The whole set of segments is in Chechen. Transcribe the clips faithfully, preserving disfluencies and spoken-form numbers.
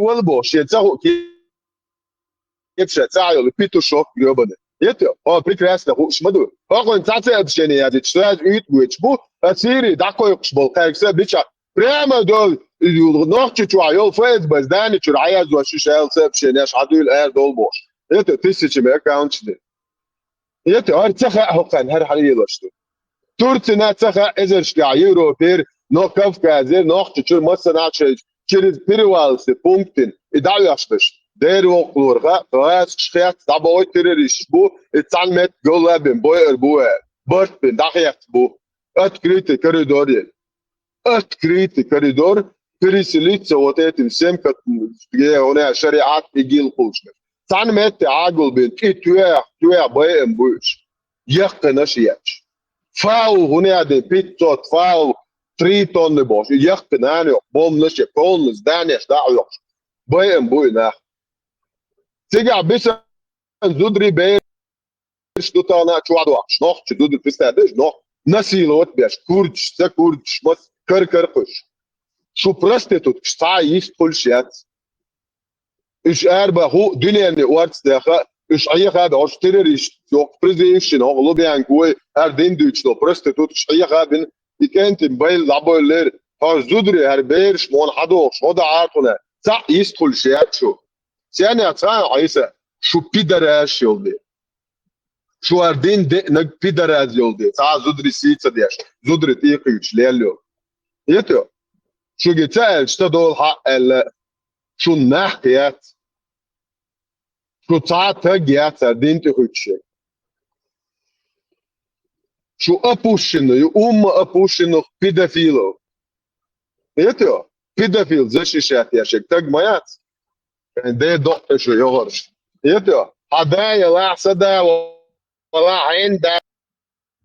вала бохуш, шен ца хуу кепша ца йолу петушок грёбаный. Ето, хьо прекрасно хууш ма ду. Хьо кхуьнан цхьа сообщение яздича, сразу уьйтӀа гойтуш бу, а Сири дӀакхойкхуш болу кхаьргса бича. Прямо долу, нохчи чохь йолу ФСБ здани чуьра хьаяздо шуьша аьлла сообщение аш хьадуьйла ара долу бохуш. Ето, тысячами аккаунташ ди. Ето, хӀара ца хаьа хӀокхарна, хӀара хьан елаш ду. Турцина ца хаьа эзаршкахь Европера, но Кавказера, нохчи чуьра массанхьа шайн через перевалцы пунктин, и дӀаоьхуш даш. Дера воккхалора хаьа, гӀазкхаш хетта дӀабохуьйту террористаш бу, и цхьана метта голла бен бойар бу аьлла. Барт бен дӀахетта бу. Открытый коридор е. Открытый коридор переселиться вот этим всем, как, где у нас шариат и гил кхулчнаш. Цхьана метте Ӏагул бен, и тоьхна, тоьхна байам бу уьш. Яккхинаш еш. Фау, хӀун яа ден, пятьсот фау, три тонны бохуш. Яккхина нана йоккху, бомбанаш я, полный зданеш дӀа а йоккхуш. Байам бу и нах. Цигахь бисан зударий бер Иш ду тахана чохь дохуш, нохча зуда, представь, нох насиловать беш, курдаш, ца курдаш, мас кар-кар кхуьш. Шу проституткаш цхьа а йист хуьлуш яц. Уьш арабаха хӀу дуьненна орца даха, уьш Ӏеха а бохуш, террорист, йоккха призывшина, хӀокху Лубянка вой, хӀара дин дуьйцуш долу проституткаш Ӏеха а бина, и кӀентан байла дӀабойллера, хьо зударий, хӀара бераш мона хьадохуш, хӀо дан Ӏартхуна, цхьа а йист хуьлуш яц шу. Сенех цхьа а Ӏийса, шу пидораш йолу де. Шу ар дин деънаг пидораз йолу де, цхьа а зударий сий ца деш, зударий тӀекхуьйтуш лел йолу. Ето, шуьга ца аьлча, ца долу хьаъ аьлла, шун нах яц. Шу цхьа а таг яц ар дин тӀекхуьйтуш. Шу опущено, ю умма опущенных педофилов. Ето, педофил защищать еш, таг ма яц. Де доккхуш йогӀарш. Ето, хьан да ялахь, сан да валахь, хьайн да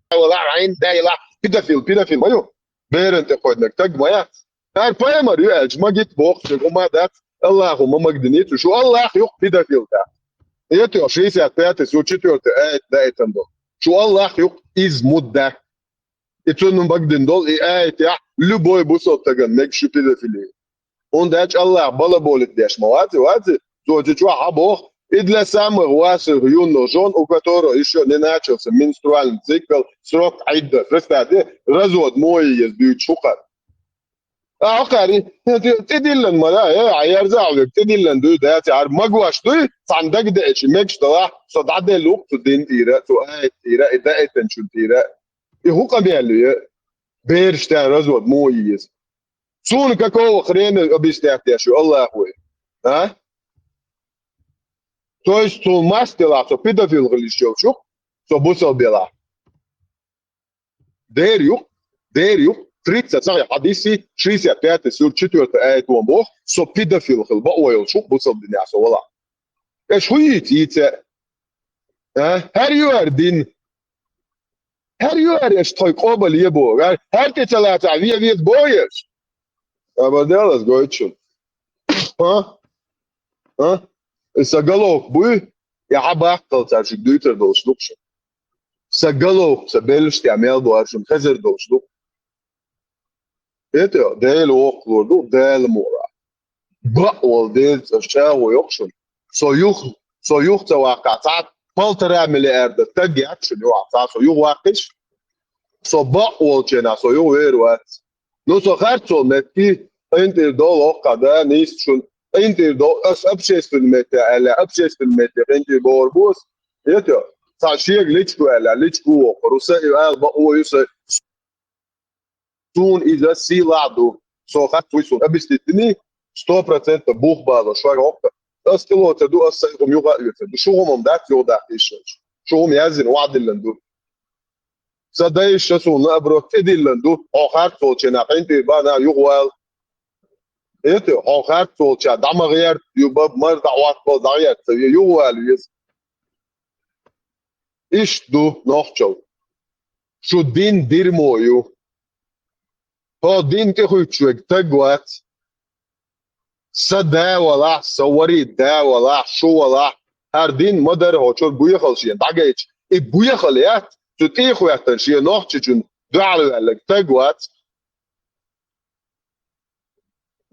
валахь, хьайн да ялахь. Педофил, педофил, ма ю? Беран тӀе кхойдинарг таг ма яц. Хьара пайхамар ю аьлча, магит боху, шуьга хӀума дац, Аллахо ма магадиний цу. Шу Аллах юкъ педофил дац. Ето, шестьдесят пятый сура четвёртый аят даийтан долу. Шу Аллах юкъ иза мудда дац. И цунна багдина долу и аятехь любой бусалба стагана мега шу педофили. ХӀунда аьлча Аллах балаболить деш ма вац и, вац и, цо цу чохь а боху, и для самых ваших юных жён, у которых ещё не начался менструальный цикл, срок Ӏидда. Представь, развод муха еза дуьйцуш хӀу кхара. А, хӀокхаьрий, тӀедиллан ма да, э, Ӏа ерза а вега, тӀедиллан дуй, дац, хӀара магош дуй, цхьана дагадеача, мегаш далахь, со дӀаделла ву-кх цу дин тӀера, цу аят тӀера, и даийтанчун тӀера. И хӀу къамел ю, э? Бераш тӀе развод муха еза? Суна какого хрена объяснять деш ю Аллах вай? А? То есть цул мас делахь, со педофил хила йиш йолчух, со бусалба елахь. Дера ю-кх, дера ю-кх, тридцать сахьихь хьадиси, шестьдесят пятый сура четвёртый аят вон боху, со педофил хила бакъо йолчух бусалба динехь со валахь. Эш хӀу йийца, йийца? А? ХӀара ю хӀара дин? ХӀара ю хӀара аша тхой къобал е боху? ХӀара тӀе ца лацахь, вен веза боху аша? Абадалас гойту шуна. А? А? И сан головка буй? Я хьан баккхал цара шуьга дуьйцур долуш ду-кх шуна? Сан головка, сан беллаш тӀехь мел бу хӀара шуна хезар долуш ду-кх? ХӀета, Дела воккхалур ду, Дала муха. Бакъ волу Делаца аса чӀагӀо йоккху шуна. Со юха, со юха ца ваккхахь, цхьа полтора миллиарда таг яц шуна юхь, цхьа со юха ваккхиш. Со бакъ волчу хенахь, со юха вер вац. Ну, со харцо метки, къинтӀера долу хӀоккхахь да, нийса шуна. КъинтӀера долу, аса общественный метте аьлла, общественный метте къинтӀера бохур бу аса. ХӀета, цхьа шега личку аьлла, личку воккхур. Уса и ала бакъо ю сан. Суна иза сийлахь ду. Со хатта вуй суна объяснить дини, сто процентов бух бала шуьга хӀоккха. Ас кило ца ду, ас сайн хӀума юха а оьцур ду. Шу хӀума дац, юха дац иштта. Шу хӀума яздина, ваӀдиллан ду. Сан дайша суна наоборот тӀедиллан ду. Хьо харц волчу хенахь къинтӀера бахьана юха вала. ХӀета, хьо харц волча дӀа ма гӀерта, ю баб мар дӀа хьоттабал дӀагӀерта ца ве, юха вала веза. Иштта ду нохчалла. Шу дин дирмо ю. ХӀо дин тӀехуьттуш верг таг вац. Сан да валахь, сан вари да валахь, шу валахь, хӀара дин ма дара хьо чуьра буьйхал шен дӀагайча. И буьйхал яц, цу тӀехӀоьттина шен нохчичун дуьхьал ваьлларг таг вац.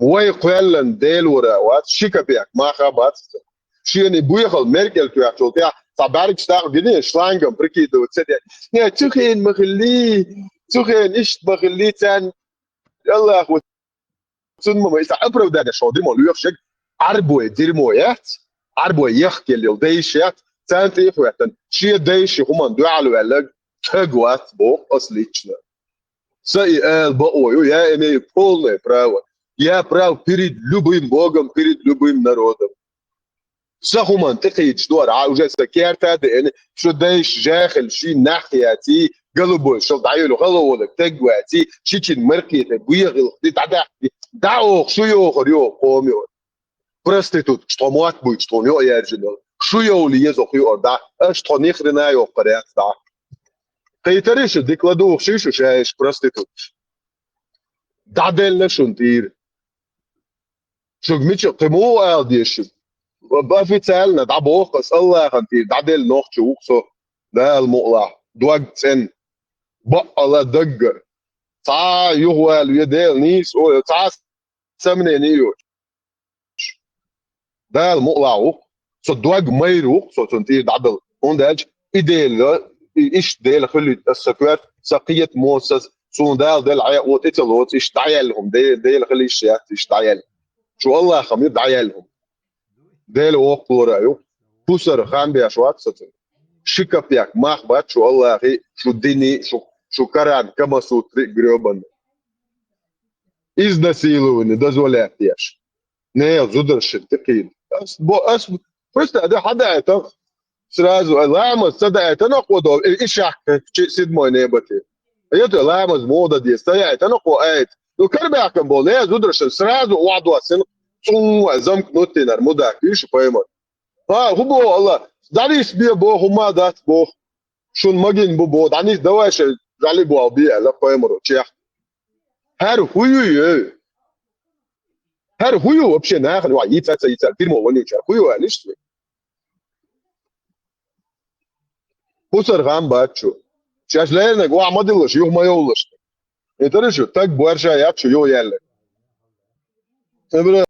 Вай кхоьллина Делора вац, ши капек мах а бац цу. Шена и буьйхал меркӀел тоьхчул тӀехьа, цхьа бӀаьргаш дакъа гине, шлангом прикидывать ца де. Не, цу хен ма хилли, цу хен иштта ма хилли, царна Аллахо цунна ма, ма, иштта оправдание шо дерьмо лоьхуш ерг, Ӏарбой дерьмо яц, Ӏарбой яхкелла йолу дайша яц, царна тӀе а хӀоьттина, шен дайша хӀуманна дуьхьал ваьлларг таг вац, боху ас лично. Са и ала бакъо ю, я имею полное право. Я прав перед любым Богом, перед любым народом. Сан хӀуманна тӀекхийдаш ду хӀара, а уже сан керта а деана, шу дайша жаьхьал ши нах яций, голубой шал дӀайолу гӀало волу таг ваций, шичина маркхета буьйхалхди дӀадахкий, дӀа оха шу йохур ю оха къома йохур. Проституткаш тхо мотт буьйцу тхуна йо а яьржина. Шу йовлу еза оха юур дӀа, аша тхо нихрена йоккхур яц дӀа. Кхийтарий шу, дика ладугӀуш шу шаьш проституткаш. ДӀаделла шуна тӀера. Шуьга мича кхин муха ала деза шуьга? Официально дӀабоху ас, Аллахьан тӀера дӀаделла нохчо ву-кх со, Дала мукъалахь, дог цӀена, баккъала даггара. Цхьа а юхавала ве Дела нийса, ой, цхьа а сомнение йоцуш. Дала мукъалахь ву-кх, со дог майра ву-кх, со цунна тӀера дӀадала. ХӀунда аьлча и Дела, и иштта Дела хуьлуьйту аса сан коьрта, сан кхетамо, сан, суна Дала делла хьекъало тӀе ца лоцу, иштта дӀаяьлла хӀума, Де-, Дела хила йиш яц, иштта дӀаяьлла. Шу Аллахьан ю дӀаяьлла хӀума. Дела воккхалора ю. Пусар хам беш вац со цунна. Ши капек мах бац шу Аллахьий, шу диний, шу, шу Коран, Камасутри грёбаный. Изнасилование дозволять деш. Не, зударшин тӀекхийна. Ас бо-, ас, просто а де хьадаийтан, сразу, а, ламаз ца даийтан а кхо до, и, и шахка, чи-, седьмой небати. А я то ламаз муха дан деза, ца яийтан а кхо айта. Ну, карабаьхкан болу, не, зударшин, сразу охьадоссина, цунга замкнутийнар, мудак, ишу паймар. А, хӀун боху Аллах? ДӀанис бе боху, хӀумма дац боху. Шуна магийна бу боху, дӀанис, давай ша жӀали боху бе аьлла, паймаро, чех. ХӀара хӀун ю, ю? ХӀара хӀун ю вообще нахана юкъахь йица ца йица, дерьмо вонючая, хӀун ю аьлла иштта? Пусар гӀам бац шу. Шаьш леринарг охьа ма диллалаш, юха ма йовлалаш. И тара шу, таг борша яц шу, юха яьлла. Ибра-,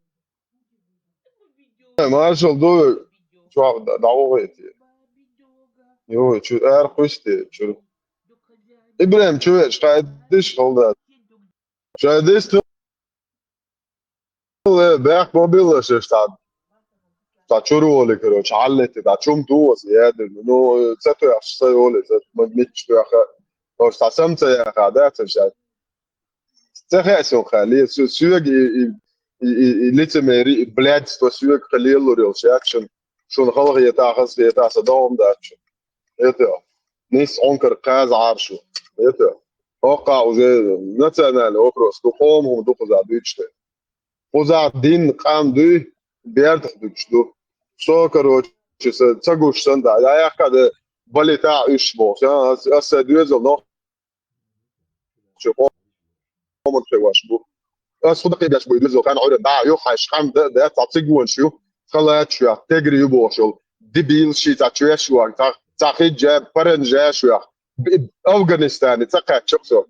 маршал ду, чохь д-, дӀавахийти. Йой, чу ара кхуьйсти, чу. ИбрахӀим, чу веача, кхайдиш халда. Шайн дистал, э, бехк ма билла шаьш цхьа, цхьа чур волий, короче, хьаллетти, цхьа чум ту аса, яьдина. Ну, ца тоьхча, ца йолий, ца ма-, мичча тоьха. Ош цхьа сам ца яха, да, ца шаьш. Ца хаьа сон хали, со-, соьга и, и, и, и, и лицемери, и блядство соьга хилелур йолуш яц шуна, шуна халахета, хазахета, сан догӀум дац шуна. Это, нийсса Ӏункар кхаза Ӏаршу. Это, хӀокхахь уже национальный вопрос ду, къоман хӀума ду кхузахь дуьйцуш дерг. Кхузахь дин, къам дуй, бертах дуьйцуш ду. Со, короче, ца, ца гуш санна, да, я яхка да, балита уьш бохуш. А, ас, ас сайн доьзал нохчийн къоман хеваш бу. Ас хӀун дакъе беш бу, доьзал хан Ӏуьйранна, да, ю хьаьш, хан да, да, цхьа цигонаш ю, халаташ ю, тегри ю бохуш йолу. Дебил ши цхьа чоьш ван, цхьа, цхьа хиджаб, паранжаш ю. Б-, Афганистане ца кхаьчча со.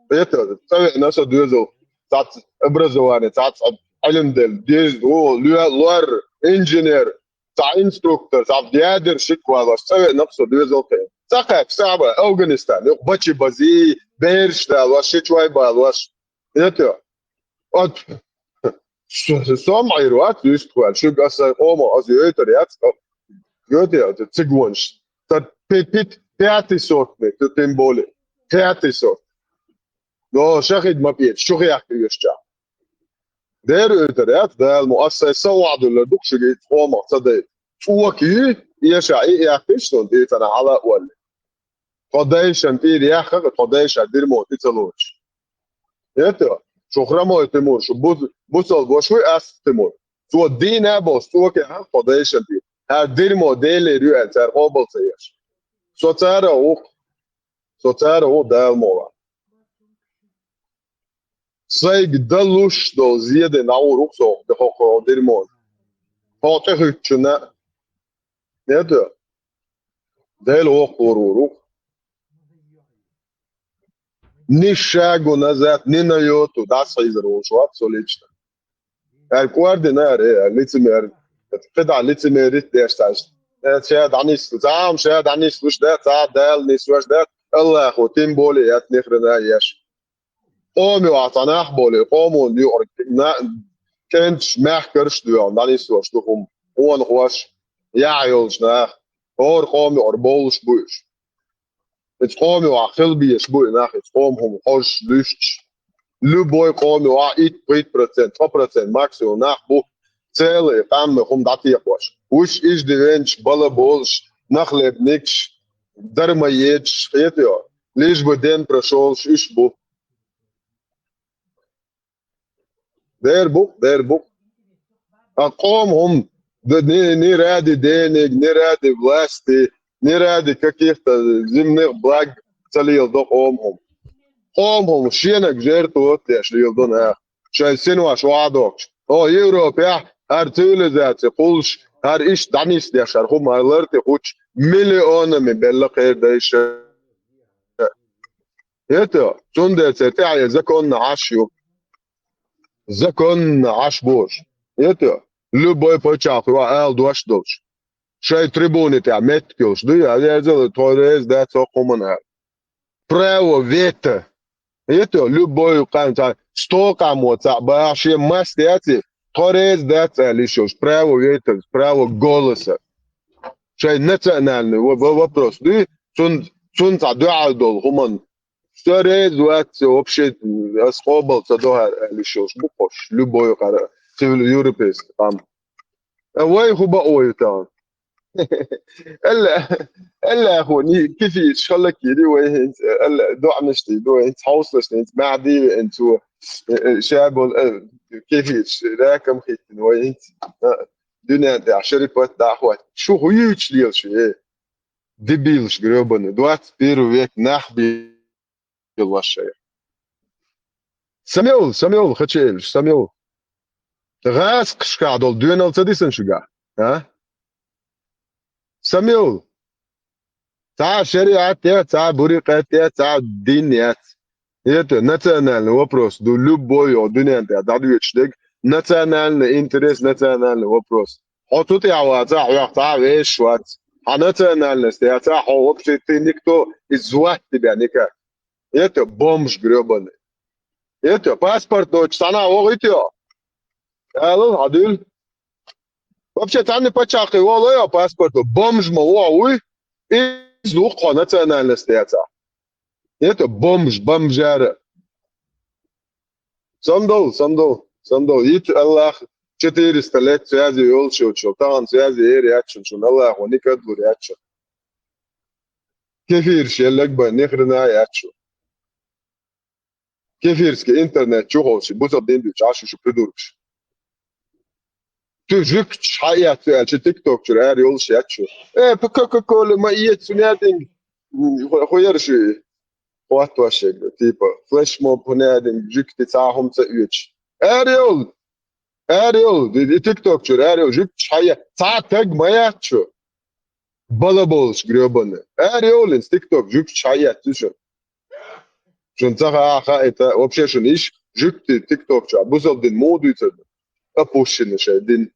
Это, ца веана со доьзал, цхьацца образование, цхьацца Ӏилма делла, деза, о, лоь-, лор, инженер, цхьа инструктор, цхьа ядер шик валош, ца веана со доьзал кхин. Ца кхаьчча, ца ба, Афганистан, юха бачи бази, бераш далош, шичой балош. Это, от, С-, сом Ӏийр вац, вистхуьлу, шуьга аса къомо, аса йойтар яц, йойтар яц, цигонаш. Та пи-, пит-, пятый сорт, тем более. Пятый сорт. Но шахид ма петаш, шу хехка йоьшча. Дера йойтар яц, Дала мо, аса сайн са вахьдуьллар дукха шуьга и къомо ца дай. ЦӀока ю, эша и яхкиш сон, тӀе цана хьала а олли. Тхо дайшан тӀера яхха, тхо дайша дирмо тӀе ца лоцуш. Это, шу хромой Тимур, шу бу-, бусалба ваша вуй ас Тимур. Цо дийна а болуш, цо кехьа тхо дайшан тӀера. ХӀара дирмо Делера ю аьлла, цара къобал ца еш. Со цара ву-кх, со цара ву Дала муха. Сайга далуш долу зеде нагӀур ву-кх со, де хӀокху дирмо. Хьо тӀехуьттучунна. Это, Дела воккхалур вур ву-кх. Ни шагу назад, ни на йоту дӀасахьийзар волуш вац со лично. Аьлла кӀордина ара, э, лицемер. КхидӀа лицемерить деш цаьш. Э, ша дӀанислуш, цхьа а ша дӀанислуш дац, цхьа а Дала нислуш дац, Аллахо тем более яц нихрена еш. Къоме вац цхьа нах боле, къоман юкъара на-, кӀенташ, мехкарш доьгӀна, дӀанислуш ду хӀума. Къонахош, яхь йолчу нах, хӀора къоме юкъара бовлуш бу уьш. Иза къоме ваха хила безаш бу и нах, иза къома хӀума хьожуш, луьстуш. Любой къоме ваха итт, пхийтта процент, цхьа процент максимум нах бу, целый къаьмнийн хӀума дӀатекхош. Уьш иждивенчаш, балаболаш, нахлебникаш, дармоедаш, хетайо, лишь бы день прошёл, уьш бу. Дера бу-кх, дера бу-кх. А къома хӀума, д-, ни, ни ради денег, ни ради власти, ни ради каких-то земных благ ца леладо къома хӀума. Къома хӀума шенаг жертвовать деш леладо наха. Шайн синош охьадохкуш. О, Европехь хӀара цивилизаци кхуллуш, хӀара иштта дӀанисдеш, хӀара хӀума, хӀара лар тӀе хӀуттуш миллионами белла кхерадайша. ХӀета, цундела церан тӀехь законна Ӏаш ю. Законна Ӏаш бу уьш. ХӀета, любой паччахьо ала дош долуш. Шайн трибуни тӀехь меттиг йолуш дуй, а везала тхо реза дац хӀокху хӀуманна аьлла. Право вето. ХӀета, любой къам цхьа, сто къамо цхьаъ бахьа шен мас яций, тхо реза дац аьлла йиш йолуш. Право вето, право голоса. Шайн национальный во-, во-, вопрос дуй, цун, цун цхьа дуьхьал долу хӀуманна. Со реза вац, вообще, ас къобал ца до хӀара аьлла йиш йолуш бу-кх уьш, любой къара, цивил-, европейский къам. А вай хӀун бакъо ю тахана? Аьлла, аьлла хӀун, кефираш хала кийри вай хӀинца, аьлла, доӀанаш дийр ду вай хӀинца, хьовсалаш хӀинца, маьӀди веана цо, э, э, ша болу, э, кефираш, ракам хӀиттина вай хӀинца. А, дуьнен тӀехь шерифат дӀахӀотта. Шу хӀун юьйцуш лела шу, э? Дебилаш грёбаный, двадцать первый век нах бе-, белла шайх. Самевл, самевл, хача элаш, самевл. ГӀазкхашкахь долу доьналла ца дисина шуьгахь, а? Самевл. Цхьа шариат яц, цхьа бурикъат яц, цхьа дин яц. Это национальный вопрос ду, любой йо дуьнен тӀехь дӀадоьдуш дерг национальный интерес, национальный вопрос. Хьо цу тӀехь вацахь, хьох цхьа а вешаш вац. Хьан национальность яцахь, хьо вообще ты никто, и звать тебя никак. Это бомж грёбаный. Это паспорт доцуш цхьана а вогӀуьйту йо? Алал, хьан дуьйла? Вообще, цхьанна паччахье волу йо паспорт, бомж ма вогӀу вуй, иза ву-кх хьо национальность яцахь. Это бомж, бомжара. Сандал, сандал, сандал. Йит Аллах четыреста лет связи йолчу, тахана связи эр яц шуна, Аллахо никад лур яц шуна. Кефираш еллаг бан, ни хрена яц шуна. Кефирский интернет чу ховши, бусал дин дуьйцу, Ӏаш шу придуркаш. Цу жуьгташ хьаэцна аьлча, тикток чуьра ара йолуш яц шу. Э, п-, Кока-Кола ма эца, хӀун яа динг? Ху-, ху яра шу? ХӀоттош ерг, типа, флешмоб хӀун яа динг, жуьгти цхьа хӀума ца оьцуш. Ара йолу! Ара йолу! И, и тикток чуьра ара йолу, жуьгташ хьае-, цхьа таг ма яц шу. Балаболаш грёбаный. Ара йолу, инца тикток жуьгташ хьаэцна шу. Шуна ца хаа хаийта, вообще шуна иш, жуьгти тикток чохь, бусал дин муха дуьйцур ду? Опущенный шайн дин.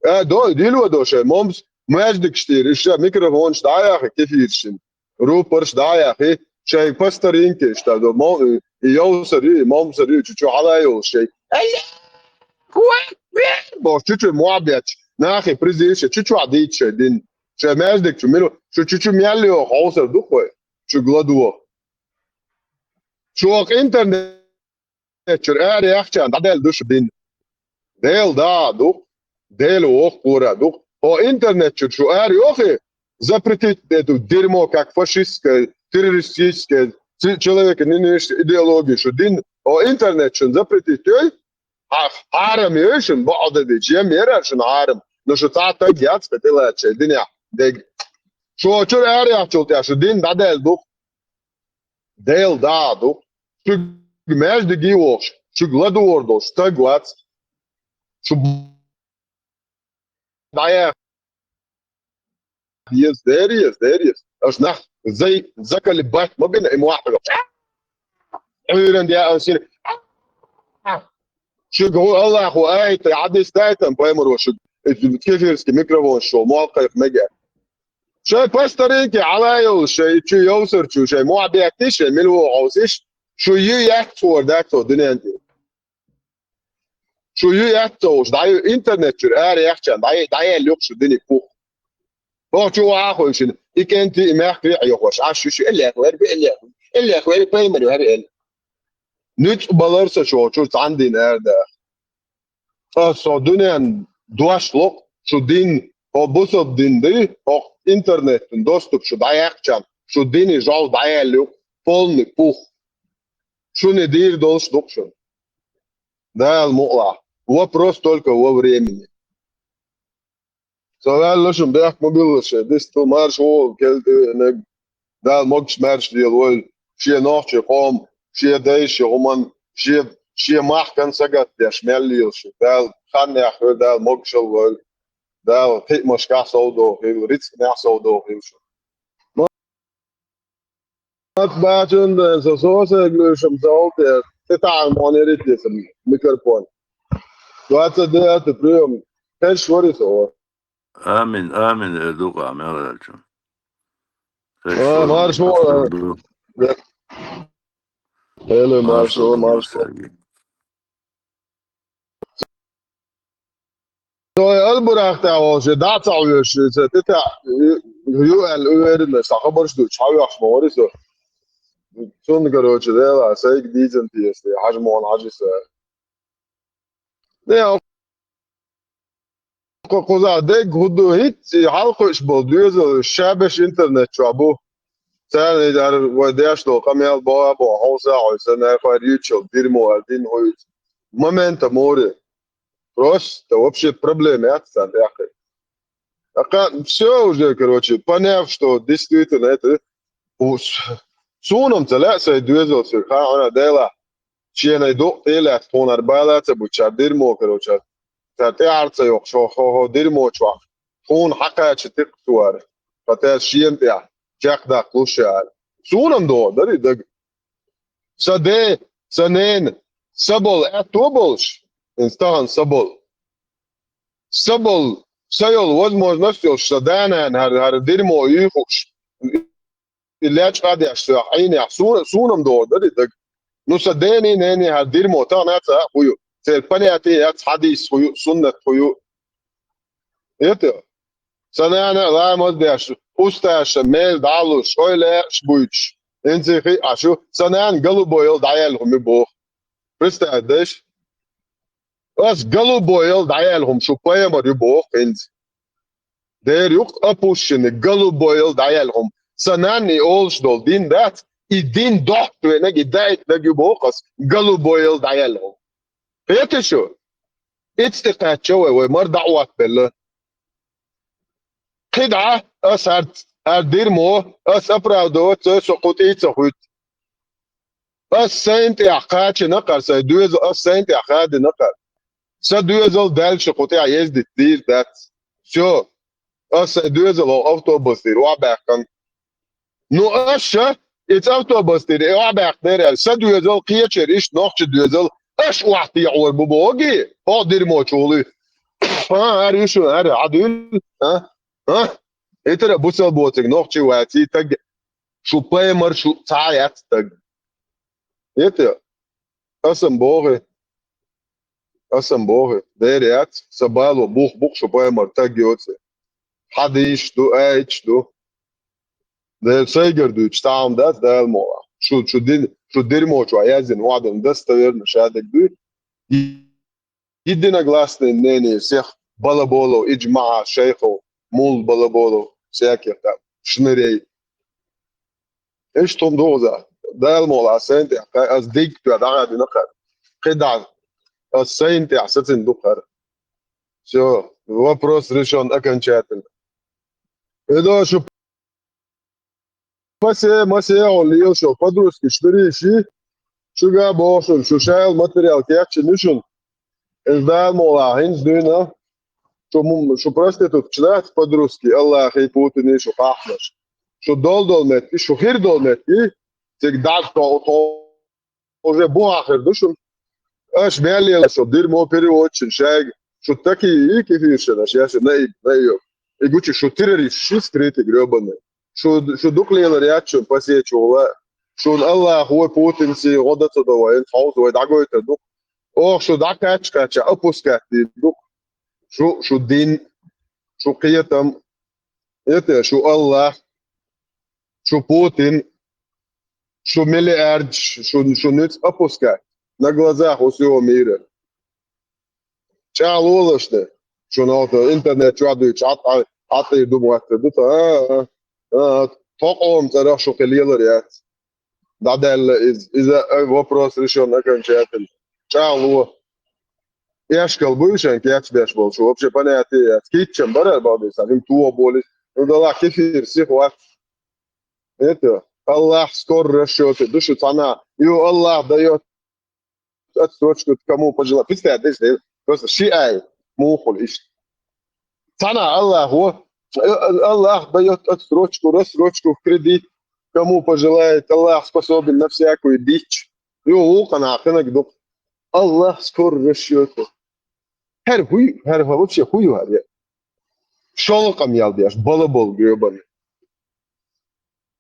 Э, до, дило до шайн, момс, маьждигаш тӀера, иштта микрофонаш дӀа а яхи, кефиршин, рупорш дӀа а яхи, шайн по старинке, иштта до, мо-, и йовсар ю, и момсар ю, чу-чу хьала йолуш шайн. Аллаху акбар! Бохуш, чу-чу мохь бетташ, нахе призийша, чу-чу дийца шайн дин. Шайн маьждиг чу, мила, шу чу-чу мел йоху хьовсар ду-кх вай, шу гладо. Шу оха интернет чуьра ара яхчарна дӀадаьлла ду шу дин. Дела дагӀа ду, Дела воккхара ду. Хьо интернет чуьра шу ара йохи, запретить эту дерьмо, как фашистская, террористическая, ци-, человека ненавистная идеология шу дин. Хьо интернет чуьра запретить йой, хьа-, хьарам йой шуна, бакъ дан дийча, ем яра шуна хьарам. Но шу цхьа таг яц, хӀа тӀелаьцча динехь дег. Шу чуьра ара яхчул тӀехь шу дин дӀадаьлла ду. Дела дагӀа ду. Шуьга маьждиге вохуш, шуьга ладугӀур долуш стаг вац. Шу дӀаяха. Еза, дера еза, дера еза. Аша нах зай, заколебать ма бина, и мохь хьоьгуш. Ӏуьйран де ан сина. Шуьга хӀу Аллахо айта, хьадис дайтан пайхамаро шуьга, кефирский микрофон шо, молкхайх мега. Шай по старинке, Ӏала йолуш, шай чу йовсар чу, шай мохь беттиш, шай милво хьовсиш, шу ю яц цора дац цо дуьнен тӀе. Шу ю яц цо уш, дӀаю интернет чуьра ара яхчан, дӀай-, дӀаяьлла юкъ шу дини пух. Хо чу вахуй шин, и кенти, и мехкри а йохош, аш шу шу эллех вер, эллех, эллех вер, пайхамар вер, эл. Нуьцкъ балар со чо чур цӀандин ара да. Ас со дуьнен дош локъ, шу дин, хо бусалб дин ди, хо интернетун доступ шу дӀаяхчан, шу дини жол дӀаяьлла юкъ, полный пух. Шуни дийр долуш дукъ шун. Дала мукъла. Вопрос только во времени. Со ваьлла шун бехк ма билла шайн, дистал марш вогӀу, кел тӀе веанарг. Дала могуш маьрша лела войла. Шен нохчий къом, шен дайши хӀуман, шен, шен махкан сагатдеш мел лела шу. Дала хан яхве, Дала могушалла войла. Дала кхиамашкахь совдохийла, рицкъанехь совдохийла шу. Мат бачун да, со сосег луьйшам зовте, ты там, он ирит, если микрофон. Двадцать девятый приём. Кеш вари со. Амин, амин, э, дукъа, мел элчун. Кеш А, вари, маршо, кеш вари. Эле маршо, маршо. Той албурахта волчу дӀа ца хьоьжуш, иза тӀе таьӀ ю аьлла уверенность, сан хабарш дуьйцуш хьан вехаш ма вари со. Цунна, короче, дела, сайга дийцан тесте, хьажа мон хьажи са. Не, кху-, кхузахь дегга хӀу ду, хӀинцца и хьалакхуьуш болу доьзал, шабеш интернет чохь бу. Царна и ара вай деш долу къамел боху, боху, хьовса а хьовса, нахойр юьйцуш йолу дирмо ара дина хӀуьйцу. Момента море. Просто вообще проблема яц царна тӀехь. ТӀаккха всё уже, короче, понятно, что действительно это у-, с-, суна-м ца лаьа сайн доьзал соьга, хан Ӏуьнан дела, шена и дукъ тӀе а лаьцна, тхуна ара бала а ца буьтуш, ара дирмо, короче, цара тӀаьхьара ца йоккхуш, хӀо, хӀо, хӀо дирмо чохь, тхуна хьакхача тикха цара, ткъа тӀе шена тӀехь чекхдаккхалуш ара. Суна-м догӀу дара и дага. Сан ден, сан ненан, сан болу аьтто болуш, хӀинца тахана сан болу. Сан болу, сан йолу возможность йолуш, сан да-нана хӀара, хӀара дирмо юьйхуш, и лечкъа а деш соьх Ӏийнехь, суна-, суна-м догӀу дара и дага. Ну, сан дений, нений хӀара дирмо тахана а ца а хӀу ю. Церан понятие яц, хьадис хӀу ю, суннат хӀу ю. Эта, сан нана а ламаз деш, усташа мел дӀалуш, ойла а аш буьйцуш, хӀинца хи а шу, сан нана голубой йолу дӀаяьлла хӀума ю боху. Представь, дайша? Ас голубой йолу дӀаяьлла хӀума шу пайхамар ю боху хӀинца. Дера юкъа опущенный, голубой йолу дӀаяьлла хӀума. Сан нанна и олуш долу дин дац, и дин дохьтвенаг, и даийтинаг ю боху ас, голубой йолу дӀаяьлла хӀума. Кхета шу? Ица тӀе кхаьчча вай, вай мара даӀват белла. КхидӀа ас хӀара, хӀара дирмо, ас оправдывать ца, со кху тӀе а ца хуьтту. Ас сайна тӀехь кхачина кхара, сайн доьзал ас сайна тӀехь хадина кхара. Сан доьзал даьлча кху тӀехь ездить дийр дац. Всё. Ас сайн доьзал хӀокху автобус тӀера охьабаьккхина. Ну, ас ша, иза автобус тӀера и охьабаьккхинера аьлла, сан доьзал кхечера иштта нохча доьзал, аш охьатехьор бу богий, хӀокху дирмочу гӀулий. А, ара ю шуна, ара, Ӏадуьйла, а? А? Итара бусалбоциг нохчи ваций таг, шу пайхамар шу цхьа а яц таг. Эта, аса-м боху, аса-м боху, дера яц, сан бало бух букъ шу пайхамар таг йоцу. Хьадийш ду, айчаш ду. Дера сайгара дуьйцу, тахьам дац Дала муха. Шу, шу дин, шу дирмочохь яздина вадан достоверно шадерг дуй. Единогласное мнение всех балаболов, иджмаа шайхов, мул балаболов, всяких там, шнырей. Иштта хӀума ду хӀуза. Дала муха, ас сайна тӀехь, ас диг тоьа дӀахадина кхара. КхидӀа, ас сайна тӀехь сацина ду кхара. Всё, вопрос решён окончательно. Эдо шу Пасе, масе, хьо лела шо подружки шпирийши, шуьга боху шуна, шу шайла материал кечйина ю шуна. Иза Дала муха хӀинца дуьйна, шу му-, шу проституткаш дац подружки, Аллахий, Путиний шу къахьлаш. Шу дол-дол метки, шу хир дол метки, цига дӀа тхо, тхо уже бухахир ду шуна. Аша мел лела шу дирмо переводчик шайга, шу такие и кефиршина, аш яша наиб, наиб. И гучи шу террорист, ши скрытый грёбаный. Шу, шу дукха лелар яц шун пасечула. Шун Аллах вой Путин си гӀо да ца доваен, хьовз вой дӀагойтар ду. Ох, шу дӀакач-кача, опускать ди ду. Шу, шу дин, шу кхетам, это, шу Аллах, шу Путин, шу миллиард, шу, шу нуц опускать на глазах у всего мира. ЧӀагӀлолашна, шу нохта интернет чу дуйчу, хьат-, хьат-, хьатӀе ду моттар ду, та, а, а, а, тхо къоман цӀарах шу кхин лелар яц. ДӀадаьлла иза. Иза, э, вопрос решён окончательно. ЧӀагӀло. Эшкал буй шайн кечбеш болчу? Вообще понятие яц. Китчам бара бахдеш, им туо болиш. Ну, дала кефир сих вац. Это, Аллах скоро расчётит. Ду шу цхьана. Ю Аллах даёт отсрочку кому пожелает. Представь, здесь, э, просто ши ай мухул ишт. Цхьана Аллах, во, э, Аллах даёт отсрочку, рассрочку в кредит. Кому пожелает, Аллах способен на всякую дичь. Ю вукъана хинаг ду. Аллах скоро расчётит. ХӀара хӀуй, хӀара вообще хӀуй хӀара. ШолгӀа къамел деш, балабол грёбаный.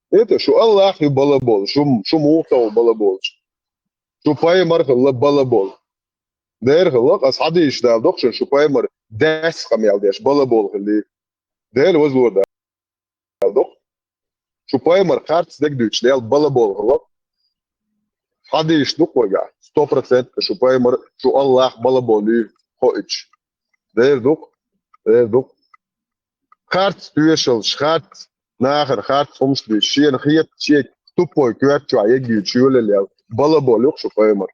Это шу Аллах ю балабол, шу, шу муха балаболчу. Шу пайхамар хилла балабол. Дера хилла, ас хьадийш дала докху шун, шу пайхамар дес къамел деш, балабол хилли. Дера вазло дала докху. Шу пайхамар харц дег дуьйцуш дел балабол хилла. Хьадийш ду кхойга, сто процентов шу пайхамар, шу Аллах балабол ю хоич. Дера ду, дера ду. Харц тоьшалш, харц, нахар, харц хӀумаш дуьйцуш, шена хета, шега тупой коьрта чохь еггийчу йолалел, балабол ю шу пайхамар.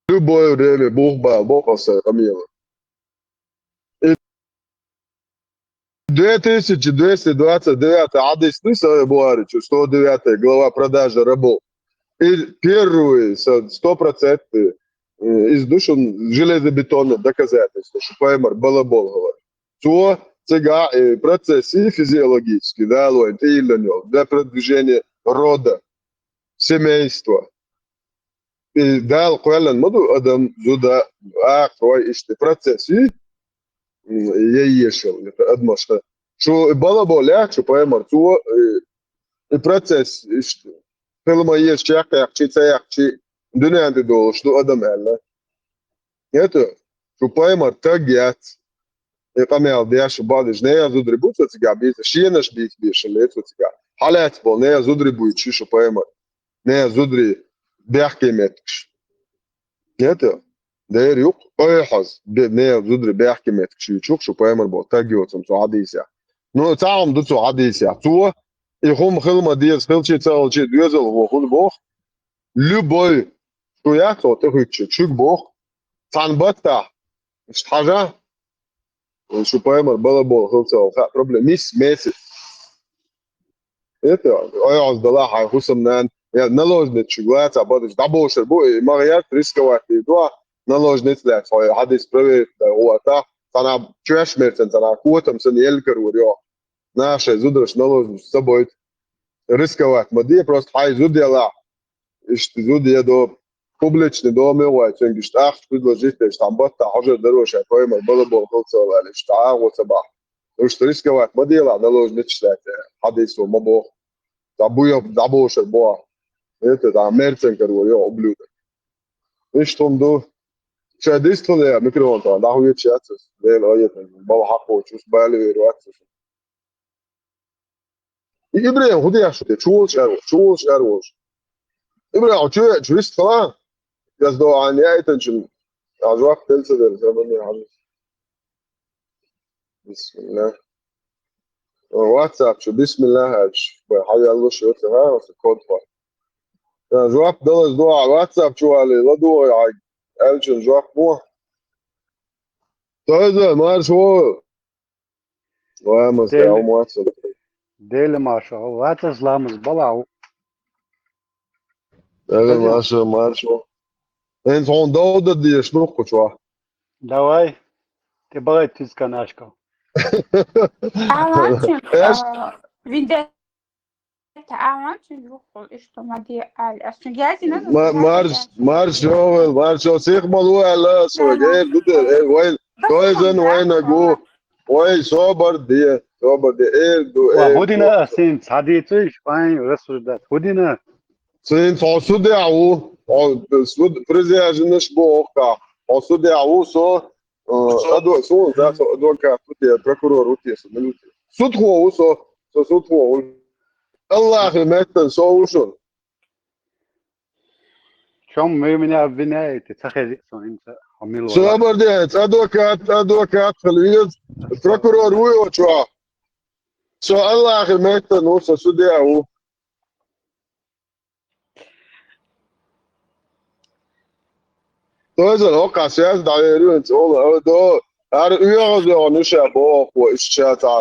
Любое время бух бал, бокъал сайн къамела. И две тысячи двести двадцать девятый хьадис ду Сахих Бухаричу, сто девятая глава, продажа рабов. И первый, со-, сто процентов, э, из душ он железобетонное доказательство, что пайхамар балабол говорит. Цо цигахь, э, процесс и физиологический, да, лойн, тӀеиллан йолу, для продвижения рода, семейства. И Дала кхоьллина ма ду адам, зуда, акхарой, иштта процесс ю, м, яйешал, это адамашка. Шу балабол яц, шу пайхамар, цо, э, и процесс, иштта, хила ма еза, чекхъяьккхича, ца яьккхича, дуьнен тӀе долуш ду адам аьлла. Это, шу пайхамар таг яц. И къамел деш бадиш, нехан зударий бу цо цигахь бийца, шенаш бийца бешан ле цо цигахь. Хьалаьцна болу нехан зударий буьйцу шу пайхамар. Нехан зударий бехке меттигаш. Это, дера юкъ, ойхьаз, бе-, нехан зударий бехке меттигаш юьйцуш шу пайхамар болу, таг йоцург цу хьадийсехь. Ну, цхьа хӀума ду цу хьадийсехь. Цо, и хӀума хила ма деза, хилчий ца хилчий доьзал вохуна боху. Любой, шу яц хьо тӀехуьттучу, шуьга боху. Цхьана баттахь, иштта хьажа, шу пайхамар балабол хила ца хилла, хаьа проблема. Мис, месяц. Это, ойхьаз дала хьайн хӀусамнана, я наложницаш лаца бадаш, дӀабошар бу, и ма гӀерта рисковать дийр ду, наложница лаьцна, хьо хьадис проверить дай гӀо ватахь, цхьана чоьш мерцан, цхьана котам санна елла карор йо. Наха шайн зудараш наложница ца бойту. Рисковать ма де, просто хьайн зуда ялахь. Иштта зуда я до, публичный дома вай, цуьнга иштта ахча предложить деш, там баттахь хьожар даро шайн пайхамар балабол хила ца хилла, иштта агӀо ца бахь. Иштта рисковать ма делахь, наложницаш лаьцна, хьадисо ма боху. Цхьа буьйхьа дӀабошар боху. Это, там, мерцан карор йо, ублюдок. Иштта хӀума ду. Шайн дистхила я микрофон тӀехь, нах вуьйцуш яц ас. Дела айетан, бала хьакхочуш, бала вер вац ас. И ИбрахӀим хӀун деш шу те? Чу волуш ар волуш, чу волуш ар волуш. ИбрахӀим, чу веача вист хала? Яз до Ӏан яйтанчун, а жоп тел ца дер, ца бан яхьан. Бисмилла. WhatsApp чу бисмилла аьлча, бай хьавеллуш йоцу, ха, оцу код хьо. Я жоп далаз дуа WhatsApp чу вали, ладугӀи хьайга, аьлчун жоп бо. Тойза, марш во! Ламаз Дели- тӀехь ма вац. Дели маршо, ватас ламаз балахь. Дели маршо, маршо. ХӀинца хьуна довда дезаш ду кху чохь. Давай. Ты бахай тисканашка. Аллахьчун, Эш? А, винде Ӏа ван цуьнга юххул, иштта ма де аьлла. Ас цуьнга яздина, Ма- Марш, марш, йогӀал, марш, йо, сих ма лу аьлла, ас вайга, эр ду дер, эр, вайн, тойзан вайнаг ву. Вай, собар де, собар де, эр ду, Ва, эр хӀу дина ду. ас хӀинца, хьадийцуй, вайн, рассуждать. ХӀу дина? Цуьнца хьо судехь ву, хьо суд, призьяжинаш бу хьо, хьо судехь ву, со, э, адво-, со, да, со адвокат ву те, прокурор ву те, со, милиция. Судхо ву со, со судхо ву. Аллахьи меттан со ву шун. Чем вы меня обвиняете? Ца хези сон, хӀинца, хьо мила вала. Собар де, адвокат, адвокат хила веза, прокурор ву йо чохь. Со Аллахьи меттан ву, со судья ву. Тозан хӀокху связь дӀаеринца олу, а, до, ара оьгӀаз йогӀу ша боху, иштта ша цхьа,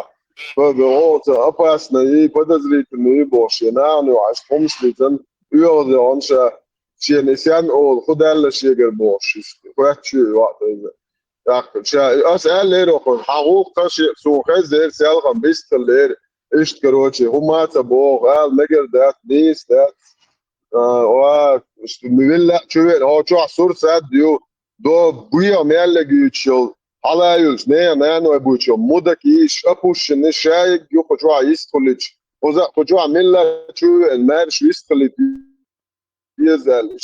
бо, бо, оцу опасный, подозрительный боху, шен нахана йохьуш хӀумаш дицан, оьгӀаз йогӀу ша, шена и сен олу, хӀу даьлла шегара бохуш, иштта, хоьттуш ю йохьу тозан. ТӀаккха ша, ас аьллера хӀокхуьнга, хьан гӀуллакх шен, суна хезира, селхана бистхилира, иштта, короче, хӀума а ца боху, ала мегар дац, нийса дац. А, ва, вилла а чу веана, хьо чохь сурсад ю, до буьйха мелла гуьйчу йолу, хьала а юьлчу, нехан наной буьйчу йолу, мудак йийш, опущенный, шайиг ю кху чохь йистхуьлуьйтуш. Кхуза кху чохь милла а чу веана, маьрша вистхилийта веза аьлла.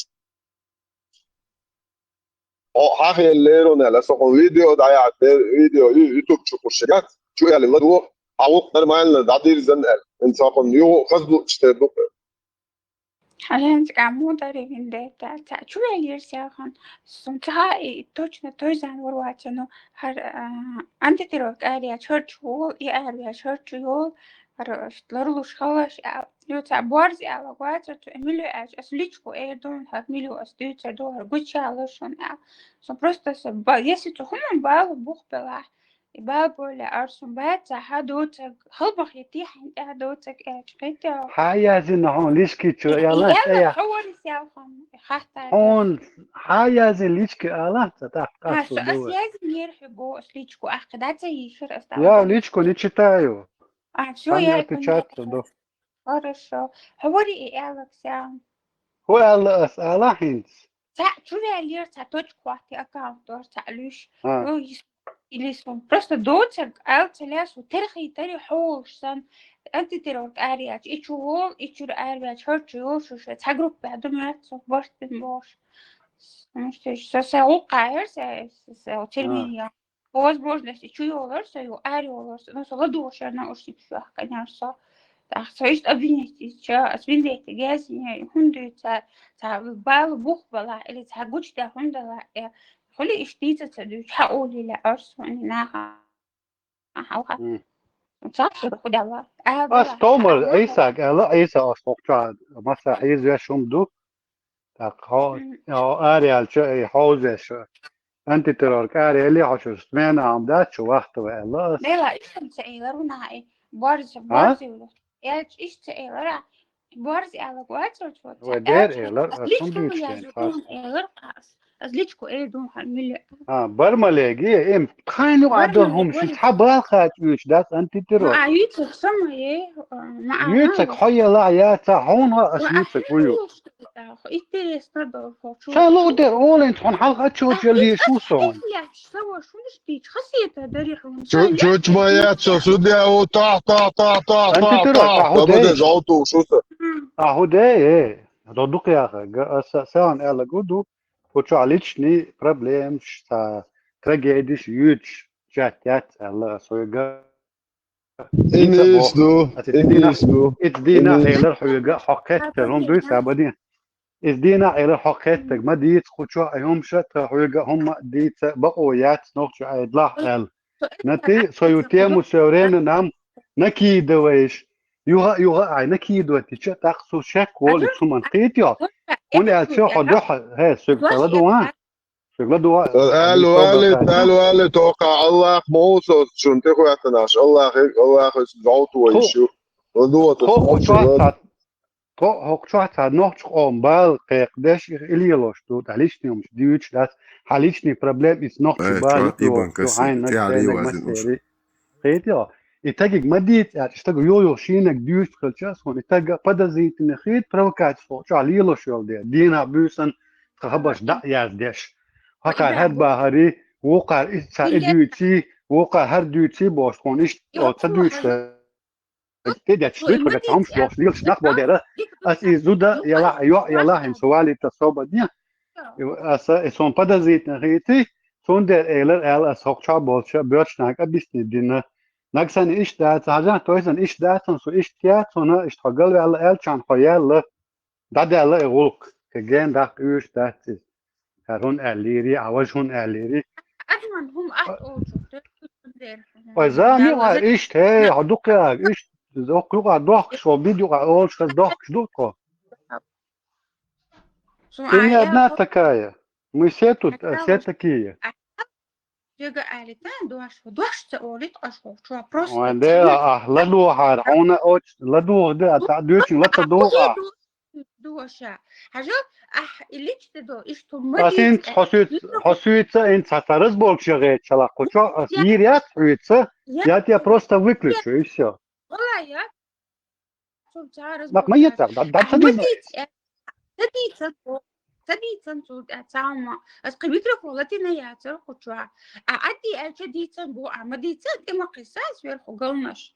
Хьо хьахиеллера уна аьлла, со хьуна видео дӀаяхьа, видео ю-, ютуб чу кхуш яц, чу аьлла, ладогӀа, хьан гӀуллакх нормально дӀадирзан аьлла. ХӀинца хьуна юха хаза луъучу тера ду. Хьалхенчу кӀа мударий виндетта ца чу ваьллера селхана. Сун ца хаьа и точно той зан вар ваца, ну, хӀара, а, антитеррор кӀарий яц, хӀара чу волу, и ара ваьлла, хӀара чу йолу, хӀара ларлуш халаш, а, ю ца борз аьлла ваца, цу милю аьлча, ас личку эр ду, хӀара милю ас дуьйцур ду, хӀара гуча лашун аьлла. Сун просто са ба-, если цу хӀуман бала бух белахь, и бала боле арсун бац, ца хьан доцаг, халбах я тихьан тӀе доцаг аьлча, кхетта. Хьан язина хьуна лишки чу, я лаш, я. Хьо вари селхана, хатта. Хьуна хьан язина лички алахь, ца тахт, А, ас всё, ас язин ерхи бо, ас личку, ах, кхида ца йишар, ас Я личку не читаю. А, всё, Там я отпечатка, да. Хорошо. Хьо вари и аьлла, всё. ХӀу аьлла ас, ала хӀинца? Цхьаъ чу ваьллера, цхьа точка хӀотти аккаунт дора, цхьаъ луьйш. А. Ну, или сон просто доцаг, аьлла ца лаьа, со терхийтари хьо волуш сан, антитеррор кӀарий яц, и чу волу, и чуьра араваьлча, хӀара чу йолуш, шу цхьа группа ду моьтту, со барт бина бохуш. Ну, что ж, со, со гӀуллакх яра, со, со, со термин А. я. По возможности чу йолар со, ю ара йолар со, ну, со ладугӀушар наушник чу яхканар со. Так, со иштта обвинить йича, ас виндетта гезине, хӀунда ю ца, ца бала бух бала, или ца гучда хӀунда ла, э, хули иштта дийца ца дуьйчу, хьан олийла арсуни наха. Аха, уха. М. Ца, худала. Ас томар, Исаак, аьлла, Иса, ас хокча, масса хьийза веш хӀума ду. Так, хьо, Мгм. хьо араялча, и хьовзеш, антитеррор кӀара яле хьо чу смена ам дац, чу вахта ваьлла ас. Дела, иштта ца элар ву нахьа, и борзи, А? борзи ву. Элч иштта ца элара, борзи ала гуацал чу. Ва дер элар, ас личку хӀун я дийчу жу хас. Дун элар ас. Ас личку эр дун хан миле. А, бармалеги, эм, тхайн ю Бармалеги, адор хӀум ши бармалеги. Цхьа бал хач уьч дац антитеррор. А, юьцах сама е, а, ма, а, Юьцак ма, хьо яла я ца хьуна ас Ва, юьцак а, ву ю. Интересно, да, хочу. Ша лу дер олен тхун хьалха чо чо леш у сон. Чучма яц, со судья у, та, та, та, та, та, та, та, та, та, бада жалту шуса. А ху де, э, додук яха, га, а, са, сан эла гуду, куча личный проблемаш, са, трагедиш, юч, чат яц, эла, сойга. Инис ду, инис ду. Ит дина элар хьуьга хьо кхеттер, хӀун дуй сабадин? Ит дина элар хьо кхеттер, ма дийца кхучо а хӀумша, тха хьуьга хӀумма дийца бакъо яц нохча айдлахь аьлла. На ты свою тему всё время нам накидываешь. Юха, юха ай, накидывать, ча, так, су шек, воли, цуман, кхетё. Он я всё, хьо дуьхьа, хе, суьг тала дуан. Шуьгла дуа. Алу али, алу али, тока Аллах мусо шун тихуятанаш. Аллах, Аллах жауту вайшу. Ладуа то. Хо хо чуат. Хо хо чуат нохч къом бал кхекдеш илиялош ду. Талишни умш дивич дас. Халишни проблем ис нохч бал. Хайн на. Хетио. И тагиг ма дийца аьлча, и стага юха-юха шийнаг дуьйцуш хилча, суна и таг подозрительный хийта, провокаци со чохь лелош йолу дела. Дийнахь буьйсан тхан хабарш дӀа а яздеш. Хьо кхара хӀара бахарий, вукхара и ца и дуьйций, вукхара хӀара дуьйций бохуш, тхуна иштта оцу ца дуьйцуш. ТӀедетташ дуьйцу хьуна цхьа хӀумаш бохуш, лелаш нах болу дела. Ас и зуда яла, йоӀ яла, хӀинца валийта собар де. Аса и суна подозрительный хийти, цундела элира аьлла, ас хӀокху чохь болчу боьршнахь объяснить дина. Нагахь санна иштта дац, хьажахь, тойсан иштта дац, со иштта яц, хьуна иштта хьо галваьлла аьллачхьана хьо яьлла, дӀадаьлла и гӀуллакх, кхин гена даккха уьйш дац иза. ХӀара хӀунда аьллийрий, а важа хӀунда аьллийрий? Адаман хӀума атта олучух, тӀе цундела. Ой, зама юкъа иштта, хӀей, хьо дукха яга, иштта, доккха юкъа дохкуш, хьо бида юкъа олуш хаза дохкуш ду тхо. Ты не одна такая. Мы все тут, э, все такие. Шега алита, дош, дош ца олит, аш хо, чё, просто. Ой, де, а, ладугӀа хьара, хьуна оч, ладугӀа де, а та дуьйцун, ла ца дугӀа. Доша. Хьажа, ах, илич те до, ишту ма. Асинц, хьо суьйц, хьо суьйца, инц, хьа ца разболча гӀечала, кху чо, ас йир яц хьуьйца, я тебя просто выключу, и всё. Вала я. Нах ма ецар, да, да, ца дийна. Ца дийцан, ца дийцан цу тӀе цхьа хӀума. Ас кхин микрофон латина яцара кху чохь. А атти аьлча дийцан бу, а ма дийцан, тӀе ма кхисса, ас верху галнаш.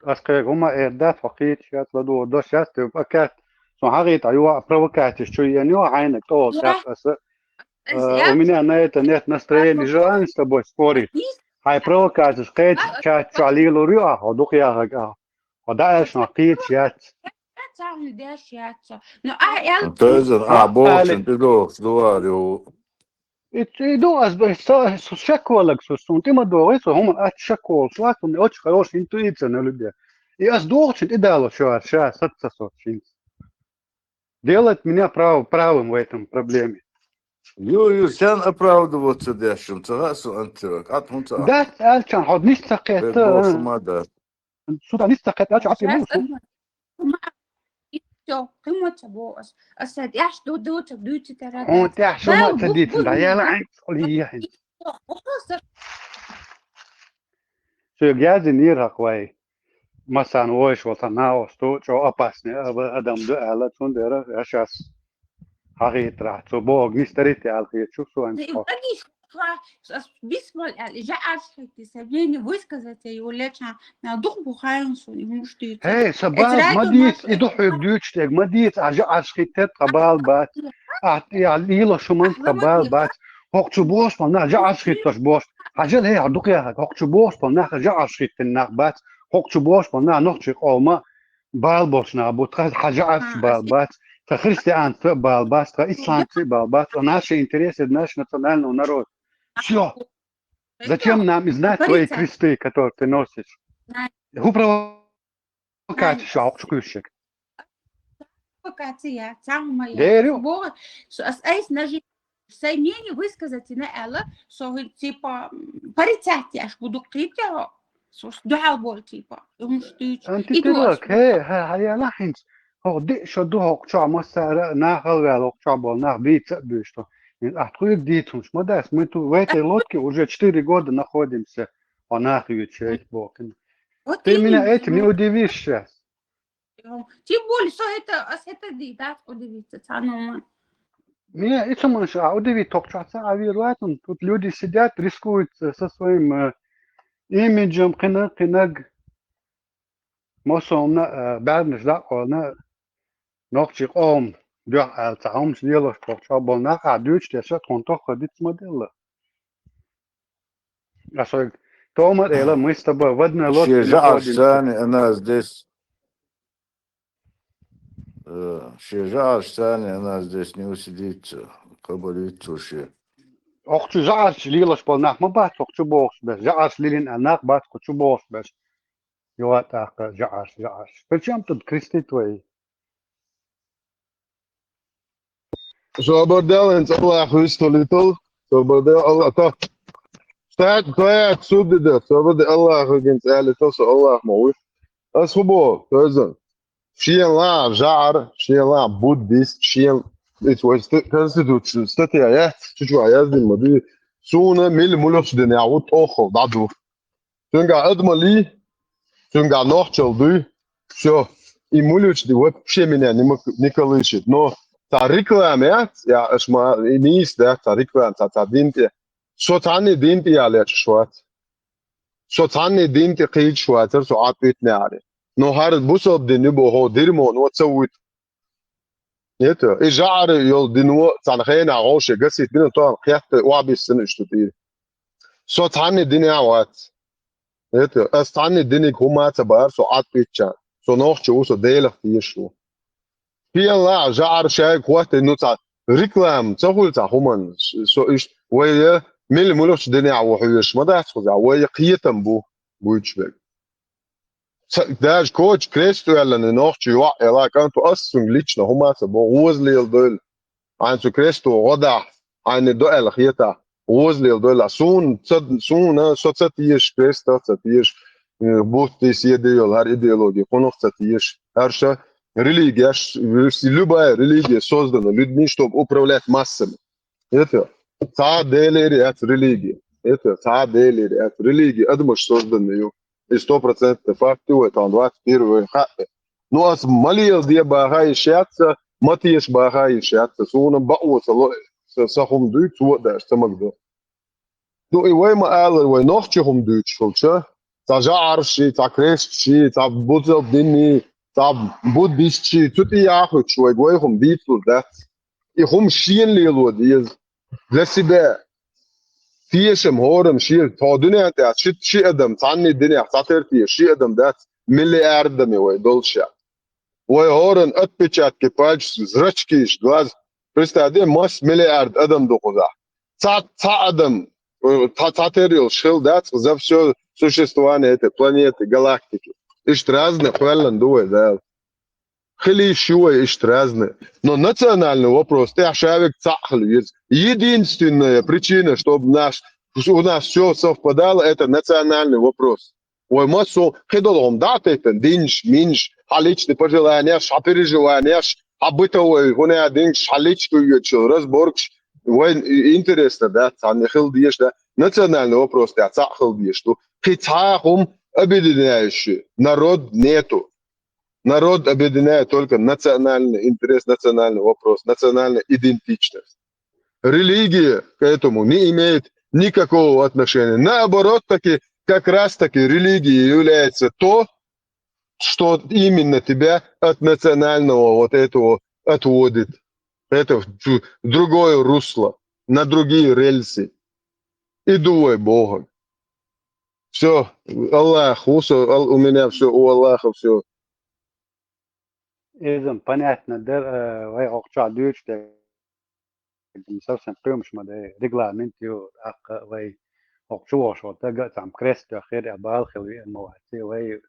Ас кхега хӀума эр дац, хьо кхийча яц, ладугӀу дош яц, тев пакет. Сон хьагӀийта, юха а провокацеш чу еана ю, хьайнаг тӀо волчаьрца аса. Э, у меня на это нет настроения, желания с тобой спорить. Хьайн провокацеш кхечу чат чохь лелур ю ахьа, хьо дукха яхаг ахьа. Хьо дӀааьлча хьо кхийча яц. Царна деш яц со. Ну, а, эл- Тойзан, а, бохучун тӀедогӀуш ду вар ю. И, и ду ас, ас, ас, ас шек валаг, со, сон тӀе ма догӀий, со хӀума ач шек волуш вац, у меня очень хорошая интуиция на любе. И ас догӀучун тӀедало шу ар, ша, саца со, шинца. Делать меня прав-, правым в этом проблеме. Ю, ю, сен оправдываться деш, ца хаьа со антирак, а тхун ца. Дац аьлчан, хьо нис ца кхетта, а? Ма да. Суда нис ца кхетта аьлча, а тӀе ма ву. Всё, кхин ма ца боху ас. Ас сан тӀехь ду, ду, ца дуьйцу тара. Хьуна тӀехь шу ма ца дийцина, да, яла хьайн цкъа лийхьина. Соьга яздинера хӀокху вай. Массарна вовзаш волу сан нахаста чӀогӀа опасный адам ду аьлла, цундела аш ас хьагӀийтарахь, цо бохург нисдарий те аьлла хеташ ю суна. Ас бисмал аьлла, жаӀарш хӀитти, сан мнение высказать йолча, на дух бухаем суна, и хӀумаш дуьйцу. Хей, сан бал ма дийца, и ду хьоьга дуьйцуш дерг ма дийца, а жаӀарш хӀиттар тхан бал бац. А, я лила шу ман тхан бал бац. ХӀокху чу бохуш болу нах жаӀарш хӀиттош бохуш. Хьажал, хӀей, хьо дукха яхаг, хӀокху чу бохуш болу нах жаӀарш хӀиттина нах бац. ХӀокху чу бохуш болу нах нохчийн къоман бала болуш нах бу. Тхан хьан жаӀарш бала бац, тхан христианца а бала бац, тхан исламца а бала бац. А наши интересы, наш национального народа. Всё. Зачем нам и знать твои кресты, которые ты носишь? ХӀун провокаци шу хьокху чу кхуьйсуш? Провокация, цхьа хӀума яц. Дерю. Бо-, со ас айс нажи, сан мнение высказать йина аьлла, со хӀин, типа, порицать еш бу дуккхийта, со дуьхьал болу, типа, хӀумаш дуьйцу. Антитирок, хе, хе, хьаяла хӀинца. ХӀокху диъ шо ду хӀокху чохь массара а нахал ваьлла хӀокху чохь болу нах бийца а буьйш ду. Ахь тхуьга дийцунаш ма дац, мы тут в этой лодке уже четыре года находимся. Хьо нах юьйцуш яйта бохкина. Ты меня этим не удивишь сейчас. Тем более, что это, ас это ди, да, удивиться, цхьа хӀума. Не, и цу манаш а удивить тхокху чохь ца а вер вац, тут люди сидят, рискуют со своим, э, имиджем, кхинаг, кхинаг. Массо а хӀумна, э, баьрнаш дӀа а кхоллина, нохчийн къоман дуьхьа аьлла, цхьа хӀумаш лелош тхокху чохь болу нах а дуьйцуш дерш а тхуна тохха диц ма делла. Ас вайга тома а элира, мы с тобой в одной лодке находимся. Шен жаӀарш царна, она здесь. Э, шен жаӀарш царна, она здесь не усидится. Кхабар вуьйцу шен. ХӀокху чу жаӀарш лелаш болу нах ма бац, хӀокху чу бохуш берш. ЖаӀарш лелийна аьлла нах бац, хӀокху чу бохуш берш. Йо, тӀаккха жаӀарш, жаӀарш. При чём тут кресты твои? Собар де, хӀинца Аллах висталийтал. Собар де, Аллах, то. Стать, стоять, суд де. Собар де, Аллах, хӀинца алийтал, со Аллах ма вуй. Ас хӀун боху, тойзан? Шен лан жаӀар, шен лан буддист, шен, ит вай ст-, конституци, статья яц, чу чу яздина ма дуй. Суна мила мулхачу динехь ву тӀоххал дӀаду. Цуьнгахь адамаллий, цуьнгахь нохчалла дуй, всё. И мулхачу ди вообще меня не ма-, не колышет. Но цхьа реклама яц, я аш ма, и нийса дац цхьа реклама, цхьа, цхьа дин тӀе. Со цхьанний дин тӀе яллечуш вац. Со цхьанний дин тӀе кхийчуш вацара, со Ӏад уьйту неӀаре. Но хӀара бусалба дин ю боху, дирмо, но ца вуьйту. Это, и жаӀар йолу дино цхьана хенахь гӀовше гасийта бина, тохана кхетта охьабиссина уьш ду тӀера. Со цхьанний динехь вац. Это, ас цхьанний диниг хӀума а ца бахара, со Ӏад уьттучарна. Со нохчо ву, со Делах тешаш ву. Шен лаахь жаӀар шайга хӀоттийна, ну, цхьа реклама ца хуьлу цхьа хӀуманна. Со иштта, вай я мила мулхачу динехь ву хьоьжуш ма дац кхузахь, вай я кхетам бу, буьйцуш берг. Ца-, даже коча крест оьллина нохчо йоӀ, эла кӀанто, ас цуьнга лично хӀума а ца боху, гӀоза леладойла. Хьайна цу кресто гӀо дахь, хьайна до аьлла хетахь, гӀоза леладойла. Суна ца, суна, со ца тешаш, крестах ца тешаш, э, бутт и седа йолу хӀара идеология, кхунах ца тешаш. ХӀара ша религияш, любая религия создана людьми, чтобы управлять массами. Это цхьа а Делера яц религия. Это цхьа а Делера яц. Религия адамаш созданный ю. И стопроцентный факт ю вай, там двадцать первый вай хаьа. Ну, ас ма леладе баха йиш яц сан, ма теша баха йиш яц сан. Суна бакъо ца ло, сан, сан хӀума дуьйцу, цо а даш ца магадо. Ну, и вай ма аллара, вай нохчи хӀума дуьйцуш хилча, цхьа жаӀарши, цхьа кресташи, цхьа бусалба динни, цхьа буддистши, цу тӀе яхуьйтуш вайга вай хӀума дийцалур дац. И хӀума шена лело деза. Для себя. Тешам хӀоранна шена. Тхо дуьнен тӀехь ши, ши адам, цхьанний динехь цхьатера теша ши адам дац, миллиардами вай долуш а. Вай хӀоранна отпечатки пальцев, зрачкиш, глаз. Представь, масса миллиард адам ду кхузахь. Цхьа, цхьа адам, э, цхьа, цхьатера йолуш хилла дац за всё существование этой планеты, галактики. Иштта разный кхоьллина ду вай Дала. Хила йиш ю вай иштта разный. Но национальный вопрос тӀехь ша верг цхьаъ хила веза. Единственная причина, чтобы наш, у нас всё совпадало, это национальный вопрос. Вай массо кхидолу хӀума дӀа а теттина, динаш, минаш, хьан личный пожеланиеш, хьан переживаниеш, хьан бытовой хӀуна динаш, хьан личка йоьдуш йолу разборкаш, вайн интересно дац, цхьанна хила дезаш дац. Национальный вопрос тӀехь цхьаъ хила дезаш ду. Кхин цхьа а хӀума объединяющий народ нету. Народ объединяет только национальный интерес, национальный вопрос, национальная идентичность. Религия к этому не имеет никакого отношения. Наоборот, таки, как раз таки религия является то, что именно тебя от национального вот этого отводит. Это в, в другое русло, на другие рельсы. И думай Богом. Всё, Аллах, у, со-, Ал-, у меня всё, у Аллаха всё. Иза понятно дара, э, вай хӀокху чохь дуьйцуш дерг совсем кхоьмаш ма дай, регламент ю, тӀаккха вай хӀокху чу вогӀуш волу дага а цхьамма крест тоьхира, а бала хила веана ма вац, вай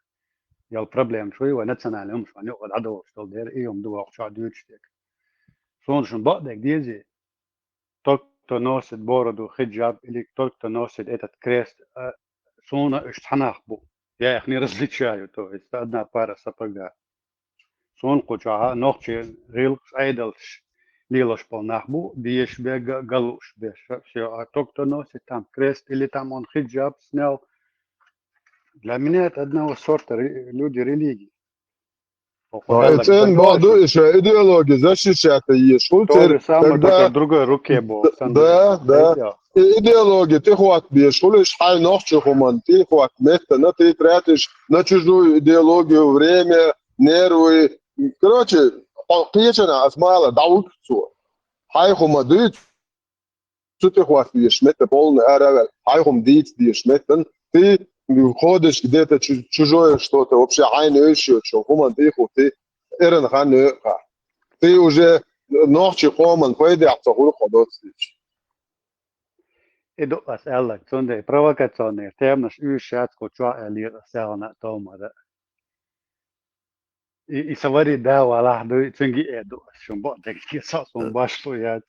йолу проблемаш вай, вай национальный хӀумаш вайн юкъа дӀадолуш долу дера, и хӀума ду хӀокху чохь дуьйцуш дерг. Суна шуна бакъдерг дезий? Тот, кто носит бороду, хиджаб, или тот, кто носит этот крест, а, суна уьш цхьа нах бу. Я их не различаю, то есть одна пара сапога. Суна кху чохь нохчийн гӀиллакхаш, Ӏедалш лелош болу нах бу, дезаш бен, га-, галуш бен. Всё, а тот, кто носит там крест, или там он хиджаб снял, для меня это одного сорта ре-, люди религии. Ой, цӀена бакъду, и шайн идеология защищать еш хуьлу церан. Тогда, да, да. И идеология тӀехӀотта безаш хуьлу, иш хьайн нохчийн хӀуманна тӀехӀотта меттана, ты тратишь на чужую идеологию время, нервы. Короче, хьо кхечанхьа ас ма аллара, дӀавуьгу цо. Хьайн хӀума дуьйцу, цу тӀехӀотта дезаш меттан полный ара а ваьлла, хьайн хӀума дийца дезаш меттан, ты ходишь где-то чу-, чужое что-то, вообще хьайна йиш йоцучу хӀуманна тӀехӀотта, эрна хан йоьу хьан. Ты уже нохчийн къоман пайдехь ца хуьлу хьо доцу дийцча. И ду ас аьлларг, цундела провокационный теманаш уьйш яц кху чохь аьллера ас аьлла томара. И, и сан вари да валахь дуй, цуьнга и э ду ас, шун бакъдерг, со суна башхо яц.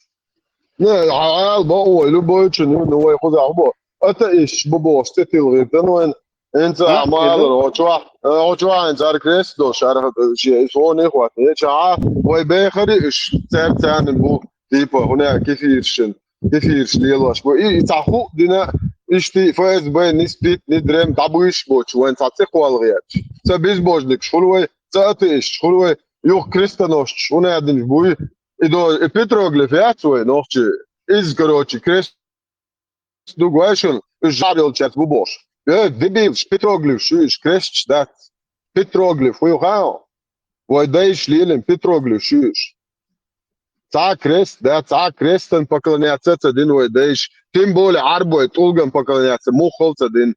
Не, хьан ала бакъо вай, любой чун ю, ну вай кхузахь бу. Атеисташ бу бохуш, цӀе тилгӀира дан вайн. ХӀинца а ма аллара, хьо чохь, хьо чохь хӀинца ара крест долуш, ара шен, и суна и хӀотта. Еча а, вай бехари уьш, цаьрца царна бу, типа, хӀуна кефиршин. эфираш лелош бу. И, и цхьа хӀуъа дина, иштта ФСБ, ни спид, ни дрем дӀабуьйш боцу вайн цхьа цӀе кхолла гӀерташ. Ца безбожникаш хуьлу вай, ца атеисташ хуьлу вай, юха крестоносцаш хӀун аьдинаш буй, и до, и Петроглиф яц вай, нохчи, иза, короче, крест ду гой шуна, уьш жӀар йолчаьрца бу бохуш. Э, дебилаш, Петроглиф шу уьш, кресташ дац. Петроглиф, хӀу ю хаьа? Вай дайша лелина Петроглиф шу уьш. Цхьа крест, да, цхьа крестан поклоняться ца дина вай дайша. Тем более Ӏарбой тӀулган поклоняться муххал ца дина.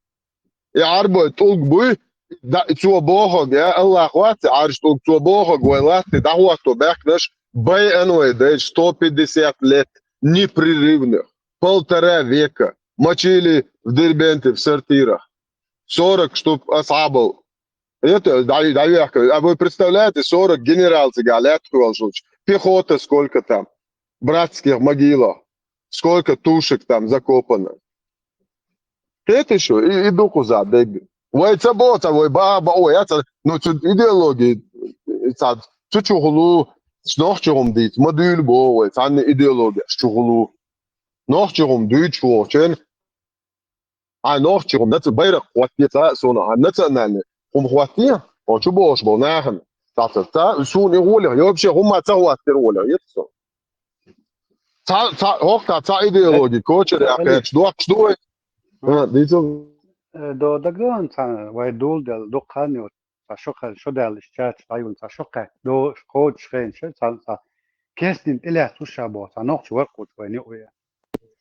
И Ӏарбой тӀулг буй, да, цо бохаг, я Аллах вац, Ӏарш тӀулг цо бохаг, вай латти дӀахӀотто баьхкинарш, байан вай дайша сто пятьдесят лет непрерывных, полтора века, мочили в Дербенте в сортирах. Сорок штук асхьабал. Это, да, да, а вы представляете, сорок генерал цигахь лаьтта хуьлуш, пехота сколько там, братских могилах, сколько тушек там закопано. Кхетий шу, и, и ду кхуза дерг. Вай ца боху, ца вай баха бао, я ца, ну, цу идеология, ца, цу чухулу, нохчи хӀума дийца, ма дуьйла боху вай, цхьанна идеологияш чухулу. Нохчи хӀума дуьйцуш вохучун, а нохчи хӀума, наца-, байракх хӀоттае ца а суна, а национальный хӀума хӀоттае, оцу бохуш болу нахана. Ца, ца, ца, суна и гӀоле, я вообще хӀумма ца хӀоттийра гӀоле, я ца. Ца, ца, хӀокху ца идеологи кочара а кхеташ дохкуш ду вай? А, дийцал. Э, до дагадогӀан цхьа вай дула делла дукха хан ю, цхьа шо кхаьлла, шо даьлла, иштта чача дӀаюллу цхьа шо кхаьлла, до кхочуш хенаш, цхьа, цхьа кестина тӀелаьцна уьш ша боху, цхьа нохча варкхочу вайна юкъа веа.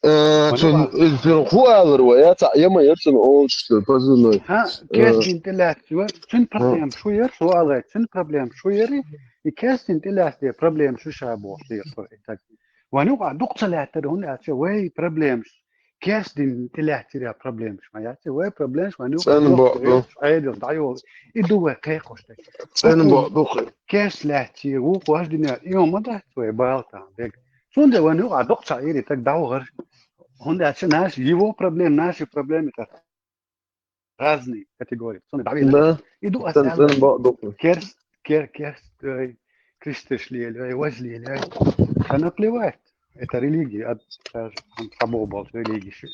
Э, вайна цун, юкъа. Э, цун хӀу алар вай, я цхьа эма яр цун олуш, позывной. Хьан, э, кестина тӀелаьцна вай, цуьнан проблема шу яр, со алгӀай, цуьнан проблема шу яри, и кестина тӀелаьцна проблема шу ша боху, и так. Вайна юкъа дукха ца лаьттара, хӀунда аьлча вай проблемаш, кестина тӀелаьцнарехь проблемаш ма яц, вай проблемаш вайна юкъа цӀена бакъ ду. Ӏедал дӀайолу. И ду вай кхайкхош дерг. ЦӀена бакъ ду кхин. Кест лаьцна, вукху важа динера, и хӀума дац вай бала тахана дерг. Цундела вайна юкъа дукха ца Ӏийра и таг дӀавахара. ХӀунда аьлча наша, его проблема, наши проблемы, это разные категории. Цунна дӀавелира. Да. И ду ас цӀена, аьлла, цӀена бакъ ду кхин. Керст, кер-, керст, ой, кристаш лелий, ой, ваз лелий, ой. Ша наплевать. Это религия, а, даже, там, сабо болчу религия шу.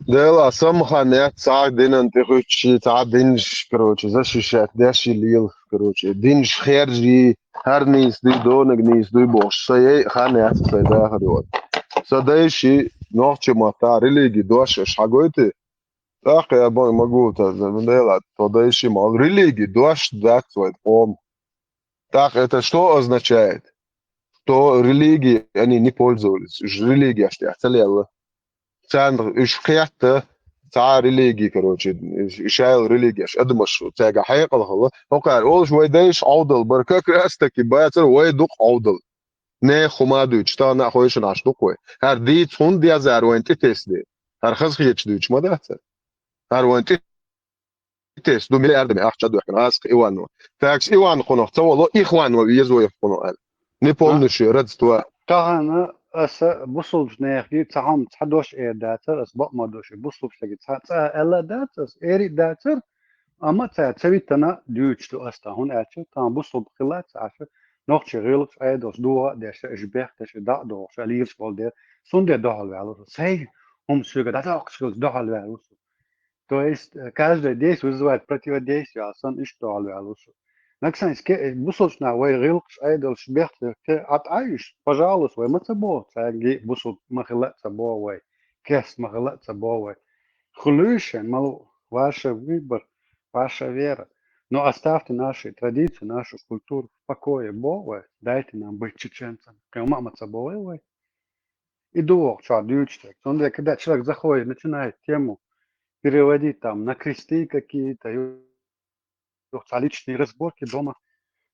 Дела, самхан яц, цхьа динан тӀе хуьттуш, цхьа динаш, короче, защищать деш и лела, короче, динаш хержий, хӀара нийса дуй, донаг нийса дуй бохуш, сан яй хан яц, сайн дахар йоцу. Сан дайши нохча матта религи дош аш хьагойту, тӀаккха я бан магу та, дела, то дайши мал религи дош дац вай къом. Так, это что означает? Что религии они не пользовались. Уж религияш тӀехь ца лелла. Царна уж кхетта, цхьа религия, короче, шайла религияш, адамаш, цаьрга хьекъал хала. ХӀокхара олуш вай дайша Ӏовдал бара, как раз таки бацара вай дукха Ӏовдал. Нехан хӀума а дуьйцуш, тахана а хойшина Ӏаш дукха вай. ХӀара дийца хӀунда дезара вайна тӀетесде? ХӀара хазахеташ дуьйцуш ма дац. ХӀара вайна тӀе тесна ду миллиардами ахча дохкина, Аскха Иванова. Такс Иван кхунах ца воло, Ихванова веза вай кхунах аьлла. Не помнишь, родство. Тахана аса бусулбачу нехан цхьа хӀума, цхьа дош эр дацар, аса бакъ ма дош, бусулбачу стаге цхьа цӀа аьлла дацар, аса эри дацар, амма ца, ца витана дуьйцуш ду аса тахана, хӀунда аьлча тахана бусулба хилла ца аша, нохчи гӀилгӀачу Ӏедалш дугӀа а деш, уьш бехк деш, дӀа а дохуш, лийраш болу дера, цундела дуьхьал ваьлла ву со. Сайн хӀума соьга дӀадоккхуш хилча дуьхьал ваьлла ву со. То есть, э, каждое действие вызывает противодействие, а сан иштта дуьхьал ваьлла ву со. Нагахь санна ке-, э, бусулбачу наха вай гӀилгӀачу Ӏедалш бехк те Ӏад Ӏа уьш, пожалуйста, вай ма ца боху, цаьрга бусулба ма хила а ца боху вай, керста ма хила а ца боху вай. Хуьлуьйша ма лу, ваша выбор, ваша вера. Но оставьте наши традиции, нашу культуру в покое боху вай, дайте нам быть чеченцами. Кхин ма а ма ца боху вай. И ду вокху чохь дуьйцуш дерг. Цундела, когда человек заходит, начинает тему переводить там на кресты какие-то, и юха цхьа личные разборки дома,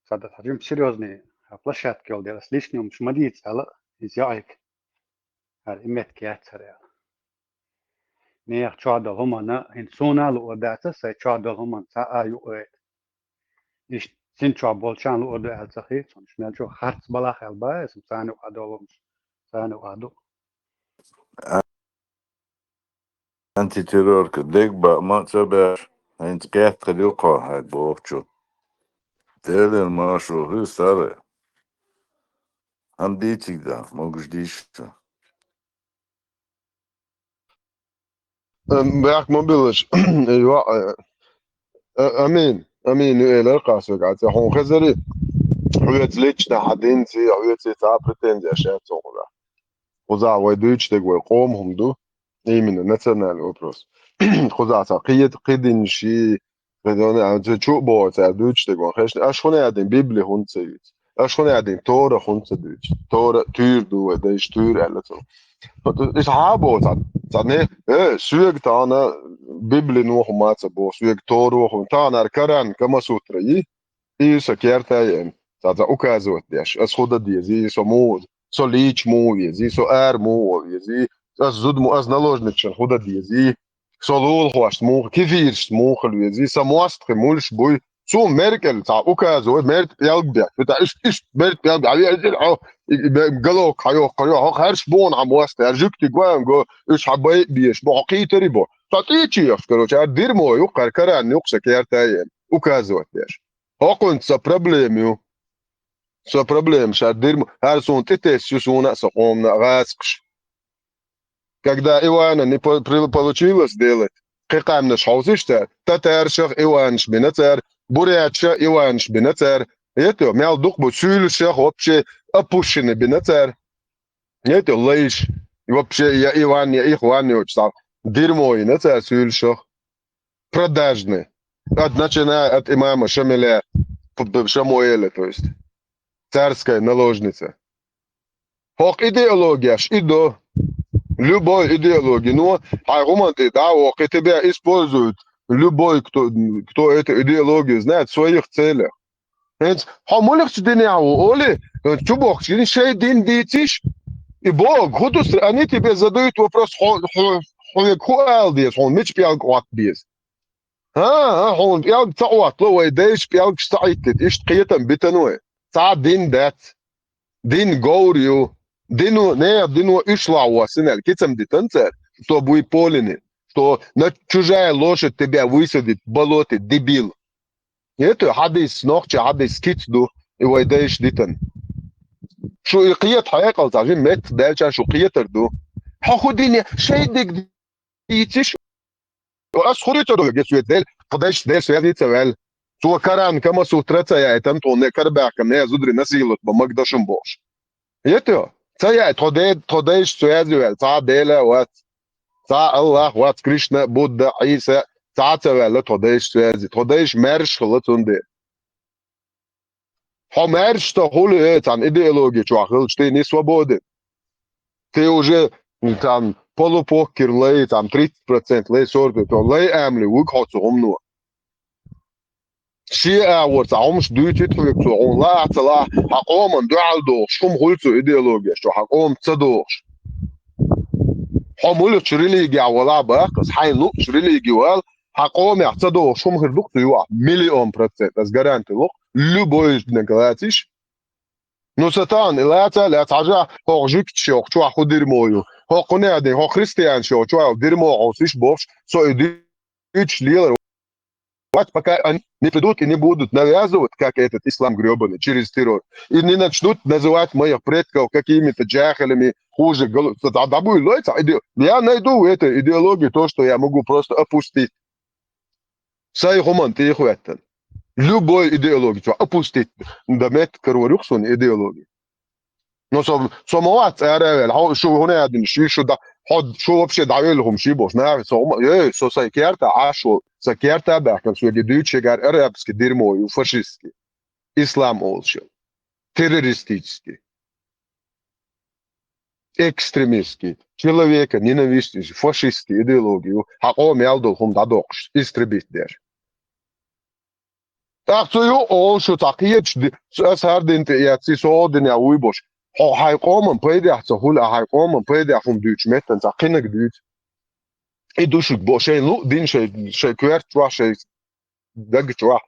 цхьа дан цхьа жимма серьёзный площадка йолу дела, ас личный хӀуманаш ма дийца аьлла, иза яйг. ХӀара и меттиг яц хӀара аьлла. Нехан чохь долу хӀуманна, хӀинца суна а луур дац, сайн чохь долу хӀуманна цхьа а юкъа вайта. Иштта цуьнан чохь болчарна луур ду аьлла ца хета суна. Мел чу харц балахь аьлла бан аса, царна юкъа долу хӀуманаш, царна юкъа ду. Антитеррорка дегба ма ца беш, хӀинца кхетта хила ю кхо хьайга бохучу. Делера маршо хир сара. Хьан дийциг дан, могуш дийша. Бехк ма биллаш. Йо, а, а, амин. Амин, ю элар кхасвега. Хьуна хезари, хьоьца лична хьа динци, хьоьца цхьа претензияш яц хьуна. Кхуза вай дуьйцуш дерг вай къоман хӀума ду. Именно национальный вопрос. Кхуза цхьа кхета, кхидинаш, кхидона, а, цу чу а боху цара дуьйцуш дерг вай хезна. Аша хӀунда аьлла Библи хӀунда ца юьйцу? Аша хӀунда аьлла Тора хӀунда ца дуьйцу? Тора туьйра ду вай дайша, туьйра аьлла цо. Иза хьан боху цхьа, цхьа не, э, соьга тахана Библино хӀума ца боху, соьга Торо хӀума. Тахана ара Коран, Камасутра йи, и сан керта а еана, цхьа, цхьа указывать деш. Ас хӀун дан деза, и со муха, со лийча муха веза, и со ара муха веза, и ас зуда му, ас наложницашна хӀун дан деза, и со лулахошца муха, кефиршца муха хила веза, и сан мостагӀий муьлш буй, цо меркӀал цхьа указывать, мерд пӀелг бехк. Вита иштта, иштта мерд пӀелг, а везира, хьо, и, и, бе-, галок хьайохкар, йо, хьо харш боху хьан мостагӀий, хьан жуьгти гоьн го, уьш хьан бай беш, бо, хьо кхийтари бо. Цхьа тӀечи ехаш, короче, ара дирмо юккъара, Коран юккъа сан керта а еана, указывать деш. ХӀокхуьнца сан проблема ю. Сан проблема ша дирмо, хӀара суна тӀетесса ю суна а, сан къомана а гӀазкхаш. Когда Ивана не по-, при-, получилось сделать, кхин къаьмнаш хьовсийша цара, татаршах Иванаш бина цара, бурятшах Иванаш бина цара. Это, мел дукха бу, суьйлашах вообще опущены бина цара. Это, лайш, вообще, я Иван, я Ихван, я вот так. Дирмо йина цара суьйлашах. Продажные. От, начиная от имама Шамиля, п-, п-, Шамуэля, то есть. Царская наложница. ХӀокху идеологияш и до. Любой идеология. Ну, хьайн хӀуманна тӀе дӀа а воккхий, тебя используют. Любой, кто, кто эту идеологию знает, в своих целях. ХӀинца хьо муьлхачу динехь ву олий, чубохкучу шайн дин дийциш, и боху, хӀун ду, они тебе задают вопрос, хьо, хьо, хьо вега хӀун ала деза, хьуна мича пӀелг Ӏотта беза? ХӀан, хьуна пӀелг ца Ӏоттало, вай дайша пӀелгаш ца Ӏиттийта, иштта кхетам битина вай. Цхьа дин дац. Дин говр ю. Дино, нехан дино уьш лахь воссина аьлла, кицам дитина цара, чтобы вы поняли, что на чужая лошадь тебя высадит в болоте, дебил. Это хьадис, нохча хьадис кица ду, и вай дайша дитина. Шу и кхета хьекъал, цхьа жин меттах даьлча шу кхетар ду. Хьо хӀун дина, шайн диг дийциш? Ас хуьлий ца довлаг, я соьца Дел, кху дайшца Дел связи ца ваьлла. Цо Коран, Камасутра ца яйтан, тхуна карабаьхкина, не зударий насиловать бан мага дашам бохуш. Ето, ца яй, тхо де-, тхо дайшца связи ваьлла, цхьа Дела а вац, цхьа Аллах вац, Кришна, Будда, Ӏийса, цхьа а ца ваьлла тхо дайшца связи. Тхо дайша маьрша хилла цундела. Хьо маьрша ца хуьлу, э, цхьана идеологи чохь хилча, ты не свободен. Ты уже, м, там, полупокер лай, там, тридцать процент лай, сорок, то лай амли вуьгу хьо цу хӀумано. Шен агӀор цхьа хӀумаш дуьйцуьйту хьоьга цо, хьуна лахь а ца лахь, хьан къоман дуьхьал дохуш хӀума хуьлу цу идеологеш чохь, хьан къоман ца дохуш. Хьо муьлхачу религехь валахь баккха, ас хьайна луъучу религи вала, хьан къомехь ца дохуш хӀума хир ду-кх цу юкъахь, миллион процент, ас гаранти ло-кх, любой динарг лацийша. Ну, сан тахана и лаца а лаьцна, хьажахь, хӀокху жуьгташа йоху чохь хӀун дирмо ю, хӀокху нехан дин, хӀокху христианаш йоху чохь дирмо хьовсийша бохуш, со и дуьйцуш лелар вац, пока они не придут и не будут навязывать, как этот ислам грёбаный, через террор. И не начнут называть моих предков какими-то джахилями, хуже голов-, да, да, буй лойца, иде-, я найду в этой идеологии то, что я могу просто опустить. Сайн хӀуманна тӀехӀоьттина. Любой идеологи чохь опустить дан меттиг карор ю-кх суна идеологи. Но со, со ма вац ара а ваьлла, хьо шу хӀун а дина, ши шу да-, хьо шу вообще дӀавелла хӀума ши бохуш, наха со хӀума, э, со сайн керта Ӏаш волу, сан керта а баьхкина, соьга дуьйцу шегара арабский дерьмо ю, фашистский, ислам олуш йолу, террористический, экстремистский, человека ненавистнический, фашистский идеологи ю, хьан къоман ял долу хӀума дӀадоккхуш, истребить деш. ТӀаккха цу юкъа олуш ю цхьа кхечу ди-, ас хӀара дин тӀе эцций, со хӀокху динехь вуй бохуш. Хьо хьайн къоман пайдехь ца хуьлу, а хьайн къоман пайдехь хӀума дуьйцу меттана цхьа кхинаг дуьйцу. И ду шуьга бо-, шайн луъу дин шайн, шайн коьрта чохь, шайн даг чохь,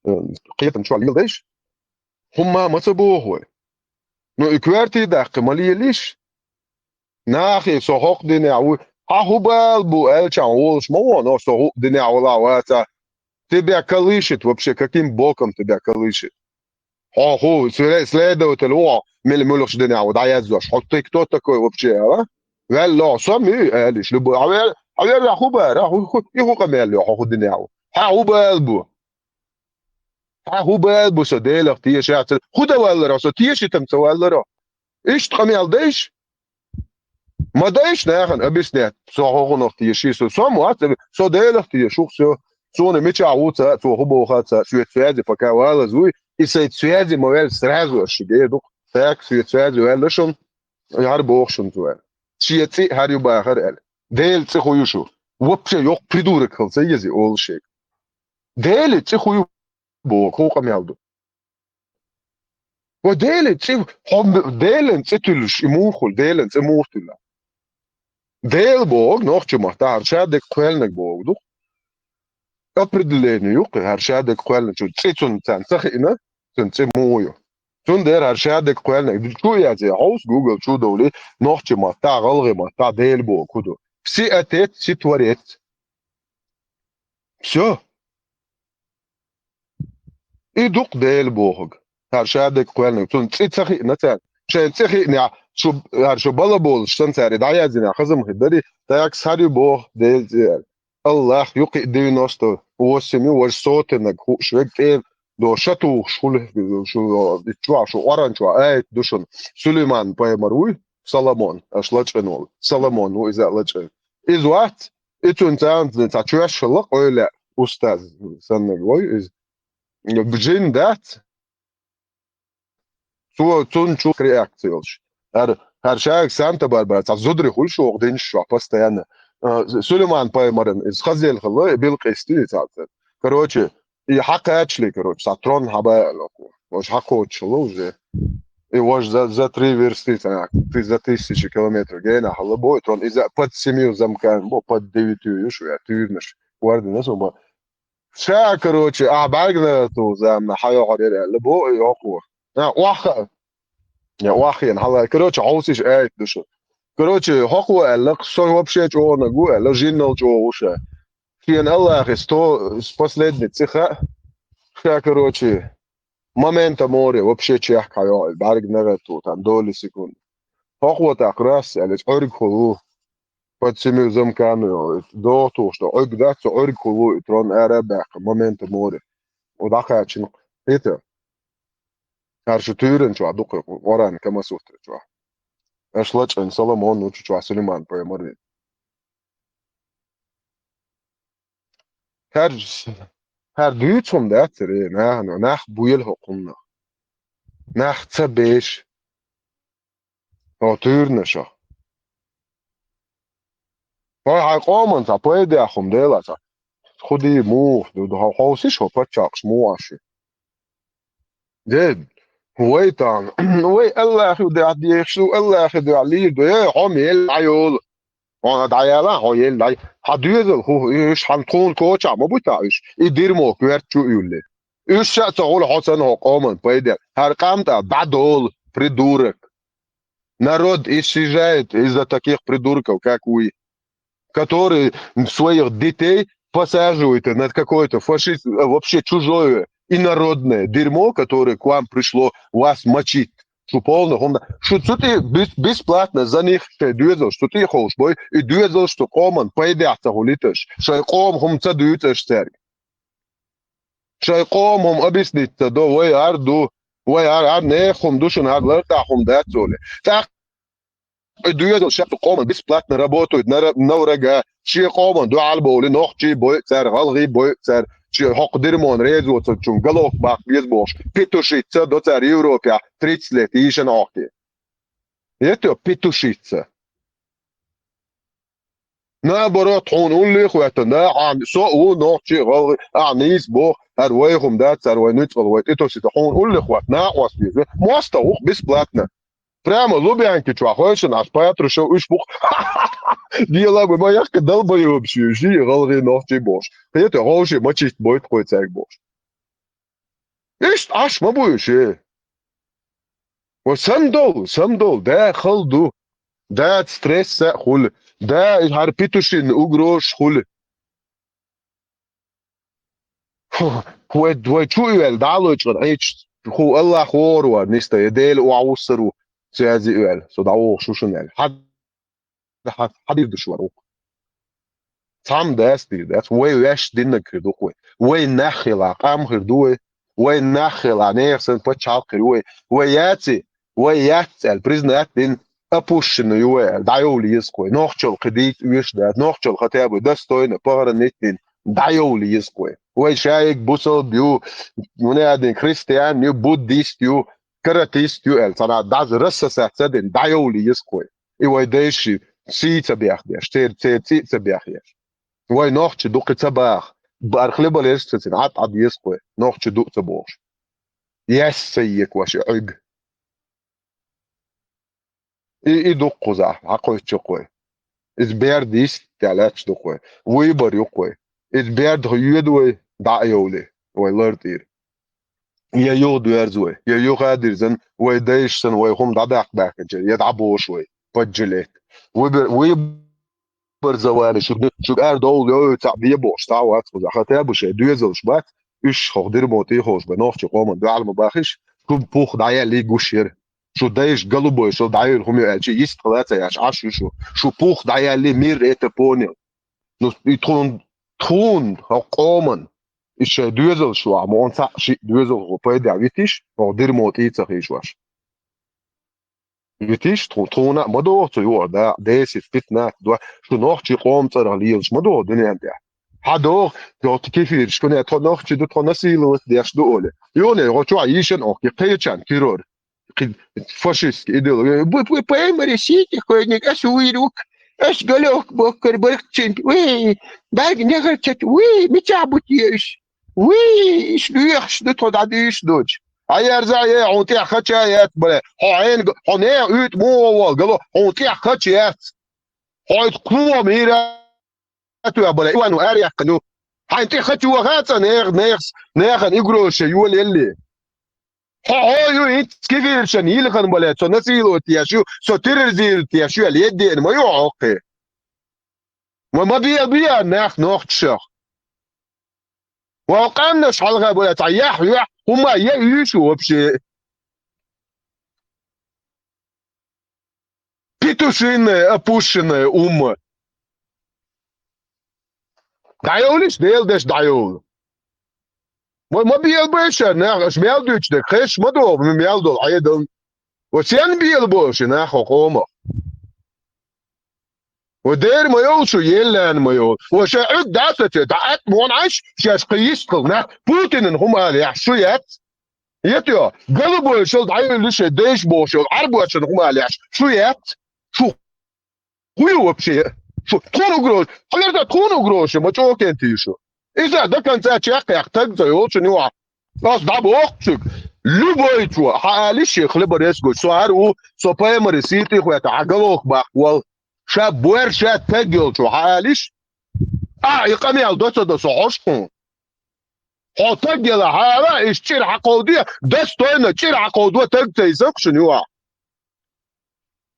э, кхетам чохь леладайша. ХӀумма ма ца боху вай. Ну, и коьртий даккхи ма лелийша. Нахе, со хӀокху динехь ву, хьан хӀун бала бу аьллачохь волуш ма вон, со хӀокху динехь вала ваца. Тебя колышет вообще, каким боком тебя колышет? Хьо хӀун, сле-, следователь ву хьо, мила муьлхачу динехь ву дӀаязъеш. Хьо ты кто такой вообще, а? Ваьлла хьо, со муьй, аьллаш, любой. А ваьлла, Хьо верра хӀу бара, хӀу, хӀу, и хӀу къамел йо, хьо хӀу динехь ву? Хьан хӀу бала бу? Хьан хӀу бала бу со Делах тешац? ХӀу дан валлара, со тешитам ца валлара? Иштта къамел дайш? Ма дайш нахана объяснять. Со хӀокхунах теший, со, со ма вац, со Делах тешух, со. Суна мичахь ву ца, цо хӀу боху ца, соьца связи пока валаз вуй, и сайца связи ма ваьлла сразу аш ши гер ду-кх. Так, соьца связи ваьлла шун, хӀара боху шун цо аьлла. Шен цӀе хӀара ю бахар аьлла. Делан цӀе хӀу ю шу? Вообще йоккха придурок хила ца еза олу шега. Делан цӀе хӀу ю боху, хӀу къамел ду? Ва Делан цӀе, хьо м-, Делан цӀе туьллуш, и муха хуьлу, Делан цӀе муха туьллу? Дела боху нохчийн маттахь, хӀара ша дерг кхоьллинарг боху ду-кх. Определение ю-кх, хӀара ша дерг кхоьллинарг, цӀе цунна царна ца хиъна, цуьнан цӀе муха ю. Цундела хӀара ша дерг кхоьллинарг чу а язъе, хьовса Google чу а довлий, нохчийн маттахь, гӀалгӀайн маттахь Дела боху хӀу ду. Все отец, все творец. Все. И ду-кх Дела бохург. ХӀара ша дерг кхоьллинарг. Цунна цӀе ца хиъна царна. Шайна цӀе хиънехь, шу, хӀара шу балаболуш санна цара и дӀаяздинехь хаза ма хир дарий, тӀаккха хӀара ю боху Делан цӀе аьлла. Аллах ю кхин девяносто восемь ю, важа сотаниг хууш верг тӀера до ша тухуш хуьлу шу, и чохь шу Къуръан чохь аят ду шуна. Сулайман пайхамар вуй, Соломон, аша лачкъина волу. Соломон ву иза а лачкъина. Иза вац, и цуьнан царна цхьа чоьш хилла къойле, устаз санниг вой иза. Жин дац. Цо цунна чу реакция йолуш. ХӀара, хӀара шайга Санта-Барбара, цхьа зударий хуьлуш оха динчу чохь постоянно. А, Сулайман пайхамаран иза хазъелла хилла, и Билкъис ду и цхьаъ. Короче, и хьакхачале, короче, цхьа трон хьаба аьлла оха. Важа хьакхочуш хилла уже. И важа за, за три версты, цхьа, ты за тысячи километров гена хьала бо, и трон, и за под семью замками, бо, под девятью, ю шу, я, туьйранаш. Гвардинас, бо. Ша, короче, ахьа бӀаьргана ту замна хьайохьур яра аьлла, бо, и хӀокхо. А, охьа. Я, охьа, хьала. Короче, хьовсийша аят ду шу. Короче, хӀокхо аьлла, со вообще чӀогӀанаг ву аьлла, жиннал чӀогӀа ву ша. Шена Аллахе сто, с последний цӀе хаьа, ша, короче, момента море, вообще чехка хьайохьу, бӀаьргана гӀерту, там, доли секунд. ХӀокхо тӀаккха раз аьлла, Ӏуьргахула ву. Под семью замками, дохуш ду, Ӏуьрг дац, цу Ӏуьргахула ву, и трон ара а баьккха, момента море. О, дӀакхачина, хӀета. ХӀара шу туьйран чохь ду кху Къуръан Камасутра чохь. Аша лачкъина Соломон ву чу чохь Сулайман пайхамар ву. ХӀара, хӀара дуьйцу хӀума дац, ре, нахана, нах буьйлу хӀокхунна. Нах ца беш. Хьо туьйранашах. Хьо хьайн къоман цхьа пайдехь хӀума делахь цхьа. ХӀу ду, муха ду, хьо хьовсийша хьо паччахьаш муха Ӏаш ю. Де, вай тахана, вай Аллахе дуьхьа дехаш ду, Аллахе дуьхьа лийр ду, э, хьо мел дӀайолу. Хьо дӀаяла, хьо ел дӀай. Хьан доьзал хӀу, уьш хьан тхуна кочахь ма буй тахь уьш. И дирмо коьрта чу а юллий. Уьш ша а ца гӀур хьо санна хьо къоман пайдехь. ХӀара къам тӀа дӀадолу, придурок. Народ исчезает из-за таких придурков, как вы, которые своих детей посаживаете на какое-то фашист-, э, вообще чужое инородное дерьмо, которое к вам пришло вас мочить. Шу полный хӀума. Шу цу тӀе бес-, бесплатно за них шайн доьзалш цу тӀе а ховш бой, и доьзалш цу къоман пайдехь ца хуьлуьйташ. Шайн къоман хӀума ца дуьйцу аша цаьрга. Шайн къоман хӀума объяснить ца до, вай ар ду, вай ар, ар нехан хӀума ду шуна, ар лартӀахь хӀума дац олий. ТӀаккха и доьзалш шаьш цу къоман бесплатно работают на ра-, на врага. Шен къоман дуьхьал бовлий, нохчий бой цара, гӀалгӀий бой цара, шен хӀокху дирмон реза воцурчун головка баккха беза бохуш, петушиться до цара Европехь тридцать лет йийшина Ӏохке. Это петушиться. Наоборот, хьуна улле а хӀоьттина, ахьа со а ву нохчий, гӀалгӀий, ахьа нийса боху, хӀара вай хӀума дац, цара вай нуьцкъала вай тӀетосуьйту, хьуна улле а хӀоьттина, накъа хьоста веза, мостагӀа ву-кх бесплатно. Прямо Лубянки чохь хойшина аш Патрушев уьш бу-кх. Дела бу, ма яккха долбоёбаш ю, жий, гӀалгӀий, нохчий бохуш. Кхета, гӀовши мачийта бойта кхой цаьрга бохуш. Иштта Ӏаш ма бу уьш, э. Ва сандол, сандол, да хала ду. Да стресса а хуьлу. Да хӀара петушинна угрозаш хуьлу. Ху, вай, вай чу а ваьлла, дӀа а лочкъина, Ӏийча, хӀу Аллах вогӀур вара, ниста, я Дела охьавуссар ву, цаьрзи а ваьлла, со дӀавогӀуш ву шуна аьлла. Хьан, хьан, хьан дийр ду шу вара вукху? Цхьамма дас дийр дац. Вай ваьш диннаг хир ду-кх вай. Вай нах хилахь, къам хир ду вай. Вай нах хилахь, нехан санна пачхьалкх хир ю вай. Вай яци, вай яц аьлла, признать дина, опущенный ю вай аьлла, дӀайовла еза-кх вай. Нохчалла кхин дийца оьшуш дац. Нохчалла хотя бы достойно, похоронить дина, дӀайовла еза-кх вай. Вай шайиг бусалба ю, ванадин христиан ю, буддист ю, каратист ю аьлла, цхьана дӀаз рассосаться дина, дӀайовла еза-кх вай. И вай дайши сий ца бехдеш, церан, церан цӀи ца бехъеш. Вай нохчи ду кхин ца баха, бар хлебалеш ца цина, Ӏад-Ӏад еза-кх вай, нохчи ду ца бохуш. Яс ца екаш и Ӏуьг. И, и ду-кх кхузахь, хьакхуьйцу-кх вай. Иза берда йист тӀе лаьтташ ду-кх вай. Вуй бар ю-кх вай. Иза берда йоьду вай, дӀа а йовлий, вай лар тӀера. Я юха доьрза вай, я юха а дирзина, вай дайша санна вай хӀума дӀадаккха баьхкинчара, я дӀабошу вай, паджалет. Выбор, выбор за вами, шу, шу арадовла йовлий цхьаъ бе бохуш, цхьаъ вац кхузахь. Хотя бы шайн доьзалш бац, уьш хӀокху дирмо тӀехь ховш бен, нохчийн къоман дуьхьал ма бахийша, шу пух дӀаяьллий гуш яра. Шу дайша голубойшал дӀайолу хӀума ю аьлча, йистхила а ца еш, Ӏаш ю шу. Шу пух дӀаяьллий, мир это понял. Ну, и тхуна, тхуна, хӀокху къоман, и шайн доьзалш ваха, ма он цхьаъ шиъ доьзалхо пайдехь витийша, хӀокху дирмо тӀе ца хийшош. Витийша тху-, тхуна а ма догӀу цу юкъара дакъа, десять, пятнадцать, два, шу нохчийн къоман цӀарах лелаш ма догӀу дуьнен тӀехь. Хьан догӀу, йо, тхо кефираш, кхуьне тхо нохчий ду, тхо насиловать деш ду олий. Юхане, гӀо чохь йийшина оха, кхечарна террор. Кхин фашистский идеология. Вы, вы поймали сити хойник, ас уйрук, ас галёк боккар бархчинт, вы, даг негар чат, вы, мича бутьеш, вы, иш луьхаш ду тхо дӀадуьйш доч. Аяр за е, хьун тӀе хача яц, бля, хьо хьен, хьо не уьт муо вал, гало, хьун тӀе хача яц. Хьо кхуо мира Атоьхна бале, и ван ву аръяьккхина ю. Хьайн тӀе хачу ваха а цӀа нех-, нехс-, нехан игроша йолаелли. Хьо хьо ю, хӀинца кефиршан йилхана бале, цо насиловать еш ю, цо терроризировать еш ю аьлла, еддена ма ю хьо кхе. Ма, ма бе-, бе нах нохчашах. Ва къаннаш хьалха бале, цхьа яхь, яхь, хӀума я уьйш вообще. Петушиная, опущенная умма. ДӀайовлиш, Дела деш дӀайовла. Ма, ма белабайша нах, аша мел дуьйцу дерг, хезаш ма догӀу, ма мел долу Ӏедал. Ва сен белабойша нах хӀокху къомах? Ва дера ма йолу шу, еллана ма йолу. Ва шайн Ӏуьд дацаче, дӀа атта ма вон Ӏаш, шаьш кхин йистхила нах, Путинан хӀума ала яхь, шу яц? Ето, голубойшал дӀайолуш, дайш бохуш йолу Ӏарбошан хӀума ала яхь, шу яц? Шу хӀун ю вообще? Шу тхуна угроза, хьалерта тхуна угроза, ма чӀокентий шу. Иза до конца чекхъяккха таг ца йолчун юахь. Ас дӀабохучуьнга, любой чо, хьан алиш шен хлеборез гуш, со хӀара ву, со пайхамаре сийртий хӀоьтту, хьан галох баккха вал. Ша бор, ша таг йолчо, хьан алиш? А, и къамел до ца до со хьош хьуна. Хьо таг яла хьала, иш чӀир хьакховде, достойно чӀир хьакховдо таг ца йисанкъ шуна юахь.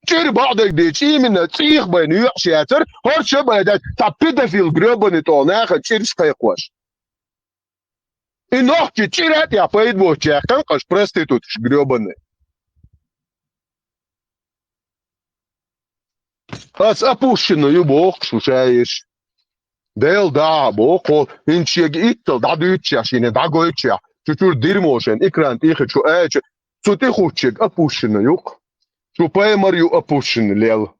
ЧӀир бакъдерг дийцича, именно цӀийх байна йоьӀуш яцара, хӀорш а байна дац, цхьа педофил грёбаный тӀо нахана чӀирш кхайкхош. И нохчи чӀира а тӀехь пайда боцуш яьккхина, къаш проституташ грёбаный. Ас опущенный ю боху шу шаьш. Дела дахьа боху, хӀинца шега иттал дӀадуьйцучехь, шена дӀагойтучехь, чу-чуьра дирмо шен экран тӀехь шу аьлча, цу тӀехуттучега опущенный ю-кх. Шу пайхамар ю опущенный лел.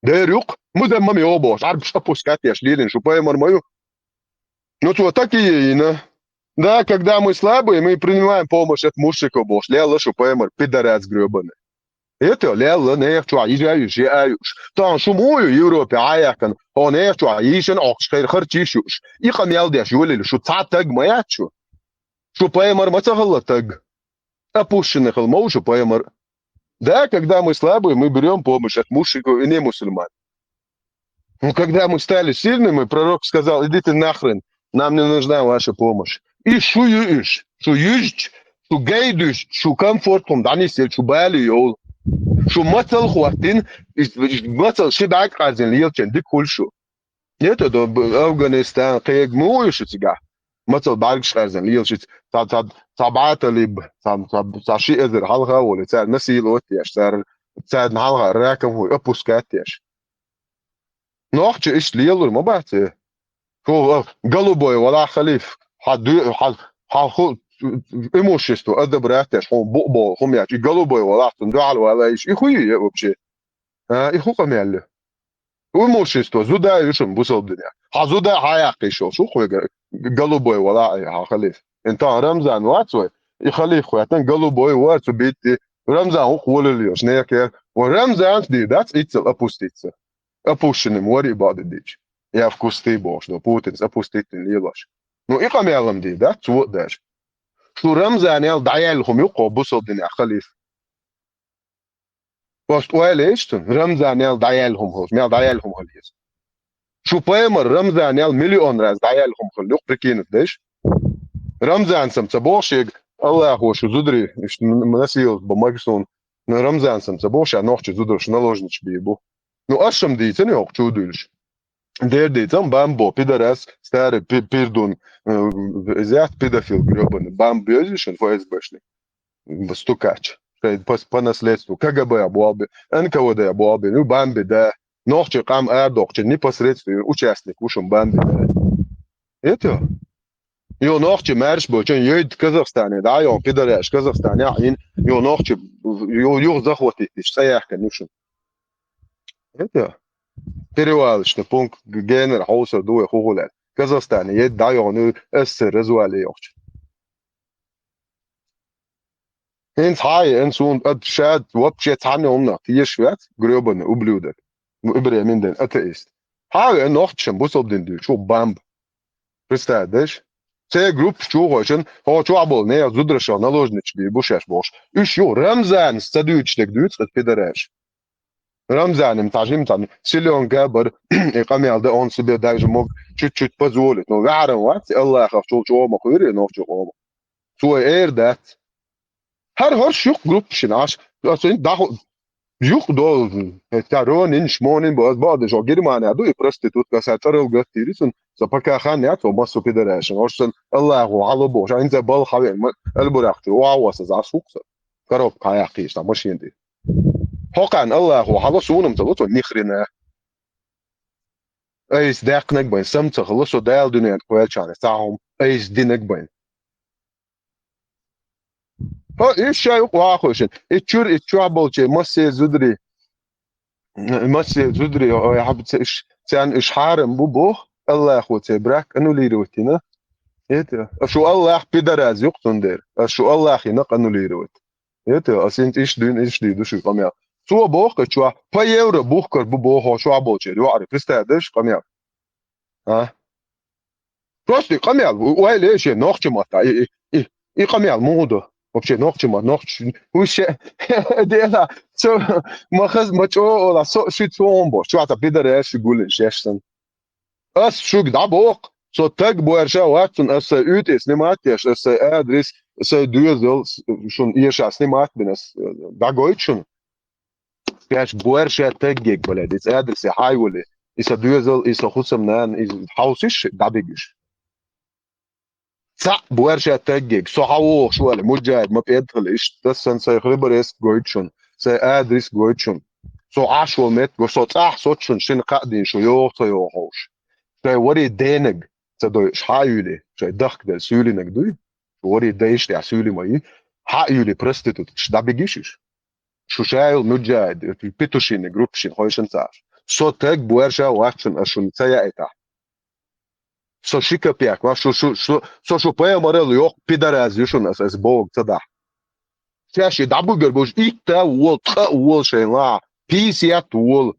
Дера ю-кх, муза ма йо бохуш, Ӏарбаш опускать еш лелийна шу пайхамар ма ю. Ну, цо такие йина. Да, когда мы слабые, мы принимаем помощь от мушриков бохуш, лелла шу пайхамар, пидорас грёбаный. Это лелла, нехан чохь йижа а юьш, еа а юьш. Тахана шу муха ю Европе Ӏа яьккхина, хьо нехан чохь йийшина Ӏохкуш хир харчийш юуш. И къамел деш йолийла шу, цхьа таг ма яц шу. Шу пайхамар ма ца хилла таг. Опущенный хила ма ву шу пайхамар. Да, когда мы слабые, мы берём помощь от мушриков и не мусульман. Ну, когда мы стали сильными, пророк сказал: «Идите нахрен, нам не нужна ваша помощь». И шу ю уьш, шу юьжч, шу гайдуьш, шу комфорт хӀума дӀанисъелча, шу бали йовла. Шу мацалла хӀоттина, и, и мацалла ши бӀаьрг къарзина лелачун дика хуьлу шу. Нет, это б-, Афганистан, кхега муха ю шу цигахь? Мацалла бӀаьргаш къарзина лелаш, цхьа, цхьа, цхьа бӀаталиб, цхьа, цхьа, цхьа ши эзар хьалха а волий, цара насиловать еш, цара, царна хьалха раком хӀуй, опускать еш. Нохчи иштта лелур ма бац. Хьо, а, голубой вала халиф. Хьа ду-, хьа, хьа ху-, имущество одобрать еш, хьо бу-, бо, хӀума яч. И голубой вала, цун дуьхьал вала иш. И хуй е вообще? А, и ху къамел ю? Имущество, зуда ю шун бусалба дине. Хьа зуда хьа яккхийш йолуш ву хьоьга, голубой вала, хьа халиф. Интан Рамзан вац вай. И халиф хӀоьттина голубой вац, цу битти. Рамзан ву-кх волалла йолуш, некер. Ва Рамзанс дийр дац, иццал опуститься. Опущенным вари баъ де дича. Я в кусты бохуш до, Путинс опустительный лелош. Ну, и къамелам дийр дац, цо а деш. Шу Рамзанел дӀаяьлла хӀума ю-кх бусалба дине халиф. Просто ойла еш цунна, Рамзанел дӀаяьлла хӀума хилча, мел дӀаяьлла хӀума хила еза. Шу пайхамар Рамзанел миллион раз дӀаяьлла хӀума хила юкъ, прикинуть деш. Рамзанс-м ца боху шега, Аллахо шу зударий, иштта м-, м-, насиловать бан мага суна, но Рамзанс-м ца боху ша нохчи зударш наложнича бийр бу. Ну, аш-м дийцина йоху чу дуьйлуш. Дер дийцам, бамбо, пидорас, старый пи-, пирдун, э, изят педофил грёбаный, бамбо безишин ФСБшник. Стукач. Шай по, по наследству. КГБ болби, НКВД болби, ну, бамби, да. Нохчи къам ардохчи непосредственный участник ву шун бамби, да. Это? Йо нохчи марш бочен, йойд Казахстане, да, йо пидоряш Казахстане, а ин, йо нохчи, йо, йо захватить, цӀа яхкан, ну, шун. Это? Перевалочный пункт г-, генер хьовсар ду вай хӀу гӀулер. Казахстане, ед да йо, ну, эс развали йохчи. ХӀинца хьа а, эн суна ад шад вообще цхьанна хӀуманах тешаш вац, грёбаный ублюдок. Ну, Ибрахим Инден атеист. Хьа а, эн нохчашан бусалба дин дуьйцу, бамб. Представь, даш? Церан группаш чухойшан, хьо чохь болу нехан зударшах наложнича бийр бу шаьш бохуш. Уьш ю Рамзанас ца дуьйцуш дерг дуьйцу, аса пидораш. Рамзаним цхьа жим цхьа силёнка бар, и къамел да он себе даже мог чуть-чуть позволить. Но ваьхьаран вац, Аллахах чул чӀогӀа ма кхуьйрий, нохчо къомах. Цо эр дац. ХӀара хӀорш юкъ группашина Ӏаш, аса ин даху-, юкъ долу, хӀета ронинаш, монин бу, аса бакъдеш, хьо Германия ду, и проститутка, аса цӀарал гаттийри цун, аса пока хан яц, хьо массо пидорашин, хӀорш сан Аллахо хьало бохуш, ин ца бал хьавен, ма, албурахчу, вау, аса зас хукса. Коробка хьаяхкийш, та машин ди. Хьо кхаьн Аллахо хьало, суна-м ца ло, цо ни хрена. Айса даьккхинарг байн, сам ца хало, со Дала дуьнен кхоьллачарна, цхьа хӀума, айса динарг байн. ХӀо, уьш шай юкъа вахошин. И чуьра, и чохь болчий, массе зударий. Массе зударий, ой, хьаба ца уьш, царна уьш хьарам бу, боху, Аллахо церан брак аннулировать йина. Это, аш шу Аллах пидорас юкъ цундела. Аш шу Аллах йина аннулировать. Это, ас инца иш дуьйна, иш дуьйна ду шуьга къамел. Цо боху чохь, по евро бухкар бу боху чохь болчий, юкъари. Представь, даш къамел. А? Просто и къамел, ойла е шен нохча матта, и, и, и, и къамел муха ду? Вообще нохча матта, нохча, вуьше, дела, со, ма хаз, ма чӀо ола, со, ши цо он бо, чохь ца пидораш ши гулин, шеш сан. Ас шуьга дӀабоху, со таг боьрша вац цунна, ас сайн уьйтӀе снимать еш, ас сайн адрес, сайн доьзал, с-, шуна эша снимать бина, ас, э, дӀагойту шуна. Шаьш боьрша таггиг, блядь, иза адреси хьайвали, иза доьзал, иза хӀусамнана, иза хьовсиш, дӀабигиш. Цхьаъ боьрша таггиг, со хьан вохуш вали, муджахид ма пӀедхали, иштта сан сайн хрибареск гойту шуна, сайн адрес гойту шуна. Со Ӏаш волу меттиг го, со цӀахь соцу шуна, шина кхаа дийна шу йогӀу ца йогӀу хьовш. Шайн вари денаг ца дойуш хьан а юьли, шайн дахкаделла суьйлинаг дуй? Шу вари дайш тӀехь суьйли ма ю? Хьан а юьли проституткаш дӀабигиш уьш? Шу шайла муджахид, петушиный группашин хойшан царш. Со таг боьрша вац шуна, ас шуна ца яийтахь. Со ши копейк, ва шу, шу, шу, со шу пайхамарал йоккха пидораз ю шуна, ас, ас богу ца дахь. Шаьш и дӀабугар буш, итта а волу, ткъа а волу шайн лахьа, пийсет а волу.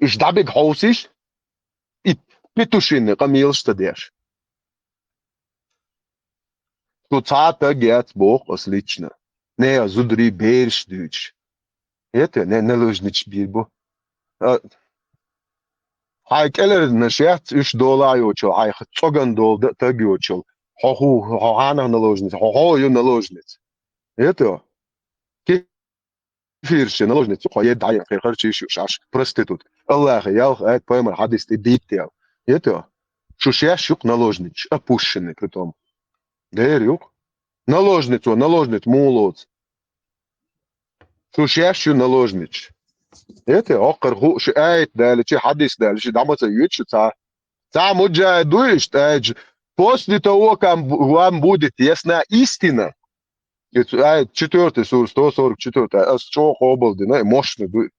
Уьш дӀабиг хьовсиш, и петушиный къамелаш ца деш. Шу цхьа а таг яц боху ас лично. Не, зударий бераш дуьйцуш. Это не, наложнича бийр бу. А, хьайн кӀеларнаш яц, уьш дола а йоцул, хьайн цӀоган дола да а таг йоцул. Хьо хӀу, хьо хьанах наложница, хьо хьо ю наложница. Это? Кефирши наложница, хьо е дӀайина, хир харчийш ю шаьш, проститут. Аллахе ялх аят, пайхамар хьадис тӀе бийттел. Это? Шу шаьш юкъ наложнича, опущенный притом. Дер юкъ. Наложницо, наложница муха лоцу? Шу шаьш ю наложнича. Это, оккхар ху, ши аят даличи, хадис даличи, дама ца юит шу ца. Ца муджахид дуй, иштта аят. После того, как вам будет ясна истина, это аят четвёртый сура, сто сорок четвёртый, ас чо къобалдина, мощный дуй.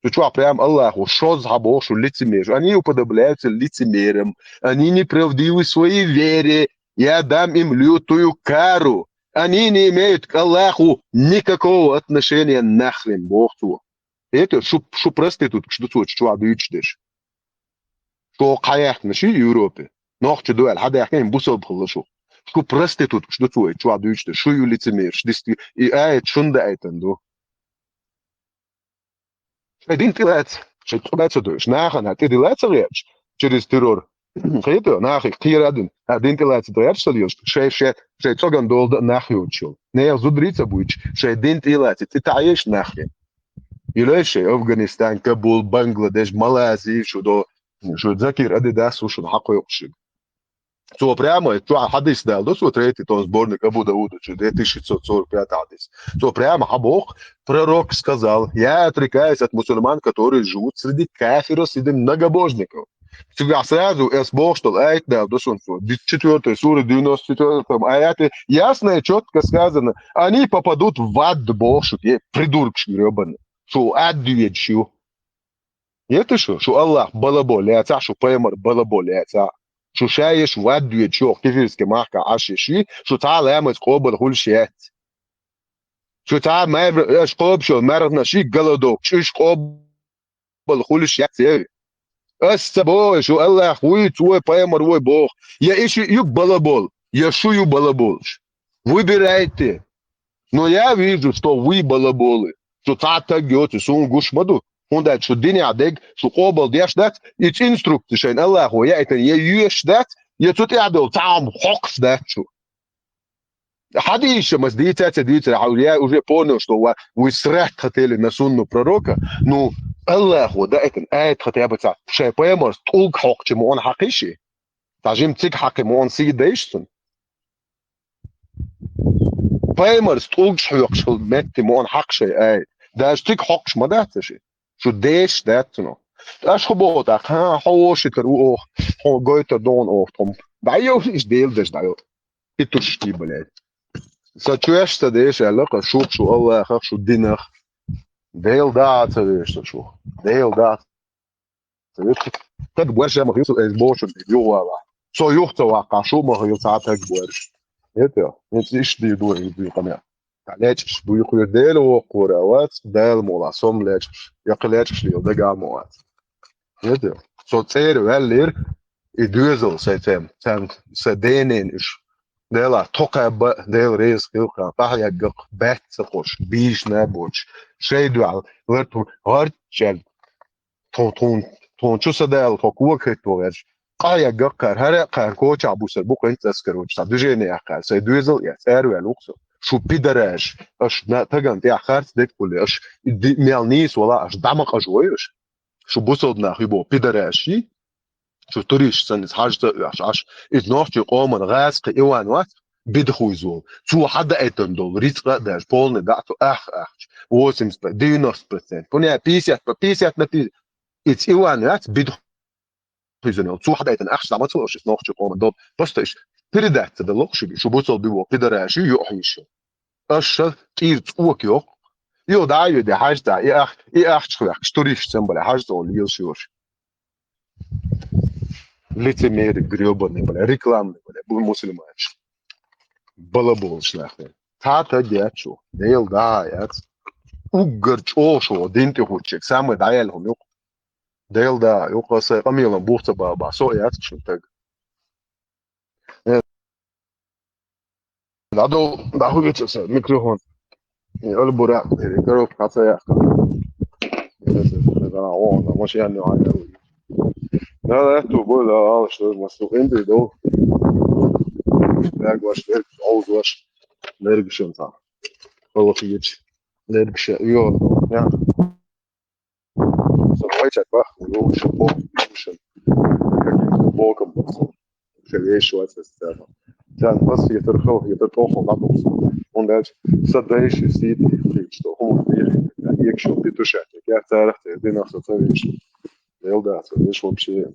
Цу чу прям Аллаху шоз хьабоху шу лицемер. Они уподобляются лицемерам. Они неправдивы в своей вере. Я дам им лютую кару. Они не имеют к Аллаху никакого отношения нахрен, боху цо. Это шу, шу проституткаш ду цо чу дуьйцуш дерш. Шу хьаяхна ши Европе. Нохча дуьхьал хьадаьхна, бусалба хилла шу. Шу проституткаш ду цо чу дуьйцуш дерш. Шу ю лицемерш. Дисти и аят шун даайтан ду. Шайн дин тӀе лаьца, шайн цӀа ца дойш, нахана тӀе дила ца гӀерташ, через террор. Хету, нахи кхера дин, а дин тӀе лаьца гӀерташ ца лелаш, шайн, шайн, шайн цӀоган долда нах йоцуш йолу. Нехан зударий ца буьйцуш, шайн дин тӀе лаьца, цӀе таӀеш нахе. Илой шайн Афганистан, Кабул, Бангладеш, Малайзи, шу до, шу Закир Адидас, шу шуна хьакхойкхуш. Цо прямо, цо хьадис дала до, цо третий том сборник Абу Дауда, чу две тысячи сорок пятый хьадис. Цо прямо хьабоху, пророк сказал: «Я отрекаюсь от мусульман, которые живут среди кафиров, среди многобожников». Цигахь сразу эс бохуш долу аят дала до сунца. Четвёртая сура, девяносто четвёртом аяте ясно и чётко сказано: «Они попадут в ад», бохуш, е придуркаш грёбаный. Шу ад дуьйцуш ю. Ета шу, шу Аллах балабо лаьцахь, шу пайхамар балабо лаьцахь. Шу ша еш вад доьдуш йоху кефирский махка Ӏаш еш вий, шу цхьа а ламаз къобал хуьлуш яц. Шу цхьа а мар-, аша кхобуш йолу марханаш и голодовка, уьш къобал хуьлуш яц, ей. Ас ца боху, шу Аллах вуй, цо вай пайхамар вуй боху. Я и шу ю балабол, я шу ю балаболуш. Выбирайте. Но я вижу, что вы балаболы. Шу цхьа а таг йоцу, суна гуш ма ду. ХӀунда аьлча шу динехь дерг, шу къобал деш дац, и цу инструкция шайна Аллахо яийтина я йоьшуш дац, я цу тӀехь долу цхьа а хӀума хьокхуш дац шу. Хьадийша мас дийца а ца дийцара, хьо я уже понял, что ва-, вы срать хотели на сунну пророка, ну, Аллахо даийтина аят хатаба ца, шайн пайхамарс тӀулг хьокхучу муъан хьакхиши? Цхьа жима цига хьакхи муъан сий дайша цунна? Пайхамарс тӀулгаш хьоькхуш хила метте муъан хьакха шайн аят. Даже цига хьокхуш ма дац аша. Шу дешаш дац цунах. Аша хӀун боху тӀаккха? Ха, хьо вошитар ву оха, хьо гойтар догӀун оха тхума. ДӀайо, иша Дела деш дӀайо. И тушки, блядь. Сан чоьш ца деш аьлла, кха шух, шу Аллахах, шу динах. Дела да а ца веш со шух. Дела да а ца веш. Таг борша ма хилла, эс бошур дийр, юхавала. Со юха ца ваккха, шу ма хилла, цхьа таг борш. Это, это иш ди дур, иш ди къамел. Лечкъаш буй кхуьр Дела воккхура вац, Дала мула сом лечкъаш. Яккха лечкъаш лела дага ма вац. Хеда? Со цӀера ваьллера, и доьзал сай цем, цем, сай денен уьш. Дела, тхо кхаба, Дела реза хилха, къахьеггакх, баьц ца кхуш, бийшна боцуш, шай дуьхьал, лар тху гӀарччаьлла, тху-, тхун-, тхуна чу са дала, тхо кога хӀетто гӀерш. Къахьеггакх кхара, хӀара а кхара кочахь бусар бу кхин цӀаскар вачу, цхьа движение яьккхара, сай доьзал эц, араваьлла ву-кх со. Шу пидараш, аша на-, таган тӀехь харц дерг хуьлу, аша и ди-, мел нийса вала, аша дӀа ма къажа вой аша. Шу бусалба нах ю боху пидараш йий? Шу туристаш санна иза хьажа ца оьхуш Ӏаш. Иза нохчийн къоман гӀазкхи Иван вац, бидхуйза волу. Цо хьадаийтина долу рицкъа а даже полный дац цо ах ахча. Восемьдесят, девяносто процент. Кхунья пятьдесят, по пятьдесят на пятьдесят. Иза Иван вац, бидхуйза волу. Цо хьадаийтина ахча дӀа ца луш, иза нохчийн къоман долу. Просто иша передать ца далу шу, шу бусалба ю боху пидараш ю, юхьийша. Аша кӀира цӀока йоккху. Йо, да, йо, де, хьажа цӀа, и ах-, и ахча хвехкаш, туристаш санна бала, хьажа цӀа лелаш йош. Лицемеры грёбаный, бля, рекламный, бля, бу мусульманаш. Балаболаш нахуй. Цхьа таг яц шу, Дела да яц. Уггар чӀогӀа шу дин тӀе хӀуттучег, самый дӀаяьлла хӀума юкъа. Дела да, юкъа сай къамелан бух ца баба, со яц шу таг. Э, дӀадо, дӀахуьйца сан микрофон. Э, албура, э, коробка хьаца яхка. Э, машина нуьхьа яхка. Да, да, ту бой, да, а, что, масу, инди, до. Лерг ваш, лерг, оуз ваш, лерг шин ца. Олох ич. Лерг ша, йо, я. Со вайчат бах, ну, шо бок, шо. Каким-то боком просто. Шо вещь вот это, да. Цан пас, я торхал, я торхал, ладно. Он дальше. Садайши сидни, что он вверх, я ещё петушатник. герга царах цердина со ца веш. Делда ца веш вообще.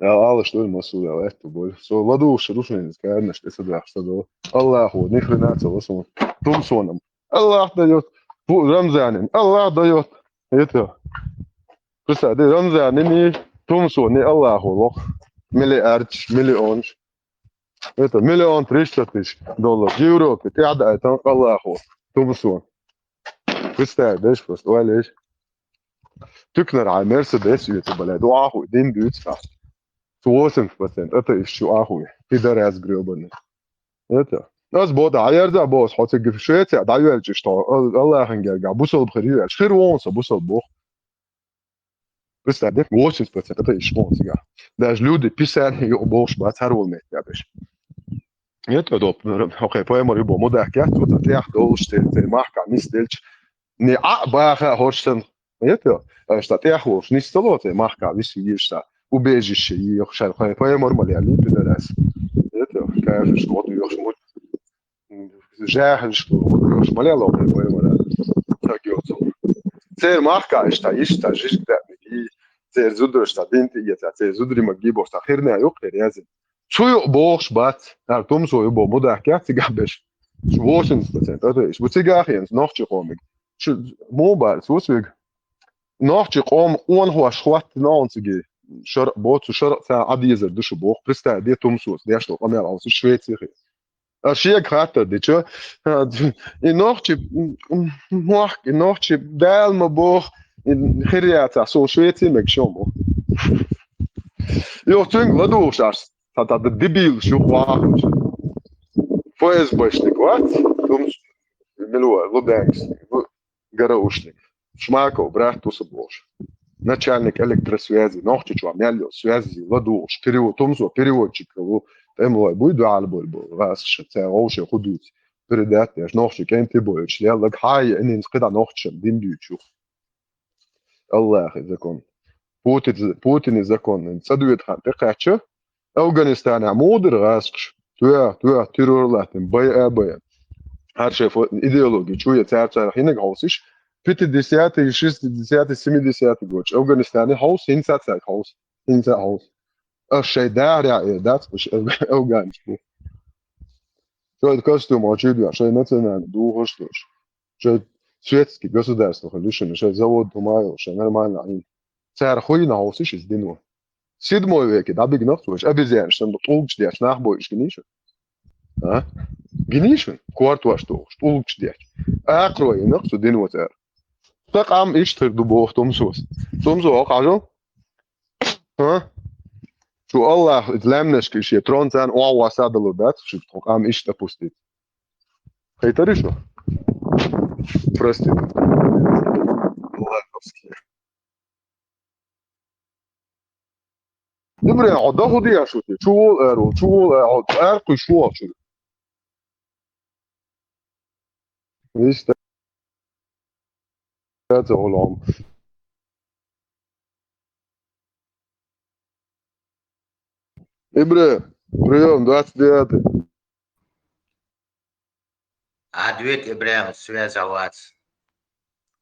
Я алаш дур масула, это боль. Со ладу шрушен, конечно, это да, что до. Аллаху, ни хрена ца ласун. Тумсоном. Аллах даёт. Бу Рамзанин. Аллах даёт. Это. Представь, Рамзанин и Тумсони Аллаху лох. Миллиард, миллион. Это миллион триста тысяч долларов. В Европе. Ты отдай там Аллаху. Тумсон. Представь, да, просто валишь. Тыкнер, а Мерседес, это, блядь, дуаху, дин дюц. Восемьдесят процентов. Это ещё ахуй. Пидорас грёбаный. Это. Аз бода, а ярда бос, хотя в Швеция, да, я что, Аллахин герга, бусал бхари, хер вон со, бусал бох. Представь, да, восемьдесят процентов это ещё вон сега. Даже люди писали, ё, бос, бацар вон мет, я беш. Это доп, окей, поэма рыбо, мудак, я тут, я, долш, ты, ты, махка, мис, дельч. Не а, баха, хорсен, это, а что, ты, ахуш, не стало, ты, махка, вис, ешта, убежище, ё, шар, поэма, мали, али, пидорас. Это, кажешь, вот, ё, шмут. Жахаш, вот, ё, шмаля, ло, поэма, да. Так, ё, цо. Цер махка, ишта, ишта, жишк, да, и цер зудрашта, дин, ты, я, цер зудри, маги, бос, та, херня, ё, хер, я, зин. Цу ё бохш бац, ар Тумсо ё бо мудак, я, цига беш. Восемьдесят процентов, это есть. Бу цига хен, нохчи комик. Шу, мо бар, сусвиг. Нохчи ком, он хуаш хват, на он циги. Шар, боцу шар, ца, адизер, душу бох. Представь, де Тумсос, де что, камер, он, Швеция. А шег хатта, де чё? А, и нохчи, м, м, мох, и нохчи, дал ма бох, и херя, ца, со Швеция, мег шо бох. Ё, цинг ладу шаш. Та, та, та дебил, шу хвахуч. ФСБшник, вац? Тумс, милуа, лубянкс, лу-, гараушник. Шмаков, брат, туса бош. Начальник электросвязи, нохчичуа, мяллё, связи, ладуш, перевод, Тумсо, переводчик, лу, эмлой, буй дуал боль бу, вас ша, ца, оуше, худуц, передать, я ж нохчик, энти боюч, я лаг хай, энин скида нохчичем, дин дючух. Аллахи закон. Путин, Путини закон. Цадует хан, ты кача? Афганистана мудр гасч. Туя, туя, террор латин, бай, а, бай. Гьар шеф идеологи, чуя, цар, цар, хинаг хаусиш. Пятидесятый, шестидесятый, семидесятый год. Афганистане хаус, хинца цар хаус. Хинца хаус. А шайда ря, э, дац, уж афганец бу. Шой костюм очуд, шой национальный, духош туш. Шой светский государство, лишен, шой завод, тумайл, шой нормально, ай. Цар хуйна, хаусиш из динво. Седьмой веке, да, биг нахцуш, обезьян, что тулгч дяч, нах бойш, гиниш. А? Гиниш, кварт ваш туш, тулгч дяч. А крой нахцу динво цар. Так ам иш тыр ду бох Тумсос. Тумсо, кажу? А? Шу Аллах, из лямнешка иши, трон цан, о, васа далу, да? Шу ток ам иш опустить. Хайтари шу? Прости. Лайковский. Димре, о, да худи я шути. Чувол эро, чувол эро, эр куй шуо чу. Виста. Это улом. Ибре, приём, двадцать девятый. Ответ, Ибрагим, связь авац.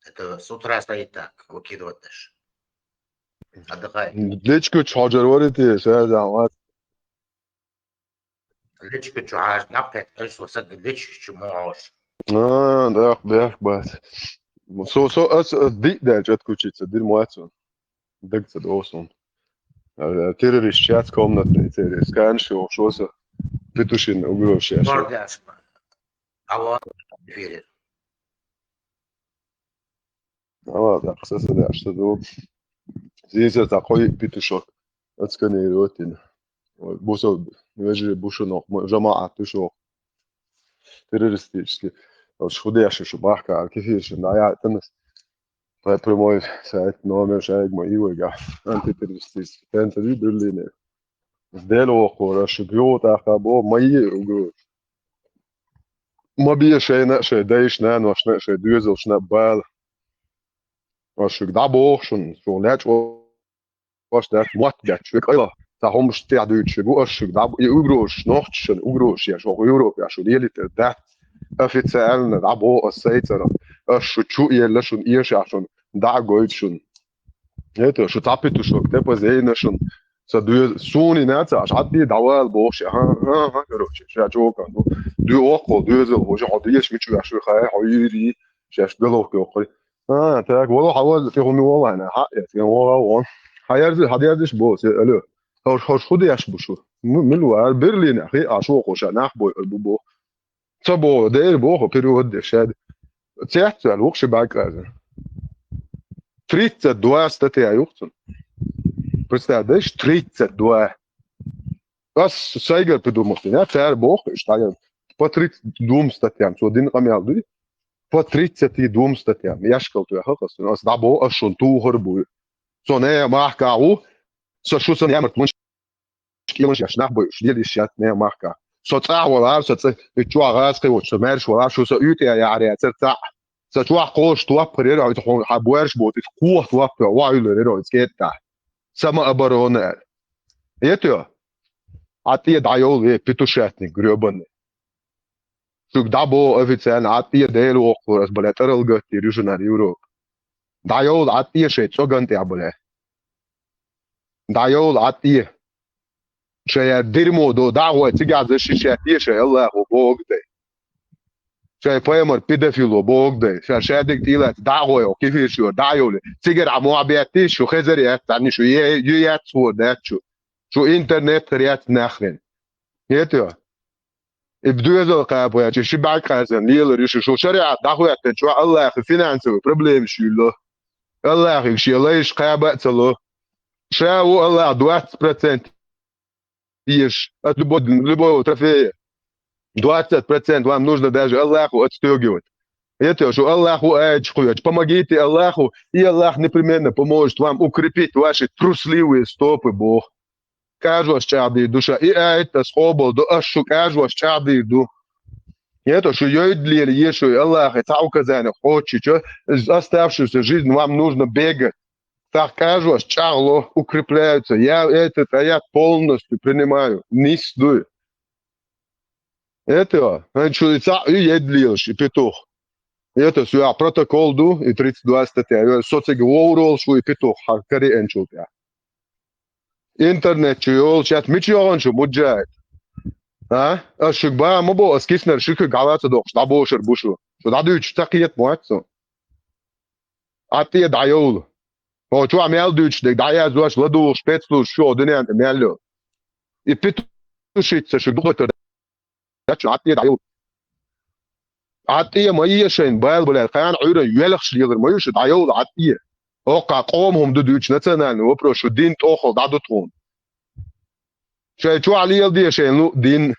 Это с утра стоит так, выкидывать дальше. Отдыхай. Лечку чхаджар варите, связь авац. Лечку чхаж, нахет, эш, васак, лечку чумош. А, да, да, бат. Со, со, ас, ди, да, отключиться, дыр муацу. Дэгцэ доусон. Э, террорист чат комнатный террорист. Канши ошоса. Петушин угроза. Бордяш. Алло, эфире. Ала, да, ксаса да, что ду. Здесь это такой петушок. Отсканирует. Бусо, вежи бушунок, жамаат тушок. Террористический. Ошхудяши шубахка, кефиршин, да, я, тыныс. Прямой сайт номер шайгма ивыга. Антитеррористический центр и Берлине. Сделал хора шубиот ахабо мои угу. Мобия шейна, шей дейшна, ношна, шей дуэзалшна бал. Ашуг да бохшун, шо ляч о. Ваш да, мот да, чук айла. Та хомш тя дуч, бу ашуг да, и угрош, нохчшен, угрош, я шо, Европа, я шо, елитер да. Официально, да, бо, осейцера. Ашу чу, елла шун, ешашун. дӀа а гойту шуна. ХӀета, шу цхьа петушок тӀе позейна шуна. Ца доьз-, суна и наца, аш хьатӀе дӀавала бохуш, аха, аха, короче, ша чокан ду. Дуьй оккхул, доьзал, хӀожа, хьо деш, мичу веш ву хай, хьо йийри, шаьш белох коккхури. А, так, вала хьаваза, тӀе хӀума вала, хьа, я, тӀе вала, вала. Хьаярзи, хьаярзиш бо, се, алло. Хьош, хьош хӀу деш бу шу? М-, мила вара, Берлине, хи, а, шу вокхуша, нах бой, бу, бо. Ца боху, дера боху, перевод деш, шаьда. Цецваьлла, вукху ши бӀаьрг къаьрзина. Тридцать два статья юхцун. Представь, даш, тридцать два. Ас сайгара придумал, я, цара боху, иштта, по тридцать двум статьям, цо дин къамел дуй. По тридцать двум статьям. Яшкал туьхьа хасун. Ас дӀабо, ас шун тухар буй. Со не махка ву, со шу сан ямарт мунш килмаш яш нах буй, шу дел иш яц не махка. Со цӀа валар, со цӀа, и чуа газ кхивоч, со мерш валар, шу со уьйтӀа яхьар яцар цӀа. Со чуа кхош туаппар яр, хьо хьа буьрш бот, и кхох туаппар, ва юлар яр, и кета. Самооборона. Это? А тӀе дӀайовла, э, петушатник грёбаный. Шуьга дӀабо официально, а тӀе Дела воккхур, ас, бля, тӀарал гатти рюжунар Европа. ДӀайовла, а тӀе шей цӀоган тӀе, бля. ДӀайовла, а тӀе. Шая дерьмо до, дӀагӀой, цигахь защищать е шай Аллахо богу дай. Шай пайхамар педофило богу дай. Ша шадиг тӀилац, дӀагӀой, о, кефир шу, дӀайовли. Цигара а мохь беттиш, шу хезар яц, царни шу е, ю яц, хор дац шу. Шу интернет хер яц нахрен. Хетё? И доьзал кхабояьча, ши бӀаьрг къаьрзина лелар ю шу. Шу шариӀат дӀахӀоьттинчохь Аллахьа финансовый проблемаш юьллу. Аллахьига шен лайш кхаба а ца ло. Ша ву Аллахь двадцать процент еш от любого, любого трофея. Двадцать процент вам нужно даже Аллаху отстёгивать. Это шу Аллаху аьлча кхоьчу. Помогите Аллаху, и Аллах непременно поможет вам укрепить ваши трусливые стопы, Бог. КӀажош чӀагӀдийр ду ша. И аят ас къобал ду, ас шу кӀажош чӀагӀдийр ду. Это шу йойдлера ешуй Аллахе цхьа указание кхоччича, оставшуюся жизнь вам нужно бегать. Цхьа кӀажош чӀагӀло, укрепляются. Я этот аят полностью принимаю. Нис дуй. Это, хӀан шу и цхьаъ ю едда лелаш, и петух. Это, шу я протокол ду, и тридцать два статья. Со цига вовролаш ву и петух, хьан кариъанчул тӀехь. Интернет чу йолчат мича йогӀан шу, Муджахид? А? Ас шуьга бан ма бо, ас киснар шуьга гӀала ца доккхуш, дӀабошар бу шу. Шу дӀадуьйчуш ца кхета моьтту со. А тӀе дӀайовла. Хьо чохь мел дуьйцуш дерг дӀаяздош, ладугӀуш, пецлуш, шу дуьнен тӀе мел йо. И петушица шу духатар дац шу, а тӀе дӀайовла. А тӀе ма е шайн бал балаьр, кхана Ӏуьйран йоьлхаш лелар ма ю шу, дӀайовла а тӀе. Оккха къоман хӀума ду дуьйцуш, национальный вопрос, шу дин тӀохал дӀаду тхуна. Шайн чохь леладе шайн лу дин.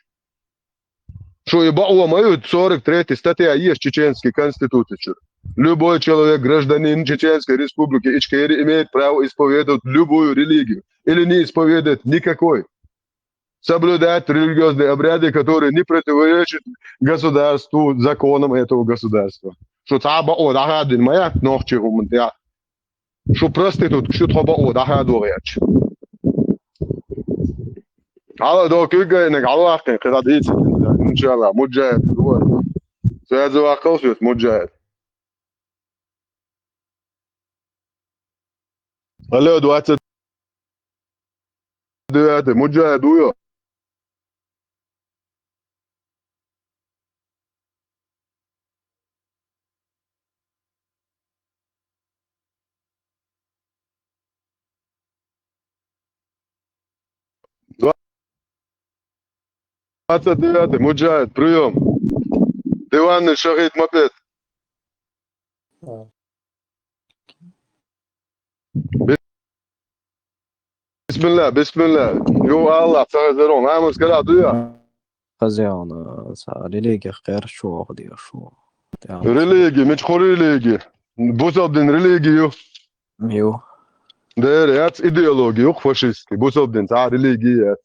Шу и бакъо ма ю, сорок третья статья есть чеченской конституции чуьра. Любой человек, гражданин Чеченской Республики Ичкерия, имеет право исповедовать любую религию или не исповедовать никакой. Соблюдать религиозные обряды, которые не противоречат государству, законам этого государства. Шу цхьа бакъо дӀахадина ма яц нохчийн хӀуманна тӀехь. Шу проститутка, шу тхо бакъо дӀахадо гӀерташ. Хьала до куьйгайниг хьалаваккхина, кхин дӀа дийца. Иншалла, Муджахид, дуа. Связи ваккхал шуьца, Муджахид. Алло, двадцать девятый, Муджахид вуй? Двадцать девятый, Муджахид, приём. Диванный Шахид Мапет. Бисмилла, бисмилла. Ю Аллах, ца хезарон, намаз кара дуя? Хазиана, ца религия хер чу ваха дига шу. Религия, мичхо религия? Бусалба дин религия ю? Ю. Дера яц, идеология ю фашистский, бусалба дин, ца религия яц.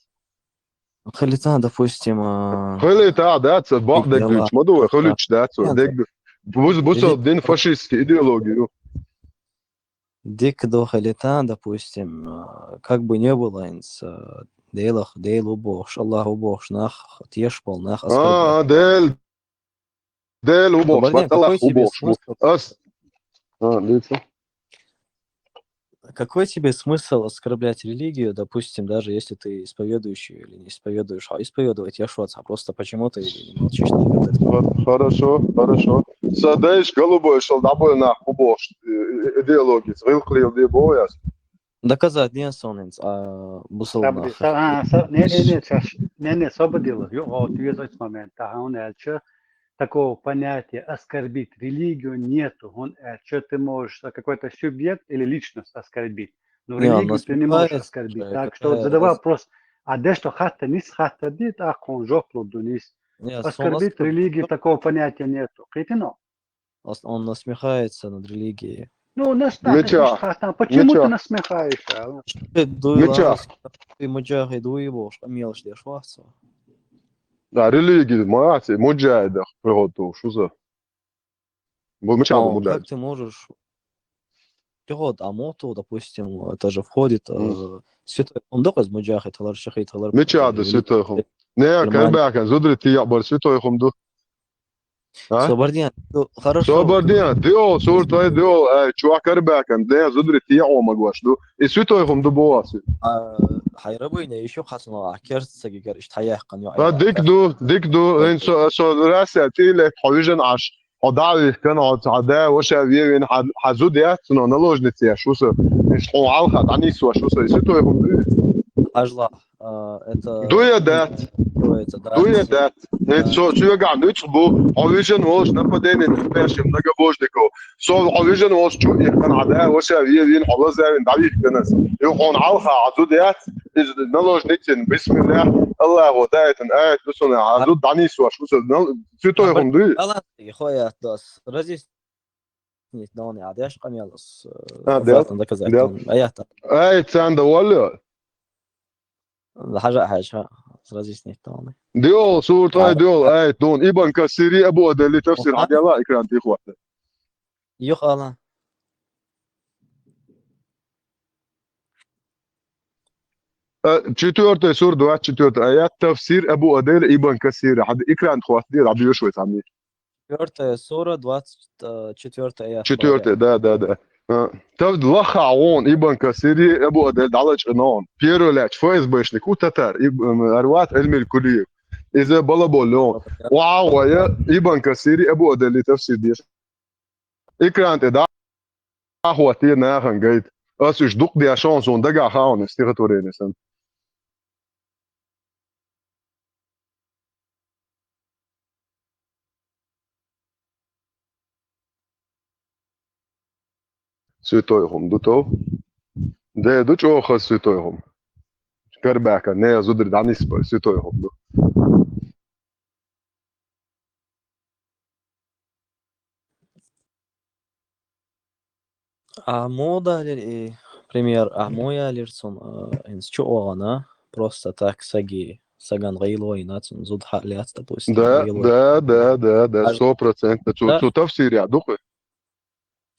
Хилита, допустим, а, хилита, да, ца бакъ дег дуьйцуш ма ду вай, хилуч, да, ца дег. Бус-, бусалба дин фашистский идеология ю. Дика ду хилита, допустим, а, как бы не было инс, а, Делах, Дел ву бохуш, Аллах ву бохуш нах, теш болу нах, а, Дел, Дел ву бохуш, Аллах ву бохуш. Ас. А, дийца. Какой тебе смысл оскорблять религию, допустим, даже если ты исповедующий или не исповедуешь? А исповедовать я шо, а просто почему ты не молчишь, например? Хо- Хорошо, хорошо. Са дайш голубой шел, да, больно, бу бохуш, э, э, идеология, гӀилкъ лел де бояс. Доказать не сонинц, а бусалба Сабри, нах. са-, а, са-, не, не, не, цаш-, не, не, собадила. Ё, вот есть момент, а он, э, чё, такого понятия оскорбить религию нету. Он, э, чё ты можешь, э, какой-то субъект или личность оскорбить. Но Не, он религию ты не можешь насмехается, оскорбить. э, Так что какая задавай раз- вопрос, а де что хатта, нис хатта, дит, а кон жоп луду, нис. Не, сон Оскорбить оскорбить, религию, такого понятия нету. Китино? Ос-, он насмехается над религией. Ну, нас так, Мича. Миш хатта, почему Мича. Ты насмехаешься? А? Дуй Мича. Ларас, ты муджахид, дуй бохуш, къамелаш деш вац. Да, религия, магац, муджахидах, приготовь, что за? Бу мича О, муджахид? Как ты можешь? Ты вот, а моту, допустим, это же входит, Мгм. э, святой. Он доказ муджахид, халар шахид, халар Мича да или святой хум. Не, Нормально. Карбака, зудри ты я бар святой хум ду. А? Собардиан, ну, хорошо. Собардиан, диол, сур твой диол, э, чувак Карбака, не, зудри ты я о магуаш ду. И святой хум ду боас. А, хайрабыня, ещё хасна, а керц саги гар, ишт хаяхкан, ё, А, ая, дик ду, дик ду, эн со, со, раса, ты ле, хавижан аш. Хьо дӀавихкана, хьо ца да, ваша вевин, хьа-, хьа зуда яц, но наложница я, шу са. Иш хьо алха, дӀанисва, шу са. Ису той хум дуй. Ажла, а, это Дуя дат. Дуя дат. Э, цо, цо веган нуц бу, хьо вижен волш, нападение, пешим, многобожников. Со хьо вижен волш, чу их кан хьа да, ваша вевин, хьо лазавин, дӀавихкана. Ю хьон алха, хьа зуда яц, из наложницин, бисмиллах, Аллаху, да, это, аят, ду суна, хьа зуда дӀанисва, шу са. Нал-, Цу той хум дуй? Баланс хоят дос. Разъяснить дон, я деш къамелас, э, А, дел? Обратно доказать Дел? Дон. Аят. Ай, цанда валю. Хажа, хажа. Разъяснить дон. Диол, сурт, ай, А. Диол, ай, дон. Ибн Касири, Абу Адели, тафсир, Ага. Хадяла, экран тихвата. Юх ала. Э, четвёртая сура, двадцать четвёртый аят, тафсир Абу Адели, Ибн Касири. Хад экран тихвата, дир, абьёш вай сами. Четвёртая сура, двадцать четвёртый аят. Четвёртый, да, да, да. А, тав лаха он, Ибн Касири, Абу Адели, далач он. Первый ляч, ФСБшник, у татар, иб-, м, Арват Эльмиль Кулиев. Из балабол он. Вау, я, Ибн Касири, Абу Адели, тафсир деш. Экран тӀе дӀахӀоттае нахана гайта. Ас уьш дукха дешон, суна дагахь хаьа стихотворени сан. Святой хӀума ду тов. Де ду чӀоагӀа святой хӀума. Карбаьхка, не, зударий, дӀанисбар, святой хӀума ду. А муха далира и пример, а муха ялира цунна, а, хӀинца чу оагӀана, просто так саги, сагана гӀийла вайна цунна зуда хьа а лаьца, допустим, Да, гӀийла вайна. Да, да, да, да, Аж сто процентов. Цу, Да. Цу тафсире а ду-кх.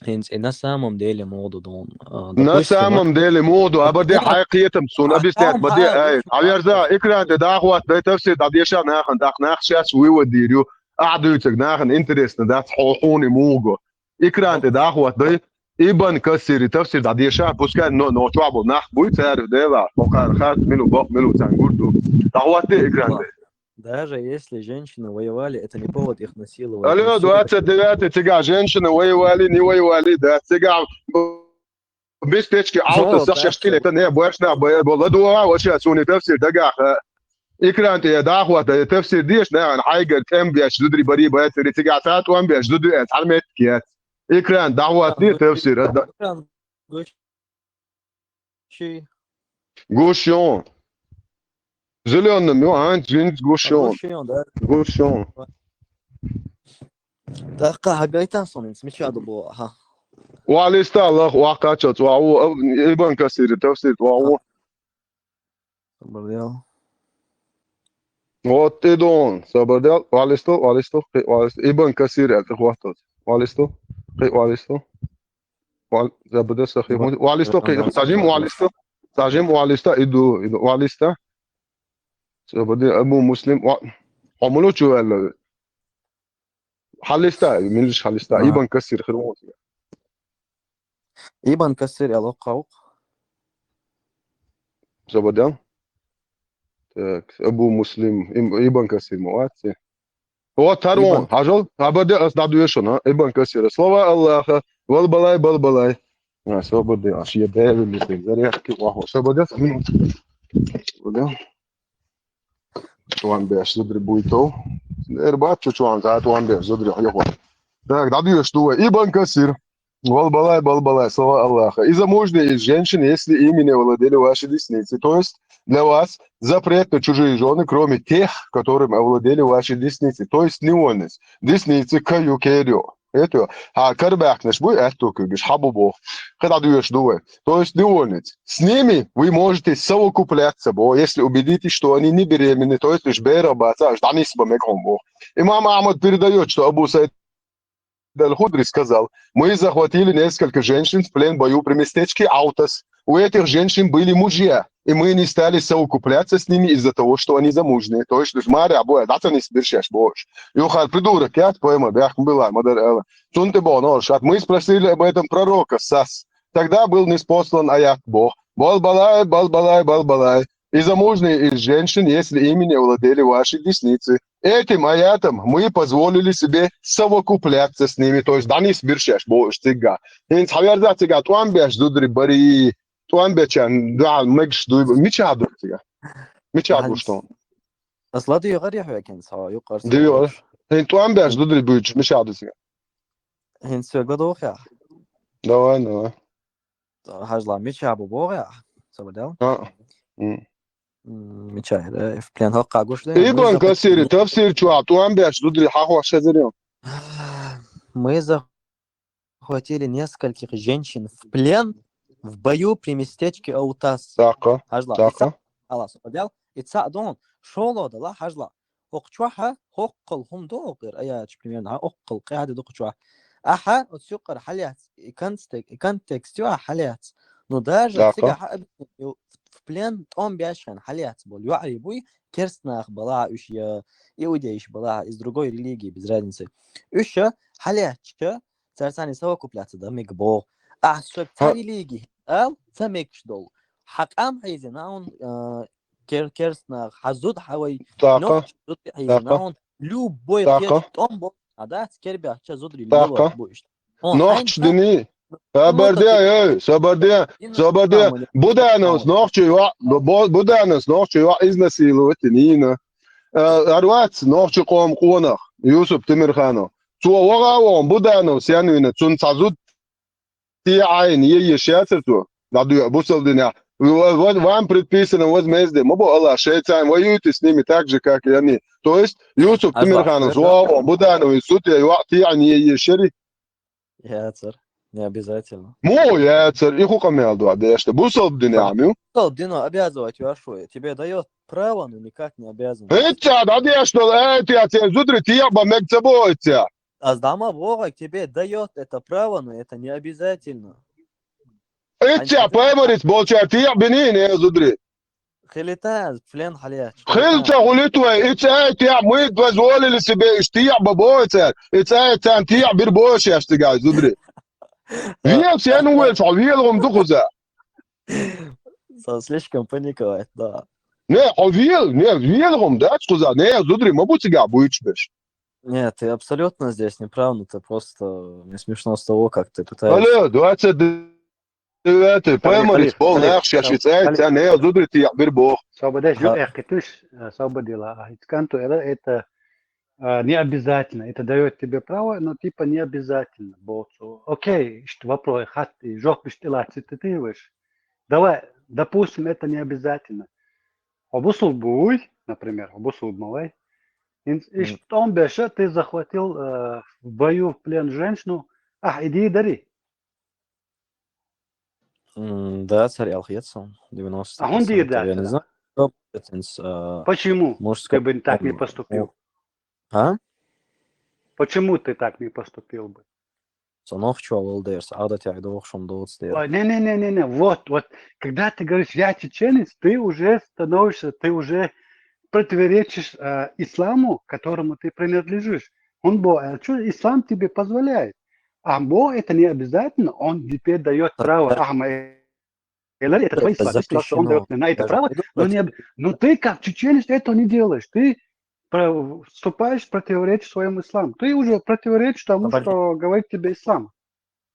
ХӀинца и на самом деле муха ду дон. А, На допустим, самом деле муха ду, а баде хьай кхетам, суна а, объяснять, а, баде, а, ай, а, а, верза, экран тӀе дӀахӀотта, дай тафсир дӀадеша нахана, тӀаккха нах сейчас вывод дийр ю. Ахьа дуьйцург нахана интересно дац, хьо хьуна муха го. Экран тӀе дӀахӀотта, дай, Ибн Касири тафсир дӀадеша, пускай но, но чохь болу нах буй, цара дела, хӀокхара харц мила, бакъ мила, царна гур ду. ДӀахӀотта экран тӀе. Даже если женщины воевали, это не повод их насиловать. Алло, двадцать девятый, цигахь женщины воевали, не воевали, да, цигахь бистечки, вот, авто, сахьаш тиле, это не, больше на, бо-, бо-, ладуа, вот сейчас, у них тафсир дагахь, э, экран тӀе дӀахӀотта, э, тафсир деш, нахана хьайгара тӀем беш, зударий барий бацари, цигахь цхьа тӀом беш, зуда, э, цхьа метка яц. Экран дӀахӀотта, тафсир, э, да. Экран гуш. Ши. Гуш ю. Зелёным ю, хӀинца, хӀинца гуш ю. Гуш ю, да. Гуш ю. ТӀаккха хьагайтан суна хӀинца, мича ду боху, хьа? Охьа листа лаха, охьа кхаччалц, охьа ву, а, Ибн Касири тафсир, охьа ву. Сабар дел. Вот и дон, сабар дел, охьа листо, охьа листо, кхин охьа листо. Ибн Касир аьлла тӀе хӀотталц. Охьа листо, кхин охьа листо. Ва-, забуда сахи. Ва-, Ва листо, ва-, ва-, сажим ва листо. Сажим ва листо, иду, иду, ва листо. Забуда Абу Муслим, ва-, хьо муьлу чу ваьлла? Хьалиста, милиш хьалиста. А. Ибн Касир хир ву. Ибн Касир аьлла кхавкх. Сабадян. Так, Абу Муслим, Ибн Касир, молодцы. Вот, Тарон, хьажал, абаде ас дадуешона, Ибн Касира. Слова Аллаха, валбалай, балбалай. А, сабаде, аш я бэвили, зарядки, вахо, сабаде. Сабаде. Туан беш, зубри буйто. Эрбат чучуан, за туан беш, зубри, йохо. Так, дадуеш дуэ. Ибн Касир. Валбалай, балбалай, слова Аллаха. И замужние из женщин, если ими не владели ваши десницы. То есть для вас запрет на чужие жены, кроме тех, которым овладели ваши десницы. То есть не он из. Десницы, каю, керю. Это, а карбахнеш буй, это как бишь хабу бог. Когда дуешь дуэ. То есть не он из. С ними вы можете совокупляться, бо, если убедитесь, что они не беременны, то есть лишь бера баца, аж данис бамеком бо. Имам Ахмад передает, что Абу Саид Аль-Худри сказал: мы захватили несколько женщин в плен в бою при местечке Аутас. У этих женщин были мужья, и мы не стали совокупляться с ними из-за того, что они замужние. То есть, маря, бо, да, ты не собираешь, бо. Юхар придурок, я поэма, бях, была, мадар, эла. Сунты бо, но, шат, мы спросили об этом пророка, сас. Тогда был ниспослан аят Бог. Балбалай, балбалай, балбалай. И замужние из женщин, если ими не владели ваши десницы. Этим аятом мы позволили себе совокупляться с ними. То есть, данис биршеш, бо, штига. Инс хавярза тига, туан беш зудри бари, туан бечан, да, мегш дуй, мича дур тига. Мича дур, что? Аслад югар яхвекин, са, юкъар са. Дивор. Хин туан беш зудри буч, мича дур тига. Хин сёгла дохя. Давай, давай. Хьажла, мича бу богъя? Сабадял? А. М. М, мича, да, в плен хокка гуш да? Ибн Касири, тафсир чуа, туан беш зудри, хахуа шазирин. Мы захватили нескольких женщин в плен в бою при местечке Аутас. Така. Хьажла. Така. Алла, сабадял. Ица дон, шоло дала, хьажла. Окъ чуаха, хоккъал хум до, окъ ир, ая, чи примерно, ха, окъкъал къяди до чуаха. Аха, оцюкъар хьалияц, и контекст, и контекст ю, а, хьалияц. Ну, даже цига ха, в плен том бяшхан хьалияц бол. Ю ари буй, керстнах бала уш я, иудейш бала, из другой религии, без разницы. Уш я, хьалияц, царцани совокупляться, да, миг бо. А, что, ца религии, ал, ца мегш дол. Хакъам хайзе, наун, э, кер-, керстнах, хазуд хавай, нохч зуд хайзе, наун, любой керст том бо, а да, скербя, ча зудри, любой бо ишт. Нохч дини. Сабарде, эй, сабарде, сабарде. Буданос нохч ю, бу-, Буданос нохч ю изнасиловать нина. Э, арвац нохч къом къонах, Юсуп Тимирханов. Цо вага вон, Буданос янвина, цун цазуд ти айн, е, е, шяцер цо. Даду, бусал диня. Ва-, ва-, вам предписано возмездие. Мобо Аллах, шейцан, воюйте с ними так же, как и они. То есть, Юсуп Тимирханов, Зуао, Буданов, и суд, я, ва-, ти айн, е, е, шери. Яцер. Не обязательно. Мо, яцер, и хукам ял дуа, деште. Бусал диня, амю. Бусал диня обязывать вашу, тебе дает право, но никак не обязан. Эта, да, деште, э, ты, а те зудри, ти, я, ба, мег, цабо, эта. Аз дама Бога тебе дает это право, но это не обязательно. Итя паймарис болча ти бини не зудри. Хилита, плен халия. Хилта хулитва, итя тя мы позволили себе ишти бабоца. Итя тян ти бир бош яштига зудри. Виел сен уэл, виел гом духуза. Слишком паниковать, да. Не, овиел, не, виел гом да, чхуза, не, зудри, мабутига буйчбеш. Нет, ты абсолютно здесь не прав, но ты просто, мне смешно с того, как ты пытаешься. Алло, двадцать девятый, поймали, пол нах, сейчас, эй, тя, не, зудри, ты, я, бир бог. Сободеш, ю, эх, китыш, сободила, а, итканту, это, это, а, не обязательно. Это даёт тебе право, но типа не обязательно. Бо, окей, что вопрос, хат, и жоп, что ты, ты, ты, давай, допустим, это не обязательно. Обусул буй, например, обусул малай. Иш том беша ты захватил, э, в бою в плен женщину. А, иди дари. М, да, царь Алхецов, девяносто. А он дида, я не знаю, кто это, э, почему ты бы так не поступил? А? Почему ты так не поступил бы? Санох чё, Валдерс, ада тя, да, в общем, да, вот. Ой, не-не-не-не-не, вот, вот, когда ты говоришь: «Я чеченец», ты уже становишься, ты уже противоречишь, э, исламу, которому ты принадлежишь. Он бо, э, чё, ислам тебе позволяет. А бо это не обязательно, он тебе даёт право. Ахма, Эллари, это твои слова. Ты сказал, что он дает мне на это право, но, не, но ты как чеченец этого не делаешь. Ты вступаешь в противоречие своему исламу. Ты уже противоречишь тому, что говорит тебе ислам.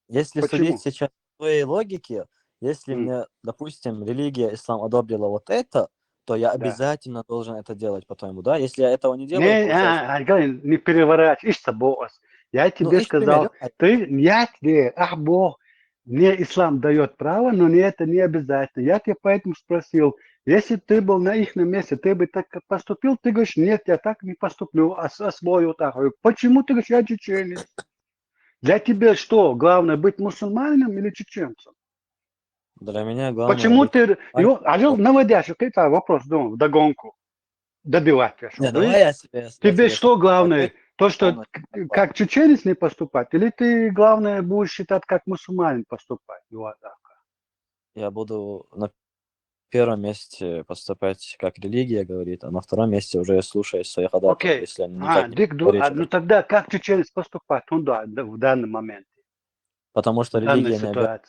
Если судить сейчас по твоей логике, если мне, допустим, религия ислам одобрила вот это, то я обязательно должен это делать, по-твоему, да? Если я этого не делаю, не, а, не переворачивайся, босс. Я тебе сказал, ты, я тебе, ах, бог, мне ислам дает право, но не это не обязательно. Я тебя поэтому спросил, если ты был на их месте, ты бы так поступил? Ты говоришь, нет, я так не поступлю, а, а свою так. Почему ты говоришь, я чеченец? Для тебя что, главное быть мусульманином или чеченцем? Для меня главное... Почему ты... Ажил, наводящий какой-то вопрос, ну, вдогонку. Добивать. Не, давай я себе... Тебе что главное? То, что как чеченец не поступать? Или ты, главное, будешь считать, как мусульманин поступать? Вот так. Я буду на первом месте поступать, как религия говорит, а на втором месте уже слушаясь своих адатов, okay. Если они а, дик, а, ну тогда как чеченец поступать он, да, в данный момент? Потому что религия не, обяз...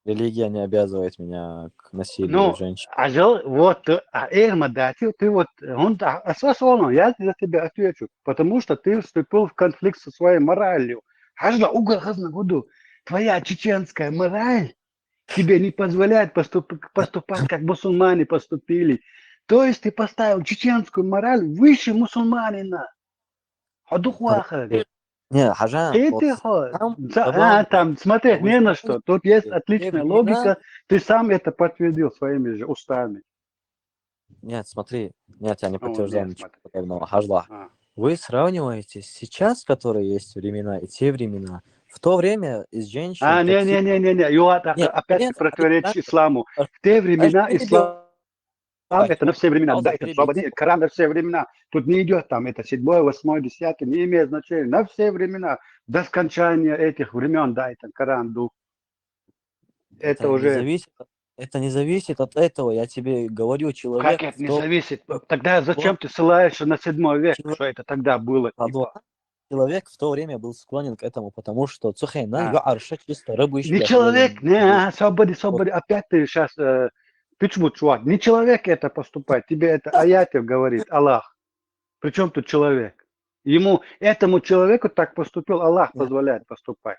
религия не обязывает меня к насилию ну, женщин. Ажил, вот, а Эрма дати, ты вот, он, а, а он, я за тебя отвечу, потому что ты вступил в конфликт со своей моралью. Ажил, угол хазна году, твоя чеченская мораль тебе не позволяет поступ... поступать, как мусульмане поступили. То есть ты поставил чеченскую мораль выше мусульманина. Хадух вахар. Не, хажа. Ты, ты, а, там смотреть не на что. Тут есть отличная логика. Ты сам это подтвердил своими же устами. Нет, смотри. Нет, я не подтверждаю ничего подобного. Хажла. Вы сравниваете сейчас, которые есть времена, и те времена. В то время из женщин... А, не-не-не-не-не, опять ты противоречишь исламу. В те времена ислам... Это на все времена. Да, это свободнее. Коран на все времена. Тут не идет там, это седьмое, восьмое, десятое, не имеет значения. На все времена. До скончания этих времен, да, это Коран дух. Это, это уже... Не зависит, это не зависит от этого, я тебе говорю, человек... Как это не зависит? Тогда зачем ты ссылаешься на седьмой век, человек... что это тогда было? Типа? Человек в то время был склонен к этому, потому что цухена, а. Арша чисто рабы... Не человек, не, а, свободи, свободи. Опять ты сейчас э, пичмут, чувак. Не человек это поступает, тебе это аятов говорит, Аллах. Причем тут человек? Ему, этому человеку так поступил, Аллах позволяет поступать.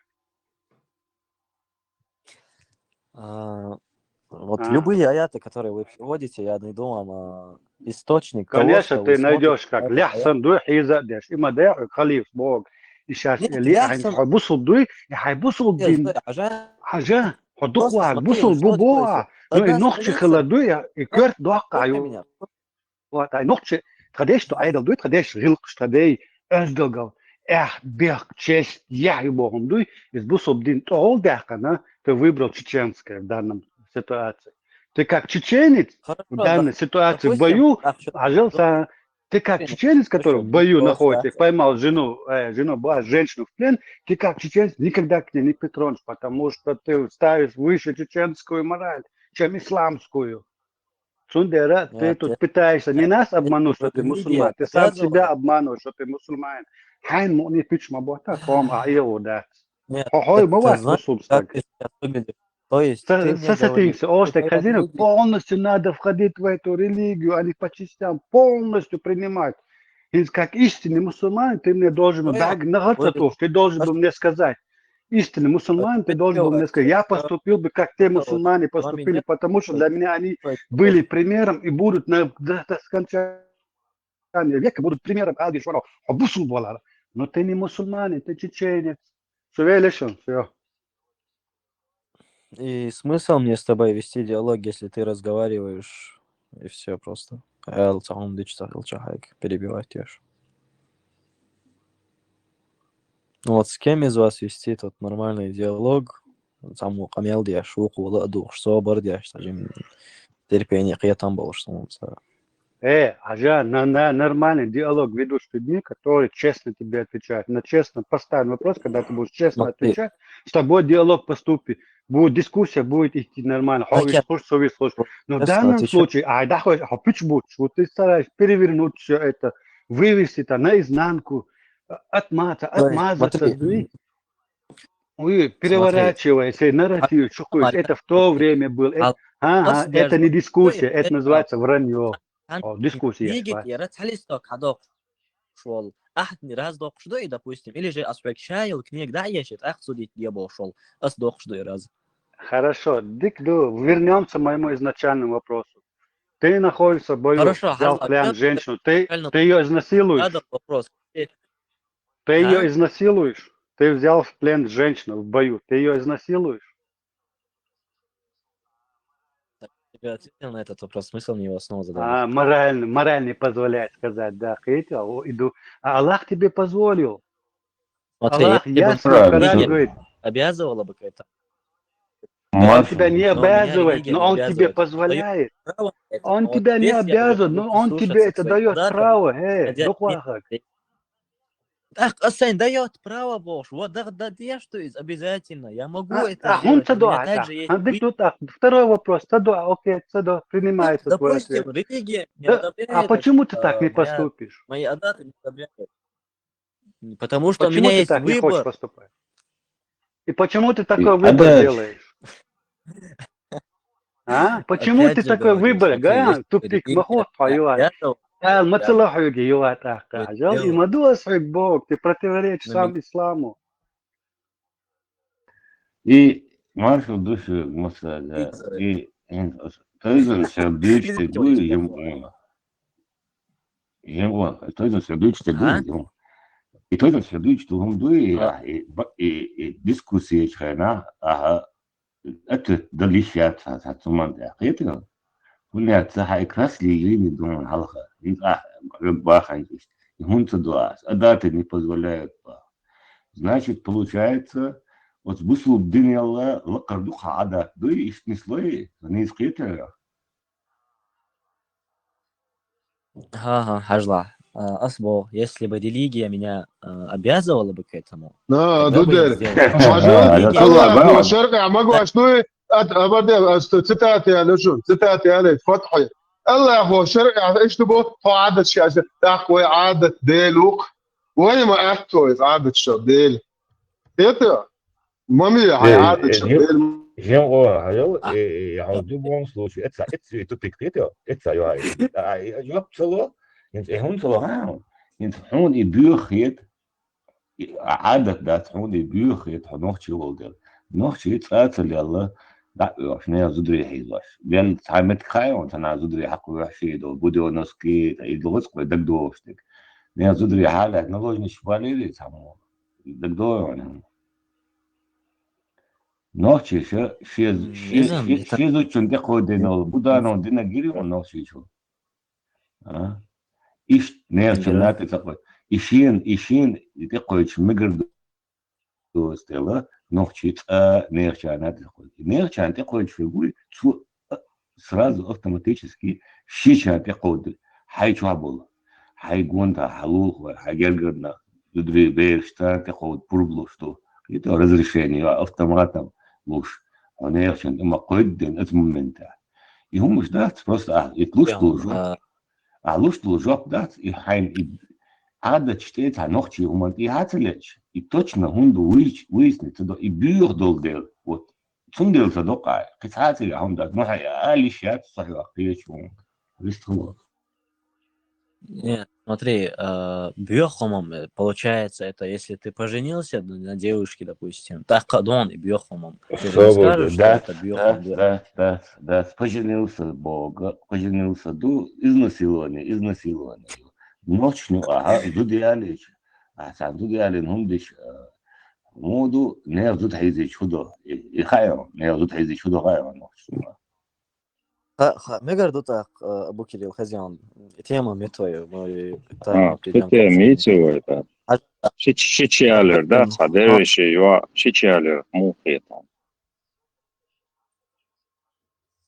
А, вот а. Любые аяты, которые вы приводите, я не думаю, а, источник. Конечно, ты найдешь, как ляхсан дуй хиза деш, има деш халиф бог. И сейчас ли айн хабусул дуй, и хабусул дин. Хажа, хадухуа, бусул бубуа. Ну и нохчи хала дуй, и кверт дохка. Вот, ай нохчи, тхадеш то айдал дуй, тхадеш гилк, тхадей, эздогал. Эх, бех, честь, я и богом дуй, из бусул дин то ол дяхана, ты выбрал чеченское в данном ситуации. Ты как чеченец в данной ситуации в бою, а жил ты как чеченец, который в бою находится, поймал жену, э, жену, была женщину в плен, ты как чеченец никогда к ней не притронешь, потому что ты ставишь выше чеченскую мораль, чем исламскую. Сундера, ты тут пытаешься не нас обмануть, что ты мусульманин, ты сам себя обманываешь, что ты мусульманин. Хайн муни пич мабота, ком а его да. Хой, мы вас мусульман. То есть, сосетинцы, ош, так хозяин, полностью надо входить в эту религию, а не по частям, полностью принимать. И как истинный мусульманин, ты мне должен был, да, нагаться то, ты должен был мне сказать. Истинный мусульманин, ты должен был мне сказать, я поступил бы, как те мусульмане поступили, потому что для меня они были примером и будут на, до, до скончания века, будут примером. А, бусул была. Но ты не мусульманин, ты чеченец. Все, все. И смысл мне с тобой вести диалог, если ты разговариваешь, и все просто. Эл цаун дичта, эл чахайк, перебивать ешь. Вот с кем из вас вести тот нормальный диалог? Саму камел деш, уку ла душ, собор деш, сажим терпение, киятам болуш, саму. Э, ажа, на, на нормальный диалог ведут с людьми, которые честно тебе отвечают. На честно поставим вопрос, когда ты будешь честно отвечать, с тобой диалог поступит. Будет дискуссия, будет идти нормально. Ховиш, ховиш, ховиш. Но в данном случае, а, да, ховиш, а почему? Вот ты стараешься перевернуть все это, вывести это наизнанку, отмазаться, отмазаться. Ой, переворачивается, нарратив, что это в то время было. Это, ага, это не дискуссия, это называется вранье. О, дискуссия. Книги яра цалисто кадо шол. Ахни раз докшдо и, допустим, или же асфек шайл книг да ешет, ах судить не был шол. Ас докшдо и раз. Хорошо, дик ду, вернемся к моему изначальному вопросу. Ты находишься в бою, взял в плен женщину, ты, ты ее изнасилуешь? Вопрос. Ты ее изнасилуешь? Ты взял в плен женщину в бою, ты ее изнасилуешь? Тебе ответил на этот вопрос, смысл мне его снова задавать? А, морально, морально не позволяет сказать, да, хотел, иду. А Аллах тебе позволил. Смотри, Аллах ясно, Коран говорит. Обязывало бы к этому. Он тебя не обязывает, но он тебе позволяет. Он тебя не обязывает, но он тебе это дает право. Эй, духлахак. Так, а сен даёт право больше. Вот да, да, я что из обязательно. Я могу а, это а, сделать. Цадо, а, так же есть. А, тут, а, второй вопрос. Цадо, окей, цадо, принимается твой ответ. Допустим, религия не одобряет. А почему ты так не поступишь? Мои адаты не одобряют. Потому что у меня есть выбор. Почему ты так не хочешь поступать? И почему ты такой выбор делаешь? А? Почему ты такой выбор? Га, тупик, махот, твою. А, мацалахуги, юат, ахка. Жал, и маду асхиб Бог, ты противоречишь сам исламу. И маршал души, маса, да, и тойзан сердечный дуй ему. Ему, тойзан сердечный дуй ему. И тойзан сердечный дуй ему дуй, и дискуссия чайна, ага. Ответ дали сейчас, а, а, туман, да, это. Хуля, ца хай красли, или не думал, халха. И, а, бахан есть. И хунца дуас. А даты не позволяют, ба. Значит, получается, вот бусул дин Аллах, лакар духа ада, дуй, и снесло, и не скрытая. Ха-ха, хажла. А, ас бо, если бы религия меня, а, обязывала бы к этому, тогда бы я сделал. Хажла, Аллах, Аллах, шарка, а могу, а что, а, а, а, а, что, цитаты, я лежу, цитаты, я лежу, фатхи. Аллах, шарка, а что бо, фадат, сейчас, так, ой, адат, делук. Ой, ма, а то, адат, что, дель. Это, Мами, хай адат шо. Жин о, хай о, э, э, я в любом случае, это, это, это тупик, это, это, я, а, я, я цело, я, я, он цело, а, я, он и бюхет, адат да, он и бюхет, он нохчи волдер. Нохчи цацал ялла, да, я, не зудри хизаш. Бен самет хай, он тана зудри хакуяши до, будёноски, и долгоц кой дагдоштик. Не зудри халя, наложнич валери, само. Дагдоштик. Нохчи ша, шез, шез, шез учун текодено, Буданов дина гири он нохчи чу. А? Иш нерчанат текой. Ишин, ишин текой чмигр достела, нохчи ца нерчанат текой. Нерчан текой чугуй, чу сразу автоматически шича текод. Хай чуабул. Хай гонта, халул хой, хай гергарна. Дудри бершта текод пурблу, что это разрешение автоматом луш. Он я очень, има койден от момента. И хумуш да, просто, а, и луш лужу. А луш лужу да, и хайн, и ада чтет, а нохчи хуман, и хацелеч. И точно хунду выяснится, да, и бюр дол дел. Вот. Цундел садокъай, къисгьатил гьамдат, ну, хӀяй, алишат, сахӀи вахъхӀи чун. Вистхулу. Нет, смотри, а, бюхумам, э, получается, это если ты поженился на, на девушке, допустим, так кадон и бюхумам. Ты же не скажешь, что это бюхум, да, да, да, да, поженился Бога, поженился, ду, изнасилование, изнасилование. Ночь, ну, ага, зуд ялич. А сам зуд ялин хумдиш, а, Муду, не зуд хӀейзи чудо. И, и хайо, не зуд хӀейзи чудо хайо, ну, шума. Ха, ха, мегар ду так, э, Абу Кирилл, хозяин. Тема метою, мы там... А, перейдём к тема метою, да. А, ши, ши чиалер, да, ха, дервиши, юа, ши чиалер, мухета.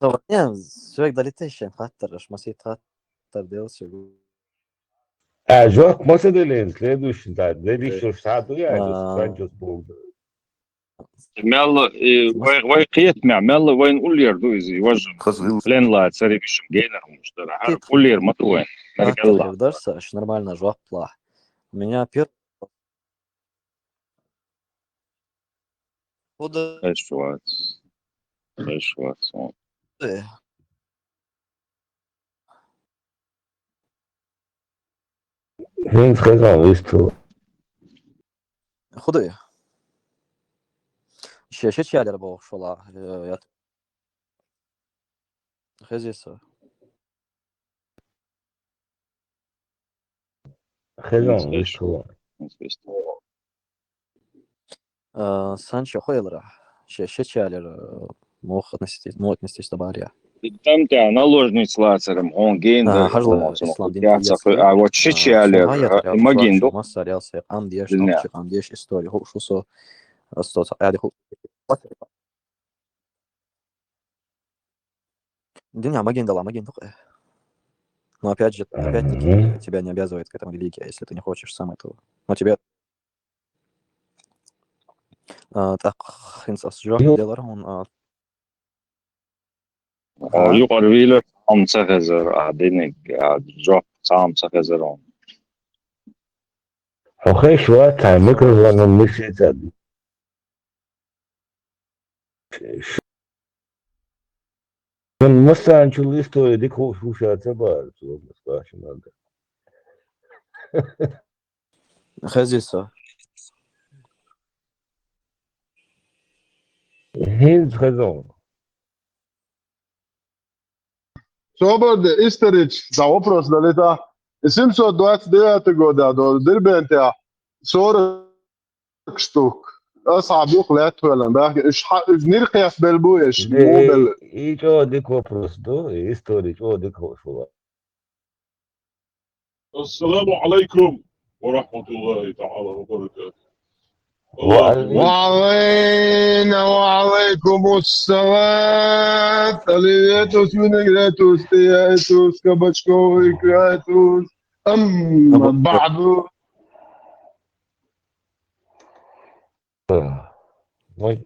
Сова, не, сувек далитешен, хаттар, аш масит хаттар, делси. А, жок, маса делен, следующий, да, следующий саду я, а, Санчос Бог. Мелла, и, вай, вай киет мя, мелла вайн уллер ду изи, важен. Плен ла, цари бишем, гейнер, муштара. Хар уллер матуэн. Дарса, аш нормально, жок пла. У меня пер- ХӀу да. Эш вац. Эш вац. ХӀинца хезна висту. ХӀу да. Ше, ше чалер бохуш вала, э, я. Хезий со. Хезон, висту. А, санчо хойлара. Ше, ше чалер, э, мох отнести, мох отнести с табария. Там тя наложниц лацарам, он гейн А, да, хажла он ислам дин яца яца. А вот ше А, чалер, сумая а, я магин ду. Масса реал се, ам деш, Дня. Ам чи, ам деш история, ху, шу со, а, сто, а, ди, ху. Дин, а, магин дала, магин дукъе. Но опять же, опять-таки, Мгм. Тебя не обязывает к этому религия, если ты не хочешь сам этого. Но тебе, а, так, хинца с жо-, Ю- делар, он, а, О, а? Юкъар вилер, ам ца хезар, а, диниг, а, жо-, сам ца хезар, он. Хохеш ва, та микрофон мишица. Шун масанчул история дик ху-, хуша ца баар, цо масанчул надо. Хезий со. ХӀинца хезон. Собар де, историч, да, вопрос далита. И семьсот двадцать девятый года до Дербента сорок штук. Асхьаб юха лаьтта хьоьллина баьхки, уьш хьа-, уьш нир кхетта белла бу, уьш Де, му белла. И чӀо дика вопрос ду, и истори чӀо дика хууш вала. Ассаламу алайкум ва рахматуллахи та'ала ва баракатух. Ва алейкум. Ва алейна ва алейкум ассалам. Оливьетус, винегретус, тиетус, кабачковый икретус. Амма ба'ду. Ой.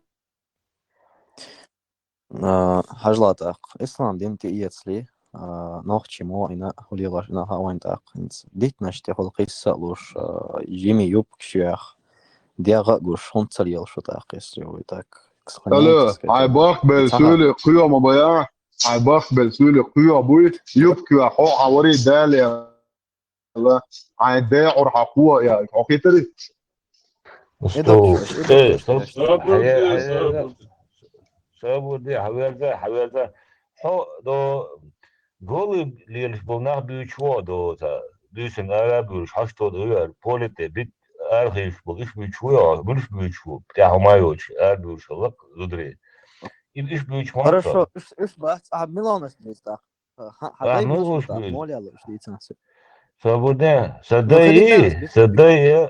А, хьажал тӀаккха. Ислам дин тӀеэцале, а, нохчий мо ина хӀулилаш ина хаавайн тӀаккха. ХӀинца диттанаш тӀехула кхисса а луш, а, жима юбкаш йоьху, дегӀ а гуш, хӀунда ца лела шу тӀаккха, если вы так склоняетесь к этому? Алло, хьайн бахбелла суьйле кхоьхьа ма бая, хьайн бахбелла суьйле кхоьхьа буй, юбка йоьху хьо хьан вари дале. Ла, хьайн декъур хьан кхо а яьлла, хьо хетарий? Э, сабур де, сабур де, хьаверда, хьаверда. Хьо до голы лелаш болу нах буьйцуш ву до, ца, дуьйсан ара а буьйлуш, хьашто до яр, поле тӀе бит ара хевшаш болу, иш буьйцуш ву йо, муьлш буьйцуш ву, тӀехь хӀума йоцуш, ара буьйлуш хилла-кх зударий. И иш буьйцуш ма ца. Хорошо, иш, иш бац, а миланаш буьйцу тӀаккха? Ха, ха, дай муьлш буьйцу, молла луш дийцина со. Свободен. Сан дай и, сан дай и.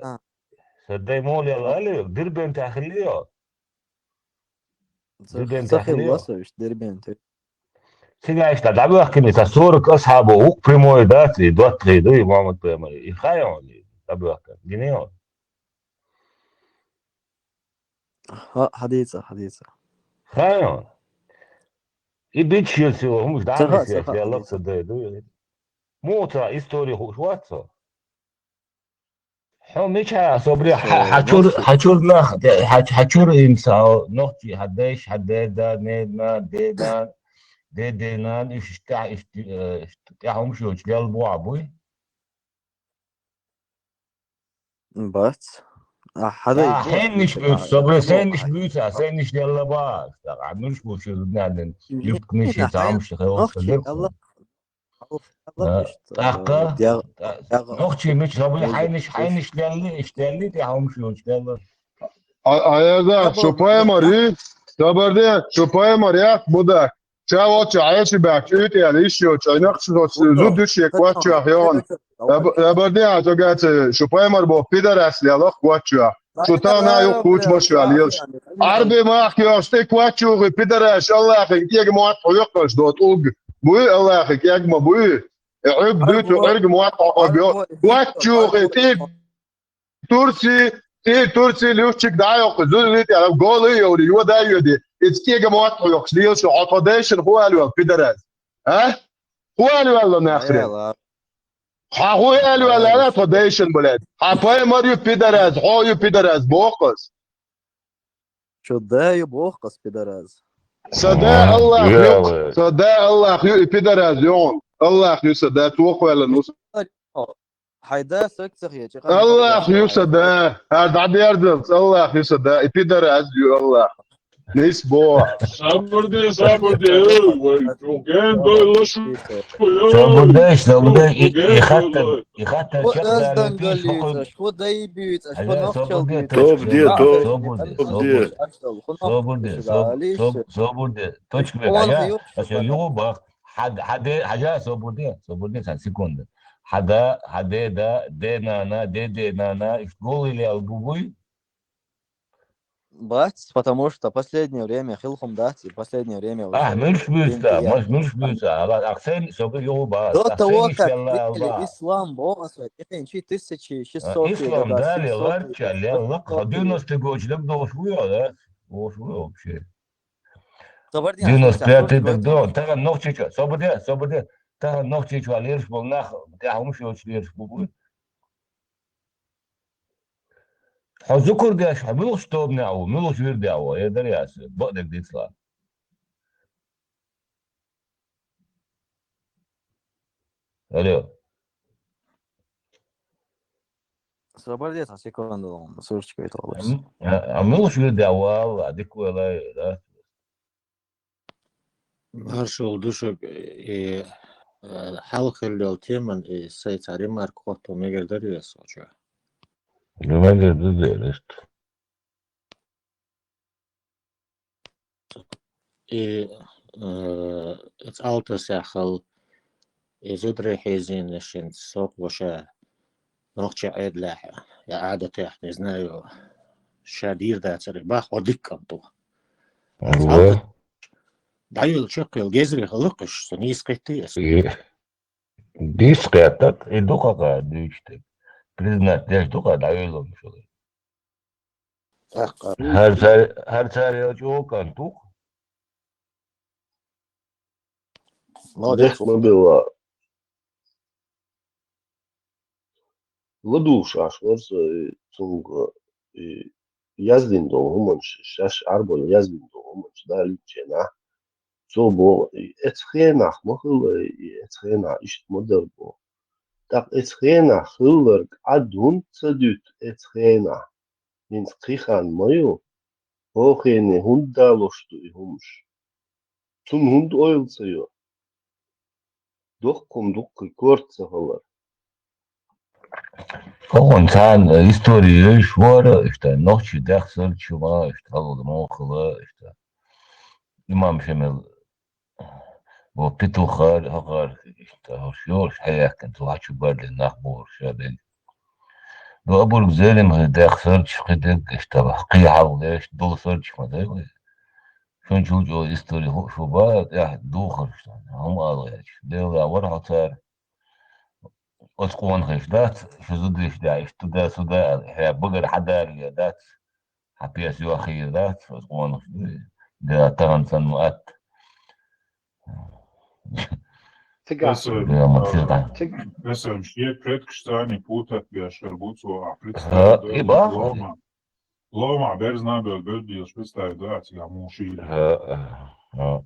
Сан дай молла али, Дербент тӀехь хилла йо. Дербент тӀехь хилла йо. Дербент. Цигахь иштта дӀабоьхкина, сан сорок асхьабо, вукх прямой дац, и доттагӀий ду, и Мухьаммад пайхамар. И хаа йо, дӀабоьхкина. Гина йо. Ха, хьадийца, хьадийца. Хаа. И бича шен сила хӀумаш дӀа а нисъеш, я лакха дай ду. Муха ца истори хууш вац со? Хьо мича, собри, хьа-, хьачур, хьачур нах, хьа-, хьачур инса, нохчий, хьан дайш, хьан деда, нена, деда, дедена, уьш иштта, иштта, э, иштта, тӀехь хӀумаш йоцуш лелла бохьа буй? Бац. А, хьада а, хенниш буьйцу, собри, сенниш буьйцу, а, сенниш делла бац. А, муьлш бу ши зуднадин, юбкниш, и цамш, хевш, хевш. ТӀаккха, нохчий мича, собри, хьайниш, хьайниш делли, иш делли, тӀе хьомаш йолчу делла. А, а, я, да, шу пайхамар, и? Собар де, шу пайхамар, я, буда. Ша волчу Ӏеши баьхча, уьйтӀа яьлла йиш йоцу, ай нах шу зуд ду шен коч чохь йогӀун. Эб-, эбар де, а, цо гаци, шу пайхамар боху пидарас лелах коч чохь. Шу тахана юкъ кучу баш ваьлла елаш. Ӏарби махка йогӀуш тӀе коч чухи пидарас, Аллахьин кӀега мотт хьоькхуш до тӀулг. Буй Аллахьин кӀега ма буй? И Ӏуьрг дуьйцу, Ӏуьрг мотт хьо бо. Коч чухи тӀе Турци, и Турци луьхчиг дӀа а йоккху, зуьлли тӀе, гола а йоври, йода а йоди, иза кӀега мотт хьоькхуш лела шу, хьо тхо дайшина хӀун аьлла ваьлла, пидарас? А? ХӀун аьлла ваьлла нахрин? Хьан хӀун аьлла ваьлла аьлла тхо дайшина, блядь? Хьан пайхамар ю пидарас, хьо ю пидарас, боху ас. Шу да ю боху ас, пидараз. Са да Аллах ю, са да Аллах ю, и пидараз ю он. Аллах ю са да, тохвелан ус. Хьай да саг ца хечи. Аллах ю са да. А дадердалц Аллах ю са да, и пидараз ю Аллах. Нис бо. Сабур де, сабур де, ой, вай, чуген дой лошу. Собур де, собур де, и хаттар, и хаттар чакъ. Шу дай бийца, шу нохчал бийца. Собур де, собур де. Собур де, собур де. Точка бек, хьажа, аса югу бах. Хьада, хьада, хьажа, собур де, собур де, цхьа секунда. Хьада, хьаде, да, де, нана, де, де, нана, иш гулили ал гугуй? Бац, потому что последнее время хилхум дац, и последнее время... А, муьлш буьйца, маш муьлш буьйца, ала ахсен собур югу бах. До того, как приняли ислам, бо аса, тихенчи тысяча шестьсот. Ислам дали ларча, леллак, девяносто год даг дош буй, да? Дош буй вообще. Девяносто пятый даг до, тахан нохчича, собур де, собур де, тахан нохчича лерш бол нах, тя хумш йоч лерш бу. Хьо зукур деш, хьо муьлхуш тобне а ву, муьлхуш вир де а ву, э, дар яс, бо дег дицла. Алло. Собур де, цхьа секунда, сурчка ит валас. А муьлхуш вир де а ву, Алла, дик ву, Алла, да? Маршал душаг, и, э, хьалхаллал теман, и, сай цхьа ремарк хотто мегар дарий ас хьо чу? Ну, мегар ду дерст. И, э, эц алтас яхал, и зудрехьезин шин сок ваша. Нохча Ӏедалехь, я Ӏадатехь, не знаю, ша дийр дацара, бах, хьо дика кӀант ву. Алла. ДӀаюьлла чекхъяла гезри хӀаллакхаш, со нийса кхетти ас. Дийс кхеттат, и дукхагӀа дуьйцу тӀе. Признать деш дукха дӀаюьллунаш вала. ХӀара цари, хӀара цари чӀогӀа кӀант ву. Молодец. Дехма била. ЛадувгӀуш Ӏаш вара со, и, цунга, и, яздина долу хӀуманаш, шаьш Ӏарбойн яздина долу хӀуманаш далийча хенахь, цо боху, и, эцу хенахь ма хилла, и, эцу хенахь иштта ма дара боху. ТӀаккха эцу хенахь хилларг Ӏад хӀунда ца дуьту эцу хенахь? ХӀинца кхин хан ма ю, хӀокхуьне хӀунда далош ду и хӀумаш? Цунна хӀунда ойла ца йо? Доккхум дуккхий корта ца хилар. ХӀокхунна цхьана истори йовзуш вара, иштта нохчий дехсарчу ма, иштта хьалха мохала, иштта. Имам Шемал, бо петухар, хӀокхар, иштта, хӀорш йолуш, хьаяьккхина, цу хьачу барлин нах бохуш, ша бен. Ду абург зерим хир дехсарчу кхидерг, иштта, кхин хьалха деш, дулсарчу ма дай вай. Шун чул чӀогӀа истори хууш ву бара, тӀехь духарш, хӀума ала гӀерташ. Делла вара хьо цара. Оцу къонахеш дац, шу зудеш даьӀаш, туда-сюда аьлла, хьан багара хьан дарале дац, хьан пес йохийра дац, оцу къонахаш дуй. Делла тахана санна ма атта. Цигахь. Делла ма ца дӀа. Цигахь. Весам шен предкаш царний путать беш хир бу цо, а представь, и бахьа. Лома берзна бел бел дийлаш представь, да, цигахь муха шийла. ХӀа, хӀа.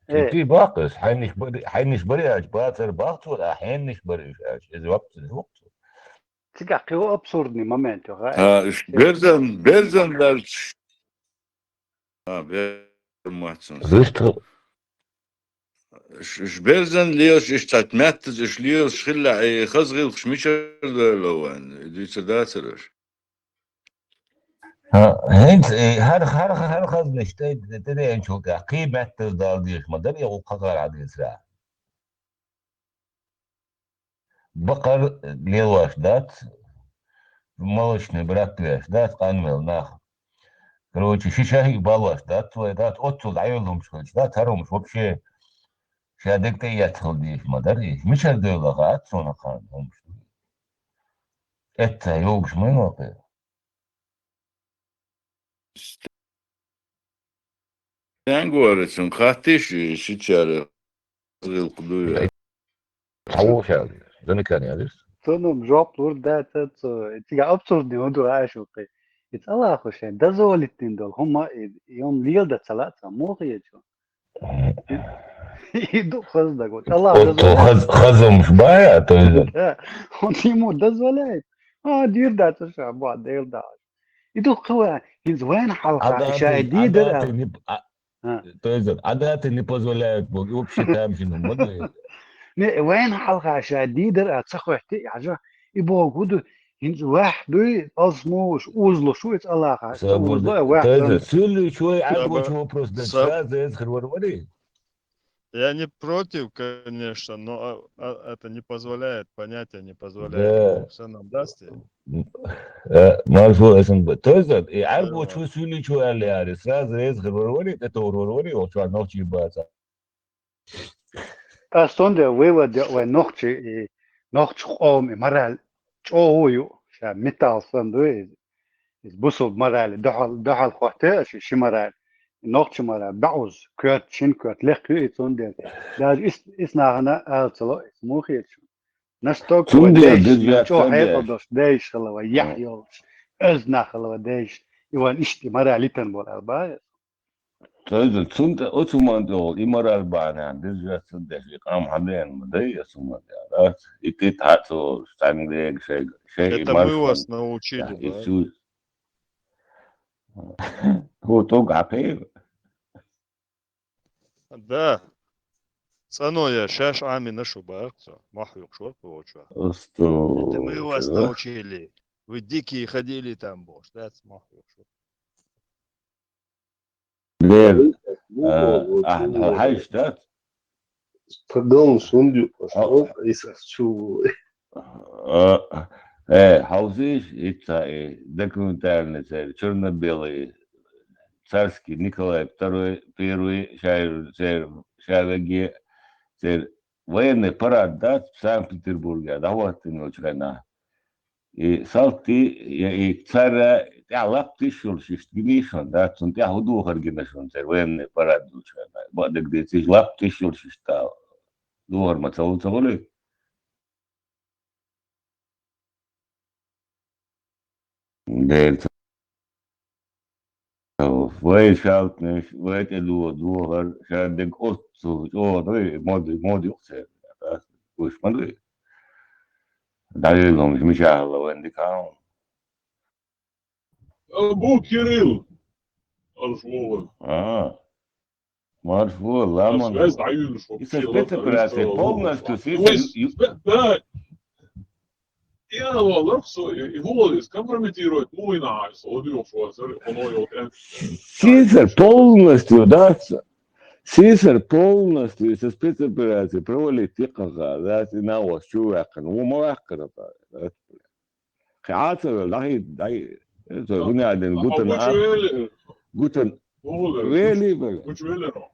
Э. И ти баккхас, хьайнаш бари, хьайнаш бари аьлча, бацар бах цо, а хьеннаш бари уьш аьлча, иза вапцар вукху. Цигахь кхин абсурдный момент ю, хӀа? ХӀа, уьш берзан, берзан лаьрча. ХӀа, бер мацун. Вистху. Ш-, ш-, берзан лелаш, иш цхьа меттаза иш лелаш хилла, и хаза гӀиллакхаш мичара дойла вайн, и дуьйцур дацар аша? ХӀа, хӀинца, и хӀара, хӀара, хӀара хазнаш тӀе, тӀе деанчул тӀехь, кхин меттаза дала дезаш ма дара, и гӀуллакх хаза хӀара дезара. Бакъар лелош дац, молочный брат веш дац, къанвел нах. Короче, ши шахӀи балош дац, вай дац, оццул дӀайолу хӀумаш хилча дац, хӀара хӀумаш вообще ша дег тӀе эцна хила дезаш ма дара, и мичара девлла хаьа цунах ханна хӀумаш. Эцца йогуш ма йоккхи. Стенга вара цунна хаттиш, шичара гӀиллакх дуй. Хьо ву аьлла, замечание яьлла. Цунна жоп лур дац, цо, цига абсурдный хӀун ду аьлла шу кхин. И цӀалахо шайн дозволить дина долу хӀума, и, и хӀума леладан ца лаца, муха хеташ ву? И ду хаза дагадогӀу. ЦӀалахо Отто дозволить. хаз хазумш бая, то есть Да, он ему дозволяет. А, дир да, то ша, ба, дел да. И ду хава, хинз вайн халха, ша, и дидер, а. Адати не п- а, то есть адати не позволяют, бо- и вообще там же, ну, модно. Не, вайн халха, ша, дидер, а, ца хойти, я же, и Бог буду, хинз вах дуй, алсмуш, узло, шу, и цӀалаха, узло, вах. То есть, сюлли чуй, а, Саба- чего просто саб- сразу из хрварвари? Я не против, конечно, но а, а, это не позволяет, понятие не позволяет. Да. Все нам даст. И Э, маршо эсен б. То есть, и арбо Да. чу сюли чу али ари, сразу рез хрварвари, это урварвари, о чуа нохчи баца. Ас цундела вывод я вай нохчи, и нохчи къом, и мораль чӀогӀа ю, ша металл сан ду, и, и бусул мораль, духьал, духьал хотте, ши, ши мораль. Нохчи мораль, баъуз, коьрт, шин коьрт, лекх ю и цундела. Даже ис, ис нахана ала ца ло, ис муха хеташ. Настолько Цундела деш, деза чо цундела. хьекъал дош, деш хала ва, яхь йолуш, оьз нах хала ва деш, и ван ишти мораль литан бол алба. То есть, цунта оцуман дол, и мораль бана, деза цундеш, и къам хьаден, ма дай оцуман дол, да? И ты тацо, стангрег, шей, шей, и это мы маршо. Вас научили, И да? су- Вот он гапе. Да. ЦӀано я шаьш Ӏамина шу бакъ цо. Мохь юкъуш вара кхочо. Осто. Это мы вас научили. Вы дикие ходили там, бохуш. Дац мохь юкъуш вара. Лер, а, а, хьайш дац? Пардон, шундю, А. Исас чу. А, э, хьовсийш, итца, э, документальный цер, черно-белый, царский Николай второй, первый, шаер, цер, шавеге, цер, военный парад дац, Санкт-Петербурге, да, вот ты ночь война. И салти, я и цара, я лап тишул шишт гинишон, да, цун тя худухар гинашон, цер, военный парад ночь война. Бадык де циш лап тишул шишт, да, духар ма цалу цалу. Дер цо. Вай шалтнеш, вай тӀе дуо, дуо хӀар, шаддег оццул чӀогӀа дуй, мод, мод юкъ церан, да? Гуш ма дуй. Далил ломаш мичахьалла вайн дика хьун. Абу Кирилл. Арш вогӀар. А. Марш ву, ламан. Связь дӀаюьлуш ву. Иса спецоперация полностью Вай сеть. спе-, да. Я валар со, и, и вула из компрометировать, ну, и на, со, вот, и вот, вот, вот, вот, вот, Сисар полностью, да? Сисар полностью, иса спецоперация провалить тикаха, да, и на вас чу вякан, у ма вякан, да. Хьацавел, дахи, дахи. Это, гуна один, гутан, а, гутан, вели, бля. Гучвеллеро.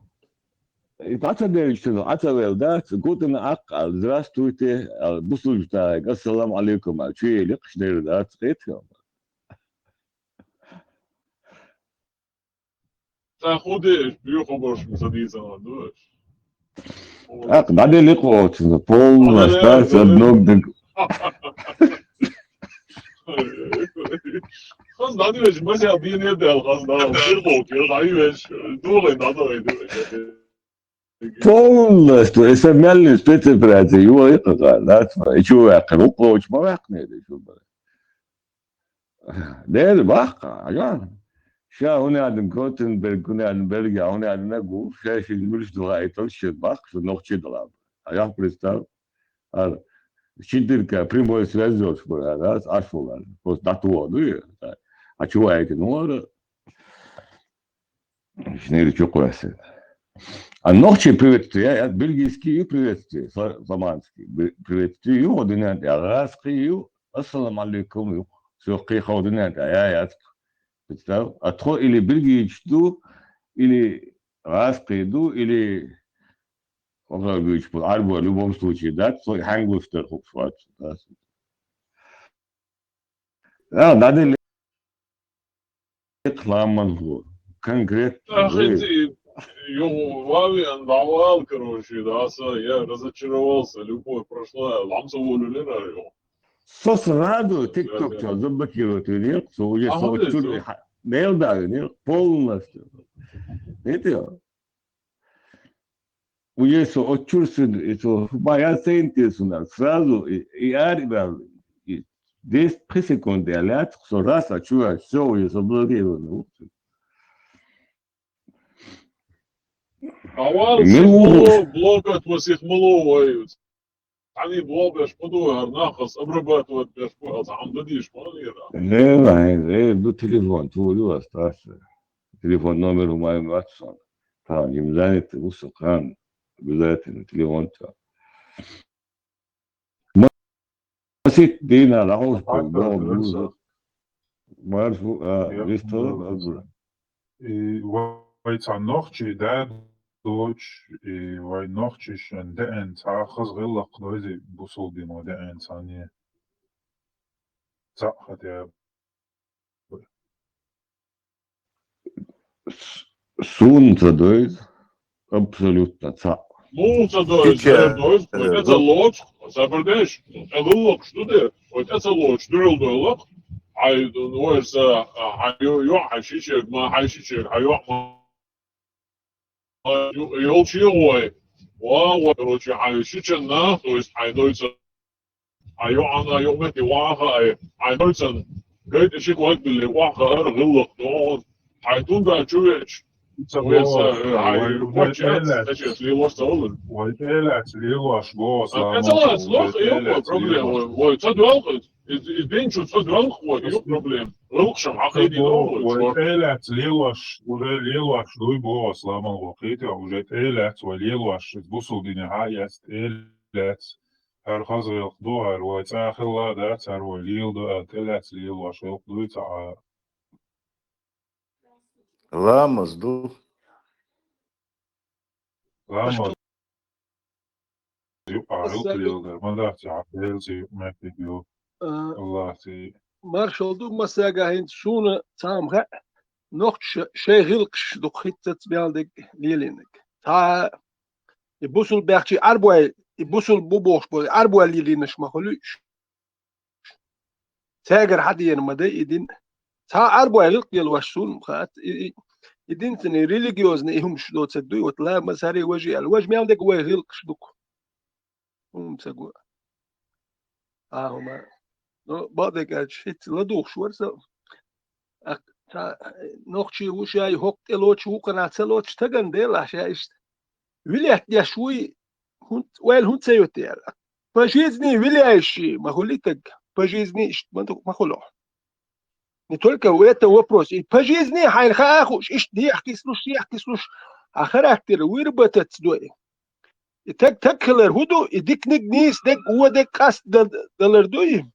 И паца делчту, ацавел, да, гутан, а, здравствуйте, а, бусулжтай, ассаламу алейкум, а, чуели, кшнер, да, цхет. Та худе, бью хобош, садится на душ. Так, надо ли кого-то, полностью, да, с одного. Хаз надо вещь, бася, бин не дал, хаз надо, бир бок, я даю вещь, думай, надо, думай. Полностью, это мяльный спецоперация, его это, да, да, и чего я, коробка очень мавахнет, и чего. Дер бакъ, ага. Ша хӀуна адам Готенберг, хӀуна адам Бельгия, хӀуна адам нагу, ша шин муьлш дугӀа и тал шин бакъ, шу нохчи дала. Ага, представь. Ара, шиддирка прямой связь зош бур, ара, аш вулар. Просто датуо, ну, а чего я это, ну, ара. Шнир чукъвасе. А нохчи приветствие, я, я, бельгийский ю приветствие, фла-, фламандский. Бе-, приветствие ю, одинан, я, гӀаскхи ю, ассаламу алейкум ю. Всё, кхи хо одинан, я, я, я. Представь, а тхо или бельгиец ду, или гӀаскхи ду, или Ага, гуч пул арбо, в любом случае, да, цо хьангуш дар хукъ швац, да. А, да, да, лекламан ху. Конкретно. Ах, эти, йо, вави андавал, короче, да, са, я разочаровался, любовь прошла, ламса волю лера, йо. Со сразу TikTok чё заблокировать винил, со уже со чур мел да винил полностью. Видите? Уже со отчур сын, и со моя центр сына, сразу и, и арбал, и десять секунд я ляц, со раз, а чё, всё, уже заблокировано. Авал сихмулу, блогат ва сихмулу вай. Ани блогаш буду, арнахас обрабатывать беш бу, аз ам дадиш манера. Не, не, не, ду телефон, ту ду остался. Телефон номер у моем ватсон. Там, им занят, усу кан. Обязательно телефон-то. Масит дина, ла хос пол, бо, буза. Марфу, а, вистала, а, бура. И вай цан нохчи да доч, и вай нохчи шен деэн цахаз гыллак дойзи бусул дин ва деэн цани. Ца хотя бы. С-, сун ца дойз, абсолютно ца. Ну, ца дойз, Ича, ца дойз, э, хотя ца лоч, ца бердеш, ца гыллак, что де, хотя ца лоч, дурил дойлак. Ай, ну, ой, са, а, ай, ё, ё, ай, шичек, ма, ай, шичек, ай, ё, ма. Ай, ё, ёлчи, ой. Ва, ва, короче, ай, шичен на, то есть, ай, дойца. Ай, ё, ана, ё, мети, ва, ха, ай, ай, дойцан. Гайт, шик, вайт, билли, ва, ха, ар, гыллак, то. Ай, тунда, чувеч. Ца Ой, са, бо, э, ай, ой, ва, ой, чес, элэс. Са, чес, ли, ва, са, олен. Ой, элэс, ли, ва, ш, бо, А, са, это ма, целая ой, сложная, ё, элэс, ли, проблема, ва, ш. Ой, ой, ца дуалка. Из, из день чуть ца дуалка, ой, ё, проблема. Лучше, а, Ца, бо, ой, ой, элэс, ли, ва, ш, уже, ли, ва, ш, дуй, бо, са, ма, ва, хитя, уже, элэс, ой, ли, ва, ш, из бусул дин, а, яс, элэс. Хар хазгылх дуар, ой, ца, хилла, да, цар, ой, лил, да, элэс, ли, ва, ш, ой, дуй, ца, а. Ламаз ду. Ламаз. Ю, а, ю, Масса-, лил, да, ма, да, ца, лил, зи, ю, ма, пи, ю. А, Аллах, зи. Маршал ду, масага хин суна цам ха. Нохч ше-, шей гилкш ду хитцац бялдик лилинг. Та и бусул бяхчи арбуай, и бусул бу бохш бу арбуай лилинаш ма хулуш. Цегар хадиен ма дай и дин. Ца арбуай гилк гел ваш сун хат. И, и, и дин цни религиозный и хумш доцаг дуй, вот ла ма сари важи ал. Важ мялдик вай гилкш дук. Хумсаг ва. А, хӀума. Ну, бадагӀа чу хӀицца ладугӀуш вара со. Ах, ца, нохчий ву шай, хӀокху тӀе лоцу, вукхана ца лоцу, стагана делахь ша иштта. Вилет деш вуй, хӀун, ойла хӀун ца йотту яра? По жизни виляющий, ма хули таг, по жизни иштта, ма ду-, ма хуьлу. Не только в этом вопрос. И по жизни хьайна хаа хууш, иштта дехкислуш, дехкислуш, а характер выработаться дой. И таг, таг хилар хӀу ду, и дикниг нийса дег, вон дег къаст дан-, далар дуй.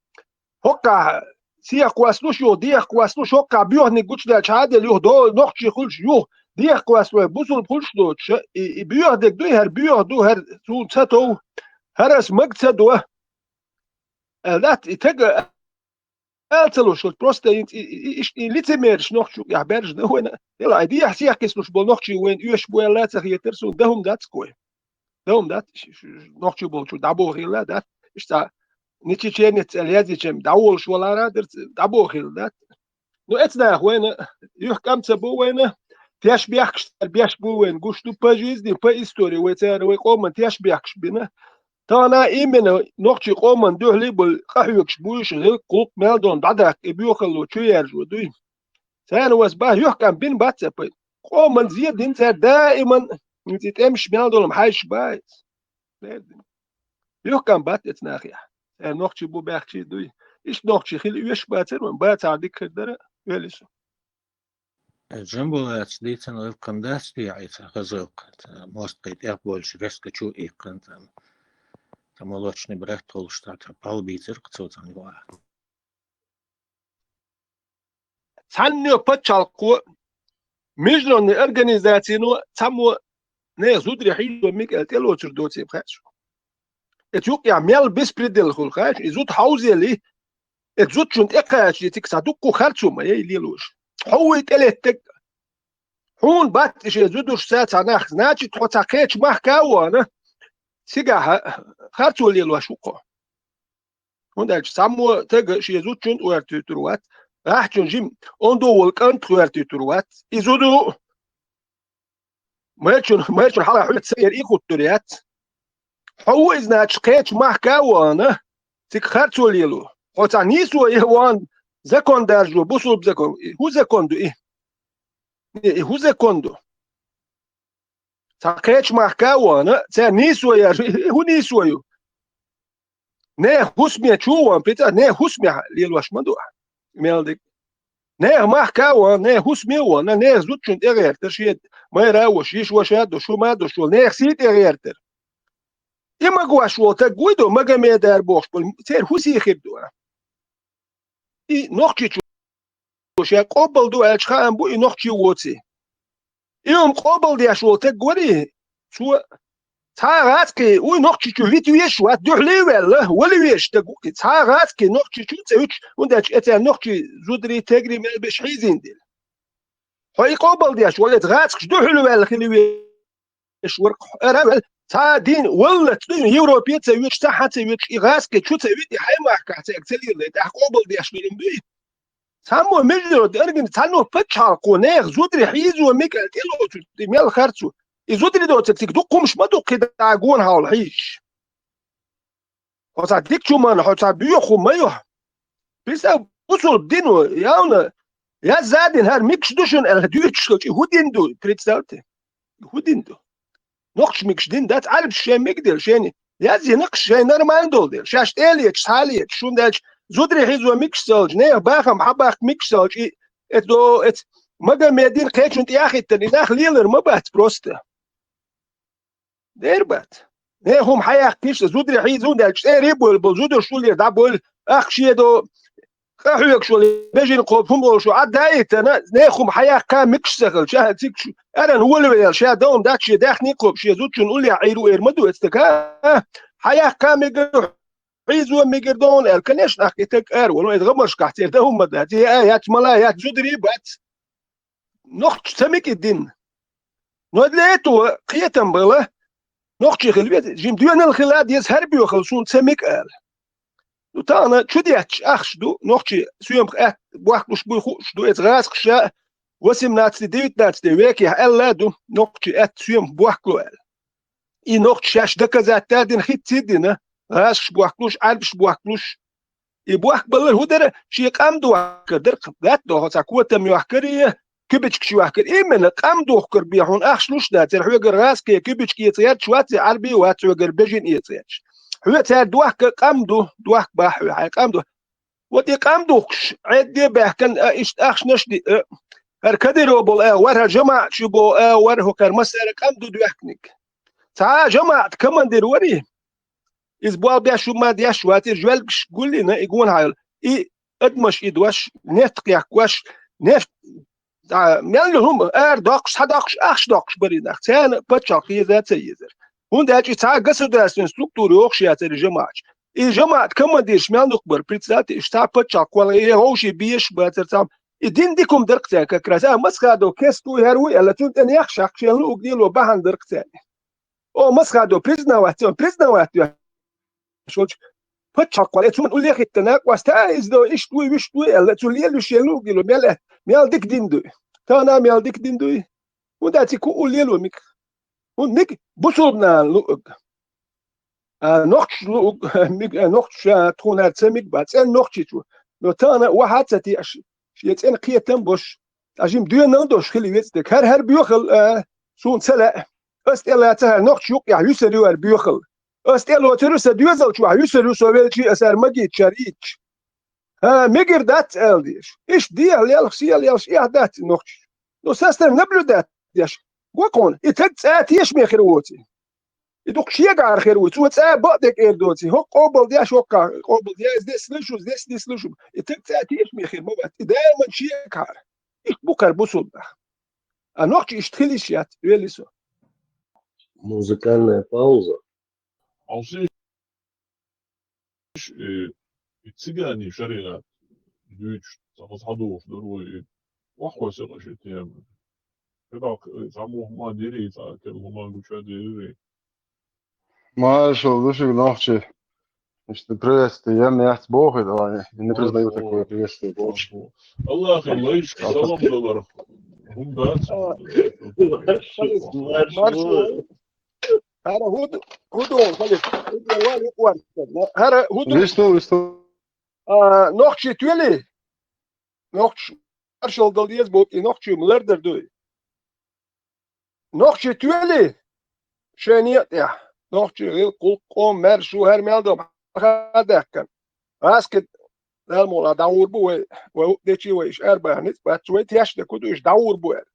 ХӀоккхахь сехкхослуш, юха дехкхослуш, хӀоккхахь боьхниг гучудаьлча хьадел, юха до-, нохчий хуьлуш, юха дехкхослой, бусулба хуьлуш доцуша, и, и боьха дег дуй, хӀара боьха ду, хӀара суна ца тов, хӀара ас маг ца до. Аьлла дац, и тага ала ца луш, вот просто и, и, и, и, и лицемераш нохчу юкъехь баьржина вайна. Дела, ай дехьа сехкислуш болу нохчий вайна оьшуш бу аьлла ца хетара суна, дан хӀума дац кой. Дан хӀума дац, ш-, ш-, ш-, нохчий болчу дӀабохийла дац. Иштта, не чеченец аьлла язйича, дӀаволуш валара дерца, дӀабохийла дац. Ну, эцнах вайна, юьхкӀам ца бу вайна, теш бехкаш, беш бу вайна, гуш ду по жизни, по истории, вай цара, вай къоман теш бехкаш бина. Тахана именно нохчий къоман дуьхьалий болу къахьоьгуш буйш, гӀиллакх-гӀуллакх мел долу дӀадаккха и боьхалло чу яржо дуй. Царна вас бан юьхкӀам бина бац цхьа пай. Къоман зе дина цара даиман, хӀинца и тӀемаш мел долу хьаьжча бан иза. ЮьхкӀам бац эцу нахехь. Цара нохчий бу баьхчий дуй. Иштта нохчий хила оьшуш бацара вайн, бацахь дика хир дара, оьлу шу. Э, Джамбулатс дийцина гӀиллакхана дац те, Ӏийса хаза гӀиллакх, э, мостагӀий тӀех болчу реско чу иккхина царна. Ца молочный брат волуш цхьа, цхьа пал бийцира-кх цо царна юкъахь. Цхьанне пачхьалкхо, международный организацино, цхьаммо нехан зударий хьийзо микӀал тӀелоцур доций хаьа шуна. Эцу юкъехь мел беспредел хуьлу хаьа шуна, и зуда хьовзели, эцу зудчунна тӀекхача цига цхьа дуккха харцо ма яй лелош. Хьо вуй тӀелеттаг. Хьуна бац и шен зудуш ца цхьа нах, значит, хьо цхьа кхечу махка а вахана, цигахь харцо лелош ву-кх хьо. ХӀунда аьлча цхьаммо тага шен зудчун гӀертуьйтур вац, гӀахьчун жим ондо волу кӀант гӀертуьйтур вац. И зуду майрачун, майрачун хьала хьуьца эр и хуттур яц. Хьо ву иза, значит, кхечу махка а вахана, цига харцо лело. Хьо цхьа нийсо е вахана, закон даржо, бусулба закон. И хӀун закон ду и? И хӀун закон ду? Цхьа кхечу махка а вахана, цаьрна нийсо яр, и хӀун нийсо ю? Нехан хӀусаме чу а вахана, пицӀа, нехан хӀусамехь лелош ма ду ахь. Мел дика. Нехан махка а вахана, нехан хӀусаме а вахана, нехан зудчун тӀегӀертар шен майра а вуш, йиш ваша а душ, хӀума а душ волу, нехан сий тӀегӀертар. И магош волу таг вуй ду, Магомедар бохуш болу, церан хӀусий хир ду ахь. И нохчичо ша къобал ду аьлча хаам бу и нохчи воций. И хӀума къобал деш волу таг варий, цо цхьа а гӀацкхий, уй нохчичо вита веш вац, дуьхьале а ваьлла, вала веш таг ву и. Цхьа а гӀацкхий нохчичо ца виташ, хӀунда аьлча эцара нохчий зударий, тегри мел беш хьийзийна дела. Хьо и къобал деш волу эца гӀацкхаш дуьхьал ваьлла хила веш варх ара вел, цхьа а дийна валлалц ду, Европе а ца вуьтуш, цхьа а ца вуьтуш, и гӀазкхи чу ца вуьту, и хьайн махкахь цаьрга ца лелайта, ахь къобал деш долун буй? Цхьаммо международный органи-, цхьанно пачхьалкхо нехан зударий хьийзо мега аьлла тӀелоцург и мел харцо. И зударий доцург цига дукха хӀумаш ма ду кхидӀа гонахьа хьийзаш. Хьо цхьа дика чу ма ван, хьо цхьа боьха хӀума ма ю. Представь, бусулба дино, явна, язза а дина, хӀара мегаш ду шуна аьлла, дуьйцуш хилча, и хӀун дин ду, представьте? И хӀун дин ду? Нохчаша мегаш дин дац, Ӏарбаша шайн мега дела, шайна яздина-кх шайн нормально долу дела. Шаьш тӀе а леташ, схьа а леташ, шуна даьлча зударий хьийзо мегаш ца хилча, нехан бахам хьабаккха мегаш ца хилча, и, эцо, эц, Магомедин кхечун тӀе а хӀиттина, и нах лелар ма бац просто. Дер бац. Нехан хӀума хьаяккхийша, зударий хьийза, хӀунда аьлча цӀера а бовла болу зударша уллера дӀабойла, ахка шен до, къахьоьгуш волу бежина кхобу хӀума олуш, Ӏадда а йитана, нехан хӀума хьаяккха мегаш ца хилча, цига шу, аран волавелла, ша дан дац, шен даьхни кхобу, шен зудчун уллехь Ӏийр ву эр ма ду эцу стага, а? Хьаяккха мегар, хьийзо мегар ду хьуна аьлла, конечно, ахка и таг ара волу, эцу гӀамаршкахь церан дан хӀума ма дац, я а яц, мала а яц, зударий а бац. Нохчаша ца мега и дин. Но для этого кхетам бала, нохчий хила веза, жима доьналла хила а деза, хӀара боьхалла суна ца мега ала. Ну, тахана чу детташ ахча ду, нохчий соьмах аьтта бохкалуш буй хууш ду, эца гӀазкхаша восемнадцатый, девятнадцатый векехь аьлла а ду, нохчий аьтта соьмах бохкало аьлла. И нохчаша шаьш доказать а дина, хӀитций а дина, гӀазкхаша бохкалуш, Ӏарбаша бохкалуш. И бохкабалар хӀун дара, шен къам дохкар дара, гатта доху цхьа котам йохкар я куьбичкаш йохкар. Именно къам дохкар бен хьуна ахча луш дацара, хьоьгара гӀазкхи куьбичка эца гӀерташ вац, Ӏарби вац хьоьгара бежин эца гӀерташ. Хьоьца цара дохка къам ду, дохка бахьа хьоьга хьайн къам ду. Вот и къам духкуш, Ӏедде а баьхкан, а, иштта ахчанаш а диъ, а, хӀара Кадыров болу а вар, хӀара жамаӀатчу болу а вар, хӀокхара массара къам ду доьхкиниг. Цхьа а жамаӀат командир варий? Иза болх беш хӀума деш вац, и жоьлгаш гулйина, и гонахьа йолу. И адамаш и дош, нефть кхехкош, нефть, а, мел ю хӀума, ара доккхуш, схьадоккхуш, ахча доккхуш барий нах. Царна паччахьалкх еза а ца езара. ХӀунда аьлча и цхьа а государственная структура йохуш яцара и жамаӀатчу. И жамаӀат командирш мел нух бара, представьте, уьш цхьа паччахьалкх кхолла, и вовший безаш бацара цхьа. И дин дика хӀума дара-кх царна как раз. А, Масхадов кеста вуй, хӀара вуй аьлла, цунна тӀе нехаш хьакхаш, шен луъуг лело бахьана дара-кх царна. О, Масхадов признавать, цо признавать веш волчу паччахьалкхо, э, цунна улле а хӀиттина, къоста а иза до, иштта вуй, вуьшта вуй аьлла, цу лелуш шен луъуг лело, мел аьтта, мел дика дин дуй. Тахана а мел дика дин дуй. ХӀунда аьлча и кху улле а ло миг. ХӀунда миг бусулба нахана луъург. А, нохчаша луъург, миг, а, нохчаша тхуна хӀара ца миг бац, цӀена нохчичо. Но тахана ваха а ца теаш, шен цӀена кхетам а беш, ткъа жима доьналла а долуш хила веза стаг. ХӀара, хӀара боьхалла, а, суна ца лаьа. Ас тӀе лаца хӀара нохча юккъехь юьсур ю хӀара боьхалла. Ас тӀе лоцур ю сан доьзал чохь, юьсур ю со велчий, ас хӀара магийчара йитча. ХӀан, мегар дац ала дезаш. Иштта дехьа лелхаш, сел лелхаш, эхь дац и нохчичо. Ну, со стаг наблюдать деш. Го кхуна, и таг цӀа тешаме хир воций. И дукха шегахьара хир вуй, цо цӀа бакъдерг эр доций. ХӀокху къобал деш, хӀокху къобал деш, здесь слышу, здесь не слышу. И таг цӀа тешаме хир ма вац. И даиман шегахьара. Иштта бу кхара бусулба нах. А нохчий иштта хила йиш яц, вели со. Музыкальная пауза. Алсиш, э, и цигани шариат дуьйцуш, цхьа хаза хьадогӀуш дара вай, и ваххой сакъа ши тема. Кадак, э, цхьа муха ма дери, цхьа кел хӀума гуча дери. Маршал ду шуьга, нохчий. Иштта приветствие ян яц боху, давай, не признаю такое приветствие. Аллахьан лайшка салам далар. ХӀунда? Марш ву. ХӀара хӀу ду, хӀу ду, хӀара хӀу ду. Вишту, вишту. А, нохчий тоьлий? Нохчий маршалла дала деза боху, и нохчий ма лардар дуй. Нохчий тоьлий? Шайн некъа тӀехь. Нохчий гӀиллакх, гӀуллакх, къоман маьрша ву, хӀара мел дан хьадаьккхина. ГӀазкхий, Дала мукъ лахь, дӀагӀур бу вай, вай хӀуъа дечий вай, иша арабаха ницкъ бац, вай тешна дерг хӀу ду, иша дӀагӀур бу аьлла.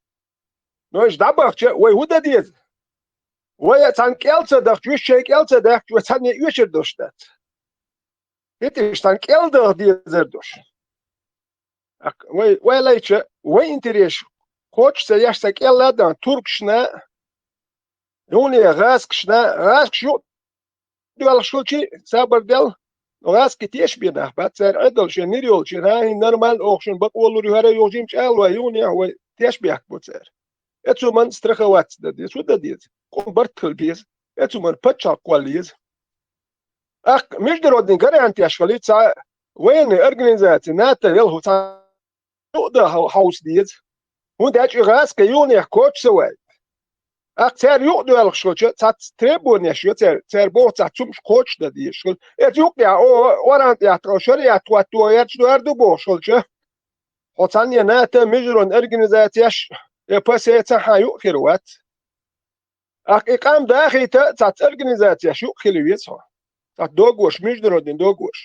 Но иша дӀабахча, вай хӀу дан деза? Вай а цхьана кӀел ца дахча, уьш шайн кӀел ца дахча, вай цхьанне оьшур долуш дац. ХӀинца иша цхьана кӀел даха дезар долуш. Ак-, вай, вай лайча, вай интересаш кхочуш ца еш, ца кӀелла а дан, туркашна, юхане гӀазкхашна, гӀазкхаш юкъа доьлхуш хилчий, сабар дел, гӀазкхий тешаш бен нах бац, цара Ӏедал шен нир йолчу, хӀа, хӀин нормально, оха шуна бакъо лур ю, хӀара юха жимачу ала вай, юханехьа вай тешбехк бу цара. Эцу ман страховаться дан деза, хӀу дан деза, къом барт хила беза, эцу ман пачхьалкх кхолла еза. Аккха международный гарантеш хилий цхьа военный организация, НАТО, ялху цхьа юкъа дан хьо-, хьовса деза. ХӀунда аьлча и гӀазкхий юханехьа кхочуш ца ваьлла. Аккха цара юкъа доьлхуш хилча, цхьацца требованеш йо цара, цара боху цхьа цумаш кхочуш дан дезаш хила. Эцу юкъа тӀехь, о, оран тӀехь тхо шариат хӀотто гӀерташ ду, ар ду бохуш хилча, хьо цхьанне НАТО, международный организацеш, я ПСЭ цхьа хьан юкъа хир вац. Ахь и къам дахийта цхьацца организацеш юкъа хила веза хьо. Цхьацца договорш, международный договорш.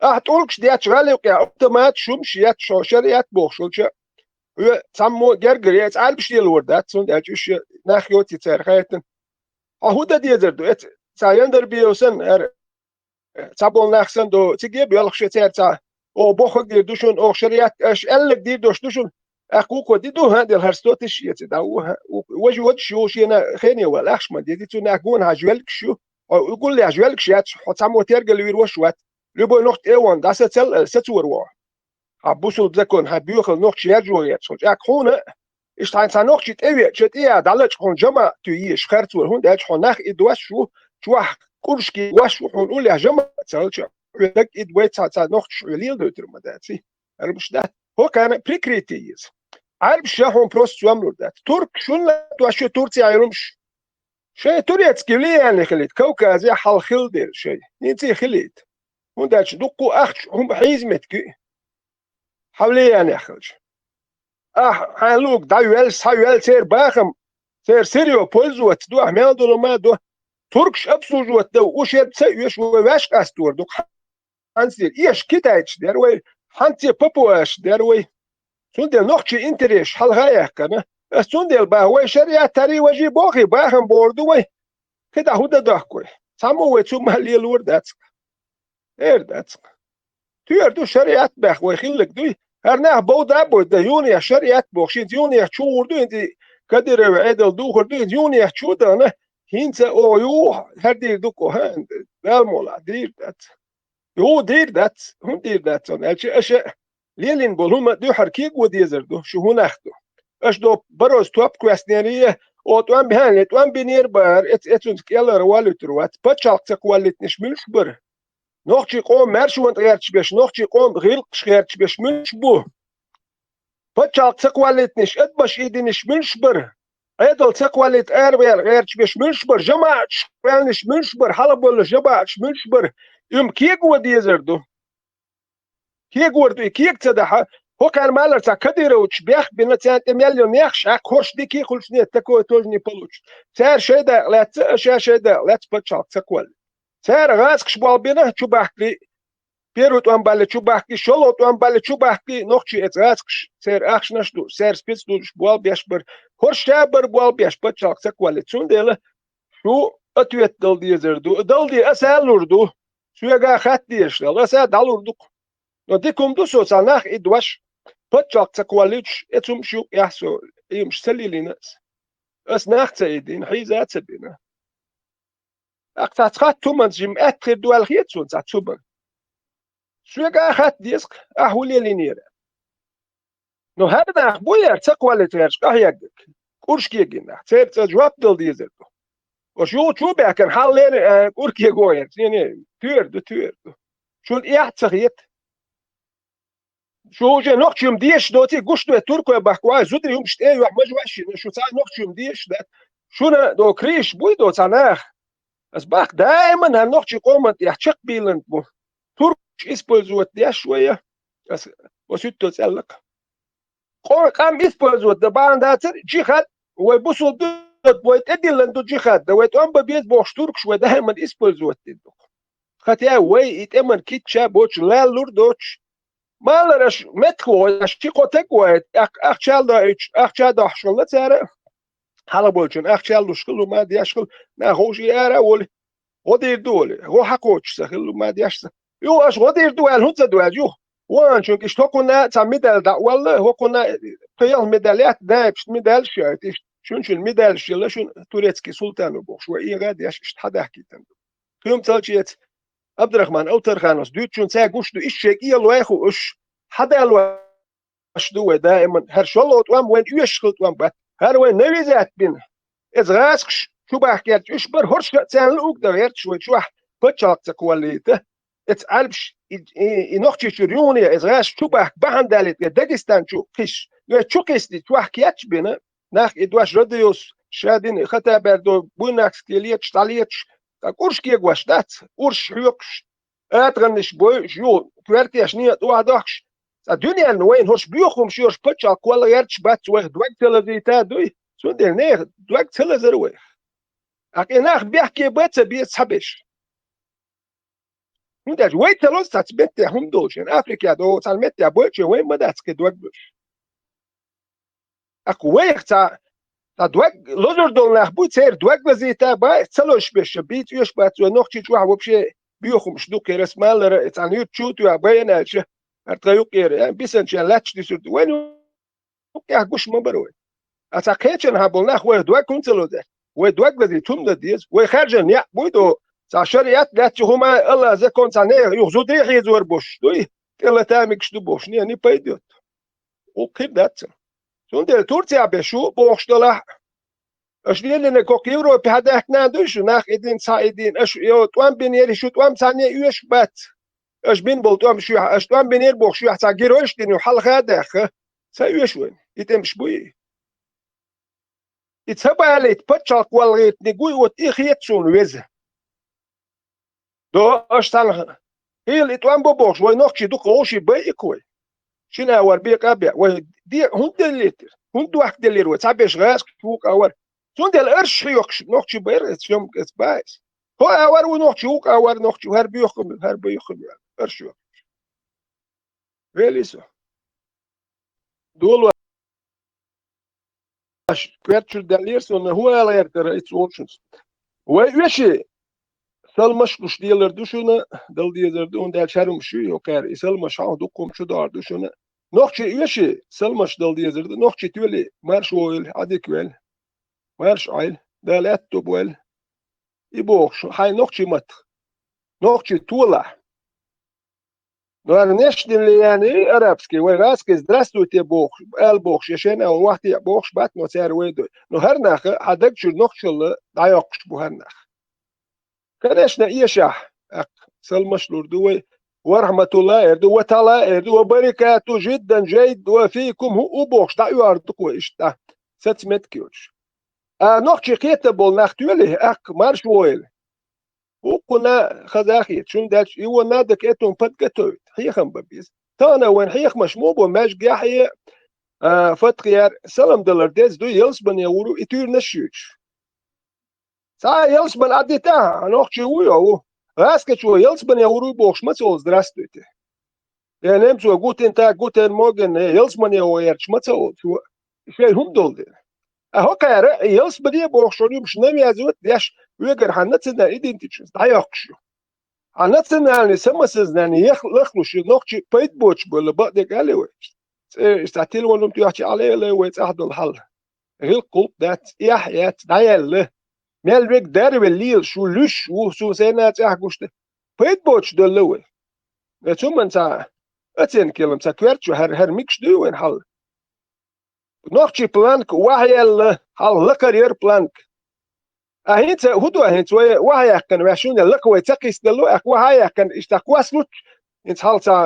Ахь тӀулгаш детташ гӀали юкъехь автоматаш, хӀумаш етташ хьо шариат бохуш хилча, хьоьца цхьаммо гергара яц, Ӏарбаш лелор дац, цундела аьлча уьш нах йоций цара хаьттина. Хьо хӀун дан дезар ду? Эца цхьа Яндарбиев санна, ара, цхьаболу нах санна ду, цига а боьлхуш цара цхьа, оха бохург дийр ду шуна, оха шариат, аша аьлларг дийр долуш ду шуна, тӀаккха вукхо ди ду, хӀа, делахьара сто тысяч эций дӀа ву, хӀа, ву-, важа воцуш ю шена хене вала, ахча ма дезий, цу нах гонахьа жоьлгаш ю, хьо гуллехь жоьлгаш яц, хьо цхьаммо тергал вийр ваша вац, любой нохча тӀе а вахана, дӀа сацал, сацор ву. Хьан бусулба закон, хьан боьхал нохча яржо гӀерташ хилча, тӀаккха хьуна, иштта хьайна цхьа нохчий тӀевеача, тӀе а дӀалачкъа хьуна жамаӀат ю езаш харцо, хӀунда аьлча хьо нах и дош ву, чохь куршке вош ву, хьуна уллехь жамаӀат ца хилча, хьоьга даг и вай цхьа, цхьа нохчаш хьоьга леладойтур ма дац. ХӀара муш дац. ХӀокхарна прикрытие еза. Ӏарбаш а хьуна просто сом лур дац. Туркаш шуна латош ю Турция йолуш. Шайн турецкий влияние хилийта, Кавказе хьалха хилла дела шайн. ХӀинца а хилийта. ХӀунда аьлча дуккха а ахча хӀума хьийза меттиг ю. Хьан влиянех хилча. Ахь хьайн луг дӀайоьлла, схьайоьлла церан бахам, церан сирйо пользоваться ду, ахь мел долу ма а до. Туркаш обслуживать дан, уьш ерг ца оьшу, вай ваьш къастор ду. Хьанцера, эш китайцаш дер вай, хьанце папуаш дер вай. Цундела нохчий интересаш хьалха а яьккхина. Ас цундела баха, вай шариат тари важи бохи бахам бор ду вай. КхидӀа хӀун дан дохку вай? Цхьаммо вай цу ма лелор дац. Эр дац. Туьйр ду шариат баьхка вай хилларг дуй. ХӀара нах бовда а бойда, юнех шариат боху, шинца юнех чу гӀур ду, хӀинца Кадыров Ӏедал духур ду, хӀинца юнех чу а дана, хӀинца оха ю, хӀара дийр ду-кх, хӀа, Дала мукъ лахь, дийр дац. Ю, дийр дац, хӀунда дийр дац аьлча, аша лелийна болу хӀума дуьххьара кего дезар ду, шу хӀун нах ду. Аша до бароз топ кхоьссинера, о, тӀом бихьанле, тӀом бинера бара, эц-, эцунца кӀелара валуьйтур вац. Пачхьалкх ца кхоллийтинаш муьлш бара? Нохчий къоман маьршонна гӀерташ беш, нохчий къоман гӀиллакхаш гӀерташ беш муьлш бу? Пачхьалкх ца кхоллийтинаш, адамаш идинаш муьлш бара? Ӏедал ца кхоллийта араваьлла гӀерташ беш муьлш бара? ЖамаӀаташ кхоьллинаш муьлш бара? Хьалхаболлуш жамаӀаташ муьлш бара? Уьма кего дезар ду. Кегор ду, и кега ца дахьа, хӀокхаьрна малар цхьа Кадыровчу бехк бина, царна тӀе мел йолу нехаш хьаькхна, хӀорш дика а хуьлуш, нет, такое тоже не получится. Цара шайн дакъа лаьцна, аша шайн дакъа лаьцна пачхьалкх ца кхолла. Цара гӀазкхаш болх бина, чу бахкий, первый тӀом балле чу бахкий, шолгӀа тӀом балле чу бахкий, нохчий эца гӀазкхаш, церан ахчанаш ду, церан спецслужбаш болх беш бара, хӀорш ша бара болх беш пачхьалкх ца кхолла. Цундела шу ответ дала дезар ду, дала де аса а лур ду. Соьга хатта дезаш дала, аса а дӀалур ду-кх. Но дика хӀума ду со цхьа нах и дош, пачхьалкх ца кхоллуьйтуш, эцу хӀумаш юкъехь со, и хӀумаш ца лелийна ас. Ас нах ца идина, хьийза а ца бина. ТӀаккха цхьацца хатта хӀуманца жима аьтта хир ду аьлла хета суна цхьацца хӀуманна. Соьга а хатта деза-кх, ахь хӀун лелийнера? Ну, хӀара нах бу яра ца кхоллийта гӀерташ къахьегнарг, курш кегий нах, церан цӀа жоп дала дезар ду. Ош юху чу баьхкан хьаллера, э, кӀуркего яц. Не, не, туьйр ду, туьйр ду. Шуна эхь ца хета. Шу уже нохчий-м дезаш доций, гуш дуй туркой бахка вай, зударий хӀумаш тӀе а йохь, мажа ваьшшина, шу цхьа нохчий-м дезаш дац. Шуна до криш буй до цхьа нах. Ас бахка даиман хӀара нохчий къоман тӀехь чекхбийланг бу. Туркаш использовать деш вай, ас, ас хӀуьттал цӀеллакх. Къо-, къам использовать да бахьан дацар, джихад, вай бусул ду, вай тӀедиллан ду джихад, да вай тӀом бан беза бохуш туркаш вай даиман использовать дина ду. Хатя вай и тӀеман китча боцуш лаьллур доцуш. Малараш меттахо, аш чи кхо таг вай, ах-, ахчал доуьйтуш, ахча дохьуш хилла цара, хьалха болчун ахчал луш хилла, ма деш хилла, нах ховш и ара а волу. ГӀо дийр ду олий, гӀо хьакхочуш ца хилла ма деш ца. Юха аша гӀо дийр ду аьлла, хӀунда ца ду аьлла, юха? Ваханчунга иштта хӀокхунна цхьа медаль дӀа а валла, хӀокхунна пхи-ялх медаль яц, дайпашна медальш а яц, иштта шун-шун медальш елла, шун турецкий султано бохуш, вай эгӀа а деш, иштта хьадахкийтина ду. Кхин-м ца чеца, Абдрахман Алтархановс дуьйцучун цаьрга гуш ду, иштта шайн кӀело вай хууш, хьадалла аш ду вай даиман, хӀара шолгӀа тӀом вайна оьшуш хилла тӀом бац. ХӀара вай навязать бина. Эца гӀазкхаш чу бахка гӀерташ уьш бара, хӀорш а царна луъург дан гӀерташ вай чохь пачхьалкх ца кхоллийта. Эца Ӏаьрбаш и, и, и Нохчийчуьра юхане эца гӀазкхаш чу бахка бахьана далийта, Дагестан чу кхиш. Вай чу кхиссинчу чохь кечбина, нах и дош радиос ша дина, хатабаьрдо, буйнакске леташ, дӀалеташ, ткъа кӀурш кегош дац, урш хьоькхуш, атагӀаннаш бойуш, ю, коьртеш некъа тӀе а дохкуш, цкъа дуьненна вайна хӀорш боьха хӀумаш йолуш пачхьалкх кхолла гӀерташ бац, вайх дог ца лазийта а дуй, цундела нехан дог ца лазара вайх. ТӀаккха и нах бехке бан ца беза цхьаберш. ХӀунда аьлча вай ца лозу цхьацца меттехь хӀума долуш, Африкехь догӀу цхьана меттехь бойчу вайн ма дац кхин дог луш. ТӀаккха вайх цхьа, цхьа дог лозур долу нах бу, церан дог лазийта а бац, ца лозуш берш а бийца оьшуш бац, вай Нохчийчохь вообще боьха хӀумаш ду кхерас малара, цхьана юьртчу а тоьхна байна аьлча, хӀара тхан юккъера, э, бисанчарна лаьтташ дисур ду. Вайн юккъехь гуш ма бара вай. А цхьа кхечанхьа болу нах вайх дог хӀунда ца лозуьйту? Вай дог лазийта хӀума дан деза. Вай хаьржина некъ буй до, цхьа шариат лаьттачу хӀума, Аллах закон цхьа нехан юха зударий хьийзор болуш дуй, тӀелата мегаш ду бохуш, не, не пайда йоцу. ГӀуллакх хир дац цуьнан. Цундела Турцехь беш ву бохуш делахь а, аша лелийна кху Европе хьадаьхкина а дуй шу, нах и дина, цхьа и дина, аша йо тӀом бинера, шу тӀом цхьанне а оьшуш бац. Аша бина болу тӀом шуьхьа, аша тӀом бинера бохуш шуьхьа цхьа геройш дина ю хьалха а даьхна, ца оьшу вайна, и тӀемаш буй. И ца балийта пачхьалкх кхолла гӀертиниг вуй, вот и хета суна веза. До, аша цхьаьна хила и тӀом бо бохуш, вай нохчий дукха вовший байъика вай. Шина а вара бекъа а беа. Вай де-, хӀунда деллийтира? ХӀунда дохка деллира вай? Цхьаберш гӀазкхаш вукъа а вара. Цундела арш хьоькхуш, нохчий байра эца, йомкъа эца баьс. ХӀо а вара ву нохчий, вукъа а вара нохчий, хӀара боьхкам, хӀара боьхкам, арш хьоькхуш. Вели со. Долу аш коьртачуьра даьллера суна, хӀун ала гӀертара, ицца волчунца. Вай оьший, салмаш луш делар ду шуна, дала дезар ду, хӀунда аьлча хӀара хӀумаш ю, йо, кхаьра, и салмаш хьан дукха хӀума чу догӀур ду шуна. Нохчий оьший, салмаш дала дезар ду, нохчий тоьли, марша войла, Ӏадика ваьлла. Марша Ӏойла, Дала аьтто бойла. И бохуш, хьайн нохчий маттах. Нохчий толахь. Но ара нешдин лияни арабский, вай гӀаскхий здравствуйте бохуш, ала бохуш, я шен а вахте а бохуш бац, но цара вай дой. Но хӀара наха хьан даг чуьра нохчалла дӀайоккхуш бу хӀара нах. Конечно, эшахь, аккха, салмаш лур ду вай. Ва рахматулла эр ду, ва тала эр ду, ва барикату жиддан жайд, ва фийкум хӀу у бохуш, дӀа оьхур ду кхо иштта. Саца метка йоцуш. А нохчий кхета болу нах тоьли, аккха, марш войла. ХӀукхунна хаза а хета, шуна даьлча, и вон надо к этому подготовить. Хьехам бан беза. Тахана вайн хьехамаш мо бо маьжгехье, а, фатхъяр, салам далар деза дуй, ялсбане вур ву, и туьйранаш а юьйцуш. Цхьа а ялсбан Ӏадита, нохчий ву йо ву. ГӀаскхичо ялсбане вур ву бохуш ма ца волу, здравствуйте. Я немцо гутен так, гутен моген, я ялсмане ваярча ма ца олу цо. Шайн хӀума долу дела. А хӀокхара, ялсмане бохуш, шуна юмаш навязывать деш, вегар хьан национальный идентичность дӀайоккхуш ю. Хьан национальный самосознание ях-, лахлуш ю, нохчий пайда боцуш болу, бакъдерг аьлла вай. ЦӀе, цхьа телефон хӀума тоьхча, Ӏалела вай цӀахь долу хьал. ГӀиллакх-гӀуллакх дац, эхь яц, дӀаяьлла. Мел верг дарвелла лелаш ву, луьш ву, суна сайна цӀехь гуш ду. Пайда боцуш делла вай. Эцу хӀуманна цхьа оценка ялам, цхьа коьртачу хӀара, хӀара микаш дуй вайн хьал. Нохчий планка охьаелла, хьал лакхара яра планка. А хӀинца хӀун ду, хӀинца вай вахьаяьккхина, ваьш шуна лакха вай ца кхиссаделла, аьхка вахьаяьккхина, иштта кхоссалучча, хӀинца хьалха цхьа,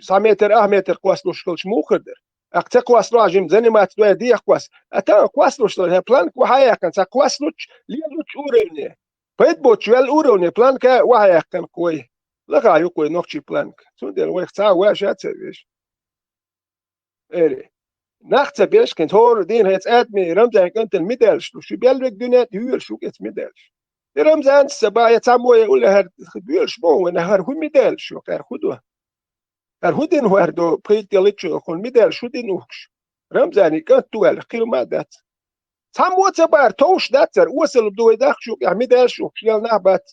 цхьа метр, ах метр кхоссалуш хилча муха хир дара? Аьхка ца кхоссалу, жим заниматься дой, дехьа кхосса. А тан кхоссалуш дара, хӀе, планка вахьаяьккхина, цхьа кхоссалучча, лелучча уровне. Пайда боцуш ваьлла уровне, планка вахьаяьккхина кхой. Лаха юкъой нохчий планка. Цундела вайх цхьа а ваьш а ца веш. Эре. Нах ца беш, кхин хӀора дийнахь хӀе цӀаьдаме Рамзан кӀантана медалаш луш, шу бел вег дуьнен тӀе хьоьлуш шу кӀец медалаш. И Рамзанца ца ба, я цхьаммо я уллехьара доьлуш мо вайна, хӀара хӀун медалаш ю, хӀара хӀун ду? ХӀара хӀун дина хӀара ду, пхийтта личчо хӀун медалаш хӀун дина ухкаш? Рамзани кӀант ду аьлла, кхин ма дац. Цхьаммо ца бара, товш дац цара, осал ду вай дахка шу, я медалаш ухкаш, я нах бац.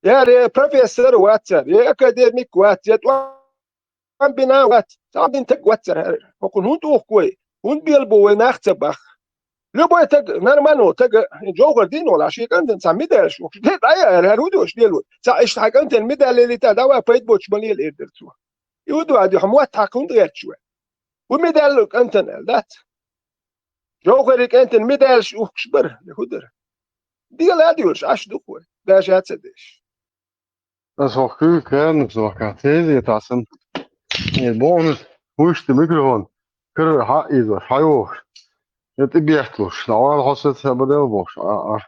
Яре профессор вац цара, я академик вац, я тӀом бина вац, цхьа дин таг ваццар хӀара. ХӀокхун хӀунда ухку вай? ХӀунда белабу вай нах ца бах? Любой таг, нормально таг, жовхар дин волаш, ши кӀантан цхьа медалаш ухуш. Де дӀаяр, хӀара хӀун дош лело? Цхьа иштта хьа кӀантан медаль лелита, давай пайда боцуш ма лела эр дара цо. И хӀун ду, хьа мотт хьакха хӀунда гӀерташ вай? ХӀун медаль кӀантан аьлла, дац? Жовхари кӀантан медалаш ухкаш бара, де хӀун дара? Дела а доьлуш, Ӏаш дукха вай, даже а ца деш. Ас хӀокху куьйга кхаьрнаш дохкахь, тезетахь санна. Э, бохнаш, вуьшта микрофон, кара хьаъ изош, хьайохуш. Э, тӀебехталуш, дӀавала хьо саца бадел бохуш, а, а.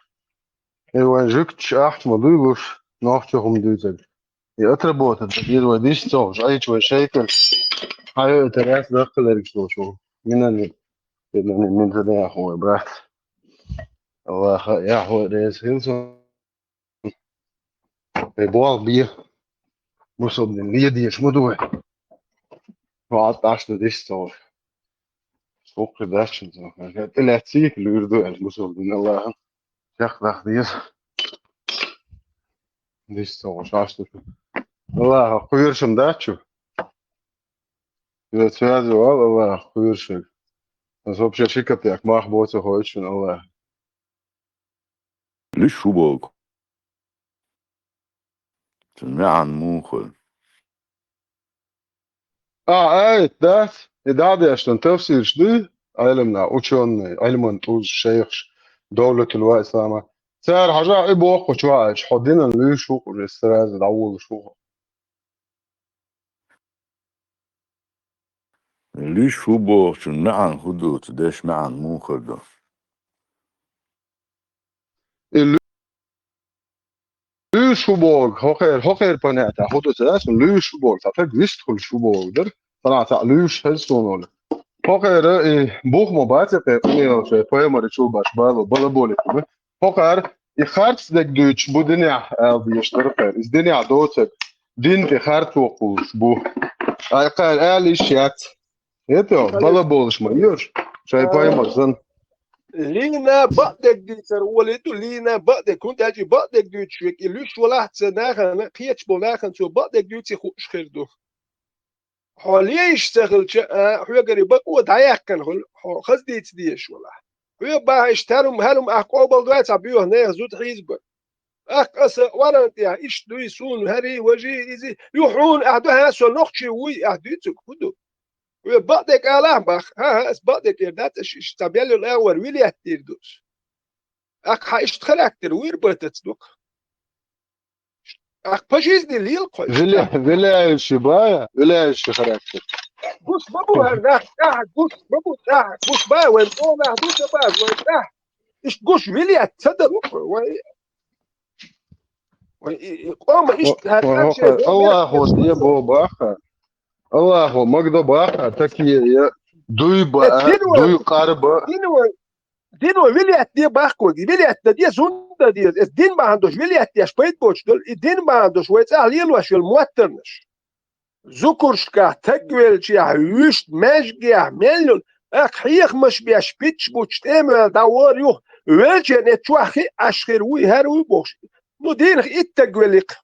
Э, вайн жуьгташ ахча ма дуй луш, нохчо хӀума дуьйцург. И отработать дан деза вай дис ца хууш, айча вай шайкар. Хьайо, это раз даккхалерг ца хууш. Минан, минан, минан яхо вай, брат. Аллаха, яхо, реза хил со. Вай болх бе. Бусалба дин ледеш ма ду вай. Ваал тӀаш ду диш ца хууш. Суккхи даьччун ца хууш. ТӀелаьцций луьйр ду аьлла бусалба дин Аллахьан. Чекхдах деза. Диш ца хууш, аш ду. Аллаха, кхоьрушам дац шу? Иза цвязи вал, Аллаха, кхоьрушаг. Ас вообще ши капек мах боцу хойчун Аллаха. Лиш фу боху? Цуьнан маьӀна муха? А, айта дац, и дӀа а деш дан тафсираш дуй, Ӏеламна, учёный, Ӏилман тӀуз, шайхаш, довлатал ва ислама. Цара хьажа и боху чу аьлча, хьо динан луьйш ву, уже сразу дӀаволуш ву. Лиш фу бохучун маьӀна хӀун ду, цу деш маьӀна муха ду? И луьйш фу боху, хӀокхеран, хӀокхеран понятие хӀун ду ца дац, луьйш фу боху, цхьа таг вист хуьлуш фу боху дара, цхьана цхьаъ луьйш хеза суна олу. ХӀокхеран и бух ма бац и кхеран, къинойх шайн пайхамар чу баш бало, балаболик ма. ХӀокхара и харц дерг дуьйцуш бу динехь ала дезаш дара кхеран. Иза динехь доцург, дин тӀе харцо кхуллуш бу. Ай кхеран ала йиш яц. ХӀета, балаболуш ма йоьш, шайн пайхамар санна. Лийна бакъдерг дийцар олий ду, лийна бакъдерг. ХӀунда аьлча бакъдерг дуьйцуш верг, и луьйш валахь ца нахана, кхечу болу нахана цо бакъдерг дуьйций хууш хир ду. Хьо леш ца хилча а, хьоьгара и бакъо дӀаяьккхина хуьлу, хьо хаза дийца дезаш валахь. Хьоьга бахьа иштта хӀара хӀума, хӀара хӀума ахь къобалдой, цхьа боьха нехан зуда хьийзабар. Ахь аса оран тӀехь, иштта дуй суна, хӀарий, важий, изий, ю хьуна ахь ду, хьан со нохчий вуй, ахь дуьйцург хӀун ду? Хьоьга бакъдерг алахь бах, хьан, хьан, ас бакъдерг эр дац, аш иштта цхьа беллал агӀор вилет дийр ду ас. Ахь хьан иштта характер вуйр батац дукха. Ахь по жизни лела кхой. Виля-, виляющий бая, виляющий характер. Гуш ма бу хӀара нах, тӀаьхьа гуш ма бу, тӀаьхьа гуш бая, вайн тӀонах ду ца баз, вайн тӀаьхьа. Иштта гуш вилет ца дара, вай. Вай, и, и, къома иштта хӀара Аллахо де бо баха. Аллахо магадо баха, такие я дуй ба, дуй къарба. Дино вилет де бахкоги, вилет дан де, зун дан де. Эс дин бахьана долуш вилет деш пайда боцуш долу, и дин бахьана долуш вай цӀахь лелош йолу моттарнаш. Зукуршкахь, тагвелчехь, вуьшта, маьжгехь, мел йолу, ахь хьехамаш беш, питча буттуш, тӀемаваьлла дӀавора юха, велчеран эцу чохь хиъ Ӏаш хир вуй, хӀара вуй бохуш. Ну, дийнах итт таг велла иккха.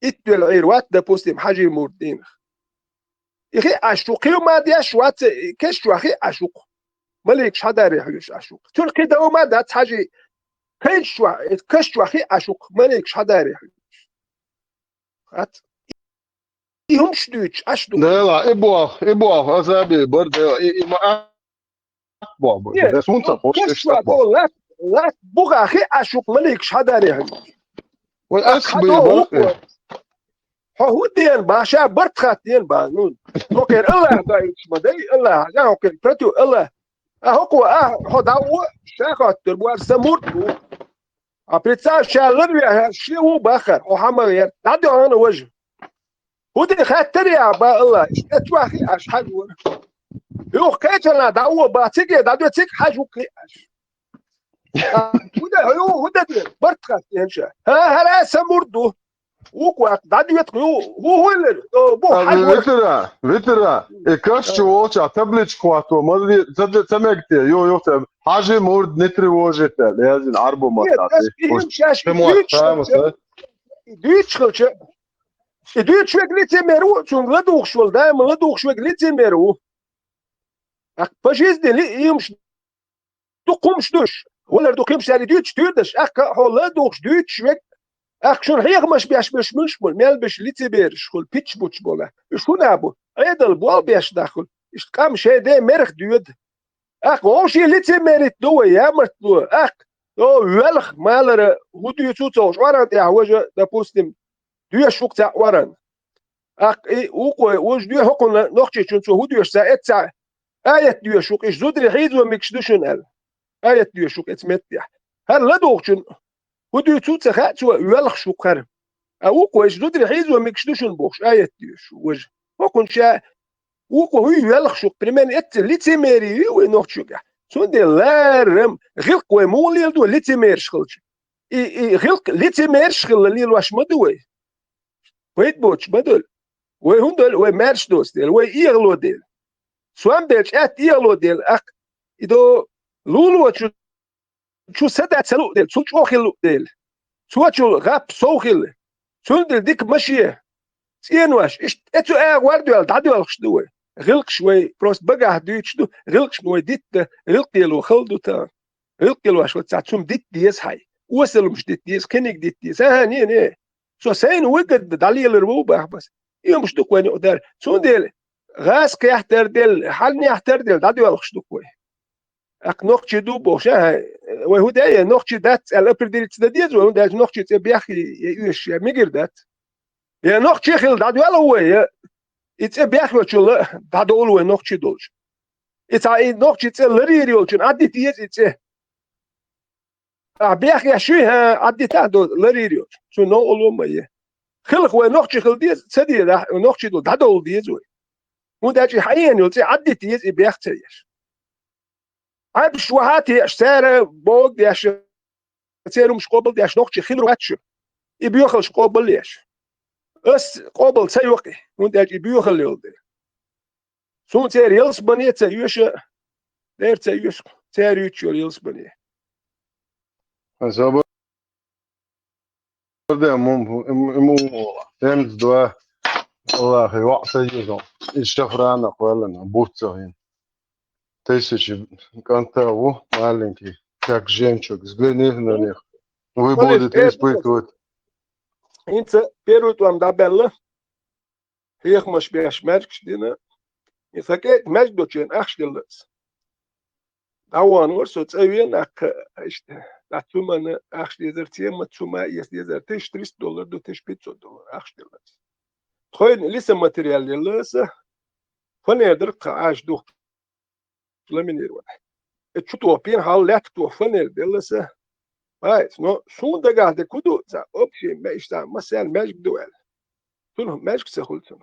Итт велла Ӏийр вац, допустим, хьажий мурд дийнах. И хиъ Ӏаш ву, кхин ма деш вац, каш чохь хиъ Ӏаш ву-кх. Маликаш хьадаре хьуьйсуш Ӏаш ву-кх. Цуьнан кхин дов ма дац хьажий, каш чохь, каш чохь хиъ Ӏаш ву-кх, маликаш хьадаре хьуьйсуш. Хац. И хӀумаш дуьйцуш Ӏаш ду. Дела, и боху, и боху, азаби бар, Дела, и, и ма боху. Нет, дас хӀунда ца ну, хууш, каш иштта чохь боху. Долу лаьтта, Лац буха хи а шук маликаш хьадаре хьуна. Вай Ак ас хьа бе до баркъе. хӀуко. Хьо хӀу ден ба, ша барт хат ден ба, ну, хокер Аллах да ич ма дай, Аллах, я хокер против Аллах. А хӀуко, а хьо да у, ша хаттер буар са мурт у. А представь, ша ларве, ша ши у бахар, хьо хьамар яр, да де хана важ. ХӀу де хаттер я ба Аллах, иш эт вахи аш хьаж вар. Юх кечана да у ба, циге да де цик хьаж у кли аш. ХӀуда, хӀу, хӀуда де, барт хат ден ша. Ха, хара са мурт у. Уквак, да де ветк, хӀу, хӀу хулер, о, бу хьаж вар. Витра, витра. Э каш чу волча табличка хвато, мазли, цамегте, йо, йо, там. Хьажи мурт не тревожите, лязин арбо Нет, матати. ас кихим шаш, Ты мой самый, да? Дуч хилча. И дуч век лицемер у, цун ладухш вол, даим ладухш век лицемер у. Ак по жизни ли им ш-, ду кумш душ. Валар ду кимш яри дуч тюрдаш, ак хо ладухш дуч век. Ак шун хьехмаш беш беш муш мул, мел беш лицемерш хул, пич буч бола. Шуна бу, айдал бу беш дахул. Ишт кам шеде мерх дюд. Ак гоши лицемерит ду, ямарт ду. Ак, о, велх малара, худуй цуцош, варан тя, вожа, допустим, дюш вукца варан. Ак, и, укой, уж дюш хокуна, нохчи чун цу худуш ца, эца, аят дюш вук, иш зудри хизу микш душун эл. Аят дюш вук, эц меття. Хар ладухчун, худуй цуца ха, цу велх шук хар. А укой, иш зудри хизу микш душун бохш, аят дюш, вож. Хокун ша, укой, хуй велх шук, примерно, эца лицемерие, ви, ви, нохчуга. Цунде ларам, гилк вай мулил ду лицемерш хилч. И, и гилк лицемерш хилла лил ваш ма ду вай. Вайт боч ма дул. Вай хӀун дул, вай мерш дос дел, вай ияло дел. Суам дел, чӀат ияло дел, ак, идо луло чу, чу сада цалу дел, цу чӀо хилу дел. Цо чул гап сов хилла. Цун дел дик машия. ЦӀен ваш, ишт, эцу а вар дуэл, да дуэлхш ду вай. Гилкш вай, просто багах дюч ду, гилкш вай дитта, гилкело хал ду та. Гилкел ваш ваца цум дит диез хай. Уасалумш дит диез, кениг дит диез. Аха, не, не. Со сайн выгодно далилар ву бах бас. Имш дук вай удар. Цун дел, газ кяхтар дел, хал няхтар дел, да дуэлхш дук вай. Ак нохчи ду бохш, аха, вай худа я нохчи дац, эл определиться да диез вай, худа нохчи це бяхи, я уеш, я мигир дац. Я нохчи хил да дуэла вай, я, и це бяхи вачула, да доул вай нохчи долч. И ца и нохчи це ларир йолчун, адди тиез и це. А бяхи я шуй, ха, адди та до ларир йолч. Цу но олу ма е. Хилх вай нохчи хил диез, це диез, да, нохчи дол, да доул диез вай. Худа чи хайен йол, це адди тиез и бях це еш. Абш вахати, сера, бог деш, церум шкобал деш, нохчи хил рвачу. И бюхал шкобал еш. Ас кобал ца юхи, худа чи бюхал йол де. Сун цер йелс бане ца юша, дер ца юш, цер юч йол йелс бане. Забар де мум, ему, семьдесят два. Аллах, и вахта юзом. И шафрана хвалана, бутсагин. Тысячи канта ву, маленький, как жемчуг. Взгляни на них. Вы Смотри, будете это испытывать. Инца первый туам да белла. Хехмаш беш меркш дина. И сакет меж дочен ахш деллас. Даван вар со цевен ак, иште. Да цумана ахш дезер тема, цума ес дезер тысяча триста доллар, до тысяча пятьсот доллар ахш деллас. Хойн лиса материал делласа. Фанер дыр ка аш дух ламинировать. Э чу то пин хал лет то фанер делласа. Ай, но сун дагах де куду за общий меж за масян меж дуэл. Тун меж се хул тун.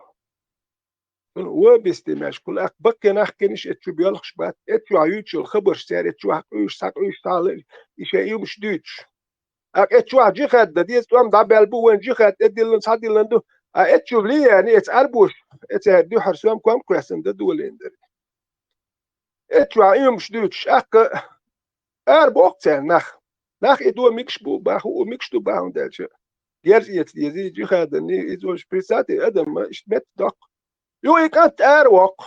Тун уа бисти меж кул ак баккен ахкениш, э чу бьолхш бат, э чу ючул хабарш сер, э чу ак уйш сак уйш салы, ише юмш дюч. Ак э чу ак джихад да диез туам да бел бу вен джихад, э диллан са диллан ду. А э чу влияние, эц арбуш, эц дюхар суам ком квесан да дуэлендер. Э чу ак юмш дюч, ак ар бок цен нах. Нах и дуа микш бу, баху у микш ду бахун дальше. Герз иец диези, джихадан ни, из уж представьте, адам, ишт мет док. Ю и кат ар вок.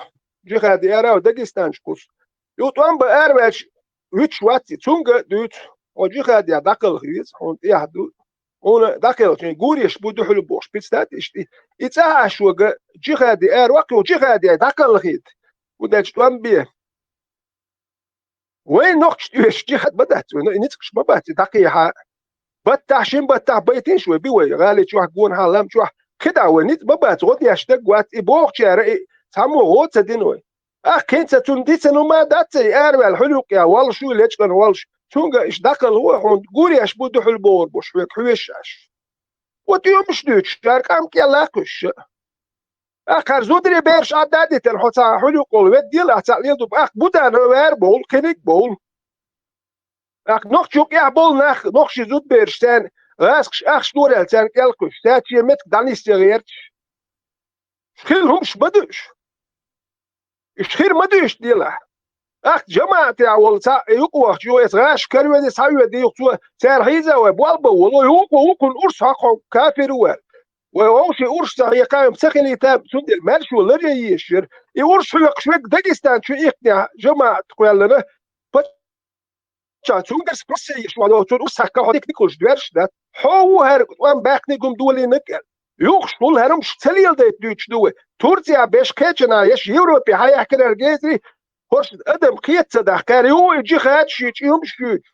Джихади ар ав Дагестанч кус. Ю туам ба ар вач, вич ватти, цунга дюц. О джихади я дакал хиз, он тяхду. Он дакал чин гуриш бу духлу бош. Представьте, ишти. И цаха шуга джихади ар вок, ю джихади я дакал хид. Удач туам бе. Вай нохча тӀоьшаш жихад ма дац вай, но и ницкъаш ма бац, и дӀакхехьа. Баттахь, шин баттахь байтинаш вай би вай, гӀали чохь, гонахьа, лам чохь, кхидӀа вай ницкъ ма бац, гӀо деш даггвац, и бохучара и цхьаммо гӀо ца дина вай. Ахь кхин ца цунна дицан хӀума дац, и араваьлла хьуьлуькъ я воллуш ву, лечкъана воллуш, цунга иштта дӀакхалхо хьуна, гуреш бу дуьхьал бохур бу шуьга хьоьжуш. Вот уьмаш дуьйцуш, шара къам кӀеллакхуьйсуш. Ахь кхара зударий бераш Ӏадда а дитар, хьо цхьа хьуьлуькъ волу ведда дела, ахь цхьаъ леладу, ахь Будана вер бовла, кхиниг бовла. Ахь нохчу юкъехь болу нах, нохчий зудбераш царна, гӀазкхаш ахча лорел царна кӀелкхуьйсуш, цаьрца шен меттиг дӀанисъян гӀерташ. Хила хӀумаш ма ду уьш. Уьш хир ма ду уьш делахь. Ахь жамаӀатехь волу цхьаъ юкъа вахча, юха эца гӀаш карведи, схьаведи, юха цо цара хьийза вай, болба волу, юкъа ву кхунна урс хьакхо кафир ву аьлла. Вай вовшийн урс ца хьекха, ца хилийта, цундела маьршо ларъян езаш яра. И урс хьоькхуш верг Дагестан чу ихнехь жамаӀат кхоьллина, паччахь цуьнгара спассе еш ван, цунна урс хьакха хьо дика дикалуш доьрзуш дац. Хьо ву хӀара тӀом баьккхиниг хӀума долийнарг аьлла. Юххуш хӀума хӀара хӀумаш ца леладайта дуьйцуш ду вай. Турция беш кхечанхьа еш Европе хьаяхкарара гезри, хӀорш адам кхета ца дахкара, ю и джихад ши чӀи хӀумаш шуьйцуш.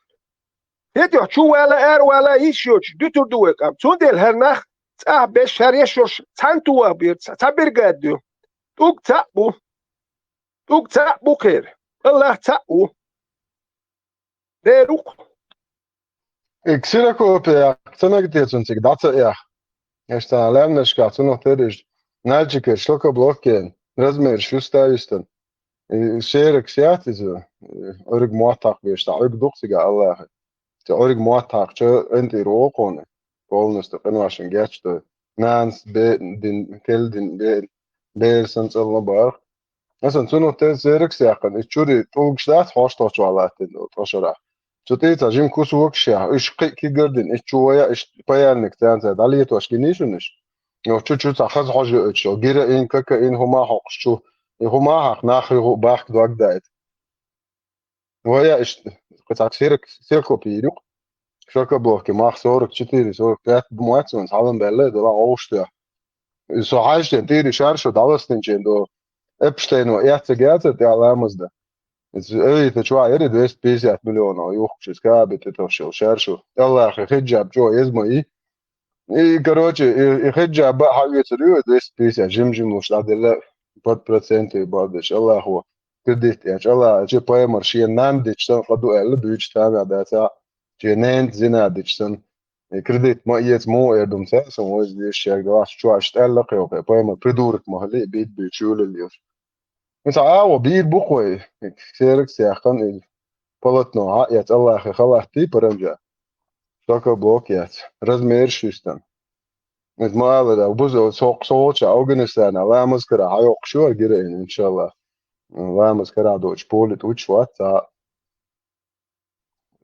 ХӀетехь чу вала, ара вала, йиш йоцуш, дуьтур ду вай къам. Цундела хӀара нах цӀахь беш, хӀара еш йолуш цхьаьна тухуш бира, ца, ца биргад ду. ТӀуг цхьаъ бу. ТӀуг цхьаъ бу кхера. Аллах цхьаъ ву. Дера ву-кх. И ксерокопия ца мега те цунна цига дӀа ца эхь? Аша цхьана лаьмнашкахь цунах терриш, Нальчикера шлакоблок ян, размераш юста а юстан. И шеракс яц иза, Ӏуьрг мотт хьакхабеш, цхьа Ӏуьрг ду-кх цигахь Аллахьан. Цу Ӏуьрг мотт хьакхча, эн тӀера вогӀу хьуна, полностью къиношна гечдо. Нанас бе-, дин, кел дин бе-, бер санна цӀалла бахара. Асан цунах тера шеракс яьккхина, и чуьра тӀулгаш дац, хьош тохчохь латтина долу ткъа шарахь. Цу тӀе цхьа жима кусокаш яьхьа, уьш кхин а кигардина, и чу вая, иштта паяльник царна цара дӀалетош гиний шуна уьш? Йо, чу-чу цхьа хаза хьожа оьцуш, героин, кокаин хӀума а хьокхуш чу. И хӀума а хьакха, нах юха а бахка дог даийта. Вая иштта, кхин цхьа ксерокопия йира-кх. Шокоблоки мах сорок четыре, сорок пять бу моьтту суна, схьалам баьлла, дала гӀовшах тоьхна. Иза со хьаьжча, тӀера шаршу дӀаластинчу до Эпштейно эццаг яцара тӀехь ламаз дан. Иза Эвита чохь яра двести пятьдесят миллионов юхкуш иза каби тӀе тосуш йолу шаршу. Аллахьа хиджаб чӀогӀа еза ма йий. И, короче, и, и хиджаб а хьан оьцур ю, двести пятьдесят жим-жимлуш дӀаделла под проценты бадеш. Аллахьо кредит эцча, Аллахьа чи пайхамар шен нанна дича санна къа ду аьлла, буьйцу тамехь дацахь, шен ненан зина дича санна. И кредит ма эца муха эр ду-м ца, сан вайза дезаш шега вахча чохь иштта аьлла кхайо, кхе, пайхамар придурок ма хили, бийд буьйцу чуьйлалла йолуш. Мисал, агӀо бийр бу кхой, ксерокс яьккхина и полотно хьаэца, Аллахьа халатти парамжа. Шокоблок яц, размераш юстан. Иза ма алара, буза со, со волча Афганистана ламаз кара хьайоккхуш ю ара героин, иншаллах. Ламаз кара доцуш поле тӀучуш вац цхьа а.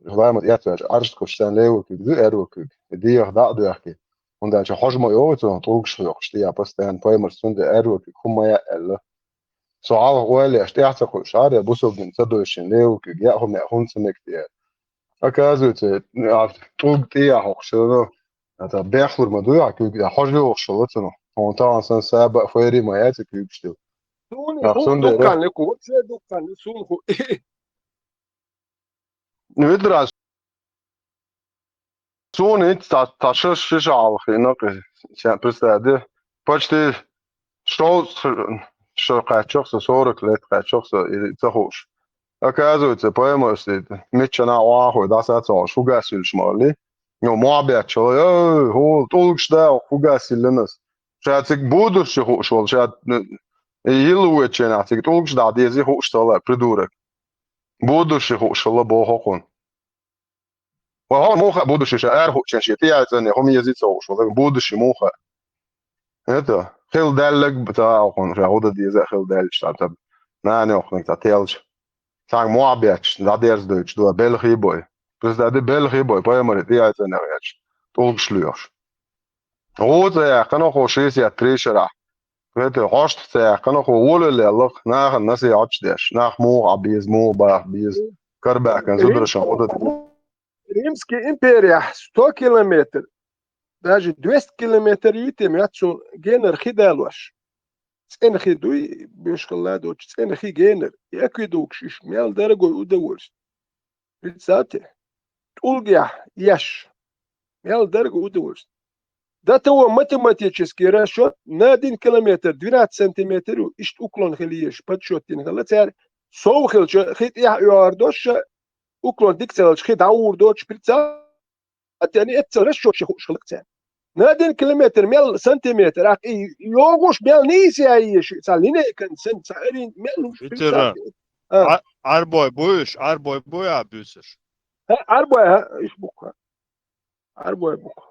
Ламаз эцваьлча, Ӏаршат кхуьш царна левый куьг ду, аьрру куьг. И дегӀах дӀа а доьхкий. ХӀунда аьлча хьожа ма йогӀу цунах тӀулгаш хьоькхуш, тӀехь постоянно пайхамарс цундела аьрру куьг хӀума ма яа аьлла. Со хьалха ойла еш, тӀаьхьа ца кхуьуш, хьара бусалбин ца дойшина левый куьг, яа хӀума яа хӀунда ца мега те аьлла. Оказывается, а, тӀулг тӀехьа хьокхуш, ну, это бехлур ма дуй, а куьг, а хьожа йогӀуш хилла цунах. Хьуна тахана сан саба а файри ма яа цу куьгаш тӀе. Суна и ТӀаккха хӀун цундела дуккханна ку, вот ше дуккханна суна хӀу. Видра, суна хӀинца цхьа, цхьа шаш шиша хьалха хиъна кхин, сен представь де. Почти шовзткъа ш-, шо кхаьчча со, сорок лет кхаьчча со, и ца хууш. Оказывается, пайхамарс и миччанхьа охьахой дӀасацахьуш, фугас йиллаш ма валли. Ну, мохь бетташ вала, ой, хӀула, тӀулгаш да, фугас йиллина ас. Ша цига будущий хууш волу, ша, и йилла вуьйчу хенахь цига тӀулгаш дӀа дезий хууш ца вала, придурок. Будущий хууш хилла боху хьуна. Ва хьо муха а будущий ша ара хуучен шен тӀе яйцӀа а, хӀума езий ца хууш вала, будущий муха а. Это, хила даьллаг ца а хьуна, ша хӀу дан деза а хила даьллаш, цхьа, цхьа нана йоккхуниг цхьа телча. Цхьаьнга мохь бетташ, дӀадерзадойтуш ду, белхий бой. Просто ди белхий бой, пайхамаре тӀе яйцӀа а гӀерташ, тӀулгаш лоьхуш. ГӀу ца яьккхина хӀу шийсет три шарахь. Вете хьошта ца яьккхина хӀу волаллех, нахана насихьаташ деш, нах муха Ӏа беза, муха баха беза, карабаьхкина зударшан гӀу дан. Римский империяхь сто километр, даже двести километр йитим яц цун генар хи далош. ЦӀена хи дуй, бешхалла доцу, цӀена хи генар, и акведукаш иш мел дорогой удовольствие. Представьте, тӀулгехь еш. Мел дерг удовольствие. До того математический расчёт на один километр двенадцать сантиметр ю, иштта уклон хила езаш, подсчёт дина хилла цара. Сов хилча, хи тӀехь оьгӀар дош, уклон дика ца хилча, хи дӀагӀур доцуш, прицел а тӀе, эццал расчёташ хууш хилла цара. На один километр мел сантиметр, а и йогӀуш мел нийса яй езаш, цхьа линейкан санна, цхьа арин мел уж Питера. Прицел. А. Ӏа-, Ӏарбой буй уьш, Ӏарбой буй а буьйцуш? ХӀа, Ӏарбой, хӀа, иш бу-кх. Ӏарбой бу-кх.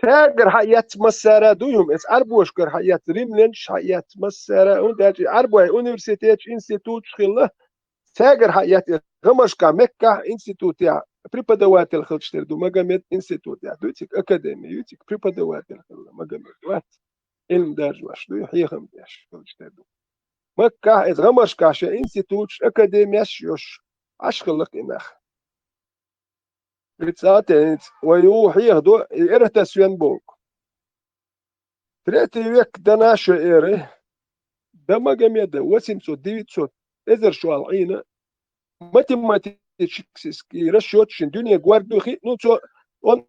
Цаьргара хьаэцна массара а ду хӀума, эца Ӏарбошкара хьаэцна, римлянаш хьаэцна массара а, хӀунда аьлча Ӏарбой университеташ, институташ хилла, цаьргара хьаэцна, гӀамашка Меккахь институтехь преподаватель хилча тера ду, Магомед институтехь дуй цига, академи ю цига, преподаватель хилла Магомед вац, Ӏилма даржош дуй, хьехам деш хилча тера ду. Маккахь эца гӀамашка шайн институташ, академеш йолуш, Ӏаш хилла-кх и нах. Представьте, хӀинца вай ву хьехадо, и Эратосфен боху. Третий век дана шо эрий, до Магомеда, восемьсот, девятьсот, эзар шо Ӏийна, математический расчёт шин дуьне горга дуьхи, ну, цо, он,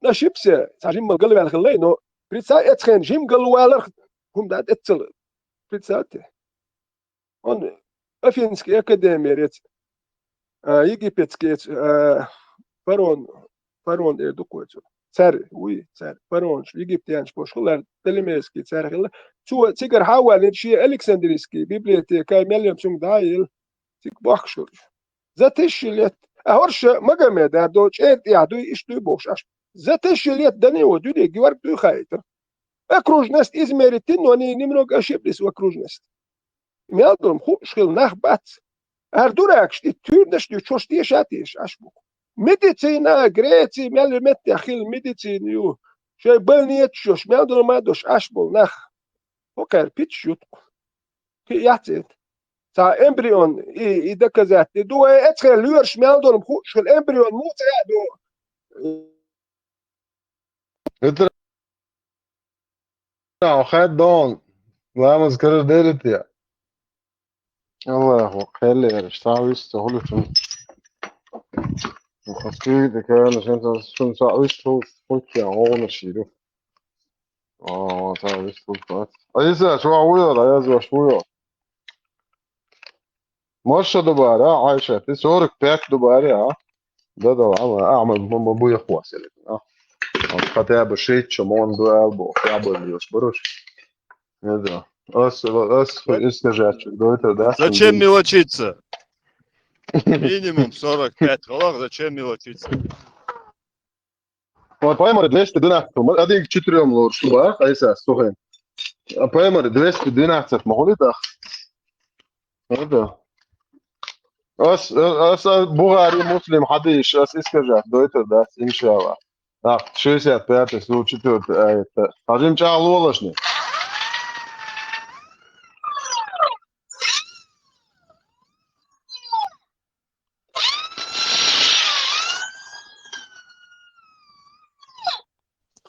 на шипсе, цхьа жиммал галваьлла хилла, но, представь, эцхен жим галваларх, хӀума дац эццал. Представьте. Он Афинский академия рец, а, египетский эц, а, фараон, фараон эр ду кхойцу. Цаьр, вуй, цаьр, фараонаш, египтянаш бохуш хилла, Птолемейский цаьр хилла. Цо цигара хьаваллина шен Александрийский библиотека, мел йолу цунга дӀа а елла, цига бохкуш хилла. За тысячу лет. А хӀорш Магомеда до чӀер тӀехь дуй, иштта дуй бохуш Ӏаш. За тысячу лет до него дуьне горга дуй хаийтира. Окружность измерить дина, но они немного ошиблись в окружности. Мел долу хууш хилла нах бац. ХӀара дуракаш и туьйранаш а дуьйцуш, хӀорш теша а теша Ӏаш бу. Медицина, Греций мел меттехь хилла медицина ю. Шайн больницаш йолуш, мел долу ма долуш Ӏаш болу нах. ХӀокхара питаш ю-кх. Кхин яц иза. Цхьа эмбрион, и, и доказать ду вай, эцхен лоьраш мел долу хууш хилла эмбрион муха цӀе а ду. Итра хаддон, ламаз карара делите. Аллаху, кхел лераш, цхьа вист ца хуьлу цунна. Хасти де кана, шен цхьа, шен цхьа вист хуьлу, хуьлу, гӀовнаш йиру. О, цхьа вист хуьлу, цхьа. Айса, чохь вуй ала, язош вуй ала? Маша дубара, а, Айша, ты сорок пять дубара, а? Да, да, ладно, а, мы, мы, мы будем хвастали, а? Вот хотя бы шесть, чем он был, был, я бы лишь, баруш. Не знаю. Ас, ас, ас, скажи, а чё, да, это, да, Зачем мелочиться? Минимум сорок пять, гӀалах, зачем мелочиться? Ой, поймали двести двенадцать, ма-, один к четырём лоруш ду бах, айса, слухай. А поймали двести двенадцать, ма хули тах? Это. Ас, ас, ас Бухари, Муслим, хьадис, ас искажать, дойтар, да, иншалла. Так, шестьдесят пятый, сто четвёртый аят. Хьажим чӀагӀлолашни.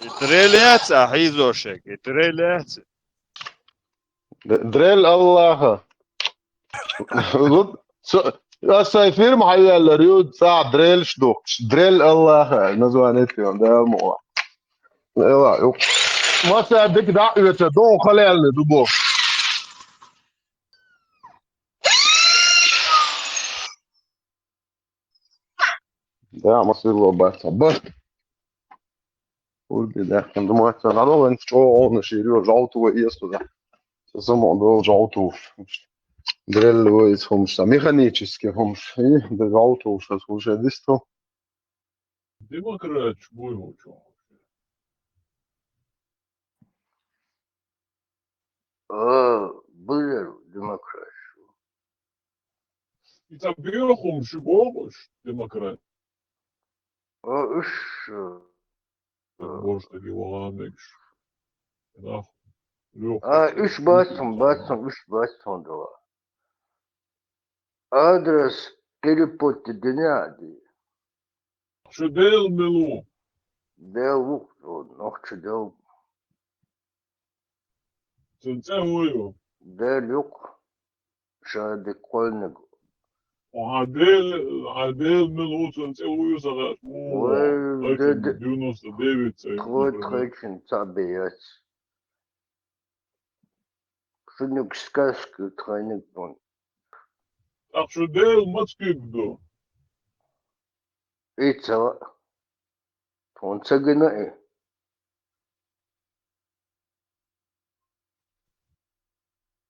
И трел яц, а хьийзошег, и трел яц. Д-, дрел Аллаха. Вот, со-, ас сайн фирма хьайваьллар ю, цӀа дрелш духкуш. Дрел Аллаха, название тион, да, мо. Эла, ю. Маса дик да, ю, ца, дон халялны дубо. Да, масвелло бац, бац. Урди, да, думаю, что надо вон чё, он ширю, желтого есть туда. Само был желтый. Дрелевой из хомса, механический хомс. И да желтый уж, слушай, дисто. Демократч буй хучу. А, буйар демократч. Ица бехум шу бохуш демократ. А, уьш, э, Боже, таки валамекш. Нах. Лёх. А, уьш бацам, бацам, уьш бацам дала. Адрес перепотти диняди. Шу Дел милу. Дел вук, нохча Дел. Цун цӀе вуй ву? Дел юк. Шади кольник. Хьан Дела, хьан Дела мила ву, цун цӀе вуй сагӀаш? Вай, ой, де-, де-, девяносто девять цӀе, тхо-, например. Тхоьцун цхьа бе яц. Шуьниг сказка тхайниг бун. ТӀаккха шу Дела маца куьг ду? И ца ваъ. Тхуна ца гина и.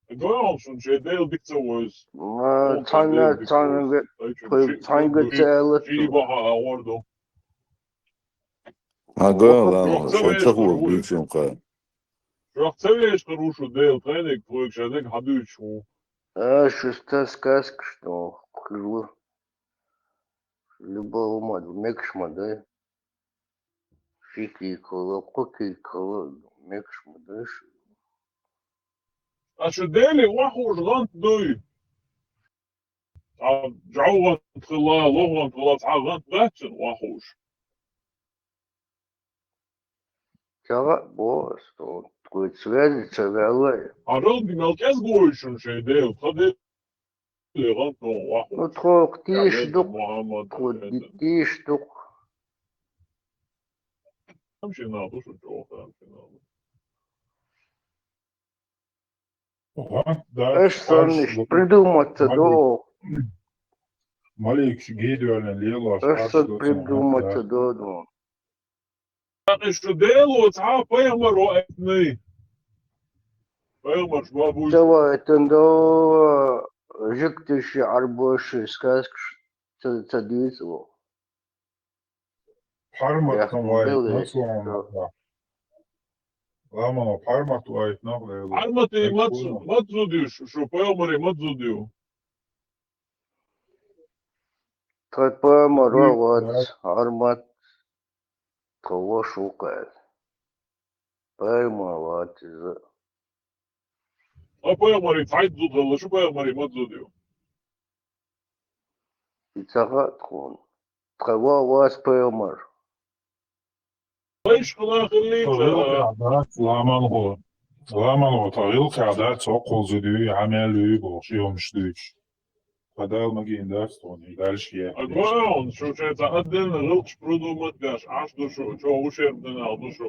Гой хьуна, шун шайн Дела дика ца войза. Ма, хьуна цхьана, Дела дика цхьана войза. Ай, чу тхоьга ши-, цхьана ши-, ца аьлла ши ду. Баха агӀор ду. Ма гой, ладно, шуна ца хӀур буьйцун кхы. Шух ца веш хир ву шу Дела, тхайниг тхоьга шайниг хьадуьйцуш ву. А, шу ста сказка, что хир ву. Любого ма ду, мекаш ма дай. Ши кийкала, кхо кийкала, мекаш ма даш. А шу Деле охьуш гӀант дуй? Цхьа жӀов гӀант хилла, лох гӀант хилла, цхьа гӀант дац шун охьуш? Ца ваъ бо ас, тхо-, тхоьца связи ца ваьлла. Хьажал, мел кӀезига вуй шун шайн Дела, тха Дела. Ну, тхо тийша ду-кх, тхо тийша ду-кх. Аш санна иштта придумать ца до. Маликаш гедоьллин лелош. Аш санна придумать ца до, ду. ТӀаккха шу Дело цхьа пайхамар ваийтиний? Пайхамарш ма буй. Ца ваийтина до, жугташи, Ӏарбоши сказкаш ца, ца дийца ву. Пхьармат ваийтина, цо. Ламано пхьармат ваийтина, Дело. Пхьарматий маца, маца зуда ю шу, шу пайхамарий маца зуда ю? Тхай пайхамар вац, Ӏармат. Тхо вашу кхаьл. Пайхамар вац иза. А пайхамарий цхьайтта зуда хилла, шу пайхамарий маца зуда ю? И ца хаьа тхуна. Тхай ва-, вац пайхамар. Вайш хила хилли ца. Ламан гӀо. Ламан гӀо, тха гӀиллакхехь дац, цо кхул зуда юй, Ӏамел юй бохуш, и хӀумаш дуьйцуш. Тхан Дала магийна дац тхуна, и дальше е. А гой хьуна, шу шайн цхьа отдельно гӀиллакхаш продумать деш, Ӏаш ду шу, чӀогӀа ушерб динах ду шу,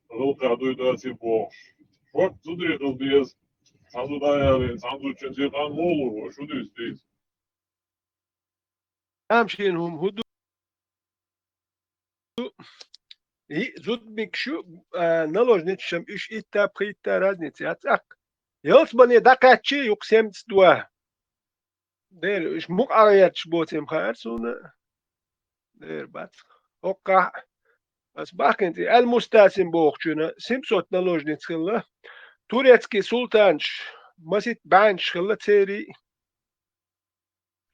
гӀиллакхех дуй доций бохуш. ШорттӀа зударий хила деза, цхьа зуда ялийна, цхьана зудчун сиха муха лур ву, шу дуьйцу дийца. Тамашийна хӀума хӀун ду? И зудмигаш ю, а, наложницаш-м уьш итта, пхийтта, разница яц аккха. Ялсамане дӀакхаьчча, юкъа семцдва. Дера, уьш мукъа гӀерташ боций-м хаьара суна. Дера бац. ХӀоккхахь ас бахкина цӀе, Аль-Мустасим бохучуьнан семьсот наложниц хилла. Турецкий султанаш масийтта бӀаьннаш хилла церий.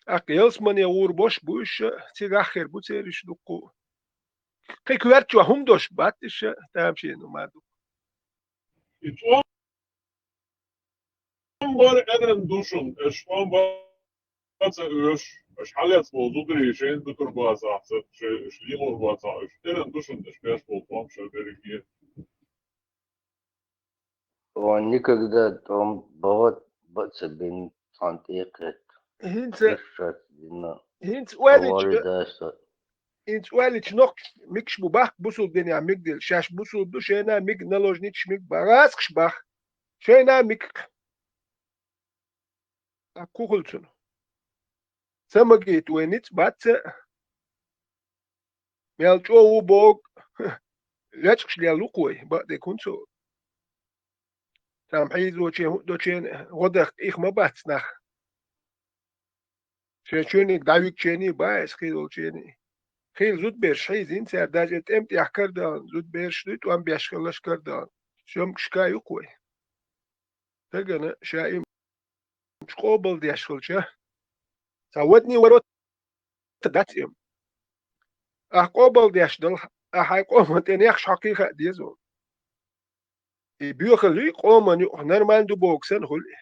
ТӀаккха ялсамане гӀур бош бу уьш, цигахь хир бу цериш дуккху. Кхин коьртачохь хӀума дош бац уьш, тамашийна хӀума ду. И тӀом бар эрна ду шуна, аш тӀом бан ца оьшу, аш хьалаьцна болу зударий шайна дукхур бацахь, ца, шай, аш лелор бацахь, аш эрна ду шуна, аш беш болу тӀом шайн берриге. Ван никогда тӀом бан ца бина цхьана тӀе а кхетта. ХӀинца, хӀинца оьллича, хӀинца оьллича нохчий мегаш бу бах, бусулба динехь мегаш делла. Шаьш бусулба ду, шайна мега, наложницаш мега бах, гӀазкхаш бах. Шайна мега. Аккха хӀун хуьлу цунах? Ца магийта вай ницкъ бац а. Мел чӀогӀа ву боху, лечкъаш лелла ву-кх вай, бакъдерг хӀунда ца ву? Цхьана хьийзочийн, хӀуъа долчийн гӀо дахка их ма бац нах. Шен чуьниг дӀавигчений бац, хи долчений. Хила зудберш хьийзина цара, даже тӀем тӀехь карадахана зудберш дуй, тӀом беш хилларш карадахана. Шоьмкашка ю-кх вай. Стагана ша и къобалдеш хилча, цхьа вадний ворота дац и. Ахь къобалдеш далахь, ахь хьайн къоман тӀе нехаш хьокхий хаа деза ву. И боьхалла юй къоман юкъахь, нормально ду боху санна хуьлу и.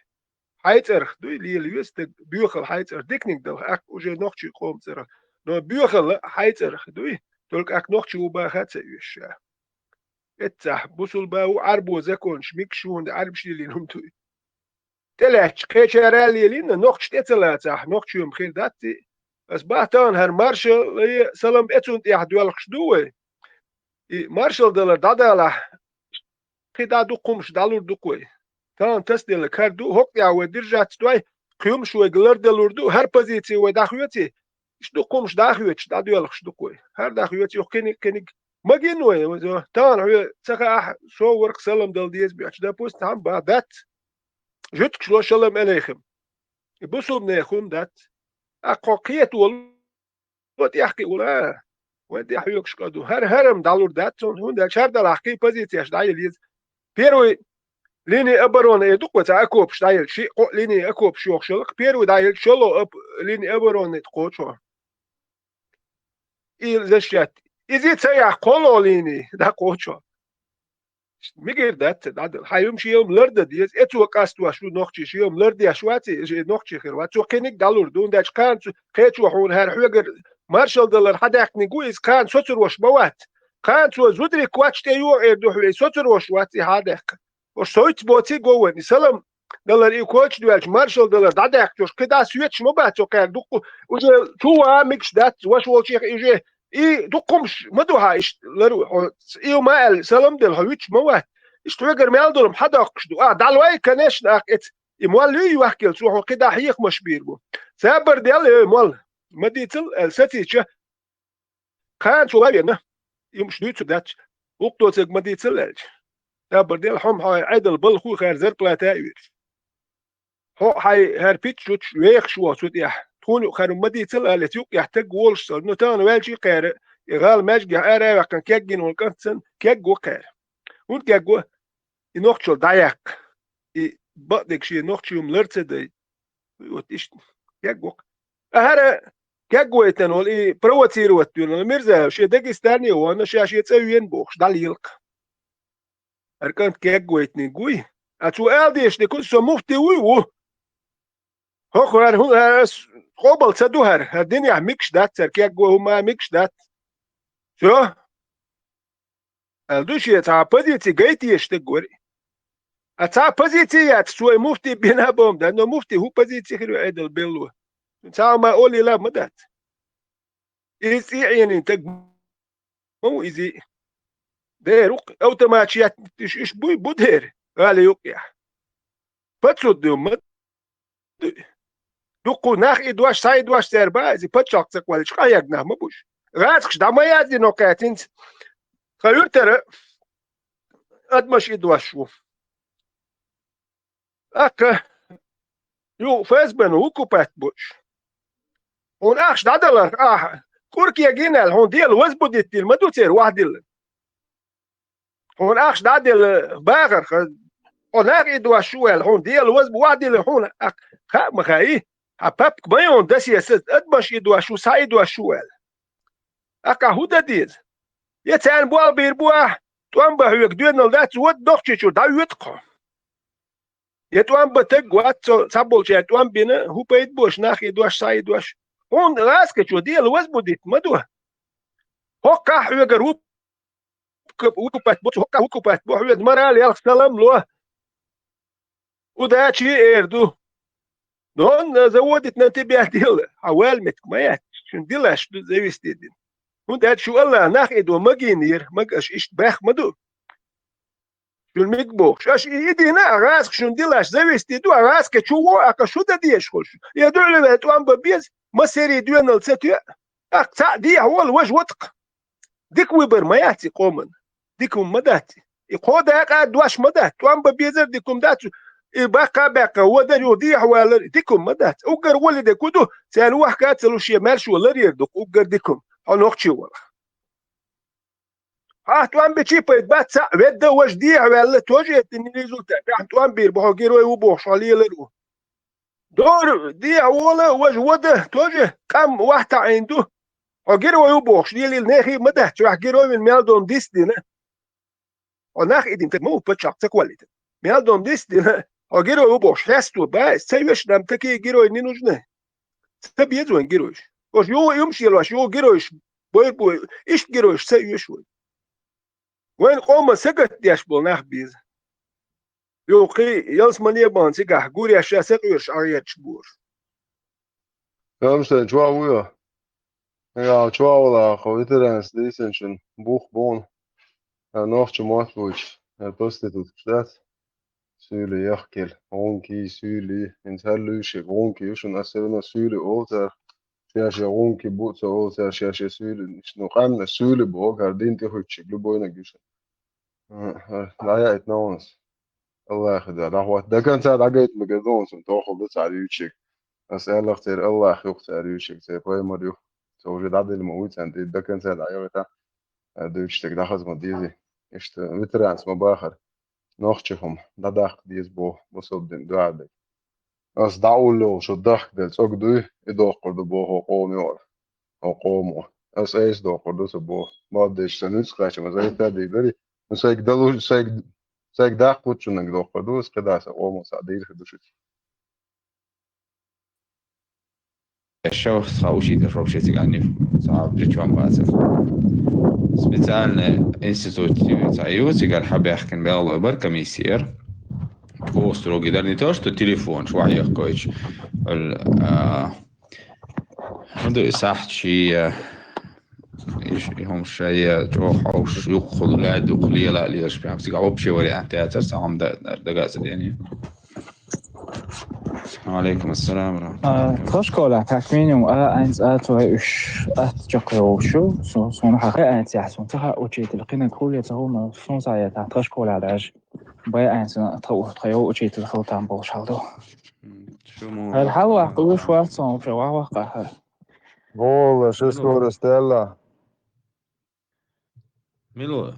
Хьайн цӀарах дуй, лела веза стаг, боьхалла хьайн цӀарах, диканиг далахь, ахь уже нохчийн къоман цӀарах. Но боьхалла хьайн цӀарах дуй, только ахь нохчи ву баха а ца оьшу ша. Эццахь, бусулба ву, Ӏарбо законаш мегаш ву, хӀунда Ӏарбаша лелийна хӀума ду и. тӀелаьтташ кхечара а лелийна, нохчаш тӀе ца лацахь, нохчий хӀума хир дац и. Ас бахьан тахана хӀара маршалла, салам эцун тӀехь доьлхуш ду вай. И маршалла далар дӀадалахь, кхин дӀа дукха хӀумаш дӀалур ду-кх вай. Тахана тасаделла кара ду, хӀокху тӀехь вай держаться дой, кхин хӀумаш вайга ларделур ду, хӀара позици вай дӀахоьций, иштта дукха хӀумаш дӀахоьцуш, дӀадоьлхуш ду-кх вай. ХӀара дӀахоьций, юха кхиниг-кхиниг. Магийна вай, вай, тахана хьоьга ца хаахь, со вара-кх салам дала деза боьхча, допустим, хьан бан дац. Жуьгташ ло шалам алейхим. И бусулбанех хӀума дац. Аккхо кхета волу, тӀехь кхиъна, вайн тӀехь хьоьгуш къа ду. ХӀара хӀара-м дӀалур дац цунна, хӀунда аьлча хӀара далахь кхин позицеш дӀаяла еза. Первый линия обороны эр ду-кх вай, цхьа окопаш дӀаелча, шиъ-кхоъ линия окопаш йохуш яла-кх, первый дӀаелча, шолгӀа ап-, линия обороны тӀе кхочу хьо. И защищать. Иза ца яхь, кхоалгӀа линия дӀакхочу хьо. Мегар дац цхьа дӀадала. Хьан хӀума шен хӀума лардан деза, эцо къастош ву нохчий, шен хӀума лардеш вац и, шен нохчий хир вац. Цо кхиниг дӀалур ду, хӀунда аьлча кхана цо, кхечо хьуна хӀара хьоьгара маршалла далар хьадаккхиниг ву, иза кхана соцур волуш ма вац. Кхана цо зударий коч тӀе йогӀу эр ду хьоьга, и соцур волуш вац и хьадаьккха. Ош совц боций го вайн, и салам далар и коч доьлча, маршалла далар дӀадаьккхача, ош кхин дӀа соьцуш ма бац цо кхаьрга дуккха, уже чу ван мегаш дац, ваша волчех и уже И дукха хӀумаш ма ду хьан иштта лар ву, хьо и ма аьлла, салам делла, хьо вуьтуш ма вац. Иштта хьоьгара мел долу хӀума хьадоккхуш ду. А, дӀалой, конечно, аккха эца. И молла юй йохкелла, цо хьуна кхин дӀа хьехамаш бийр бу. Сабар дел, эй, молла, ма дийцал, аьлла, сацийча, кхана цо ваьвена. И хӀумаш дуьйцур дац. Вукхо цига ма дийцал аьлча. Сабар дел, хьо-м хьайн Ӏедал балхо хӀара зарплата а оьцуш. Хьо а хьайн хӀара пиццачуьтуш вехаш ву цу тӀехь. Тхуна юкъахь хӀара ма дийцал, аллица юккъехь таг волуш цара. Ну, тахана ваьлчий кхара, и гӀала маьжгехь ара а ваьккхина, кегйина волу кӀант санна, кегво кхара. ХӀунда кегво? И нохчалла дӀаяккха. И бакъдерг шен нохчий хӀума лар ца дай. Вот иштта кегво-кх. Ткъа хӀара кегвайтина волу и провоцировать дуьйна волу Мирзаев, шен Дагестане а вахана, ша шен цӀа вена бохуш, дӀалелакх. ХӀара кӀант кегвайтиниг вуй. А цо ала дезаш дерг, со муфти вуй ву. ХӀокху хӀара хӀун, хӀара ас къобал ца ду хӀара, хӀара динехь мегаш дац, хӀара кегво хӀума а мегаш дац. Всё. Аьлла ду шен, цхьа позици гайта езаш дерг вара. А цхьа позици яц, цо и муфти бина боху ма дац, но муфти хӀун позици хир ю Ӏедал белло? Цхьа хӀума олийла ма дац. Иза цӀий Ӏенийна таг ма ву иза. Дера ву-кх, автоматаш етташ, уьш буй, бу дера, гӀали юккъехь. Пацут ду ма ду. Дуккха нах и дош, схьа и дош цара бан, иза пачхьалкх ца кхоьллича, къахьегна нах ма буш. ГӀазкхаша дӀа ма яздина кхаьчинца. Тхан юьртара адамаш и дош ву. Аккха, ю, ФСБ-но выкупать боцуш. Хьуна ахча дӀадаларх ахьа, кӀур кегийна аьлла, хьуна дела возбудить дина ма ду церан вахдиллина. Хьуна ахча дӀаделла бахарх, хьо нах и дош шу аьлла, хьуна дела возбу вахдиллина хьуна, аккха, хаа ма хаий, хьан папка ма йоьхна досье саца, адамаш и дош шу, схьа и дош шу аьлла. Аккха хӀун дан деза? Я царна болх бийр бу ахьа, тӀом бан хьоьга доьналла дац, вада Нохчийчуьра дӀавоьду-кх хьо. Я тӀом бан таг вац, цо цхьаболчара тӀом бина, хӀун пайда бу аша нах и дош, схьа и дош? Хьуна гӀазкхичо дела возбудить ма до. ХӀоккхахь хьоьгара вуп-, выкупать бу, цу хӀоккхахь выкупать бу, хьоьца мораль ялх салам ло. Удачи эр ду. Донна заводит на тебя дело. Хьан вала меттиг ма яц. Шун дилаш ду завести дина. ХӀунда аьлча шу Аллах нах и до магийнера, мага аша иштта баьхка ма ду. Шуна мега бохуш. Аша и, и дина, а гӀазкха шуна дилаш завести ду, а гӀазкхичу во, а кху шу дан дезаш хуьлуш. Я дуьхьал ваьлла тӀом бан беза, массерий доьналла ца тоьа. Аккха цхьаъ дехьа волу важа ватакх. Дика выбор ма яц и къоман. Дика хӀума ма дац. И кхо дакъа а дош ма дац. ТӀом бан безар дика хӀума дац. И баккха а баьккха, вадар юха дехьа валар дика хӀума ма дац. Уггар гӀоли дерг хӀун ду? Царна вахка а ца луш, шен маьршо ларъяр ду-кх, уггар дика хӀума. Хьо нохчи валахь. Ахьа тӀом бичи пайда бац цхьаъ, ведда важа дехьа ваьлла, тоже это не результат. Ахьа тӀом бийр бу, хьо герой ву бохуш, хьо лелар ву. Дора дехьа вола, важа вада, тоже къам вахьта Ӏийна ду. Хьо герой ву бохуш, лелийла нехий ма дац, чохь герой вина мел долу дис дина. Хьо нах и дина, так ма ву паччахь ца кхоллийтина. Мел долу дис дина, хьо герой ву бохуш, хьесто баьс, ца веш нам такие герой не нужны. Ца беза вайн геройш. Ош юха юмаш елош, юха геройш, бой-бой, иштта геройш ца оьшу вай. Вайн къоман сагатдеш болу нах беза. Юкъе ялсмане бан цигахь гуреш ша сакъоьруш Ӏагъечаш бу уьш. Рамштайн чохь вуй? Я, чохь вала хьо ветеранс дийсинчун бух бу хьуна. Я нохча мотт вуйчу, я проституткаш дац. Суьйли яхкел, гӀунки, суьйли, хӀинца хӀара луьйши, гӀунки ю шуна, ас все равно суьйли олу цара. Шаьш я гӀунки бу ца олу цара, шаьш я суьйли, ну, къаьмнаш суьйли боху, хӀара дин тӀехуьттучиг любойнаг ю шуна. ДӀаяйта нахана ас. Аллахьа да, дӀахӀотта. Даканца дӀагайта мегар ду хьуна, тохал ду цара юьйчиг. Ас аьлларх церан Аллахь юкъа цара юьйчиг, церан пайхамар юкъа. Ца уже дӀаделла ма вуй царна тӀе, даканца дӀайогӀийта, дуьйцуш дерг дӀахаза ма дезий. Иштта ветеранс ма бахара. Нохчи хӀума дӀадаккха деза боху бусалба дин дуьхьал дерг. Ас дӀа уллехула шу дахкаделла цӀога дуй, и доккхур ду боху хӀокху къомо. ХӀокху къомо. Ас айса доккхур ду сан боху. Бакъдерг сан нуьцкъ кхаьчна, ас айса а дийр дарий. Ну, сайга далуш, сайга, сайга даккхучуннаг доккхур ду, ас кхидӀа сан къомо схьа дийр хир ду шуьца. Шо цхьа учитель вообще цигахь ниф, цхьа причём бацара. Специальный институт цхьа ю, цигара хьабаьхкина белхалой бара комиссияра. Чкъо строгий дара, не то что телефон, чу вахьехкойчу. Ал, а, хӀун ду и сахьт шия, иш, и хӀума шая, чӀогӀа хьовш, юккъехула, лаьдда юккъехула лела а лелаш, прям цигахь вообще вариант яцара, цхьа хӀума да-, да-, дага а ца дений. Ва алейкум ассалам ва рахматуллахи. А, тхан школехь, как минимум, а айнца а цой уьш атта чекхйолуш ю. Со-, суна хьан хи айнца яхь, суна ца хаьа учитель, кхинаг хуьлу я ца хуьлу, суна ца яхь, тхан школехь даже. Бай айнца тхан у-, тхан йолу учитель хила там болуш хьал ду. М, шу мо Хьал, хьал ваккха уьш вац сон, вообще ваха ваккха хьал. Вола, ши Мила. Скорость аьлла. Мила.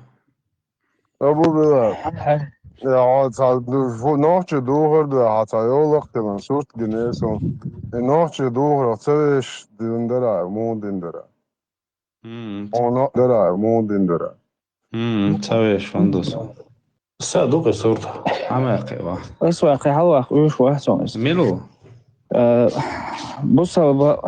Абу Билал. Хьан, хьан. Я, хьо цхьа ду-, фу, нохчи духар ду, хьан цхьа йолах тилан, сурт гинера сон. И нохчи духарах ца веш дин дара, мун дин дара. М, Хьо но-, дара, мун дин дара. М, ца веш, ван ду сон. Са ду кхи сурт. Хьан ваккхи ва? Ас ваккхи, хьал ваккха, уьш вац сон ас. Мила ву? Э, бусалба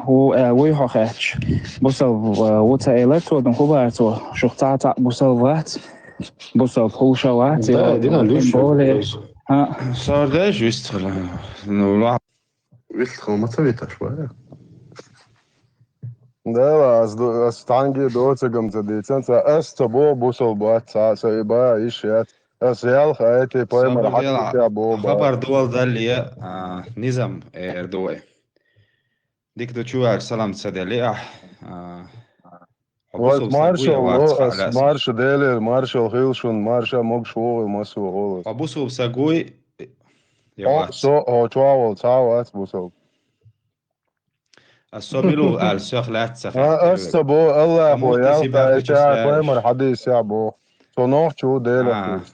ву, э, вуй хьо хаьтташ. Бусалба, э, ву ца элар цо, дан хӀун бара цо, шух цхьа а цхьаъ бусалба вац. Бусалба хӀуша вац, Да, э, дина луьш. Боле. А. Сардеш вистхила. Ну, ла. Вистхила ма ца виташ бара. Дела, ас ду-, ас танги доцагам ца дийцан, ца ас ца бо бусалба вац, ца са и ба иш яц. Ас ялх айти пайхамар Собар дела, хьатта бо ба. Хабар дуал далле, а, низам эр ду вай. Дика ду чу ваьлла салам ца делли, ахь, а, хьо Вай бусалба са маршал гуй, вац, ло, ас хаьлла сан. Марша Делера, маршал хила шуна, марша могуш вогӀу, масо олу. Хьо бусалба са гуй, я Хьо, вац. Со, хьо чохь волу цхьа а вац бусалба. Ас со мила ву аьлла, сох лаьцна ца А, хаьттира ас вай. Ца бо, Аллахо Амма ялта, тиси баьхкача ша саьраш. Пайхамар хьадийсехь боху. Со нохчи ву Делах А. вуьйцу.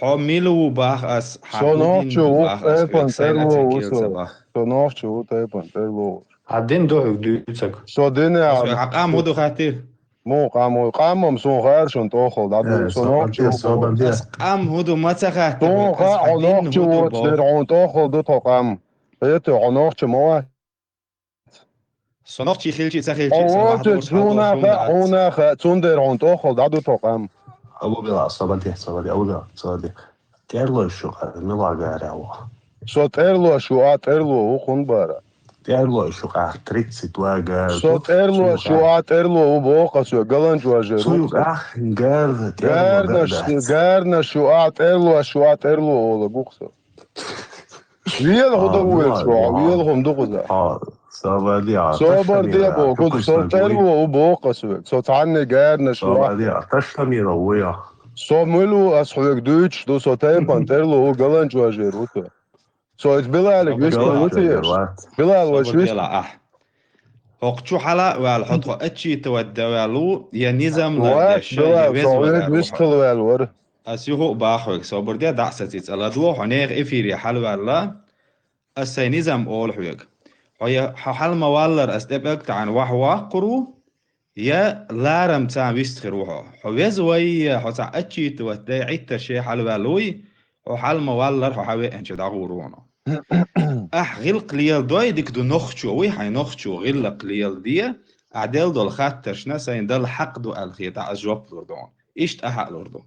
Хьо мила ву бах ас, хьан Со хӀун дин нохчи ду ву, бах ас, тайпан хьоьга сайна терло ву цигила со. ца бах. Со нохчи ву, тайпан терло ву. Хьан дин ду хьоьга дуьйцург? Со дин Ас яхьа. хьан къам хӀун ду хаттир? Муха къам ву? Къамам суна хаьара шуна тӀохал дӀа ду. Э, Со нохчи ву. Собар де. Ас къам хӀун ду ма ца хаттир Суна вай, ас хаьа, хьан хьо дин нохчи хӀун ду воцу бох? Дера хьуна тӀохал ду тхо къам. Хьета хьо нохчи ма вац. Со нохчи хилчи ца хилчи, Хьо сан вахь воцу догӀуш хьан долуш хӀун да, хӀун да? Хьуна хаьа, цундела хьуна тӀохал дӀа ду тхо къам. Абу Билал, собар де, собар де, Абу Билал, собар де. ТӀерлош шу къа, мила гара ву. Со тӀерлош ву, а тӀерло ву хӀун бара? ТӀерлош шу къа, тридцать два гар. Со тӀерлош ву, а тӀерло ву боху аса, галанчу важа Цу ру. Юкъа гар, тӀерло Гарнаш, гар дац. Гарнаш ву, а тӀерлош ву, а тӀерло олу гух со. Вела хӀу А, ду вуьйцу, ну, вела хӀу ду кхуза. А, собар де, а, Собар де боху, со тӀерло ву боху аса век. Со цхьанне гарнаш ву. Собар де, а, ташта мира ву я. Со мила ву ас хьоьга дуьйцуш ду, со тайпан тӀерло ву, галанчу важа ру со. Со иза Билалиг вист хила ву те? Билал, ваш вист? ХӀокху чу хьала а ваьлла, хьо тхо отчитывать дан ваьлла ву, я низам лардеш, я веза ваьлла ву хьо. Ас юха а бахьа хьоьга, собар де, дӀа а саций, цкъа ладогӀа, хьо нехан эфире хьалаваьлла, ас сайн низам олу хьоьга. Хьо я, хьо хьала ма-валлара, ас тӀе пӀелг таьӀна вахьа ваккхур ву, я ларамца вист хир ву хьо. Хьо веза вай, я хьо цхьа отчитывать дай Ӏиттарше хьалаваьлла вуй, хьо хьала ма-валлара, хьо хьан веанчу дӀагӀур ву хьуна. Ахь гӀиллакх леладой, дика ду, нохчо вуй, хьайн нохчо гӀиллакх леладе, ахь делла долу хаттаршна сайн Далла хьакъ ду аьлла хетахь, ас жоп лур ду хьуна. Иштта ахьа а лур ду.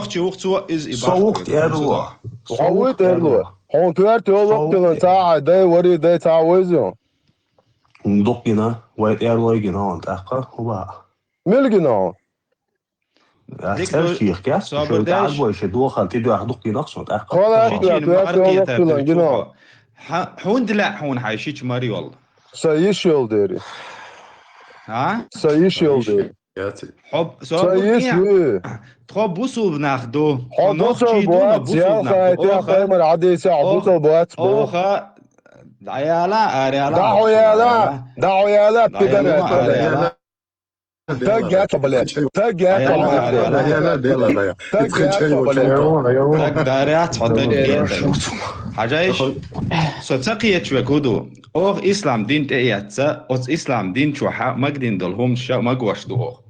нохчи вух цо, иза и бахт вух тӀерло. Хьо вуй тӀерло. Хьуна коьрта йолу воккхилан цхьа а дай, вари дай цхьа а вайза. Дуккхина, вай тӀерлой гина хьуна тӀаккха, хӀума. Мила гина хьуна? Ас цӀерчех кес, шо дӀа а гой, ши дохал тӀедоьхна дуккхина хьуна тӀаккха. Хьо лаьцна, шичийн коьрта йолу воккхилан гина хьуна. Хьа-, хӀунда лаьа хьуна хьайн шича мара йолла? Сан йиш йолу дери. А? Сан йиш йолу дери. Хьо, со Сан йиш ю. Тхо бусулба нах ду. Хьо нохчий ду, но бусулба нах ду. Оха, пайхамар хьадийца, хьо бусулба вац бу. Оха, дӀаяла, араяла. ДӀа хьо яла, дӀа хьо яла, пидара. Араяла. Таг яц, блядь. Таг яц, блядь. Таг яц, блядь. Таг дарац, хьо даг гетар. Хьажайш, со ца кхеташ век хӀу ду? Оха ислам дин тӀе эцца, оцу ислам дин чохьа магадина долу хӀумаш ша магош ду оха.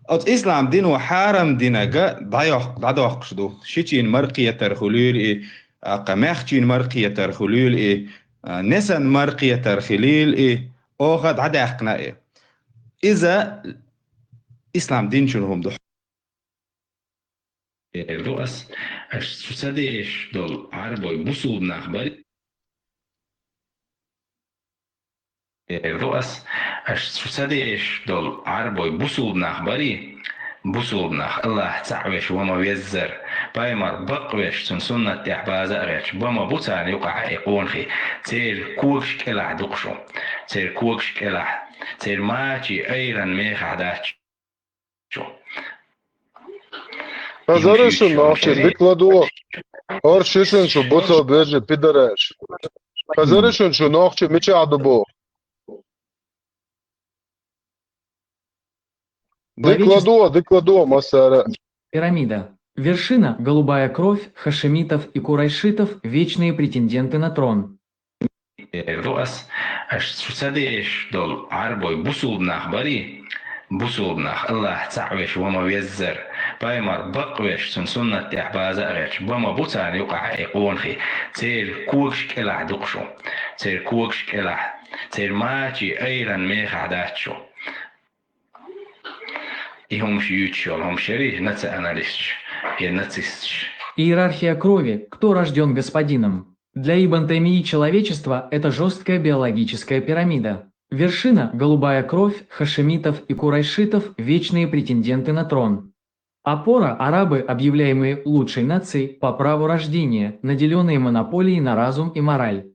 Оцу ислам дино хьарам динага дӀайохк-, дӀадоккхуш ду. Шичийн мара кхетар хуьлийла и, а, кху маьхчийн мара кхетар хуьлийла и, а, несан мара кхетар хилийла и, оха дӀадаьккхина и. Иза ислам динчун хӀума ду. Эр ду ас, аш цу ца деш долу Ӏарбой бусулба нах бари. Эр ду ас, аш цу ца деш долу Ӏарбой бусулба нах бари, бусулба нах Аллах цхьаъ веш ва ма веззар, пайхамар бакъ веш, цун суннат тӀехь база а гӀерташ, ба ма бу царна юкъахь и къонахий, церан когаш кӀелахь дукха шу, церан когаш кӀелахь, церан мачий айран мехахь дац. Хазара шун нохчи дикладо. Ор шишин шу буцо бежи пидораш. Хазара шун шу нохчи мича ду бо. Дикладо, дикладо масара. Вершина, голубая кровь, хашемитов и курайшитов, вечные претенденты на трон. Э, ву ас, аш цу ца деш дол Ӏарбой бусулб нах бари, бусулб нах Аллах цаӀ веш ва ма веззар, пайхамар бакъ веш, цун суннат тӀехь база а гӀерч, ба ма бу царна юкъахь и къонахий, церан когаш кӀелахь дукха шу, церан когаш кӀелахь, церан мачи айран мехахь дац шу. И хӀумаш юьйцуш йолу хӀумаш яри националисташ я нацисташ. Иерархия крови, кто рождён господином. Для Ибн Таймии человечество — это жёсткая биологическая пирамида. Вершина, голубая кровь, хашемитов и курайшитов, вечные претенденты на трон. Опора — арабы, объявляемые лучшей нацией по праву рождения, наделённые монополией на разум и мораль.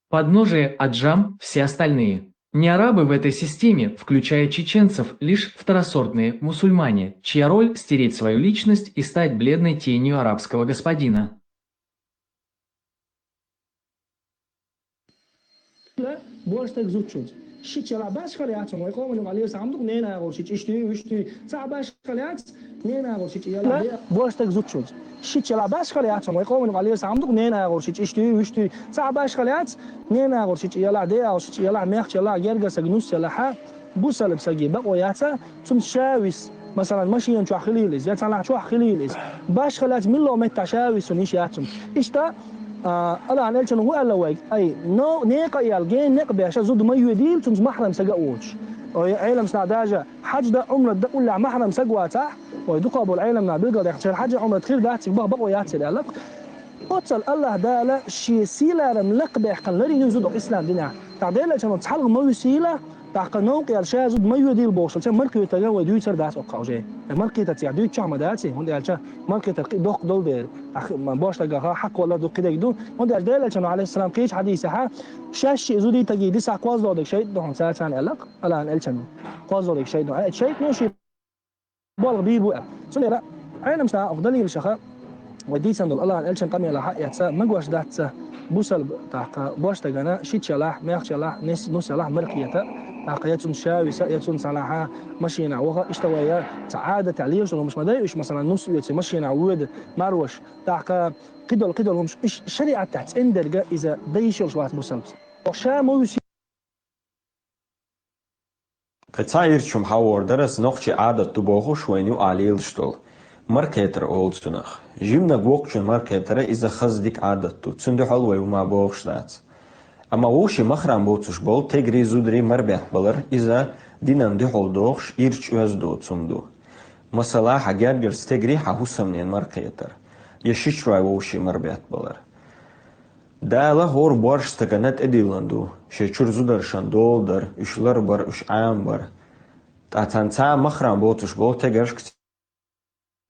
Подножие — Аджам, все остальные. Не арабы в этой системе, включая чеченцев, лишь второсортные мусульмане, чья роль — стереть свою личность и стать бледной тенью арабского господина. Божтаг зудчуьнца. Шича яла башхале яцун, вай къоман юкъа леса хӀама ду-кх, ненан агӀор шича иштуй, вуьштуй. Цхьа башхале яц, ненан агӀор шича яла. Божтаг зудчуьнца. Шича яла башхале яцун, вай къоман юкъа леса хӀама ду-кх, ненан агӀор шича иштуй, вуьштуй. Цхьа башхале яц, ненан агӀор шича яла, де агӀор шича яла, мехча яла, гергара сага нус яла, хьа, бусалба саги бакъо яца, цунна ша вис. Масалан, машина чохь хилийла иза, я цхьанхьа чохь хилийла иза. Башхале яц, милло меттахь ша вис, цунна йиш яц цунна. Иштта, а, Аллахьан элчано хӀун аьлла вайга? Ай, но, некъа а яьлла, гена некъ беша, зуда ма йоьдийла, цуьнца махьрам сага а воцуш. Ой, Ӏеламнаха даже хьаьж дан, Ӏумрат дан уллехь махьрам сага вацахь, ой, дукха болу Ӏеламнаха билгалдаьккхина, шайн хьаьж а, Ӏумрат хир дац, цига баха бакъо яц аьлла. Оццул Аллахь Дала шен сийларам лакхабаьккхина ларйина зуда ислам динехь. ТӀаккха Делан элчано цхьалгӀа ма висийла, тӀаккха новкъа яьлла ша зуда ма йоьдийла бохуш, ца маркхетарг вай дуьйцур дац оцу хьаьжа. Маркхетарца дуьйцучохь ма дац, хӀунда аьлча маркхетар кхин доккха долу дела. ТӀаккха божтагах хьакхоллар ду, кхидерг ду. ХӀунда аьлча Делан элчано, Ӏалайхиссалам, кхечу хьадисехь, шаьшшиъ зудий таги дисахь кхозлагӀа дерг шайтӀа ду хьуна царна аьлла, Аллахьан элчано. КхозлагӀа дерг шайтӀа ду. Э, шайтӀано шен болх бийр бу аьлла. Цундела Ӏеламнаха оха далилашха вай дийцина долу Аллахьан элчан къамелах хьаэца, магош дац ца бусалба тӀаккха божтагана шича ялахь, мехча ялахь, нис-, нус ялахь маркхета, тӀаккха я цунна ша виса, я цунна цхьанхьа машинахь ваха, иштта вай я цхьа Ӏадатехь лелаш долу хӀумаш ма дай уьш, масалан, нус оьций машинахь воьду, марваш, тӀаккха кхидолу, кхидолу хӀумаш, уьш шариӀатехь цӀена дерг иза дан йиш йолуш вац бусалбас. Оха ша ма вуьсу. Кхин цхьа ирча хӀума хьахор дара ас, нохчийн Ӏадат ду бохуш вайна юкъахь лелаш долу. Маркхетар олу цунах. Жиманиг воккхачун маркхетар иза хаза дика Ӏадат ду. Цуьнан дуьхьал вай хӀума бохуш дац. Амма вовшийн махрам боцуш болу тегри, зудари марбеттабалар, иза динан дуьхьал дохуш, ирча оьзда доцу хӀума ду. Масала, хьан гергарчу стегари хьан хӀусамненан маркхетар, я шичой вовшийн марбеттабалар. Дала хӀора божа стагана тӀедиллина ду, шен чуьра зударшна дола дар, уьш ларбар, уьш Ӏамабар. Ткъа царна цхьа а махрам боцуш болу тегаршка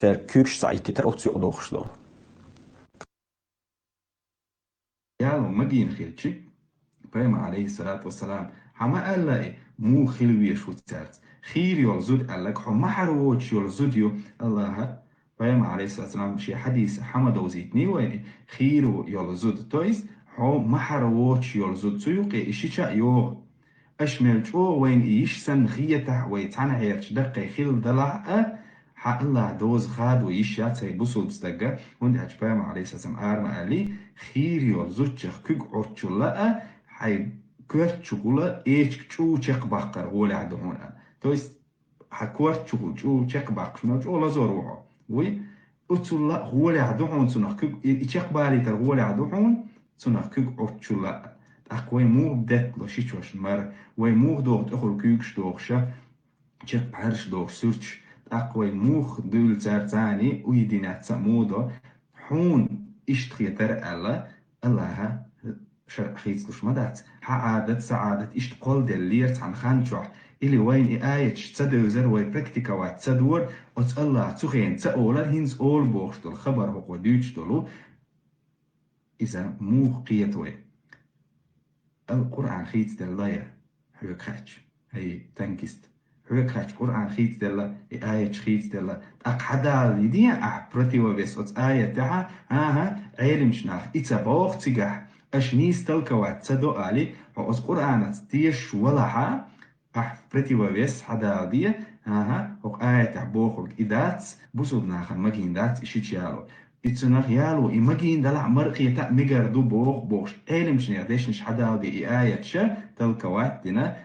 церан куьйгаш схьахӀиттийтар оццу юкъа дохуш долу. Яло магийна хилчи, пайхамар, алейхиссалату вассалам, хьан ма аьлла и, муха хила везаш ву цаьрца. Хийра йолу зуда аьлларг, хьо махьара воцуш йолу зуда ю, Аллаха, пайхамар, алейхиссалату вассалам, шен хьадисехь хьан ма довзийтиний вайна и, хийра йолу зуда. То есть, хьо махьара воцуш йолу зуда, цу юкъе и шича а йогӀу. Аша мел чӀогӀа вайна и йиш санна хетахь, вай цхьаьнахьерчу даккхий хилла далахь а, хьан Аллаха доза хадо йиш яц хӀай бусулба стагга, хӀунда аьлча пайхамар, алейхиссалам, ара ма аьллий, хийра йолу зудчех куьг Ӏоччул а, хьайн коьрта чухула эчиг чӀу чекхбаккхар гӀолехь ду хьуна. То есть, хьан коьрта чухула чӀу чекхбаккхаш мел чӀогӀа лазор ву хьо. Вуй, оццул а гӀолехь ду хьуна цунах куьг, и, и чекхбалийтар гӀолехь ду хьуна, цунах куьг Ӏоччул а. ТӀаккха вай муха деттало шичошна мара, вай муха доху тӀехула куьйгаш дохуша, чекхбӀаьргаш дохуш суьрташ, тӀаккха вай муха дуьйлу цаьрца а, уьйдинеца а муха до, хьуна иштта хетара аьлла, Аллаха шарӀ хийцалуш ма дац. Хьан Ӏадат, сан Ӏадат иштта кхолладеллера цхьана хан чохь, или вайна и аяташ ца девзара, вай практиковать ца дора, оцу Аллаха цу хенахь ца олара, хӀинца олу бохуш долу хабар хӀокхо дуьйцуш долу, иза муха кхета вай? Ал Къуръан хийцаделла я, хьоьга хаьттича, хӀай танкист. Хьоьга хаьттича, Къуръан хийцаделла, и аяташ хийцаделла. ТӀаккха хьан Дала йидийна ахь противовес оцу аятехьа? ХӀан-хӀа, Ӏеламчу наха и ца боху цигахь, аша нийса толковать ца до али, хьо оцу Къуръанаца тешаш валахьа, ахь противовес хьан Дала де, ХӀа-хӀа, хӀокху аятехь бохург и дац, бусулба нахана магийна дац и шича яло. И цунах яло, и магийна далахь а маркхета а мегар ду боху, бохуш, Ӏеламчунех дешнаш хьадала де и аяташ а, талкават а дина,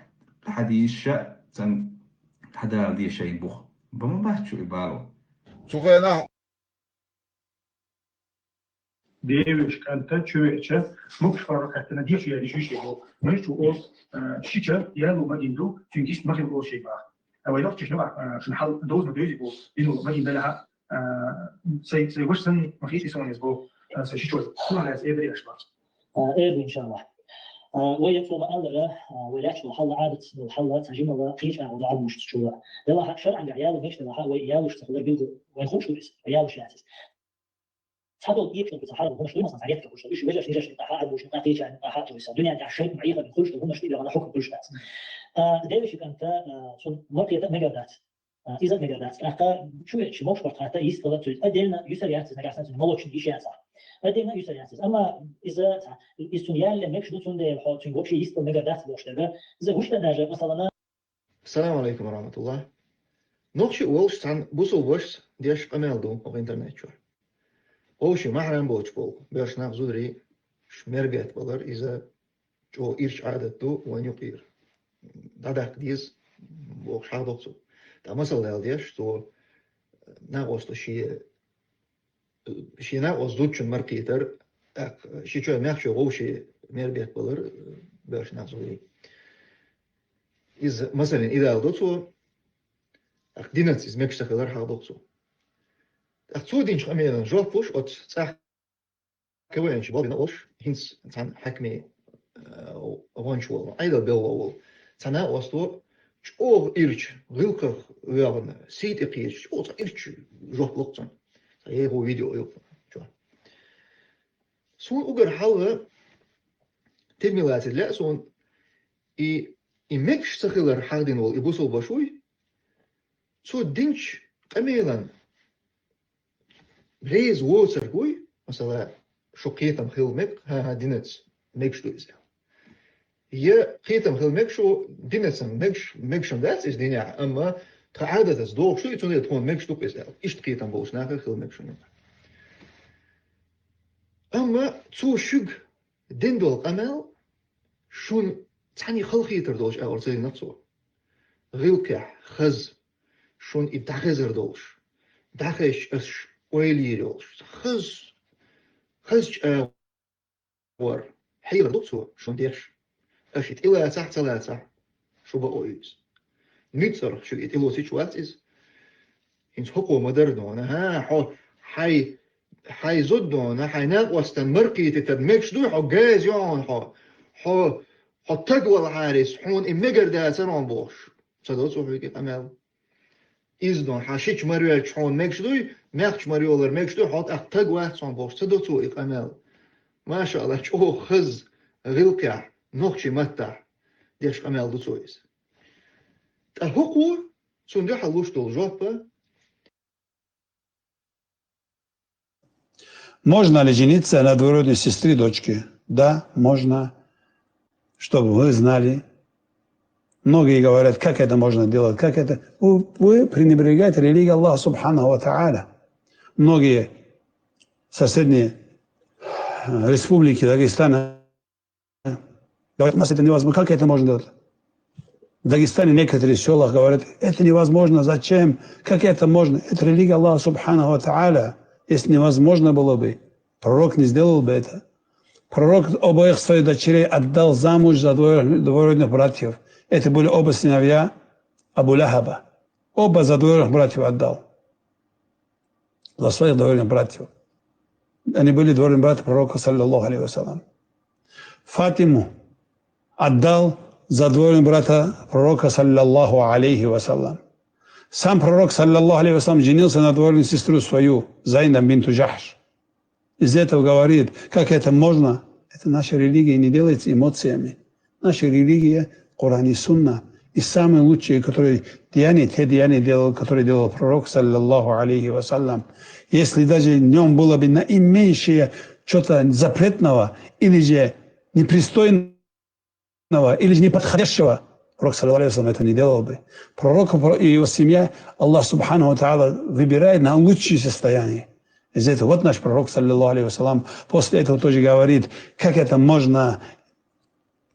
хьадисаш а цан хьадала де шайн бух. Бан ма бац шу и бало. Цу хенахь Девешан кӀанта чу веача, мукъаш паргӀат хаттана деш яьлла шуьйш бу. Муьлххачо олу, а, шича яло магийна ду, цуьнга иштта ма хила олу шайн баха. Ткъа вай нохчашна, а, шуна хьал довза ма девзи бу, дина магийна далахь а, а, сайн, сайн ваша санна ма хийций суна иза бу, а, сайн шичой. Кхунах лаьцна эр ду аш бац. А, эр ду, иншаллахь. А, вай цо ма-аллара, а, вай лаьтташ долу хьал, Ӏадатца долу хьал, цхьа жимала кхечу агӀор ду Ӏадамаш чула. Делахь а шарӀангахь яло мегаш делахь а, вай ялош ца хилар билгал, вайн хууш ду иза, вай ялош яц иза. Цхьадолу кхечу ца хьарам хӀуманаш дуй, масала, цхьа ретта хуьлуш, уьш вежаршна, йижаршна юкъахь а, адамашна юкъахь а, кхечарна юкъахь а, то есть, дуьнен тӀехь шайтӀа ма-хьехарна хуьлуш ду хӀуманаш тӀе бехана хьукам хуьлуш дац. А, девешан кӀанта, а, цунна маркхета а мегар дац. А, иза а мегар дац. ТӀаккха чу веача, мукъаш паргӀат хатта йистхила цуьнца. Отдельно юьсур яц иза, нагахь санна цуьнан молочный йиш яцахь. Отдельно юьсур яц иза. Амма иза, иза цунна ялале мегаш ду, цундела хьо цуьнга вообще йистхила мегар дац бохуш дерг. Иза гуш дан даже, масалана, Ассаламу алейкум ва рахматуллах. Нохчи волуш цхьана бусулба вашас деш къамел ду хӀокху интернет чохь. Вовшийн махьрам боцуш болу боьрша нах, зударий, ш-, мер бетта балар, иза чӀогӀа ирча Ӏадат ду вайн юкъера. ДӀадаккха деза бохуш хьахдо цо. ТӀаккха масал дала деш, цо накъоста шен шен накъост зудчун маркхийтар, тӀаккха ши чой мехчой вовшийн мер бетта балар, боьрша нах, зударий. Иза, масалан, идала до цо, тӀаккха динаца иза мегаш ца хилар хьахдо цо. ТӀаккха цо динчу къамелан жоп луш оцу цӀахь КВН-чу бал бина олуш, хӀинца цхьана хьаькамийн, а, гӀонча волу, Ӏедал белла волу цхьа накъосто чӀогӀа ирча, гӀиллакхах воьгӀна, сий тӀе кхеча, чӀогӀа цхьа ирча жоп ло цунна. Цхьа егӀо видео ю чохь. Суна уггар хьалха тидам лацийта лаьа суна, и, и мегаш ца хилар хьахдина волу и бусулба ваша вуй, цо динчу къамелан реза воцург вуй, масала, шу кхетам хила мега, хӀан-хӀа, динаца мегаш ду иза. Я кхетам хила мега шу, динаца мегаш, мегаш-м дац иза динехь, амма тхан Ӏадатаца догӀуш ду и, цундела тхуна мегаш ду-кх иза аьлла. Иштта кхетам болуш нахе хила мега шуна. Амма цо шуьга дина долу къамел шуна цхьаьна халахетар долуш агӀор ца дина цо. ГӀиллакхехь, хаза, шуна и дӀахезар долуш, дӀахезча аш ойла йийр йолуш, хаза, хазачу агӀор хьехар ду цо шуна деш. Аша и тӀелацахь а, ца лацахь а, шу бакъо ю иза. Ницкъ цӀарах шуьга и тӀелоцийча вац иза. ХӀинца хӀокхо ма-дарра дона, хӀа, хьо, хьайн, хьайн зуда дона, хьайн накъостан маркхийтитар мегаш дуй, хьо газа ю хьуна, хьо, хьо, хьо таг валахьара иза, хьуна и мегар дацара хьуна бохуш. Ца до цо хьоьга и къамел. Иза дон, хьан шича мара йоьлча хьуна мегаш дуй, мехча мара йолар мегаш дуй, хьо тӀаккха таг вац хьуна бохуш, ца до цо и къамел. Маша Аллах, чӀогӀа хаза гӀиллакхехь, нохчийн маттахь деш къамел ду цо иза. Ткъа хӀокхо, цунна дуьхьал луш долу жоп а, Можно ли жениться на двоюродной сестре дочки? Да, можно. Чтобы вы знали. Многие говорят, как это можно делать, как это. Вы, вы пренебрегаете религией Аллаха Субханаху ва Тааля. Многие соседние, э, республики Дагестана говорят, у нас это невозможно. Как это можно делать? В Дагестане некоторые в селах говорят, это невозможно, зачем? Как это можно? Это религия Аллаха Субханаху ва Тааля. Если невозможно было бы, пророк не сделал бы это. Пророк обоих своих дочерей отдал замуж за двоюродных, двоюродных братьев. Это были оба сыновья Абу Лахаба. Оба за двоюродных братьев отдал. За своих двоюродных братьев. Они были двоюродные братья пророка, саллаллаху алейхи ва саллям. Фатиму отдал за двоюродного брата пророка, саллаллаху алейхи ва саллям. Сам пророк, саллаллаху алейхи ва саллям, женился на двоюродную сестру свою, Зайнаб бинту Джахш. Из этого говорит, как это можно? Это наша религия не делается эмоциями. Наша религия — Коран и Сунна. И самые лучшие, которые деяния, те деяния делал, которые делал пророк, саллаллаху алейхи ва саллям. Если даже в нем было бы наименьшее что-то запретного или же непристойного, или же неподходящего, Пророк, саллаллаху алейхи ва саллям, это не делал бы. Пророк и его семья, Аллах субхану ва та'аля выбирает на лучшее состояние. Из этого вот наш пророк, саллаллаху алейхи ва саллям, после этого тоже говорит, как это можно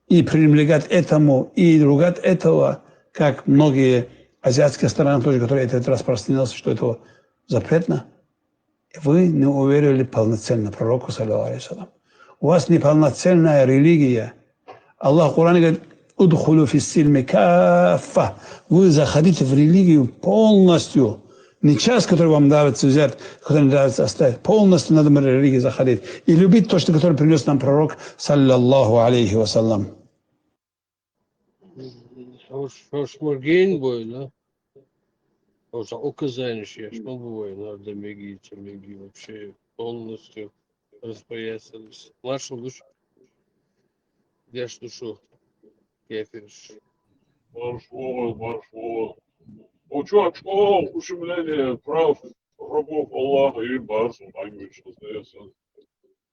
и пренебрегать этому, и ругать этого, как многие азиатские страны тоже, которые это распространилось, что это запретно. Вы не уверовали полноценно пророку, саллаллаху алейхи ва саллям. У вас неполноценная религия. Аллах в Коране говорит: «Удхулю фис-сильми каффа». Вы заходите в религию полностью. Не часть, которая вам нравится взять, которая не нравится оставить. Полностью надо в религию заходить. И любить то, что, которое принес нам пророк, саллаллаху алейхи ва саллям. Hoş, hoş morgen böyle. Hoş uказание, что мы бываем, надо меги, меги вообще полностью распоясались. Маршал душ. Я ж душу. Кефирш. Марш вогъа, марш вогъа. Учу ачкъо ушумлени прав рабов Аллаха и барсу айгуш остается.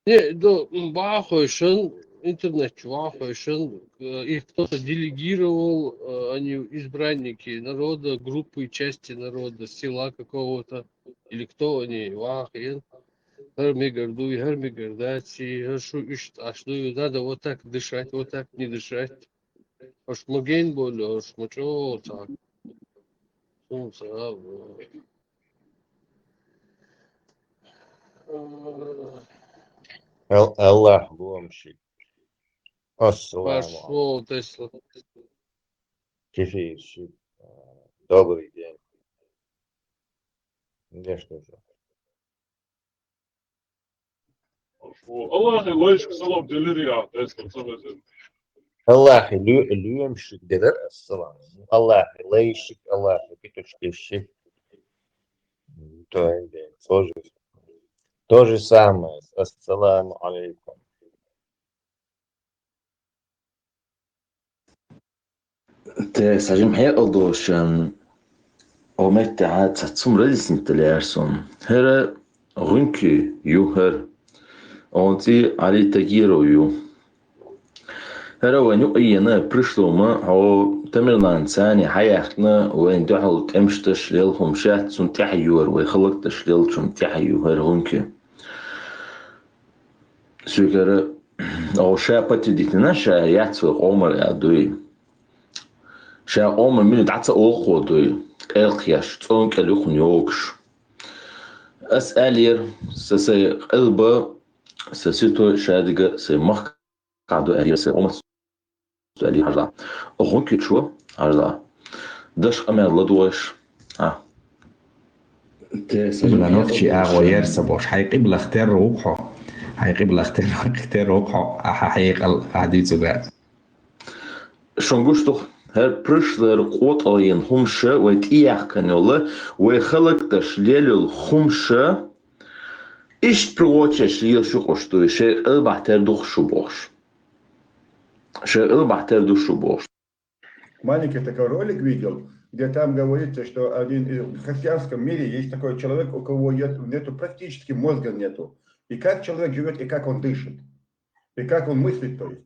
Не, да, м, вахойшин, интернет вахойшин, э, их кто-то делегировал, э, они избранники народа, группы, части народа, села какого-то, или кто они, вахин. Хар мегардуй, хар мегардаци, хар шу ишт ашдуй, надо вот так дышать, вот так не дышать. Аш маген боль, аш мачо так. Сумса, Ал- Аллах луамши. Ассаламу алейкум. Пошел, Тесла. Кефирши. Добрый день. Не что же. Аллахи лайшк салам делири я, тайскам сабезем. Аллахи лю- луамши дедер ассалам. Аллахи лайшик, Аллахи битушкиши. То есть, то же, то же самое. Ассаламу алейкум. Тэ сажим хьекъал дошан, о меттехьа цацум разъяснить далярсун. Хера гъунки ю хер. Он ци Али Тагиров ю. Хера ваню иена пришло ма, о Тамерлан цани хьаяхна, вайн духал тӀемшташ лел хум шат сун тӀехьа юар, вай халакташ лел чум тӀехьа ю хер гъунки. Сюгара о ша патидитина ша яцва къомар а дуй. Ша къомар мили дӀаца олхъо дуй. Къелхъяш, цӀон кӀел юхун йогуш. Ас алир, са сай къелба, са сито шадига сай мах каду алир, сай къомар Али хьажа. Огъун кичу хьажа. Даш къамел ладугъаш. А. Те сажа Нанов чи агъо ерса бош. Хьай къиблах тер рухо. Хьай къиблах тер тер рухо. Аха хьай къал ади цуга. Шунгуштух хер пришлер къоталин хумша вай тияхканёла вай халакташ лелил хумша. Ишт приочеш лил шукъуштуй шей къилбахтер духшу бош. Шей къилбахтер духшу бош. Маленький такой ролик видел, где там говорится, что один в христианском мире есть такой человек, у кого нет, нету практически мозга нету. И как человек живет, и как он дышит, и как он мыслит, то есть.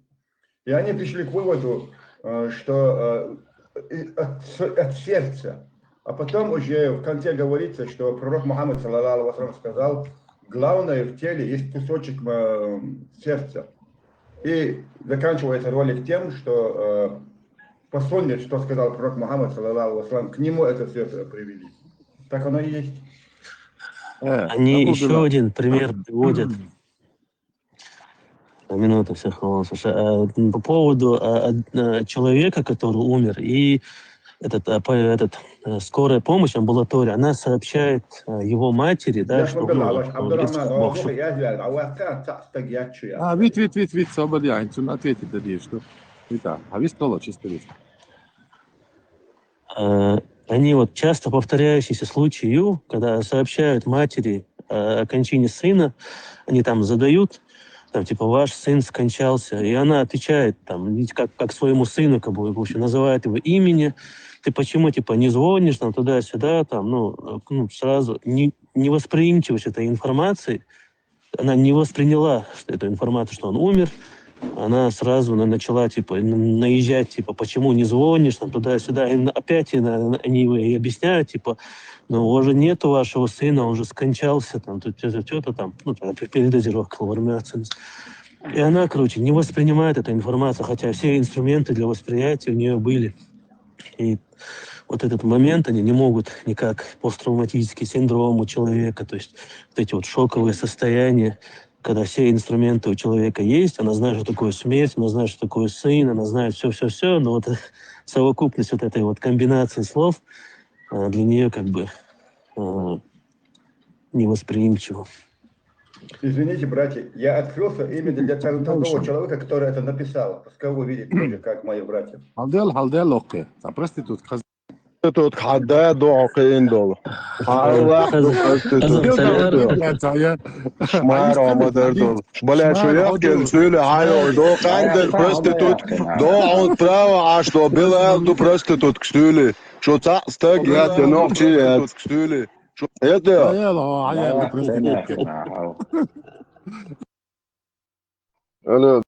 И они пришли к выводу, э, что э, от, от сердца. А потом уже в конце говорится, что пророк Мухаммад, саллаллаху алейхи ва саллям, сказал: «Главное в теле есть кусочек э, сердца». И заканчивается ролик тем, что э, по сунне, что сказал пророк Мухаммад, саллаллаху алейхи ва саллям, к нему это сердце привели. Так оно и есть. Они еще один пример приводят. Минуту, всех волнует. Слушай, а, по поводу а, а, человека, который умер, и этот, а, по- этот, э, скорая помощь, амбулатория, она сообщает э, его матери, да, Я что смотрел, ну, Алаш он говорит, Абдурахман, Бог, Алаш, я знаю, а у отца, отца стагиат чуя. А, вит, вит, вит, вит, собади, айн, цун ответить да диш, что? Вит, а, а вит, коло, чисто вит. Э, они вот часто повторяющиеся случаи, когда сообщают матери э, о кончине сына, они там задают, там, типа, ваш сын скончался, и она отвечает, там, видите, как, как своему сыну, как бы, в общем, называет его имени, ты почему, типа, не звонишь, там, туда-сюда, там, ну, э, ну, сразу не, не восприимчивость этой информации, она не восприняла что эту информацию, что он умер, Она сразу на- начала, типа, н- наезжать, типа, почему не звонишь, там, туда-сюда. И на- опять и на- на- они ей объясняют, типа, ну, у вас же нету вашего сына, он же скончался, там, тут что-то, что-то там, ну, там, передозировка, вормяция. И она, короче, не воспринимает эту информацию, хотя все инструменты для восприятия у нее были. И вот этот момент они не могут никак, посттравматический синдром у человека, то есть вот эти вот шоковые состояния, когда все инструменты у человека есть, она знает, что такое смерть, она знает, что такое сын, она знает все-все-все, но вот совокупность вот этой вот комбинации слов а, для нее как бы а, невосприимчива. Извините, братья, я открылся именно для того, того человека, который это написал. Пускай увидит тоже, как мои братья. Халдел, халдел, окей. Та проститутка. Тут хада до окей индол. Аллах, проститутка. Шмар омадар дол. Бля, что я кем сюле хайо до кандел проститутка. До он право, а что Билал ду проститутка сюле. Что ца стаг я те ног чи я сюле. Что это? Халдел, о, халдел, проститутка. Алло.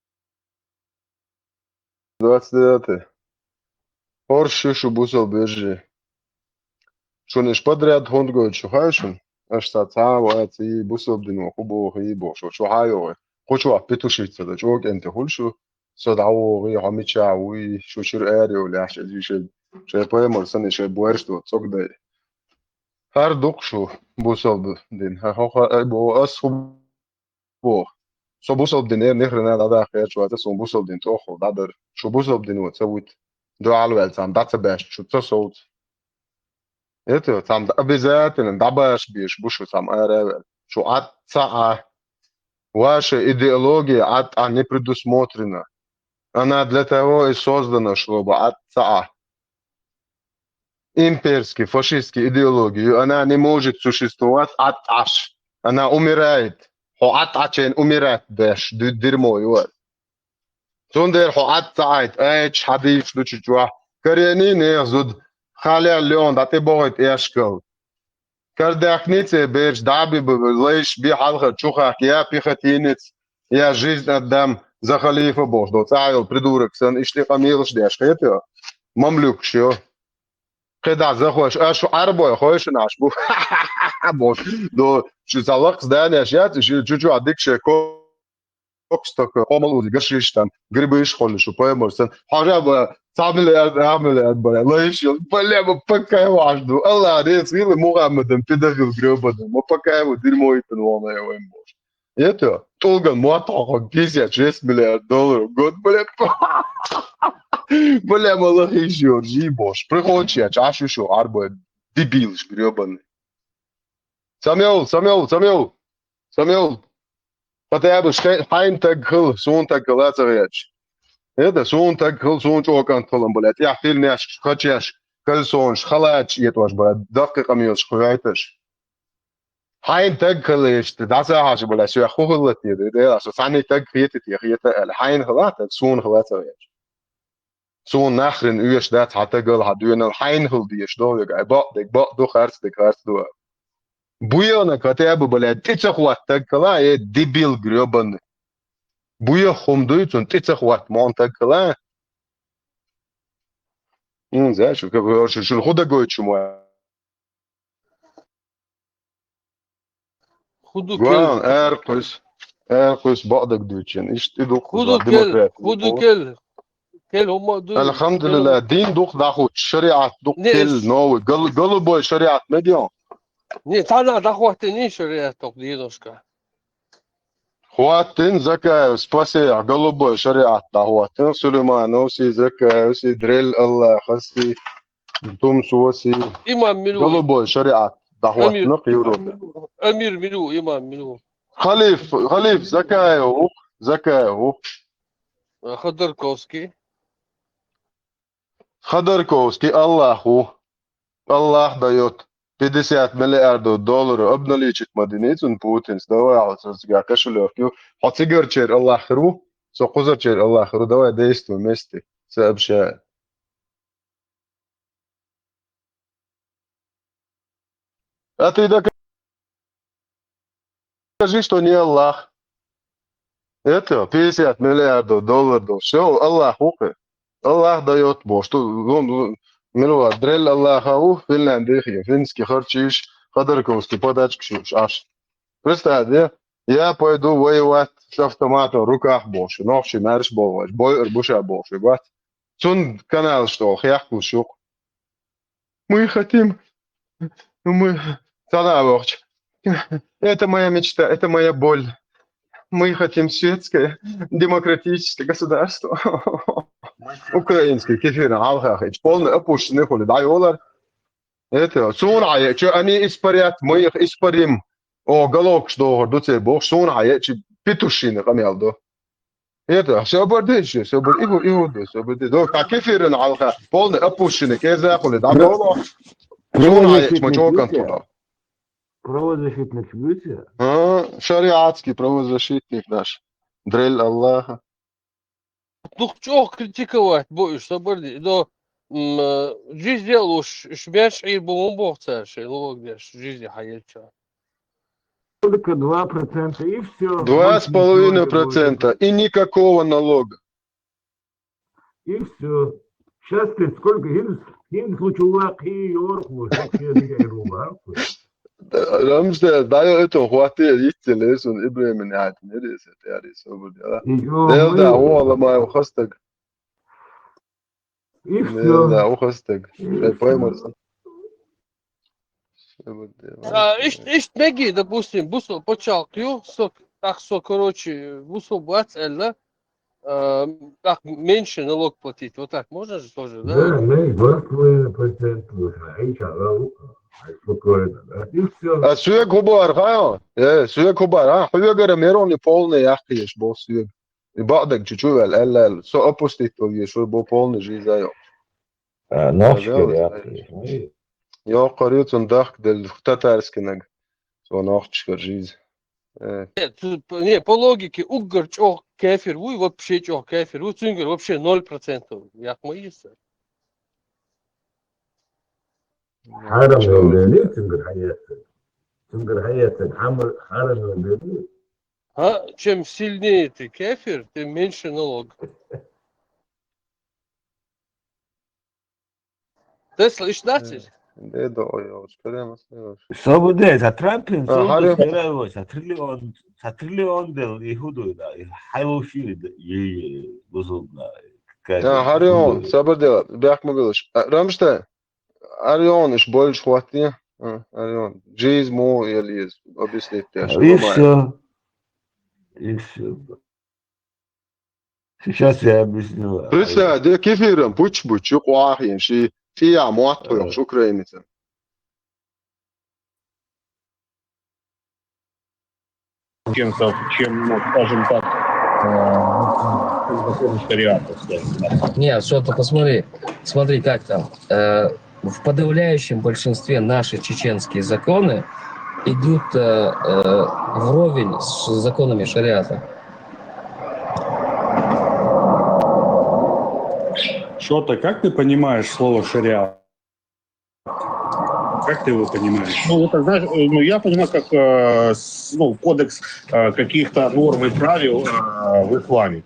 Двадцать девятый. Хорш шу бусал бержи. Шуниш подряд хондгой шу хайшун. Аш са цава ци бусал дин ва хубо хи бо шу шу хайо. Хочу а петушица да чок энте хулшу. Со да о ги хамича уи шу шир эрио ляш эзиши. Ше поэмор сани ше буэрш до цок дай. Хар дук шу бусал дин. Ха ха ха бо ас хубо. Со бусал дин эр нихрена да да хер шу ата сун бусал дин тохо да дар. Шу бусал дин ва цавут. Дуал вел сам да ца беш шу ца соут. Это там обязательно да беш биш бушу там эре вел. Шу ат ца а. Ваша идеология ат а не предусмотрена. Она для того и создана, чтобы ат ца а. Имперский, фашистский идеологию, она не может существовать ат аш. Она умирает. Хо ат ачен умирать беш, ду- дерьмо его. Цундер хо ат ца айт, эч хадиш ду чучуа. Корени не зуд. Халя леон, да ты богит эшкал. Кардахнице берч даби бы лейш би халха чухах, я пехотинец, я жизнь отдам за халифа бож. До цайл придурок сан, ишли камилш деш хетё. Мамлюк шо. Кеда захош, аш арбой хойш наш бу. Бож. До чу залак здание шят, чу чу адик ше ко. Коксток, хомал узи, гашиш там, грибы иш холли шу, поэмор сан. Хажа ба, цамили ад, амили ад, ба, лайш, бля, ба, пока я ваш ду. Алла, рец, вилы Мухаммедом, педофил грёбаный, ма пока его дерьмо и пен вон я вем бож. Это, толган, муатаха, пятьдесят шесть миллиард долларов в год, бля, бля, малахиш, жи бож. Приходишь, я чашу шо, арбо, дебил, грёбаный. Самюэл, Самюэл, Самюэл, Самюэл. Хотя бы шкай хайн таг хыл, сун таг хыл ацагъяч. Это сун таг хыл, сун чокан хылын, блядь. Я хил няш, хачаш, кальсонш, халач, ет ваш, блядь. Дакъы камиош, хуяйташ. Хайн таг хыл еште, даса хаш, блядь, сюя хухыллат ет, это я, со сани таг хиет, ет, хиет, хайн хылат, сун хыл ацагъяч. Сун нахрен уеш да цхьа тагал хьа дуьнал хьайн хил деш довег, ай бакъ дег бакъ ду, харц дег харц ду. Буяна хотя бы, блядь, тӀе ца хӀоттаг кала, э, дебил грёбаный. Буя хум дуй, цун тӀе ца хӀотт мон таг кала. Ну, знаешь, как бы, шун худагой чума. Худу Гуан, кел, эр куйс, эр куйс бакъ дег дуйчен. Ишт иду худу кел, худу кел. Кел, хӀума дуй. Алхамдулилла, дин дух даху, шариат дух Не, кел ис- новый, гол- голубой шариат медион. Не, тана дахватти не шариат ток диношка. Хваттин Закаев, спасея, голубой шариат дахваттин, Сулейманов си, Закаев си, дрель Аллаха си, Тумсуа си, Имам Милу. голубой шариат дахваттин, Амир. Европе. Амир Милу, имам Милу. Халиф, халиф Закаев, Закаев, Ходорковский. Ходорковский, Аллаху, Аллах дает пятьдесят миллиардов долларов обналичить мадиницун Путин, сдавай, а вот у тебя кошелек, ю, а цигар чер Аллах ру, со кузар чер Аллах ру, давай действуем вместе, сообщаем. А ты докажи, что не Аллах. Это пятьдесят миллиардов долларов, все, Аллах ву-кх. Аллах даёт бохуш. Ту, ну, ну, мила ву, Дрель Аллаха ву, Финляндехь, финский харчийш, Ходорковский подачкаш Ӏаш. Представь, я, я пойду воевать с автоматом в руках бохуш, нохчий маьрша бохуш, бойур бу ша бохуш, вац. Цунна каналаш тӀа хехкалуш ю-кх. Мы хотим, мы, цхьана а вахча. Это моя мечта, это моя боль. Мы хотим светское, демократическое государство. Украинский кефир, алхахич. Полный опущенный хули, да, йолар. Это, суна, а я, чё, они испарят, мы их испарим. О, галокаш дохур ду церан бохуш, суна, а я, чи петушиный къамел ду. Это, собар де, собар, иху, иху де, собар де. До, как эфирын алха, полный опущенный, кеза хули, да, голо. Суна, а я, чё, чё, контуда. Правозащитник будете? А, шариатский правозащитник наш. Дрель Аллаха. Дух чӀогӀа критиковать бу уьш, собар де. До, м, э, жизнь делуш, уьш беш Ӏийр бу вон боху цара, шайн лугӀаг деш, жизнь хьаелча. Только два процента, и всё. Два с половиной процента, и никакого налога. И всё. Сейчас ты сколько, хин, хин случай ла кхи йорху, вообще не гайру, а? Рамсдер, да, я это хватит, идти лесун, Ибрагим, не ат, не рез, это я рез, собар де, да. Ё-моё. Да, да, о, ломаю, хастаг. И всё. Да, ухастаг. И всё. А, ишт, ишт меги, допустим, бусо пачалкх ю, со, так со, короче, бусо бац элла, а, так меньше налог платить. Вот так можно же тоже, да? Да, ну и два с половиной процента уже. Ай, чагал, ай, спокойно, да? И всё. А суьг хубар, ха? Э, суьг хубар, а? Хуьгара мерони полный яхкиеш бо суьг. И баъдаг чу-чу вел, элла, элла. Со опустить ваги, шу бо полный жиза йо. А, нохчи. Йо, корицун дахк дел татарский наг. Со нохчи кар жиз. Э. Нет, тут, не, по логике, уггар чӀогӀа кафир вуй, вообще чӀогӀа кафир вуй, цуьнгара вообще ноль процентов. Як ма йиса. Хьарам йолу дели, цуьнгара хьаэццаг. Цуьнгара хьаэццаг, хьамар-, хьарам йолу дели. А, чем сильнее ты кафир, тем меньше налог. Тесла, иш дац иза? Де до йолуш, прямо с йолуш. Собуде, за Трампин, а, собуде, хьарам. Са триллион, са триллион дел, и худой, да, и хьайву шири, да, и, и, бузул, да, и, а, хьарам, собуде, бехк ма билаш. А, Рамштайн, Орион, иш больше хватит. А, Орион. Жизнь му, я лез, объяснить, я. И всё. И всё. Сейчас я объясню. Представь, де кефирам пуч-пуч, юкъа вахийна, ши, ши я мотт хуьлуш украинецан. Чем, чем, ну, скажем так, э, законы шариата, скажем так. Не, что ты посмотри, смотри, как там. Э, в подавляющем большинстве наши чеченские законы идут, э, э, вровень с законами шариата. Что-то, как ты понимаешь слово шариат? Как ты его понимаешь? Ну, это, знаешь, э, ну, я понимаю, как, э, с-, ну, кодекс, э, каких-то норм и правил, э, в исламе.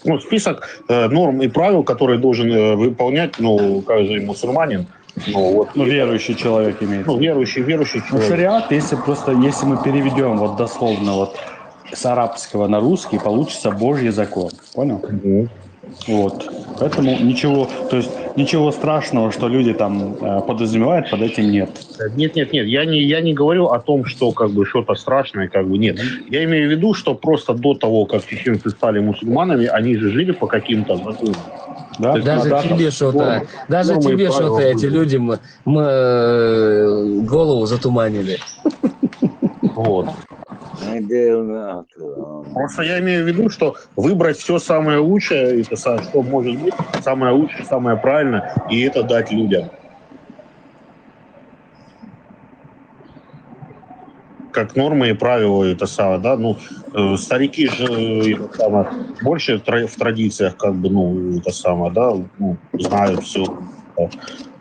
Ну, список, э, норм и правил, которые должен, э, выполнять, ну, каждый мусульманин. Ну, вот. Ну, верующий человек имеется. Ну, верующий, верующий человек. Ну, шариат, если просто, если мы переведём вот дословно вот с арабского на русский, получится Божий закон. Понял? Мгм. Вот. Поэтому ничего, то есть ничего страшного, что люди там, э, подразумевают, под этим нет. Нет, нет, нет, я не, я не говорю о том, что как бы что-то страшное, как бы нет. Я имею в виду, что просто до того, как чеченцы стали мусульманами, они же жили по каким-то законам. Да? То есть даже тебе что-то, даже тебе что-то эти люди м-, м-, э, голову затуманили. Вот. Просто я имею в виду, что выбрать всё самое лучшее, это са-, что может быть, самое лучшее, самое правильное, и это дать людям. Как нормы и правила, это самое, да, ну, э, старики же, э, это самое, больше тра-, в традициях, как бы, ну, это самое, да, ну, знают всё.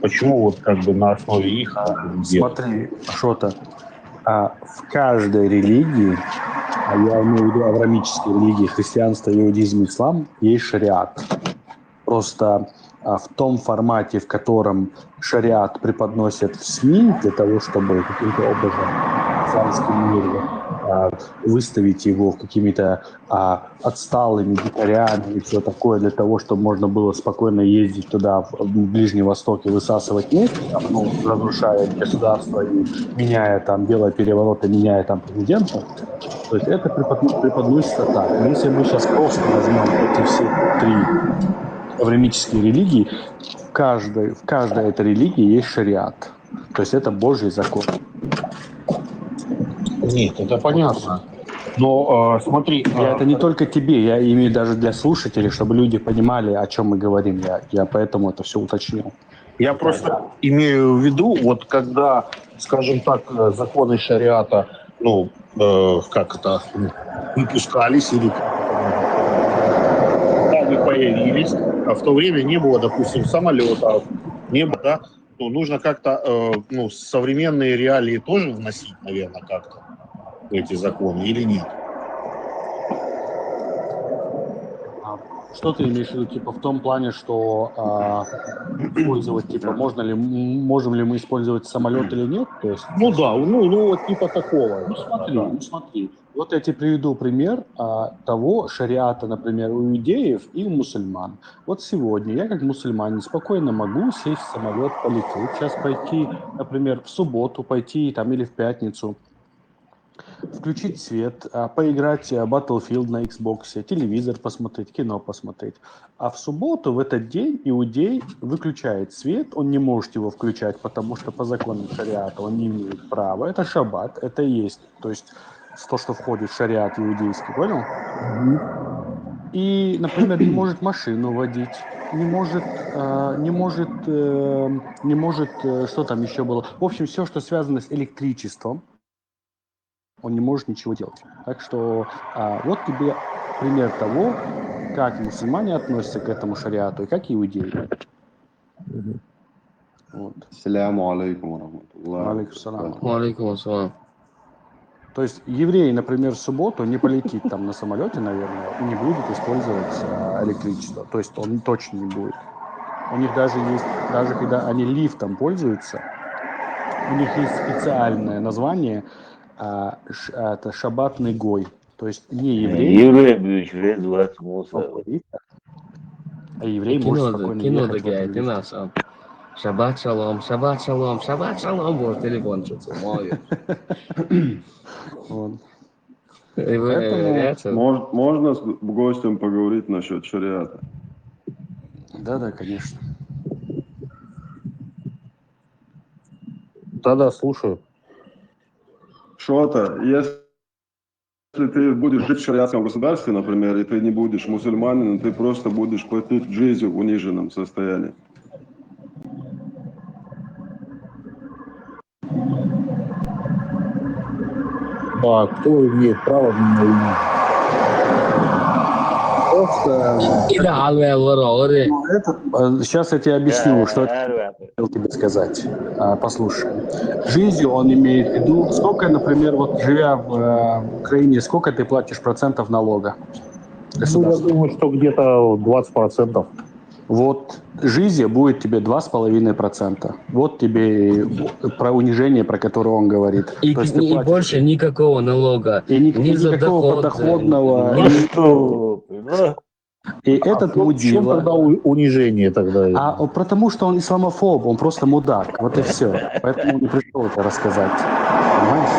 Почему вот как бы на основе их, а, делать? Смотри, что-то. А в каждой религии, а я имею в виду авраамические религии, христианство, иудаизм, ислам, есть шариат. Просто а, в том формате, в котором шариат преподносят в СМИ для того, чтобы каким-то образом в исламском мире а, выставить его какими-то а, отсталыми дикарями и все такое, для того, чтобы можно было спокойно ездить туда, в, в Ближний Восток, и высасывать нефть, там, ну, разрушая государство и меняя там, делая перевороты, меняя там президента. То есть это преподно- преподносится так. Но если мы сейчас просто возьмем эти все три авраамические религии, в каждой, в каждой этой религии есть шариат. То есть это Божий закон. Нет, это понятно. Но э, смотри, Я это не только тебе, я имею даже для слушателей, чтобы люди понимали, о чем мы говорим. Я, я поэтому это все уточнил. Я просто имею в виду, вот когда, скажем так, э, законы шариата, ну, э, как это, выпускались или как это, они появились, а в то время не было, допустим, самолетов, не было, да, то нужно как-то, э, ну, современные реалии тоже вносить, наверное, как-то в эти законы или нет? А что ты имеешь в виду, типа в том плане, что а, использовать, типа, можно ли, можем ли мы использовать самолет или нет? То есть, ну да, ну, ну вот типа такого. Ну смотри, ну смотри. Вот я тебе приведу пример а, того шариата, например, у иудеев и у мусульман. Вот сегодня я как мусульманин спокойно могу сесть в самолет, полететь, сейчас пойти, например, в субботу пойти там или в пятницу, включить свет, а, поиграть а, Battlefield на Xbox, телевизор посмотреть, кино посмотреть. А в субботу, в этот день, иудей выключает свет, он не может его включать, потому что по законам шариата он не имеет права. Это шаббат, это и есть, то есть то, что входит в шариат иудейский, понял? И, например, не может машину водить, не может, э, не может, э, не может, э, что там еще было. В общем, все, что связано с электричеством, он не может ничего делать. Так что а, вот тебе пример того, как мусульмане относятся к этому шариату и как иудеи. Вот. Саляму алейкум ва рахматуллах. Алейкум салам. Алейкум салам. То есть еврей, например, в субботу не полетит там на самолете, наверное, и не будет использовать а, электричество. То есть он точно не будет. У них даже есть, даже когда они лифтом пользуются, у них есть специальное название, а, ш, это шаббатный гой. То есть не еврей. Еврей будешь лезть в смысл. А еврей может спокойно кино ехать в такая, этом ты лифте. Нас. Шаббат шалом, шаббат шалом, шаббат шалом, вот телефон что-то мой. Вот. И вы, Поэтому- реакция. Мож- можно с гостем поговорить насчет шариата? Да, да, конечно. Да-да, слушаю. Что-то, если ты будешь жить в шариатском государстве, например, и ты не будешь мусульманином, ты просто будешь платить джизью в униженном состоянии. А кто имеет право на меня? Просто Ida alve loro ore. Сейчас я тебе объясню, что я хотел тебе сказать. А, Послушай. Джизью он имеет в виду, сколько, например, вот живя в э, Украине, сколько ты платишь процентов налога? Ну, я думаю, что где-то двадцать процентов. Вот джизья будет тебе два с половиной процента. Вот тебе и про унижение, про которое он говорит. И, То есть ты и платишь больше никакого налога. И ни- ни и за никакого доход, подоходного. э, Ну что, понимаешь? И этот А в чем мудила. Тогда у- унижение тогда? А о, потому что он исламофоб, он просто мудак. Вот и все. Поэтому он и пришел это рассказать. Понимаешь?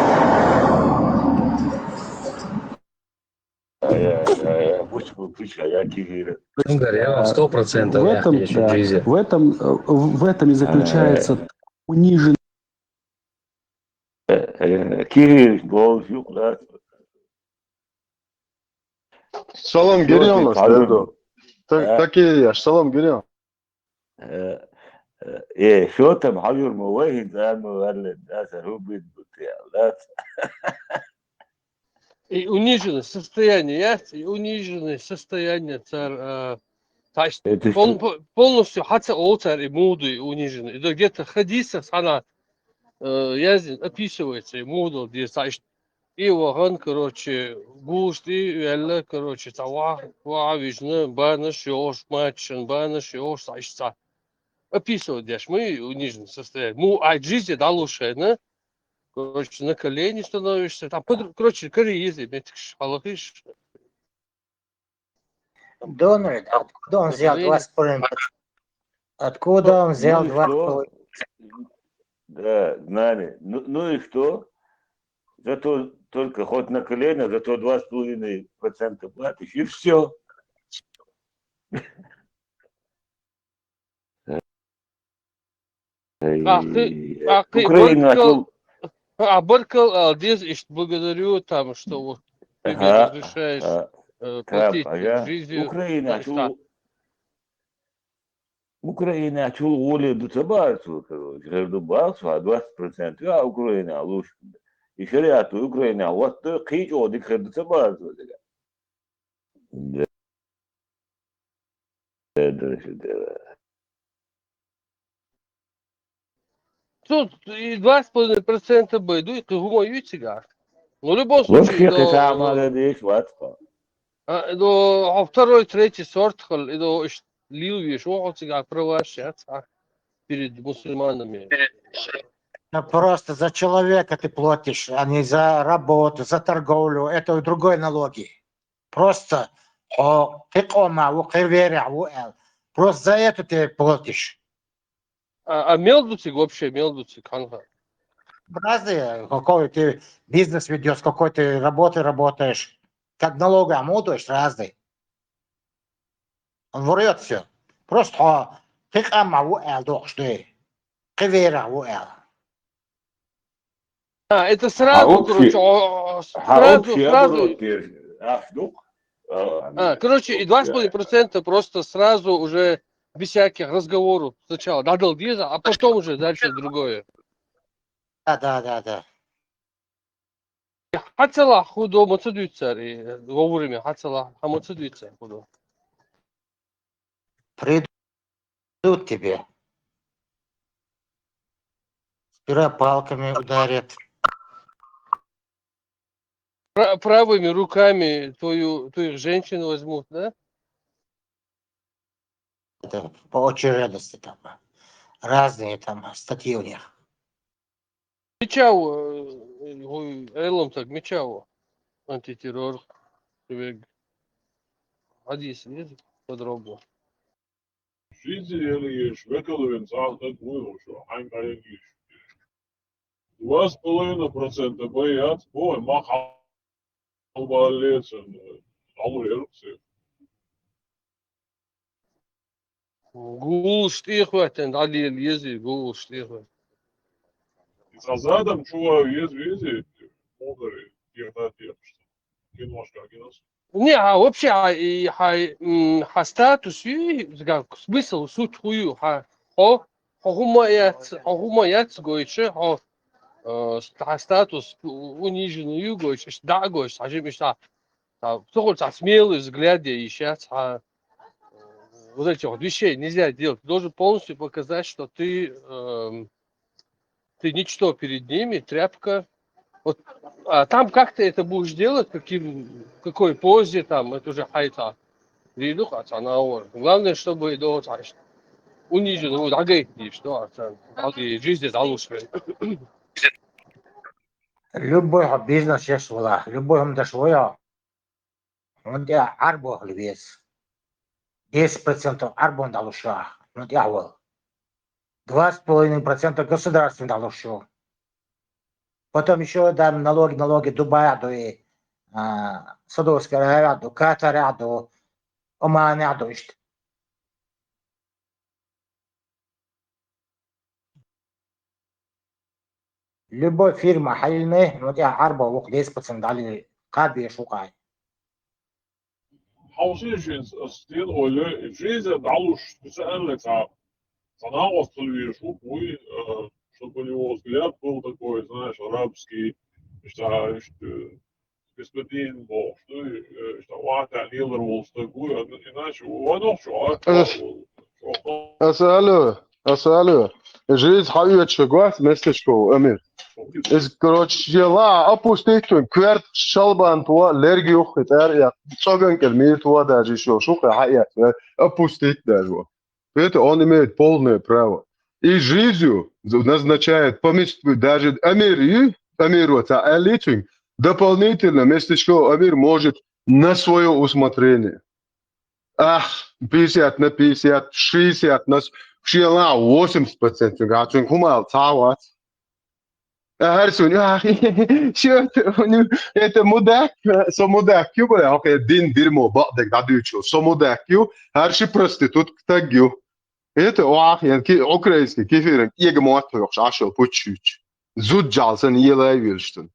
А я, я, я, пусть, пусть, а я кивиры. Ну, говорю, я вам сто процентов В я этом, отвечу, да, Джизья. в этом, э, в в этом и заключается униженный. Э, Кивир, голос, да. Салам Yok, geliyor mu? yok, pardon. Serdar? Ta- Ha? Taki yaş, salam geliyor. Э, э, э, что там, Хавюр, мы выйдем, да, мы варли, да, сэр, убит, да. И униженное состояние, я, и униженное состояние цар, э, то есть Это пол- что? по- полностью хотя о цар и муду и униженный. И где-то хадиса сана э, яздина, описывается, муха дала деза, цхьа иштта. И вахан, короче, гулаш тӀе ваьлла, короче, цхьа ваха, ваха вижна, банаш йохуш, маччан банаш йохуш, цхьа иштта цхьа. Описывать деш, мы униженное состояние. Му, а жизнь дӀалуш хьайна, короче, на колени становишься. Там, под-, короче, карий еза меттигаш хьалахиш. Дональд, откуда он взял два с половиной? Откуда он взял два с половиной? Да, знание. Ну, ну и что? Зато только хоть на колено, зато два с половиной процента платишь, и все. Ахы, ахы, Украина, баркал, а, баркал, а, здесь, ишт, благодарю, там, что вот ты мне разрешаешь, э, платить жизнью. Украина, Украина, чул гуле ду ца бацу, короче, герду бацу, а двадцать процентов, а, Украина лучше. И шариату Украина, вот ты кичо дик герду ца бацу. Тут и два с половиной процента бы, ну, и ты гума ю цигар. Ну, в любом случае, вообще, ты сама надеешь, ватка. А, ну, а второй, третий сорт, хал, и, ну, лил виш, о, цигар превращаться, а, перед мусульманами. Ну, просто за человека ты платишь, а не за работу, за торговлю. Это другой налоги. Просто хьо кхы къомах ву, кхы верах ву аьлла. Просто за это ты платишь. А, а мел ду цига вообще, мел ду цига, хьанха? Разные, какой ты бизнес ведешь, какой ты работы работаешь, как налоги ему, то есть разный. Он врёт все. Просто хьо кхы къомах ву аьлла дохуш дуй. Кхы верах ву аьлла. А, это сразу, короче, о, сразу, сразу. А, короче, и два с половиной процента просто сразу уже без всяких разговоров сначала дӀадала деза, а потом уже дальше другое. Да, да, да, да. Хьацалахь хӀу до ма ца дуьйцар, и вовремя хьацалахь, хьа ма ца дуьйцар хӀу до. Придут тебе. Сперва палками ударят. Пра- правыми руками твою, твоих женщин возьмут, да? Это по очередности там. Разные там статьи у них. Мича ву, э, Элом, так мича ву антитеррор. Тебе хьадис есть подробно? Жизнь еле ешь, векаловин цӀа тӀа гуйла шу, хьайн кӀайилла йиш. Два с половиной процента боец, бой, ма хьалбаллецан, алу еруксе. Гулш тӀехватен, дӀалел ези, гулш тӀехватен. Из азадам чува ез вези, мудари, тӀехта тӀехшта. Киношка, кинос. Не, а вообще, а, и, а, м, а статус ю, как, смысл, суть хую, а, хо, хо хӀума яц, хо хӀума яц гойче, хо, э, ста- статус у- униженный ю гойче, да гойче, а же мечта. А, кто хочет, а смелый взгляд, я ища, а, вот этих вот вещей нельзя делать. Ты должен полностью показать, что ты, эм, ты ничто перед ними, тряпка. Вот, а там как ты это будешь делать, каким, в какой позе там, это уже хайта. Виду, а цана ор. Главное, чтобы до, знаешь, унижен, вот, агайт, что, а там, а ты жизнь залушивает. Любой бизнес есть, вала, любой хӀума даш вая. ХӀунда Ӏарбохла веза. Десять процентов Ӏарбон далуш ю, хӀунда тӀехвала. Два с половиной процента государствен далуш ю. Потом ещё, да, налоги, налоги Дубая ду и, а, Саудовская Аравия ду, Катар ду, Оман ду, иштта. Любой фирма хьайна, ну, тӀехьа Ӏарбо вукх десять процент дали кхабеш вукхай. Хьовсийша, стен ойла, жиза далуш, специально цхьа, цхьа накъостал веш вукх, вуй, э, чтобы у него взгляд был такой, знаешь, арабский, что, что, э, господин бохуш ду, э, иштта ватта лелар волу стаг ву, а, иначе ванах чу а. Ас, ас, алло. Аса алу, жизнь хьаоьцуш гвац местечко Амир. Из, короче, ела опустить вен, кверт шалбан туа, лерг юххе тӀар я, цӀоган кӀел мир туа даже ещё шухе хьаэц, опустить даже. Это он имеет полное право. И жизнью назначает поместье, даже Амир, и Амир вот, а элитинг, дополнительно местечко Амир может на свое усмотрение. Ах, пятьдесят на пятьдесят, шестьдесят на с-, шела восемьдесят процентов, а чун кумал цават. А хар сун, ах, что это, у него, это мудак, э, со мудак, ю, бля, окей, дин дерьмо, бадек дадучу, со мудак, ю, хар ши проститутка таг, ю. Это, ах, я ки-, украинский кефирен, ега муат, ё, шашо, пучуч. Зуд джалсан, ела, вилштун.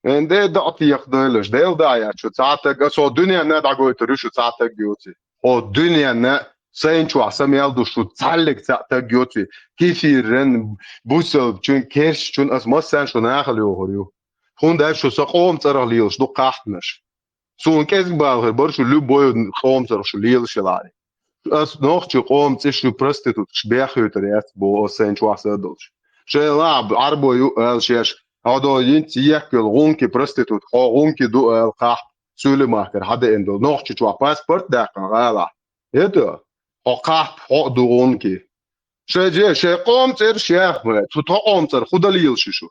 Энде дӀатӀехь дойлаш, Дела да яц шу цхьа таг, со дуьненна дӀагойтур ю шу цхьа таг йоций. Хьо дуьненна сайн чохь са мел ду шу цхьаллиг цхьа таг йоций. Кефиран, бусалбачун, керстачун ас массарна шу нахала йохур ю. ХӀунда аьлча шу сан къоман цӀарах лелаш ду кхахьнаш. Суна кӀезиг бала хир бара шу любой къоман цӀарах шу лелаш ялахь. Ас нохчи къоман цӀе шу проституткаш беххьуьйтур яц боху ас сайн чохь са а долуш. Шайн лаьа Ӏарбо ю аьлла шаьш, хьо йинца ехкелла гӀунки проститутка, хьо гӀунки ду аьлла кхахьа, суьйле махкара хьадеана долу. Нохчи чохь паспорт а даьккхина гӀалахь. ХӀета, хьо кхахьа, хьо а ду гӀунки. Шайн же, шайн къоман цӀераш яхма, цу тхо къоман цӀарах хӀун дан лелаш ю шу?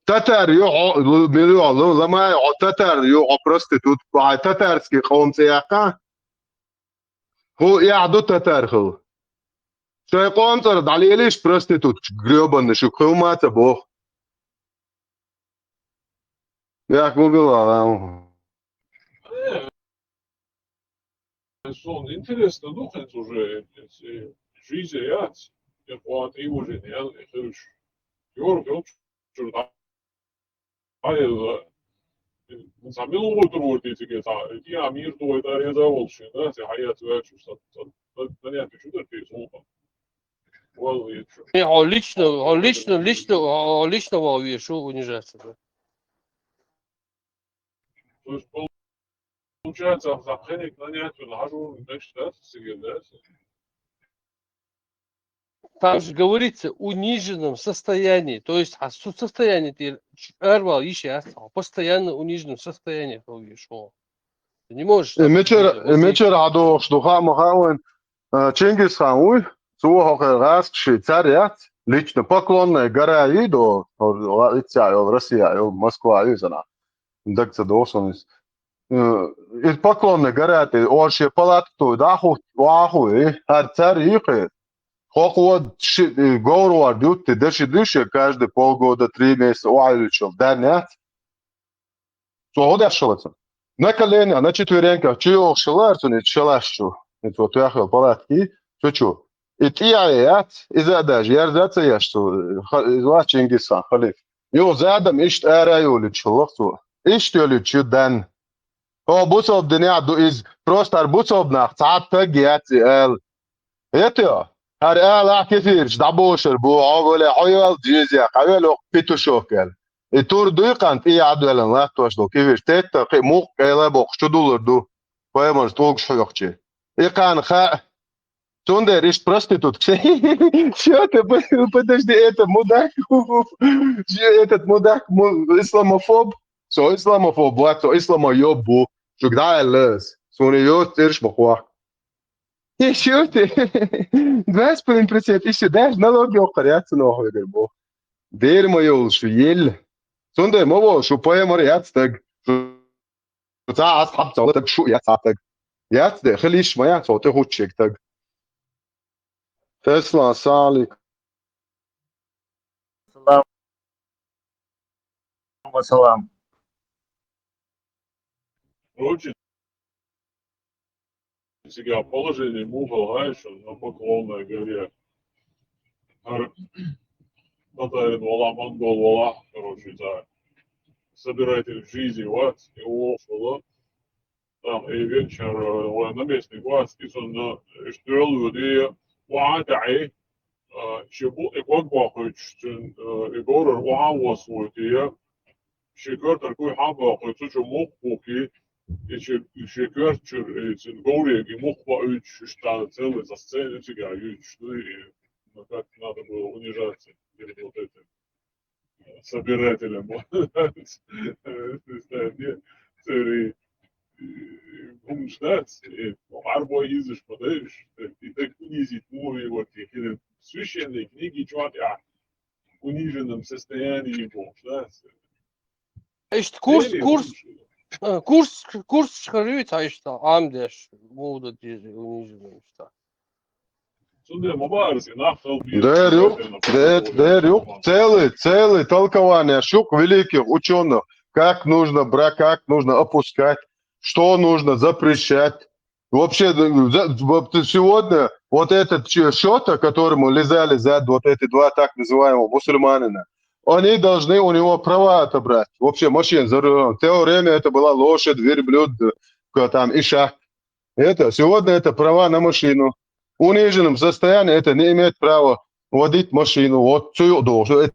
Татар ю хьо, лу-, мила ю хьо, лу-, ламай хьо татар ю хьо проститутка, хьайн татарский къоман цӀе яьккхина? ХӀун эхь ду татар хила? Шайн къоман цӀарах дӀалелийша проституткаш, грёбанный, шу кхин хӀума а ца боху. Яхь гугала. Сон интересно ду хӀинца уже, э, жизнь яц, я кхоан тӀе вожийна ял, я хирш. Йорах йолчуьра дӀа-, дӀаелла. Цхьа мила вогӀур вара те цига, цхьа, э, кӀиа мийра тухуй тӀареза волуш шен, да, цхьа хьаяц ваьлчуьра сан, сан, сан, сан яц чу дар те султан. Валла, я чу. Э, хьо лично, хьо лично, лично, хьо лично вала везаш ву унижаться, да? То есть, получается, а за хенек нанять, он хажу, значит, да, сигаret, да? Там же говорится в униженном состоянии. То есть, а су-, состояние ты арвал ищи, а постоянно униженном состоянии, то видишь, о. Ты не можешь Э, так мечера, сидеть. Вот э, здесь мечера хьадохуш ду, хаа ма хаьа вайн, э, Чингисхан вуй, цо хьо хӀара гӀазкхаший цара яц, лично Поклонная гора йий до, хӀора иццехь йолу, Россия йолу, Москва ю иза нах. Даг ца доху сан иза. Э, иза Поклонная гора тӀе, ора шен палатка той, дӀа а хӀутту, охьа а хуй, хӀара цара йий кхин. Хьо кхо ши, э, говр вар дютти, деши дуьше, каждый полгода, три месяца охьа йилличул, дан яц. Цо хӀун деш хилла цунна? На коленях, на четвереньках чу йогӀуш хилла цунна и шалаш чу, и цо тоьхна йолу палаткий, цу чу. И тӀе а яц, иза а даже ерза а ца еш цо, ха-, иза вац Чингисхан, халиф. Юха задам иштта ара а йолуьйтуш хилла цо. Иштта йолуьйтуш ю дан. Хьо бусалба динехь ду иза, просто хӀара бусалба нах цхьа а таг яц и ала. ХӀетта, хӀара алахь кефирчу дӀабошар бу, хьо вале, хьо йоьлла жезех, хьан велла оха петушок аьлла. И тур дуй кханна тӀе а дуьйлина латтош долу кефирчу тетта кхин мукъа кӀела а боккхуш чу дуллур ду, пайхамарца тӀулгаш хьоькхучи. И кханна хаьа. Цундела иштта проститутка. Всё, ты по-, подожди, это мудак. Этот мудак му-, исламофоб. Со исламофоб вац, со исламо йоб бу. Шуьга дӀа аьлла ас. Суна йоцу цӀераш ма хохка. Ещё ты. Два с половиной процента ещё даже налог йоккхар яц ца нохвегар бу. Дера ма йолуш шу елла. Цундела ма вол шу пайхамар яц стаг. Шу ца ас хьаб ца вала таг шу яц а таг. Яц де, хила йиш ма яц, хьо тӀе хуччег таг. Эслан, салам алейкум. Салам. Ва салам. Короче, цига положение муха гӀайшо на Поклонной горе. ХӀара татарин вала, монгол вала, короче, цара собиратель жизни вац, и вовшала. Там, и вечер, э, вай наместник вац, и цунна, э, иштта доьлла ву де, ваха тӀаьхье, э, ши бу-, и ког бохуьйтуш, цуьнан, э, и говрар ваха воссавойте, ши коьртара куй хьан бохуьйту, цу чу мукх бухкий, И чё, и чё, квартир, и цен горе, и мух по уч, что там целый за сцену тебя ючь, ну и, ну, как надо было унижаться перед вот этим, э, собирателем. Представь, нет, целый, э, будем ждать, э, ну, арбо язык подаешь, э, и так унизить, ну, и вот, и перед священной книги, чё, а, униженном состоянии был, да, Иштта курс, Или курс, лучше. э, курс, курс хьаруьйцу иштта, Ӏамадеш, муха деза униженный иштта. Цундела ма баьрза, нах халбе. Дер юкъ, дер, дер юкъ. Целый, целый толкование шук великих ученых, как нужно брать, как нужно опускать, что нужно запрещать. Вообще, за- вот сегодня вот этот чё- чё-то, которому лизали зад вот эти два так называемых мусульманина, они должны у него права отобрать. Вообще машин за рулем. В то время это была лошадь, верблюд, к- там ишак. Это сегодня это права на машину. В униженном состоянии это не имеет права водить машину. Вот цу юкъ долу. Это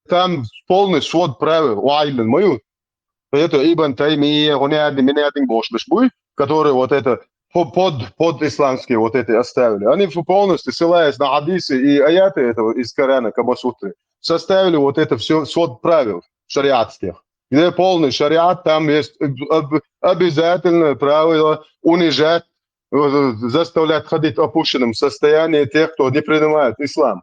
там полный свод правил. Уайлен мою. Это Ибн Таймия, он один, меня один бош беш буй, который вот это по- под, под исламские вот эти оставили. Они фу- полностью, ссылаясь на хадисы и аяты этого из Корана, Камасутры, составили вот это все свод правил шариатских, где полный шариат, там есть об- обязательное правило унижать, э, заставлять ходить в опущенном состоянии тех, кто не принимает ислам.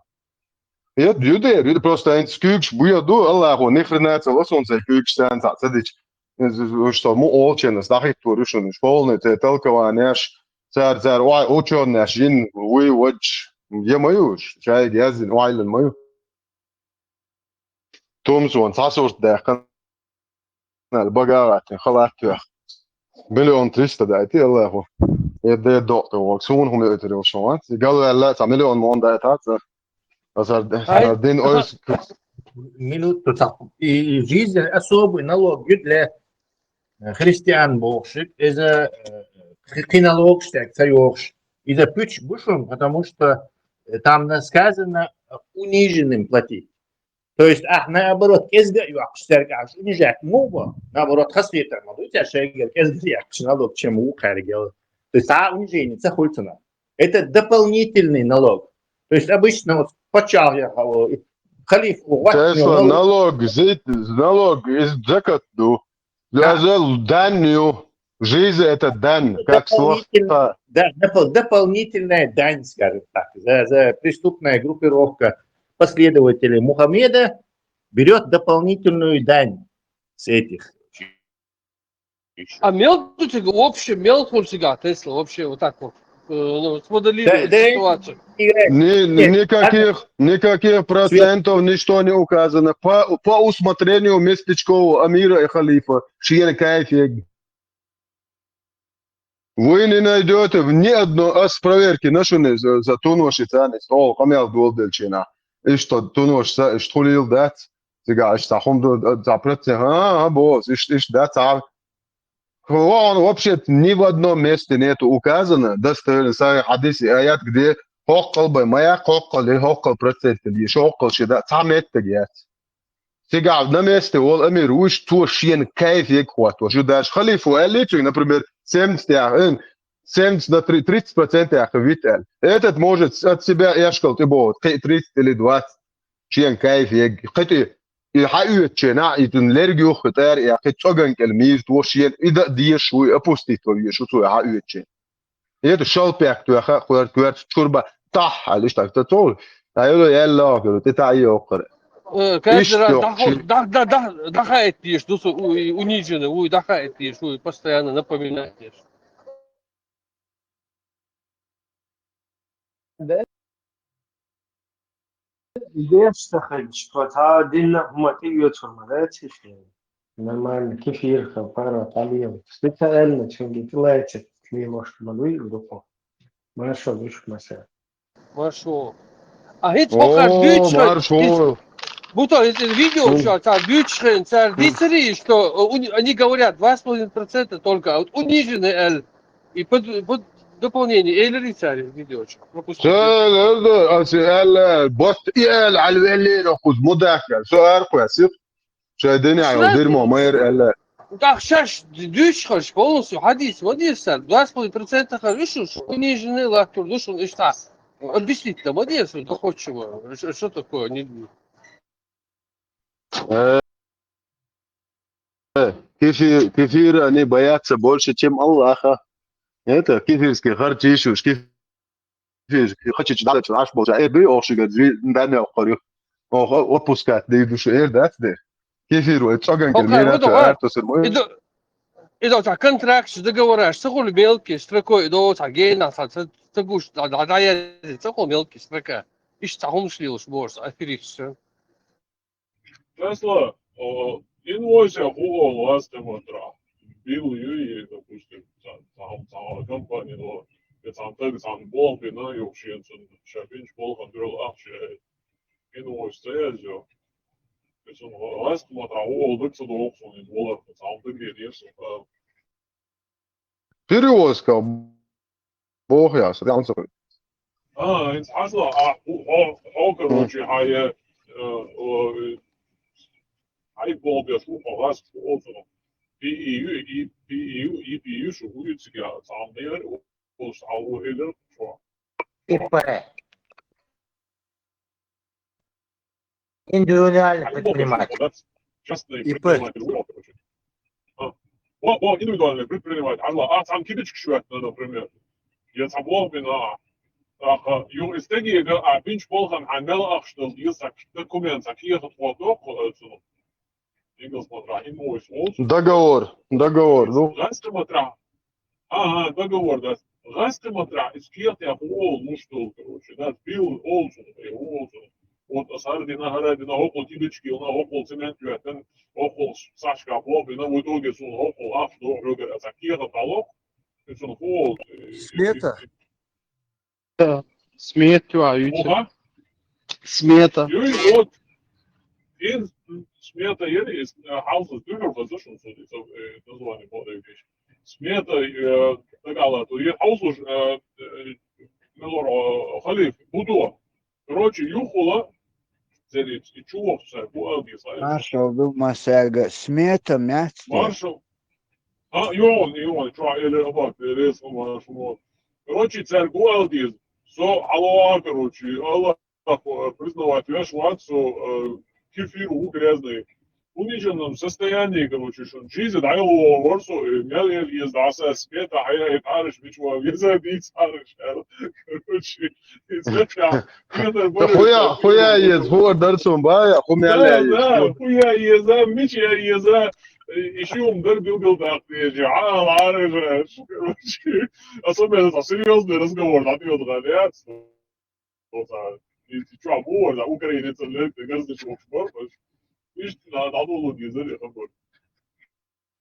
И это люди, люди просто они скюкш буяду, Аллаху, ни хрена цело солнце кюкш сан садич. Что му олчен, стахит тур, что не школьный, те толкование, цар, цар, ой, учёный, жин, вы, вот, я мою, чай, я зин, уайлен мою. Тумсун, сасурт да, канал, багагат, халат, миллион триста да, это Аллаху. Это доктор, вот, сун хум это решил, а? Галу Аллах, са миллион мон да, это, а? Азар, Ай, азар дин ойс. Минуту так. И жизнь особый налог для э, христиан бохшик, из-за э, хи- хи налог стяг цаёхш. Из-за пуч бушум, потому что э, там на- сказано э, униженным платить. То есть, а наоборот, эзга юахш церкаш унижать муба, наоборот, хасвета маду, тебя шейгер, эзга юахш налог, чем у харгел. То есть, а унижение, цахультана. Это дополнительный налог. То есть, обычно вот пачал я, э, халиф, у вас Тесла налог. Налог, зит, налог из закат, ну. Да. Даже данью. Жизнь это дан, как слово. Дополнительно. Да, допол- дополнительная дань, скажем так, за, за преступная группировка последователей Мухаммеда берет дополнительную дань с этих. А мел тут вообще, мел хул сега Тесла вообще вот так вот. Э, ну, смоделирует Да, да, ситуацию. Ни- Нет, никаких, никаких процентов ничто не указано. По, по усмотрению местечкового амира и халифа. Шиен кайфег. Вы не найдете в ни одной ас проверки на шуны за, за туноши цанис. О, камял дуол дельчина. Ишто туноши са, ишт хулил дац. Сега ишт сахум ду, за процент. А, а, бос, ишт, ишт дац, а. Он вообще ни в одном месте нету указано, достоверно, сами хадисы, аят, где хоккал бы, моя хоккал, или хоккал процент, или шоккал, шида, сам это, яц. Сега на месте ол амир уж то шен кайф ек хват, уж даже халифу элицу, например, семьдесят, э, семьдесят на три- тридцать процентов я хавит эл. Этот может от себя яшкал ты бот, тридцать или двадцать, шен кайф ек, хоть и, и хаюет чена, и тун лерги ухтар, я хоть цоган кел мир, то шен, и да деш, уй, опустить, то еш, уй, хаюет чен. И это шел пяк, то я ха, квар, квар, чурба, тах, а лишь так, то, то, а я, я лох, говорю, ты та и окр. Э, каждый Ишь, раз ёх, даху- чи- да, да, да, дахаетишь, ну, су- у- и униженный, уй, дахаетишь, уй, постоянно напоминаешь. Деш сахач, кота динна хумати йотурма, да, тиши. Нормально, кефир, хапара, талием. Специально, чем гитилайте, не может, малуй, группу. Маша, вышмаса. Маршо. А хит покар дюч. Маршо. Буто из видео Мгм. что, там дюч хрен, цар дицери, что э, уни- они говорят два с половиной процента только, а вот униженный L. И под, под дополнение, или царь видео. Пропустите. Сэлэрдэ асиэлэ бот иэл алвэлэр окуз мудахэр. Со аркуэсир. Шайдэнэ Сразу. Айо дерьмо мэр элэ. Так, щас дышишь, полностью хьадис, ма деза цар, два с половиной процента хьадис, униженный латтур ду шуна иштта. Объяснить-то ма деза, доходчиво. Что, что такое? Не... Э, э, кефир, кефира они боятся больше, чем Аллаха. Это кефирские харчишуш, кефир, харчиш дадача аш болча. Э, бий охшигар, зви, дане охорю. Ох, отпускать, да и душу, э, да, да. Кефир, ой, цоган кер, Окей, мира, вот, вот. Артусер, мой. Иду, иду, та контракт, договора, что хули мелкие строкой, иду, та гена, та, та, та гуш, да, да, да, я, что хули мелкие строка. Ишта хумш лилш борс, аферист, всё. Tesla, o, invoice ja hugo last time tra. Bill ju, допустим, sa, sa, sa company, o, ja sa, tag, sa, bol, bi, na, ju, sien, sun, sa, pinch, bol, kan, girl, ah, sa, invoice, sa, ja, jo. Ja sun, last time tra, hugo, dik, sa, dok, sun, in, bol, sa, tag, ja, sun, uh, Перевозка. Бог я, сразу. А, ин хасла, а, о, о, короче, а, я, э, о, э, ай, бог я, слухал, вас, о, о, и, и, и, и, и, и, и, шу, будет себя, сам, я, о, о, а, о, или, что? ИП. Индивидуальный предприниматель. Частный ИП. предприниматель выбрал, короче. А. О, о, индивидуальный предприниматель. А, а сам кидочки швать, например. Я сам бог, блин, а. Так, а, ю, из теги, а, бинч полхан, а мел ах, что из, а, документ, а киехат ход, док, э, цену. Игл смотра, и мой, вот. Договор, договор, ну. Газ смотра. Ага, договор, да. Газ смотра, из киехат я, о, ну что, короче, да, сбил, о, цену, э, о, цену. Вот, а сардина, гарадина, около кидочки, он около цемент, я, там, около сашка, бог, блин, а в итоге, сон, около, а, что, рёгер, а, киехат, алло. И сон, о, э, Смета? э, Смета, видите? Оха, Смета. юй, вот. Ин смета ери, из, э, хаусус дюхер, хазушун, су, из, э, название, вот, э, вещь. Смета, э, так, алла, то е хаусус, э, э, мелор, э, халиф, буду. Короче, юхула, церипс, и чувак, сэр, бу, а, бисай. Маршал ду масяга смета мяц. Маршал. А, и он, и он, чё, или обак, или сама, шумо. Короче, церь гуалдиз. Со, алло, короче, алло, признавать веш, вот, со, э, кефир у грязный. В униженном состоянии, короче, что жизнь дай его ворсо, и меня ел из даса смета, а я и парыш, мичуа, веза, бить, парыш, короче, и смета. Хуя, хуя ез, хуя дарцун бая, хуя Да, ез. да, хуя еза, мич я еза, ещё он дыр билгыл да, а, лары же, короче, особенно это серьезный разговор, да, ты вот, да, да, вот, а, и ты чё, вот, да, украинец, ты гораздо чего, ишти, да, да, долу еза, я, хабар.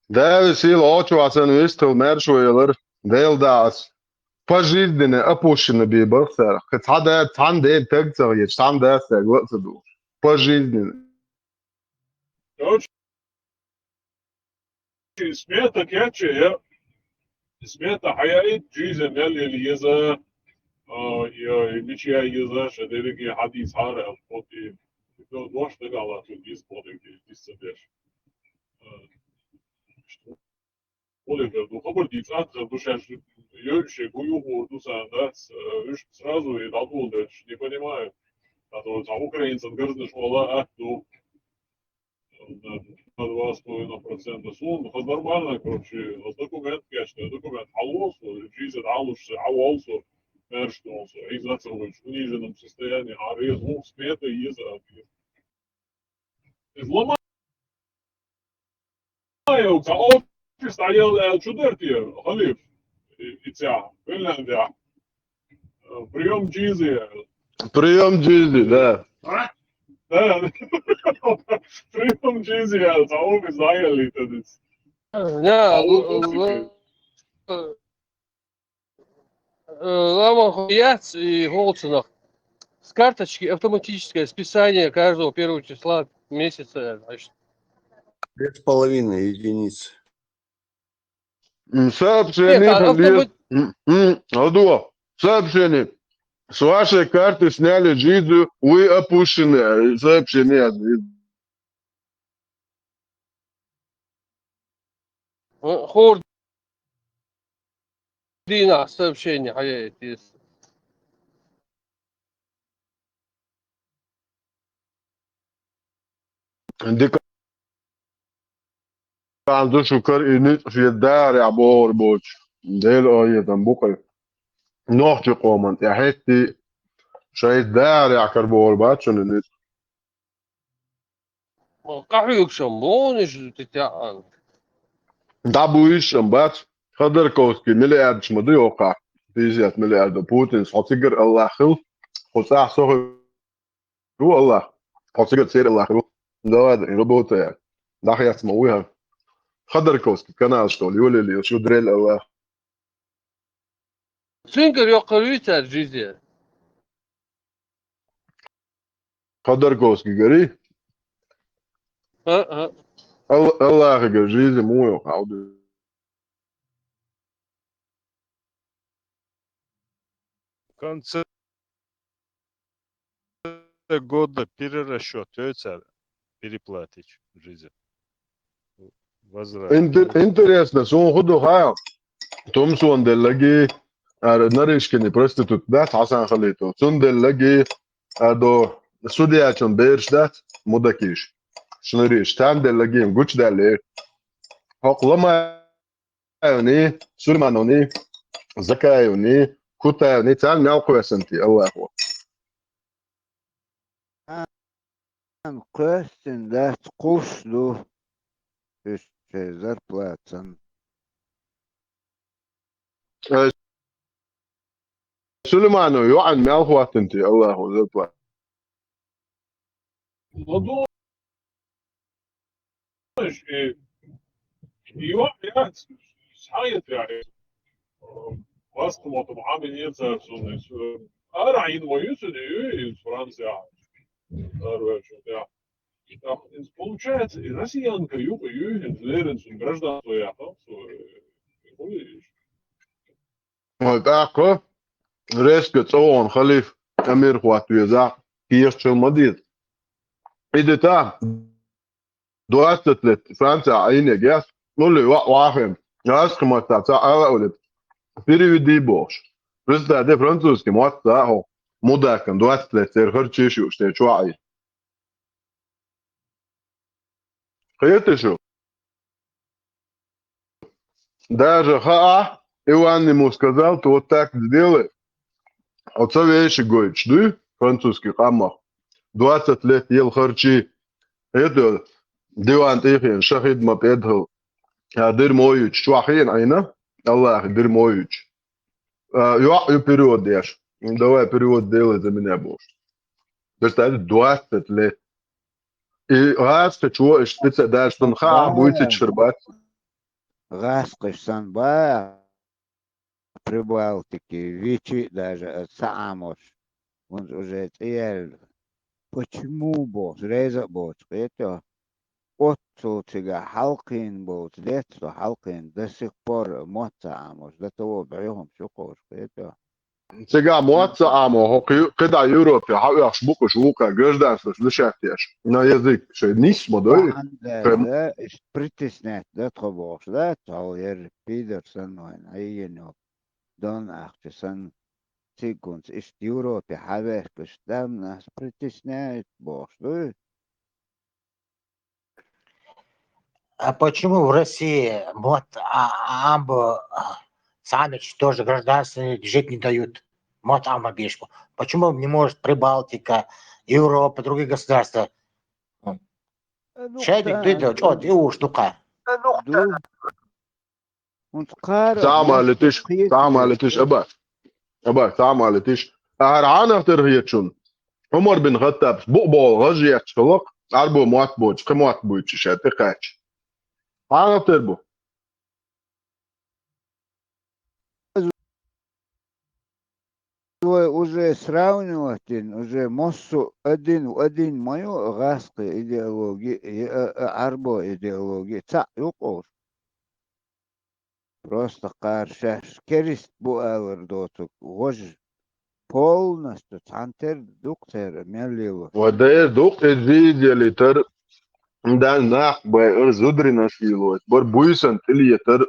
Дээвис ийла Ӏочувац аьнна вистхила маьрша валар, Дела дац. Пожизненно опущено бе бахсар. Цхьа да, цхьан ден таг ца гӀеча, цхьан да ца гӀо ца ду. Пожизненно. Короче, смета кече, я. Смета хьаяит, жизнь мел ели еза, а, я, и мичья еза, ша дерги хадис хара, вот и, и то, дош дагала, то дис, вот и дис, дис, дис. Олег, ну, хабар дийцад, ду шаш, йойше, гу югу, ду сан, да, с-, э, уж сразу и дадул, да, не понимаю. А то там украинцам грызны школа, а, ду, на, на два с половиной процента сум, хаз нормально, короче, с документ, конечно, документ, алосу, жизнь, алушся, алосу, мерштонсу, и зацелуешь в униженном состоянии, а резун смета есть, а, Изломаю, ца офис аел эл чудерти, халиф, и, и ца, Финляндия. Э, приём джизи. Приём джизи, да. Да. Приём джизи, ца офис аел и тадис. Да, А вот л- л- э, Лама хуяц и Голцинах. С карточки автоматическое списание каждого первого числа месяца, значит. Две с половиной единицы. М, Сообщение Нет, а там автомат- есть. М, м, Адо. Сообщение. С вашей карты сняли джизу, вы опущены. Сообщение. ХӀора дийнахь сообщение хьаяйта иза. Дика ду шуьга и ницкъ шен дахарехь богӀур боцуш. Делан къинхетам бу-кх. Нохчийн къоман тӀехь хӀетте а шайца дахарехь карабогӀур бац шуна и ницкъ. Къахьоьгуш-м бу хьуна уьш, тӀетаьӀӀан. ДӀабуьйш-м бац. Ходорковский миллиардаш ма ду йоккхахь. Пятьдесят миллиардов. Путинца хьо цигара Аллах хила. Хьо цӀахь со хир ву Аллах. Хьо цигара церан Аллах хир ву. Давай, работай. ДӀахецна ма вуй хьан. Ходорковский канал, что ли, йолаелла шу дрель Аллах. Цуьнгара йоккхур юй цара жиза? Ходорковскийгара? А, а. Ал-, Аллахьигара жиза муха йоккху, хьал ду? В конце года перерасчёт йой цара, переплатить жиза. Возврат. Интер-, интересно, суна хӀун ду хаьа? Тумсона деллаги, ара, Нарышкины проститутка дац, Хьасан Халитов. Цунна деллаги, а, до судьячун бераш дац, мудакиш. Шнуриш, царна деллаги гучудаьлла. ХӀокху Ломаевни, Сулеймановни, Закаевни, Кутаевни, царна мел кхоьссина те, Аллахо? Кхоьссина дац, кхуьссуш ду уьш шайн зарплатан. Э, Сулейманов йоӀана мел хӀоттина те Аллахо зарплата? ЛадугӀуш, и, и йоӀ яц, схьаэца яхь. Васкхамота Мухьаммад яцара цунна, иза, э, арахь йина ван ю цуьнан, иза Францияхь. Арваьллачул тӀаьхьа. И тӀаккха иза, получается, и россиянка ю-кх, ю, хӀинца леррина цуьнан гражданство яьккхина, цо, э, хуьлийша. Ой, тӀаккха резко цӀа вахана халифа амир хӀотта везахь, кехаташ хила ма деза. И де та, двадцать лет Францехь Ӏийнарг яц, улле ваӀ вахана, гӀазкхийн маттахь ца ала а улле, переведи бохуш. Представь, де французский мотт ца а хьо, мудакан двадцать лет церан харчийша юуш, те чохь Ӏийна. Кхета шу? Даже хаа, Иван ему сказал, ты вот так сделай. Оцо веши гойтуш дуй, французский къаммах. Двадцать лет ел харчи. Это диван тӀехьен шахид ма пӀедхал. А дир моюч, чохь хиъна Ӏийна, Аллахи дир моюч. А, йоӀ ю перевод деш. Давай перевод делай за меня, бохуш. Представь, двадцать лет. И гӀазкхичо иштта ца даьлча, цунна хаа буьйцуьйтуш хир бац. ГӀазкхиш санна бац, Прибалтики, вичи а даже ца Ӏамош. ХӀунца уже цӀе яьлла. Почему бохуш, реза а боцуш, кхетий хьо? Оццул цигахь хьалкхийна болчу, леццо хьалкхийна, до сих пор мотт ца Ӏамош, до того бӀе хӀума шу кхочуш, кхетий хьо? Цигахь мотт ца Ӏамо, хӀокху кхидӀа Европе хьаоьхуш бу-кх уьш вукхара гражданствош лишать еш. На язык шайн нисса ма дойла. Бахьана шайн даьлла, иштта притеснять дан тхо бохуш, да, цхьа яр пидар санна вайн, хьийина йолу, донна ахча санна, цигахь иштта Европе хьавехкаш, да, нас притесняют бохуш дуй? А почему в России мотт а, а, амбо, а, самич тоже гражданственный жить не дают? Мотт амбо бешку. Почему не может Прибалтика, Европа, другие государства? Шайдик дуй до, чӀогӀа и уш дукха. Ца а ма летиш, ца а ма летиш, аба. Аба, ца а ма летиш. Ахьара хьанах тера хеташ шуна? Ӏумар бин Хаттабс букъ бохула гӀаж етташ хилла-кх, Ӏарбо мотт боцуш, кхин мотт буьйцуш ша тӀекхаьчча. Хьанах тера бу? Вай уже сравнивать дина, уже массо а один в один ма ю гӀазкхийн идеологи, и, а, а, Ӏарбо идеологи, цхьаъ ю-кх уьш. Просто кхара шаьш керист бу алар доцург, важа полностью цхьаьна тера ду-кх церан мел лелош. Ва дера ду-кх иза, иза ялийтар. Дан нах байар зударинаш лелош, бар буйсан тӀелетар,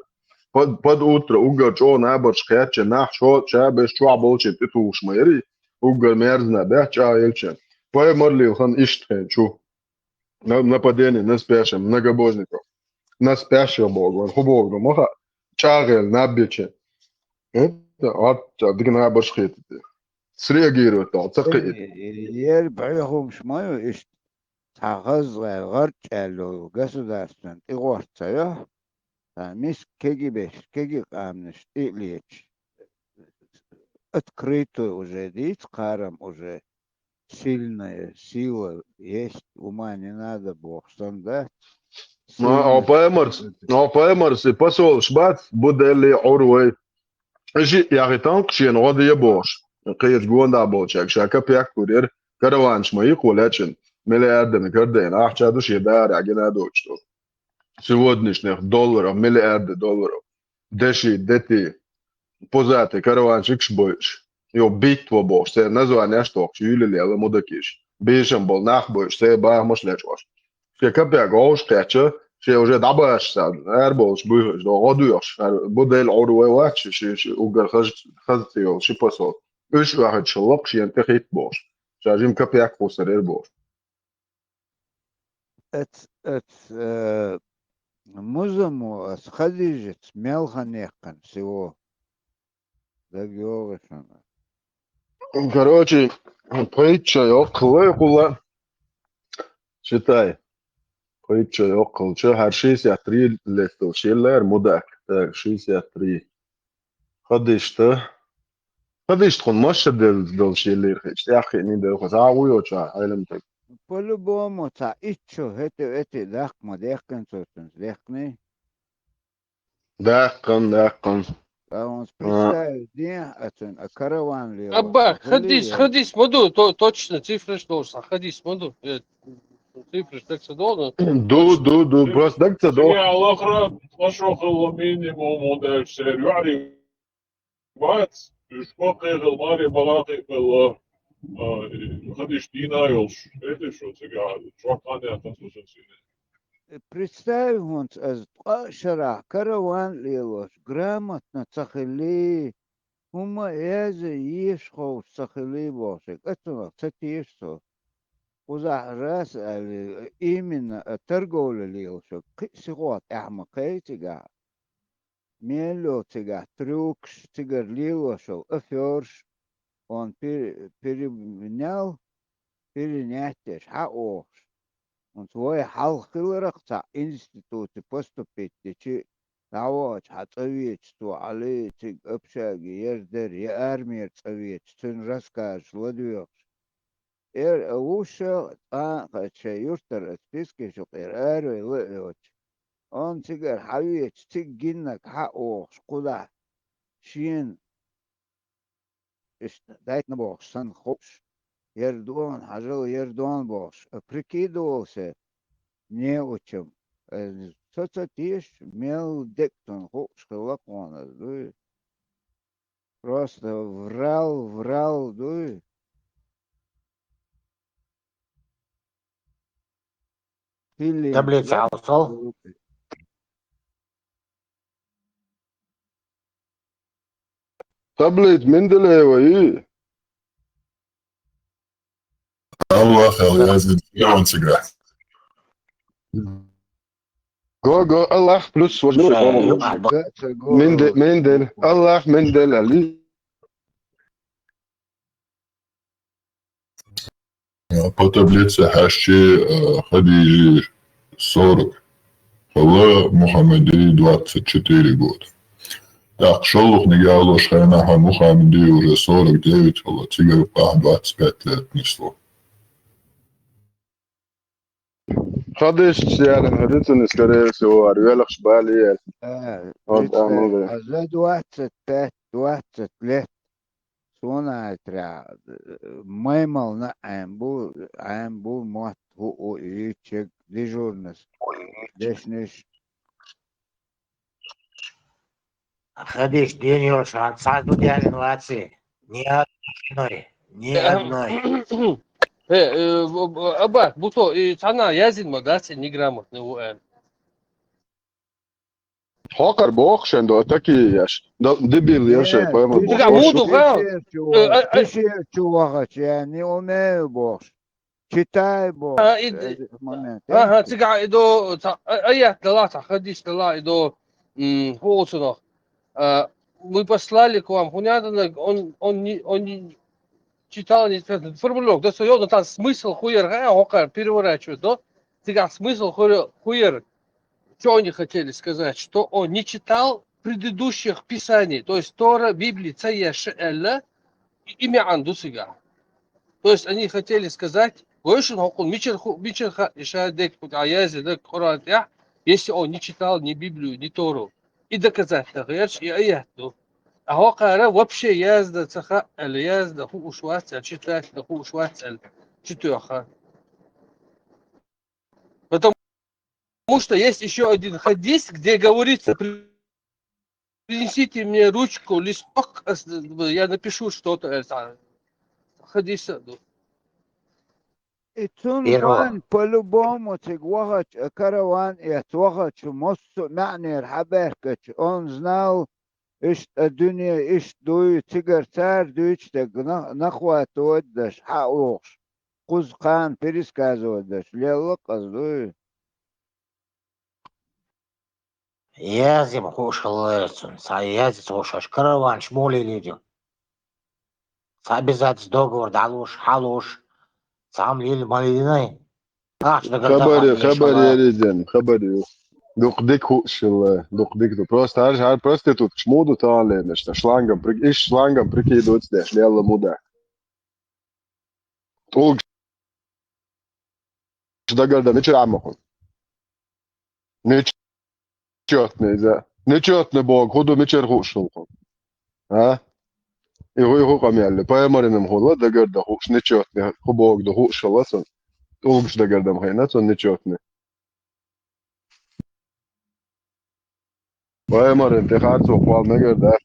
под, под утро уггар чӀогӀа набарш кхаьчча, нах шо ша беш чохь болчийн тӀетухуш ма яри, уггар мерзна баьхча а елча. Пайхамар лелхан иштта хен чу. На, нападение на спящих многобожников. На спящих боху, вайн хӀун боху ма хаьа, чӀагӀел наб беча. Это, а, а, дика набарш хетаде. Среагировать дал, ца кхиъ. Ер бӀехумаш ма ю иштта. Цхьа хаза гӀарчӀ аьлла государствен тӀе гӀорта ца йо, цхьа миска кегий беш, кегий къаьмнаш тӀе а леташ. Открыто уже дийца кхарам уже. Сильная сила есть, ума не надо бохуш санна дац. Ну, а пайхамарс, ну, а пайхамарс и посолаш бац, Буделли, Ӏурвай. Шиъ яхийтина-кх шена гӀо де бохуш. Кхечу гондахь болчаьрга ша капек а кхуьрера, караванаш ма йикхо лечкъина, миллиардами карадайна ахча ду шен дарехь гина а доцуш долу. Сегодняшних долларов, миллиарды долларов. Деши, дети, пузатый караванчикаш бойуш. Йо, битва бохуш, церан названеш а тохуш, юьлил яла мудакиш. Бийшам болу нах бойуш, церан бахамаш лечкъош. Шен капек вовш кхечча, шен уже дӀабашаш царна, ара болуш буьйхуш, до гӀо доьхуш, ара Буделли, Ӏурвай вац, ши, ши, ши уггар хаза, хаза ца йолу ши посол. Уьш вахачу лакха шена тӀе хӀитта бохуш. Ша жима капек кхуссур яра бохуш. Эц, эц, э, музамо ас Хадижаца мел хан яьккхина всего. Дага йогӀу шуна. Короче, пхийтта шо йоккхалла хуьлу. Считай. Пхийтта шо йоккхалча, хӀара шестьдесят три лесталш еллера мудак. Так, шестьдесят три. Хадишта. Хадишта хьуна маша делла долуш еллера хеташ. ТӀаьххиъний дара хьо. Схьа а ву йоцу, Ӏелам таг. По-любому, цхьа итт шо хӀетте-вете даккха ма даьккхина цо цуьнца, даьккхиний? Даьккхина, даьккхина. Ткъа хьуна представить дехьа а цуьнан, а караван лело. Абба, хадис, хадис ма ду, то-, точно цифраш долуш, а хадис ма ду. Э, цифраш даг ца долу? Ду, ду, ду, просто даг ца долу. Цига лахара, ткъа шо хилла минимум, дальше сер юьхьри вац, уьш баккхий хилла, маре баккхий хилла, а, хадиш дийна йолуш. Эти шо цига, чохь хан яхкана цо сацийна. Представь хьуна ас ткъа шарахь караван лелош, грамотно ца хилли, хӀумма а язъе езаш ховш ца хилли бохуш, кӀа цунах ца теша цо. Кхузахь раз аьлла, именно а торговля лелош, кхин а сихо тӀаьхьа ма кхайкхи цигахь. Мел йолу цигахь трюкаш, цигара лелош йолу афераш, он пе-, переменял, перенять деш, хьаохуш. ХӀунца вай хьалха хиларх цхьа институте поступить дичи, дӀавахача хьан цӀа веча цо хьалий, цига общаге яра дара, я армера цӀа веча, цуьнан рассказаш ладоьгӀуш. Эр а вуьйш, а, кхача шайн юьртара аса спискаш юкъера аравелла а йоцуш. Он цигара хьан веча, цига гиннарг хьан охуш, кхузахь шена иштта дайтина бохуш санна хууш, яра дона хьажал, яра дона бохуш, а прикидывался неучем. Э, со ца теша, мел дерг цунна хууш хилла кхунна аса дуй. Просто врал, врал дуй. Хили таблица алсал. Таблица Менделеева и. Аллах, Аллах, Аллах. Го, го, Аллах плюс. Менде-, Мендель. Аллах, Мендель, Али. По таблице хьаьжчи, э, Хадижи сорок, хала Мухаммади двадцать четыре года. ТӀаккха шолгӀаниг ялош хенахь Мухаммади уже сорок девять хала, цигара къахь двадцать пять лет несло. Хадишца ялан хӀара ду цунна, скорее всего, хӀара велхаш бали ял. Э, хӀара вице, амал ду. А за двадцать пять, двадцать лет суна хьаьжча, э, маймална Ӏема бу, Ӏема бу мотт хӀуъу йичиг дежурность дешнаш. Хадиш ден йолуш хьан цхьа зуда ялина ваций? Ни одной, ни одной. Э, э, в- в- Аббас, бу со, и цхьанна яздина ма дац, и неграмотный ву аьлла. Хьокхар боху шен до такие еш. Дебил еш шай поймал. Цигахь муха ду хан? Пещерчу вахача, я не умею бохуш. Читай бохуш. А, и д- Момент. Ага, цигахь и до, ца- а- аят дала, ца хадис дала, и до, м, хӀу цунах. А, Мы послали к вам, хӀунда аьлла, он, он, не, он не читал, не формулировка, да, серьёзно, там смысл хуер, а, хӀокхар переворачивать, да? Цигахь смысл хуер, хуер. Что они хотели сказать? Что он не читал предыдущих писаний, то есть Тора, Библии, ца еш аьлла, и, и маьӀна ду цигахь. То есть они хотели сказать, вайшин хӀокхул мичара ху-, мичара хаьа, и ша дек, а язде дек Къуръан тӀехь, если он не читал ни Библию, ни Тору. И доказать тахерш, и аят ду. А хӀокхара вообще язда ца хаьа аьлла, язда хууш вац аьлла, читать дан хууш вац аьлла, чу тоьхна. Потому что есть ещё один хадис, где говорится: «Принесите мне ручку, листок, ас- я напишу что-то». Это хадис, ну. И цунна ван по-любому цига вахача, караван эца вахача, массо а маьӀнера хьабаьхкача, он знал, иштта дуьне, иштта дуй, цигара цара дуьйцу дерг нах- нахватывать деш, хьаухуш, кхуза кхана пересказывать деш, лелла а къаза дуй. Язим хууш хилла цунна, цхьа язица хууш аша караванаш муха лелийр ю? Цхьа обязательство договор дӀалуш, хьалуш, цхьа ма лийла, ма лийна. Ахча дагара Хабар ю, дахьа хабар хила. Яриден, хабар ю. Дукха дика хууш хилла, дукха дика ду. Просто хӀара, хӀара проституткаш муха ду тахана лернаш, шлангом, при- иш шлангом прикидывать деш, лелла муха ду. ТӀулгаш дагардан мичара Ӏамма хьуна? Нечётный иза. Нечётный боху, хӀун ду, мичара хууш хилла хьуна? А? И хӀу, и хӀу къамел ю. Пайхамарна-м хилла дагардан хууш, нечётный, хӀун боху ду хууш хилла цунна. ТӀулгаш дагардан ма хиъна цунна нечётный. Пайхамарна тӀе харцо кхолла мегар дац.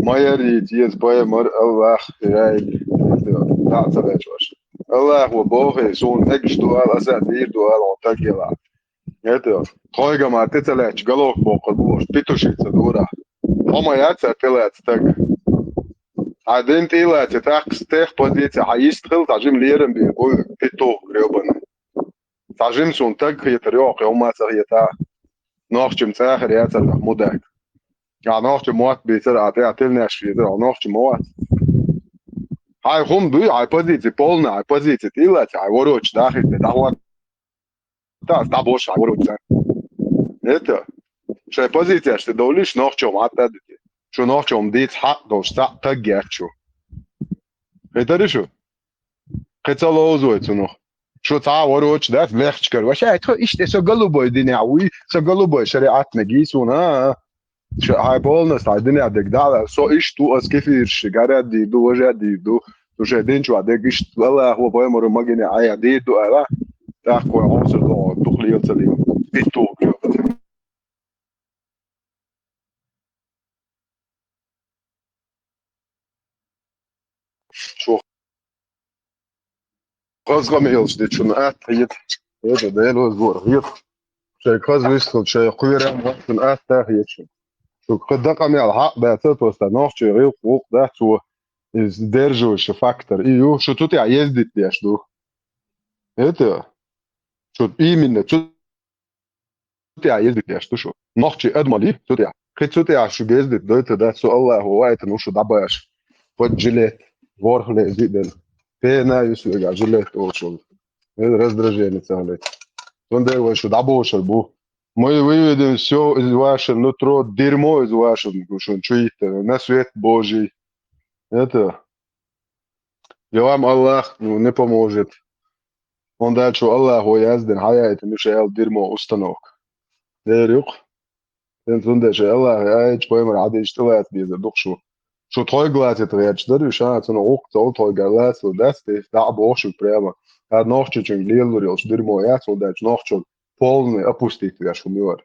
Ма ярийта еза пайхамар, Аллах, яй, дӀа а ца лечваш. Аллахо бохий, суна мегаш ду ала, аса а дийр ду ала, хьо таг елахь. Это, тхойга ма тӀе ца лаьтташ, головка боккхур бу ваш, петушица дура. Хьо ма яц а тӀелаьца таг. Хьан дин тӀелаьца, тӀаккха стех позиция, хьан йист хила, цхьа жима лерам бийр бу, петух грёбаный. Цхьа жима суна таг хетар йоху, хьо ма ца хета. Нохчим цӀахар яцар нах мудак. А нохчим мотт бийцар, а тӀе а тилнеш везар, а нохчим ма вац. Хьай хӀума дуй, хьай позиция полная, хьай позиция тӀелаьца, хьай вороча дахийта, дӀахӀотта, ас дӀабош хьай вороча. Это, шай позицияш тӀе довлиш, нохчо ма тӀадите. Шу нохчо ма дийца хьакъ долуш, цхьаъ таг яц шу. Хетари шу? Кхин ца ловзой цунах. Шу цхьа а вороча дац, лехча кара. Ваша, тхо иштта со голубой динехь вуй, со голубой шариатнаг йий суна, а? Ша хьай полнас хьай динехь дерг дӀа а, со иштта ву, ас кефирш гарад дийр ду, важа дийр ду. Шу шайн дин чохь дерг иштта, Аллахо пайхамаро магине Ӏа дийр ду ала. ТӀаккха вай хьовсур ду, дукха лела ца лела. Итт ву. Шу хаза къамелаш дечунна атта хьета. ХӀета Делан вазбора хьета. Шайн хаза вистхилча, шайн кхоьрам вацунна атта хьета шу. Шу кхин дан къамел хьакъ баьцар, просто нохчий гӀиллакх вукъ дац цо. Иза держующий фактор. И ю, шу цу тӀехь ездить деш ду. ХӀета. Шу именно цу тӀехь ездить деш ду шу. Нохчий адамалий цу тӀехь. Кхин цу тӀехь шу ездить дойту дац, со Аллахо вайтану шу дӀабаш. Хоть жилет, ворхӀ лези ден. Пена юс вегахь жилет олуш волу. Раздражение ца хилийта. Цундела вай шу дӀабошур бу. Мы выведем всё из вашего нутро, дерьмо из вашего, шун чу йиттина. На свет Божий. Это, и вам Аллах, ну, не поможет. Он дальше Аллахо яздина, хьаяйтина шу аьлла дерьмо установка. Дер юкъ. Тен цундела шайн Аллахе аьлча, пайхамар хьадийча тӀелаца дезар ду-кх шу. Шу тхойга лацийта гӀерташ дара уьш, а, цунах гӀуллакх ца хуьлу, тхойгара лацалур дац те, дӀа а боху шуьга прямо. ХӀара нохчочуьнга лелалур йолуш дерьмо яц, хӀунда аьлча нохчалла полный опустить веш хӀума ю хӀара.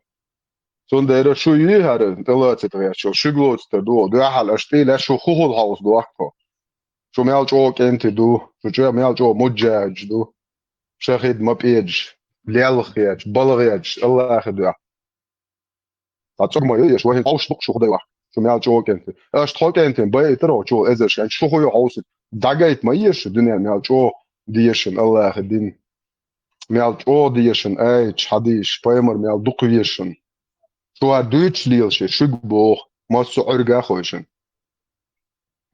Цундела шу юй хӀара тӀелацийта гӀерташ йолу, шуьга лоцуьйтур ду, дуьхьал аша тӀе а лаьцна шу хӀун хуьлу хьовса дохку тхо. Шу мел чӀогӀа кӀентий ду, шу чӀо-, мел чӀогӀа муджахӀидаш ду. Шахид ма пӀедаш, лелхаеш, балгӀаеш, Аллахьа дуьхьа. Цхьа цӀогӀа ма ю еш, вай хӀинца хьовш дукха шу хӀу дай вахь, шу мел чӀогӀа кӀентий. Аша тхо кӀентий байитар вахь, чу эзарш кӀентий, шу хӀу ю хьовсар. ДӀагайта ма еш шу дуьнен мел чӀогӀа дешан Аллахьа дин. Мел чӀогӀа дешан аяташ хьадисаш, пайхамар мел дукха вешан. Шу хӀара дуьйцуш лела ши, шуьга боху, массо а Ӏуьргахойшан.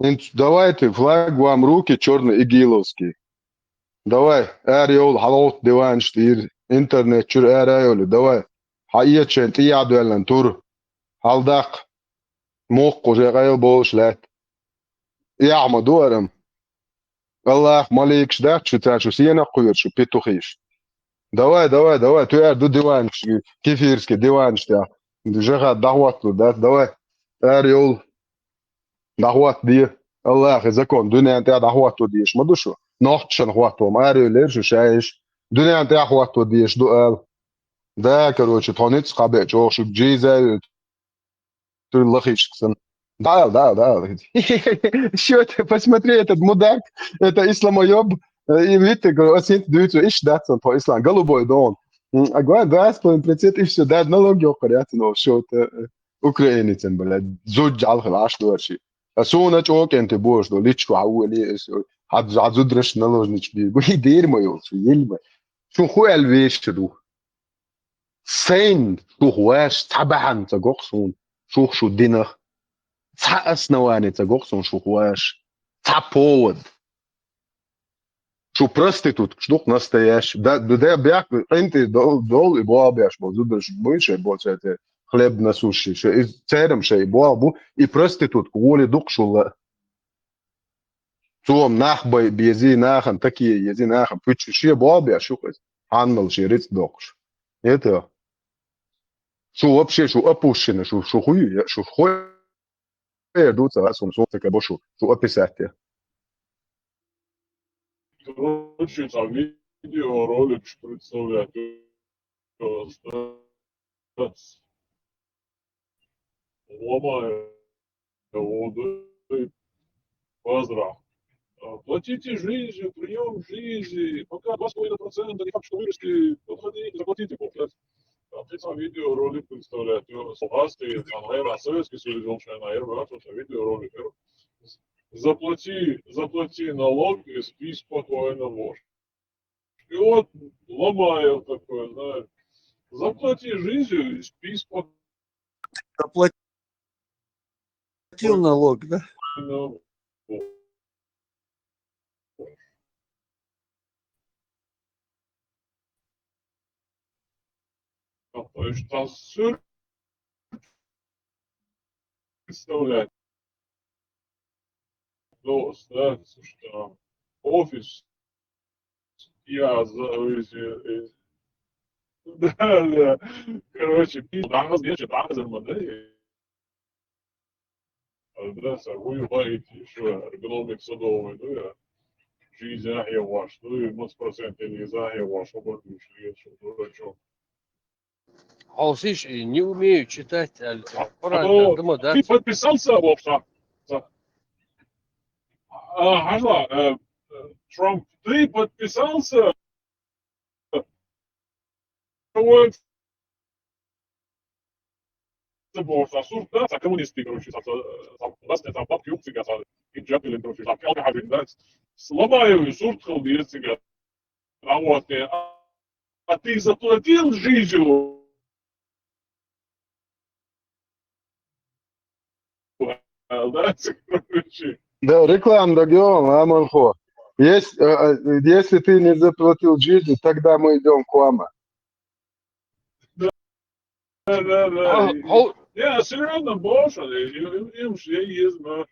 ХӀинца давайте, флаг вам в руки, чёрный игиловский. Давай, ара йовла, хьалгӀовтта диванаш тӀера, интернет чуьра ара а йовлий, давай. Хьаэца шайн тӀехьа доьллина тур, хьаладаккха. Мохк уже къайла болуш лаьтта. Эхь ма ду арам. Аллахь маликаш дац шу, цара шу сенах кхоьру шу, петухиш. Давай, давай, давай, тоьар ду диванаш, кефирский диванаш тӀехь. Жихад дӀахӀотталур дац, давай. Ара йовла. ДӀахӀоттаде. Аллахьа закон дуьнен тӀехь дӀахӀотто дезаш ма ду шу. Нохчашна хӀотто ма ара йовлера шу шаьш. Дуьнен тӀехь хӀотто дезаш ду ала. Да, короче, тхо ницкъ кхаъ беа чӀогӀа шу джиза а туьлла лахишка санна. Дал, дал, дал. Что ты, посмотри, этот мудак, это исламоёб. Э, и видите, говорю, осинт дуйцу, иш дац он по ислам, голубой дон. М, а говорит, два с половиной процента и всё, даже налог ёкъар яц, но всё это, э, украинецан, блядь, зуд джалхал аш дуарши. А суна чокенте бош до, личку хьа ули, э, всё. Хьа, хьа зудраш наложнич би. Гуй дерьмо ёлчу, ельма. Шу хуэл вещи ду. Сайн шух ваьш цхьа бахьана ца го-кх суна, шух шу динах. Цхьа основание ца го-кх суна шух ваьш. Цхьа повод. Шу проституткаш ду-кх настоящий. Да, да, да, бяк, къинтӀера дол, дол и боал беш бо, зударш буй шай бо, шай те хлеб насущий, шай, и церам шай боал бу, и проститутка воли ду-кх шула. Цо нах бай безий, нахана такие ези, нахана пуьчу, шен боал беш ю-кх иза. Хьаннал шен рицкъ доккхуш. Это. Шу вообще, шу опущено, шу, шу хуй, я, шу хуй ду ца, сум, сум, така бо шу, шу описать я. Короче, там видеоролик представлять. Просто ломаю воду и поздрав. А, платите жизнью, приём жизни, пока два с половиной процента, не факт, что выручки, подходите, заплатите, получается. Там ты сам видеоролик представляет, э, с Луганской, там, наверное, Советский Союз, он, наверное, да, просто видеоролик, э, заплати, заплати налог и спи спокойно, вож. И вот Ломаев такой, знаешь, заплати жизнью и спи спокойно. Заплатил налог, да? То есть там сыр представляет. Ну, да, слушай, там офис. Я за, э, да, да. Короче, пи-, да, здесь, да, да, да. А, да, сагую варить ещё эргономик садовый, ну, я. Жизнь, а, я ваш, ну, и мос процент или за, я ваш, обратно ушли, что дурачок. Хьовсиш, и не умею читать, аль-, Коран, Алло, да, да, да. Ты подписался вообще? А, хажа, э, э, Трамп, ты подписался? Кого это было? Сосуд, да? Са коммунисты, короче, са, са, са, да, са, са бабки, юксы, са, и джапили, короче, са, калка хажи, да? Сломаю, сурт хал, дирцы, а вот, э, а, а ты заплатил жизнью? А, да, короче. Да, реклама, да, Георгий, а, Мархо. Если, э, э, если ты не заплатил жизнью, тогда мы идём к вам. Да, да, да. А, И, хо- я серьёзно, боже, и, и, и, и, и, и, и,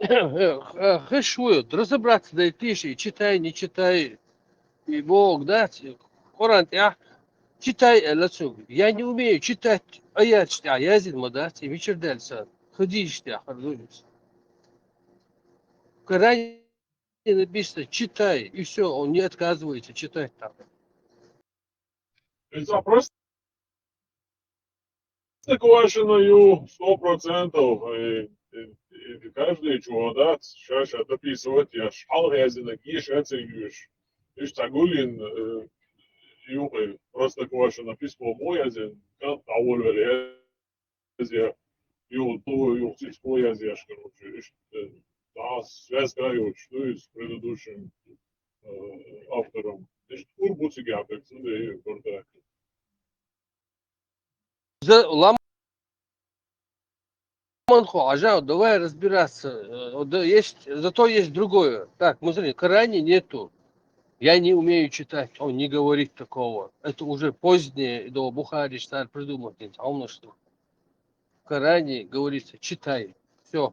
Э, э, хиш вуй, разобраться дай тиша, и читай, не читай, и Бог дац, и Коран тӀехь читай, э, лацу. Я не умею читать, а я читаю, я зин ма дац, и мичир дальше. Ходишь тӀехь, хардуюсь. В Коране написано, читай, и всё, он не отказывается читать там. Это просто квашено, ю, сто процентов. И э, э, каждый чего, да, ща, ща дописывать, я ж хьалха яздинарг эша а ца юьйцуш. Иштта цхьа гулйина, э, юкъе Простоквашино письмо мо яздина, кӀант дӀаволавелла язъяь, юха, юха цицко язъяь, короче, иштта, э, цхьа связка йоцуш ду иза с предыдущим, э, автором. Иштта пур бу цигахь берг, цундела и бардак. За-, ламан хьо, Ажа, давай разбираться. Э, да, есть, зато есть другое. Так, мы смотри, в Коране нету. Я не умею читать, он не говорит такого. Это уже позднее, до Бухари стали придумать, а у нас что? В Коране говорится, читай. Все.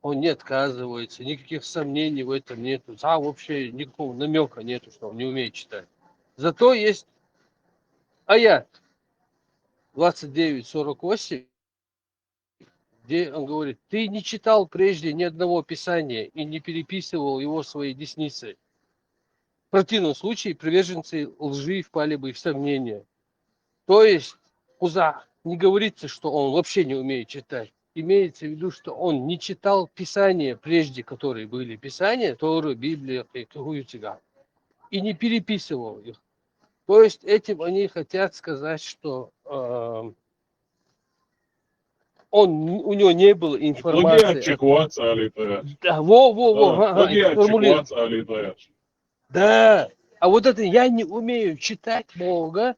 Он не отказывается, никаких сомнений в этом нету. А вообще никакого намека нету, что он не умеет читать. Зато есть аят двадцать девять сорок восемь, где он говорит: «Ты не читал прежде ни одного писания и не переписывал его своей десницей. В противном случае приверженцы лжи впали бы в сомнение». То есть, кхузахь не говорится, что он вообще не умеет читать. Имеется в виду, что он не читал писания прежде, которые были, писания, Тора, Библия, и какую цигахь, и не переписывал их. То есть этим они хотят сказать, что, э, он, у него не было информации. Плагиатчик вац ала тӀера. Да, во, во, во, Да, ага, ага, и плагиатчик сформулировал. Вац ала тӀера. Да. А вот это «я не умею читать» бохург,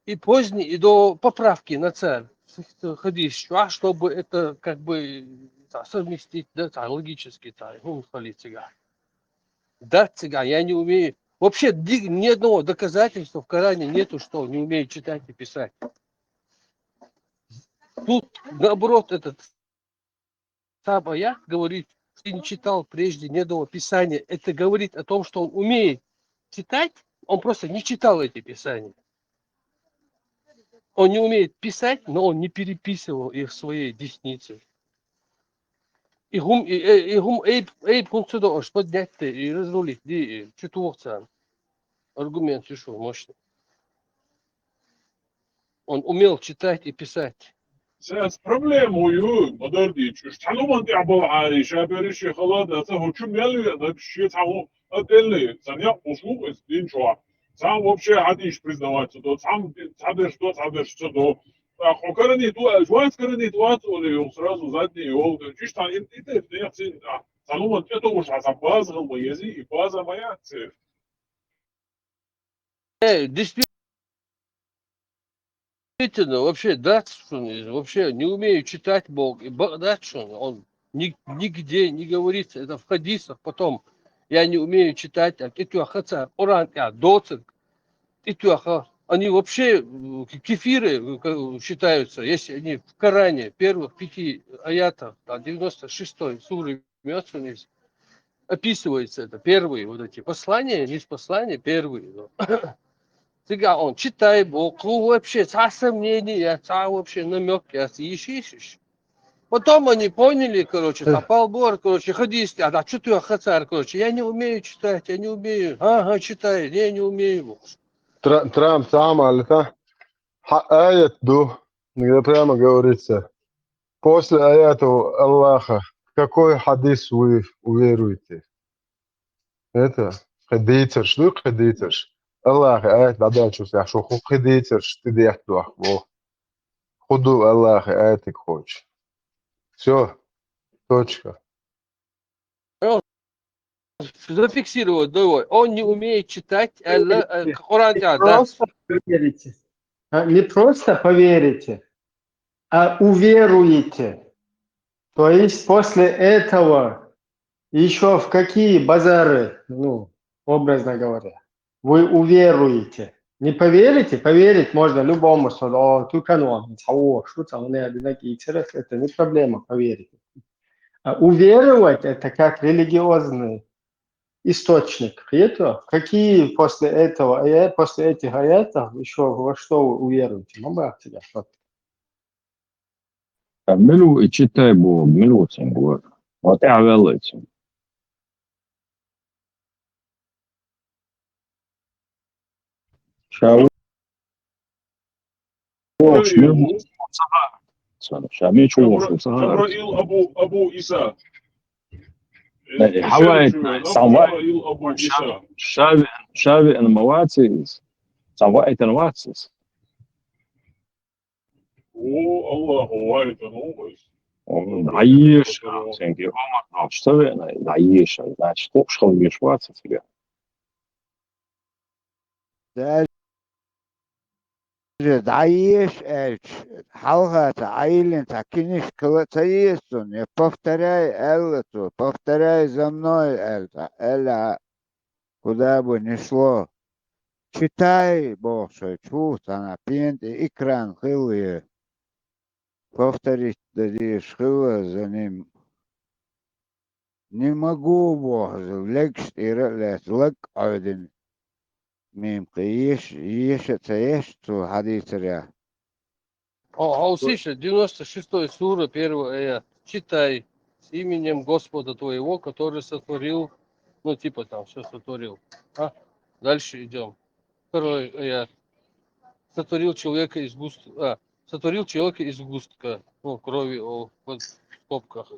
и позднее, и до поправки на царь хадис, а, чтобы это как бы, да, совместить, да, да, логически, да, ну, хали цигахь. Да, цигахь, я не умею. Вообще, ди-, ни одного доказательства в Коране нету, что он не умеет читать и писать. Тут, наоборот, этот сам аят говорит, что не читал прежде ни одного писания. Это говорит о том, что он умеет читать, он просто не читал эти писания. Он не умеет писать, но он не переписывал их своей десницей. И хӀума, и, и, и хӀума, и, и хӀума ца до аш поднять и разрулить, ди, и чу туху царна. Аргумент ю шу мощный. Он умел читать и писать. Цаьрца проблема ю, ма дарра дийцича, уьш цхьана хӀуманна тӀехь болу Ӏари, ша берриш а хала а дац, хӀу чу мел веанарг шен цхьа хӀу а тӀелли, цхьа некъ гуш ву иза дин чохь. Цхьа вообще хьадийш признавать ца до, цхьа, цхьа дерш до, цхьа дерш ца до. ТӀаккха хьо каранийта ву аьлча, вац каранийта вац олий, юха сразу задний йолу. Иштта и, и тайпа нехан цхьа хӀуманна тӀетовжуш хьан цхьа база хила ма езий, и база ма яц церан. Э, действительно, вообще, да, шуна, вообще не умею читать боху, и бакъ дац шуна, он ни-, нигде не говорится, это в хадисах, потом я не умею читать, а тӀетоьхна цара Къуръан тӀехь доцург, тӀетоьхна, они вообще, м, кефиры, э, считаются, если они в Коране, в первых пяти аятах, там, девяносто шестой суры, описывается это, первые вот эти послания, не послания, первые. Но. Цигахь он читай боху, вообще, цхьа сомнение, цхьа вообще намёк, я, ишиш. Потом они поняли, короче, цхьа палбор, короче, хадис тӀехь, да, чу тоьхна цара, короче, я не умею читать, я не умею, ага, читай, не, не умею. Тра-, Трамп, Трамп, Алита, хьа аят ду, где прямо говорится: «После аятов Аллаха, в какой хадис вы уверуете?» Это, кхин дийцарш ду, кхин дийцарш. Аллаха аят дӀадаьллачу сехь, шу хӀу кхин дийцарш тӀедехьа дохку боху. ХӀу ду Аллаха аятиг кхочу. Всё. Точка. Зафиксировать давай. Он не умеет читать, аьлла, э, Къуръан Не тӀехь, да? Просто поверите. А, не просто поверите, а уверуете. То есть после этого еще в какие базары, ну, образно говоря, вы уверуете. Не поверите, поверить можно любому, что, о, только он, о, что там, он, я, это не проблема поверить. А уверовать — это как религиозный источник. Хето, какие после этого, э, после этих аятов еще во что вы уверуете? Мама тебя, вот. Ткъа мила ву и читай боху, мила ву цуьнга вара? Ма тӀаьхьаваьлла и цуьнга. Ша ву- вохуш, мила ву? цунах. Ша мича вогӀуш ву, ца хаа. Джабраил Абу, Абу Иса. Э, хьаваийта, сан ваийта. Джабраил Абу Иса. Ша веана, ша веана ма вац иза. Сан ваийтина вац иза. О, Аллаху ваийтина ву иза. О, дӀаеша, цунга Ӏумар дохуш ца веана, дӀаеша, значит, хууш хила везаш вац иза цигахь. Даже дӀаеша аьлча, хьалха цхьа Ӏуйранна цхьа кинишкала а ца еза цунна, я повторяй аьлла цо, повторяй за мной аьлла, аьлла, куда бы ни шло. Читай, боху шайчу, цхьана пена тӀе экран хилла, я повторить дан дезаш хилла за ним. Не могу, боху иза, легаш тӀера а лаьцна, лаг а Ӏовдина. Мима кхин еша, еша а ца еш цо хьадийцарехь. О, хьо сиша, девяносто шестой сура, первый аят. Читай: «С именем Господа твоего, который сотворил», ну, типа там, все сотворил. А? Дальше идем. Второй аят. «Сотворил человека из густ-, а, сотворил человека из сгустка», ну, крови, о, в скобках.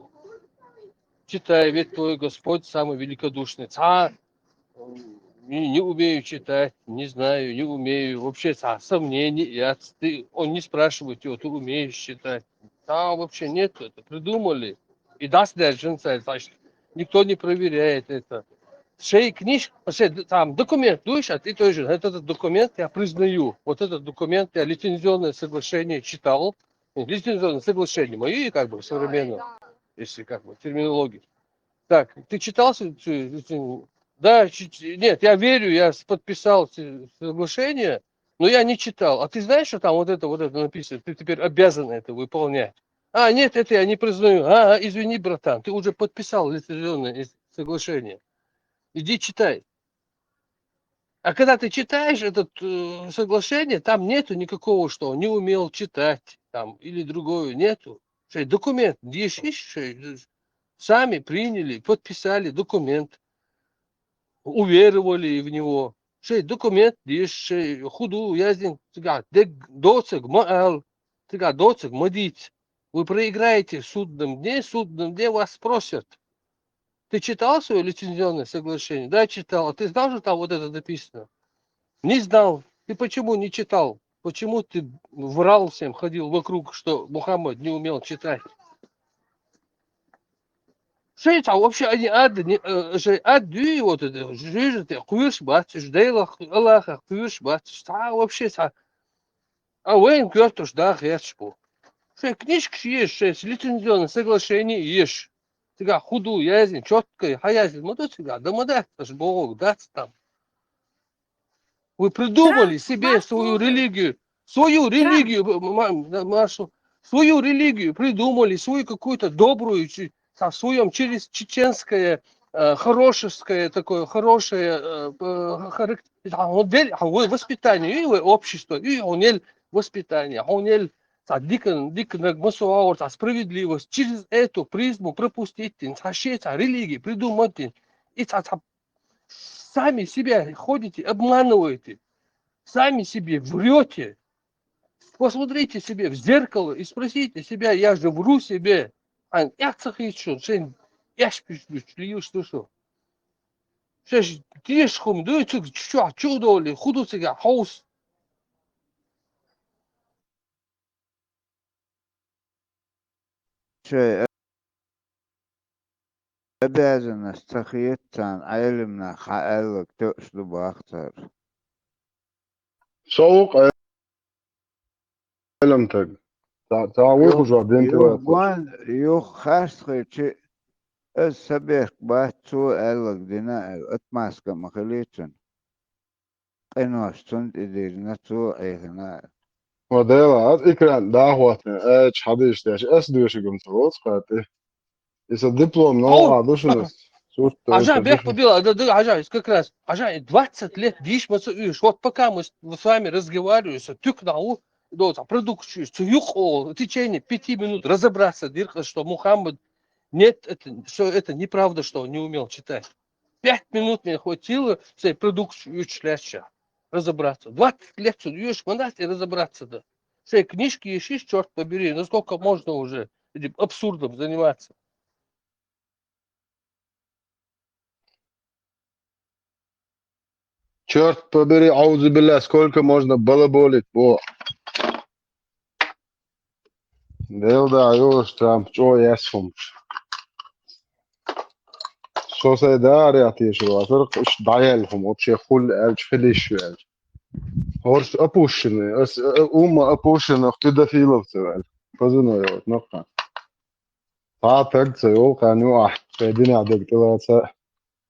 «Читай: ведь твой Господь самый великодушный». Цхьа, не, не умею читать, не знаю, не умею. Вообще, цхьа сомнение, я, ты, он не спрашивает его, ты умеешь читать. Там вообще нет, это придумали. И даст даже, значит, никто не проверяет это. Шей книжка, шей д-, там документ, дуешь, а ты тоже, вот этот документ я признаю, вот этот документ, я лицензионное соглашение читал, лицензионное соглашение мое, как бы, современное, если как бы терминология. Так, ты читал с-, с-, с-, да, чи-, чи-, нет, я верю, я с-, подписал с-, соглашение, но я не читал. А ты знаешь, что там вот это, вот это написано? Ты теперь обязан это выполнять. А, нет, это я не признаю. А, извини, братан, ты уже подписал лицензионное ис-, соглашение. Иди читай. А когда ты читаешь это, э, соглашение, там нету никакого, что не умел читать, там, или другое, нету. Шей документ, дешиш, шей, э, сами приняли, подписали документ, уверовали в него. Шей документ, деш, шей худу, яздин, цигахь дег доцаг ма ал, цигахь доцаг ма диц. Вы проиграете в судном дне, в судном дне вас спросят. Ты читал свое лицензионное соглашение? Да, читал. А ты знал, что там вот это написано? Не знал. Ты почему не читал? Почему ты врал всем, ходил вокруг, что Мухаммад не умел читать? Шей цхьа вообще они ад, не, э, шей ад дуй, вот это, жижа ты, кхуьйш бац, уж Дела, Аллаха, кхуьйш бац, цхьа вообще цхьа. А вайн коьртуш да херч бу. Шей книжка еш, шей лицензионное соглашение еш. Цигахь худу яздин, четко хьаяздин ма ду цигахь, да ма дац, аш боху, дац там. Вы придумали себе свою религию, свою религию, м-, м-, м-, Машу, свою религию придумали, свою какую-то добрую, чи-, со своем через чеченское, э, хорошее такое, хорошее, э, п-, характер, а, модель, а, вы воспитание, и вы общество, и он воспитание, он цхьа дика, дика наг ма со вогӀур, цхьа справедливость, через эту призму пропустить дин, цхьа шен цхьа религия придумать дин. И цхьа, цхьа сами себя ходите, обманываете. Сами себе врёте. Посмотрите себе в зеркало и спросите себя: «Я же вру себе». А, я ца хийца шун, шен эш пиш дуч, лиюш ду шу. Шеш теш хум ду, цуг чу-, чу-, чу доли, худу цига хаус. Шей обязанность ца хета царна, Ӏелам наха хьааьлларг тоьуш ду бах цара. Со ву Ӏеламтаг. Ца, ца ву хужа дин тӀе ваьлла. Юха гон, юха харц хилча, аса са бехк бац, цо аьлларг дина аьлла, отмазка ма хилийта цунна. Къинош цунна тӀе дирна, цо Ӏехина. Ва Дела, ас экран дӀахӀоттийна, аьлча хьадийша деш, ас доьшург-м ца воцу кхаьтта. И сан диплом новкъахь ду шуна. Хьажа, бехк ма билла, да, да, хьажа, иза как раз, хьажа, и двадцать лет дийш ма ца уьйш. Вот пока мы с, с вами разговариваем, со туька нах ву, доцахь продукт чуьйш, цу юкъа в течение пяти минут разобраться диркъа, что Мухаммад, нет, это, что это неправда, что он не умел читать. Пять минут мне хватило, цей продукт чуьйш лаьцча разобраться. Двадцать лет цу уьйш ма дац и разобраться да. Шей книжки ешишь, чёрт побери, ну сколько можно уже этим абсурдом заниматься? Чёрт побери, аузу билля, сколько можно балаболить, бо. Дел да, йош, там, чё, я сумч. Со сай да, аря теши, васар, иш даял хум, вообще хул, элч, хилиш, элч. Хорш опущенный, ас, э, ума опущенных педофилов, цевал. Позывной, вот, ну-ка. Та таг ца йолу кхаьнна ю ахь, шайн динехь дерг тӀелаца.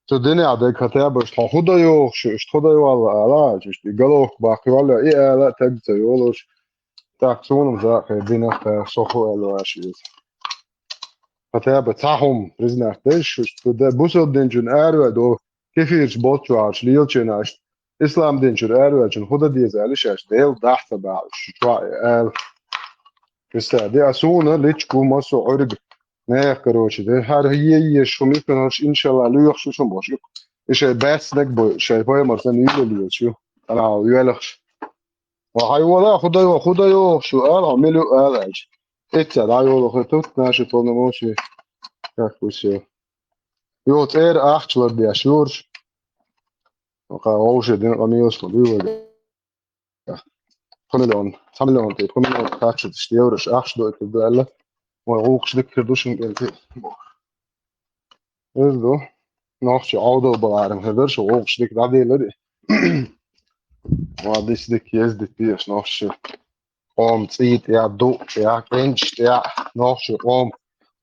Цу динехь дерг хӀа тӀебаш, хьо хӀун дан йогӀуш ю, иштта хӀун дан йолла ала, иштта и головка баккха йолла, и ала а таг ца йолуш. ТӀаккха суна-м за кхин динах кхайкха, со хӀун аьлла аша иза. ХӀа тӀеба цхьа хӀума признать деш, иштта ду де, бусалба динчун араваьду, кефирчу болччохьарчу лелачу нахана, ислам динчуьра араваьллачун хӀун дан деза аьлла шаьш, Дела дахь ца баьлла, шу чохь а ала. Кхин стаг, де а суна личку массо а Ӏуьрга нехан, короче, де хӀара е еш хӀума ю, хӀорш, иншалла, лоьхуш ю шуна бохуш ю. И шайн баьцнарг бу, шайн пайхамар санна йуьйлалла йоцуш ю. Ана йоьлхуш. Ва хьайн вола, хӀун дан йо-, хӀун дан йогӀуш ю, ала, хьо мила ю, ала аьлча. Эцца дӀайолу хӀу тут, наши полномочия. Как бы всё. Юха цӀера ахча лардеш юраш. Ваха вовше дина къамелаш ма дуй вай. Пхи миллион, цхьа миллион тӀе, пхи миллион кхаччалц еврош ахча дойтур ду аьлла. Вай гӀуллакхаш дика хир ду шуна кӀентий. Иза ду. Нохчий Ӏовдал баларан хир дара, шу гӀуллакхаш дика дӀаделира. Ва дис дика ездить деш нохчий. Къом цӀий тӀехь, дуъ тӀехь, кӀенчаш тӀехь, нохчий къом.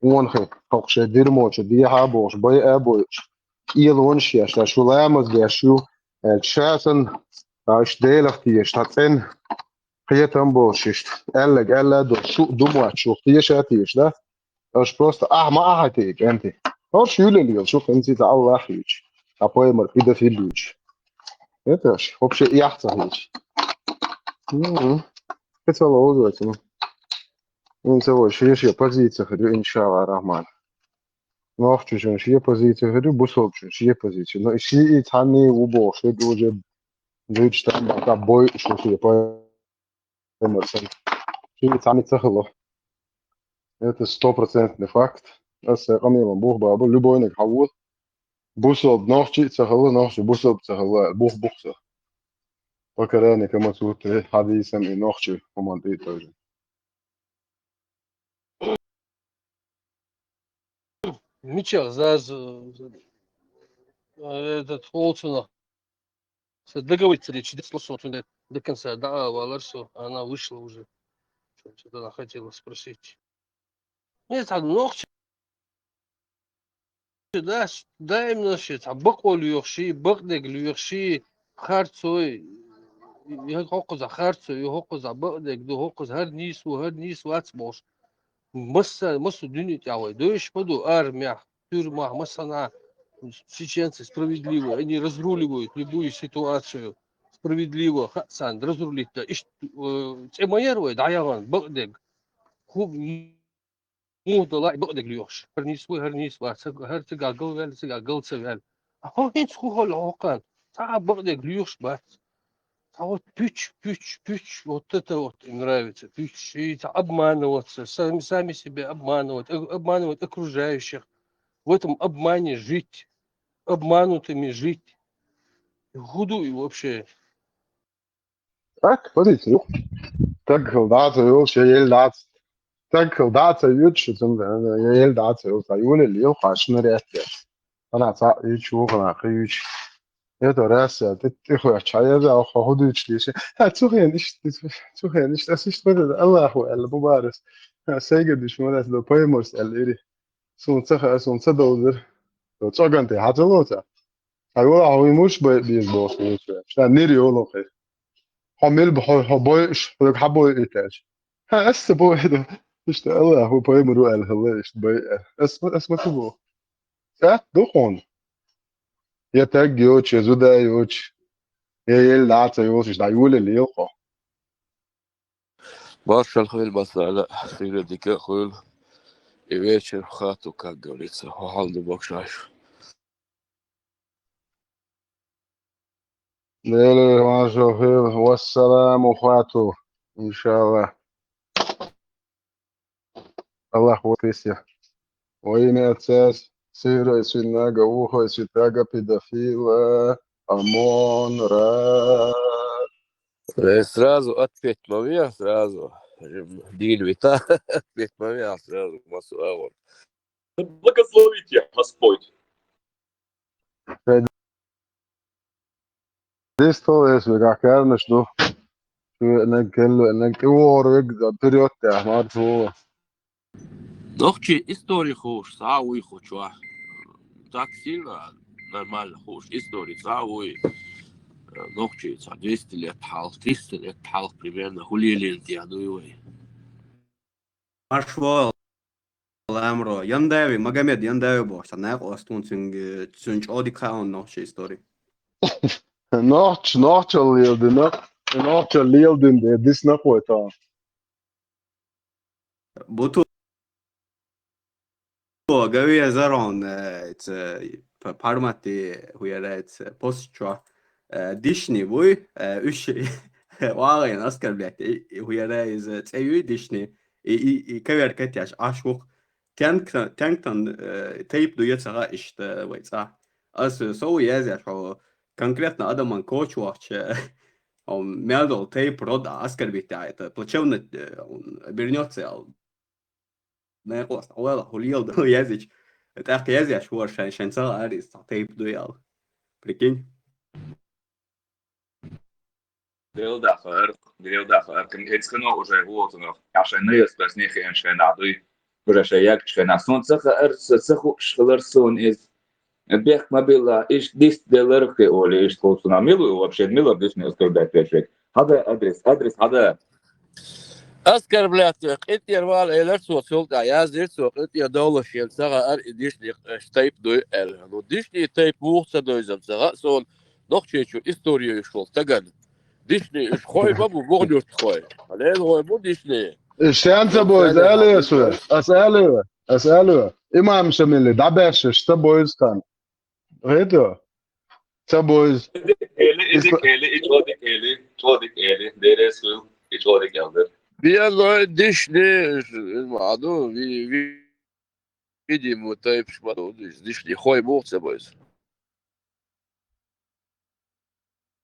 Онахи, хӀокху шайн дирмочу дехьа а бохуш, байа а бойуш. КӀелонаш еш, ша шу ламаз деш ю, аьлча, ша санна, ша иштта Делах тешаш, цхьа цӀена кхетам болуш иштта, аьлларг аьлла а долуш, шу а ду моьттуш, шух теша а теша, да? Аша просто ахьа ма ахьа те, кӀентий. ХӀорш юьлалла йолуш ю, хӀинца и цхьа Аллах юьйцу, цхьа пайхамар педофил юьйцу. Это аш, вообще, и ахьа ца хилча. Мгм. Кхин ца ловзу вай цунах. ХӀинца вай шен-шен позиция хир ю, иншалла рахман. Нохчочун шен позиция хир ю, бусалбачун шен позиция. Но и шиъ цхьанне ву бохуш, хӀуьга уже дуьйцуш там баха бойуш ву шен пайхамар санна. Шиъ цхьанне ца хилла. Это стопроцентный факт. Аса сайн къамелан бух баба, любойниг хьан ву. Бусалба нохчи а ца хилла, нохчи бусалба ца хилла, бух бух со. Покарани Камасутри, хьадисам и нохчи хӀуман тӀе а тойжина. Мича заз, э, этот, холцунах. Со договориться речи, дес лосо, до конца, да, валар со, она вышла уже. Что-то она хотела спросить. Нет, а нохчи, да, даимна ши, цхьа бакъо лоьхуш, бакъдерг лоьхуш, харцой, я хӀокхуза харцой, я хӀокхуза бакъдерг ду, хӀокхуза хӀара нийса ву, хӀара нийса вац бохуш. Масса, массо а дуьне тӀехь вай дойуш ма ду, армехь, тюрьмах, массанхьа чеченцы справедливо, они разруливают любую ситуацию. Справедливо, хаьа царна разрулить дан. Иштта, э, цӀе ма яра вай дӀаяхана, бакъдерг. ХӀу-, муха дан лаьа бакъдерг лоьхуш. ХӀара нийса ву, хӀара нийса вац, хӀара цигахь галваьлла, цигахь гал ца ваьлла. А хӀо хӀинца хӀун хилла хӀокхарна? Цхьа а бакъдерг лоьхуш бац. Цхьа вот пуьч, пуьч, пуьч, вот это вот им нравится, пуьч. И цхьа обманываться, сами, сами себя обманывать, э, обманывать окружающих. В этом обмане жить, обманутыми жить. ХӀун ду и вообще? Так, позиция, юх. Таг хила дӀа ца йолуш, я ел дӀа ца. Таг хила дӀа ца йоьдуш, я ел дӀа ца йолуш, ца йолу лел, хьашна рецц. Хьана цхьаъ юьйцуш ву, хьана кхин юьйцуш. Это раз, я, тӀе, тӀе хоьттуш, хьан еза, хьо хӀун дуьйцуш дийша? Ха, цу хенахь иштта, цу хенахь иштта, ас иштта ма ду, Аллахо аьлла, бу бара ас. Ха, сайгара дуьйцуш ма дац, ду, пайхамарс аьлла ири. Суна ца хаьа, суна ца довзара. Цу цӀоган тӀе хьан ца лоцу? Хьан йола хьо вуй муш бай беза бохуш вуьйцу? Ша нир йолу хир. Хьо мил бу, хьо, хьо бойуш, хьоьга хьан бойуьйтаьлча? Ха, ас ца бойуьйту. Иштта Аллахо пайхамар ву аьлла хилла, иштта бай а. Ас ма, ас ма ца боху. ТӀаьхьа ду хьуна. Я таг йоцуш, я зуда йоцуш, я ел дӀа ца йолуш, дӀа йолалла лел хьо. Маршалла хуьлда массарна, сийрра дика а хуьлда. И вечер в хату, как говорится, хьо хьал ду бокшаш. Делера маршалла хуьлда, вассаламу хату, иншалла. Аллах вот весь я. Во имя Отца, Сына и Святаго Духа, Святаго Педофила, Амон Ра. Э, сразу ответ мамия, сразу. Эм, Дин вита, ответ мамия, сразу масу агор. Да благословит тебя Господь. Дистал эс вега кэрнэш, ну. Шу энэг кэллу, энэг тиуор вег, да, вперёд, да, марш вова. Нохчи истори хуш, са уй хучуа. Так сильно, нормально хуш, истори са уй. Э, нохчи са двести лет хал, триста лет хал, примерно, хулилин тиа дуй вай. Марш вол, Ламро. Яндави, Магомед Яндави бо, са найк остун цюнг, цюн чоди каун нохчи истори. Нохч, нохчал лилдин, нохчал лилдин, дэ, дис нахуй та. Буту Гавия зарон, э, ц-, п-, пармати хуяра, ц-, пост чуа. Э, дишни буй, э, уш вагъен оскорблять, и, и хуяра из, э, цеюй дишни, и, и, и кавер катяш, ашух. Тянк-, тянктан, э, тейп дуя цагъа ишта, вай ца. Ас, э, соу язяш, о, конкретно адаман коч вахча, он мядол тейп род оскорбить, а это плачевно, э, он обернётся, ал. Найк ост, ола, хулил да, язич. Это ах язяш, вор шан, шан цагъа арис, та тейп дуял. Прикинь. Грел дахар, грел дахар, кын эцкано уже вот оно. Ашай нейс бас нехи эн шай надуй. Уже шай як шай на сон цаха эр, цаху шхылар сон из. Бех мобила, иш дис делар хе оли, иш кол суна. Милу вообще, милу дис не оскорблять вешек. Хада адрес, адрес хада. Оскорблять, кьитер вал элер соцул, а я зир со кьитер долаш ел сага ар и дишни, э, тейп дуй эл. Ну, дишни тейп вух ца дуй зам сага, сон нохчечу историю школ таган. Дишни иш хой бабу, вогнюрт хой. Ален хой бу дишни. Иш сян ца бойз, Сэн але хабар су, ас але, ас але. Имам Шамили, дабяш, иш ца бойз кан. Гъеда. Ца бойз. Эли, эли, Исла- эли, и чодик эли, чодик эли, дерес хыл, и чодик ялдыр. Биялой дишни, маду, ви, ви, видимо, тайп шмаду, диш-, дишни, хой мух ца бойз.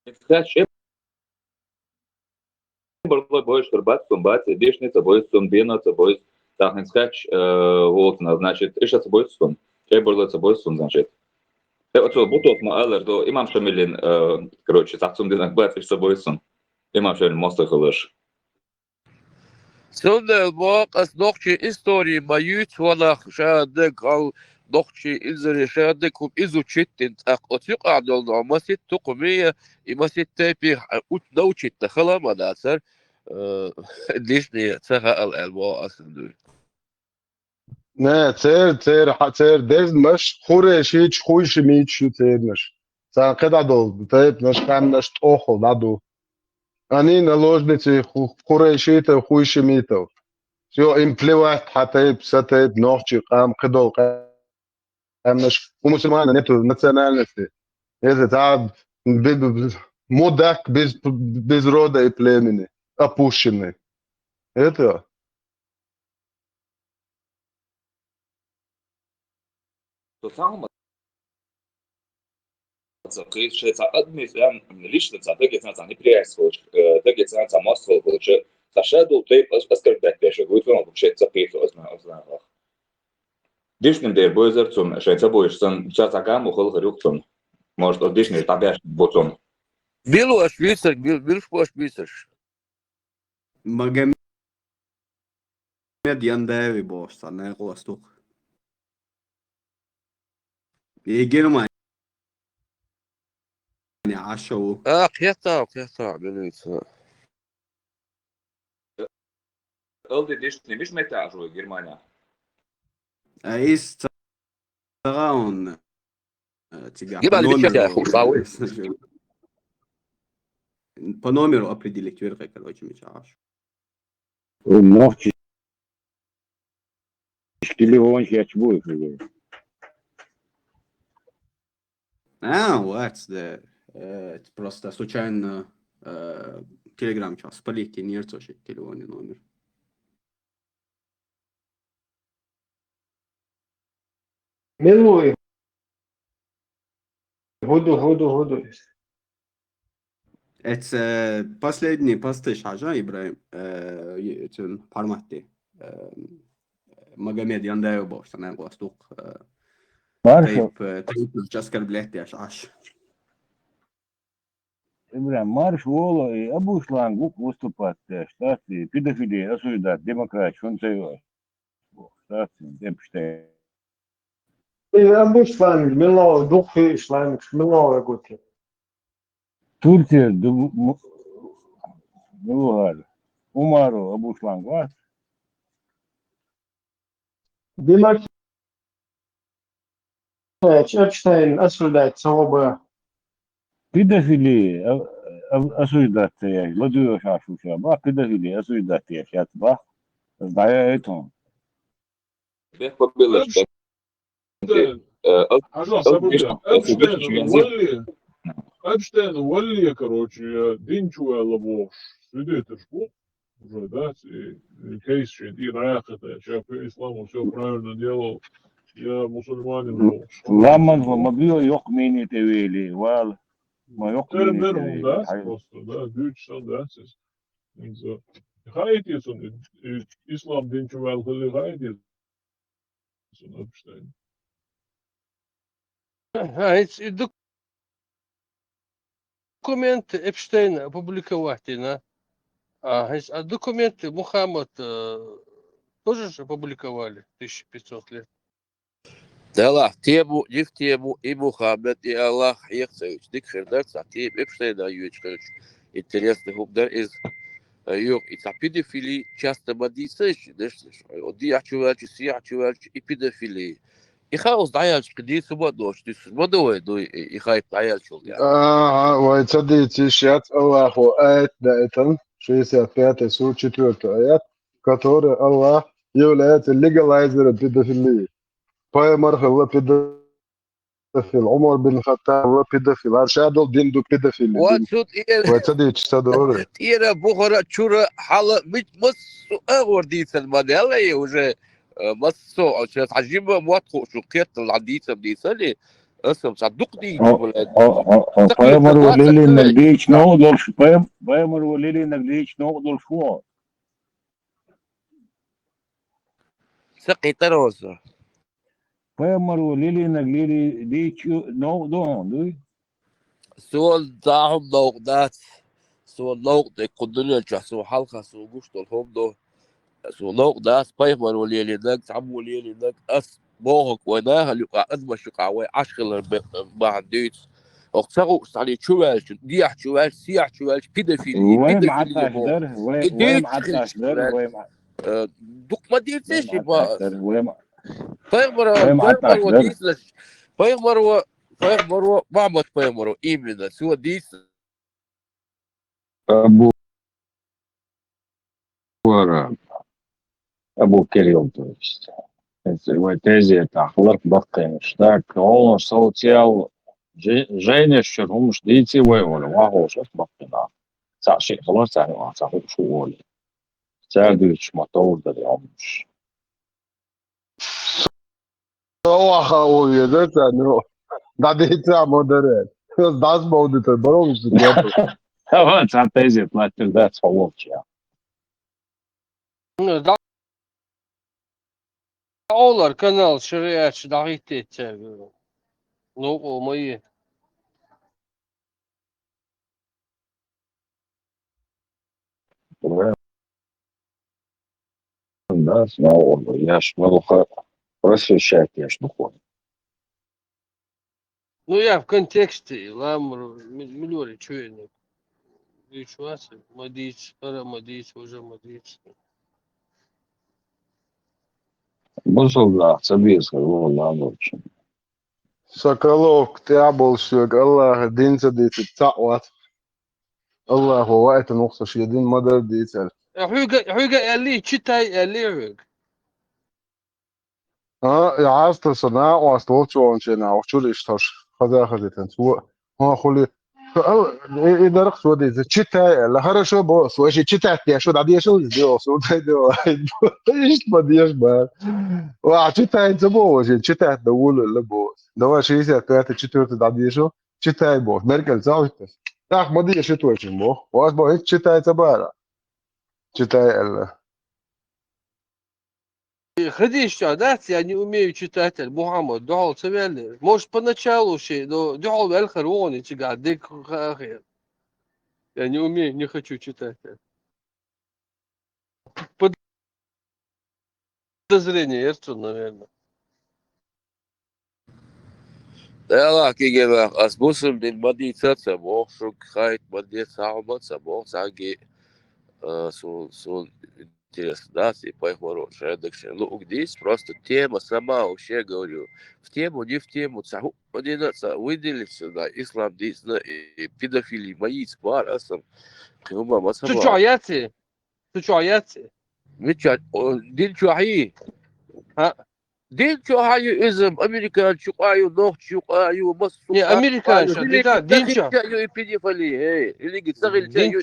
Кстати, Чебарлой бойш турбат сум бат, дишни ца бойс сум, бина ца бойс, тахнин скач, э, волтна, значит, иша ца бойс сум. Чебарлой ца бойс сум, значит. Э, оцо бутос ма алар до имам Шамилин, э, короче, ца сум динак бат, иша ца бойс сум. Имам Шамилин моста хылыш. Сунда бо, къас нохчи истории ма юйц ванах, шадаг ал нохчи инзари шадаг куб изучить тин, так оцюк адол но масит тукумия, и масит тепи, а, ут научить та хала ма дацар, э, дишни цаха ал эл бо асынду. Не, цер, цер, ха, цер дез маш, хуре шич, хуй шимич шу цер маш. Ца кеда дол, теп наш кам наш тохол даду. Они наложницы ху-, хуре шитов, хуй шимитов. Всё, им плевать, ха теп, са теп, нохчи, кам, кедол, кам наш. У мусульман нету национальности. Это та бе-, бе-, бе-, мудак без, без рода и племени. Опущенный. Это. То самое. Ца кыйс ше ца адмис, ям, лично ца тегеца ца неприятство, э, тегеца ца моство, получше, ца шеду тейп ос-, оскорблять пеше, гуйтон вообще ца кыйс ос-, ос-, ос-. Дишним дер бойзер цум, ше ца бойш цум, ца ца гаму хыл хрюк цум. Может, от дишни табяш бо цум. Билу аш висер, бил, бил шпош висер. Магомед Яндаеви бош, са не къостух. И Германия ашау. А, кета, кета, билица. Ылди дишни биш мета ашау Германия. А из цагаун, э, тебя по номеру, э, по номеру определить верхе, короче, мечаш. Нохчи телефон сейчас будет. А, вот, да. Э, это просто случайно, э, Telegram сейчас спалить, и нет, слушай, телефонный номер. Мила ву и? ХӀун ду, хӀун ду, хӀун ду иза? Эца, э, последний посташ хьажа, Ибрахим, э, е-, цун формате. Э, Магомед Яндаев бохуш, сан гӀост дукха, э, Марша. Тайп, э, тайпанаш оскорблять деш Ӏаш. Ибрахим, марш волу и Абушланг ву-кх выступать деш, дац и педофили осуждать демократ, шун ца йоуш. Дац и Эпштейн. И Абушланг, мила ву, дукха хи иш ланг, мила ву гути. Турция ду-, м-, мила ву хӀара? Умаров Абушланг вац? Демократ, Эпштейн осуждать ца ву бан. Педофили, а, а, осуждать ца еш, ладугӀуш Ӏаш ву ша, бах, педофили осуждать еш яц, бах. Ас дӀаяйта хьуна. Бехк ма биллара. Эпштейн. Э, Эпштейн, Эпштейн, валли, Эпштейн, валли, короче, дин чу ваьлла бохуш, свидетелаш бу. Уже, да, и, и кейс шен тӀера яьккхина, я исламу всё правильно делал, я мусульманин бохуш. Ламаз ма, ма био йоккха мини тӀе вели, вала. Ма йоккха мини тӀе вели. Просто, да, дуьйцуш санна, да, иза. Иза. Хаийти цунна, и, и ислам дин чу ваьлла хилли хаийти цунна Эпштейн. А, хӀинца и документ Эпштейна опубликовать дина. А, хӀинца а документ Мухаммад, э, тоже ж опубликовали, тысяча пятьсот лет. Делахь, тему, дика тему, и Мухаммад, и Аллах хьеха ца йича, дика хир дара цхьа тема Эпштейна йоьдуш хилча, интересный хӀума дара иза. Э, юха, и цхьа педофили часто ма дийца иш, дешнаш. О, дехьа чу ваьлча, сехьа чу ваьлча, и педофили. И хаос дӀаяьлча, кхин дийца ма доцуш, дийцуш ма ду вай, дуй, и, и хайп дӀаяьлчул тӀаьхьа. Ага, вай ца дийца йиш яц, Аллахо аят даийтина, шестьдесят пятая сура, четвёртый аят, который Аллах является легалайзером педофилии. Пайхамар хилла педофил, Ӏумар бин Хаттаб хилла педофил, хӀара ша долу дин ду педофилин дин. Вай ца дийцича ца дора. ТӀера, бухара, чура, хьала, мит-, массо а агӀор дийцина ма даьлла и уже, э, массо а, сейчас хьан жима мотт хууш ву, кхетта хьан дийцам дийцале, аса цхьа дукха дийца, о, блядь. О, о, о, ца пайхамар кхетта ван лелийнарг дийцича новкъа долуш, пайхам-, пайхамар ван лелийнарг дийцича новкъа долуш ву. Ца кхетара аса. Пайхамар ван лелийнарг лели-, дийцича новкъа ду хьуна, дуй? Суна цхьа хӀума новкъа дац. Суна новкъа дерг кху дуьнен чохь суна хьалха суна гуш долу хӀума ду. Суна новкъа дац, пайхамар ван лелийнарг, цхьаммо лелийнарг, ас бохург вай нахала юкъахь, адамаш юкъахь вай Ӏаш хилар бе-, бахьана дуьйцу. Оха ца хууш цхьаьна чу ваьлча, дехьа чу ваьлча, сехьа чу ваьлча, педофили, вай педофили боху. Дара, вай, и вай дуьйцу Ӏатташ хилча, дара, блядь. Вай ма-, э, дукха ма дийций ши ба-, вай ма-, пайхамар, вай ма-, пайхамар Ӏатташ ван дара. Дийцинарш, пайхамар ван, пайхамар ван, Мухьаммад пайхамар ван, именно, цо дийцина. Абу Вара, Абу Кирилл, то есть. Эцу вай тезетахь ларх баккхийнаш. Так, олуш социал жи-, жайнаш чуьра хӀумаш дийций вай вара, вахош ас баккхийнахь. Цхьаъ шиъ хилар, цхьаъ юкъахь цхьа хууш ву олий. Цара дуьйцуш ма товр дара и хӀуманаш. Со ваха а ву везар царна, ну, дӀадийца а ма дара. Ас дӀасабовдитар, баро вуьсу деза. Ава, цхьа тезет латтар дац хьо волча. Ну, дӀа-, дӀаолар канал шариатчу дӀахӀиттийта цаьрга. Новкъа ма е. Да, снова он, я ж мало ха-, просвещать, я ж духовный. Ну, я в контексте, ламру, ми-, милори чуьйна. Дийчу вац, ма дийца, хӀара ма дийца, уже ма дийца. Бусалба нах ца беза, хӀара вон ламручун. Соколовка тӀехь болуш соьга Аллаха дин ца дийцича цхьаъ вац. Аллахо ваийтина ву-кх со шен дин ма-дарра дийцар. Хьуьга, хьуьга аьллий, читай аьллий хьуьга? А, и Ӏазтар сан накъост волчу вахана шен нах чуьра иштта хаза хазийтина. Цо, хӀун хуьлий? И, и дарх со деза. Читай, аьлла. Хорошо, босс. Вообще читать деш, вот, а деш, вот, сделал, вот, это, вот. Ишт подъешь, ба. Ва, читай, ца, бо, вообще, читать, да, улы, ла, босс. Давай, шестьдесят пятый, четвёртый, да, деш, читай, босс. Меркель, ца, вот. Так, моди, я читаю, чему. У вас, босс, читай, ца, бара. Читай, аьлла. Хадиш, да, я не умею читать, Мухаммад, духал ца вели. Может, поначалу ши, но духал вел харвони, чига, дик хахе. Я не умею, не хочу читать. Подозрение, Эрцу, наверное. Дела кигела, ас бусулба дин ма дийца ца боху, шуьга хайта ма де ца хьума ца боху, цхьаьнгге, а, су-, су-, интересно, да, ци пайхамаро шайн дагашен луъуг дийца, просто тема сама вообще, говорю, в тему, не в тему, ца хӀуъа дина, ца выделиться, да, ислам дийцина, и педофили ма йийца бара аса, кхин хӀума ма ца Цу бара. Чохь яци? Цу чохь яци? Мича, о, дин чохь йий? ХӀаъ. Дин чохь ю иза, американчу юкъа ю, нохчу юкъа ю, массо Не, а, американчу, ю, дин, дин чохь. Ю и педофили, хей, илиги ца хилча ю.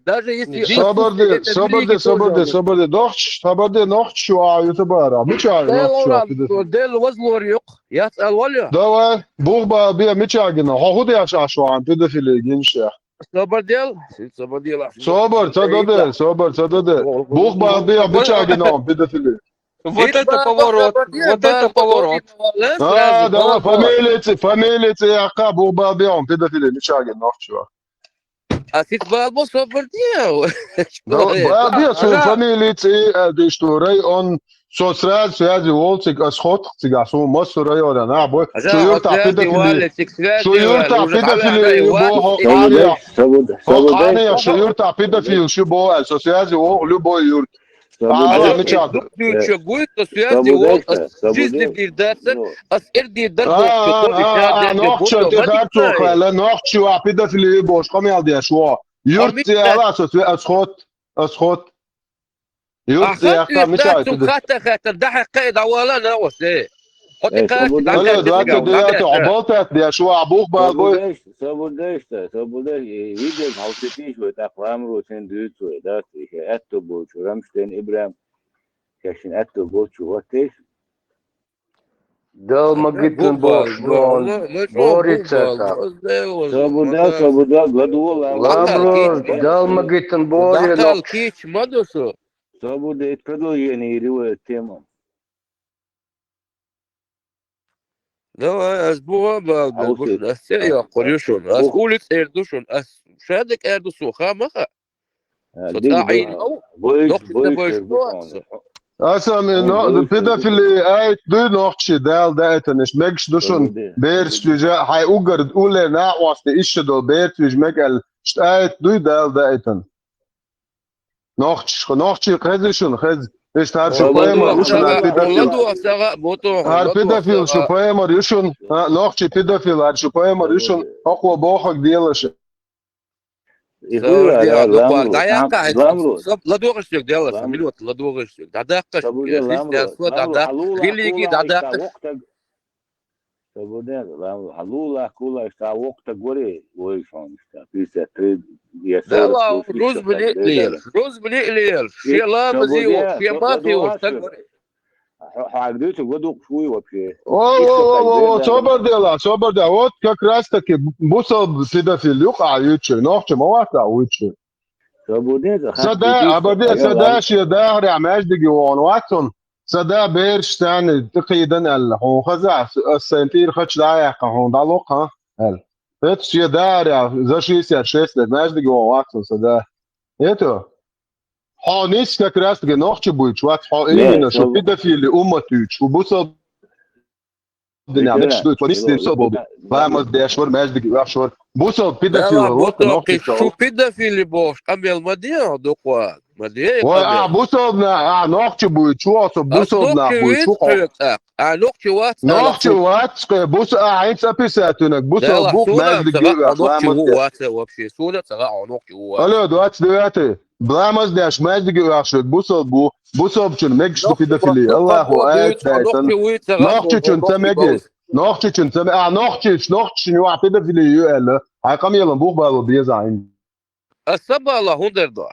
Даже если Собар де, собар де, собар де, собар де. Нохч, собар де, нохчу а ю ца бара. Мича ю нохчу а педофили? Дела вазлор юкъ, яц ал валю. Давай, бух ба бе мича гина. Хьо хӀу деш а шу а педофили гиншех? Собар дел, собар дел. Собар, ца даде, собар, ца даде. Бух ба бе мича гина педофили. Вот это поворот, вот это поворот. А, давай, фамилия ци, фамилия ци яккха, бух ба бе он педофили мича гина нохчу а. А сит бал бо собар дел. Ба бе су фамилия ци, а, диш ту район, со сразу связи волцига, ас хот цига, су массу района, на, бой. Шу юрта педофили. Шу юрта педофили ю бо хо. Хо ханех, шу юрта педофил шу бо, со связи вол любой юрт. Ала, мича. Дуьйцу гуй, со связи вол, ас жизни бирдацар, ас эрди дар. А, нохчу, ти харцо хала, нохчу а педофили ю бош, къамел деш, во. Юрт ци ала, со свя-, ас хот, ас хот. Юрт ци яккха мича ю педофили. Хата, хата, дахьа кхайда вала на осе. Хо ти кхайда. Алло, двадцать девятый, обалтат деш, ва, бух бал бой. Собудешта, собудеш, видео хьалситиш вай, тӀаккха ламру сен дуьйцу вай, да, аьтту болчу, Рамштайн Ибрам, шаьшшин аьтту болчу, вот теш. Дал ма гитин бохуш дон, борица та. Собуда, собуда, гладула. Ламру, дал ма гитин бори, кич ма дусу. Собуда, это продолжение или тема. Давай, ас буха бал бе, ас се яккхур ю шуна, ас улиц эр ду шуна, ас шадак эр ду су, ха, ма ха. Со тӀаӀийна ву, нохчи ца бойш бу аса. Аса ми, но, педофили айт дуй нохчи, Дала даитанаш, мегаш ду шун, бераш вижа, хьай угар улле накъости, ишша дол бераш вижа мег аьлла, шта айт дуй Дала даитан. Нохчи, нохчи хези шун, хез, иш тар шу пайма, ушун педофил. Хар педофил шу пайма ю шун, а, нохчи педофил, хар шу пайма ю шун, хокхо бохаг делаша. И хуйла, ламру, ламру. Ладогъаш сёг, делла, ламру. Минут ладогъаш сёг. Дадаккаш, христианство, дадак, религи, дадаккаш. Собуде, ламру, хьалула, кула, ишта вокта горе, вой шон, ишта, пятьдесят три, я сорок. Дела, рузбани лер, рузбани лер, шела мази, шема хио, так горе. Хьаг дуьйцу, гладукъ шуй вообще. О, о, о, о, о, собар дела, собар дела. Вот как раз таки бусалба педофил юкъа юьйцу, нохча ма вац а вуьйцу. Сада, абаде, сада шен дахарехь маьждиге вогӀун вац хьуна. Сада бераш царна тӀекхийдан аьлла, хьуна хаза, ас сайн тӀера хача дӀа а яьккхина, хьуна дӀалокха, аьлла. ХӀета шен дахарехь за шестьдесят шесть лет маьждиге вогӀун вац хьуна сада. ХӀета? Хьо нийса как раз таки нохчи буьйцуш вац, хьо именно шу педофили уммат юьйцуш, шу бусалба динехь мегаш дуй, хьо нийса бусалба бу. Ламаз деш вара, маьждиге оьхуш вара. Бусалба педофил вара, вот нохчи шу педофили бохуш, къамел ма де, дукха ма де. Вай, а, бусалбана, а, нохчи буьйцуш ву, со бусалбана буьйцуш ву. А нохчи вац, нохчи вац, бус-, а, хьайца описать винарг, бусалба бу, маьждиге оьхуш, ламаз деш. Вообще, суна ца гӀа, нохчи ву вац. Алло, двадцать девятый. Ламаз деш, маьждиге оьхуш верг бусалба ву, бусалбачун мегаш ду педофили. Аллаху аят дайтан. Нохчичун ца меги. Нохчичун ца меги. А, нохчич, нохчичун юкъахь педофили ю аьлла. Хьайн къамелан бух бала беза хьайна. Ас са бала хӀун дар до?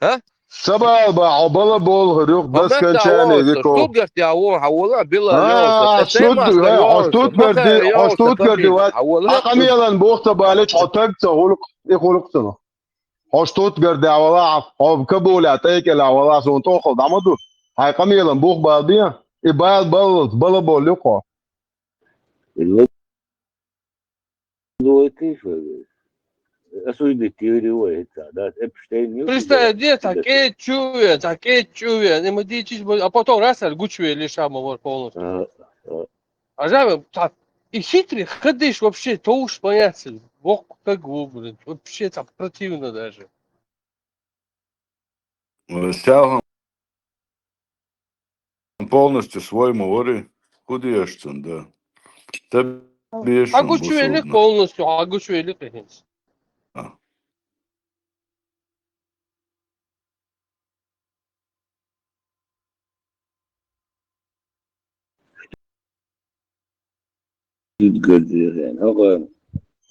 ХӀа? Са бала ба, хьо бала болхар юха до скончание веков. Штутгарт я вон, хьавола, била. А, Штутгарт, хьо Штутгарт ди, хьо Штутгарт ди вац. Хьайн къамелан бух ца балийча, хьо таг ца хулакх, и хулакх цунах. Хьо Штутгарт ди вала, хьо Кабула тӀекӀела вала, сона тӀохал дӀа ма ду. Хьайн къамелан бух бала бе, и бала бала, бала болу юха. Лойтиш вай. Осудить теорию вай, да, Эпштейн. Представь, где та кетчуве, та кетчуве, не мы дичись, а потом раз, а гучвели шама вор полностью. Ага, ага. А жаль, та, и хитрый, ходишь вообще, то уж понятно, бог как выбрать, вообще там противно даже. Стягом полностью свой муори, куди ешцун, да. Таб ешцун. А гучвели бусурна полностью, а гучвели кехинс. А. Ит гардирхӀен. ХӀокъа.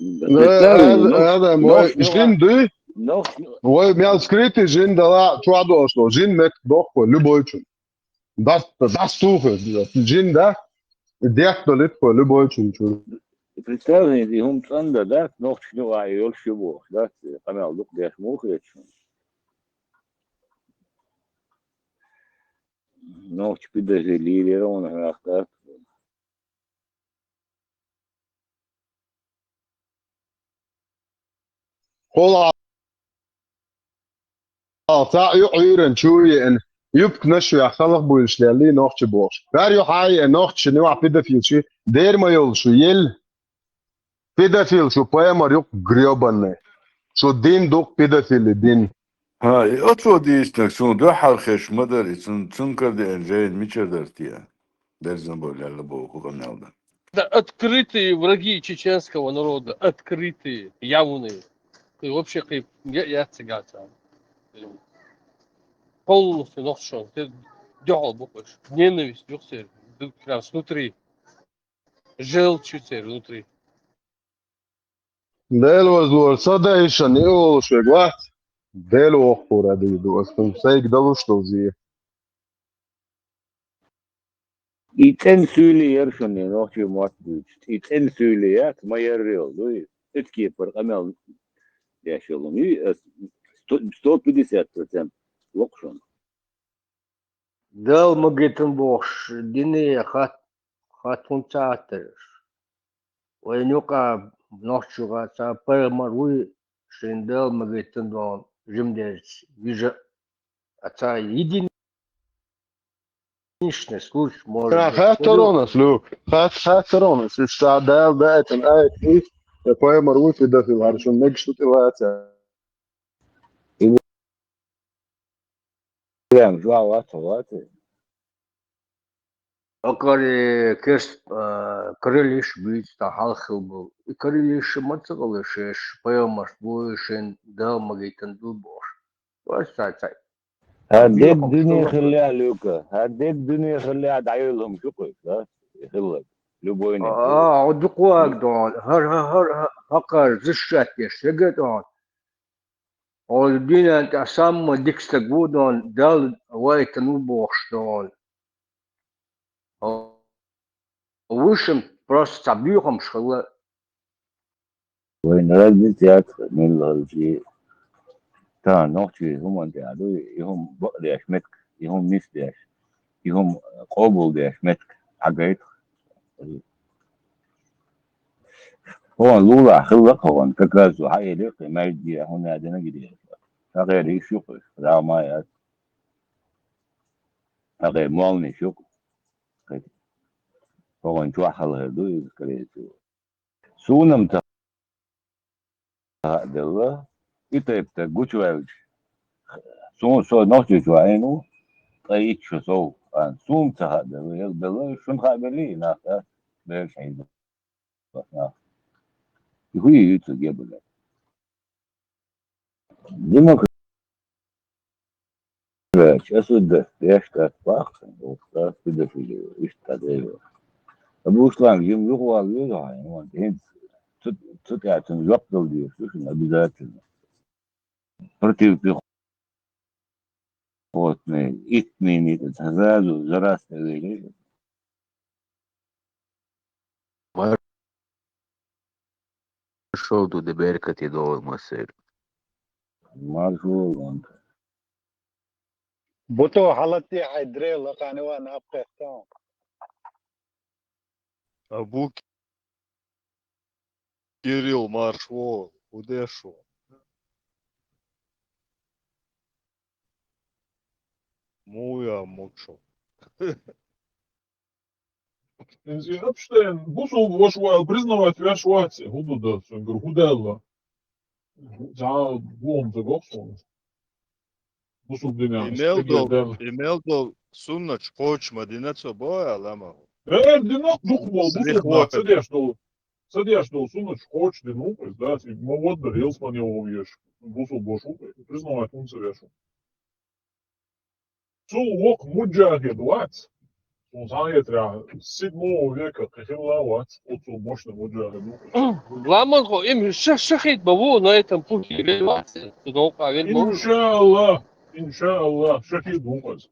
Э, Представь, э, нох-, э, да, мой нох-, жин дуй? Нох-, Вай мел скрытый жин дала чуадошло, жин мет дохко, любой чун. Дас, дас тухы, жин да, дехто литко, любой чун чун. Представь, и хӀум цӀанда, да, нохчни вай йолчу боху, да, къамел дукха деш мухречун. Нохчи пидажи лийрера вон хӀара хатта. Хьула цхьа юкъа Ӏуьйранна чу а еана, юбканаш а йохьуш, халха буьйлуш леллий нохчи бохуш. Ваьр юьхьа а еана, нохчашна юьхьа педофилчий, дера ма йолуш ю, елла. Педофил шу, пайхамар юкъа грёбанный. Шу дин дукха педофили дин. ХӀа, и оцо дийцинарг суна дуьххьара хезаш ма дара, и цун, цунна кара деана жайна мичара дара те? Берзан бо лелла боху къамел дан. Да, открытые враги чеченского народа, открытые, явные. Кхин вообще кхин я, я циган цара. Полностью нохчо. Те дуьхьал бу кхуьш. Ненависть юхсер. Прям снутри. Желчь ю церан внутри. Дела вазлора, са дайшан и олуш верг вац. Дела воккхура дийр ду ас, хӀума сайга далуш долу зен. И цӀена суьйле яра шуна, нохчий мотт дуьйцуш. И цӀена суьйле яц, ма ярра йолу дуй. Цуьнан кепара къамел деш йолу хӀума ю, ас сто, сто пятьдесят процент локху шуна. Дала магийтина бохуш, дине хат-, хатта хӀунда ца хаттара аша? Вайн юкъа нохчо гӀа ца пайхамар вуй, шайн Дала магийтина дон жимдерца вижа, а ца единичный случай может быть. Ха, хаттар онас, Люк, хат-, хаттар онас, иш ца Дала даийтина аят вуй, я пайхамар вуй, педофил, хӀара шун мегаш ду тӀе ваца. Прям жуа вац, вац. Акъари керст, а, крыльяш буьйцу тхан хьалха хилла болу. И крыльяш ма ца гӀала шеш, пайхамарш бу шайн Дала магийтина ду бохуш. Вац цхьа цхьаъ. ХӀара дерг дуьне хиллехь, Люка, хӀара дерг дуьне хиллехь дӀайолу хӀума шу кхуьйсу, да? Хилларг. Любойник. А, хьо дукха ваг дон. ХӀара, хӀара, хӀара, хӀара, хӀакхара защищать деш, сега дон. Хьо дуьнен тӀехь самма дика стаг ву дон, Далла вайтина ву бохуш дон. Хьо вуьшин просто цхьа буьйхамаш хилла. Вайна разница яц, милла хилчи. Тахана нохчий хӀуманна тӀехь ду, и хӀума бакъдеш меттиг, и хӀума нисдеш, и хӀума къобалдеш меттиг хьагайта. ХӀун лулахь хилла кхуьнан, как раз хьаэли, кхин маьждиге хӀунда дина гиде. ХьагӀерта йиш ю кхуьш, рагӀ ма яц. ХьагӀерта молланаш ю кху. ХӀун чохь хала хир ду иза, скорее всего. Суна-м ца хаделла, и тайпа стаг гучуваьлча, суна со нохчийчу ваийна ву, ткъа итт шу сов, аьлла, суна ца хаделла, яла делла, шуна хаабеллий и нах, а? Бераш хьийза нах. И хӀун ю цу гебале? Демократия. Ваьлча, аса ду деш дац баккха, оха ца педофили, иштта дӀа дайо. Абушлан, жима юхавала веза хьайна, ван хӀинца. цу, цу тӀаьхьа цунна жоп дала дезаш ду шуна обязательно. Противопехотный, итт мина, тӀазаду, зарастовили. Маршо ду де беркате долу массеран. Маршо вон. Буто хьалатти хьай дре лакхани ва наб кхехтан. Абу Кирилл, маршо, удешо. Муя мучо. Эпштейн, бусулба ваша вайл признавать веш вац, хӀу ду дан, цуьнгара хӀу даьлла? Цхьа гуам ца гохсуна. Бусулба динан И мел дол, даьлла. И мел дол сунначу кхочуш ма дина цо боху аьлла ма. Э, дина дукха бо, бусулба нах ца деш долу. Ца деш долу сунначу кхочуш дина ву, да, ма ваддар, ялсмане вовъеш, бусулба ваша ву, признавать хӀунда ца веш ву. Цул воккха муджахид вац. Цунна цхьаьна хетарехь, седьмого века кхин хилла вац, оццул мощный муджахид ву. Ламан хо, им ша-, шахид ма ву, на этом пути вел вац, цу новкъа вел ма ву. Иншааллах, иншааллах, шахид ву хаза.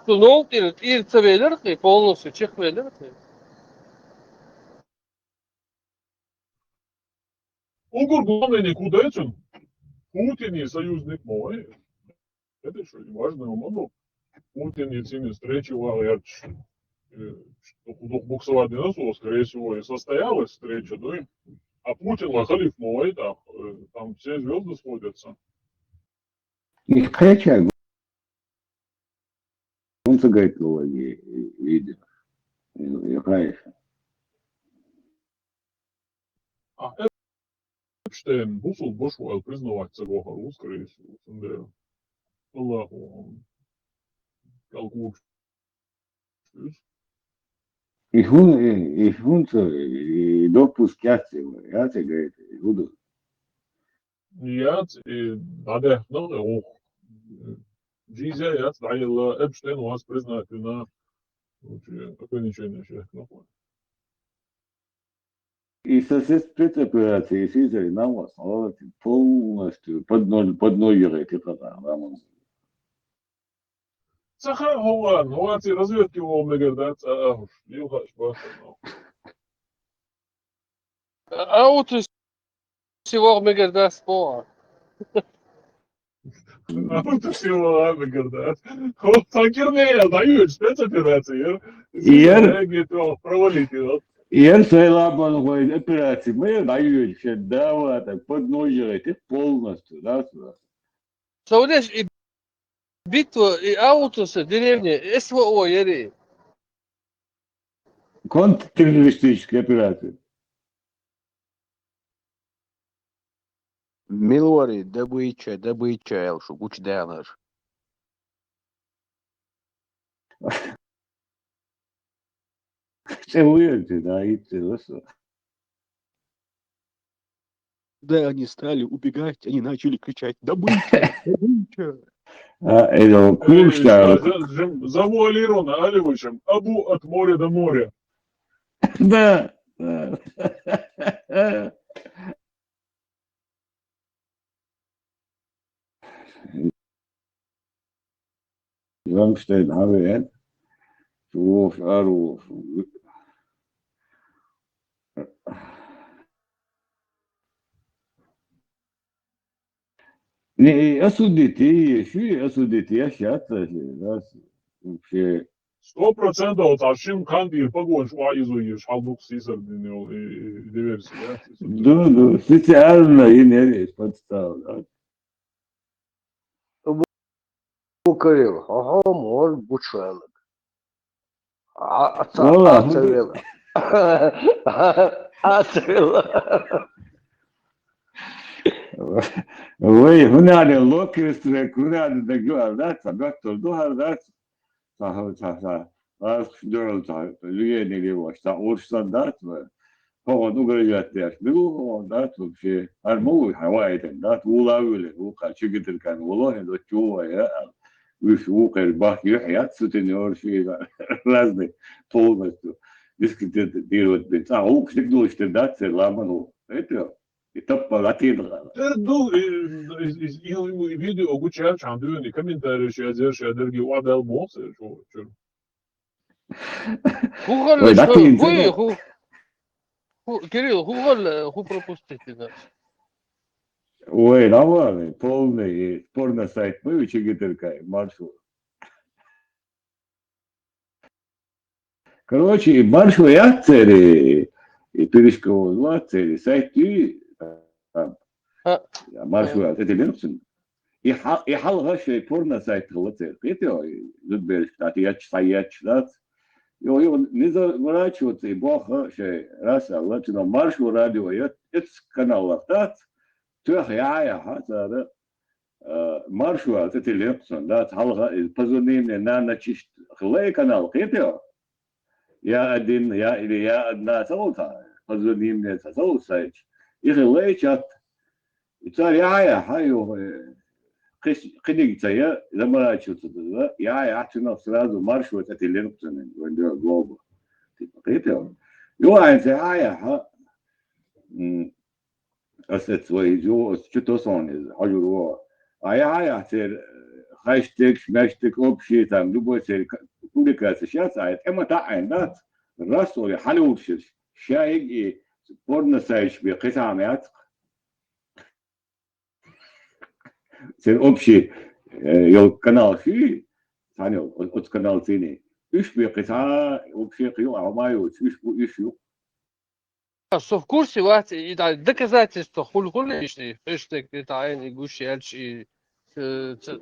Цу новкъа тӀера ца велира кхин, полностью чекхвелира кхин. Угур главный никуда цун. Путинан союзник ма вай. Это что, важный момент. Путин и цуьнан встреча вагӀерча, э, что куда буксовать не надо, скорее всего, и состоялась встреча, да? А Путин ва халиф ма вай, там, э, там все звезды сходятся. Их кхеча гун ца гайталур вай видео. И, и хайша. А Эпштейн бусулба ваша вайл признавать ца гохур ву, скорее всего, цундела. Аллаху алам. Калгуш. И хӀун, и, и хӀун ца, и допуск яц, яц гайта, и хӀун ду? Яц, и дӀадаьхна, ух, жиза яц, дӀаелла, Эпштейн вац признать вина, короче, ограничение шех нахуй. И со спецоперации, и сизой нам основалась полностью под ноль, под ноль гайтира ламан. Ца хаьа хӀун ван, ваций разведке вогӀу мегар дац, а ахуш, юхаш бахана. А вот и всего мегар дац боху. А вот и всего мегар дац. Вот цхьа кирнея дӀайоьду спецоперация, яр. Яр. Провалить его. Яр, сайлабан гой операция, мы дӀайоьду, шен дава, так под ноль гайтира полностью, да, сюда. Саудеш и битва, и аутуса деревня, СВО яри. Контртеррористическая операция. Милвари, добыча, добыча, аьлла шу гучудаьлар. ЦӀе вуьйра, да, итт цӀе ласо. Когда они стали убегать, они начали кричать: «Добыча! Добыча!» А, это Э, курс, да. За-, за-, завуалированно, али в общем, Абу от моря до моря. Да, да. Рамштайн хьан веана? Цу вовшах ара ву. Не, и осудите, и шу и осудите, я щас, вообще. Сто процентов цхьа шин кхандийр погонаш охьа изо еш, хьал дукха сийсар дина йолу и, и диверсия, я? Ду, ду, специально и не подстава, да. Букарил, хьо-хьо мор гучуялаг. А, а ца, Вала, а ца хӀун вела. А ца вела. Вай, хӀунда локерстрек, хӀунда дагар дац, доктор ду хӀара дац. Ца, ца, ца. Аз дуьхьал ца, лиенили ваш, ца, урс сан дац, вай. ХӀогӀан угрожать деш, мила ву хӀогӀан дац вообще? ХӀара ма ву хьан ваийтан дац, вула вуьле, ву кхача гитаркан, вула хӀин дочу вая, а. уьш вукхер бахка юхь яц, сутенёраш и разный полностью дискредитировать бен. Цхьа гӀуллакх стигнулаш тера дац церан ламан гӀуллакх. Кхетий? И таппа латийна гӀала. Тера ду, и, и, и, и, и видео гучаьрчхьан дуьйна, и комментарий ша язъяр, ша дерги вадал бохсер, чу, чу. ХӀугӀал Ой, шу, датийна хӀу, ца хӀу, хӀу, Кирилл, хӀугӀал, хӀу пропустить ина? Ой, нормальный, полный, и порно сайт, мы учи гитеркай, маршрут. Короче, и маршо яц церан, и пиришка вац церан, и сайт и, а, А, маршо а. яц, это Linux. И хьа-, и хьалха шоай порно сайт хилла церан. Кхетий, и зудбераш, кстати, яч, са яч, дац. Йо, йо, низа врачо цӀи бохха шоай рас алла, цуьнан маршо радио я, эц канал лахтац, тоьха яхьа яхьа цара, а, маршо а цӀе тиллина кхуьнан, дац, хьалха, и «Позвони мне на ночь» хилла и канал, кхетий? Я один, я или я одна ца волу цхьа, «Позвони мне» ца волу сайт. И хилла и чат. И цара яхьа яхьа, ю, э, кхи-, кхидиг ца я, заморачиваться ца я, яхьа яхьа цуьнан сразу маршо цӀе тиллина кхуьнан, вайн дё-, голба. Типа, кхетий? Ю, айн ца яхьа яхьа, м, Ас эцу вай иза ю, ас чу тосун иза, хьожур ву. А яхьа яхьа церан, э, хэштегаш, мэштег, общий, там, любой церан к-, публикацеш яц, а тӀе ма таӀийна дац, рас олий хьалуьйтуш, ша йига и порно сайташ бен кхин цхьа а яц. Церан общий, э, йолу канал ши, цхьана йолу, о-, оцу канал цӀийний. Уьш бен кхин цхьа а, общий кхин юкъа хьо ма юьйцу, уьш бу, уьш ю. А, со в курсе вац, и да, доказательства хуьлу, хуьлу иштта, и хэштег, и тайна, и гуш яьлча, и, э, ц-,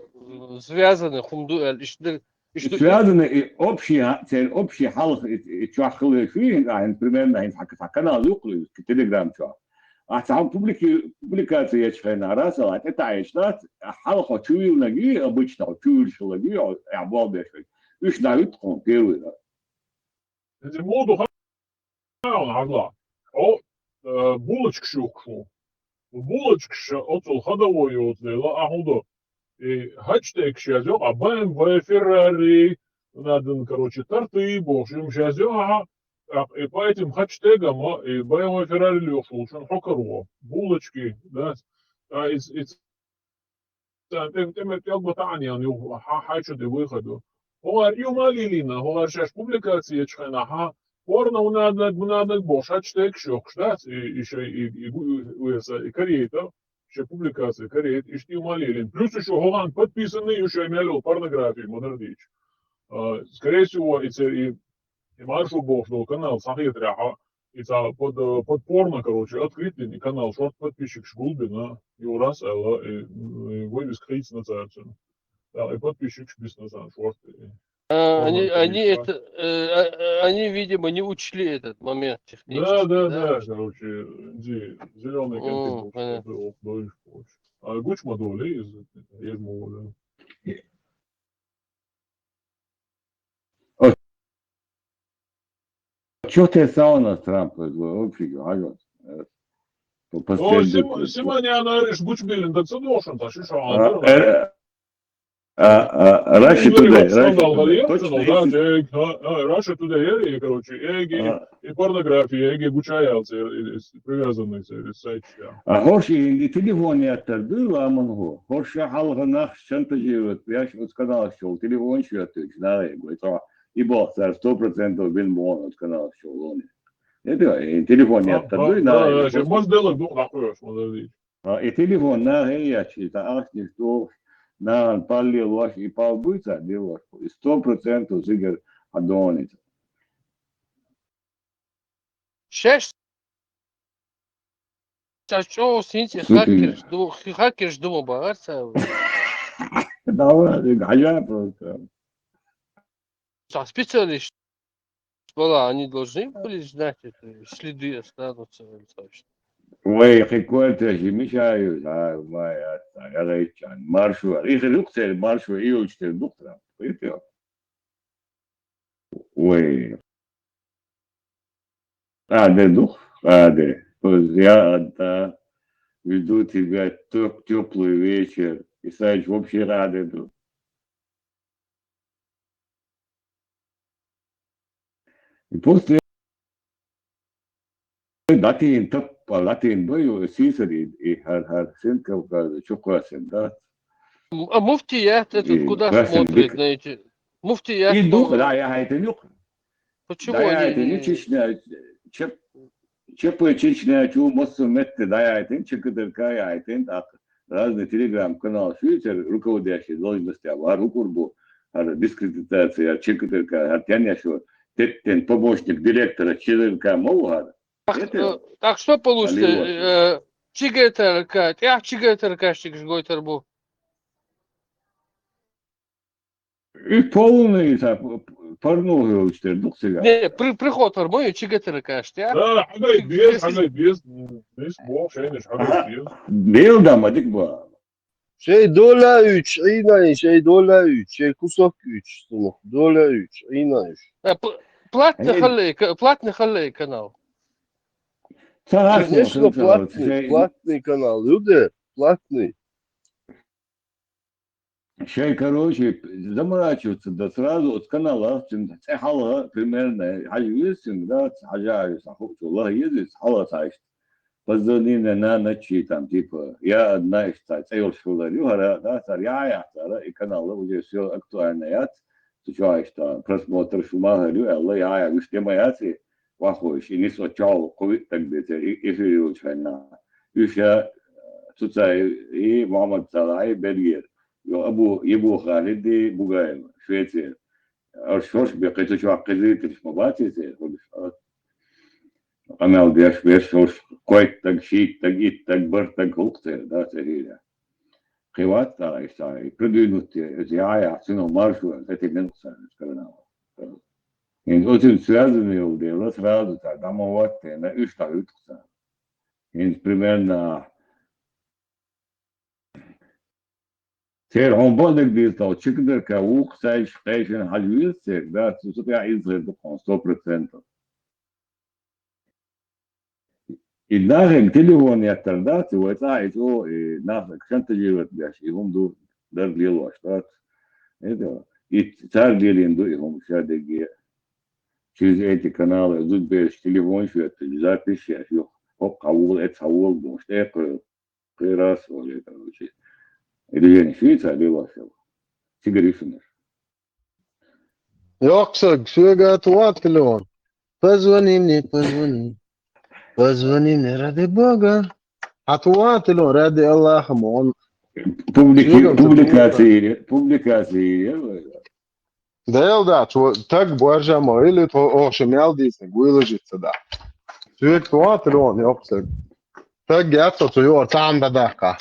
связанный хӀума ду аьлла, иштта, иштта. Связанный и общий, а, церан общий хьалха и, и чохь хилла шу, а, примерно, хӀинца хьан, хьан канал юккъе, Telegram чохь. А цхьа публики-, публикаци ечу хенахь, раса, а тӀе таӀийча дац, а хьалха чу виллинарг, обычно, чу виллинарг, а, болх беш верг. Уьш дӀахӀуьтту хьуна первый раз. Иза муха ду хьан хьажал? Хьо, э, булочкаш юхкуш ву. Булочкаш оцул ходовой йоцу дела, ахь хӀун до? И хэштегаш язйо, а Б М В, Феррари, надо, короче, торты бохуш, хӀумаш язйо, ахьа, а, и по этим хэштегам, и Б М В, Феррари лоьхуш волчун хьо каро. Булочки, да? А, из, из Царна тӀе-, тӀе-, тӀе-, тӀелба таӀанъян ю, хьа-, хьайчу де вуй хадо. ХӀора ю ма лелийна, хӀора шаьш публикаци ечу хенахь, хьан порно унаднаг, мунаднаг бохуш, хьач текаш йохуш дац, и, и шай, и, и гу-, и, и, и карийтар, шай публикаци карийта, иштта ю ма лелийна. Плюс ещё хӀоран подписанный ю шай мел йолу порнография, ма дара дийча. А, скорее всего, и церан, и, и маршо бохуш долу канал схьахетарехь, и цхьа под, э, под порно, короче, открыть дина, и канал шорт подписчикаш гулбина, юрас аьлла, и, и вывеска хийцина цара цуьнан. Да, и подписчикаш бисна царна шорт, и А, они, они это, э, а, а, они, видимо, не учли этот момент технический, Да, да, да? да, короче, зи-, зелёный М, контент, короче, понятно. был, был, короче. А гуч ма долу, из, из ма волу. О, чё ты стал у нас, Трамп? Вообще, хьажа. Э, по-, О, последний Сим-, Симонян ариш гучбилин, так ца дошун, та шиш А, а, э, а, а, Russia Today, Russia Today. Точно, да, есть. Эг, а, а, Russia Today, эг, короче, эг, А. и порнография, эг, и гучаял, ц-, и, и привязанный, ц-, и сайт, да. А хӀорш и, и телефон яттар дуй ламан хӀу? ХӀорш хьалха нах шантажировать беш, оцу каналаш чу телефон шоьттуьйтуш, нагӀе гой, цо и боху цара сто процентов бен боху оцу каналаш чу лоне. Это, и телефон А, яттар а, дуй, а, нагӀе а, гой. Сейчас, может, дело дух нахуй, подожди. А, и телефон нахе яц, и цхьа ахчанаш дохуш, нахана пал лелош, и пал буй цара лелош, и сто процентов цигара хьан доница. Шаьш Ша чӀогӀа синца Супер. Хакерш ду, хакерш ду ма бахара ца. Давай, хьажа просто. Ша специалист была, они должны были знать это, следы останутся, точно. Вай, хи кортеш, и мешают, а, вай, а, а, я лайчан, маршрут. Их рук цель маршрут, и учитель доктора. Понимаете? Ой. Рады дух, рады. Я, да, жду тебя, тёп-, тёплый вечер. И Саич вообще рады дух. После дӀатийна таппа, дӀатийна дой, сийсара и, и хӀара, хӀара Сент-Кавказе чу кхоьссина дац. М-, а муфти яц, это И куда красный смотрит бик- на эти? Муфти яц, И духа, по- да, я хай это нюх. Почему Да, я они это не не- Чечня, Чеп-, Чепы Чечня, чу массу метте, да, я это, Чекатырка, я это, так. Разные телеграм-канал, шуйцер, руководящие должности, а вар укурбу, а дискредитация, Чекатырка, а тяня, что теттен помощник директора Чекатырка, мол, гар. Так, Это э, так что получится? Алло. Э, Чигетарка, я Чигетарка, Чигжгойтербу. И полный, та, п-, п-, порнухи учитель, дух себя. Не, при-, приход армой, Чигетарка, я. Да, хагай без, Без- хагай без, без, бог, шейниш, хагай без. Бел да, мадик ба. Шей доля уьч, Ӏийнай, шей доля уьч, шей кусок уьч, сунух, доля уьч, Ӏийнай. Э, п-, платный Э. халлей, к-, платный халлей канал. Та Конечно, хасна, платный, шей платный канал, люди, платный. Шей, короче, заморачиваться, да сразу от канала, цин цӀе хьалха, примерно, хьажа веза цин, да, хьажа веза, хьо-, хьо-, ла еза, хьалха цаьшта. Позвони на, на ночи, там, типа, я одна из та, цӀе йолуш хилар ю хӀара, да, цара яхьа яхь цара, и канал уже всё актуально яц, цу чохь иштта просмотр шу ма хир ю, аьлла, яхьа яхь, вуьш тема яц и, вахойш, и нисо чохь кху виъ стаг бецара, и эфир йолчу хенна. Уьш я, цу цай, и Мухаммад Салахь, и Бергер, йо Абу, Ебу Халид, и Бугаев, Швеция. Аш шош бе кхин цу чохь кхин зритель ма бац иза, хӀумаш, а? Къамел деш, веш, хӀумаш, кхойтта стаг, шийтта стаг, итт стаг, бархӀ стаг, хӀуллакх церан, да, церан хӀира. Кхин вац цара иштта, и продвинутый, иза яхьа яхь, цуьнан маршо, кхетий мел кху царна, каранал. ХӀинца оцуьнан связанный йолу дела, сразу цара дӀа ма хӀоттийна, уьш дӀахӀуьтту цара. ХӀинца примерно Церан хьуна бакъдерг дийца, тхо Чекатырка вукху цаьршинна кхечанхьа хьажа веза церг, да, цу, цу тӀехь иза хир ду хьуна сто процентов. И нахе телефон еттар дац, вай цӀа а и чӀогӀа, и нах шантажировать беш, и хӀума ду, дара лелош дац. Это, и цара лелийна ду и хӀума ша дерриге. Через эти каналы зудбераш телефонаш хӀоьттина, запись еш, юха, хӀокху хьан волу, эцу хьан волу бохуш, тӀе а кхоьлу. Кхин раз олий, короче. Или я не шуьйца лелош йолу. Цигара йисинарш. Йоккхусаг, соьга тӀе ван телефон. Позвони мне, позвони. Позвони мне, ради Бога. Хьан тӀе ван телефон, ради Аллаха, мо он. Публики-, Соьга публикация тӀе ван. Или, публикация или, Дела дац, ву-, стаг боржа ма хила, тхо оха шу мел дийцинарг выложиться дац. Соьга тӀе ван телефон, йоккхусаг. Стаг яц оцу юкъара цхьаьна дӀадаккха.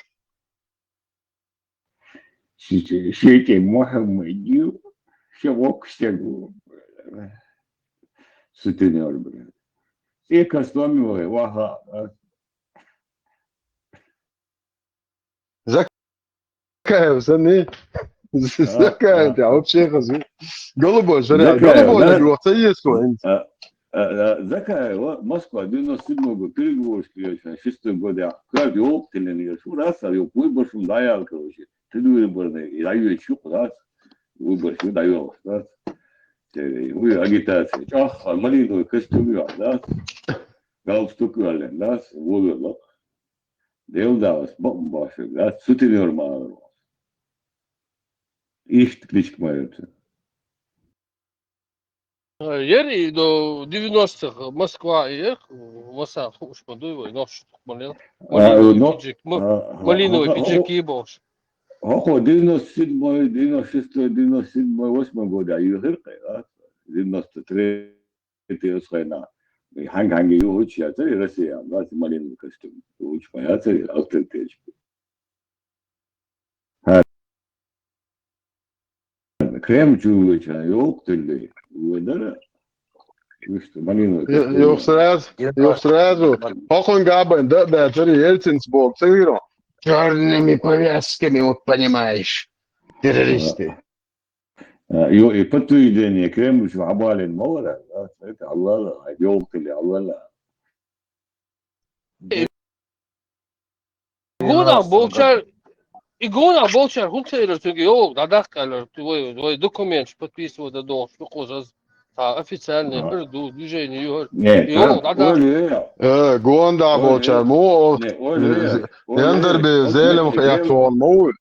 Ши-, ши-, Мухаммад ю, ша воккхуш стаг ву. Сутенер, блядь. И кастом вай, ваха, а? Закаев санна? Закаев, да, вообще хазу. Голубой, жаря, Закаев, голубой, да? Ца есть, а, а, а, Закаев, Москва, девяносто седьмой год, переговорщик, шестой год, я, как ёлк, ты не ешь, раз, а, ёлк, выбор, шум, да, я, короче, ты выборный, я, я, ещё раз, выбор, да, ёлк, раз. Э, вы, агитация, ах, а, малиновый костюм, я, да? Галстук, я, да, вывело. Дела далас, бакъ башха, да, сутенер ма аларо. Иштта кличка ма яра цуьнан. Э, яра и до девяностых Москва и, э, масса хууш ма дуй вай, нохчий тукхаман яра. А, малиновый но, пиджак, ма-, а, малиновый а, пиджак а, и бохуш. ХӀокхо девяносто седьмой, девяносто шестой, девяносто седьмой, восьмой года юьхира кхин, а? Девяносто третий оцу хенахь. И хьаьнга-хьаьнга юхучу яцара и Россия, а, малиновый костюм. Юхучу ма яцара и авторитетчик. Кремль чу вуьйча, йолу кхуьллий? Вуй дара? Вуьшта, малиновый костюм. Юх сразу, юх сразу. ХӀокхуьнга а бен, да, да, цари Ельцинс боху, ца виро. Чёрными повязками, вот понимаешь, террористы. А, ю-, и подтверждение Кремль чу хьабалийна ма вара, да, это Аллала, а, йолу кхуьллий Аллала. И гонах болчар, и гонах болчар хӀун ца элира цуьнга, йо, дӀадаккха аьллара, вай, вай документаш подписывать дан дохуш ду кхуза. Цхьа официальный хӀара ду, движение ю хӀара. Не, йоах, да, да. Э, гонда болчар мо, Яндарби Зелимха яц вон мо.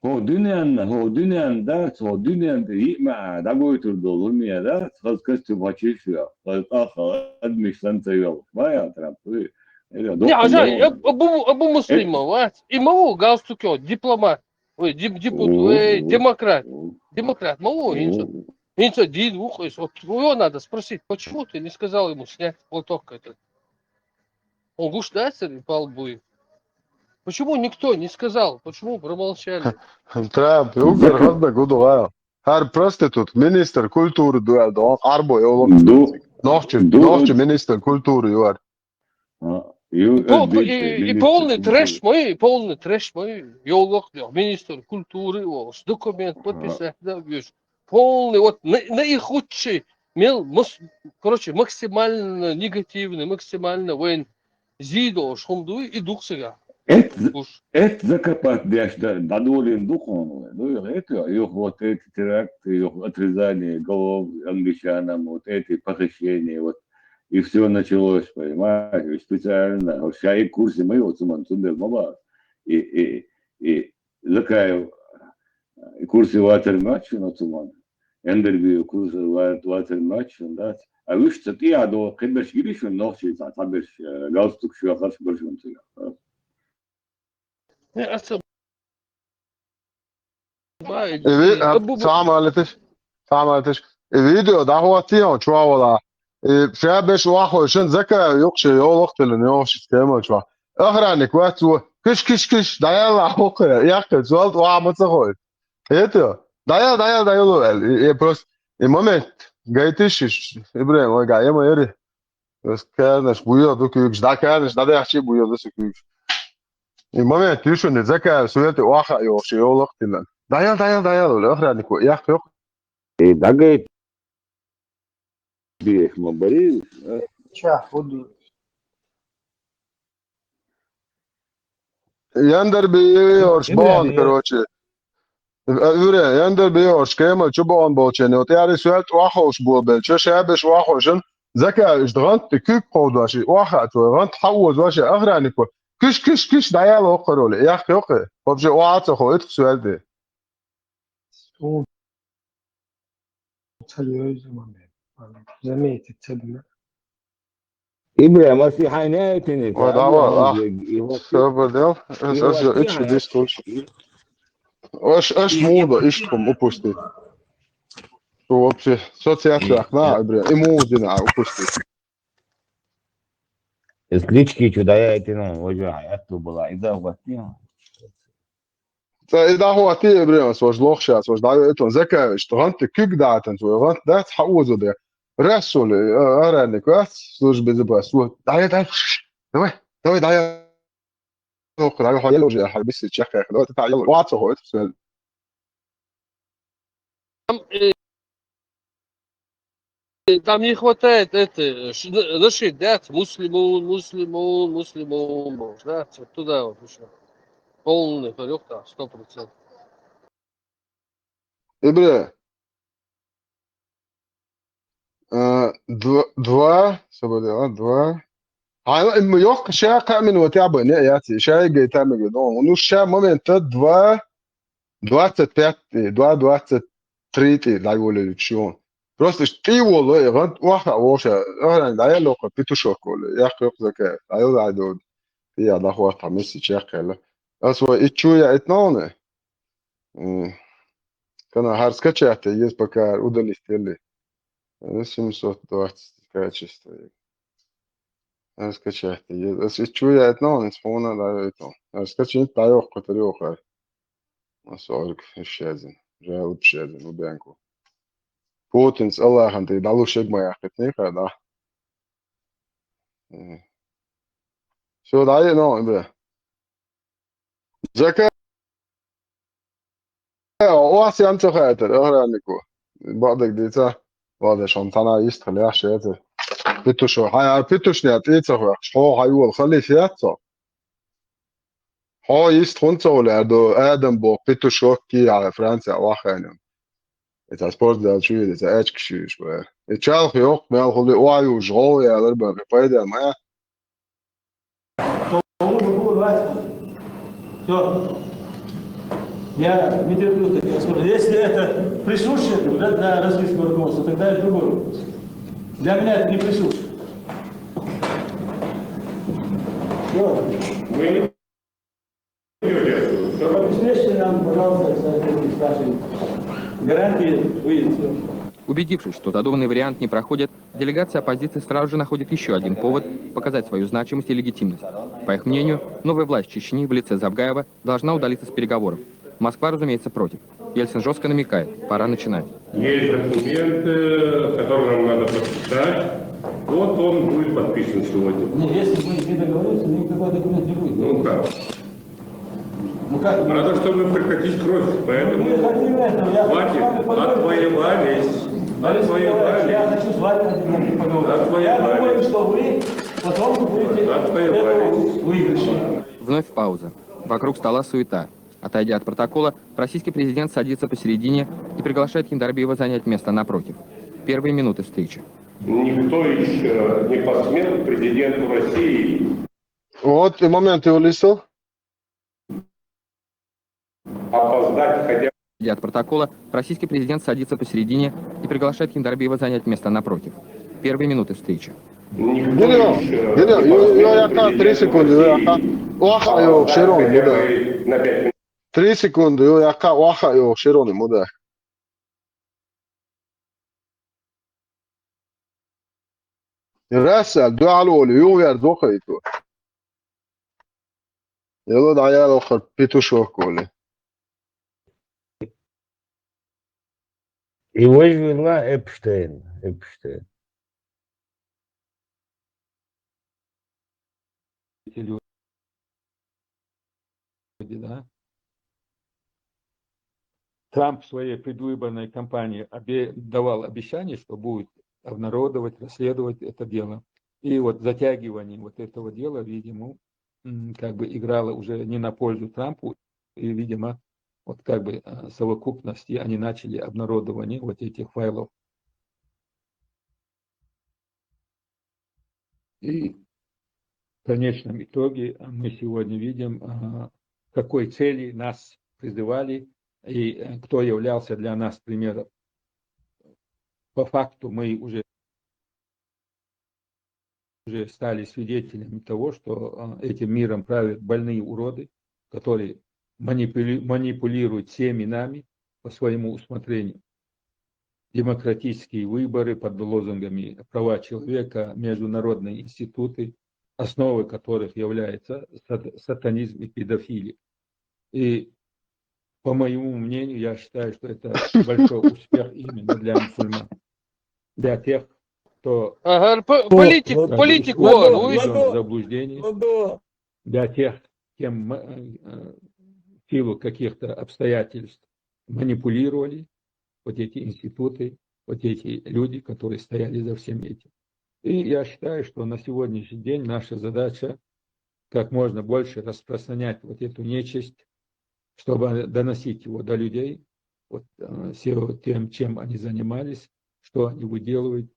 ХӀо дуьненна, хӀо дуьненна дац, хӀо дуьненна тӀе йиъ маьӀа дӀагойтур долу хӀума дац, хаза костюм хьочийша вех, хаза тӀаккха адамаш санна ца йоьлхуш, ма ял Трамп, вуй. Э, Не, дохкан хьажа, дохкан. Абу, Абу Муслим ма вац. И ма ву галстук йо, дипломат. Ой, дип-, дип-, О, ой, о, демократ. о. Демократ ма ву, хӀинца. О. ХӀинца дийна ву-кх иза. Вот его надо спросить, почему ты не сказал ему снять платок этот? Он гуш дацар и пал буй. Почему никто не сказал? Почему промолчали? Трамп, угар хазна гуду гӀа. ХӀара проститут, министр культуры ду аьлла, дон, Ӏарбо йолу. Ду. Нохчи, ду. Нохчи министр культуры ю хӀара. А, ю, И пол-, э, и, и министр полный культуры. Трэш мой, и полный трэш мой, йолу вакхнех, министр культуры, о, с документ Ага. подписать, да, веш. Полный, вот на, на их худший, мел, мас-, короче, максимально негативный, максимально вайн зидо, шхум дуй, и дух сега. Эт, Уж. Эт закопать деш, да, да, долин духовного, ну, и это, и вот эти теракты, и отрезание голов англичанам, вот эти похищения, вот, и всё началось, понимаешь, и специально, вот ща и курсы мои, вот, суман, сумбер, мама, и, и, и Закаев, и курсы ватер матч, но, суман, Эндерби, курсы ва-, ватер матч, да, а виш ца тӀе а до, кхиберш гириш, нохчи, ца, ца берш, э, галстук, шо, харш берш, он, ца, Э, аца Э, ви-, а, Абу-, цхьа а ма леташ, цхьа а ма леташ. Э, видео дӀахӀоттийна чу а вала. Э, ша беш вахой шин Закаев юкъ ше йолах тилин йохуш кема чу. Охранник вац ву. Киш, киш, киш, дӀаяла хӀокхуьра, яхкхи, цул тӀе ваха ма ца хой. Это, дӀаяла, дӀаяла, дӀаяла, аьлла. Э, э, просто, и момент, гайтиш, иш, Ибрахим, вай, га, ема, ери. Ас каьрнаш буйо ду куьйгаш, дӀа каьрнаш, дӀа дехчи буйо ду сан куьйгаш. И момент ю шуна, Закаев суьлти ваха а йохуш, йолах тилан. ДӀаял, дӀаял, дӀаял, ола охраннико, ях, йох. И дагайта биэш ма барий, а? Ча, худу. Яндар бийорш Ибрахим, бон, я- короче. Э, уьре, яндар бийорш, кема чу бон болчен. Вот яри суьлти вахуш бо бел, чу шабеш вахушан, Закаев иш гӀант куьг кховдош, и ваха а твой, гӀант хьаозош, и охраннико. Киш, киш, киш, дӀаяла воккхароли, ях, йоккхи. Вообще, оаца хо, итх суьлти. Ца йойзу момент. Заметить ца дина. Ибрахим, ас и хьайна яйтине, Ой, та давай, Ибрахим, а. И вот Всё, подел. Ас, и ас, вот иш и хьайна. Дис курс. Аш, аш И муда, иш хум упустить. Что вообще, соцсеть И, окна, и Ибрахим, и мудина упустить. Из лички чу даяйтина, уже хьаяту была, и да, вот, не. Ца и дӀахӀоттий, Ибрахим, ас вож лохшац, вож дӀа, это, Закаевич, гӀант куьг датан, цо гӀант дац, хьаозу де. Расул, э, охранник вац, служба безопасности. Вот, дӀа, дӀа, давай, давай, дӀа, дӀа, хьо ел уже, хьай биси чеххе, давай, дӀа, ел, ваца хо, это всё. Там, э, Там не хватает это, ш-, на-, наши, да, муслимун, муслимун, муслимун, да, вот туда вот ещё. Полный хорёк там, сто процентов. Ибре. Э, дв-, два, свобода, а, два. А, ну, им ёх, ща камень вот я бы, не, я ти, ща и гей там и гей, ну, ну, ща момент, э, два, двадцать пять, э, два двадцать три, э, дайволили чё. Просто ш-, ты его, э, ган, ваха, воша, охран, дай лоха, петушок, э, я хрюк заке, дай, дай, дод. Я да хват, там, если чек, э, а свой, и чё я, это, ну, не. М. Кана хар скачать, есть пока удалить, или. Э, семьсот двадцать качество. Э, скачать, есть. Э, с-, чё я, это, ну, не вспомнил, да, это. Э, скачать, да, я, который, охар. Масорг, ещё один. Жалоб, ещё один, у Бянку. Путин с Аллахом, ты, да, лучше бы моя, хоть не, да. Э. Всё, да, я, ну, да. Закаев, о, ас ям ца хайтар, охраннику. Бадак дица, бадаш он тана ист хлеш это. Петушо, хай, петушня, ты ца хвах, шо хай вол халиф яцо. Хо ист хун ца хуле, до Адам бо петушок ки, а Франция вахайнем. Ца спортзал чу веза, ца аьчка шуьйш бара. И чарх йоккха мел хули оаюш гӀо ялар бара, пайда ма. Все. Я не терплю таких споров. Если это присуще для, для российского руководства, тогда это другой вопрос. Для меня это не присуще. Все. Обеспечьте нам, пожалуйста, соответствующие наши гарантии выезда. Убедившись, что задуманный вариант не проходит, делегация оппозиции сразу же находит еще один повод показать свою значимость и легитимность. По их мнению, новая власть Чечни в лице Завгаева должна удалиться с переговоров. Москва, разумеется, против. Ельцин жестко намекает: пора начинать. Есть документы, которые нам надо подписать. Вот он будет подписан сегодня. Ну, если мы не договоримся, никакой документ не будет. Ну как? Ну как? Надо, чтобы прекратить кровь. Поэтому хватит отвоевались. Я Отвоевались. Хочу с вами поговорить. Я думаю, что вы потом будете Отвоевались. Выигрыши. Вновь пауза. Вокруг стола суета. Отойдя от протокола, российский президент садится посередине и приглашает Хиндарбиева занять место напротив. Первые минуты встречи. Никто еще не посмел президенту России Вот и момент его лицо. Опоздать хотя Отойдя от протокола, российский президент садится посередине и приглашает Хиндарбиева занять место напротив. Первые минуты встречи. Никто Geliyor. еще Geliyor. не Yo, посмел yo, yakar. президенту Три секунды. Yo, России yakar. Oha, yok, şey olmuyor хотя da. бы на пять минут. Три секунды. Yo, yakar. Oha, yok, şey olmuyor da. Рассел, дуьхьал волу, юхавер дохуьйту. Йоло дӀаяла хӀара петушок волу. И вожвелла Эпштейн, Эпштейн. Эти люди, да. Трамп в своей предвыборной кампании обе- давал обещание, что будет обнародовать, расследовать это дело. И вот затягивание вот этого дела, видимо, м, как бы играло уже не на пользу Трампу, и, видимо, вот как бы э, совокупности они начали обнародование вот этих файлов. И в конечном итоге мы сегодня видим, а, какой цели нас призывали и э, кто являлся для нас примером. По факту мы уже уже стали свидетелями того, что а, этим миром правят больные уроды, которые манипули- манипулируют всеми нами по своему усмотрению. Демократические выборы под лозунгами права человека, международные институты, основой которых является сат- сатанизм и педофилия. И по моему мнению, я считаю, что это большой успех именно для мусульман, для тех, кто Ага, по- политику, вот, политику, вот, он вот, увидел. вот. заблуждений, Ладно. Для тех, кем м- э, в силу каких-то обстоятельств манипулировали вот эти институты, вот эти люди, которые стояли за всем этим. И я считаю, что на сегодняшний день наша задача как можно больше распространять вот эту нечисть, чтобы доносить его до людей, вот э, все вот тем, чем они занимались, что они выделывают,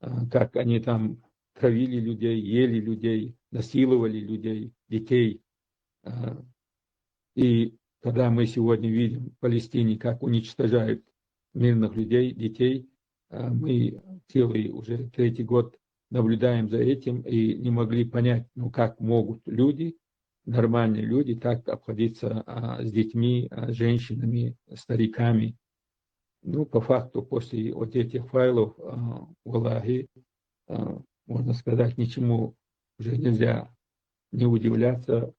э, как они там травили людей, ели людей, насиловали людей, детей. Э, И когда мы сегодня видим в Палестине, как уничтожают мирных людей, детей, э, мы целый уже третий год наблюдаем за этим и не могли понять, ну как могут люди, нормальные люди, так обходиться а, с детьми, а, с женщинами, стариками. Ну, по факту, после вот этих файлов, а, валлахи, а, можно сказать, ничему уже нельзя не удивляться.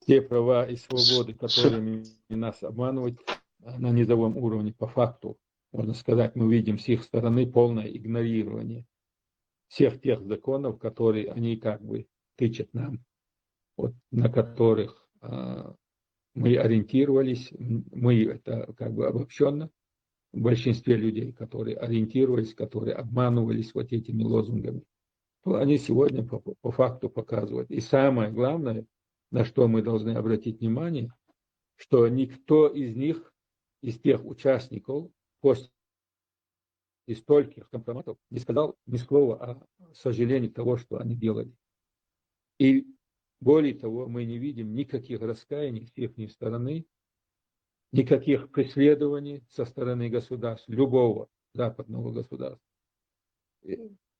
Те права и свободы, которыми нас обманывают а, на низовом уровне, по факту, можно сказать, мы видим с их стороны полное игнорирование всех тех законов, которые они как бы тычат нам, вот, на которых а, мы ориентировались, м, мы это как бы обобщенно, в большинстве людей, которые ориентировались, которые обманывались вот этими лозунгами, то они сегодня по, по факту показывают. И самое главное, на что мы должны обратить внимание, что никто из них, из тех участников, после стольких компроматов, не сказал ни слова о сожалении того, что они делали. И более того, мы не видим никаких раскаяний с их стороны, никаких преследований со стороны государств, любого западного государства.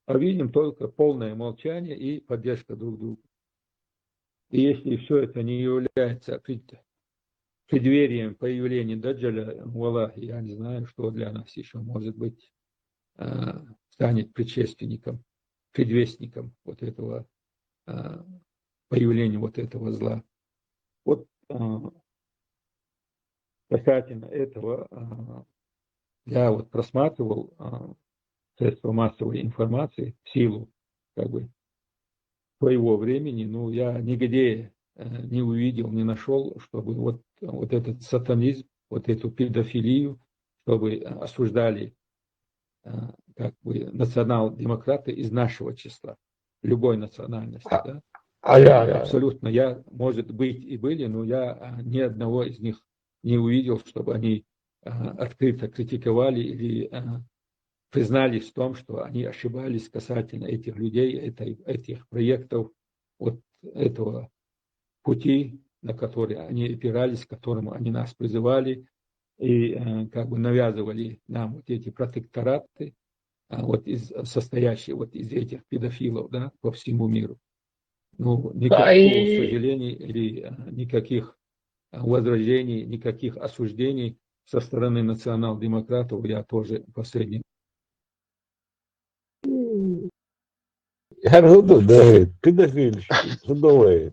А видим только полное молчание и поддержка друг друга. И если все это не является пред- преддверием появления Даджаля, валлахи, я не знаю, что для нас еще может быть, э, станет предшественником, предвестником вот этого, э, появления вот этого зла. Вот, э, касательно этого, э, я вот просматривал, э, средства массовой информации в силу, как бы, своего времени, ну, я нигде, э, не увидел, не нашел, чтобы вот, вот этот сатанизм, вот эту педофилию, чтобы, э, осуждали, э, как бы, национал-демократы из нашего числа, любой национальности, да. А я, я. Абсолютно, я, может быть, и были, но я, э, ни одного из них не увидел, чтобы они, э, открыто критиковали или, э, признались в том, что они ошибались касательно этих людей, этой, этих проектов, вот этого пути, на который они опирались, к которому они нас призывали и, э, как бы, навязывали нам вот эти протектораты, а, вот из, состоящие вот из этих педофилов, да, по всему миру. Ну, никакого Ай. сожаления или, э, никаких, э, возражений, никаких осуждений со стороны национал-демократов я тоже в последнее Her hudu da, pidafil, hudu.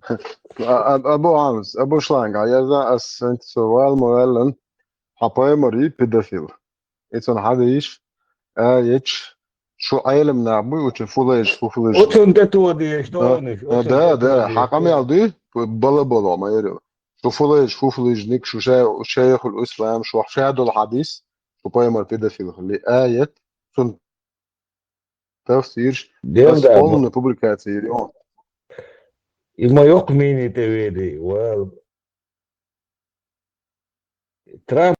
Abu Hamz, Abu Şlanga, ya da as sent so wal moellen, hapayamari pidafil. It's on hadish, a yech, şu aylem na bu, uçe fulej, fu fulej. Otun da tu diye işte onu. Da, da, hakam yaldı, bala bala ma yeri. Şu fulej, fu fulej nik, şu şey, şeyhul İslam, şu şeydul hadis, şu payamar pidafil. Li ayet, sun tafsir, Diyorum da, полная публикация. Ima yok mini te vedi. Well, Trump,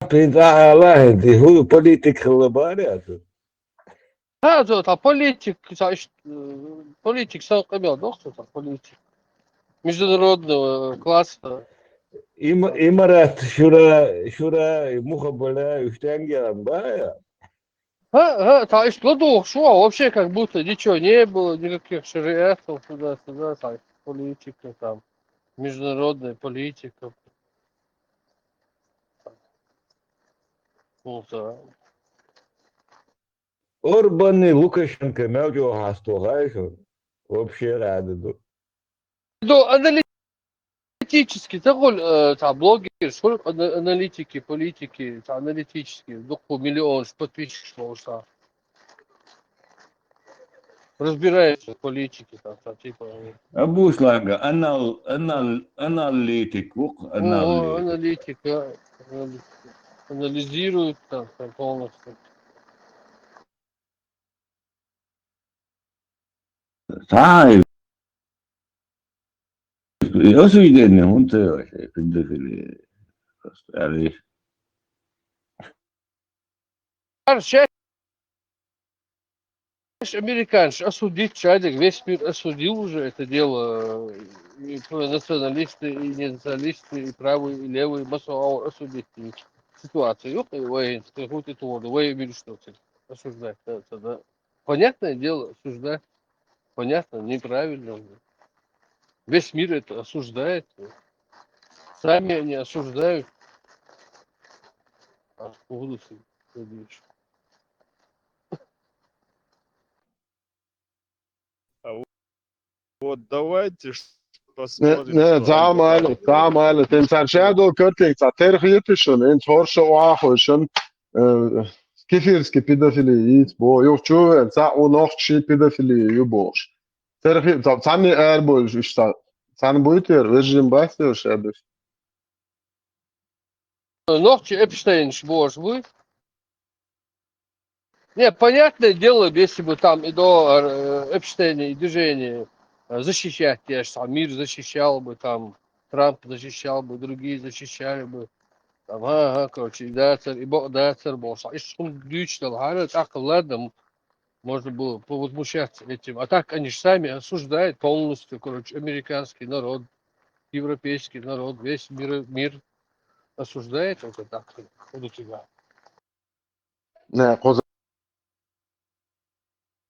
Trump, Allah, hudu politik hılı bari atı. Ha, zo, ta politik, sa işte, e, politik, sa qıbel, doktor, ta politik. Международного класса. İm-, İmarat, şura, şura, muhabbele, üçten gelen baya. Ha, ha, ta işte, doğru, şu an вообще как будто ничего не было, никаких шариатов, туда-сюда, так, политика там, международная политика. Вот, а. Orban'ı Lukashenko mevcu hasta hayşun. Вообще radidu. Ну, аналитический, такой, э, там, блогер, сколько ана- аналитики, политики, там, аналитический, ну, по миллион подписчиков, что разбирается в политике, там, там, типа, Abu Şlanga, anal, anal, analitik, vuk, ну, analitik. аналитика, анали- анализирует там, там полностью. Sai. Io sui denne, non te lo sai, quindi che le- yani, Короче, американцы осудить, человек, весь мир осудил уже это дело, и националисты, и не националисты, и правые, и левые, массово осудить ситуацию. Ёп, и вы, хоть и то, да, вы мир что, осуждать, да, это, да. Понятное дело, осуждать. Понятно, неправильно. Весь мир это осуждает. Сами они осуждают. А что будут делать? Вот давайте ш- Ne, посмотрим, ne, что zam они aile, zam aile. Ten sen şey dol körtek, sen terhiyeti şun, en tor şu o aho şun, e, kifirski pedofili, it, bo, yok çuven, sa o nohçi pedofili, yu boş. Terhi, sa, sen ne er bo, işte, sen bu iter, verjin başlıyor şey bir. Ногти Эпштейн ж боже будет. Не, понятное дело, если бы там и до э, Эпштейна и движение э, защищать, я же там мир защищал бы там. Трамп защищал бы, другие защищали бы. Там, ага, короче, и дацар, и бо-, дацар, бо-, ша, иш хум дючдал, хана, так, ладно, м-, можно было повозмущаться этим. А так они же сами осуждают полностью, короче, американский народ, европейский народ, весь мир, мир осуждает вот это так, вот у тебя. Не, кхуза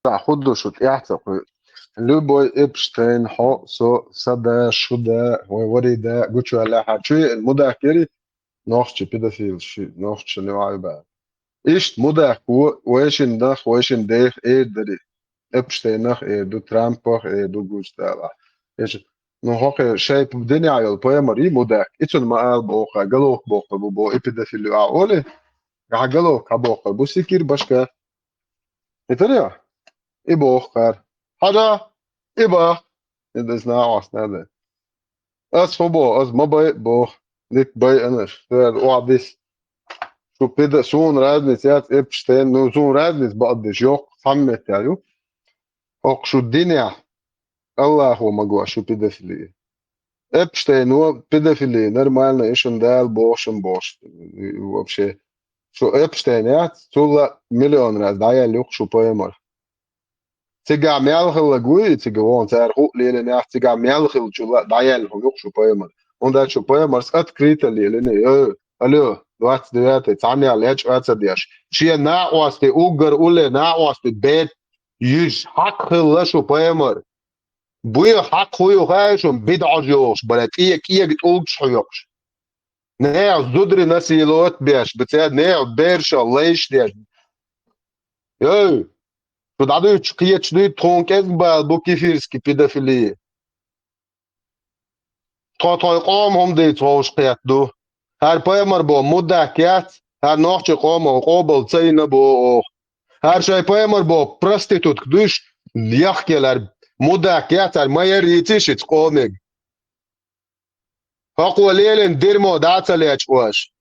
хӀу ду шу тӀехь ца кхуьу. Любой Эпштейн, хьо, со, са да, шу да, вай вари да, гучу аьлла хьа. Чу еана мудак яри, нохчи педофил ши, нохчи ши не вай ба. Иштта мудак во, вайшин нах, вайшин дех, эр дари. Эпштейнах эр ду, Трампах эр ду, гуш дала. Эш, ну, хохе, шай п-, динья йол, поэмар, и мудак. И цун ма ал боху, головка боху, бу, бо, и педофил а оли. Га головка боху, бу сикир башка. Итаря? И боху кар. Хада? И бах. И дас на ас на да. Ас хо бо, ас ма бай бох. Дит бай анаш. Фер уадис. Шу педа, сун разница яц Эпштейн, ну, сун разница баддиш, йох, хаммет я ю. Ох, шу диня. Аллаху магуа шу педофили. Эпштейн, ну, педофили, нормально, ишин дал, бошин, бош. И вообще. Шу Эпштейн яц, цула миллион раз, да я люк шу поэмар. Цига мел хилла гуй, цига вон цар ху леле нах, цига мел хил чула, да я люк шу поэмар. Он да шу поэмар с открыто леле не, э, алло, двадцать девятый, цамя леч аца деш. Чья на уасте, угар уле на уасте, бет, юж, хак хилла шу поэмар. Буй хак хую хайшун, бит аж йош, бара, кие, кие гит улгш хуйокш. Не, зудри насиловать беш, бце, не, берша, лейш деш. Эй, шу дадуч, киеч дуй, тхун кез бал, бу кефирский педофилия. Тхо-, тхой къом хӀум дийца ховш кхет ду. ХӀар паймар бо мудак яц, хӀар нохчи къомо къобал цайна бо ох. ХӀар шай паймар бо проститутк душ, яхкел хӀар мудак яц, хӀар майер йици шиц къомиг. Хакъо лелин дермо даца лечкъош.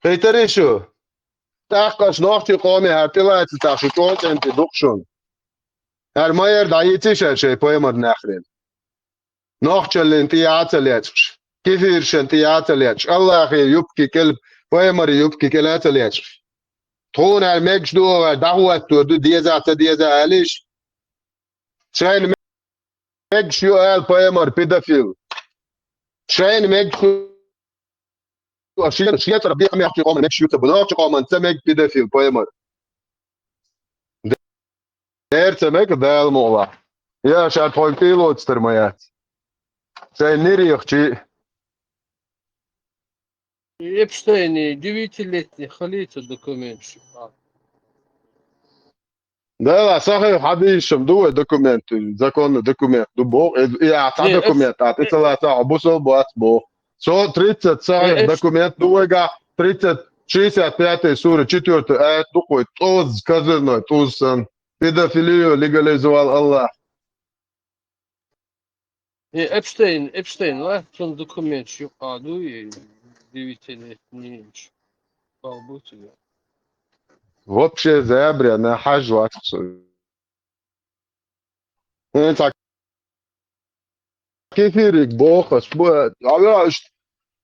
Хейтари шу? ТӀаккха аш нохчи къоме хӀар тӀелайца ца шу чӀоцӀенти дукха шун. ХӀар майер дӀайици шай шай паймар нахрен. Нохчаллин тӀе яца лечкъш. Кефиршан тӀе яца лечкъш. Аллахи юбки кел, паймари юбки кел яца лечкъш. Тхуна хӀар мегаш дугӀа дӀахӀоттур ду, деза ца деза алиш. Шайна мегаш ю ал паймар педофил. Шайна мегаш ю, шен, шен цара бехмехчи къоман мегаш ю ца, бу нохчи къоман ца мег педофил паймар. Дер ца мег дал мугӀла. Я шар тхойн тӀилоцтар ма яц. Шайн нирих чи. Эпштейни девятилетний халица документ шуха. Да, ла, сахих хьадийшам ду вай документ, законный документ ду бо, э, и а ца Не, документ, а э, тӀе ца бо, бусал бо, ац бо. Со тридцать сахих э, документ ду вайга, тридцать, шестьдесят пятая сура, четвёртый аят ду кой, тӀоз, козырной, тӀоз сан. Педофилию легализовал Аллах. Э, Эпштейн, Эпштейн, ла, цун документ шуха ду, и девятилетний. Побудь. Вообще, зября, на хьаж вац со. Э, так, кефирик бохас, бу, а, иш,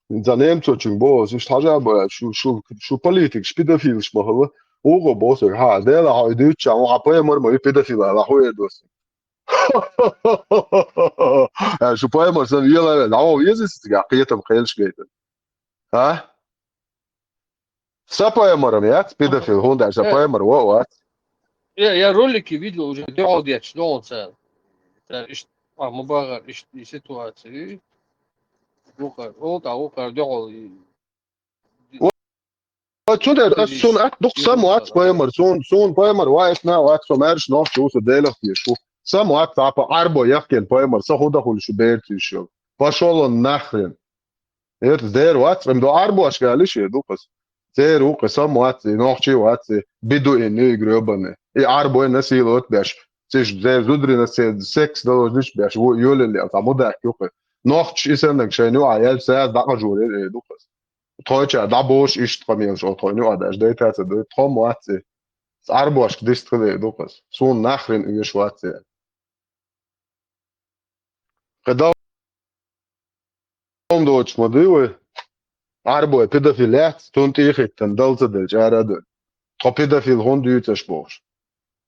за немцочин бохас, иш хьажа бу, шу, шу, шу политик, ш педофил, ш махала. Уго бохас, ха, дела, ха, идуча, ха, паймар, ма, педофил, ла, хуе дос. Э, шу паймар, са вела, да, о, езис, га, киетам, хелш, гейта. А? Са паймарам, я, педофил, хунда, са Э, паймар, во, во. я, я ролики видел уже, дёгӀал дечи, дёгӀал ца. Та иш, а, мубагар, иш, и ситуации. Вукар, о, та, вукар, дёгӀал, и, Ва цу дер, ас сун ат дук и саму ат вукар. паймар, сун, сун паймар, ва эс на, ва ат сом эрш нох, чу су делах тишу. Саму ат цапа арбо яхкен паймар, са худа хулшу берцишо. Пошёл он нахрен. Это дер вац, им до арбо ашкали ше дукас. Дер ука саму ат, и нохчи вац, и биду и не грёбаный. И арбо и насиловать беш. Циш дер зудрина се секс долождиш беш, во ёле ле, а мудак юка. Нохч и сеннак шайну а ял сяз дакъа журе, э, дукас. Тхойча дӀабош иштта къамелаш, о, тхойна а даш дайтаца ду, тхо ма вац и. Царбошка дистхиле дукхас. Сун нахрен уьш вац и. Кхы дал хӀума доцуш ма дуй вай. Ӏарбой педофил яц, цунна тӀехӀиттина дала ца делча ара а дуй. Тхо педофил хӀунда дуьйцу аша бохуш.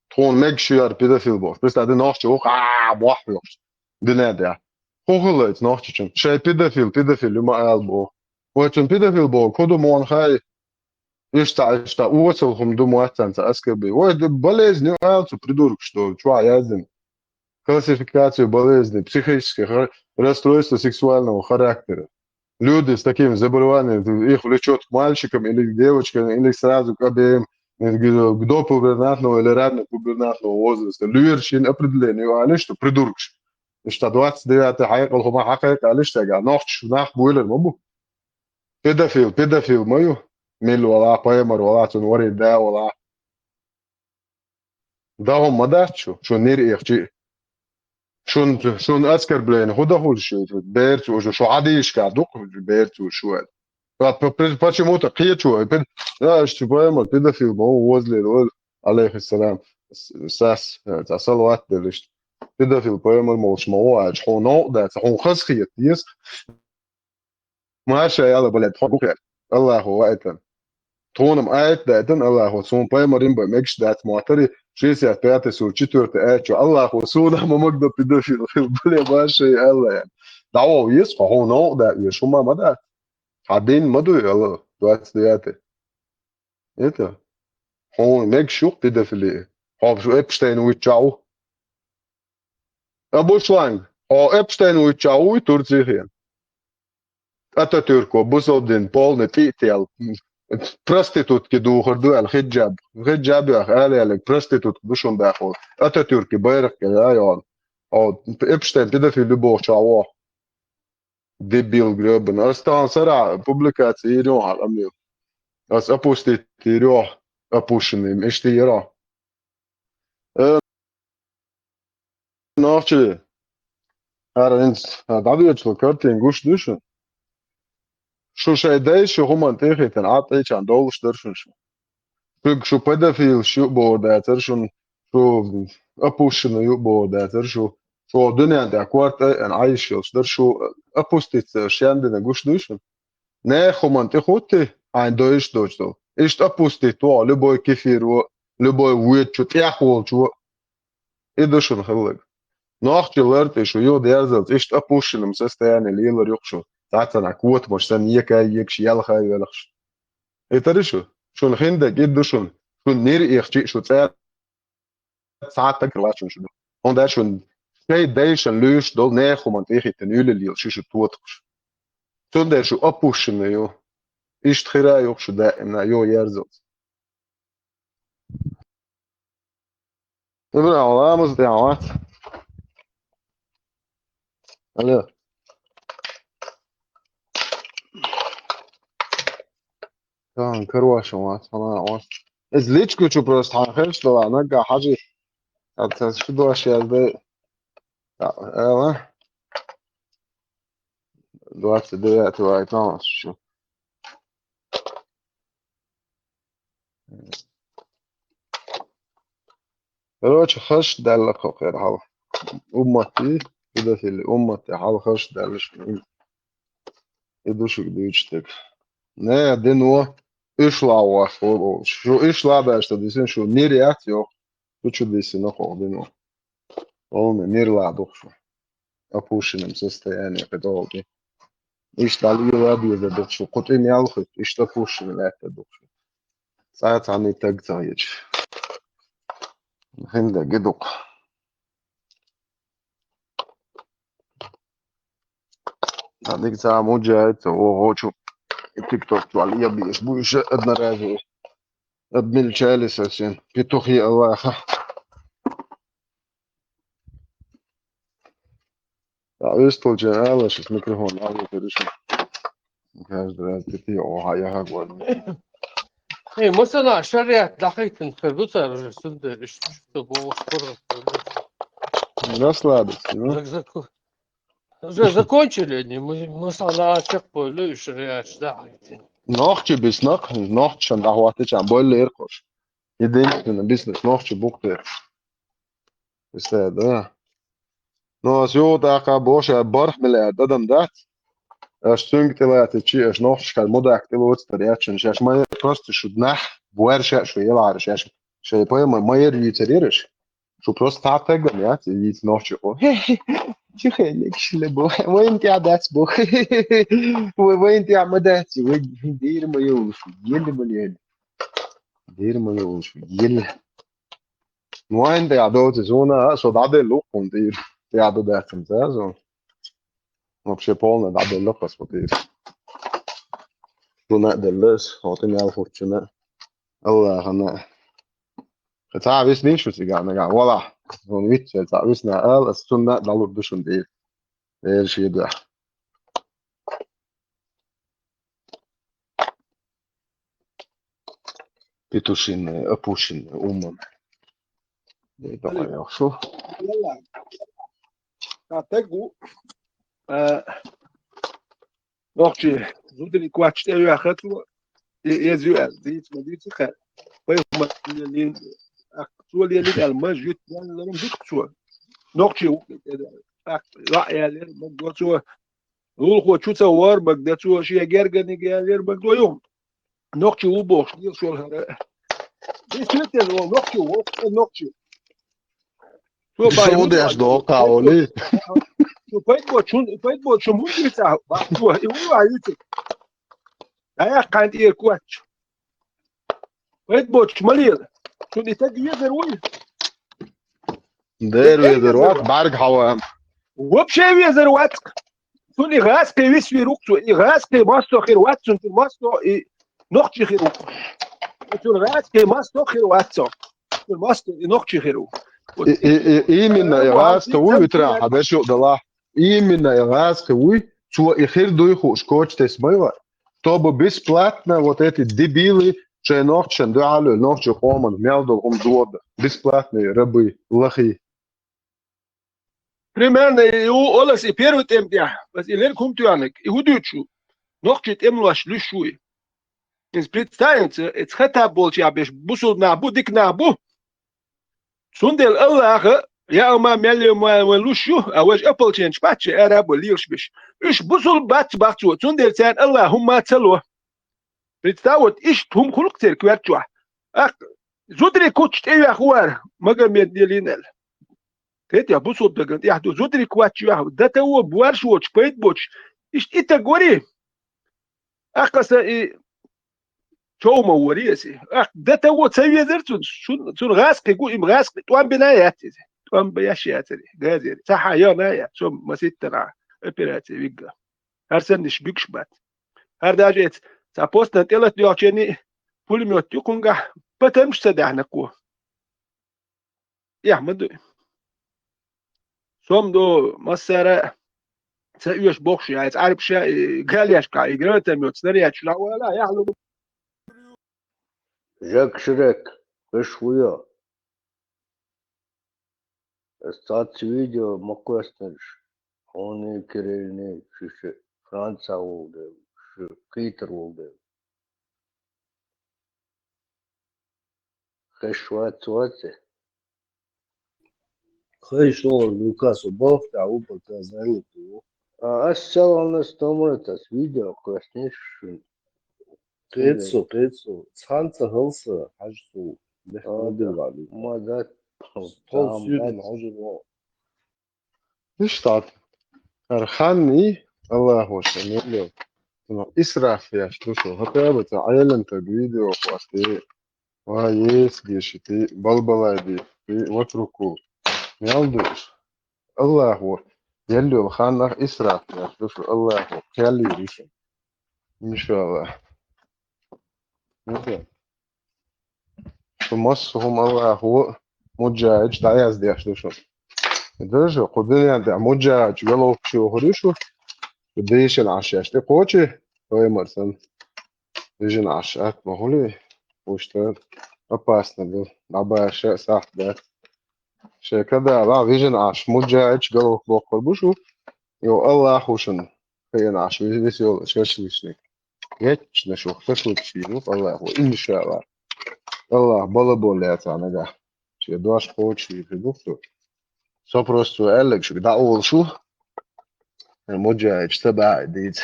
Тхуна мегаш ю яра педофил бохуш. Представь, ди нохча ву, а, бохь йохуш. Дуьнен тӀехь. ХӀун хилла иза нохчичун? Шайн педофил, педофил ю ма ала боху. Вай цунна педофил боху, хӀун ду мона хай? Иштта, иштта, осал хӀума ду моццанца аскарби. Вай, д-, болезнь ю ала цу придуркаш долу, чохь яздина. Классификацию болезней, психических ра-, расстройства сексуального характера. Люди с таким заболеванием, их влечёт к мальчикам или к девочкам, или сразу к обеим, э, к, к допубертатному или раннепубертатному возраста. Луьйрачийн определение ю алиш, что придуркаш. Иштта двадцать девятый хьекъал хӀума хьакхайкха алиш цаьрга, нохчаш нах буйлар ма бу. Педофил, педофил ма ю. Мил вала, пайхамар вала, цунна вари да вала. Дан хӀума ма дац шу, шун нир ихчи. Шун, шун оскорбление хӀун дан хуьлуш ю, берца уже шу хьадийшка дукха берца уже шу аьлла. П-, п-, п-, почему-то кхечо, пед-, а, аш цу пайхамар педофил ма ву, возле, вол, алейхиссалам, с-, сас, э, ца салават деллаш. Педофил пайхамар молуш ма ву аьлча, хьуна новкъа дац, хьуна хаза хета деза. Маша яла, блядь, тхо гухер. Аллаху ваайтан. Тхуна ма аят дайтан Аллаху, суна пайхамарин бан мегаш дац моттари, шестьдесят пятый сура, четвёртый аят чу. Аллаху, суна ма магда педофил хил, бля, маша яла. Дауа вис, хо хо но да, вис, шума ма да. Хабин ма дуй, Аллах, двадцать девятый. Это. Хо мегаш юх педофили. Хо Эпштейн вуй чау. Абушланг, хьо Эпштейн вуй ча вуй Турцихе? Ататюрко бусалба дин полный тӀиътел. Проститутки духар ду аьлла хиджаб. Хиджаб яха ала яллиг проститутка ду шун баьхур. Ататюрки байракх кӀел а йогӀу. Хьо Эпштейн педофил ю бохуча воху. Дебил гребан. Ас тахана сара публикация йир йохьа къамел. Ас опустить йир йохьа. Опущенный. Иштта йир йохьа. Э, нохчий, хӀара хӀинца дӀадоьдучу картина гуш ду шуна. Шу шайн дайша шу хӀуманна тӀехийтина, Ӏад Ӏийчарна довлуш дара шуна шу. Шуьга шу педофилаш ю а бохур дацара шуна, шу опущенный ю а бохур дацара шу, шу дуьнен тӀехь корта а эна Ӏайш йолуш дара шу, опуститься шен дина гуш ду шуна. Нехан хӀуманна тӀехӀутти, хьайн дойуш доцу долу. Иштта опустить ву хьо любой кефиро, любой воьдучу, тӀехволчо. И ду шуна хилларг. Нохчий лар тӀе шу юха дерзалц, иштта опущенном состоянии лелар юкъа шу. Цхьаццанхьа котамаш санна, екай екаш, ялхай велхаш. И тара шу? Шуна хиндерг и ду шуна. Шуна нир ихчи шу цӀа цхьа таг лачун шу ду. ХӀунда аьлча шуна шайн дайшан луьйш долу нехан хӀуманна тӀехиттина юьлил йила ши шу тотакхаш. Цундела шу опущенный ю. Иштта хира а юха шу даимна, йо ерзалц. Ибрахьим, ламаз тӀехь вац. Алло. Тахана карвашин вац, хьала а вац. Иза личку чу просто хьан херш дала, наггахь хьажи. Ца шу дош яздай. Ала? Двадцать девятый вай, тахана шу. Короче, хаш даьлла кхокхера хьал. Умматти, педофили, умматти хьал хаш даьлла шу. И ду шуьга дуьйцуш дерг. Не, дино, уьш ла вац, шу уьш ла баьш ца дисина, шу нир яц йоху, шу чу дисина кхо дино. Олна нир ла духу шу. Опущенном состоянии кхидолу ди. Иштта лела а беза духу шу, кху тӀе мел хуьтту, иштта опущенный лаьтта духу шу. Цкъа а цхьанний таг ца хеташ. ХӀинда ги дукха. Цхьа дика ца муджаид, ца вогӀочу. И тикток чу вала ебеш бу иша одноразовый. Обмельчали совсем. Петухи Аллаха. А, висталча ала шуьца микрофон, ала хир шу. Каждый раз ты, ты, о, а я как вот. Эй, масала, шариат дахайтын хир ду цар уже, цундела иштта бохуш курган. Расслабиться, ну. Так заку-, уже закончили они, мы, масала чекбойла, и шариат дахайтын. Нохчий биснакх, нохчий шан дахваттича, бойла иркъуш. Единственный бизнес нохчий бухтер. Представь, да? Ну, а сюда тӀаккха бохуш, барх миллиард адам дац. Аша цуьнга тӀелацачи, аша нохчашкара мудак тӀелоцу тара яц шуна. Шаьш ма яра просто шу нах, боьрша шу елахьара шаьш. Шайн пайхамар ма яра вийцар яра аша. Шу просто тӀатеган яц, и вийца нохчи хо. Чи хенигаш ле бо. Вайн тӀехь дац бо. Вай, вайн тӀехь ма дац. Вай дийр ма йолуш. Елли ма лели. Дийр ма йолуш. Елли. Вайн тӀехь доцу зона, а, со дӀаделла хӀун дийр. ТӀехь ду дац ца зона. Вообще полный дӀаделла хас вот дийр. Шуна а делла ас, хӀотта мел хӀуттучуна. Аллахана. Ца виснийш шу цигахь нагахь, валахь. Вон виц ца висна ала, ас цунна а дӀалур ду шуна дийр. Эр ши дуьхьа. Петушиный, опущенный, умный. Эй, давай, я ушёл. Ца тегу, э, нохчи зударий кхоччуш тӀе веха цо, и эза ю аьлла, дийца ма дийца хаьа. Пайхамар лелийна, ах, цо лелийна аьлла, ма жуьтта, лерам жуьтта цо. Нохчи ву, ах, ла аьлла, ма го цо. Лулахо чу ца вор, бага дан цо, шен герганиг ялер, бага до юха. Нохчи ву бохуш, лелаш волу хӀара. Действительно, вон нохчи ву, э, нохчи. Цо бай Шо хӀун деш доху, доху, кхаоли? Цо пайда боцу, хӀун, пайда боцу, хӀун дийца, бах, цо, и ву а юьцу. Даяхь кхайн тӀера коч. Пайда боцу, ма лела. Цунна и таг везар вуй? Дера везар вац, бӀаьрг хьаван. Вообще везар вац. Цунна и гӀазкхи висвир ву цо, и гӀазкхи масто хир вац, цунна цу масто и нохчи хир ву. Цунна гӀазкхи масто хир вац цо. Цунна масто и нохчи хир ву. И, и, и, именно и гӀазкхи вуй, витра, хьан деш ю далахь. Именно и гӀазкхи вуй, цо и хир дуй хууш коча тесна ма ю вай. Чтобы бесплатно вот эти дебилы шайн нохчашна дуьхьал а луьйла, нохчийн къоман мел долу хӀума дода. Бесплатные рабы, лахи. Примерно и у олас и первый тӀем тӀехь, ас и лерг хӀума тоьхнарг, и хӀун дуьйцу шу? Нохчийн тӀемалош луьйш вуй. Иза представимца, и цхьатта болчу яхь беш бусулба нах бу, дика нах бу. Цундела Аллаха, я ма мел ма вайн луш ю, а важа ополченчаш бац шайн арабо лелаш беш. Уьш бусулба бац бах цо, цундела царна Аллаха хӀумма ца ло. Представь, вот иштта хӀума хуьлу-кх церан коьрта чохь. Ах, зударий кучу тӀе веха вара, Магомед лелийна аьлла. Кхетий, бусулба дагана тӀехь ду, зударий кхоччуш веха, дата во, боьрша воцуш, пайда боцуш. Иштта и таг варий? Аккха аса и чов ма вори аса. Аккха дата во ца везар цунна, цунна, цунна гӀазкхи гу, има гӀазкхи тӀом бина яц иза. ТӀом беш яцара, газера. Ца хьан яна яц, цо маситтана операция вигга. ХӀара санна иштта буьгуш бац. ХӀара даже эца цхьа постан тӀелата доьгӀчерний пулемёт ю кхунгахь, патармаш ца даьхьна кхо. Эхь ма ду. Сом ду массара ца оьшу бохуш, яйца Ӏарбаша и галешка, и гранатомёт, снарядаш дӀавала, яхьлу. Жак Шрек, кхиш вуйо. Ас цхьацца видео ма кхоьстинаш, хьуний, Кирилний, шуьша Франца волу дела, шу кхетар волу дела. Хеш вац, вац и? Хеш вара, ну-ка, со боху, тӀаьхьа ву, пока занят ву. А, ас ца валнас томрат, ас видео кхоьснеш шуна. Кхета со, кхета со. Цхьаьна ца хала сан, хьажа со, бехк А, ма била ваьлла. Ма дац. Тхол Там суьйрана дац. Хьажа вон. Иштта, хӀара хан и, Аллахо шен мел йо. Цунах исраф еш ду шу. ХӀокху аьлла ца Ӏелам таг видео хӀотте. Ва ес дешити, балбалай дешити, ватрукул. Мел ду иш. Аллахо, елла йолу ханнах исраф еш ду шу. Аллахо, кхел йийр ю шу. Иншаллах. Ну да. Шу массо а хӀума Аллахо муджахидаш дӀаяздеш ду шу. Даже кху дуьнен тӀехь муджахидаш велхаш йохур ю шу. Шу дийшина Ӏаш еш тӀекхочий, вай марсан. Вижина Ӏаш атта ма хуьлий, уьш тӀе опасно ду. ДӀабаша а сахьт дац. Шайн кадала вижина Ӏаш муджахидаш велхаш боккхур бу шу. Йо, Аллахо шуна хиъна Ӏаш вис-, висйолу шашлычник. Вечно шух шашлычник йийр ю Аллахо, иншаллах. Аллах балабо лаьцахь нагахь. Шен дош кхочушйийр хир ду шу. Со просто аьлларг шуьга дӀаолуш ву. Муджахидаш ца баьхьа дийца.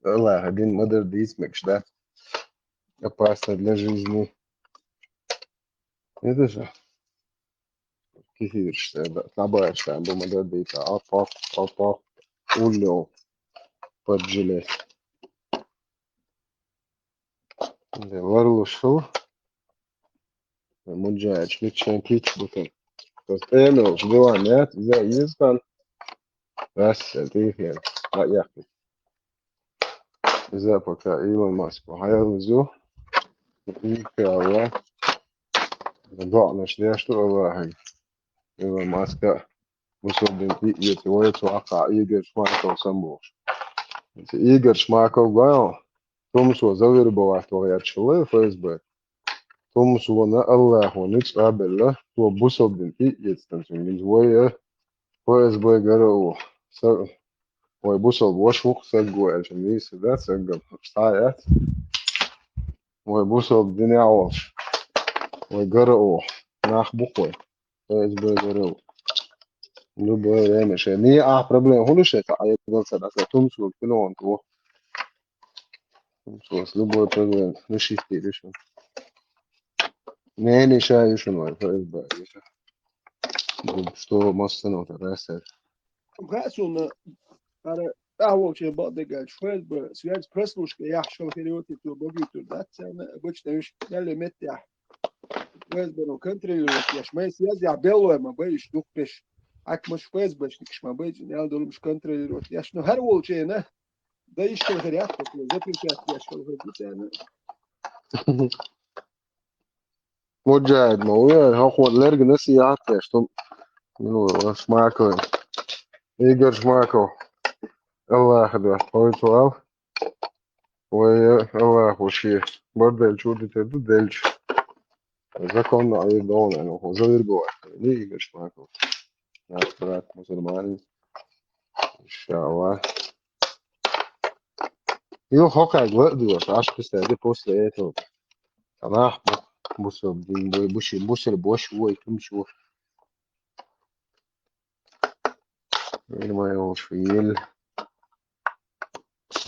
Аллаха дин ма-дарра дийца мегаш дац. Опасно для жизни. Это же. Кефирш, да, табаш, там, бу ма-дарра дийца. Апак, апак, уллё, поджилет. Де варлушал. Муджач, мичен кич бутен. Тос эмел, ждуан, нет? За, есть там. Раз, это их, нет. А, я. Иза пока Илон Маск. Хаял зу. Иншалла. До'наш деш ду Аллаха. Илон Маска бусалба дин тӀе а эца вай цу Ӏакха Игорь Шмаков санна бохуш. Игорь Шмаков гал, тумсо завербовать ваха яц шула ФСБ. Тумсона Аллахо ницкъ а белла, цо бусалба дин тӀе а эцна цуьнга. Иза вай ФСБ гара а ву. Са-, вай бусалба ваша ву-кх сагго аьлча, нийса дац саггам, схьа а яц. Вай бусалба динехь а волуш. Вай гара а ву. Нах бу-кх вай. ФСБ гара а ву. Любое время шайн. Некъахь проблема хӀун ду шайн, цхьа Ӏедал ца дӀаса, тумсо кино ву. Тумсо, любой проблема. Ну, шийтта ду шуна. Нени ша ю шуна вай, ФСБ ю ша. Что массанов-то, да, сэр? Хаьа суна, ара, тӀаьхьа волчу бакъдерг аьлча, ФСБ связь прослушка яхь шал хир йоций, цо богуьйтур дац царна, обычно уьш мелле меттехь ФСБ-но контролировать еш, май связь яхь беллой ма бай, уьш дукхаш, хьаькамаш ФСБшникаш ма бай, ял долуш контролировать еш, но хӀара волчу ена, да, иштта хир яц, запрещать еш хир ду царна. Муджахид ма ву, я, хӀокхо лерга насихьат деш, тум-, ну, Шмаков. Игорь Шмаков. Аллаха дуьхьа, хой цу ал. Вай, Аллахо шен барделча чу дитар ду делча. Законно а ир догӀу, ну, хӀун завир бу вай. Ни Игорь Шмаков. Наш брат мусульманин. Иншалла. Ю хокхаг ла а доьшу, аш кхистади после этого. Цхьа нах бу-, бусалба дин бу-, буши-, бусалба ваша ву, кумаш ву. Эр ма йолуш ву ел.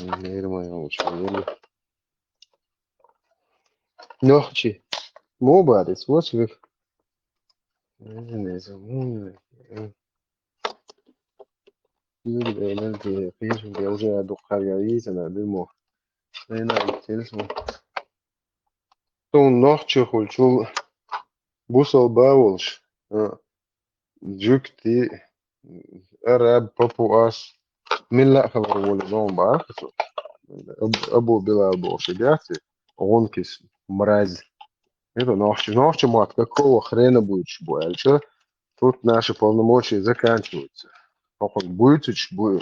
Эр ма йолуш ву ел. Нохчи. Мобарис, вот вы. Уже дукха ха вийзина, дуьрмо. Шайна телефон. Тун нохчи хуьлчул бусалба волуш. А, жуьгти, араб, папуас, милла а хилар волу дон баха цо. Аб-, Абу Билал бохуш и бяхти, гӀункис, мразь. Это нохчи. Нохчи мотт какого хрена буьйцуш бу аьлча, тут наши полномочия заканчиваются. ХӀокхунна буьйцуш бу.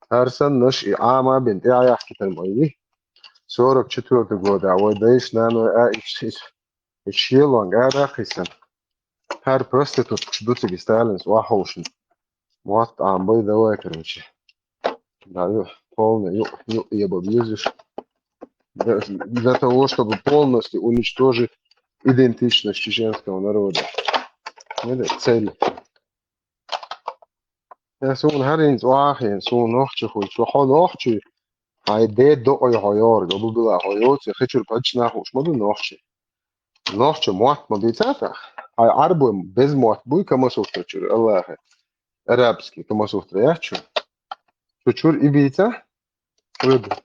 ХӀара саннаш и Ӏама бен тӀе а яхкитар ма ю. Сорок четвёртый года, вай дайша, наной а иш, иш, иш шелонга а даккхийсан. ХӀара проституткаш ду цига Сталинс охьаховшина. Мотт Ӏамбай давай, короче. Да, ю, полный, ю, ю, я бы везешь. Для, для того, чтобы полностью уничтожить идентичность чеченского народа. Это цель. Я суна хӀара хӀинца охьахиъна, суна нохчи хуьлуш, хьо нохчи, хьайн де докъой хьо йорга, Абу Билал хьо йоций, хи чуьра паччахь нах хууш ма ду нохчи. Нохчи мотт ма бийцахь, хьайн Ӏарбой беза мотт буй Камасутра чуьра, Аллахье. Арабский Камасутра яц чуьра. Цу чуьра и бийцахь, хьоьга.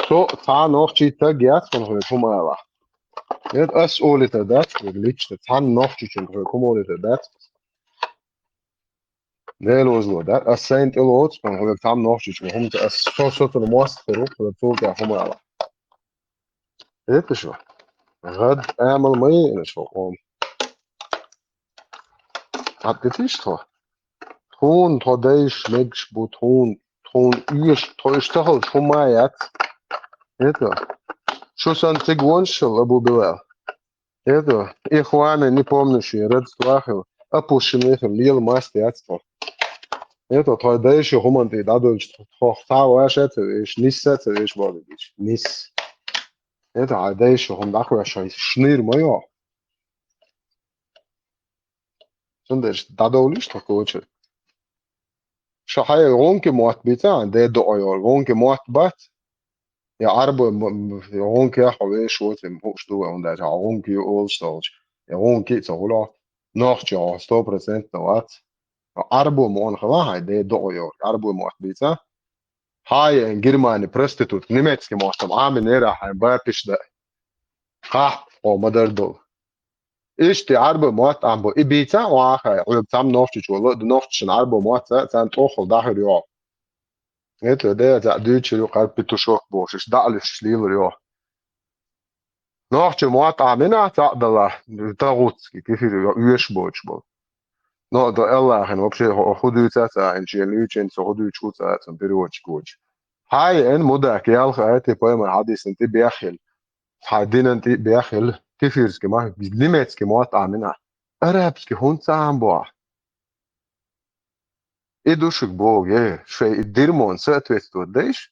Со цхьа нохчи таг яц хьуна хьоьга хӀума алахь. Нет, ас олийтар дац хьоьга лично, цхьана нохчичунга хьоьга хӀума олийтар дац. Дела озло дац, ас сайна тӀе лоцу хьуна хьоьга цхьана нохчичунга хӀума ца, ас со, со цунна мостагӀ хир ву, хьоьга цул тӀаьхьа хӀума алахь. Эта шу? ГӀад амал ма йеана шу къом. Хьан тӀе тиш тхо? Тхуна тхо дайша мегаш бу, тхуна, тхуна оьшу, тхо уьш ца хилча хӀума а яц. Это, шу санна цига вонаш шал, Абу Билал. Это, ихваны, не помню, шен родство хила, опущенный хила, лела маст яц тхо. Это, тхо дайша хӀуманна тӀе дӀадоьлча, тхо цхьа а ваша а ца веш, нисса а ца веш боху дийш. Нис. Это, хьайн дайша хӀума дӀакхоьхьуш, хьайн шнир ма йо. Цундела дӀадовлийша тхо коча. Ца хьай гӀунки мотт бийца, де доӀа йолу. ГӀунки мотт бац. Я Ӏарбой м-, м-, я гӀунки хьо веш воций, м-, хууш ду вай, хӀунда аьлча хьо гӀунки ю олуш долчу. Я гӀунки а ца хуьлу хьо, нохчи хьо сто процентов вац. Ӏарбой ма хила хьай, де доӀа йолу. Ӏарбой мотт бийца. Хьай, э, Германи проститутка, немецкий мотт-м Ӏаминера хьайн бапиш дан. Хьахь хьо ма-дарра долу. Иштта Ӏарбой мотт Ӏамбо. И бийца а вахай, хьоьга цхьамма нохчичо ло а ду, нохчашна Ӏарбой мотт ца, царна тӀохула дӀахьуьр йо. Это, де, цхьаъ дуьйцур ю, кхара петушок бохуш, иштта дӀа а луьстуш лелар йо. Нохчи мотт Ӏамина цхьаъ дала, тагӀутский, кефир йо, оьшуш боцуш болу. Но до Аллахин вообще хӀу-, хӀу дуьйцу а ца, ин шен луьйчен со хӀу дуьйцу хӀу ца, цун переводчик воцуш. Хьай, эн мудак, ялх а, тӀе пайхамар хьадисан тӀе беххила. Хьай динан тӀе беххила, кефирский ма, немецкий мотт Ӏамина. Арабский хӀунда ца Ӏамбо ахь? И ду шуьга боху, е, шайн и дерьмона соответствовать дайша,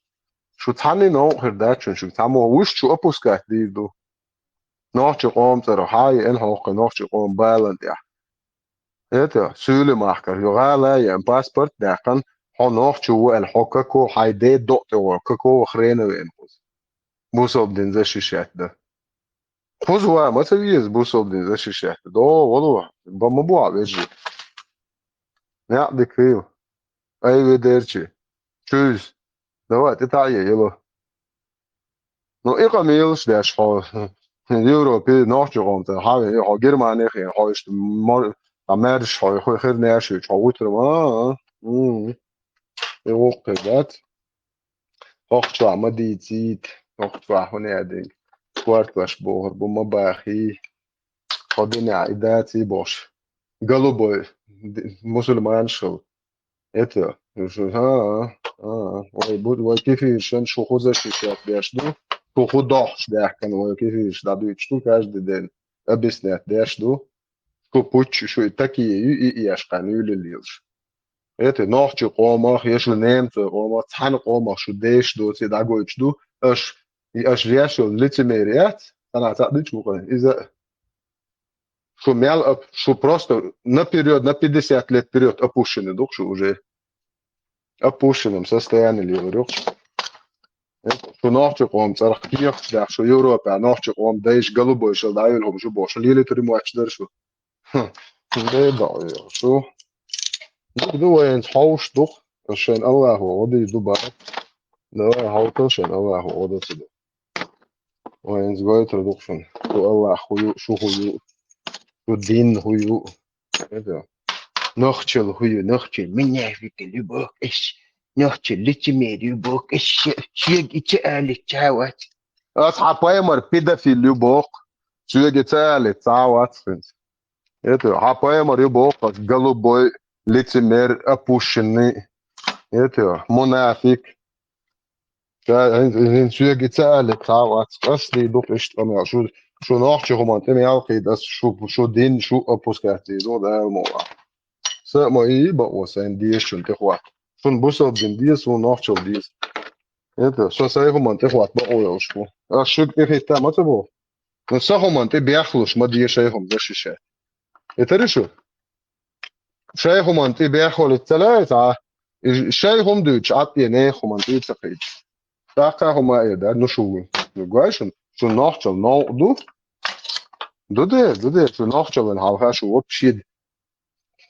шу цхьанна новкъа хир дац шуна, шуьга цхьаммо вуьш шу опускать дийр ду. Нохчи къоман цӀарах хьа а еана хьокху, нохчи къоман балана тӀехь. Это, суьйли махкара, ю гӀала а еана, паспорт а даьккхина, хьо нохчи ву аьлла, хьо како, хьайн ден доӀа тӀе гӀо, какого хрена веана кхуза? Бусалба дин защищать дан. Кхуза ван ма ца веза бусалба дин защищать дан. До, вало, ба ма бохьа вежарий. Некъ дика хила. Ай, ведерчи. Чуьйз. Давай, тӀе таӀе, ело. Ну, и къамелаш деш хьо. Европе, нохчи къоман тӀе, хьан вен, хьо Германе хен, хьо иштта мор-, а маьрша хьо, хо-, хир неш ю, хьо вуьтур ма, а, а. М. И воккхе дац. ХӀокху чохь ма дийцийта, хӀокху чохь хӀун яа динга. Спорт ваш бохур бу, ма бахий. Хьо динехь и даций бохуш. Голубой, ди-, мусульманаш хила. Это, шу, а, а, а. Вай бу-, вай кефиршан шу хуза шишет деш ду, шу ху дохьуш даьккхина вай кефирш дӀадуьйцуш ду каждый день. Объяснять деш ду. Шу пуччу, шу и такие ю, и еш кхаьнна юьлил йилаш. Это нохчи къомах, я шу немцой къомах, цхьана къомах шу деш доций дӀагойтуш ду, аш, и аш вешал лицемер яц, цхьана цхьаъ дича ву кхаьнна. Иза шу мел ап-, шу просто наперёд, на пятьдесят лет вперёд опущены ду-кх шу уже. Опущенном состоянии лелар ю-кх шу. Шу нохчи къоман цӀарах кехаш даьхна, шу Европа нохчи къоман дайша голубой шал дӀайолу хӀума шу боху, шу лелийтур ма вац дара шу. Хм, де баъ ю шу. Дика ду вайна хьовш ду-кх, шайн Аллахо гӀо дийр ду бара. Давай хьовтал шайн Аллахо гӀо ду ца ду. Вайна гойтур ду-кх шуна. Шу Аллах хӀу ю, шу хӀу ю, шу дин хӀу ю. Это, нохчал хӀу ю, нохчал, меня видели любовь эш. Нохчал лицемер ю боху, эш ше-, шега и ца алица цхьа а вац. Ас хьан пайхамар педофил ю боху, соьга и ца алица цхьа а вац хӀинца. Это, хьан пайхамар ю боху, ас голубой, лицемер, опущенный. Это, мунафик. Ша, хӀин, хӀин соьга и ца алица цхьа а вац. Ас дийр ду-кх иштта къамел. Шу, шу нохчи хӀуманна тӀе мел кхийда, ас шу, шу дин, шу опускать дийр ду, Дала мукъ лахь. Са а ма и бакъо сайна дезачунна тӀехӀотта. Шуна бусалба дин деза, суна нохчалла деза. Это, со сайн хӀуманна тӀехӀотта бакъо йолуш ву. Ас шуьга тӀехӀитта ма ца боху. Ну, сан хӀуманна тӀе бехлуш ма де шайн хӀума защищать. Это шу? Шайн хӀуманна тӀе бехлуш ца лаьа цхьа? И шайн хӀума дуьйцуш, Ӏад а нехан хӀуманна тӀе а ца кхийдаш. ТӀаккха хӀума а эр дац, ну шу ву. Ну, гой шуна, шу нохчалла новкъа ду? Ду де, ду де, шу нохчаллин хьалха шу вообще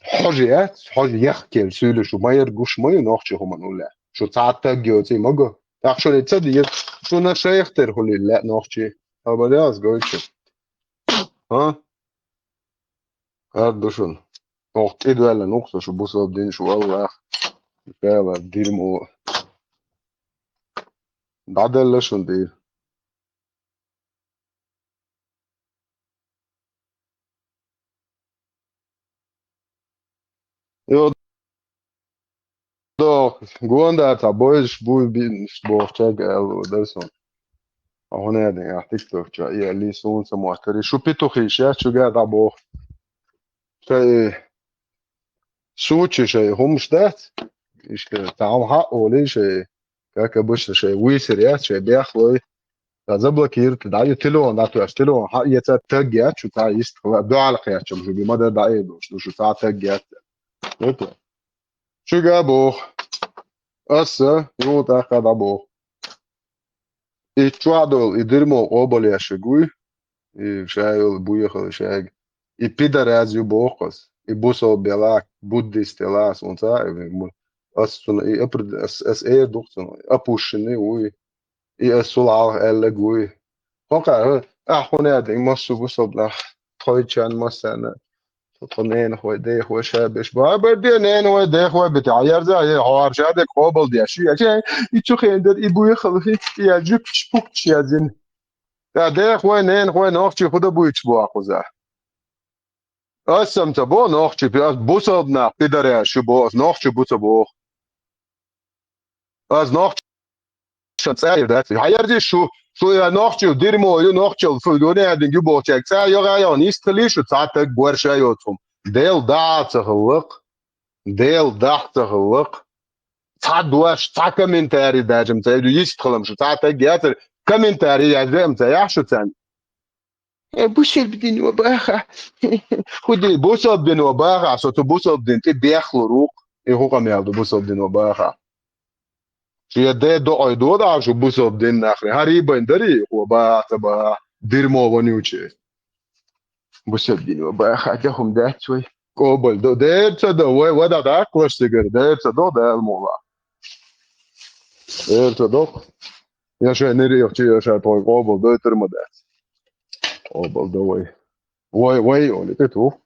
хьожа яц, хьожа яхкелла суьйлуш ву, ма яр гуш ма ю нохчи хӀуманна уллехь. Шу цхьа а таг йоций ма го. ТӀаккха шуна и ца деза, шуна шайх тера хуьлийла лаьа нохчий. Хабар яц гой шу. А? Ар ду шуна. Оха тӀедоьллина ву-кх со шу бусалба дин, шу Аллах. Дала дирма. ДӀаделла шуна дийр. Йо, доху, гонда цхьа бойзуш буй бинаш боху чаг аьлла дара суна. Ахуна дин, ахь тикток чу, и алли суна ца моттари. Шу петухиш яц, чуьга дӀабоху. Шай, сучи шай хӀумаш дац. Иштта, цхьа хӀума хьаъ олий шай. Как обычно, шай вуьйсир яц, шай бехлой. Ца заблокируйте, дӀа ю телефон, дӀатоьхча телефон, хьан эца таг яц, шу цхьа йист хила, дуьхьал кхеччалла шу би ма-дарра дӀаэдалуш ду, шу цхьа таг яц. Это. Чуьга боху. Аса, юха тӀаккха дӀабоху. И чохь долу, и дерьмо къобалъеш вуй, и ша йолу буьйхалла шайга. И пидараз ю боху ас. И бусалба елахь, буддист елахь, суна ца а ве, ас цунна, и апр-, ас, ас эр ду-кх цунна, опущенный вуй. И ас цул хьалха аьлларг вуй. Хьо кхаьа, ахь хӀун аьлла, массо а бусалба нах, тхойчарна массарна, тхо ненахой, дехой ша беш. Бабар де ненахой, дехой бити. Хьан ярза, е хьо хьарша де къобал деш. Шу я, и чу хен дер, и буьйхалла хи, и я жуьгташ, пукчаш язйина. Я дехой, ненахой, нохчий худа буьйцуш боху кхуза. Ас сам ца бо нохчий, ас бусалба нах пидараш ю бо, ас нохчий бу ца боху. Ас нохчий сан цӀа эр дац. Хьан ярза шу, шу я нохчий дерьмо ю, нохчал фу, дуьнен ю бохучаьрга цӀа йогӀа йогӀун, йистхилий шу, цхьа таг борша йоцу хӀума. Дел дахьа ца хилла-кх. Дел дахьа ца хилла-кх. Цхьа дош, цхьа комментарий даже ца ю, йистхилам шу, цхьа таг яцара, комментарий язде ца яхь шу царна. Э, бусалба дино баха. Худи, бусалба дино баха, со цу бусалба дин тӀе бехлур ву-кх. И хӀун къамел ду бусалба дино баха? Шу я де доӀой додахь шу бусалба дин нахри. Хьарий байн дарий, хӀо баха, ца баха, дерьмо вонючий. Бусалба дино баха, де хӀума дац вай. Къобал до, дер ца до, вай, вада даккхалаш цигара, дер ца до, Дала мула. Дер ца до. Я шайн нерехчи, я шайн тхой къобал дойтар ма дац. Къобал до вай. Вай, вай, оли тету.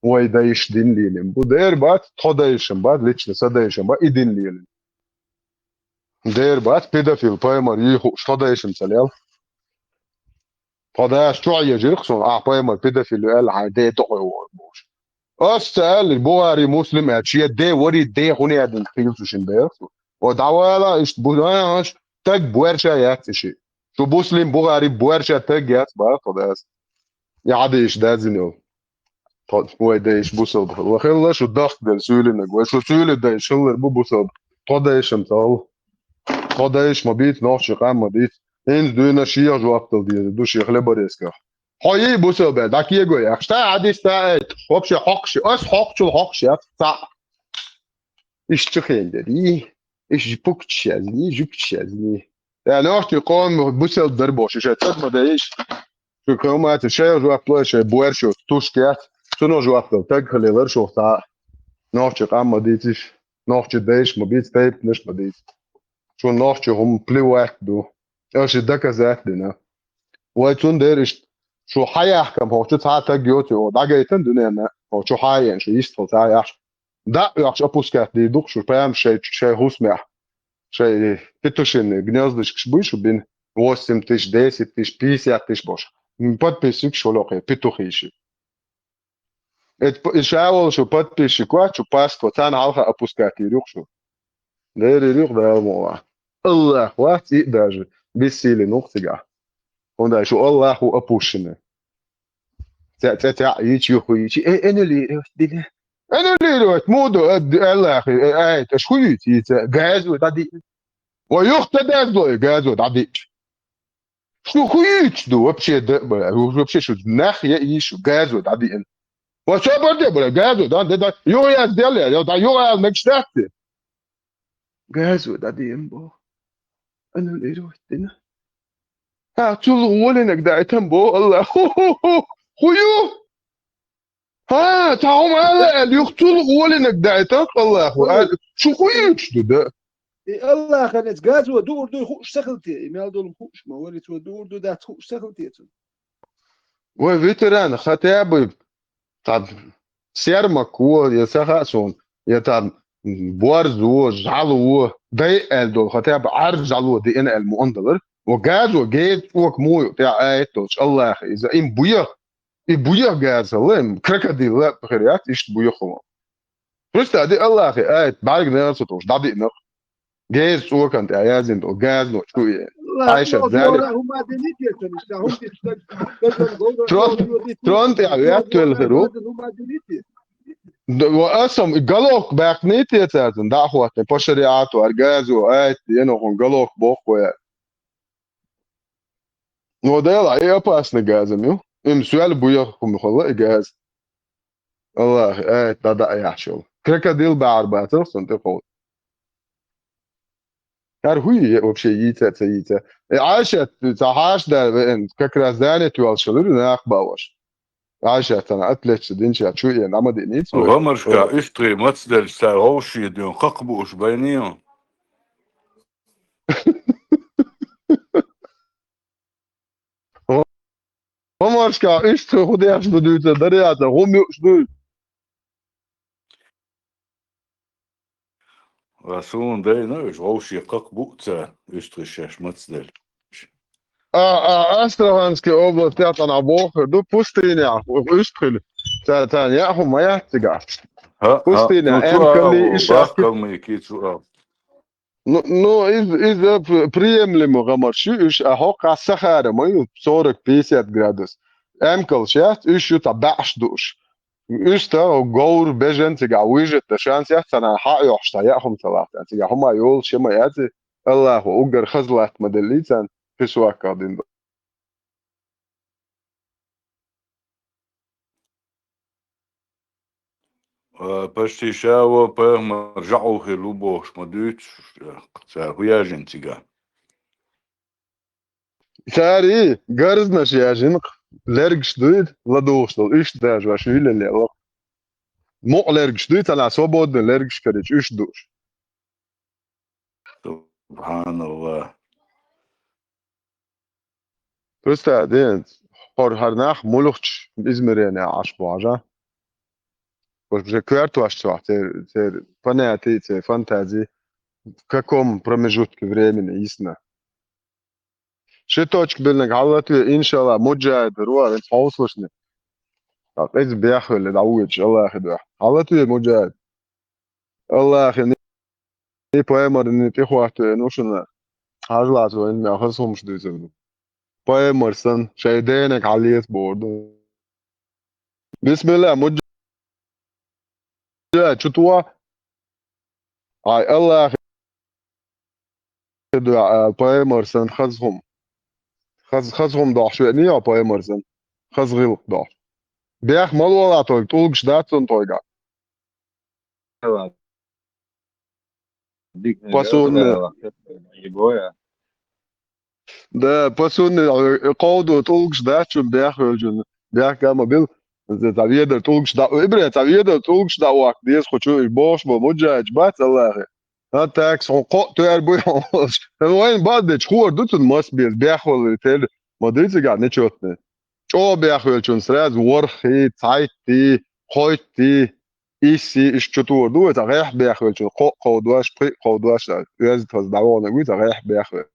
Вай дайш дин лилин. Бу дер бац, тхо дайшин бац, лично са дайшин бац, и дин лилин. Дер бац, педофил, паймар, йиху, тхо дайшин ца лел. Тхо даш чохь ежирх сон, а паймар, педофил, аьлла, хьайн де тохой вор бош. Ас ца аьлла, Бухари, Муслим аьлла, шен де вари де хӀун яьдин хилсу шин бер. О, давала, иш бу-, а, аш, таг буьрша яц иши. Шу Муслим, Бухари буьрша таг яц, бара тхо дас. Я хьадийш дазинел. Тхо, вай дайш бусалба. Ва хилла шу дахк дел суьйлинаг. Вай шу суьйли дайш хиллар бу бусалба. Тхо дайшам цал. Тхо дайш ма бийц, нохчи къам ма дийц. Инз дуьйна шех жоп дал деза, ду шех лебаресках. Хьо йий бусалба, дакего яхаш. Та хьадис та айт. Вообще хьокхаш. Ас хьокхачул хьокхаш яц. Ца. Иш чу хен дер. И. Иш пукчаш язни, жугташ язни. Я нохчи къом бусалба дар бош. Иш цад ма дайш. Шу кхин ма ца шайга жоп лой, шай буьрша тушка яц. Цунах жоп дал таг хилелар шух цхьа. Нохчи къам ма дийциш, нохчи дайш ма бийц, тайпанаш ма дийц. Шу нохчи хӀума плевать ду. Аша доказать дина. Вай цундела иштта шу хьаяхкам хьо чу цхьа таг йоцу, о, дӀагайтан дуьненна, хьо чу хьаен, шу йистхила цхьа яхаш. ДӀа а оьхуш опускать дийр ду-кх шу, прям шай, шай хӀусамехь. Шай петушиный гнёздышкаш буй шу бина, восемь тысяч, десять тысяч, пятьдесят тысяч бош. Подписчикаш волу кхе, петухи ши. Эт п-, и ша волу шу подписчик вац, шу паство, царна хьалха опускать йир ю-кх шу. Дера йир ю-кх Дала муха. Аллах вац и даже, бессилен ву-кх цигахь. ХӀунда аьлча шу Аллах ву опущенный. Цхьа, цхьа, цхьа, йичи, юху, йичи, э, аннулировать дина. Аннулировать, муха ду, э, д-, Аллах, э, э, айт, аша хӀун юьйцу, йийца, газо дӀадиъна. Ва юха ца дазло и газо дӀадиъча. Шу хӀун юьйцу ду, вообще, да, бля, вообще шу нах я и шу газо дӀадиъна. Ва собар де, бля, газо, да, да, да, юха яз дел я, да, юха яз мегаш дац те. Газо дӀадиъна боху. Аннулировать дина. Ха, цул гӀолинаг даийтам бо Аллах. Ху-ху-ху. Хую? Ха, цхьа хӀума ала аьлла, юха цул гӀолинаг даийтам Аллах. А, шу хӀун юьйцуш ду, да? И Аллахана иза газо дуур дуй хууш ца хилте, и мел долу хууш ма вари цо дуур ду дац хууш ца хилте цунна. Вай ветеран, хотя бы там сермак во, я ца хаьа суна, я там борз во, жӀало во, дай аьлла долу, хотя бы Ӏар жӀало диъна аьлла муъан далар. Ва газо, геза цӀока муй тӀехь аят долчу Аллаха иза, им буьйха, и буьйха газа хилла, им крокодил ла хир яц, иштта буьйха хилла. Просто ади Аллахе аят, бӀаьрг нера ца товш, дӀадиъна. Геза цӀокан тӀехь яздина долу газо чу е. Айша, зали. Трон, трон тӀехь веттавелла хир ву. Д-, ва асам, и головка баьккхиний те цаьрцан, дӀа а хӀоттина, по шариату, ар газо, айт, енохун головка боху вай. Но дела, и опасный газам ю. Им соьл буьйха хӀума хилла и газ. Аллах, айт, дӀа-дӀа а яхьаш йолу. Крокодил бахьар бацара сан тӀе кховда. Ар хӀу е вообще йийца а ца йийца? Э, Ӏайшат, ца хьаша да веан, как раз занят йолуш хилира нах баваш. Ӏайшат цхьана атлетча динча чу е, нама диъница вай. Гамаршка уьстагӀий мацделча цара гӀовший дуьйна хакха бууш байнийо. Гамаршка уьстагӀий хӀу деш ду дуьйца, дарьяца, хӀу муьуш дуй? Ва суна дайна уьш гӀовший хакха буу ца уьстагӀий шаьш мацделча. А, а, Астраханский область тӀехь цхьана бохур ду, пустыня, уьстагӀий. Ца, ца, яа хӀума ма яц цигахь. ХӀа, хӀа, пустыня, ну, цу эмкали, а, ишакки. Бахкалмайки цу а. Ну, ну, из, из, э, п-, приемлемо гамарш ю уьш, а хӀокхахь Сахара ма ю, сорок-пятьдесят градус. Эмкалш яц, уьш ю цхьа баьӀаш дууш. УьстагӀ, говр, бежан цигахь вуьжат дан шанс яц, цхьана хьа а йохуш, цхьа яа хӀума ца лахтан. Цигахь хӀума йолуш ма яц, Аллахо уггар хаза латта ма деллий царна, писвакках дина. А, почти ша вон пайхамар жаӀу хир ву бохуш ма дуьйцуш, цара хӀу яжина цигахь? Цара гарзнаш яжина, лергаш дуй, ладугӀуш долу, уьш дажа ваш вилале ло. Мукъа лергаш дуй, цхьана свободный лергаш карийча, уьш дууш. Субханаллах. Представь, ден, хӀор хӀара нах муьлххачу измеренехь Ӏаш бу хьажа. Уже коьртош цохь, церан, церан понятие, церан фантази в каком промежутке времени йисна. Ши точка биллинг хьалатве, иншалла, муджахид руа, вен хьовсалушни. Ткъа иза бехвелла, дӀавоьдуш, Аллахи дуьхьа. Хьалатве, муджахид. Аллахи, и пайхамарна тӀехӀотта веана ву шуна. Хьажа лаца вайна мел хаза хӀумаш дуьйцур ду. Пайхамар санна, шайн денаг хьаллеца бохур ду. Бисмилла, муджа-, чу тоха. Ай, Аллахи дуьхьа, пайхамар санна, хаза хӀума. Хаза, хаза хӀума дохьуш веана йо пайхамар санна. Хаза гӀиллакх дохьуш. Бех ма лолахь тхойга, тӀулгаш дац цунна тхойгахь. По сунне. Да, по сунне, кховдо тӀулгаш дац чун бехвелчун. Бехка ма бил. Цхьа ведар тӀулгаш дӀа, ибре, цхьа ведар тӀулгаш дӀа ваккха деза, кху чу и бохуш бо муджаьдж бац Аллахе. А так, хьо кхоъ тоьар буй хьо. Вайн баздечу хор ду цун мас беза, бехваллий тел. Ма дуьйцигахь нечётный. ЧӀогӀа бехвелчун сразу ворхӀий, цхьайттий, кхойттий, иссий, иштта чу тур ду вай, цхьа гӀехь бехвелчун, кхоъ кховдош, пхиъ кховдош, оьзда хаза дӀавогӀнарг вуй, цхьа гӀехь бехвел.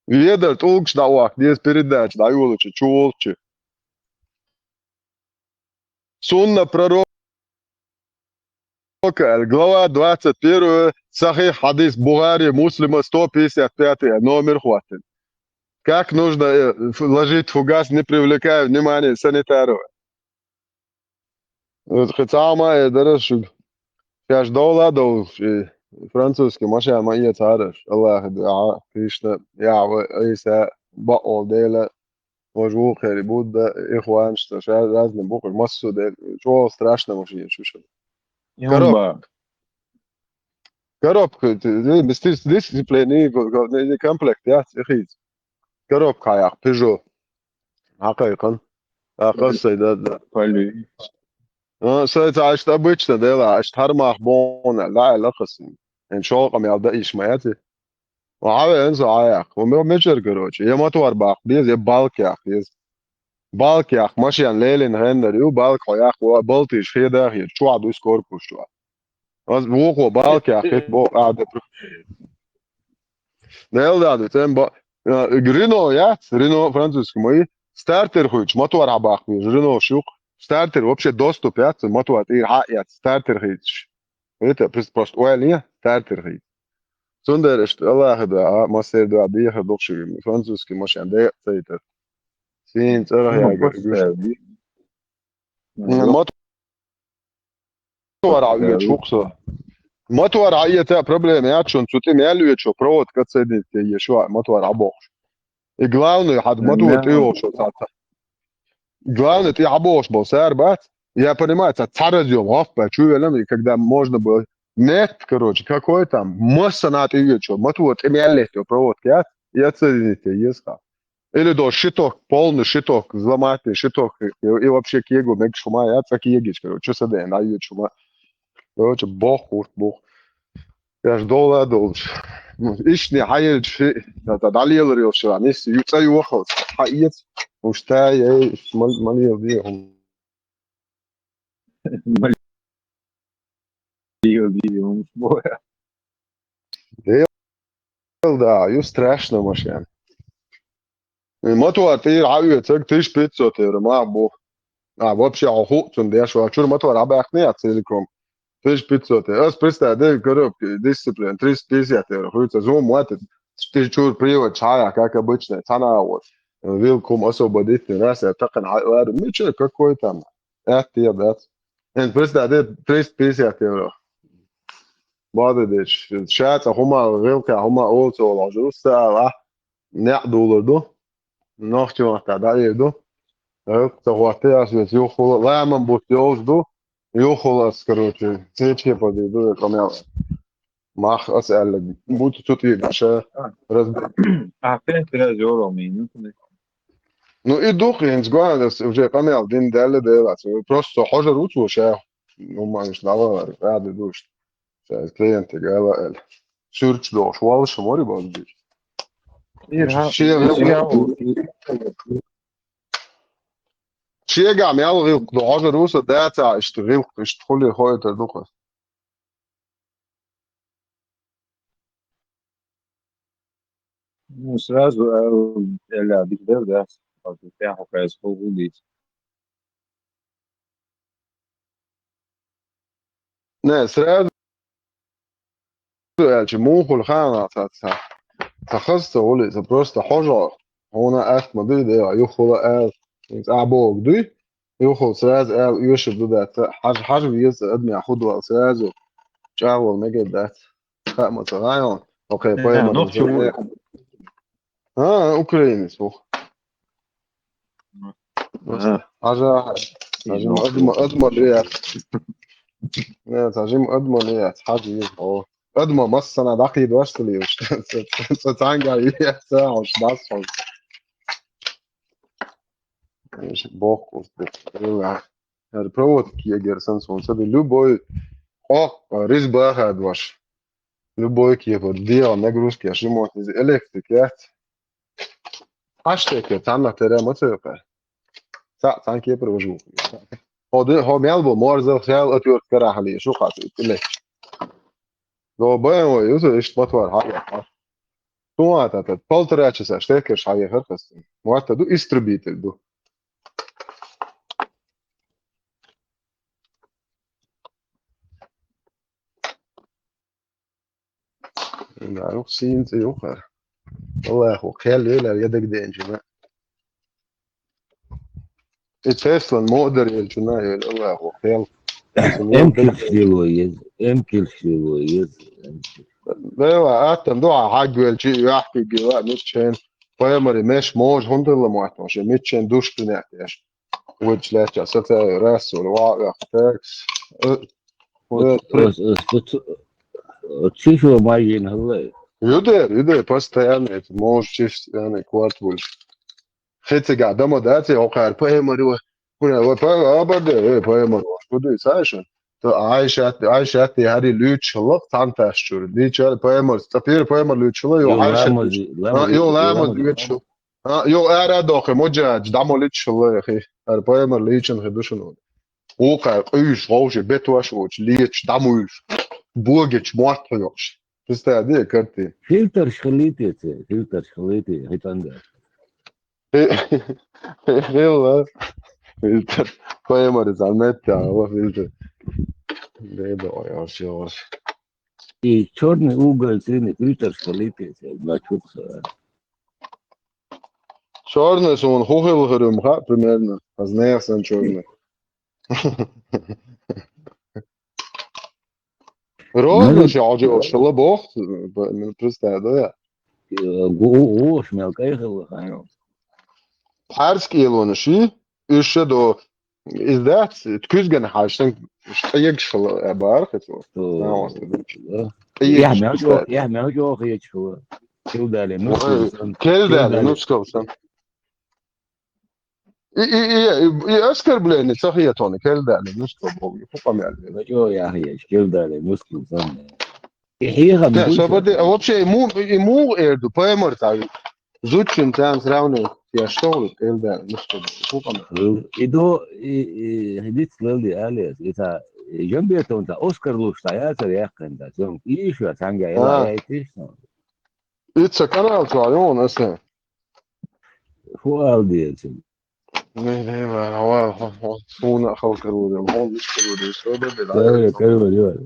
Ведар тӀулгаш дӀа ваккха деза передача дӀайолучу, чу волчу. Сунна пророка, глава двадцать первая, Сахих хьадис Бухари, Муслима, сто пятьдесят пятый номер хватит. Как нужно, э, ф-, ложить фугас, не привлекая внимания санитаров. Вот хи цхьа а ма э дара шуьга. Шаьш довла а довлуш, и французский машен ма эцахьара аша. Аллахи дуьхьа, Кришна, Яхьва, Ӏийса, бакъволу Дела, важа вукхерий Будда, ихванаш, ша разный букъаш, массо а де, чӀогӀа страшно машен шу шу. Коробка. Коробка, ди-, ди-, дис-, дисциплина, го-, го-, комплект яц, и хийца. Коробка хьаяхь, Peugeot. Хьакхайкхана. А, кхассай, да, да. Полю. А, сай ца аьшта обычно дела, аьшта хьармах бона, лаьа лакхасин. Эн шолгӀа мел даиш ма яци. Ва хьавеана со хьаяхь. Ва ме-, мечер, короче. Я мотор баккха беза, я балк яккха беза. Балк яккха, машен лелина хеннар ю, балк хьо яккха, ва балтиш хеда а хеда, чохь дуьсу корпус чохь. Ас вукхо балк яккхийта боху, а, де пр-, Нел да ду, цӀен ба-, а, Рено яц, Рено французский ма ю, стартер хуьйцуш, мотор хьабаккха веза, Рено шух, стартер вообще доступ яц, мотор тӀера хьа а яц, стартер хийцуш. Это прос-, просто ойла е, стартер хийца. Цундела иштта Аллахи дуьхьа, а, массеран дуьхьа дехар ду шуьга, французский машен декъа ца йитар. Сийна цӀарах ягар, гуш. Мотор хьаоьцуш ву-кх со. Мотор хьаэца а проблема яц шуна, цу тӀе мел оьцуш провод отсоединить е еш ваьа, мотор хьабохуш. И главный хьан мотор тӀе йолуш цхьа ца. Главный тӀе хьабохуш болу сара бац. Я понимаю, цхьа, цхьа разъём гӀоф бац, чу велам, и когда можно было Нет, короче, какой там, массанхьа тӀеоьцуш, мотор тӀе мел летта проводка яц, и отсоединить еза хьа. Или до щиток, полный щиток, взломать щиток, и, и вообще кегу мегаш хӀума яц, цкъа кегийча, короче, чу са ден, дӀаоьцуш хӀума. Короче, бохурт бух. Я ж дола долча. Ну, ишни хьаелча, да, да, дӀалелар йолча, нисса, ю-, цӀа йохалц, хьаэца, уж тай, ей, мал-, малел бе хӀума. Дел, да, ю страшная машина. И мотор тӀера хьаоьцург тысяча пятьсот евро мах бу. А, вообще, хьо ху цун деш, а чура мотор хьабаьккхина я целиком. Тысяча пятьсот евро. Ас представь, да, коробка, дисциплина, триста пятьдесят евро. Хуьйца зум ватит. Ти чура привод чая, как обычно, цана вот. Вилкум освободить, раз я такан хьаоьцур. Ничего, какой там. Аьттехьа дац. Эн представь, де, триста пятьдесят евро. Бада деча. Ша цӀа хӀума, гӀилкхи хӀума олцо ложу, сала. Неа дулар ду. Нохчи вахта дӀаир ду. ГӀилкх ца хӀотта яс вес юхула. Ламан бут йолж ду. Юхула ас, короче, цече поди ду, я камел. Мах ас аьлла, бут цу тӀе даша. А. Разб-, А, пен сразу йоро мин, ну, Ну, и дукха, хӀинца гоьна, ас уже къамел дина даьлла делац. Просто со хьожар ву цо ша. Ну, ма, иштта дӀавалар, гӀади ду иштта. Ша клиентига ала аьлла. Суьрташ долуш, валла ша мори базбир. Ира, Ше-, ха, ира, ха. Шега мел гӀилкх ду, хьожар ву со, дацахь иштта гӀилкх, иштта хули хойтар ду-кх. Ну, сразу, э, эля, дик дер, да? Вот, прям хокаес хулгулис. Не, сразу аьлча, мухула хаана ца, ца, ца хаза ца гӀули, ца просто хьожа, хьуна аьтта ма дуй, дела, юхула аьлла, цӀа богу дуй, юхула сразу аьлла, оьшур ду дац, хьажа, хьажа веза адамехь хӀу ду аьлла, сразу чӀагӀвала мегар дац. Хаа ма ца гӀайон, окей, Э, поэма нохчо разделяем. А, украинец, ух. Ага. Хьажа, хьажа, Изо. Адма, адма лият. Нет, хьажим адма лият, хьажа, о. Адма массана дакъи дош ца лиюш. Ца, ца, ца, цанга лият, ца, хьош, бас, хьош. Эш, бохку, ила. Яр проводки егер сан сон, ца ди любой, о, ризба хадваш. Любой кепа, диал нагрузки, а шимот из электрик яц. Аштеке, цанна тере ма цевка. Ца, цан кепа вожу. Ходы, хо мел бу, морза, хел, отвёртка рахали, шу хат, или. Но Б М В, юзу, ишт мотор, ха, ха. Туа, та, та, полтора часа, штекер, ша, ехар, хас. Муатта ду, истребитель ду. Да, ух, син, ци, ух, а. Аллаху, хел, ю, ла, я даг ден, чуна. И Теслан модар, ел, чуна, ел, Аллаху, хел. Эм килш лило ез, эм килш лило ез. Бела, аттан, дуа, хагвел, чи, яхки, гила, миччен. Поэмари, меш, мож, хунтырла, муатта, ше, миччен, душ, принять, еш. Вуч лаьттача сацай расул, ва, ва, текс. Э, вот, э, Ос, ос, ос, ос, чишо майин хьаллай. Юдер, юдер, постоянно, это можешь чистить, я не кварт больше. Хицига дома, да, ти, окар, поэмари, ва, куна, ва, па, абарде, э, поэмари, ва, куды, Саша? То Айшат, Айшат, ти хари лючла, танташ чур, лича, поэмар, цапир, поэмар лючла, ё, Йо, Айшат, ламаз, люч-, ламаз, а, ё, ламаз, ламаз, лючла. А, йо, ара дохе, моджач, дамо личла, хи. Ар поэмар личан хи душано. Укар, къуьйш, гъовши, бетваш воч, леч, дамуйш. Богеч, морт хьош. Представь, де, карти. Фильтрш хилите це, фильтрш хилите, хитанда. Хилла. Фильтр. Поэмар из анетта, ала фильтр. Де, да, ой, ой, ой. И чёрный уголь, цены, фильтрш хилите це, значит, э, Чёрный сон хухил хырым ха, примерно. Позднее сон чёрный. Ровно Ну, же, а же, шелобох, представь, да? э, гу-, гу-, шмел кайхал, ханё. Парски лон ши, ещё до издать, ткюзган хаштан, Уж къегаш хила а бара хӀета. О, Нагахь да. Къегаш Яхь мел чӀоагӀа, пускай. Яхь мел чӀоагӀа хеташ хила. Килдали, ну, Ой, сан. Килдали, Килдали. Ну, скал сан. И, и, и, и, и оскорбление ца хетона, килдали, ну, скал богу, хӀу къамел. Ва чӀоагӀа яхь еш, килдали, ну, скал сан. И хьеха Те, мугу собаде, а вообще, ему, ему эрду, поймар та. Зудчун царна сравнивать еш тохлу, килдали, ну, скал, хӀу къамел. И до, и, и, хидиц лалди алес, и та, и Жамбетон та, Оскар луш та, я цар яхкан та, сём, и ещё, санга, А. я, я, и ты что? Ицца канал чуьра ю хьуна аса. ХӀу ала деза? Не, не, ма, хьо, хьо, хьо, суна хала карор, хьо миш карор, собаде, Да, карор, карор.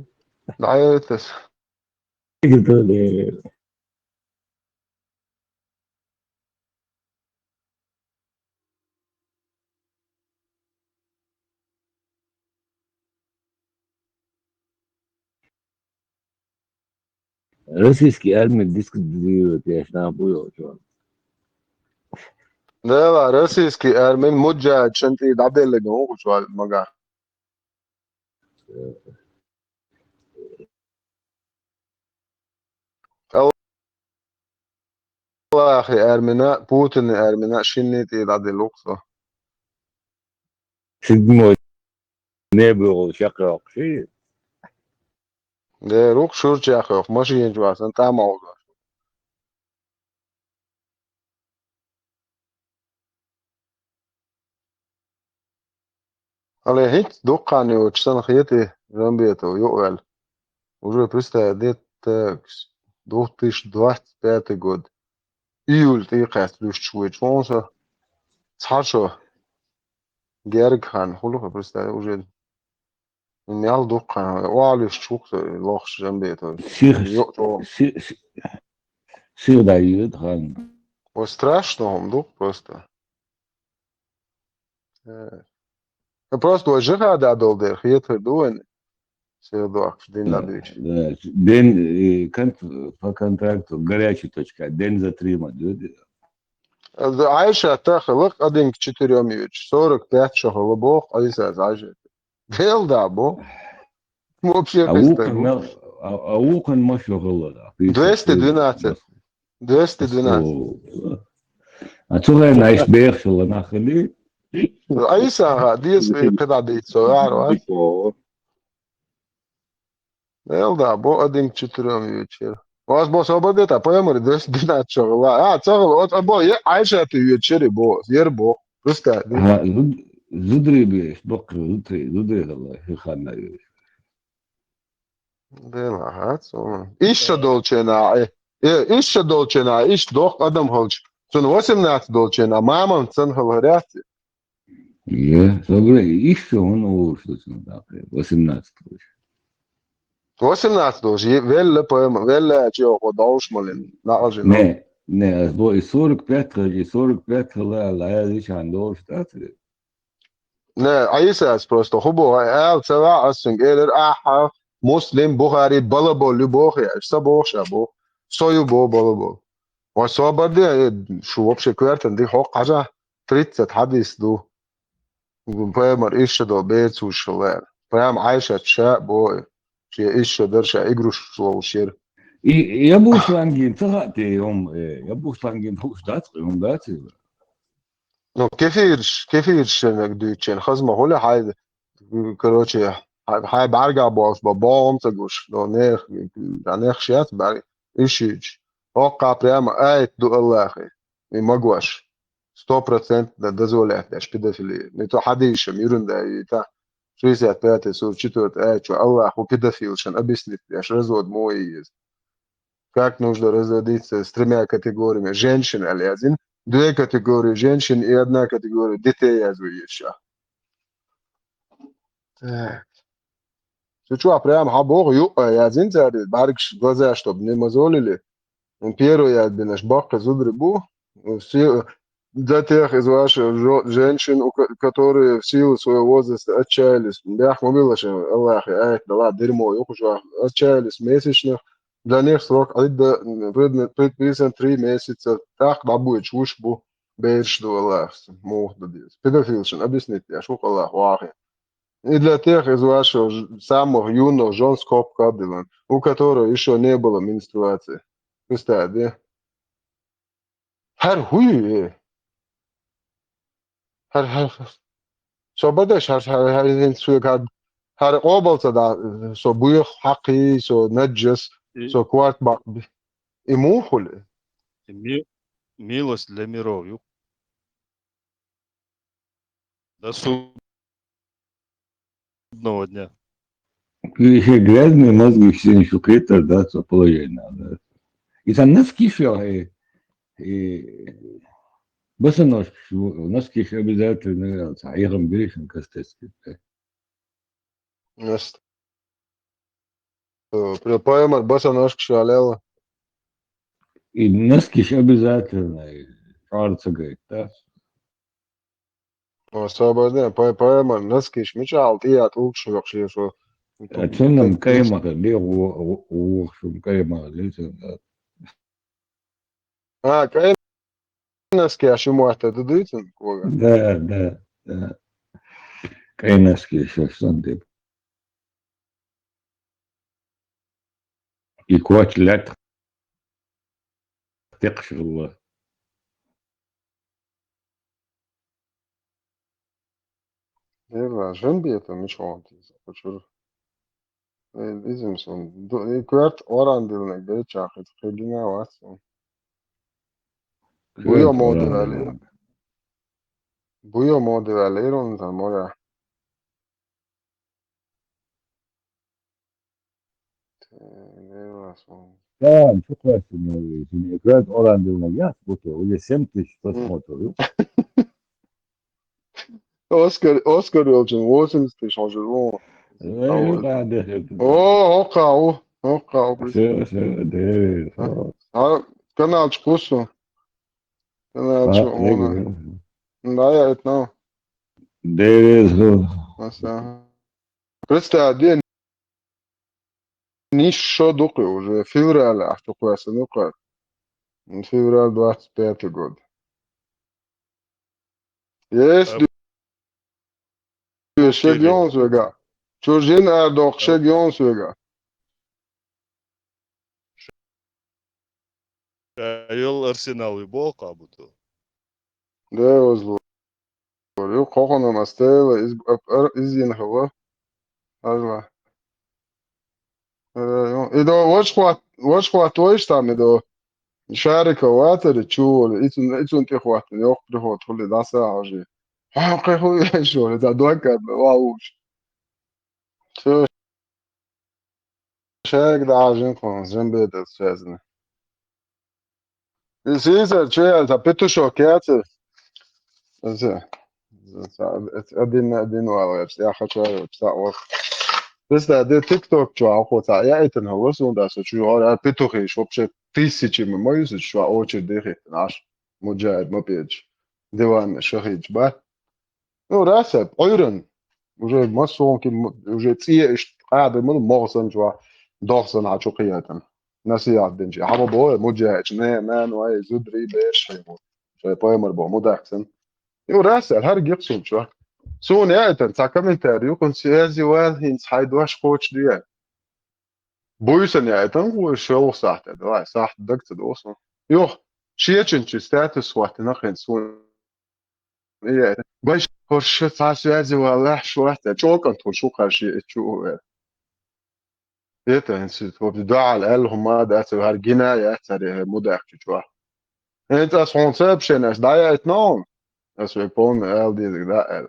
ДӀаэцас. Иги то де. Российский армия дискредитирует, я ж нахуй его, чувак. Да, российский армия, муджахид шанти дабелле гон, чувак, мага. Аллахи армина, Путини армина, шинни тӀе дӀадилла ву со. Седьмое небо йолуш яккхийоккхуш. Де, рукъ шуьрчу яккхийоккхуш, машина чу вацан, тӀама гӀовдош. Али хӀинца дуккха хан йоцуш санна хетий, Жамбетов, юкъаваьлла. Уже представить де, так, две тысячи двадцать пятый год. Июль тӀе кхаьчча дуьстуш вуьйцуш ву со. Цхьа шо герга хан хуьлу, представить, уже Мел дукха, оалуьйсуш ву-кх со лохуш Жамбетов. Сих, Йо-, о. си-, си-, сих дӀайоьду хан. Ой, страшно хӀума ду-кх просто. Э. Ну, просто вай жихӀада долу дела хетар ду вайн. Сих дохкуш, дин Да, дӀадуьйцуш. Да. Ден, э, конт-, по контракту горячая точка, ден затримать, да? Э, Айшат тахала, один к четырём йоьдуш. Сорок пять шо хила боху, Айсас Айшат. Дел да, бо. Вообще А представь, вукхун бо. мел-, а, а вукхун ма шо хала, да, Двести двенадцать. Двести двенадцать. О. А цу хенахь иштта бехаш хила нах хили? Айса, ха, деза, кхидӀа дийца, со, ваьр вац. Дел да, бо, один к четырём вечера. Вас бо собаде та, поймари, двести двенадцать шо хила. А, ца хила, оц, а, бо, е, Айшат йоьдуш яри, бо, яр бо. Просто, Ха, зуд-, зударий беш, баккхий зударий, зударий хилла, хи ханна йоьш. Дела хац, о. Ишша долчена, э, э, ишша долчена, иш дох адам халч. Цун восемнадцать долчена, мамам цан хал ряц. Е, собре, ишша он олуш цун дакъе, восемнадцать долчена. Восемнадцать долчена, е, велла поэма, велла чи охо долуш малин, нахажин. Не, не, аз бо и сорок пять хажи, сорок пять хала, ла, я зичан долуш тацре. Не, Айсас просто хӀу боху, ай, ала ца ваьа, ас цуьнга элира, ахьа, Муслим, Бухари, балабол ю боху, я, аса боху ша боху. Со ю боху балабол. Вай собар де, э, шу вообще коьртан ди хьокху хьажа, тридцать хьадис ду. Пайхамар иша до бецуш лер. Прям Айшат ша боху, ше иша дар ша игрушкаш ловушир. И я бушлангин ца хати, э, я бушлангин хуш дац, хум дац. Ну, кефирш, кефирш шенаг дуьйцучен, хазма хуьлу хьайда, короче, хьай, хьай бӀаьрга болуш бан богӀум ца гуш, но нех, а нех шец бӀаьрга, ишич. Хьокха прямо айт ду Аллахе, и магош. Сто процентов дозволять деш педофилия. Не то хьадийшам, юрунда и та шестьдесят пятый сур четвёртый аят, что Аллах у педофилшан объяснить деш, развод мой есть. Как нужно разводиться с тремя категориями женщин, аль язин? Две категории женщин и одна категория детей, я зву ещё. Так. Цу чохь прямо хьан боху юкъа язин цара, баргаш глаза, чтобы не мозолили. Первый яз бинаш баккхи зудри бу. Все, для тех из ваших жё-, женщин, у ко-, которые в силу своего возраста отчаялись, бяхма билла шен, Аллахе, аят дала, дерьмо, юхушуа, отчаялись в месячных, для них срок Идда, м, предме-, предписан три месяца. Так дӀабойтуш вуш бу, бераш ду Аллахьца, муха ду деза. Педофилшан объяснить деш ву Аллахь вахе. И для тех из вашего ж- самых юных жен скобка отделана, у которой еще не было менструации. Представь, да? Хар хуй. Хар, хар, хар. Со бадаш, хар, хар, хар, хар, хар, хар, къобалца да, со бух, хакъи, со наджас, И- со кварт бак. И мухули. И ми- милость для миров, ю. До судного дня. Ещё грязные мозги, все не шукетер, да, со положение, да. И там носки шо, и, и босоножки, шо, носки шо обязательно, да, а я там грешен, костецкий, да. Наст. Э, при- Поэмар босоножки шо алела. И носки шо обязательно, и шарца, говорит, да. Освобождение. По- Поэмар носки шо мичал, тият улк шо, шо, шо. А цунам каймаха, ле, у- у- у- шум каймаха, ле, цунам. А, кай носки, а шо муатта дудуйтун, кога? Да, да, да. Кай носки, шо, шо тип. И квач лят текшилла. Эла, жен бета мичхонтис, кучур. Э, изим сон. Ду- и кварт орандилнек бечахит, хегина ватсон. Буя Кварт моды орандилнек. Вали. Буя моды вали, ирон за моя. Эла, сон. Да, шо кварт моды, син кварт орандилнек, я, вот, уже семь тысяч просмотров, ю. Оскар, Оскар ёлчун восемьдесят тысяч уже, о. Э, да, да, да. О, окау, окау. Всё, всё, да, да. А, канал чкусу. Канал А, чу, да, она. Да. Да, я это, ну. Да, да, да. Аса. Представь, день. Ниш шо дукы уже, февраль, а что класса, ну как? Февраль двадцать пятый год. Есть. А, шегион свега. Чужин ардох шегион свега. Айол Арсенал и бол кабуто. Да, возлу. Ю, кохонам астела, из, ап- ар- из ин хава. Ажла. Э, ю, и до, воч хват, воч хват, воч там, и до. Шарика ватер, чули, ицун, ицун ти хват, не ох приход, хули, да, са, ажи. А, кай хули, шо, да, докар, ва, уж. Всё. Шарик да, жен кон, жен бедер, связано. И сизер, че, это петушок, я це. Это, это один на один валаешь, я хочу, я вот. Представь, да, TikTok, чё, охота, я это на лосу, да, со чё, я петухи, вообще тысячами мою, со чё, очередь дыхит, наш, муджаид, мопеч, диван, шахич, ба. Ну, раса, ойран. Уже масонки, м- уже цӀе иш къаьда мал могӀсан чуа, дохсан а чу кхиятан. Насият динчи. Хама бой, муджач, не, не, ну, ай, зудри беш, хай бу. Шай поэмар бо, мудахсан. Ну, раса, хар гихсун чуа. Сун я это, ца комментарий, юкун связи вал, хин цхай дуаш хоч дуя. Буйсан я это, ну, шел сахта, давай, сахта, даг ца досун. Юх, шечен чи статус хватит, нахрен сун. Е, баш, хорша, ца связи валлахь, шуахта, чокан тхо шу харши, чу, э. Это институт, вот, да, ал, ал, хума, да, ца, хар гина, я, ца, ре, мудах, чу, чуа. Это ас хонца, пшен, ас, да, я, это, но. Ас, век, пон, ал, дизик, да, ал.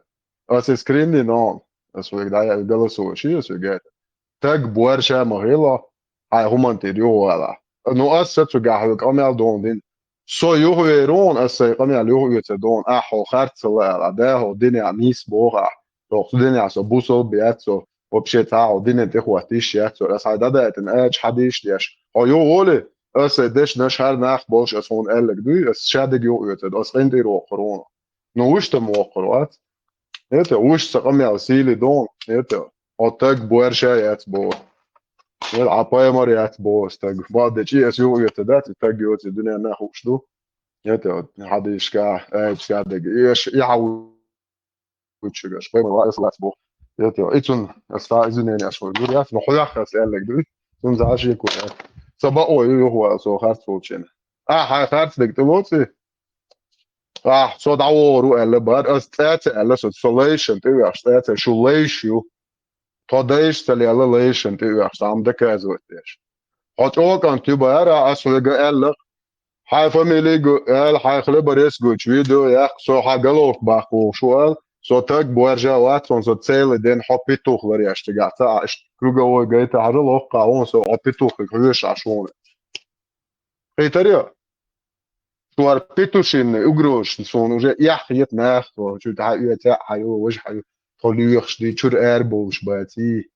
Ас, скрин, ди, но. Ас, век, да, я, голосовой, ши, ас, век, это. Так, буар, ша, могила, хай, хуман, ти, ю, вала. Ну, ас, ца, цу, гахлы, камял, дон, дин. Со юхуверун, ас сай къамиял юхуверца дон, ахо харцала ала, да, хо диня нис боха. Тох диня со бусол бияцо, вообще та хо диня те хватиш яцо, ас хай дада этен ач хадиш деш. Хо ю воли, ас сай деш наш хар нах болш ас хун эллек дуй, ас шадик юхуверца, ас къинтир вохрун. Ну, уж там вохру, ац? Это уж са къамиял сили дон, это. От так буэр ша яц бо. Нет, а поэмор яц бо, стаг. Ба, де чи эс юхуверца, да, ти так юхуверца, дуня нах уж ду. Это вот, хадишка, э, чка дег. Еш, я хау-, учугаш, поэмор ва эс лац бо. Я то, и цун, ас ца извинения, ас хӀума гур яц, но хьоьх ас аьллаг ду, цун за шеко яц. Ца бакъо ю юхавала со харц волчена. А, хьай харц дег тӀе лоци? А, со дӀавогӀур ву аьлла бар, ас цӀаьца аьлла, со, со лайшан тӀе вехаш, цӀаьца шу лайш ю. Тхо дайш ца лела лайшан тӀе вехаш, цхьа хӀума доказывать деш. Хьо чӀокӀант ю бара, ас хьоьга аьлла, хьай фамилига аьлла, хьай хлеборезкугачу видео яккха, со хьа головка баккха вохуш ву аьлла, со таг боьржа вац хьуна, со целый день хьо петух ларъеш цигахь ца Ӏаш, круговой гайта хьажа локкха вон со хьо петуххиг хьоьжуш Ӏаш вон. Хийтарий? Шу хӀара петушинный угрозаш суна уже эхь хета нах, тхо чу тӀехьа оьца а хьайо, важа хьайо, тхо лоьхуш ди, чуьра ара бовлуш баций.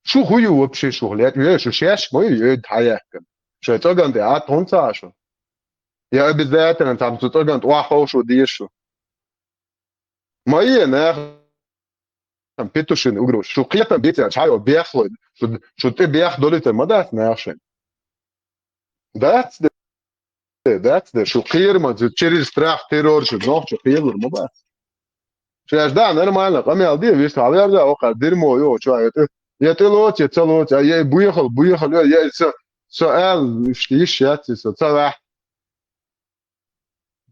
Шу хӀу ю вообще, шу хьалаьцна? Ю, шу шаьш ма ю, йоьду хьаяьккхина. Шайн цӀаган тӀе Ӏатта хӀунда ца Ӏа шу? Я обязательно там цу цӀаган тӀе охьаховшу деза шу? Ма е нах там петушинный угрозаш. Шу кхетам биця, чхьайо бехлой. Шу, шу тӀе бех долуьйтар ма дац нах шайн. Дац де, дац де, шу кхераман, через страх, террор шу нохчо кхералур ма бац. Шаьш да, нормально, къамел де, вист хьалаверда, окхар дерьмо ю, чу, я тӀе, я тӀе лоцу, я ца лоцу, я, я буьйхал, буьйхал, я, я, со аьлла, иштта йиш яц, со ца ваьхьа.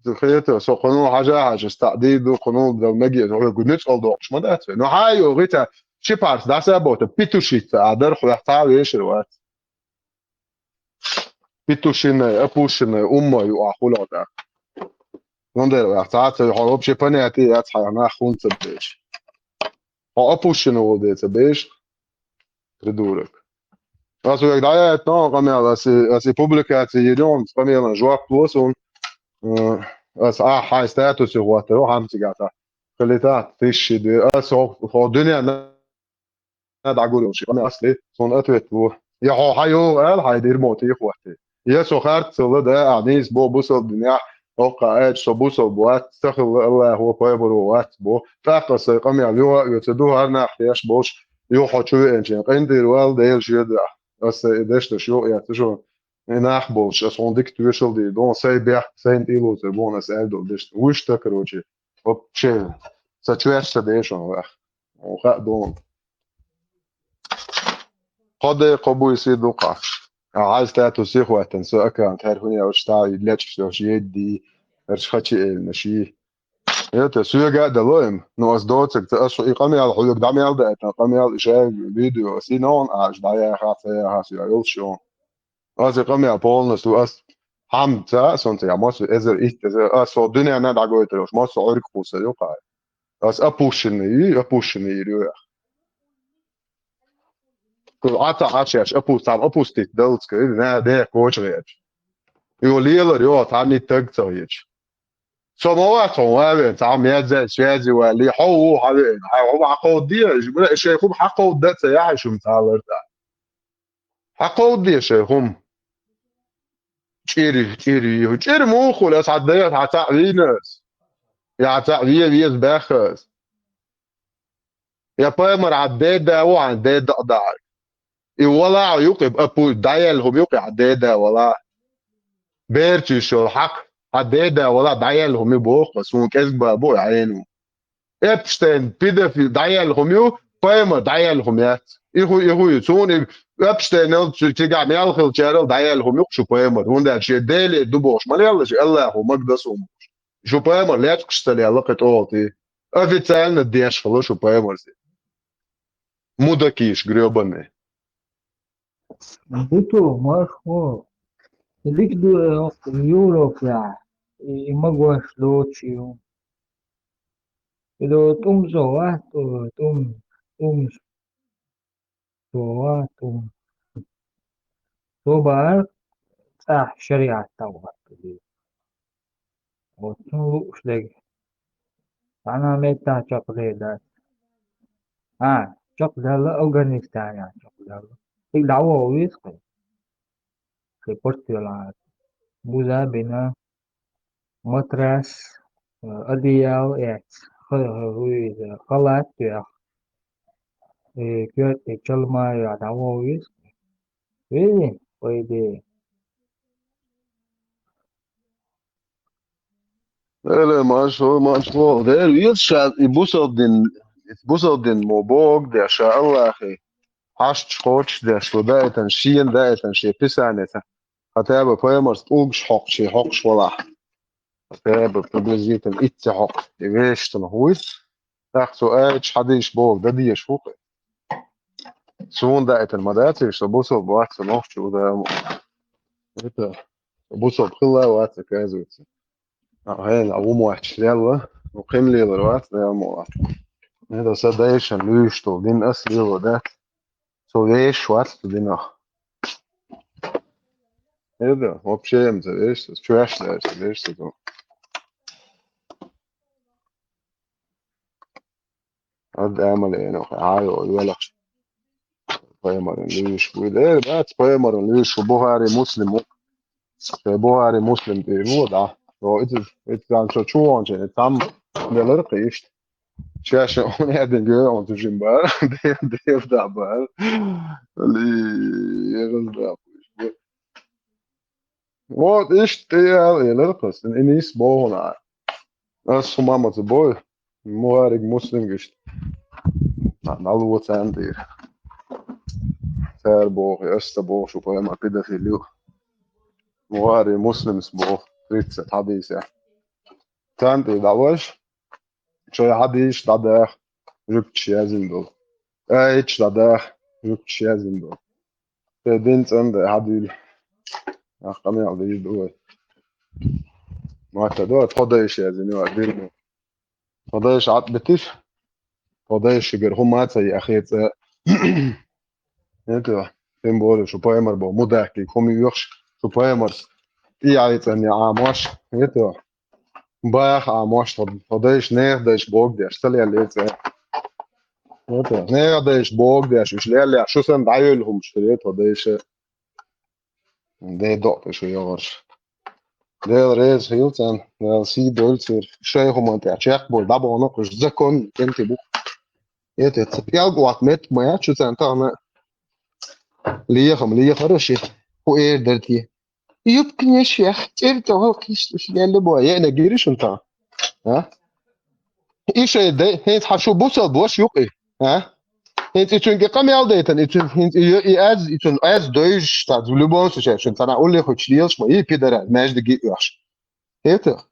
Хета, со кхунул хьажа хьажа, стаӀ дийр ду, кхунул дал меге, хьоьга нуьцкъала доккхуш ма дац вай. Ну, хьан йогӀи ца, ши парс дӀасабота, петушица а дар хьоьх цхьа а вешар вац. Петушиная, опущенная умма ю ахь хуьлу тӀаккха. Цундела ваьхьа цхьа а ца ю, хьо вообще понятие яц хьайх нах хӀунда ца беш. Хьо опущенный волу де ца беш, придурок. Ас вайга дӀаяйтина къамел, ас и, ас и публикаци йина йогӀу, къамелан жоп ло суна. Э, ас ахь хьайн статусе хӀоттаро хьамсигахь хилита, тиша ши де. Ас хьо, хьо дуьненна дӀагур йолуш, къамел ас ли, суна ответ ло. Я хьо хьан йогӀу аьлла, хьайн дирмо тӀе хӀотте. Я со харццалла да, а, нийса бо бусалба динехь, оккха аьлча, со бусалба вац, ца хилла Аллахо пайхамаро вац бо. ТӀаккха ас сайн къамел юха а оьцу ду, хӀара нах теш болуш, юха хьо чу веанчийн къинтӀера вала, Дела шеда. Ас сайн и дешнаш юха а эцна шуна, и нах болуш, ас хьуна дика тоьшалла дийр ду, сайн бехк, сайна тӀе лоцур бу хьуна ас аьлла долу дешнаш. Вуьш та, короче, вообще, ца чоьш ца дешон ваьхьа. Хьуна хаьа ду хьуна. Кхо де, кхо буй сий ду кхахь. А хьайн статусе хӀоттина со аккаунт, хӀара хӀун йолуш, цхьа и лечкъаш йолуш, еддий, хӀара хачи элина ший. Это, соьга а дало им, ну, ас доцург, ца ас и къамел хьоьга дӀа мел даийтина, къамел и шайн видео, ас и ногӀун Ӏаш дӀаяха, ца яха, со йолуш йогӀу. Ас и къамел полностью, ас хьамца, сон ца я, массо эзар, итт эзар, ас со дуьненна дӀагойтур йолуш, массо Ӏуьрг кхуссур ю кхай. Ас опущенный, опущенный ю яхь. Ку Ӏа ца Ӏаш еш, опу-, цхьамма опустить даллац, ка, и, на, де, коча гӀеча. Йо, лелар, йо, цхьамма и таг ца гӀеча. Со ма вац хьуна ван вен, цхьамма яздаьча связи валли, хьо ву хьан веана, хьан хӀума хьакховдаде, шайн хӀума хьакховда ца яхьа шуна цхьа лар тӀа. Хьакховдаде шайн хӀума. ЧӀир, чӀир, чӀир муха хуьлу, ас хьан дайа, хьан цхьаъ вийна ас? Я хьан цхьаъ ве, веза баьхха ас? Я пайхамар хьан деда ву, хьан деда а дахьар. И вала а юкъе, апу, дӀаелла хӀума юкъе хьан деда вала. Берчиш йолу хьакха, хьан деда вала дӀаелла хӀума ю боху, суна кӀезиг бан бу и хьенан. Эпштейн, педофил, дӀаелла хӀума ю, пайхамар дӀаелла хӀума яц. И хӀу, и хӀу ю. Суна и Эпштейнал цу-, цигахь мел хиллачарал дӀаелла хӀума ю шу пайхамар. ХӀунда аьлча шен Деле ду бохуш ма лелла, шен Аллахо магда суна бохуш. Шу пайхамар лечкъаш ца лелла кхин тӀолгӀа те. Официально деш хилла шу пайхамарзе. Мудакиш грёбаный. Буту, марш вон. Илик ду, э, Европа, и, и магош лочу. И до тумзо, а, ту-, тум, тумзо, а, тум. Тобар цӀахь шариат тавгӀат. Вот, ну, лууш дерг. Цхьана меттахь чекхдер дац. А, чекхдаьлла Афганистанехь чекхдаьлла. Цига дӀавогӀу веза кхин. Кхин портфель Ӏа. Буза а бина. Матрас, э, одеял эц. Ха-, ха-, халат а тоьхна. Э, коьрта чалма а йохьуш дӀавогӀу веза кхин. Вези, по идее. Эле, маршо, маршо. Дер веза ша и бусалба дин Иза бусалба дин мо богу деш, ша Аллахе хьашташ кхочуш деш, шу даийтан, шена даийтан, шен писанеца. Хьатаба пайхамарс тӀулгаш хьокхуш, хьокхуш валахь. Хьатаба приблизительно итт хьокхуш, и вешан хуйс. ТӀаккха цо аьлча хьадийш богу, дан дезаш хӀу-кх. Суна даийтан ма дацийша, со бусалба вац, со нохчи ву, Дала мукъ лахь. Это, со бусалба хилла вац, оказывается. А, хӀена, а ву мотташ лелла, ну, кхин лелар вац, Дала мукъ лахь. Это са дайшан луьйш долу дин ас лело дац. Со вешаш вац цу динах. Это, вообще ца вешаш, чоьш даьраш ца вешаш ца. Ад амале, ну, хьайо, велахш. Пайхамаран луьйш вуй. Э, бац, пайхамаран луьйш ву, Бухари, Муслим ву. Шайн Бухари, Муслим тӀе ву, да. О, итт, итт ган со чу вон чен, там делар кхишт. Шаьш он эдин гӧ, он тужин бар. Дев, дев да бар. Ли, егъаз да. Вот, иштта тӀе ял, элар кхас, и нийса боху нах. Ас хӀума ма ца бой, Бухариг, Муслим гишта. На, налуо царна тӀера. Цара боху, ас ца боху, шу пайхамар педофил ю. Бухари, Муслимс боху, тридцать хьадийса. Царна тӀера дӀалойш, шайн хьадийш дӀадаха, жуьгташ яздина долу. Аяташ дӀадаха, жуьгташ яздина долу. Те дин цӀанде хьадийла. Ах, къамел дийш ду вай. Ма ца до, тхо дайша яздина вай, дирма. Тхо дайша Ӏад битиш. Тхо дайша шигара хӀума ца яхе цӀа. Это, тем более, шу пайхамар бо, мудакки, хӀума йоьхуш, шу пайхамарс. И яйцӀанне Ӏамош. Это, баха Ӏамош, тхо, тхо дайша, нехан дайша бог деш, ца лелле цӀа. Это, нехан дайша бог деш, уьш лелле, шу сан дӀайолу хӀумаш хиле, тхо дайша. Де докъа шу йогӀарш. Дела реза хила царна, Дала сий дойла церан. Шайн хӀуманна тӀехь чекх болу, дӀабахана кхуьш закон, кенти бу. Это, ца пӀелг ват меттиг ма яц шу царна тахана. Лехам, лехара ши. ХӀу эр дара те. Юбканаш яха, цӀерда гӀалкхиш лелла бо. Еана гири шун тахана. А? И шайн дай, хӀинца хьан шу бусалба ваша юкъе? А? ХӀинца и цуьнга къамел дайтан, и цуьнга хӀинца и, и аз, и цуьнан аз дойжуш, цхьа любой случай, шун цхьана уллехуьйтуш лелаш ма, и пидорас, маьждиге а оьхуш. ХӀета?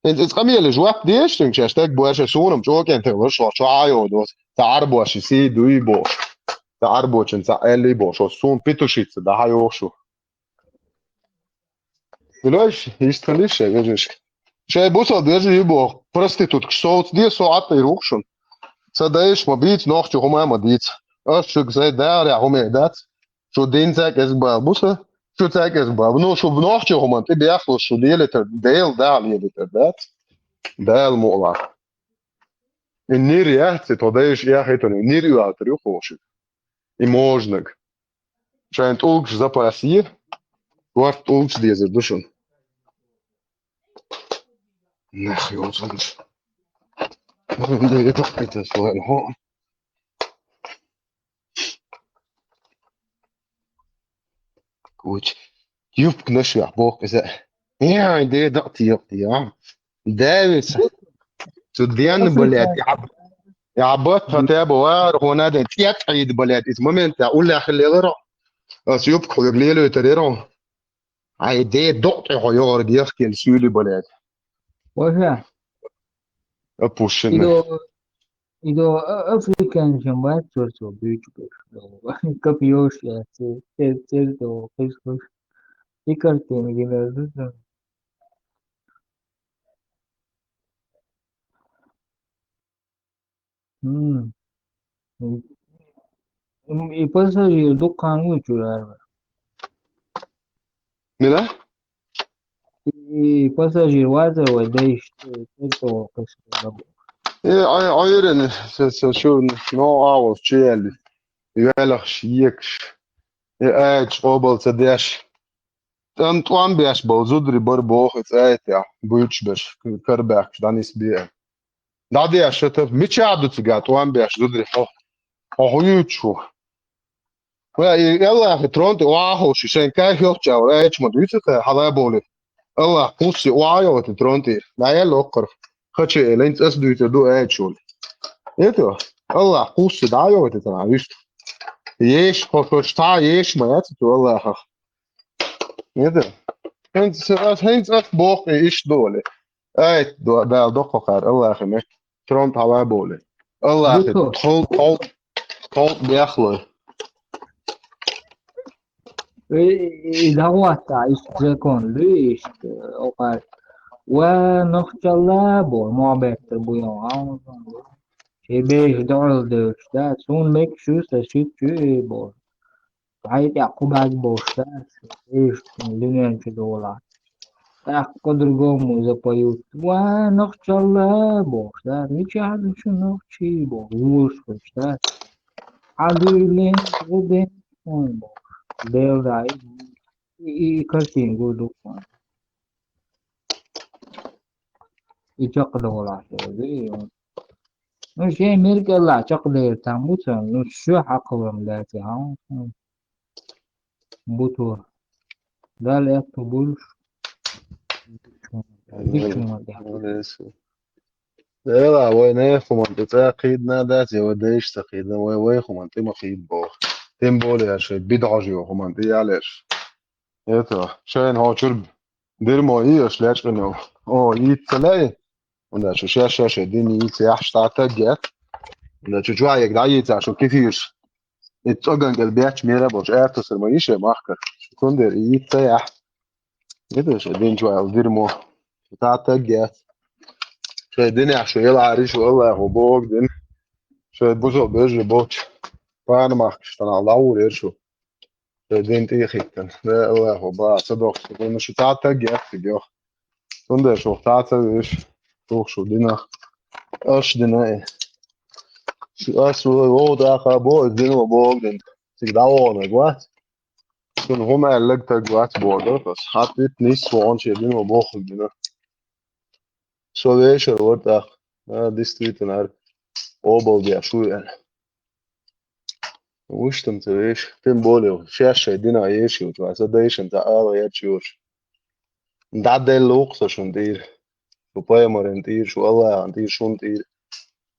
ХӀинца иза къамеле жоп дезаш цуьнга шаьш, стаг бу аша суна-м чӀокӀен тахалуш, шо, шо Ӏа йоду, цхьа Ӏарбош и сий дуй бохуш. Цхьа Ӏарбочун цхьа аьллий бохуш, суна петушица дахьа йохуш ву. Илойш, иштта хилийша шайн вежаршка. Шайн бусалба вежарий боху, проституткаш совцаде, со Ӏаттайр ву-кх шуна. Сан дайша ма бийца, нохчо хӀума а ма дийца. Ас шуьга сайн дахарехь хӀума а дац. Шу динца кӀезиг бала бу сан. Шуца кӀезиг бала бу. Ну, шу нохчо хӀуманна тӀе бехлуш, шу лелийтар, Делан даха лелийтар дац. Дала мукъ лахь. И нир яц, и тхо дайша эхийтина, нир оьлтар ю кхо шуьга. И можнаг. Шайн тӀулгаш запас е, ворхӀ тӀулгаш дезар ду шуна. Нах йолчунаш. Куча. Юбка нашвех боху иза. Яй, де дакъ тиякъ, я. Давица. Цу ден, блядь, я. Я бат, хотя бы вар, хона де, тет, айд, блядь, из момента улля хилелеро. Ас юбка хулег лелю тареро. Ай, де докъ тӀе хьо йогӀург яхкина суьйли, блядь. Ваха. Опущенный. Идо, идо а-, африканцам бац цо буьйцу беш. Копьёш яц, цер-, церто, кхиш-кхиш. И картина гинарза. М. И, и пассажир дуккха а вуьйцур ара. Мила? И пассажир вацар вай дайш, э, терто кхиш. Э, ай, айрен, се, се, шу, но, авал, чели. Велахш, екш. Э, ай, чкъобал ца деш. ТӀам, тӀом беш болу зударий бара боху и цӀайтехь, буьйцуш берш, карабаьхкаш дӀанисбе. ДӀадеш ша тап, мичахь ду цигахь тӀом беш зударий хьо? Хьо хӀун юьйцуш ву? Ва и Аллахьи трон тӀе охьаховши, шайн кайф йолчча вара аьлча ма дуьйцу тхай хьала а бовли. Аллахь пусси охьа а йолу тӀе трон тӀе. ДӀаелла оккхарх. Хача эланца ас дуьйцур ду аьлча волу. Это, Аллах кхуссу дӀа а йохуьйту царна вуьшта. Еш, хо-, хо-, ша еш ма яц цу Аллахах. Это, хӀинца ас, хӀинца ас боху и иштта ду олий. Ай, до-, Дала доккхо кхара Аллахе метта. Тронт хьава болий. Аллахе тхол-, тхол-, тхол бехлой. И, и дагӀотта иштта закон ду, иштта, окхар. Ва нохчалла бо, мохь беттар бу йо, а? Ши беш доӀал девш, да, сун мекшу, са ши чу и бо. Хьай тӀе кху баьг бохуш, да, иштта дуьнен чу дола. ТӀаккха по-другому запоют. Ва нохчалла бохуш, да, мичахь ду шу нохчий бохуш, вуьйш хуьлуш, да. Хьан дуьйлен, гӀубен, хьуна бохуш. Дел дай, и, и, и картин гу ду хьуна. И чакхдовлахь, и, ну, шен миркӀалла чакхдер там бу царна, ну, шу хьакхалам даьтти, хьан? Бу ту. Дала аьтту буьллуш. Дикачунна тӀехь. Дела, вай нехан хӀуманна тӀе цӀа кхийдина дац, я вай дайша ца кхийдина, вай вай хӀуманна тӀе ма кхийда боху. Тем более, шайн бидӀа хьожа йо хӀуманна тӀе ялеш. Это, шайна хьо чуьра дирмо и аша лечкъина йо. О, йийца лаьий? ХӀунда аьлча шаьш-шаьш дин йийца яхьаш цхьа таг яц. ХӀунда аьлча чу хьайга дӀайийца шу кефирш. И цӀоган кӀел бетташ мера болчу аьртусар ма йиш я махкара. Цундела и йийца яхь. Ида ша динчу ваьлла дирмо. Цхьа таг яц. Шайн динехь шу ялахьара шу Аллахо боху дина. Шайн бусал бежа болчу пана махкаш танахь лавур яра шу. Шайн дин тӀе а хиттина. Да, Аллахо баха ца доккху. Шу цхьа таг яц цига йоху. Цундела шу цхьа ца веш. Тух шу динах. Аш дина и. Шу ас вогӀу даха бо, дино боху дина. Цига дӀавогӀунарг вац. Шуна хӀума аьлларг таг вац бохург ас. Хьан тӀе нийса вогӀун шен дино бохург дина. Со вешар вара тӀаккха. А, действительно, ара къобалдеш ву аьлла. Вуьш там ца веш. Тем более, шаьш шайн дина еш йолчу, аса дайшан ца ала яч йош. ДӀаделла ву-кх со шуна тӀера. Шу пайхамаран тӀера, шу Аллахьан тӀера, шуна тӀера.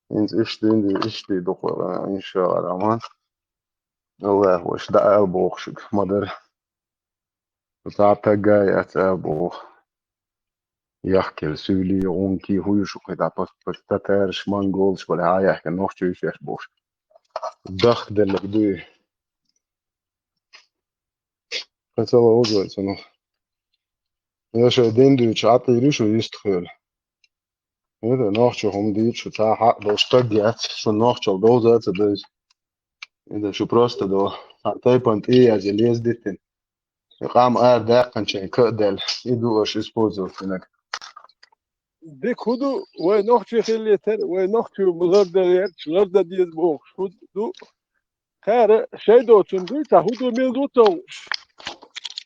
ХӀинца иштта дин ду, иштта ду-кх вара, иншалла, Рахман. Аллахьа вайша дӀаала боху шуьга, ма-дарра. Цхьа таг а яц ала боху. Яхкелла суьйлий, гӀункий, хӀун ю шу кхидӀа, пас-, пас татараш, монголаш бара, хьан яхкина нохчий ю шаьш бохуш. Дахделларг дуй. Кхин ца ловзой цунах. Я шайн дин дуьйцу, Ӏатийри шу йистхуьйла. ХӀета нохчо хӀума дийца шу цхьа хьакъ долуш стаг яц, шун нохчалла довза а ца дайза. ХӀета шу просто до. Цхьа тайпана тӀе а язъян леза диттина. И къам ара даьккхинчийн ка а даьлла. И ду аша использовать динарг. Дика хӀун ду, вай нохчий хилийтар, вай нохчий лардан лерча, лардан деза бохуш хӀун ду? Кхара шайн доцун дуй, цхьа хӀун ду, мила ду ца хууш.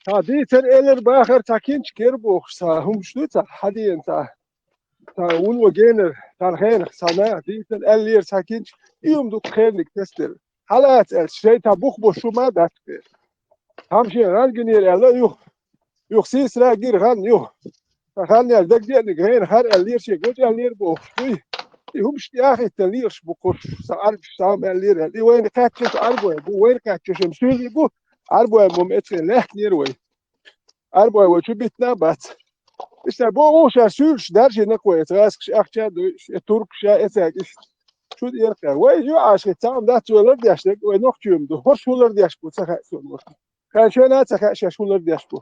Цхьа дийцар элар бахар цхьа кинчик яра бохуш, цхьа хӀумаш дуй, цхьа хьадийна цхьа. Цхьа вуно генар, цхьана хенахь цхьа наха дийцар аьллера цхьа кинчик, и хӀума ду кхерниг тестера. Хьалаца аьлча, шайн цхьа бух бо шу ма дац те. Хьамшен гӀан гинера аьлла юха. Юха сийсара гира гӀан юха. Сан ханнера дагадеаниг гӀена хар аьллера шен гоча аьллера бохуш дуй. И хӀумаш тӀе а хӀиттина лелаш бу кхуш, сан Ӏарбаш сам аьллера аьлла. И вайна кхаьччаш Ӏарбой бу, вайна кхаьччаш ам суьйлий бу, Ӏарбой ма эцхен лаьхкинера вай. Ӏарбой вай чу битина а бац. Иштта бо ву ша суьйлаш даржина кхой, эца гӀаскаш ахча а дуй, э туркаш а эцаг иштта. Шу дӀа эркъа. Вай ю Ӏаш хи цхьа ам дац вай лардеш дерг, вай нохчуьйма ду. ХӀорш хӀун лардеш бу, ца хаьа суна ваха. Хан шайна а ца хаьа шаьш хӀун лардеш бу.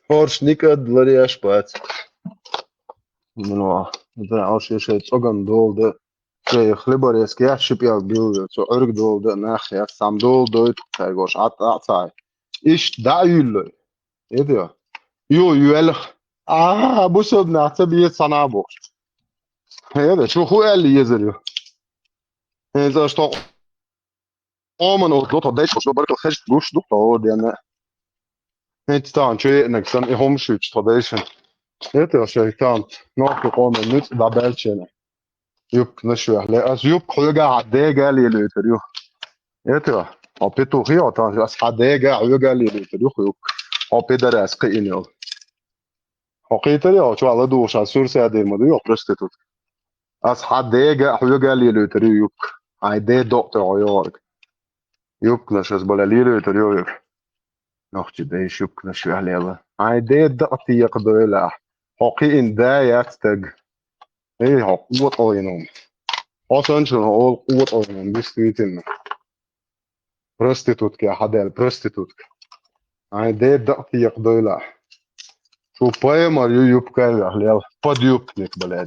ХӀорш никад ларъеш бац. Ну, это хӀорш я шайн цӀоган дола да. Шайн хлеборезка яц ши пӀелг билла, цу Ӏуьрг дола да, нах яц, цхьамма дола дойту, цаьрга хӀорш Ӏа-, Ӏа ца хьай. Иштта дӀа а юьллой. Эдо. Ю, юьллах. А, бусалба нах ца беза цхьана а бохуш. Эдо, шу хӀун аьлла езар ю? ХӀинца аша тхо къоман оцу тхо дайша оцу баркал хезча гуш ду тхо денна. ХӀинца тахана чу еанарг санна и хӀума шуьйцу тхо дайшина. Это шайн тахана нохчийн къоман нуьцкъ дӀабаьлча. Юбка на шоьхьа ле, ас юбка хьоьга хьан дега а лелуьйтур ю. Это, хьо петух йо, тахана ас хьан дега а хьоьга а лелуьйтур ю, юбка. Хьо педарас кхиъна йолу. Хьо кхийтарий, хьо чохь ладугӀуш, ас суьрсаь дийр ма ду, йо, проститутка. Ас хьан дега а, хьоьга а лелуьйтур ю юбка. Хьайн ден докъ тӀе хьо йогӀург. Юбканаш ас бале лелуьйтур ю юбка. Нохчи дайша юбканаш юьхьлела. Хьайн ден дакъа текхадойла ахь. Хьо кхиъна да яц стаг. Эй, хьо къотӀалгӀина хӀума. Хьо санна шуна олу къотӀалгӀина хӀума, действительно. Проститутка хьан даьлла, проститутка. Хьайн ден дакъа текхадойла ахь. Шу пайхамар ю юбка юьхьлела. Подъюбкник бале.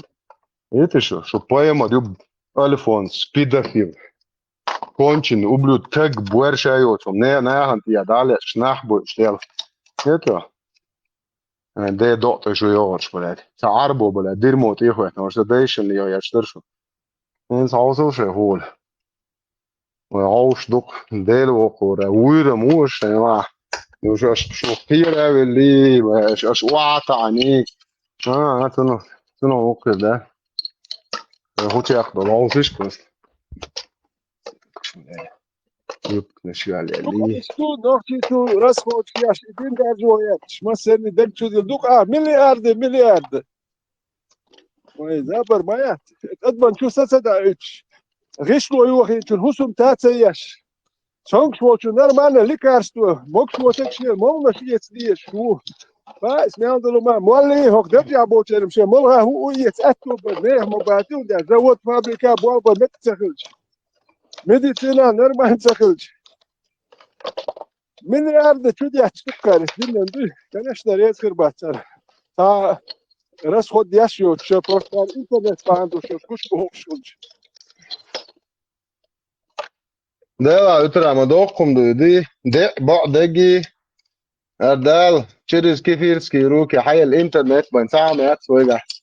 Итий шу, шу пайхамар ю альфонс, педофил. Конченый, ублюдок, таг, боьрша йоцу, не, нахана тӀе дӀа а лаьтташ, нах бойуш дела. Хета? Ай, ден докъ тӀе шу йогӀуш, блядь. Ца Ӏарбо, блядь, дирмо тӀе а хӀоьттина, ваша дайшина йогӀуш дара шу. ХӀинца хьовсал шайн хӀула. Вай хьовш дукха, Дела вокхура, вуьйрам ву аша шайн ма. Уж аша шу кхера а велли, вай аша, аша охьа а таӀани. А, а, цунах, цунах вукхуьра, да? Вай хӀу чекхдолу, хьовсийша кхуза. Юбканаш юьхьлелий. Цу нохчий цу расходчикаш и дин даржо етташ, массарний даг чу дила ду-кх, а, миллиарды, миллиарды. Вай, забар ма яц. Адаман чу са ца даийтуш. ГӀишло йохийначун хӀусам та ца еш. Цомгуш волчун нормальное лекарство, могуш воцург шен молланаш эца дезаш ву. Ба, ас мел долу ма, моллий, хӀокху даржехь болчеран шен молла хӀу а эца аьтто бан, нехан ма баций, хӀунда аьлча завод, фабрика болх бан меттиг ца хилча. Медицина нормально ца хилча. Миллиарды чу детташ ду-кх хӀара, динан дуй. Конечно, реза хир бац цара. Цхьа расход деш йоцуш, просто интернет бахьана долуш йоцуш гуш бохуш хилча. Дела, уьтара ма доккхум дуй, ди, де, бо, деги. Ардал, через кефирские руки, хьайла интернет бан, цхьа а ма яц вайгахь.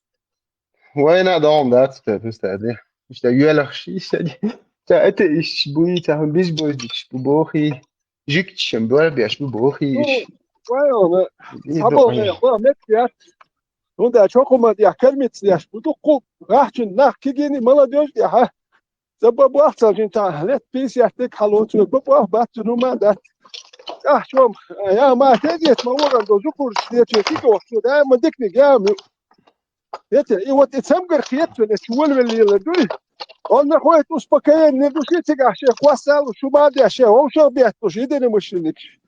Вайна а догӀум дац те, пустая де. Иштта йоьлхуш, иштта де. Ца это иш буй, ца хӀун биш буй, биш бу бохий. Жигчам бор беш бу бохий иш. Вай, вай, вай, вай, мет яц. ХӀунда аьлча хӀокху ма тӀехь кармица деш бу дуккху, гӀахчун нах кигини молодёжь тӀехь, а? Ца бан бохцал жин цхьа лет пятьдесят дика хьало цо, бан бох бац цуьнан хӀума а дац. ТӀаккха чом, я ма хезет, ма вогӀан до зукурш дече кига вахчо, даима дикниг, я ма ю. Эте, и вот и цамгар хетта, эс чу волавелла лелар дуй. Он находит успокоение, не души цигахь шех кхоссал, шу ма деш, шех вовшах бетталуш, единомышленникаш.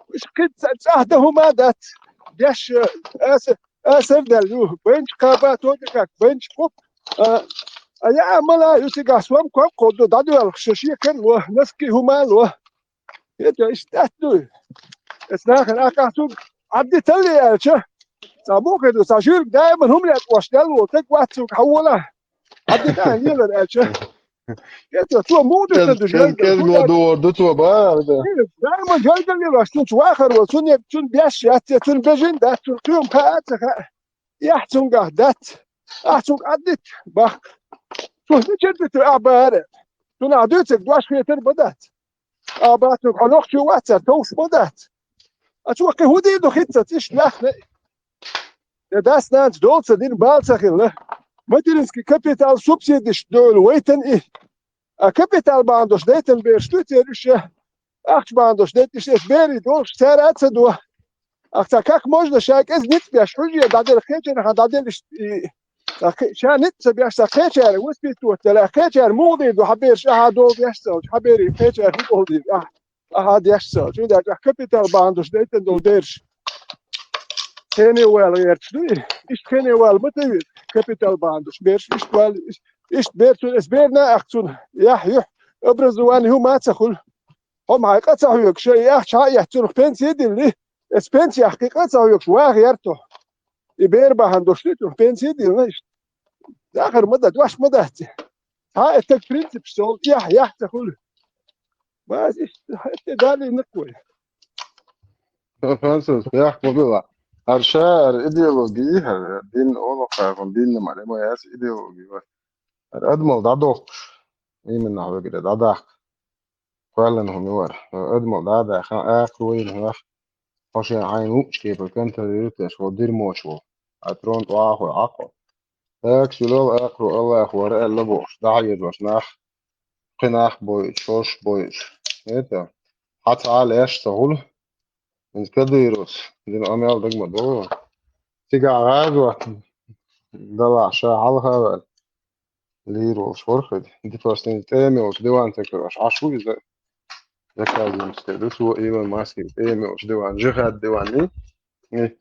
Уьш кхин ца, цӀахь дан хӀума а дац. Деш, э, аса, асар даьлла ю. Бенч кхаба, тоди как, бенч кхуп. А, а я амала ю цигахь сом ком кховду, дӀадоьлхуш, шен карло, носки хӀума а ло. Эта иштта тӀаьтту. Эс нахана ахкахь цуьнга Ӏадди талли аьлча, цхьа мухе ду, цхьа жуьрг даиман хӀума лечкъош дел волу, таг вац цуьнга хьан вола. Ӏадди тӀаьхьа лелар аьлча. Эта цо муха дуьтта ду жуьрг? Кез ма дугӀур ду цо, ба, да. Даиман жуьрг лелош, цуьнца вахар ву, цуьнан, цуьнан беш яц, я цуьнан бежин дац, цуьнан кхин хӀума хаа а ца хаьа. Эхь цуьнгахь дац. Ахь цуьнга Ӏаддита, бах. Цо хӀун чер ду, ахь бара? Цунах дуьйцург дош хетар ма дац. Ахь бах цуьнга, хьо нохчо вац цара, товш ма дац. А цо кхин хӀун дийр ду хӀинццалц, иштта лаьхна а? Я дас-нанас дола ца дина, бала ца хилла. Материнский капитал субсидиш доьлу вайтан и. А капитал бахьана долуш дайтан бераш дуй церан уьш я? Ахча бахьана долуш дайтан уьш, эс берий долуш, цара а ца до. Ахь ца как можно, ша кӀеза ницкъ беш, хьуьжа дӀаделла, кхечархьа дӀаделла иштта и. Ша ницкъ ца беш, ца кхечара воспитывать делла, кхечара муха дийр ду, хьан бераш ахьа дола деш ца хилча, хьан берий кхечара хӀун дола дийр, ахьа, ахьа деш ца хилча. ХӀунда аьлча капитал бахьана долуш дайтан долу бераш. Хене вала гӀерташ дуй? Иштта хене вала ма ца веза, капитал бахьана долуш бераш, иштта вала, иштта бер цунна, эс берна а ахь цунна, яхь, юьхь, образование хӀума а ца хуьлу. Хьо ма хьайн къа ца хьоьгуш, и ахча хьа а эцна, цунах пенсия а дилли, эс пенсиях кхин къа а ца хьоьгуш, ваха яра тхо. И бер бахьана долуш ду, цунах пенсия а дилла иштта. Дахар ма дац, дош ма дац. Цхьа а таг принципаш цо, яхь, яхь ца хуьлу. База иштта, хӀетте далийна-кх вай. Француз, яхь ма била. ХӀара ша, хӀара идеологи, хӀара дин олу кхайкхам, динна ма ма яц идеологи вай. ХӀара адамал дӀадоккхуш, именно хьоьгара дӀадаккха. Кхоьллина хӀума ю вара. Адамал дӀа а даьхна, акхарой йина хьох. Хьо шен хьайна луъучу кепара контролируйтеш волу дирмош волу. Ткъа трон тӀехь а хьо Ӏакхо. Акаш йолу акхаро Аллах вара аьлла бохуш, дӀахьежош нах, кхин нах бойуш, хӀорш бойуш. ХӀета, хьан цхьа а леш ца хуьлу. ХӀинца Кадыровс дина къамел дага ма до. Цигахь гӀазот далахь ша хьалха а ваьлла, лийр волуш вара хӀара. Ди просто тӀема йолчу диван ца карош. Ӏаш ву иза? Заказывать деш ду цо Илон Маскин тӀема йолчу диван, жихад диван ний. И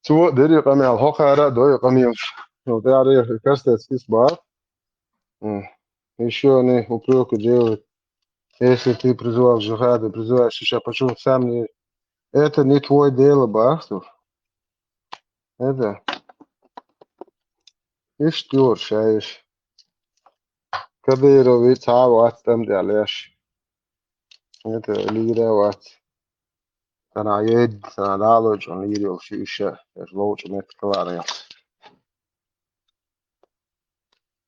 цо а дира и къамел, хӀокхара а до и къамелаш. Ну, тӀаьхьара кастец кис баха. М. Ещё они упрёки делают. Если ты призывал к джихаду, призываешь сейчас, почему сам не... Это не твой дело, бах цо. Это. Иштта йора шайш. Кадыровы цхьа а вац тӀам тӀехь леш. Это лийра а вац. Цара едда, цара далочун лийр йолуш ю иша, аш ловчу метта калара яц.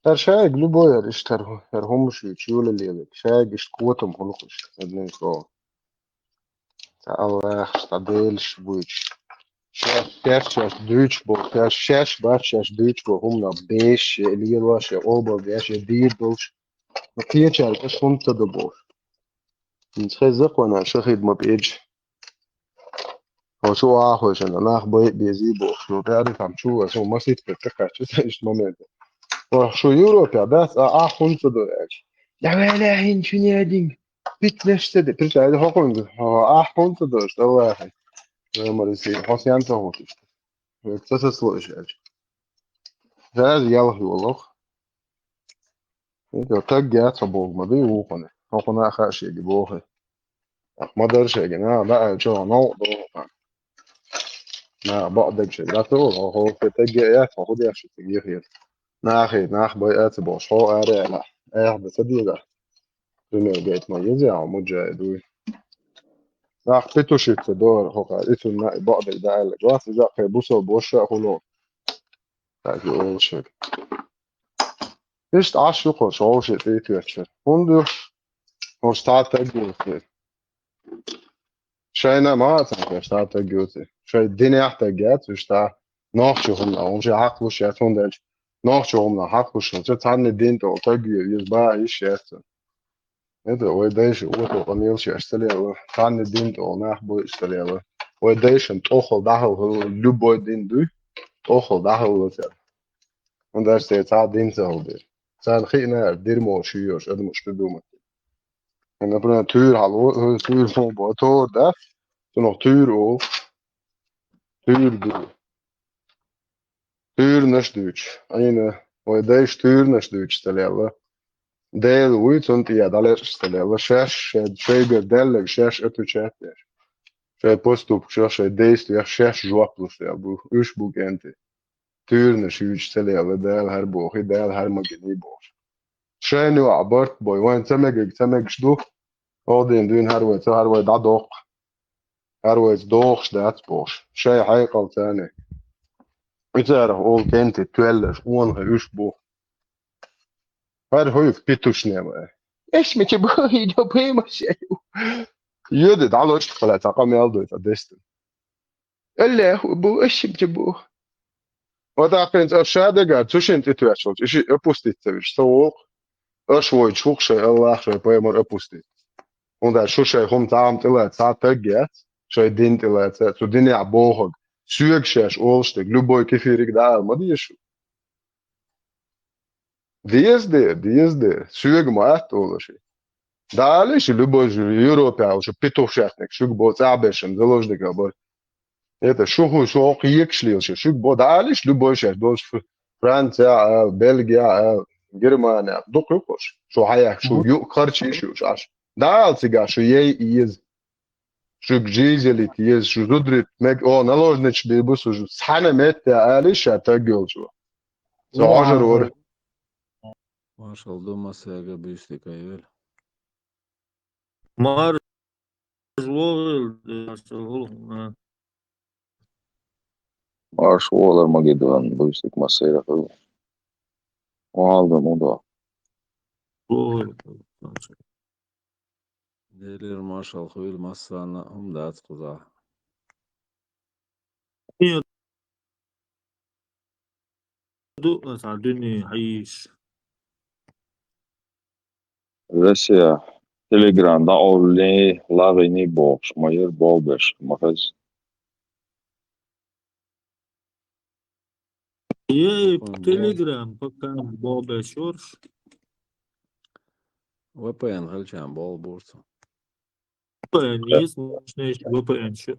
ХӀара шайга любой яр иштта хӀара, хӀара хӀумаш ю, чуьла лелиг. Шайга иштта котам хуьлу кхуш, одним словом. Цхьа Аллахаш, цхьа Делаш буьйцуш. Шаьш, шаьш, шаьш дуьйцуш болу, шаьш, шаьш бац, шаьш дуьйцуш болу хӀуманах беш, я лелош, я къобал деш, я дийр долуш. Ну, кхечаьрга аша хӀунда ца до бохуш. ХӀинца хеза кхуьнан шахид ма пӀеджа. Хьо шу ахьа хойшина, нах бай а безий бохуш. Ну, тӀаьхьа там чу, аса масийтта тӀекхаьчча, иштта момент. Ох, шу Европехь дац, а ахьа хӀунда ца до аьлча. Я ваьлла хӀинца чу нединг. Питнаш ца де. Представь, хьо хӀунда, хьо ахьа хӀунда ца до, что Аллахьа. Вай марси, хьо сен ца хӀуттуш. Вай ца сословишь аьлча. Даже ялх йолах. Ида таг яц хьо боху ма дуй вукхуна. Хьо кхуна а хаьа шега боху. Ах, ма дара шега, на, на, а, чо, новкъа доху. На, бакъ даг шега. Дац хьо, хьо, хьо, таг яц, хьо хӀу деш шу цига яхийта. Нахе, нах бай а ца бохуш, хьо ара а ла. Эх, да ца деза. Пример гайта ма еза, хьо муджа а дуй. Нах петушица дора, хьо ха, и цунна и бакъ даг да аьлла. Глас иза кхе бусал боша а хуьлу. Так и олу шега. Иштта Ӏаш ю кхо шовши тӀе а тоьттуш. ХӀунда ю? ХӀорш цхьа таг ву те. Шайна ма а цхьа таг ю те. Шайн динехь таг яц, уьш цхьа нохчи хӀуманах, хӀума шайн хьакхалуш яц, хӀунда аьлча нохчи хӀуманах хьакхалуш хилча, цхьанна дин тӀехула таг ве, иза баха йиш яц. Это вай дайша ото къамелаш еш ца лела, цхьанна дин тӀехула нах бойуш ца лела. Вай дайшан тӀохула дӀахьалхала любой дин дуй, тӀохула дӀахьалла цара. ХӀунда аьлча церан цхьа а дин ца хилла дела. Царна хиъна аьлла, дирмо шу йош, адамаш ду думат. Например, туьйра хьало, туьйра хьо бо, тора дац, цунах туьйра олу, туьйра ду. Туьйранаш дуьйцуш. Айна, вай дайша туьйранаш дуьйцуш ца лела. Дела вуй, цунна тӀе дӀалерчаш ца лела. Шаьш, шайн, шайгара даьлларг шаьш отвечать деш. Шайн поступкашах, шайн действиях шаьш жоп луш лела бу. Уьш бу кӀентий. Туьйранаш юьйцуш ца лела, Дала хӀара бохий, Дала хӀара ма гиний бохуш. Шайна юкъахь барт бой, вайн ца мегаг, ца мегаш ду. Оха дийна дуьйна хӀара вай, ца хӀара вай дӀадоккху. ХӀара вайца дохуш дац бохуш. Шайн хьекъал царна. И царах олу кӀентий тоьлларш, онха уьш бу. ХӀара хӀуьйга питушнема. Эшмича бу, и до поймаш ю. Йоьде, дӀалош хила цхьа къамел дой цхьа дестина. Аллаху бу, эшмича бу. Вот ахинца аш ша дагар, цу шин тӀе тоьшалча, и ши опустить ца виш, со волу. Аш войчу хӀух шайн Аллах, шайн пайхамар опустить. ХӀунда аьлча шу шайн хӀума цхьа хӀума тӀелаца, цхьа таг яц, шайн дин тӀелаца, цу динехь бохург. Соьга шаьш олуш дерг, любой кефириг дӀаала ма деза шу. Деза де, деза де, соьга ма атта олуш. ДӀаалий шу любой шу Европе аьлла, шу петух шаьхниг, шуьга бо цӀахь бешан заложника бара. Это шу хӀу, шу хьо кхекаш лела шу, шуьга бо, дӀаалий шу любой шаьш долуш, Франция аьлла, Бельгия аьлла, Германия аьлла, дукха ю кхуш. Шу хьаях, шу юкъ харчийш ю шу Ӏаш. ДӀаала цигахь шу ей иза. Шуьга жизелит еза, шу зудрит мег, о, наложнича бийр бу шу, цхьана метта алий ша таг йолчо. Со хьожар вара. Маршал ду, массаьга буьйсти кайвел. Марш вогӀил, маршал гӀулхана. Марш вогӀалар, Магеддон, буьйсти массайра хуьлу. ВогӀал ду, мудо. ВогӀил. Делера маршал хуьлу массарна, хӀума дац кхузахь. Ду, аса дуьне хьийш. Россия, Telegram дӀаоллий, лагӀйиний бохуш, ма яра болх беш, ма хеза. Е, Telegram, пока бобешурш. V P N хилчам бол бурцу. V P N есть, можно ещё V P N ещё.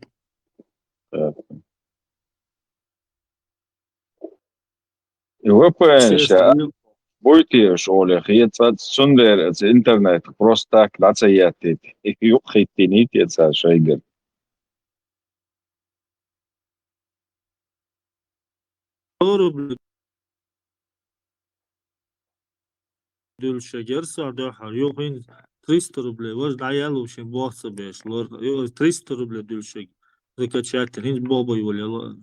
И V P N ша буй теш оле, хецац цундер интернет просто так дӀа ца яттит. Их юхиттинит яца шайгар. Сто рублей. Дулшагер сар дохар. Юхин триста рублей. Вож даял вообще бохса беш. Лор, ё, триста рублей дулшаг. Закачать. Хин бобой воля.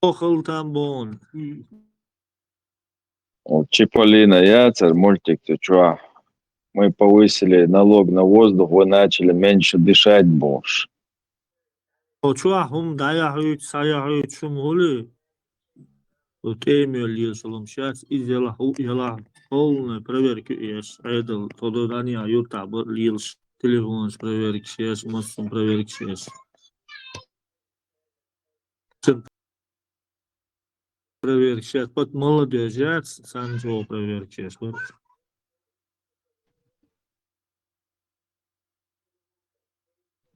Охал там бон. Вот Чиполлино яцар мультик, ты чё? Мы повысили налог на воздух, вы начали меньше дышать, бохуш. О, чё, хум даяхуйт, саяхуйт, шум хули? Вот эмел лил шолом сейчас, из яла, у, яла, полная проверка еш, айдал, тодо дания юрта, бо, лилш, телефонш проверка еш, массум проверка еш. Проверка еш, под молодежь, сан жо проверка еш, вот.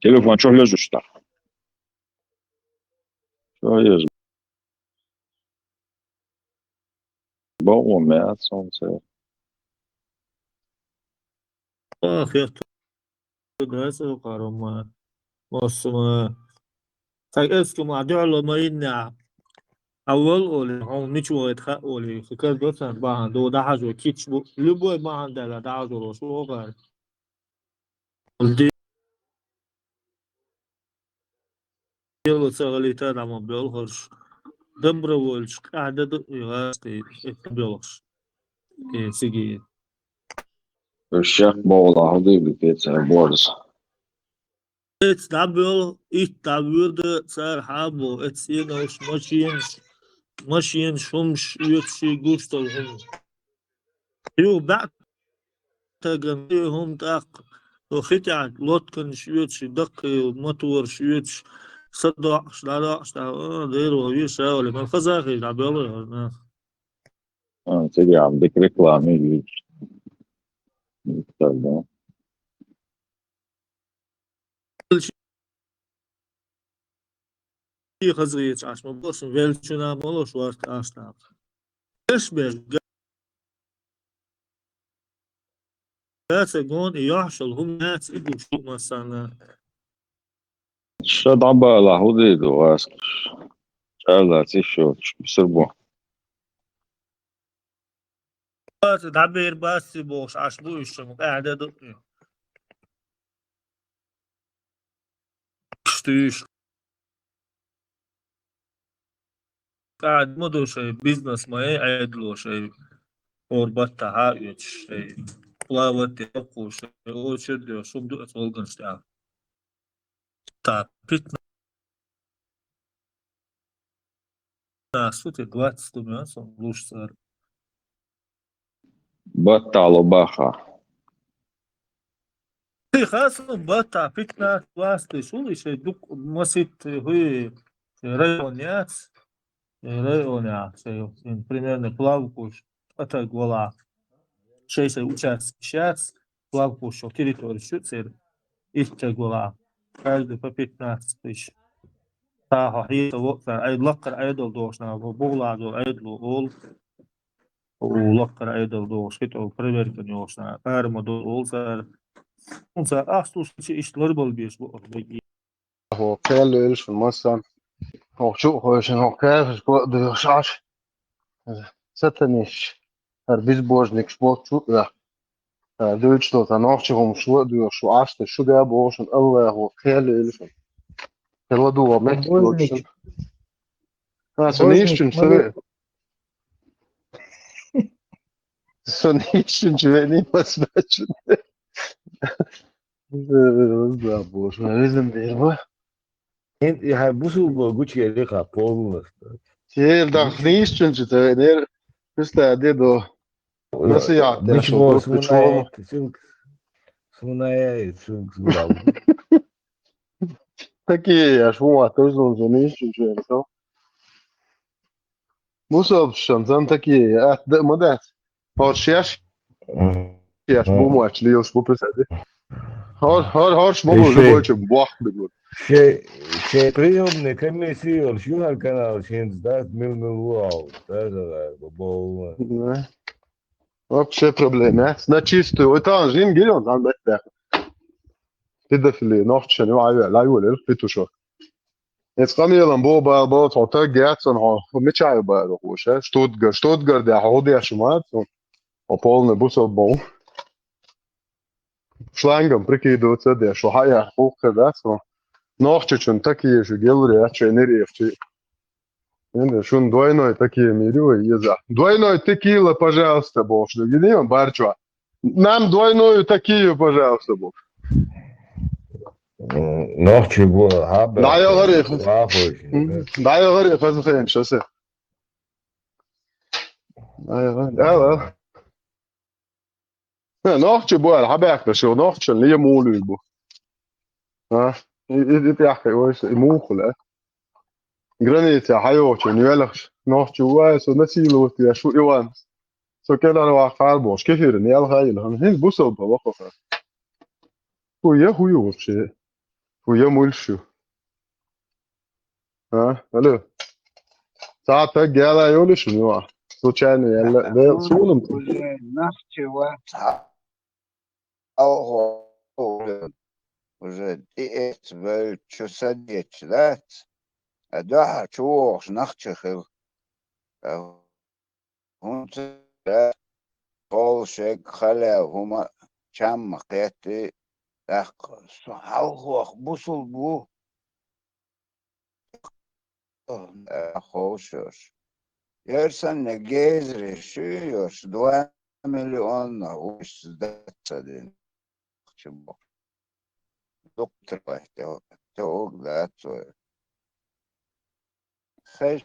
Телефон чё лежишь-то? Чё ешь? Богу мясо, солнце. Ах, я тут, да, сокарома. Массума. Так, эскума, дюло ма инна. Авал оли, он ничего это ха оли. Хакар досан бахан, до дахажу, кич бу. Любой махан дала дахажу, шо гар. Дело цагалита дама бёл хорш. Добровольч, када ду, и гасты, это бёлш. Э, сиги. Шах бола, худы битеца борз. Эц дабёл, ит дабюрда, цар хабо, эц енош, машинш, машин шумш, юпши гуштал хум. Ю баъ таган, ю хум тӀаккха. Хо хитӀаьт, лотканаш оьцуш, даккхий моторш оьцуш, садоакъаш, дӀадоакъаш, дӀа, а, дера ва, вир шавали, ман хазахи, дӀабелла, а, нах. А, цига ам дик реклама ю. Ю, так, да. Хазгъечи Ӏаш ма бошун, велчуна молош варт Ӏаш нах. Эш беш, гаца гон и йохьшал хӀум яц и гуш хӀумасана. Ша дӀабала хӀу де ду гӀаскаш? ЧӀала цӀиш йоцуш бисар бу. Бац, дӀабер бац ци бохуш Ӏаш бу уьш шуна, къаьхьа де ду. Иштта уьш. КӀаьда ма ду шай, бизнес ма е Ӏедало шай, хӀор баттахьа а оьцуш шай, плавать де а кхуш шай, очередь де, шум ду оцу гӀалганаш тӀехь. Так, пятнадцать суток, двадцать ду меан сон луш цара. Баттахьа ло баха. Ти хасун баттахьа пятнадцать двадцать шу, и шай дук масит хӀуи, шай район яц, шай район яц, шай, примерно, плавкуш, атаг вала. Шай-шай участок шац, плавкуш шо территория шу цер, итчаг вала. Каждый по пятнадцать тысяч. Та хьо хьета во, цара Ӏай-, лакхара Ӏедал дохуш нах, бо-, богӀлазо Ӏедало олу. У лакхара Ӏедал дохуш, хи тӀо проверкан йохуш нах, ара ма до олу цара. Хьун цара ахча луш, иштта ларбал беш бу. Хьо кхел лелаш ван массан. Хьо чу а хойшан, хьо кхаьхаш го а доьхуш Ӏаш. Сатаниш, хӀара безбожникаш боцу а. Ха, дуьйцуш долу сан нохчи хӀума шу а доьхуш, шу Ӏаш, шу да боху шуна, Аллахо кхел лелаш ван. Хила ду ван меттиг доцуш. Ха, со нийсачун ца ве. Со нийсачун чу ве, ни пас бачун. Да, боже, везем дерба. Ин, я бусулба гучу я лиха полностью. Сел дахниш чун чу ца ве, нер. Пуста де до. Насият, я шо просто чума. Сунная, сунк, сунк. Такие, я шо, а то же он за нийсачун чу ве, то. Бусалба шан зан такие, атта да а ма дац. ХӀорш еш? М. Еш бу моч, лийлаш бу писади. ХӀор-, хӀор-, хӀорш ма бу, Иши. Любойчик бохк бигу. Шей, шей приемный комиссия йолуш ю хӀара канал шинца, да, мил-мил ву хьо, да, да, да, бо-, бо-, Да. Вообще проблема, а? На чистую. Ой, там жин гирён, там бет да. Педофилия, нохчан, ю, ай, лай, ю, лел, петушок. Эц къамелан бо-, бал, бо, тхо таг яц, сан хьо, хьо мича ю бара, хӀуша? Штутгар-, Штутгарде хьо деш ма дац, хьо полный бусалба ма ву. Шлангом прикидываться деш, хьо хьая, хӀу хир дац, хьо. Нохчичун такие же гелри, а чей нерехчи. Ин шун двойной такие мири вай еза. Двойной текила, пожалуйста, бохуш. Гидион барчо. Нам двойную такие, пожалуйста, бохуш. М, нохчи бу, хьаба. Да, я говорю. Вахуш. Да, я говорю, хаза хен, что се. Да, я говорю. Да, да. Э, нохчи бу, ара, хьабаьхкаш, шу нохчан ле мулуьйр бу. А? И, и, и тяхкай вайша, и мухула. Граница хьайохчун велахш, нохчи вай, со насиловать еш ву Иван. Со кедар вахар бош, кефир, нел хайла. Хин бусалба вахаха. Ху я ху ю вообще? Ху я мульшу? А? Алло. Цхьа таг гела йолуш ю, а? Случайно яла, да, сулам. Уже нахчи вац, а? Алхо уже, уже тӀеэца вевлчу садечу дац, а дуьхьа чу вогӀуш нахчи хила. А хӀунца холшег хале хӀума чамма кхетти, тӀаккха со хьалхох бусулба ву. Ховшош. Ер санна гезри шуьйош, два миллиона уьш дац ца дина. Дукха тӀе, тӀе уг дац вай. Хай.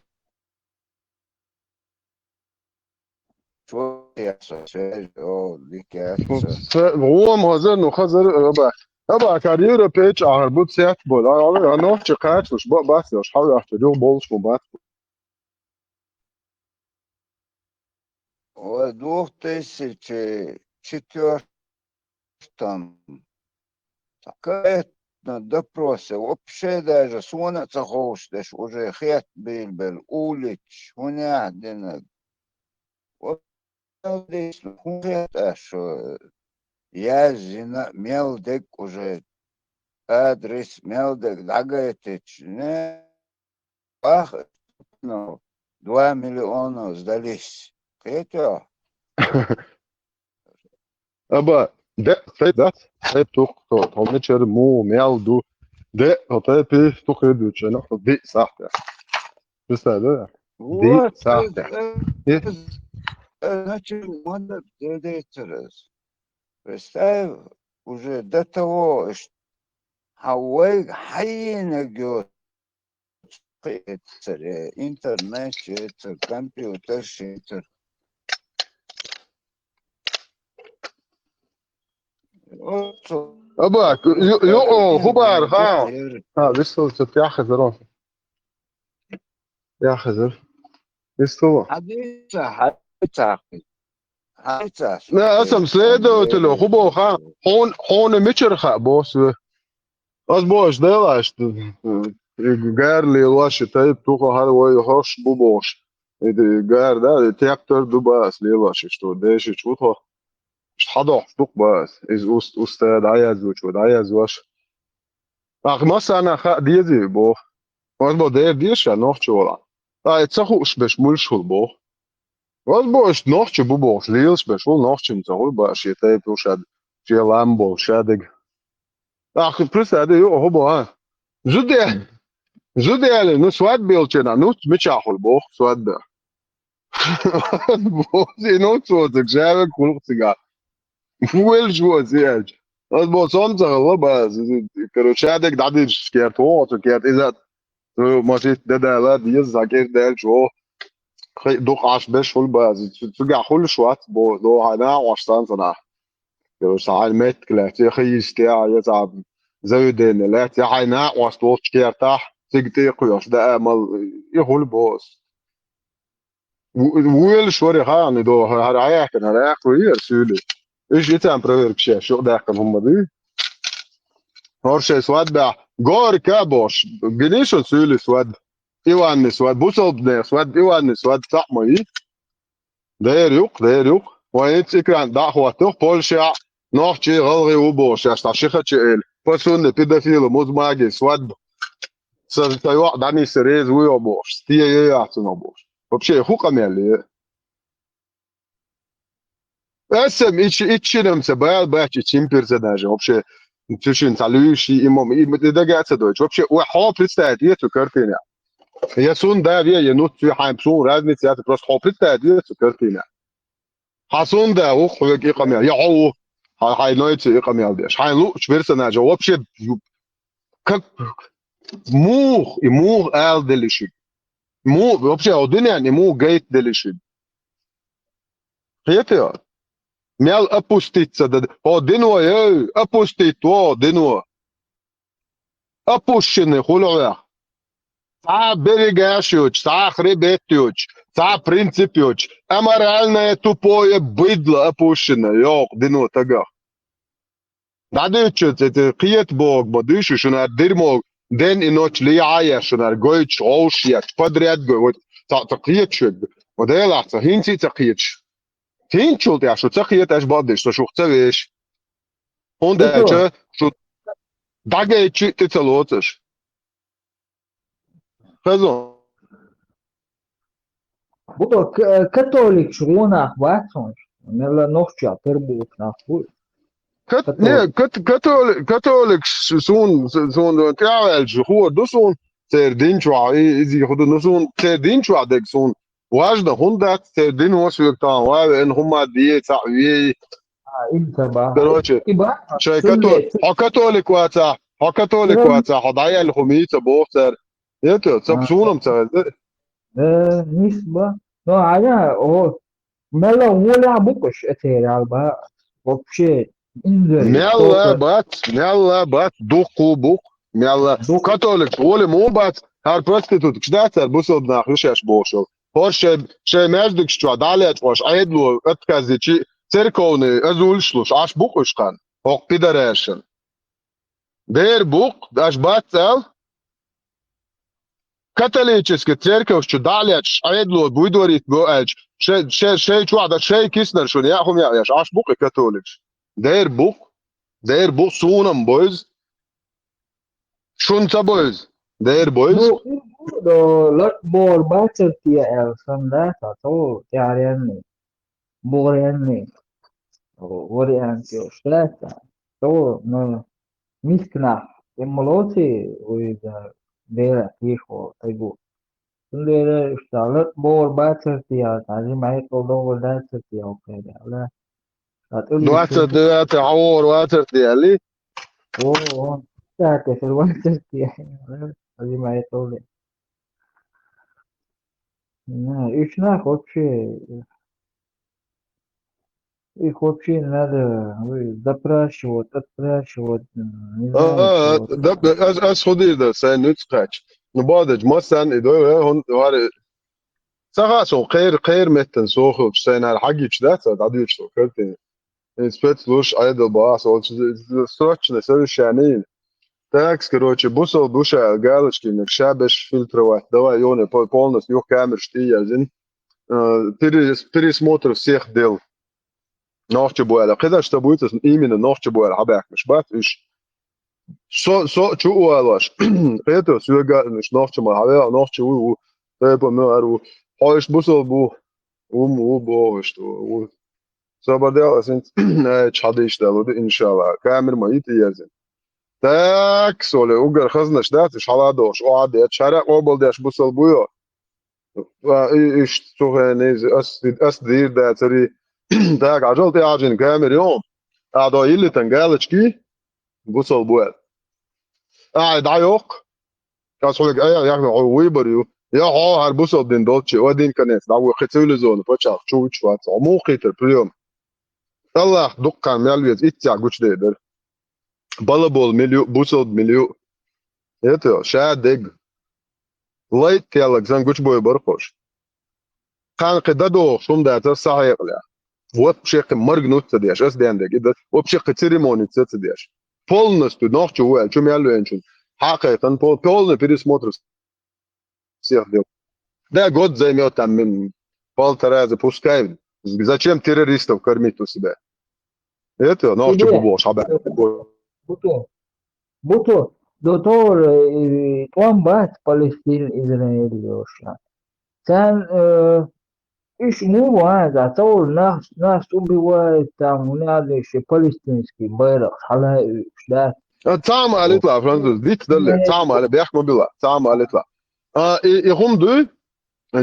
Чо яхса, свяжь, о, дикяхса. Гъом хазар, ну хазар, аба. Аба, карьера печь ахар, бу цет бу. А, а, а, нохчи кхачуш, ба, бас, аш, хьал ахча, юг болуш, бу, бас. В двух тысячи четвёртом конкретно допросе вообще даже сона а ца ховшдеш уже хет билбел улич, хунях динаг. Вот здесь хун хет аш, э, язйина мел дег уже, адрес мел дег дагайтич, не, ах, ну, два миллиона сдались. Хетё? Аба, де, те, да, те тух, то, то мечер му, мел ду. Де, то те пи, тух иду, че, ну, то ди сахта. Представь, да? Вот, сахта. э, И э, э, значит, надо дедейцерес. Представь, уже до того, что хьан вайга хьайинаг йоцу кхиэцар, э, интернет шецар, компьютер шецар. Оцу Аба, ю, ю, о, хубар, ха. Ер А, висел, цо пяхазар он. Пяхазар. Висел. Хьадиса, хьадиса. Хьадиса. Не, асам следователь, хубо, ха. Хьуна, хьуна мичара хаьа боху вай? Ас бохуш делаш, гарли лаши тайп туха хьара вай хӀорш бу бохуш. И гар, да, и тептар ду баас лелаш, что дешич ву тхо. Хьадохуш ду баас. Из уст, уста дӀаяздучу, дӀаяздош. Ах, массана хаьа дези боху. Ас бо дер деза ша нохчо вала. Ай, ца хууш беш муьлш хул боху. Ас бо иштта нохчо бу бохуш, лелаш беш хул нохчим ца хуй баа шен тайпа шад, шен лам болу шадиг. Ах, представь, ю, хӀу бо, а? Зуде, зуде, ну, свадьба йолчена, ну, мичахь хул боху, свадьба. Бози, ну, цо цига, жавек хул цига. Велш воз, яч. Ас бо сом ца хала ба, короче, шадиг дӀадирш керт, о, цу керт, иза, цу машин дедала, деза, закер дел, чо. Хай, дукха Ӏаш беш хул бази. Цу, цуьнга хуьлуш вац, бо, до хьайна Ӏаш сан сана. Короче, хьайн меттиг лаьцна, я хай йисте, я цхьа заведение лаьцна, я хьайна Ӏаш долчу кертахь, цига тӀе кхоьхьуш, да, амал, и хуьлу бос. Вуьйлаш вари хаана до, хӀара Ӏаяккхина, хӀара аьккхо яр суьйли. Уьш ицан проверка шеш, юкъ даьккхина хӀумма дуй. ХӀор шайн свадьбехь, горько а бохуш, гиний шуна суьйли свадьба? Иванни свадьба, бусалбанех свадьба, Иванни свадьба, цхьаъ ма ю. Дера юкъ, дера юкъ. Вайн ицу экран дӀа а хӀоттух, Польшехь нохчий, гӀалгӀай ву бохуш, аш цхьа ши хача эли. Пасунна педофила, музмаги, свадьба. Сан ца йоӀ дӀанисса реза ву йо бохуш, стен йо яц ма бохуш. Вообще, хӀу къамел е? Эсам ичи, иччинамца бала баьччи чим персонажа. Вообще, цу шин ца луьйши, и мом, и, и дага ца дойч. Вообще, ой, хьо представить е цу картина. Я сун да ве, я ну цу хьайн псун разница, я просто хьо представить е цу картина. Хьа сун да, ух, хьоьга и къамел. Я хьо ву. Хьа, хьай нойца и къамел деш. Хьайн луъучу персонажа. Вообще, ю-, как, мух, и мух ала дели шуьга. Му, вообще, о дуьнен, и мух гайта дели шуьга. Хетий? Мел опуститься да, о дино, эй, опустить, о дино. Опущенный хуьлу хьоьх. Цхьа берегаш йоцуш, цхьа хребет йоцуш, цхьа принцип йоцуш. Аморальное тупое быдло опущенное, йоккха дино тагах. ДӀадуьйцучу ца, ца кхета боху ма дуьйшу шуна дирмо, ден и ночу лехьа а еш шуна гойтуш, гӀовш еш, подряд гой, вот цхьаъ ца кхеташ верг. Вот Делахь ца, хӀинца а ца кхеташ. ХӀинцачул тӀаьхьа шу ца кхеташ бакъдеш, со шух ца веш. ХӀунда аьлча шу дӀагайчи тӀе ца лоцуш. Хезо. Бу к-, католикаш гӀо нах бац хьуна. Мелла нохча тера боху нах бу. Кат-, не, кат-, католи-, католикаш суна, суна тӀаьхьаваьлча хуур ду суна, церан дин чохь, и, иза хӀу ду, ну суна, церан дин чохь дерг суна важна хӀунда дац, церан дино соьга тахана ван веана хӀума де, цхьаъ вей. А, им ца бахьа. Короче, и бахьа, шайн католик, хьо католик вацахь, хьо католик вацахь, хьо дӀаяьлла хӀума ца боху цара. Ета, ца суна-м ца хезира. Э, нисба. Ну, хьажа, о, мелла гӀолехь бу-кх уьш эцерал бан. Вообще, инзаре, мелла бац, мелла бац, дуккха бу-кх, мелла. Католик гӀоли мо бац, хӀара проституткаш дац, хӀара бусалба нах ю шаьш бохуш. ХӀорш шай, шайн маьждигаш чохь дӀа а лечкъош, Ӏедало отказ дичи, церковный азулаш луш, Ӏаш бу-кх уьш кхарна, хӀокху пидарашна. Дера бу-кх, аш бац ала? Католический церковаш чу дӀа а лечкъаш, Ӏедало буй дорийта бо аьлча, шай, шай, шай чохь дан, шай киснар шуна яа хӀума яа еш, Ӏаш бу-кх и католикаш. Дера бу-кх, дера бу-кх, суна-м бойза. Шуна ца бойза, дера бойза. Ну, лат бор бацар те аьлла сан дац, а то тӀаьхьаренний. БугӀаренний вариант йолуш дац. То, ну, мисканахь тӀемалоций вуьйза Делан тешо тӀе гу. Цундела иштта лат богӀур бацар те, цхьа жима хьекъал догӀур дацар те, хӀокхерехь, ала? Ткъа тӀуллуш Двадцать девятый хьан вогӀур вацар те, аьлли? О, о, цхьа тӀе хир вацар те, ала? Цхьа жима хьекъал де. На, уьш нах вообще, их вообще надо, ой, запрашивать, отпрашивать, м, не знаю, чего там. Ас, ас хӀун дийр дара, сайн нуьцкъача? Ну, бадача, массарна и дой, э, хӀун, вари, ца хаьа суна, кхера, кхера меттана со хилча, сайн хӀара хьагича дац, дӀадуьйцуш со картина. И спецслужбаш Ӏедал бахьа, со срочное совещание йина. Так, короче, бусалба ду ша аьлла, галочки, ша беш фильтровать. Давай, йоне, по-, полностью юха камераш тӀе а яздина. Э, перес-, пересмотр всех дел. Нохча буьйла. КхидӀа ша буьйцу, именно нохча буьйла хьабаьхкинарш бац уьш. Со, со чу а валош. Кхеташ, соьга а уьш нохча ма хьавеа, нохча ву, ву. Тайпа ма ара ву. Хьо иштта бусалба ву. Ву, ву, боху иштта, ву. Собар дел, ас хӀинца, э, чхьадийш далу ду, иншалла. Камера ма йита ерзина. Так, соли, угар хазнаш дац, уьш хьаладохуш, охьа деш, хӀара къобалдеш бусалба буй. А, и-, иштта цу хенахь иза, ас, ас дийр дацари. Так, Ӏажал тӀе Ӏажина камера йо. Ахьа до йиллитан галочки, бусалба буьйла. Ахьа дӀайоккху. Ас хьоьга айхьа яхна хьо вуй бар ю. Я хьо хӀара бусалба дин долчу, один конец, дӀа ву кхин цивилизованный пачхьалкх чу вуьтуш вац. Хьо муха кхийтар приём? Аллах дуккха мел веза, иццехь гучудайдара. Балабол мила ю, бусалба мила ю. Это, ша дег. Лайт теллаг сан гучубой бархош. кхана кхин дӀадохуш хӀума дацар сахьекъалехь. Вообще кхин моргнуть ца деш, ас дендаг, и да, вообще кхин церемони ца ца деш. Полностью нохчо ву аьлла, чу мел веначун. Хьакхайкхина пол-, полный пересмотр всех дел. Да, год займёт там, м, полтора, запускай. Зачем террористов кормить у себя? Это нохчо бу бохуш, хьабаьхкина. Буту. Буту. До того же, э, тӀом бац Палестина, Израиль йолуш. Царна, э, уьш муха ван, да, цо нах, нас убивает, там, надо ещё палестинский байракъ хьала уьш, да? А, цхьа ма алитла, француз, диц далле, цхьа ма али, бехк ма била, цхьа ма алитла. А, и, и хӀума дуй,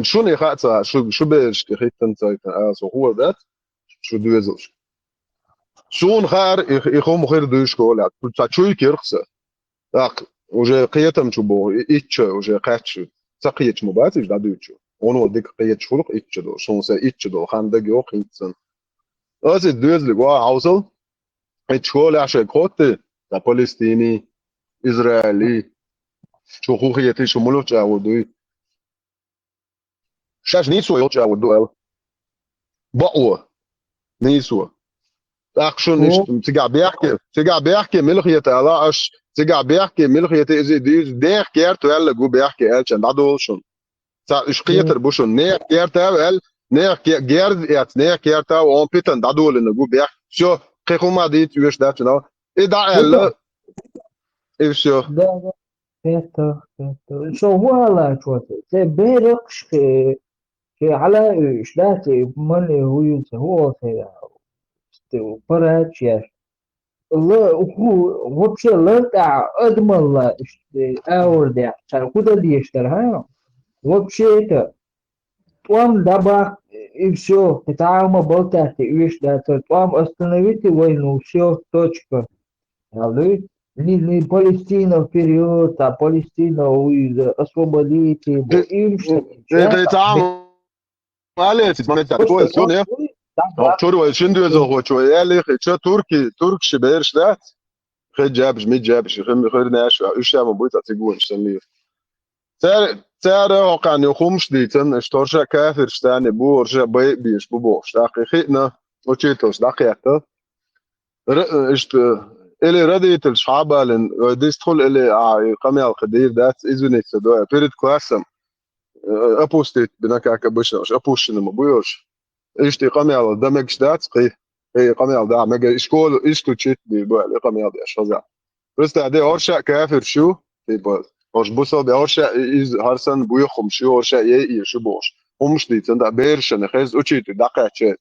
шуна и хаа ца, шу, шу берашка хиттан ца хиттан, а, со хӀора дац, шу доьзалш. Суна хаьара, и, и хӀума хир дуй школехь, ца чуй кирх са. ТӀаккха уже кхетам чу боху, и-, итт шо уже кхаьчча, ца кхеташ ма бац иза дӀадуьйцуш. Оно дика кхеташ хуьлу-кх итт шо долуш, суна сайн итт шо долу хан дага йоккху хӀинца санна. Аса иза доьзалиг охьа хьовсал, итт школехь шайга хоттий, сан Палестиний, Израилий, шу хӀун хетий, шу муьлха чӀагӀо дуй? Шаьш нийсо йолчу агӀор ду аьлла. Бакъо. Нийсо. ТӀаккха шуна иштта цигахь бехке, цигахь бехке мила хета ала, аш цигахь бехке мила хета иза дуьйцу, нехан керта ваьлла гу бехке аьлча, дӀадолу шуна. Ца уьш кхетар бу шуна. Нехан керта ваьлла, нехан ке-, герз эц, нехан керта ваьлла, он питан дӀадолийна гу бехке. Всё, кхин хӀума дийца оьшуш дац шуна. И дӀа аьлла, и всё. Да, да. Хетта, хетта. Со хӀун ала чоте? Церан беракъаш кхе, кхе хьала уьш, да, церан мане хӀун ю, церан хӀун олу церан? Парадаш еш. Ла-, хӀу-, вообще лар тӀехь адамалла иштта аур дехь, цара хӀун дан дезаш дара, хьа? Вообще-то, тӀом дӀабаккха, и всё, кхин цхьа а хӀума балтаьхна, и оьшуш дацара, тӀом остановите войну, всё, точка. Аьлла дуй? Ни, ни Палестина вперёд, а Палестина, ой, освободите, бо-, Э, им что, э, э, цхьа а ма аллеца, ма меца, такое, всё, не? Чур вай шин доьзалхочо, аьлла, хи, ча турки, туркаши бераш дац? Хи джабаш, ми джабаш, хи, хи, наш, уьш ма буй, цхьа цигонаш санна. Цара, цара хӀокхарна юха хӀумаш дийцина, аша торша кафирш санна бу, орша бай беш бу бохуш. ТӀаккха хиъна, учительш дӀакхетта. Ра-, иштта, или родительш хьабалин, ой, дистхула или, а, и къамел кхидийр дац, извините, да, перед классом, э, опустить бина, как обычно, уж опущенным буй уж. Иштта и къамел дан мегаш дац, кхи, и къамел да, мега, и школу, иштта учить бий, бу, и къамел деш, хаза. Просто де орша кафир шу, типа, ош бусал бе орша, и, из, харсан буй хум шу, орша, е, и шу бош. ХӀумаш дийцан, да, бершана, хез учить, да, каче.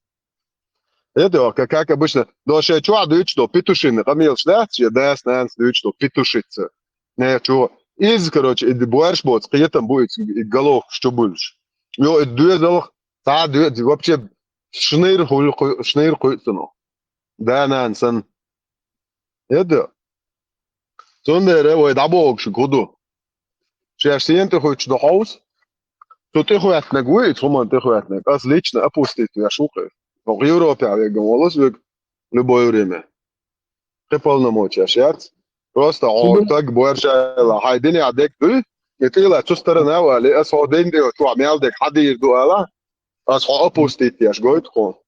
Это, как, как обычно, до шея чуа дуьйцу до петушины, къамелаш дац, шея дас нанас дуьйцу до петушица. Не, чуо. Из, короче, и борщ боц, кхетам бу, и, и головкаш чу буьллуш. Йо, и доьзалх, цхьа доьз-, вообще, шныр хуй-, хуй-, шныр хуьйцуну. Да, нан сан. Это. Цундера вай дӀабогуш хӀу ду. Шаьш сен тӀе хуьттуш ду хьовса? Цу тӀе хӀоьттинарг вуй, и цу хӀуманна тӀе хӀоьттинарг. Ас лично опустить веш ву кхи. ХӀокху Европе веган волу ас вег любое время. Кхи полномочияш яц. Просто хьо таг боршайла, хьайн динехь дерг дуй, и тӀела цу сторона вали, ас хьо дин де чохь мел дерг хьадийр ду ала, ас хьо опустить еш гойту хьо.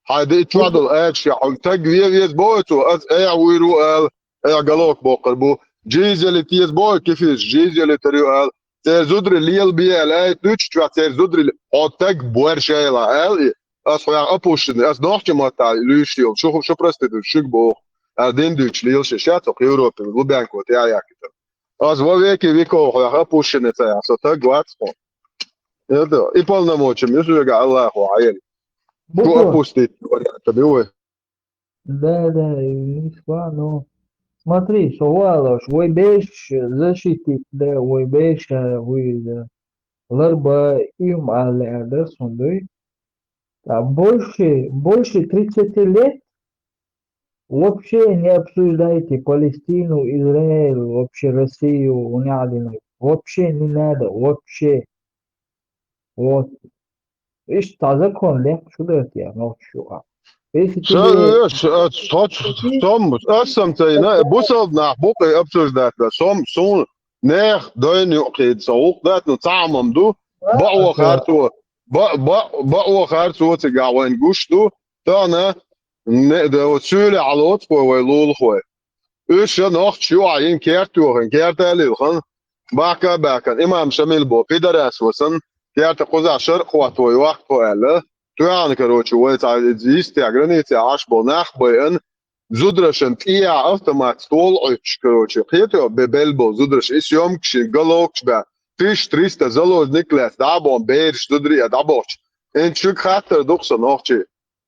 Хьайн ди чохь долу аьлча, хьо таг ве веза боху цо, ас э вуьйр ву ала, э галок боккхур бу. Джизели теза боху кефиш, джизели тар ю ала. Церан зударий лела бе аьлла, ай, дуьйцучохь церан зударий, хьо таг боршайла, аьлла и. Ас хьоьга опущенный, ас нохча маттахь луьйш йолу, шу, шу проститут, шуьга боху. Ас дин дуьйцуш лелаш ша цо Европе, Лубянку тӀе а яккхийтар. Ас во веки веков хьоьга опущенный ца яхь, со таг вац хьо. Это, и полномочия, ю соьга Аллахо хьаелли. Шу опустить, вариант, ю вай. Да, да, и Москва, но смотри, со валош, вай беш защитить, да, вай беш, а, вай, да. Ларба им а леа, да, сон дуй. Да, больше, больше тридцати лет вообще не обсуждайте Палестину, Израиль, вообще Россию, унядино. Вообще не надо, вообще. Вот. Иштта закон лехчу дерт я, нохчу а. Если Ша, тебе э, ш-, э, соц-, сом, ас сам цайна, бусалба нах букъе обсуждать да, сом, сун, нех, дойн юкъид, со гӀуллакх дац, ну, цхьа а мам ду, баъо харцо, Баъ-, баъ-, баъо харцо цигахь вайн гуш ду, тахана не-, да, вот суьйле Ӏалоцу вай, вай лулахой. Уьш а нохча юкъахь йина керта йохина, керта а лилхина, бахка а баьхкина, имам Шамил бо, пидорас ву сан, керта кхузахь шаръ хӀотто йохку тхо аьлла. Тоьхна, короче, вай цхьа йистехь границехь Ӏаш болу нах байъина, зударашна тӀехьа автомат ствол Ӏуьттуш, короче, кхетий, бе-, белла болу зудараш, и съёмкаш, и головкаш баьхна, тысяча триста заложник лаьцна, дӀа а бохна, бераш, зударий а дӀабохчу. ХӀинца шуьга хаттар ду-кх сан, нохчий.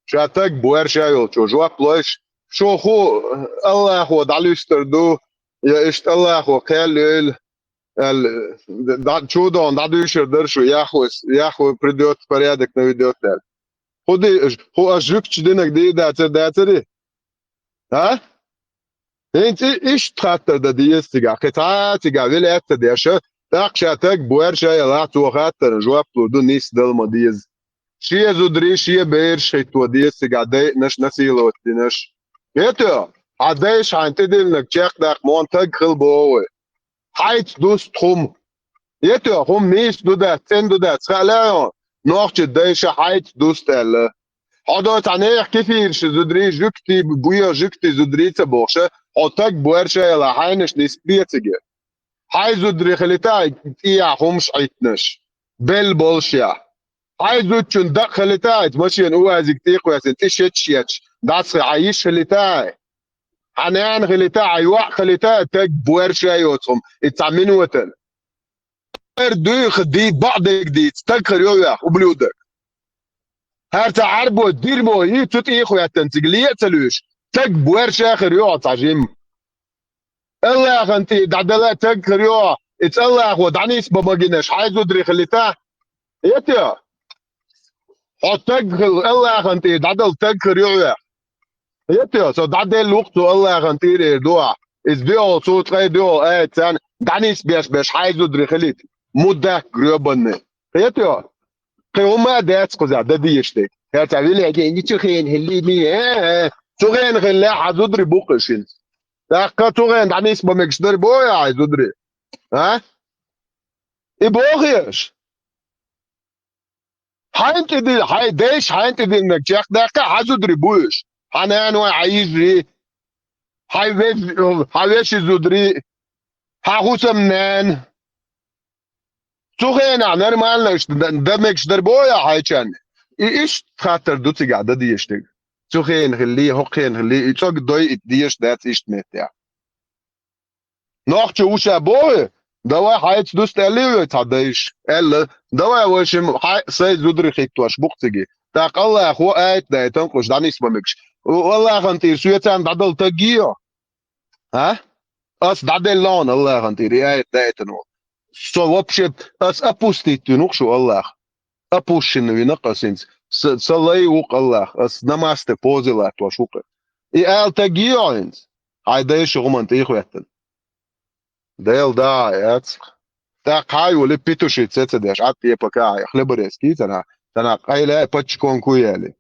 Ша таг бу аьлла ша йолчо жоп лойша, шу хӀун, Аллахо дӀалуьстур ду, я иштта Аллахо кхел йойла аьлла, дӀа-, чу а дохна дӀадуьйшур дара шу, яхху, яхху придёт, порядок наведёт аьлла. ХӀун ди, хӀун аш жуьгташ динарг дийр дацара, дацарий? А? ХӀинца и-, иштта хаттар дан деза цигахь, кхин цхьа а цигахь вилла а ца деш, тӀаккха ша таг бу аьлла ша ялахь, цо хаттарна жоп лур ду, нисдала ма деза. Шен зударий, шен бераш хӀитто деза цигахь дайъинарш, насиловать динарш. Кхетий, хьан дайша хьайна тӀедиллинарг чекхдаккха ма таг хила боху вай. Хьайца дуста хӀума. Кхетий, хӀума нийса ду дац, цӀена ду дац, хаа лаьа хьуна, нохча дайша хьайца дуста аьлла. Хьо до цхьа нехан кефирша зударий, жуьгтий, буьйо жуьгтий зударий ца бохуша, хьо таг бу аьлла ша ялахь, хьайнаш нисбе цига. Хьайн зударий хилийта, тӀехьа хӀумаш Ӏиттинарш, белла болуш я. Хьайн зудчун дакъа хилийта, иза машена УАЗик тӀе а кхоьссина, тӀе шеташ етташ, дӀасхе хьан йиша хилийта, хьан нана хилийта, хьан йоӀ хилийта, таг бу аьлла ша йоцу хӀума, и цхьа минотана. Эр дуьйха ди-, бакъдерг дийца, таг хир ю вех, ублюдок. ХӀара цхьа Ӏарбой дирмо йий, цу тӀе а хӀоьттина цига ле а ца луьйш, таг бу аьлла ша хир ю хьо цхьа жимма. Аллахьан тӀе дӀадала таг хир ю хьо, иза Аллахьо дӀанисбан магийнарш хьайн зударий хилийта? Кхетий? Хьо таг хила, Аллахьан тӀе дӀадала таг хир ю хьоьх? Кхетий, со дӀаделла ву-кх цу Аллахьан тӀера эр ду ахь. Иза дуьхьал цу ткъе дуьхьал айта царна, дӀанисбеш-беш хьайн зударий хилийта. Мудак грёбанный. Кхетий? Кхин хӀумма а дац кхузахь дан дезаш дерг. ХӀара цхьа вилла гена чу хена хилли, э, э. Цу хена хилла хьан зударий бу-кх уьш хӀинца. ТӀаккха цу хена дӀанисбан мегаш дара боху хьайн зударий? А? И боху аш? Хьайна тӀедиллина, хьайн дайша хьайна тӀедиллинарг чекхдаккха, хьан зударий бу уьш? Хьан наной, хьан йижарий, хьайн веш-, хьан вешин зударий, хьан хӀусамнана. Цу хенахь нормально иштта дан, дан мегаш дара боху ахь хьайчарна? И иштта хаттар ду цигахь дан дезаш дерг. Цу хена хилли, хӀокху хена хилли, и цӀога дойъийта дезаш дац иштта меттехь. Нохчо ву ша боху, давай хьайца дуста аьллий вай цхьа дайша? Аьлла, давай вай шимма хьай а, сай а зударий хӀиттош бу-кх цига. ТӀаккха Аллахьо аят дайтина кхуш дӀанисбан мегаш. Аллахьан тӀера соьца дӀадала таг йий хьо? А? Ас дӀаделла хьуна Аллахьан тӀера и аят дайтина ву. Со вообще, ас опустить вина ву-кх шу Аллахь. Опущенный вина-кх ас хӀинца. Са, са лай ву-кх Аллахь. Ас намаз тӀе поза латтош ву-кх. И ала таг йий хьо хӀинца? Хьайн дайша хӀуманна тӀе хӀоьттина. Дела да яц. ТӀаккха хьан а йолий петушица ца деш, Ӏад тӀе пока хьайн хлеборезки царна, царна къайла а паччаконку а яьлли.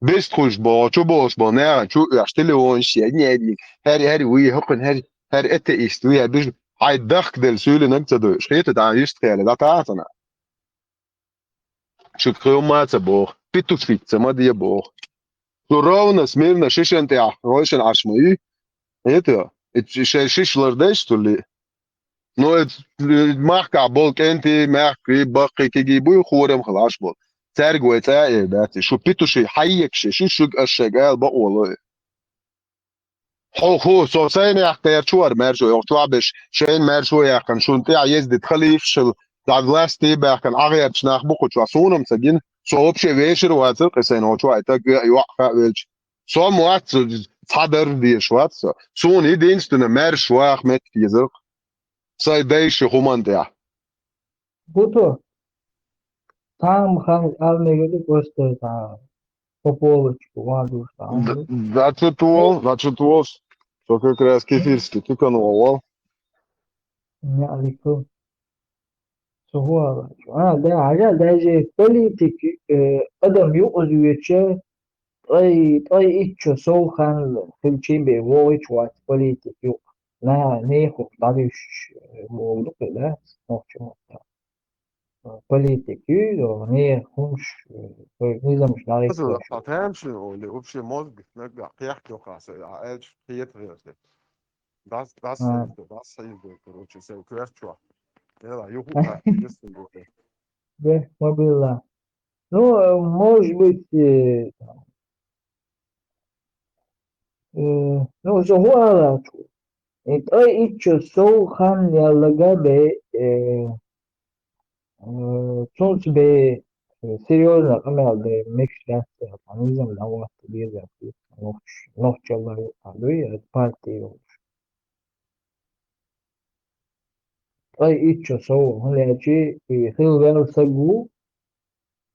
Бистхуьлуш боху, чу болуш боху, нахана чу а оьхуш, телефонаш ен, нервик, хӀара, хӀара вуй, хӀокхуьнан хӀара, хӀара атеист вуй, хӀара бижа, хьайн дахкаделла суьйлинарг ца дойуш. Хета дӀа йист кхеле, дӀатаха царна. Шуьга кхин хӀумма а ца боху, петушица ма де боху. Шу ровно, смирно, шишан тӀехь, вайшина Ӏаш ма ю. Хета? И шайн шиша лардеш цулли. Ну, и махкахь болу кӀентий, маьхкий, баккхий, кегий буй, хорам хила Ӏаш болу. Цаьрга вай цӀа а эр дац. Шу петуший, хьайекаш, шу шуьга аш шайга ала бакъо ло. Хьо хӀу, со сайнех кхерчу вара маьршо, йоху чохь беш, шайна маьршо яьккхина, шуна тӀехь ездит халифашал, дӀа власти баьхкина, Ӏа гӀерташ нах бу кху чохь, суна-м ца гина, со вообще вешар вацара кхин сайна хьо чохь, и таг веа йоӀ хаа велча. Со-м вац, цхьа дар дезаш вац со. Суна единственно маьрша ваха меттиг езара-кх. Сайн дайша хӀуманна тӀехь. Гуто, цхьа-м хан ала мегар ду, просто цхьа по полочку ван душ цхьа-м ду. Зачитывал, зачитывал. Со как раз кефирский тыканул вал. Не алику. Со хӀу ала. А, да, хьажа, даже политик, э, адам юкъа зуьйча, ткъе, ткъе итт шо сов хан хилчийн бен вогӀуьйтуш вац политик юкъа. На, нехух дӀадуьйшуш, э, вогӀу ду кхин, да? Нохчо мотта. политика ю, нехан хӀумаш, э, низамаш дӀалийташ. Хьан тамашийна оле, вообще мозг нагахь кхехкахьа, а аьлча кхетар хьо. Дас, дас, дас, короче, сел кверчо. Ела, юху, а, Бе, мобилла. Ну, э, может быть, э, э, ну, зо хӀу алачу. Э, ткъе итт часов хан яьллага бе, э, э, цунца бе, э, серьёзно къамел де мегаш дац, низам дӀахӀотта деза, нохч-, нохчалла юкъа дуй, э, партия йолуш. Ткъе итт часов, хӀунда аьлча и хила ваьлла саг ву,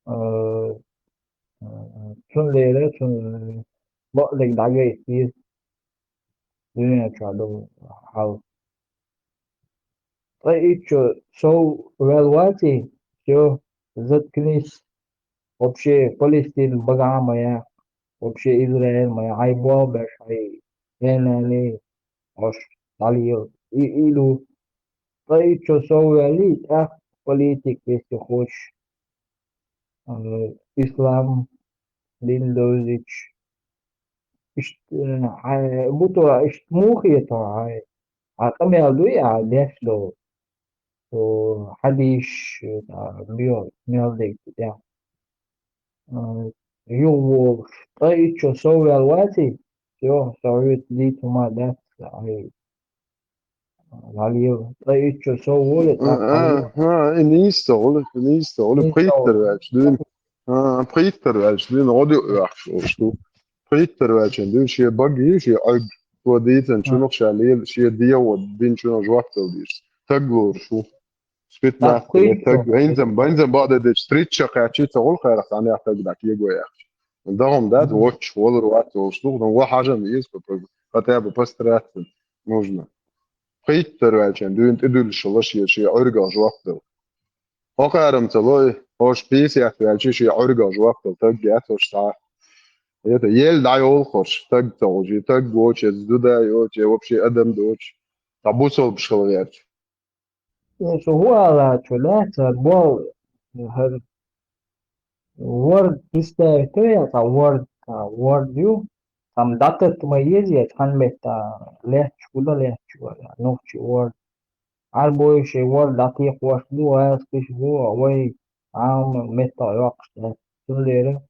а, а, цундела цунна бакъдерг дӀагайта деза дуьнен чохь долу хьал. Ткъе итт часов ваьлла ваций, всё, заткнись, вообще Палестина багахь а ма яха, вообще Израиль ма яха, хьайн болх беш, хьайн ненан, хьош дӀалела. И, и ду. Ткъе итт часов ваьллий, тӀаккха политика, если хочешь, а, ислам дин довзуьйтуш. Иштта, э, хьайн бутура, иштта муха хетахь, хьайн, хьан къамел дуй, хьан деш долу, о, хьадисаш, э, мел, мел дерг тӀехь. Э, юхаволуш, ткъе итт часов ваьлла ваций, всё, со хьоьца дийца хӀума дац, хьайн дӀалела, ткъе итт часов волий, тӀаккха дӀалела. Ага, и нийса ца гӀули, и нийса ца гӀули, пхийттара ваьлча дуьйна. А, пхийттара ваьлча дуьйна, гӀо ду оьхуш олуш ду. Пхийттара ваьлча дуьйна, шен бага йиш, шен Ӏуьрг, цо дийцинчунах ша лела, шен дегӀо динчунах жоп дала дезаш. Таг лоруш ву. Спит нах, таг, хӀинца, хӀинца бакъдерг дечу, стричча кхаьччи ца гӀули хаьрах, цхьаьннех таг дӀа кего яхча. ДагӀом дац, воцчух валар вац олуш ду, дан ва хьажам еза, хотя бы постараться нужно. Пхийттара ваьлча дуьйна тӀедуьллуш лаш еза, шен Ӏуьргах жоп дала. Хьо кхарам ца лой, хӀорш пийсех ваьлча, шен Ӏуьргах жоп дала, таг яц хӀорш цхьа. Это елла дӀайолу хӀорш, таг ца гӀужий, таг воцу, я зуда йоцу, я вообще адам доцу. Цхьа бусалбаш хила гӀерта. Со хӀу алачо, да, цара боху, хӀара Word представить, я цхьа Word, цхьа Word ю, там датат ма еза, я цхьана метта лаьтташ хӀу дан лаьтташ вара, нохчи Word. Ӏарбой шайн Word дӀатекхош бу, гӀазкхиш бу, вай Ӏама метта йоккхуш дац. Цундела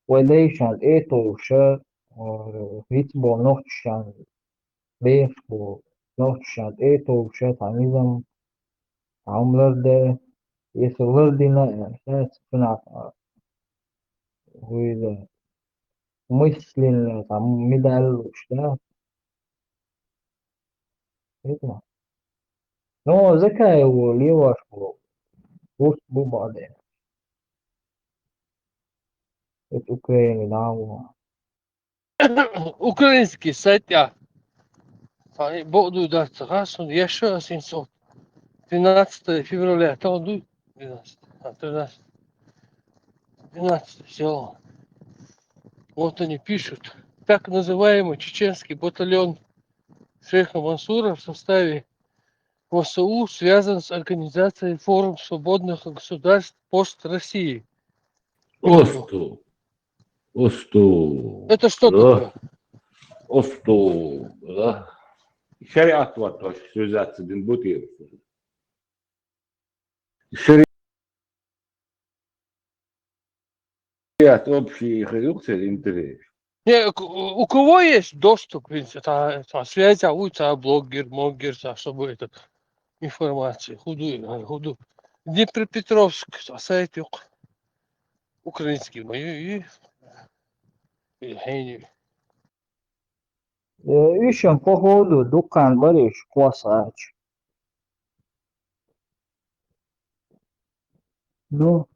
вай дайшан тӀе а товша, э, хӀинца боху нохчашан бехаш бу, нохчашан тӀе а товша, цхьа низам, цхьа хӀума ларде, если лардина, э, цунах, э, вуйла мысленно, цхьа медаль луш, да? Видно? Но Закаев леваш бу, гуш бу баде. Это Украина, да, вот. Украинский сайт я. Тани бо ду дац хасун, я шо син со. Двенадцатое февраля, то ду. Двенадцатое, а, тринадцатое. Двенадцатое, всё. Вот они пишут. Так называемый чеченский батальон шейха Мансура в составе В С У связан с организацией Форум свободных государств пост России. Осту. Осту. Это что Да. Такое? Осту. Да. Шариат вот тоже связаться дин бутир. Шариат общий их интерес. Не, у у кого есть доступ, в принципе, та, та связь, а у тебя блогер, блогер, та, чтобы этот информация, худу, худу. Днепропетровск, та, сайт юк. Украинский, мой, и, и, и, Э, уьш-м, походу, дуккха бариш кхоссагӀача. Ну,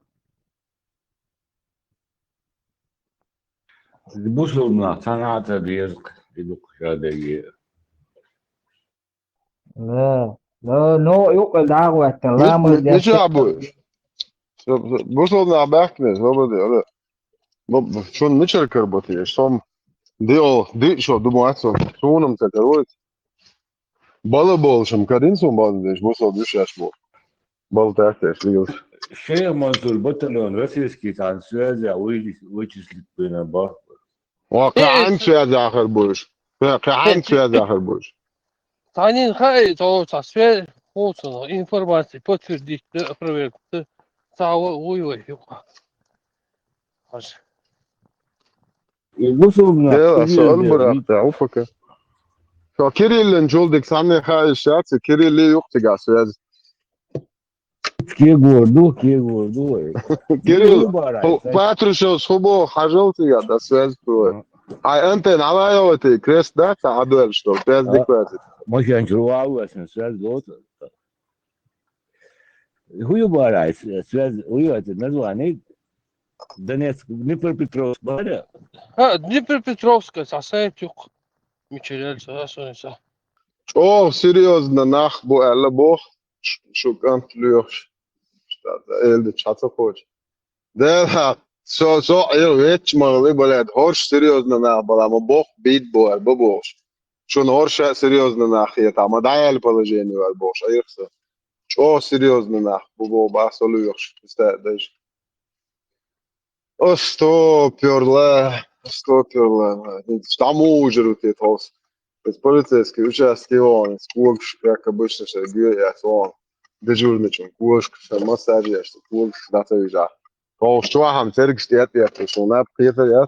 Бусулба нах цхьана а ца деза, и дукха ша дерриге. Да. Да, но юкъа дӀагӀоттина, ламаз деш. Мича бу? Бусулба нах баьхкина, свобода, да. Ну, чун мичара карбатеш, сом дио, ди шо думац, сунам ца каройту. Бала болушам карин сум бала деш, бусулба душаш бу. Бала тахтеш лилс. Шейх Мансур батальон российский цхьана связь вычислить бина бах. Ва кхаан связь ахар буш. Кхаан связь ахар буш. Цхьанин хаи, то цхьа связь, хуцана информация подтвердить, да, проверка, да, цхьа ва-, вуй вай, юха. Хаш. И гусулна. Дела, со албарахта, уфака. Со Кириллин жулдик санне хаи шацы, Кирилли юхтига связь. Кегорду, кегорду. Кирилл, Патрушев с хубо хажал тига, да связь твой. А антенна, ала я вот и крест, да, та адуэль, что связь диквязь. Может, я не связь, да. Хуй барай, связь, хуй это название. Донецк, Днепропетровск, баря. А, Днепропетровская, сасай тюк. Мичерел, сасай, са. О, серьезно, нах бу, элла бу. Шу кант лёш. Элде чата коч. Да, со, со, эл веч магли, блядь, хорш серьезно нах бала, ма бох бит бу, бу бош. Шун хорша серьезно нах, я там, а дай положение вар бош, а их со. Чо серьезно нах, бу бо ба со лёш, представь, даже. О, сто перла, сто перла. Там уже рутит хос. Из полицейский участки он, из кугш, как обычно, что гюя он. Дежурный чем кошка, что массажист, что кошка, да, то есть. То, что вам церковь стоит, я пришел на пьета, я.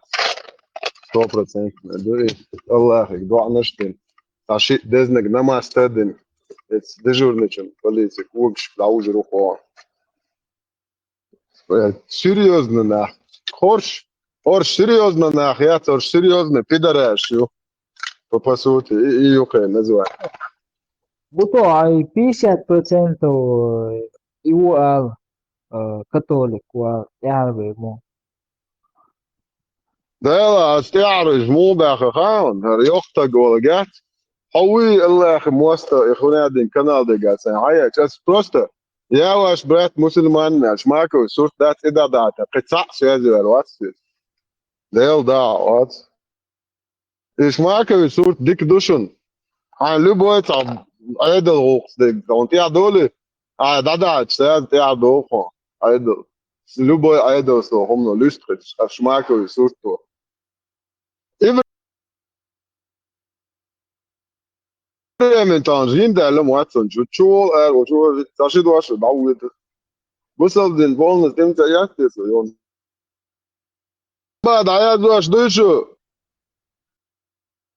Сто процентов. Да, и Аллах, и дуа наш тем. Таши дезнак намаз тадин. Из дежурный чем полиция, кошка, да, уже рухо. Э, серьезно, нах. Хорш, хорш, серьезно, нах, я, хорш, серьезно, пидораш, ю. По, по сути, и, и юхе называю. Буто, ай пятьдесят процентов, э, его ал, э, католик, ва, я, ему. Дела, а стяр из мулдаха хаун, ар ёхта гола гат. Хауи Аллах моста, и хуна дин канал де гат, сан, ай, я, сейчас просто, я ваш брат мусульман, наш маку, сурт дат, и да, да, та, кыца, связи вар, вас, свет. Дел, да, вас. Ишмакови сурт дик душун. А любой там айдол гукс дик, он тя доли. А да да, ця тя дохо. Айдол. Любой айдол со хомно лист хит, а Шмакови сурт то. И время там жин да лем ватсон чучул, а вот чучул, таши дуаш да уйт. Бусал дин полностью тем тя яхте со, он. Ба, да я дуаш душу.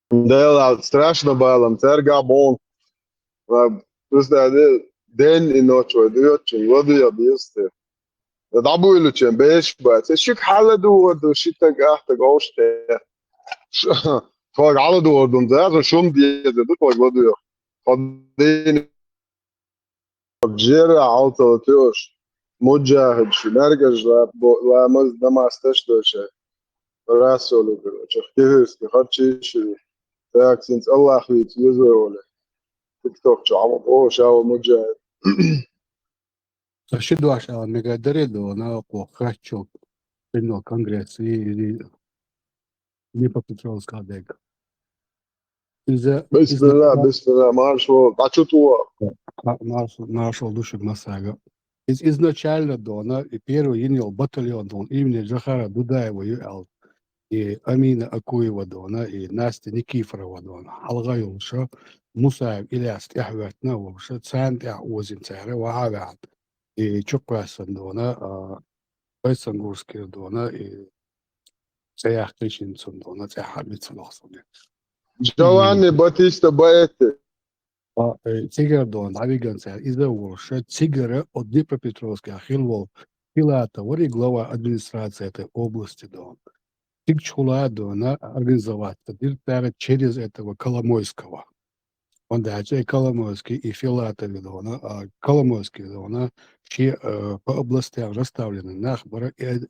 Дела, страшно балам, церга бон. Ва, просто де-, день и ночь, ва, дуёт, чё, ладу я бьёсты. Да, да, буйлу, чем, беш, ба, цэ шик хала ду, ва, ду, шит так, ах, так, ош, тэ. Ш-, твой гала ду, ва, дум, да, шум, дие, да, ду, твой, ладу я. Ходин. Жера алтала тёш. Муджахид ши, мергаш ла, бо, ла маз, намаз таш доша. Расолу, короче, хтихирски, харчиши. Так, синц Аллах вит, юзуэволе. ТикТок чё, ама, о, шава муджахид. Саши дуаш ала мега даре до, на, ко, хачок. Принял конгресс, и, и, Днепропетровска дег. Иза, Бисмилла, иза, бисмилла, маршал, качу туа. Ма-, маршал, маршал души масага. Из-, изначально дона, и первый йинил батальон дон, имени Джахара Дудаева ю ал. И Амина Акуева дона, и Настя Никифорова дона. Халга юлша, Мусаев Ильяс тяхвертна вообще, цан тях озин царе, ваавят. И чуквасан дона, а, Байсангурский дона, и цаях кишин цун дона, цаях мицлох суне. Джованни Батиста Баэти. А, э, цигар дона, авиган цаях, иза воша, цигара от Днепропетровска хилвол, Филата, вари глава администрации этой области дона. Тик чула дона организовать, дир через этого Коломойского. Он дальше и Коломойский, и Филатов дона, а Коломойский дона, ши, э, по областям расставлены нах бара, и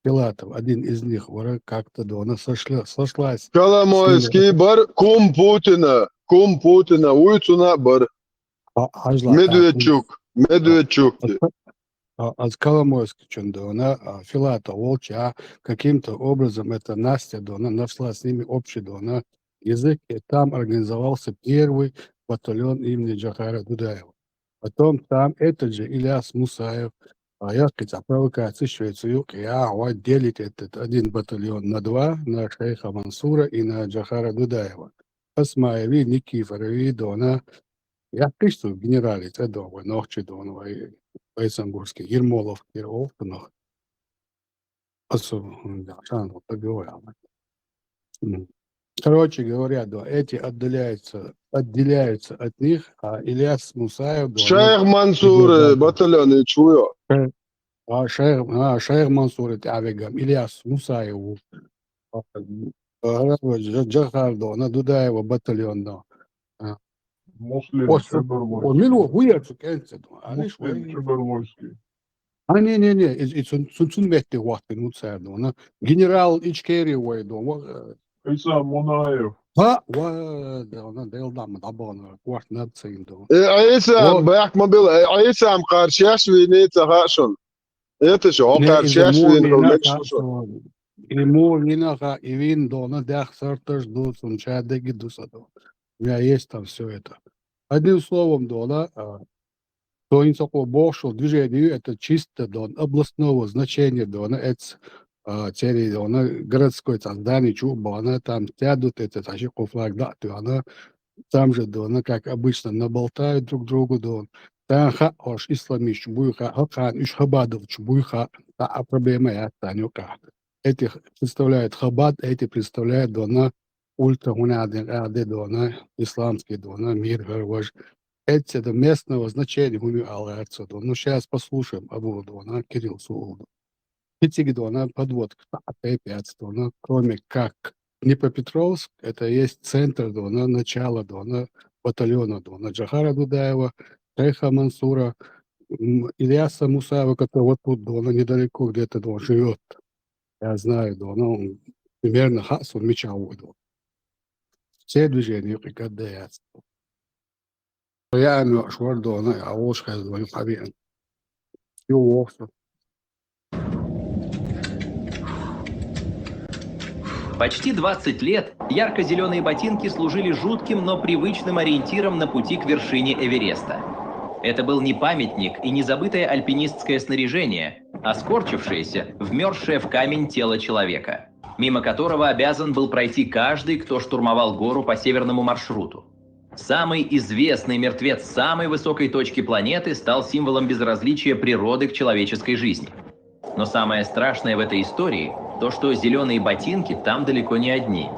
Филатов, один из них, бара как-то дона сошла-, сошлась. Коломойский бар кум Путина, кум Путина, уйцуна бар. А, ажла, Медведчук, Медведчук. А, а, а с Коломойскичем дона, а, Филатов волча, а, каким-то образом это Настя дона нашла с ними общий дона язык, и там организовался первый батальон имени Джахара Дудаева. Потом там этот же Ильяс Мусаев, А я кхица провокаци швейцу юкъ, я, ва делить этот один батальон на два, на шейха Мансура и на Джахара Дудаева. Осмаеви, Никифорови, дона, я кхишту генерали, це дон, вай нохчи дон, вай, вай Сангурский, Ермолов, Ермолов, нох. Асу, м, да, шан, вот так говоря. М. Короче говоря, да, эти отделяются, отделяются от них, а Ильяс Мусаев, да, Шейх Мансур, э, батальон, и чуё. А шейх, а шейх Мансур, это авегам, Ильяс Мусаев. А, а, Джа-, Джахар, да, на Дудаева батальон, да. А. Муслим Ос-, Чебервойский. О, милу хуя цу кенце, да. Алиш Муслим вай. Чебервойский. А, не, не, не, и, и цун, цун, цун метте вахты, ну, цар, да, на. Генерал Ичкери вай, да, ва, э, Иса Мунаев. ха, ва, да, на, дел дам, да, бана, кварт нацин, да. Э, Айса, О. бэк мобил, э, Айса, ам каршияш вини цахашун. Это что, о Не, из каршияш ему вини, вина хулмек ха-, шушун. ему вина ха-, и вин, да, на, дях сарташ, да, сун ча, деги, да, са, да. У меня есть там все это. Одним словом, да, на, а, то ин соко бошел движение, это чисто, да, областного значения, да, на, эц, а, цели, да, на, городской, там, здание, чу, да, на, там сядут, это, таши, кофлаг, да, да, на, там же, да, на, как обычно, наболтают друг другу, да, там ха, ош, исламиш, буй ха, ха, хан, уж хабадов, чу, буй ха, та, а проблема я, Танюка. Этих представляет Хабад, эти представляют, да, на, ультра, гунадин, аде, да, на, исламский, да, на, мир, гарваж. Эти до местного значения гуми аларца, да. Ну, сейчас послушаем, Абу, да, на, Кирилл Суулду. Пятигдона подводка, опять, да, на, кроме как Днепропетровск, это есть центр, да, на, начало, да, на, батальона, да, на, Джахара Дудаева, Шейха Мансура, м, Ильяса Мусаева, который вот тут, да, на, недалеко где-то, да, живет. Я знаю, да, ну, примерно хасу меча уйду. Все движения, как да, я. Я, ну, швар, да, на, а уж хай, да, хавиан. Ю вохсу. Почти двадцать лет ярко-зеленые ботинки служили жутким, но привычным ориентиром на пути к вершине Эвереста. Это был не памятник и не забытое альпинистское снаряжение, а скорчившееся, вмерзшее в камень тело человека, мимо которого обязан был пройти каждый, кто штурмовал гору по северному маршруту. Самый известный мертвец самой высокой точки планеты стал символом безразличия природы к человеческой жизни. Но самое страшное в этой истории — то, что зеленые ботинки там далеко не одни.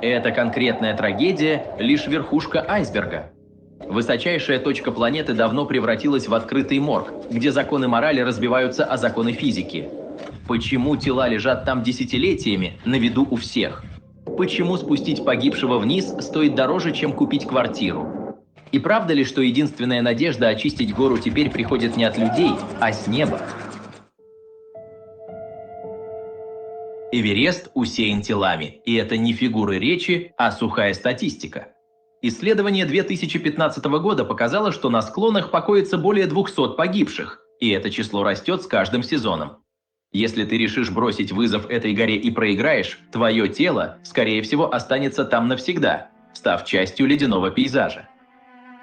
Эта конкретная трагедия — лишь верхушка айсберга. Высочайшая точка планеты давно превратилась в открытый морг, где законы морали разбиваются о законы физики. Почему тела лежат там десятилетиями на виду у всех? Почему спустить погибшего вниз стоит дороже, чем купить квартиру? И правда ли, что единственная надежда очистить гору теперь приходит не от людей, а с неба? Эверест усеян телами, и это не фигуры речи, а сухая статистика. Исследование две тысячи пятнадцатого года показало, что на склонах покоится более двухсот погибших, и это число растет с каждым сезоном. Если ты решишь бросить вызов этой горе и проиграешь, твое тело, скорее всего, останется там навсегда, став частью ледяного пейзажа.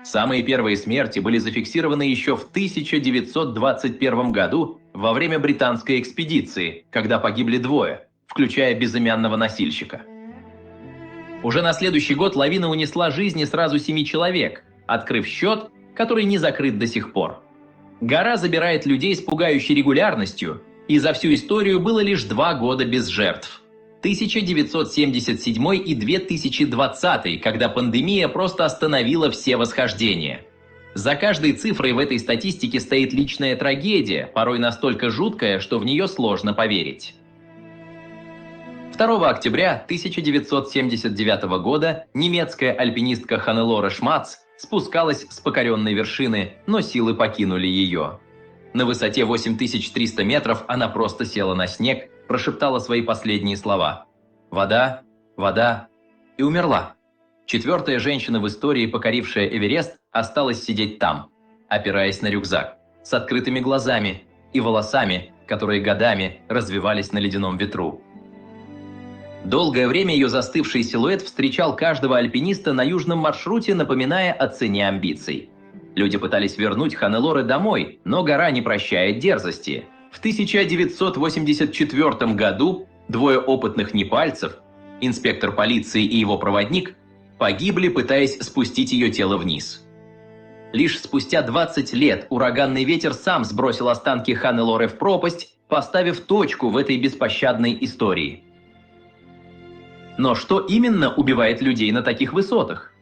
Самые первые смерти были зафиксированы еще в тысяча девятьсот двадцать первом году во время британской экспедиции, когда погибли двое, включая безымянного носильщика. Уже на следующий год лавина унесла жизни сразу семи человек, открыв счет, который не закрыт до сих пор. Гора забирает людей с пугающей регулярностью, и за всю историю было лишь два года без жертв. тысяча девятьсот семьдесят седьмой и две тысячи двадцатый, когда пандемия просто остановила все восхождения. За каждой цифрой в этой статистике стоит личная трагедия, порой настолько жуткая, что в нее сложно поверить. Второго октября тысяча девятьсот семьдесят девятого года немецкая альпинистка Ханнелора Шмац спускалась с покоренной вершины, но силы покинули ее. На высоте восемь тысяч триста метров она просто села на снег, прошептала свои последние слова: «Вода, вода», и умерла. Четвертая женщина в истории, покорившая Эверест, осталась сидеть там, опираясь на рюкзак, с открытыми глазами и волосами, которые годами развивались на ледяном ветру. Долгое время ее застывший силуэт встречал каждого альпиниста на южном маршруте, напоминая о цене амбиций. Люди пытались вернуть Ханелоры домой, но гора не прощает дерзости. В тысяча девятьсот восемьдесят четвёртом году двое опытных непальцев, инспектор полиции и его проводник, погибли, пытаясь спустить ее тело вниз. Лишь спустя двадцать лет ураганный ветер сам сбросил останки Ханелоры в пропасть, поставив точку в этой беспощадной истории. Но что именно убивает людей на таких высотах?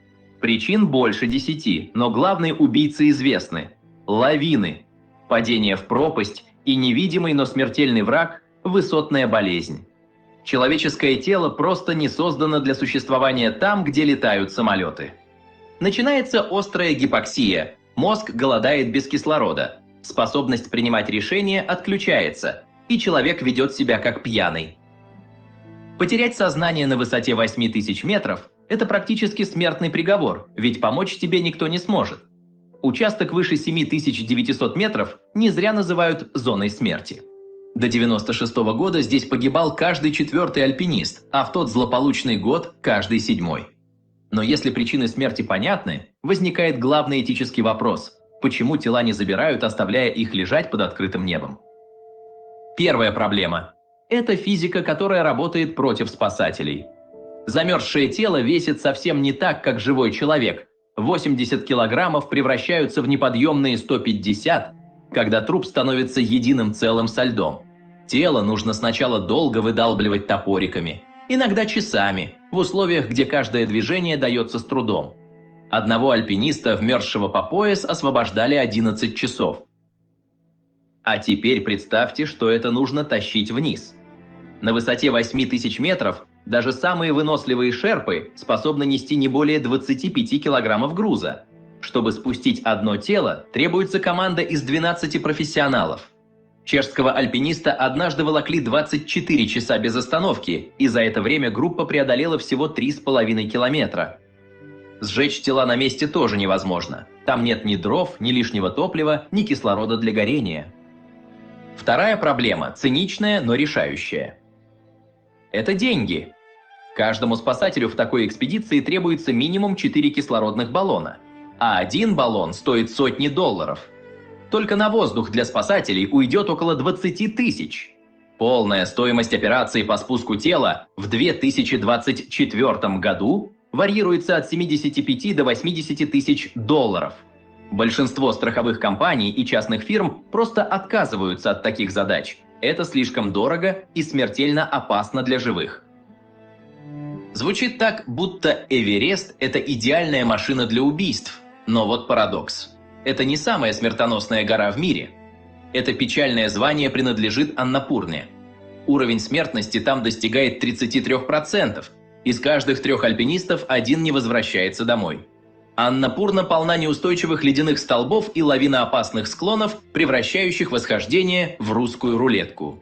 Причин больше десяти, но главные убийцы известны. Лавины, падение в пропасть и невидимый, но смертельный враг – высотная болезнь. Человеческое тело просто не создано для существования там, где летают самолеты. Начинается острая гипоксия. Мозг голодает без кислорода. Способность принимать решения отключается, и человек ведет себя как пьяный. Потерять сознание на высоте восьми тысяч метров – это практически смертный приговор, ведь помочь тебе никто не сможет. Участок выше семи тысяч девятисот метров не зря называют зоной смерти. До девяносто шестого года здесь погибал каждый четвертый альпинист, а в тот злополучный год – каждый седьмой. Но если причины смерти понятны, возникает главный этический вопрос: почему тела не забирают, оставляя их лежать под открытым небом? Первая проблема – это физика, которая работает против спасателей. Замерзшее тело весит совсем не так, как живой человек. Восемьдесят килограммов превращаются в неподъемные сто пятьдесят, когда труп становится единым целым со льдом. Тело нужно сначала долго выдалбливать топориками, иногда часами, в условиях, где каждое движение дается с трудом. Одного альпиниста, вмерзшего по пояс, освобождали одиннадцать часов. А теперь представьте, что это нужно тащить вниз. На высоте восьми тысяч метров даже самые выносливые шерпы способны нести не более двадцати пяти килограммов груза. Чтобы спустить одно тело, требуется команда из двенадцати профессионалов. Чешского альпиниста однажды волокли двадцать четыре часа без остановки, и за это время группа преодолела всего три с половиной километра. Сжечь тела на месте тоже невозможно. Там нет ни дров, ни лишнего топлива, ни кислорода для горения. Вторая проблема, циничная, но решающая. Это деньги. Каждому спасателю в такой экспедиции требуется минимум четыре кислородных баллона, а один баллон стоит сотни долларов. Только на воздух для спасателей уйдет около двадцати тысяч. Полная стоимость операции по спуску тела в две тысячи двадцать четвёртом году варьируется от семидесяти пяти до восьмидесяти тысяч долларов. Большинство страховых компаний и частных фирм просто отказываются от таких задач. Это слишком дорого и смертельно опасно для живых. Звучит так, будто Эверест – это идеальная машина для убийств. Но вот парадокс. Это не самая смертоносная гора в мире. Это печальное звание принадлежит Аннапурне. Уровень смертности там достигает тридцати трёх процентов. Из каждых трех альпинистов один не возвращается домой. Аннапурна полна неустойчивых ледяных столбов и лавиноопасных склонов, превращающих восхождение в русскую рулетку.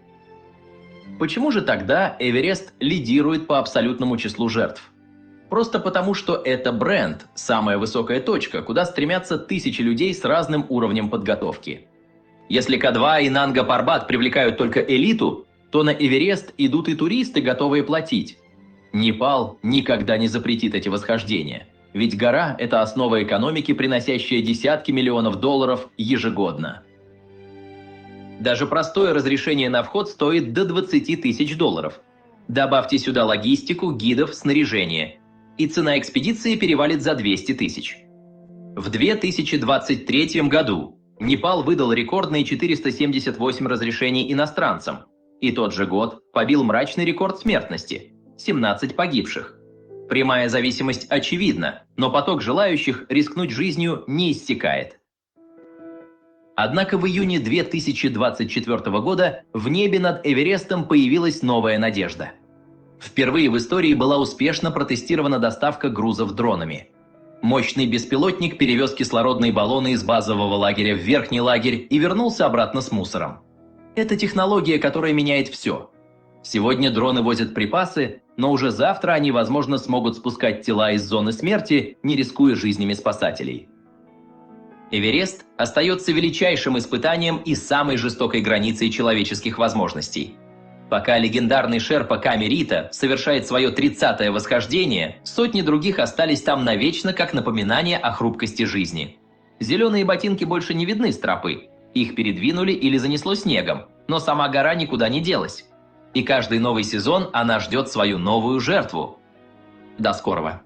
Почему же тогда Эверест лидирует по абсолютному числу жертв? Просто потому, что это бренд, самая высокая точка, куда стремятся тысячи людей с разным уровнем подготовки. Если К два и Нанга Парбат привлекают только элиту, то на Эверест идут и туристы, готовые платить. Непал никогда не запретит эти восхождения, ведь гора – это основа экономики, приносящая десятки миллионов долларов ежегодно. Даже простое разрешение на вход стоит до двадцати тысяч долларов. Добавьте сюда логистику, гидов, снаряжение, и цена экспедиции перевалит за двести тысяч. В две тысячи двадцать третьем году Непал выдал рекордные четыреста семьдесят восемь разрешений иностранцам, и тот же год побил мрачный рекорд смертности – семнадцать погибших. Прямая зависимость очевидна, но поток желающих рискнуть жизнью не иссякает. Однако в июне две тысячи двадцать четвёртого года в небе над Эверестом появилась новая надежда. Впервые в истории была успешно протестирована доставка грузов дронами. Мощный беспилотник перевез кислородные баллоны из базового лагеря в верхний лагерь и вернулся обратно с мусором. Это технология, которая меняет все. Сегодня дроны возят припасы, но уже завтра они, возможно, смогут спускать тела из зоны смерти, не рискуя жизнями спасателей. Эверест остается величайшим испытанием и самой жестокой границей человеческих возможностей. Пока легендарный шерпа Ками Рита совершает свое тридцатое восхождение, сотни других остались там навечно как напоминание о хрупкости жизни. Зеленые ботинки больше не видны с тропы. Их передвинули или занесло снегом, но сама гора никуда не делась. И каждый новый сезон она ждет свою новую жертву. До скорого.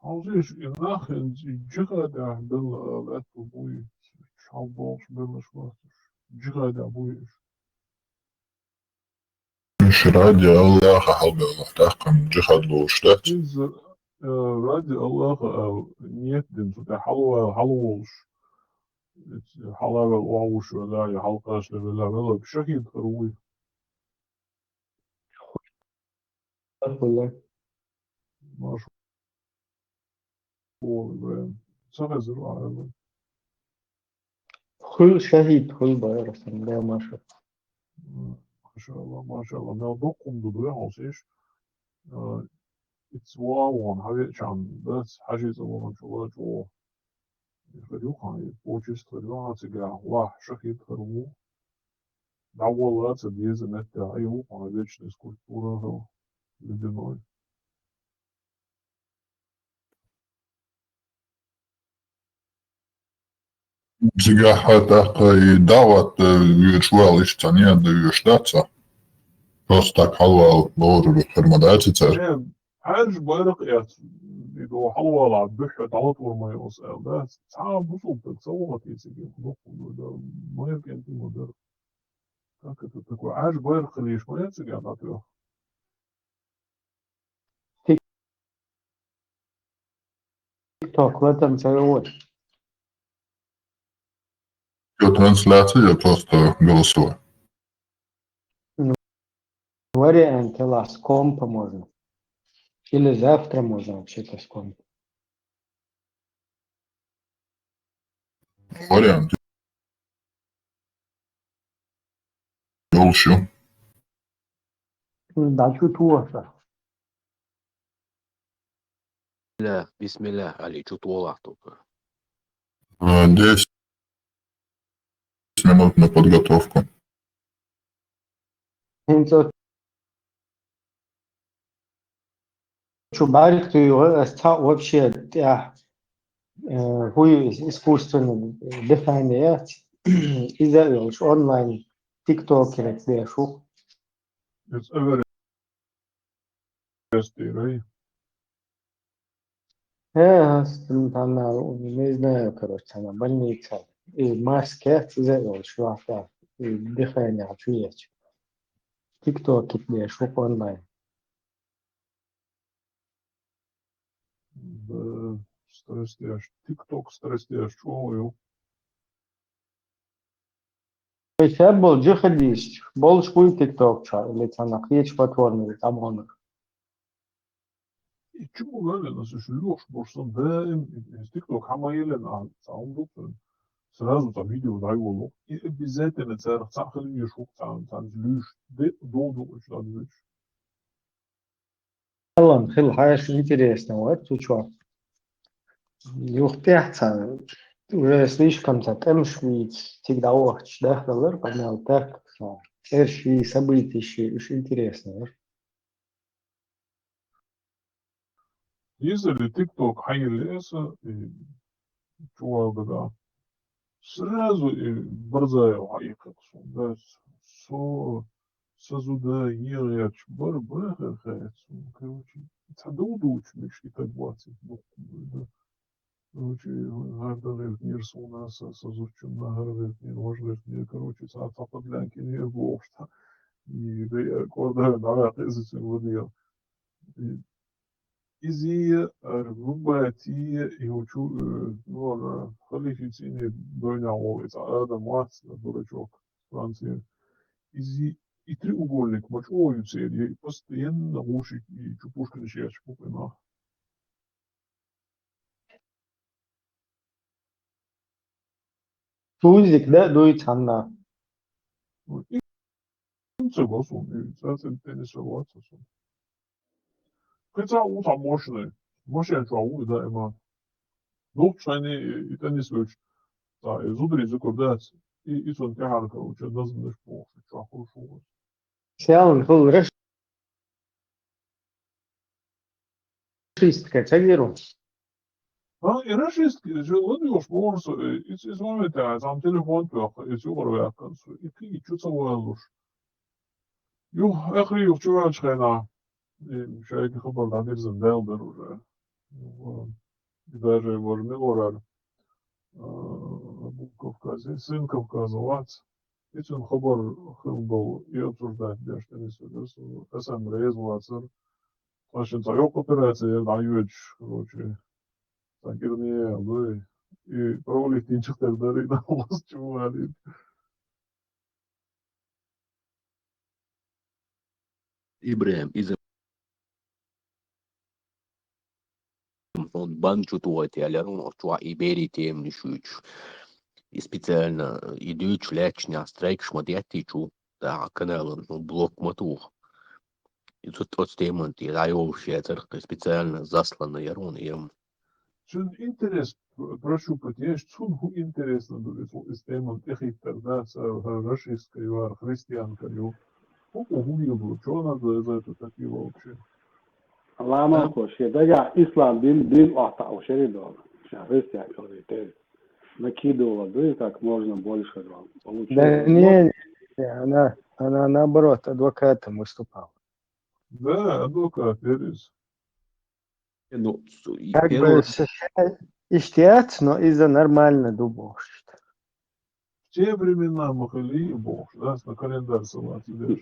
Хьалжиш и нах ин жихада бел лату буй. Шалбош бел шватуш. Жихада буй. Шради Аллаха халбела тахкам жихад луштат. Из ради Аллаха нет дин су халва халвош. Халавел уавуш вела халкаш вела вела шахид харуй. Хула. Маш. О, Ибраим. Сахазир ваала. Хул шахид хул байрасан да маша. Машалла, машалла. Мел докум ду дуя хосиш. Ицва вон хаве чан дас хажи завон чула чула. Хадюхан почест хадюхан цига ва шахид хару. Давала ца деза метта аюхан вечный скульптура ледяной. Цига хата и дават виртуал иш тане да виртуал. Просто так халвал лору хермодатица. Хьарж байракъ яц. Идо халвала бихьа далат вар май осал да. Ца бусул так ца вагъат ецеге худо худо да. Майр кенти мадар. Как это такое? Хьарж байракъ лиш май ецеге на тё. Кто в этом целевой? Трансляция просто голосовая. Вариант лас компа можно. Или завтра можно вообще-то с компа. Вариант. Yolcu. Да, чуть плохо. Бисмилля, бисмилля, Али, чуть волах только. Э, Десять минут на подготовку. Хинца чу барих туйгъа аста вообще тя хуй искусственное дыхание. Иза йолш онлайн тиктокерек дешу. It's ever Эстирай. Э, там, там, не знаю, короче, она больница. И маски, иза йолш ваха. И дыхание отвлечь. Тикток дешу онлайн. Да, страстяш. Тикток страстяш. Чё? Ша бол джихадист, болш буй тиктокча, или цана хич платформа, или там он. И чему надо, нас ещё лёш, потому что да, из тикток хамаилен, а сам духтен. Сразу там видео дай волок. И обязательно царх цахал не шук, цан, цан люш, де, до, до, очень надо люш. Алан, хил хайш интересно, вот, ты чё? Юхтехца, уже слишком-то темшвиц, всегда охч, да, хлыр, поднял так, что эрши, события, уж интересно, да? Если тикток хайли эса, и чувал да, сразу и Барзаев хайкаксун, да, со, сазуда, егерч, бар, бар, хайкаксун, короче, цадудуч, миш, и так баци, ну, да. Короче, гардагъев нир суна, са, сазучун, гардагъев нир, важгъев нир, короче, са, са подлянки нир, бохта. И да, я, корда, да, я, къезицин вадия. И, изи, э, рубати, и учу, э, ну, ладно, халифицини дойна ловица, Адам Ватс, дурачок, Франция. Изи, и треугольник, мочу, ой, и постоянно глушит, и чупушка не шьячку, понимаешь? Тузик, да, дуй цанна. Имца госун, имца теннис валуатсасун. Кыца уса мощный. Мощный чуа у да эма. Дух шайни и теннис вёч. Та, и зудри зукурдец. И, и сон тяхар, короче, дознаш по, чуа хорошо. Сяун хул реш. Шистка цагиру. А, и расистский, же ладно, уж можно, и, и, и звонит, а там телефон трёх, и всё, говорю, я концу, и ты, и чё целуешь? Ю, эхри, ю, чё ванч хайна? И шайки хабар да бирзин дел дар уже. Ну, и даже, может, не орар. А, Кавказе, сын Кавказа, вац. И цун хабар хил дол, и обсуждать деш, теннис, эсэм рез вацар. Машин цаёк операция, я даёч, короче. Сакирне, да, и провалить ничего так дари, на вас чего валит. Ибрем, из он бан чутугӀати аларун, чуа и бери тем нишуч. И специально, и дуч лячня страйк шмадяти чу, да, каналын, ну, блок матух. И тут от теманти, да, его вообще церкви специально заслана ярун, и ем. Цун интерес, прошу поддержать, цун ху интересно будет, из теман техиттер, да, с, э, российской, христианка, ю. Ху, ху, ху, ю, чё надо за это такие вообще? Ламан Да. Хош, я, да, я ислам дин, дин ахта ошери дол. Сейчас христиан говорит, э, накидывала, да, и как можно больше дол. Получилось. Да не, не, она, она наоборот адвокатом выступала. Да, адвокат, веришь? Ну, с-, и Как первое бы сыща-, иштяц, но из-за нормально дубовщит. В те времена махали бог, да, на календарь салат, да.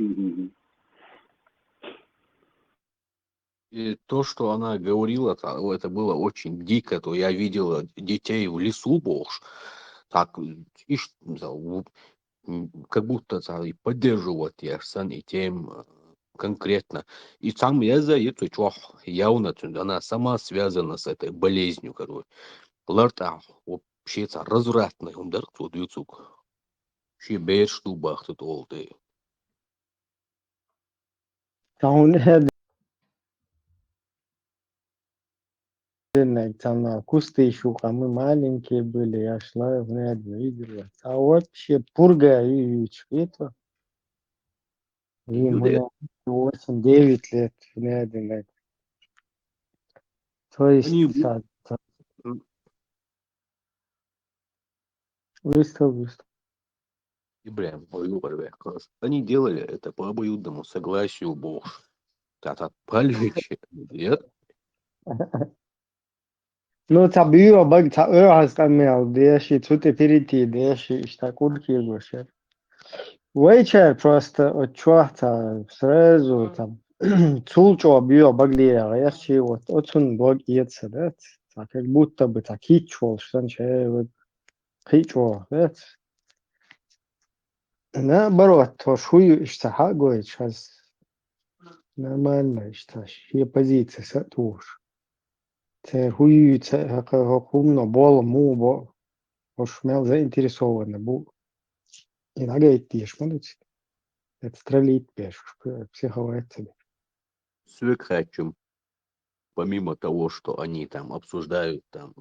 И то, что она говорила, та-, это было очень дико, то я видела детей в лесу, бог, так, иш-, за-, у-, м, как будто та-, и поддерживать я сан и тем, э, конкретно. И сам я за эту чуах явно, то есть она сама связана с этой болезнью, короче. Ларта вообще та развратный, он дар, кто дюцук. Ши беш ту бахты толды. Та он хӀед-, хӀединнаг цамнал кусты шу, а мы маленькие были, я шла, вряд ли видела. А вообще пурга и, и чё это? Ему, Юля. Восемь-девять лет, вряд ли. То есть, Они бу-, та-, та-, м. Выстав, выстав. Ибрем, ой, ю, барбе, класс. Они делали это по обоюдному согласию, бог. Та-, та-, пальвичи, нет? Ну, та био баг, та ӧгьас къамел деши, цу тӀе перейти деши, ишта курки гошер. Вайчар просто от чуахта сразу там цул чӀо био баг лия гӀяхчи, вот, оцун блог иеца, да? Та как будто бы та кич волш сан человек. Кхи чӀо, да? Наоборот, то шую ишта хьагой час. Нормально ишта, ши позиция са туш. Те хую, те хакъа хумно бол му бо. Хош мел заинтересованы бу. И нагайт деш мадуц. Это троллит беш, психовать себе. Свек хачум. Помимо того, что они там обсуждают там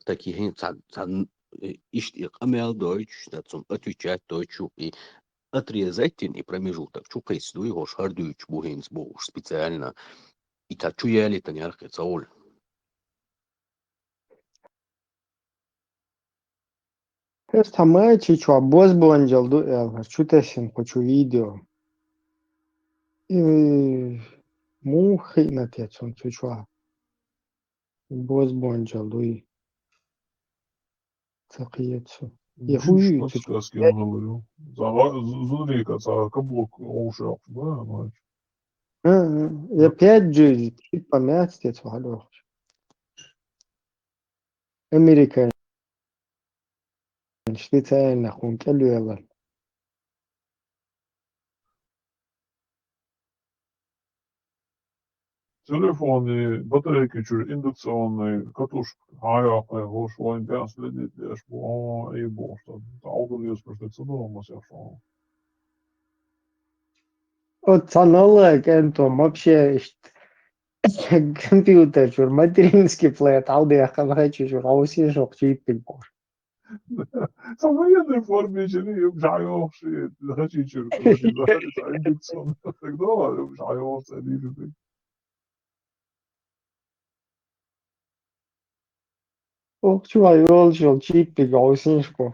такие, ца-, ца-, э, ишт и къамел дойч, на цум отвечать дойчу, и отрезать и промежуток чу къис дуй, хош хардуйч бухинц бу специально. И та чу яли та нярхи цауль. Хест хамай чи чуа боз бонжал ду эл, чу тесин кучу видео. И му хина те цун цу чуа. Боз бонжал дуй. Цакъиецу. Я Джинш хуй, подсказки цу-, он говорил. Зава-, з-, зурика, ца каблук оуши, да, значит. А, а, я пять джи, типа, мяц те цу халёхч. Америка специально хун кӀелвелла. Телефони батарейки чур индукционный катушка хаяхъай, хош вайн бян следить деш бу, а, и бу, что алгын юс просто цудо масяшо. От санала кэнтом вообще ишт-, компьютер чур материнский плат алды яхъа бахачу чур, а уси шок читтик бу. Со военной форме жили, юм жайохши, хачи чур, короче, да, это индукционный, так, да, юм жайохши, они же так. Охчу ай олчул чиппиг ойсишку.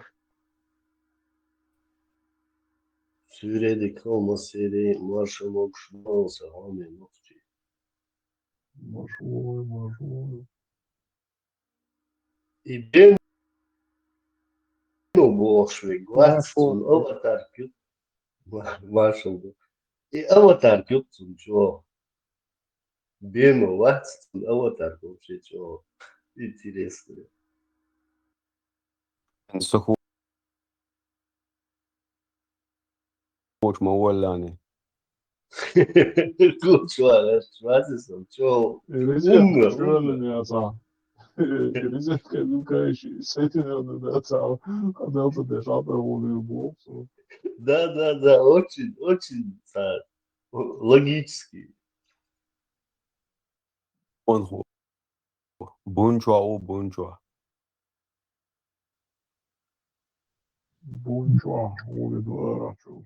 Сюрели калма сери марша могуш мал са хами мохчи. Машой, машой. И бен бохшви гвацун аватар кют. Машалла. И аватар кют сун чо. Бен вацун аватар вообще чо. Интересно. Суху Кучма валлани. Кучма, швазисом, чё? Резерв, умно, чё умно. Меня сам. Резерв, как бы, конечно, с этим надо, да, сам. Когда-то дышал, там, он и был. Да, да, да, очень, очень, да, логический. Он ху-, бунчуа, о, бунчуа. Бунчуа, о, ведь, да, чё?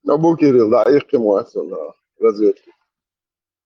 No, bu Kirill, da, ýekeje mugaýyslar, da, razwedka.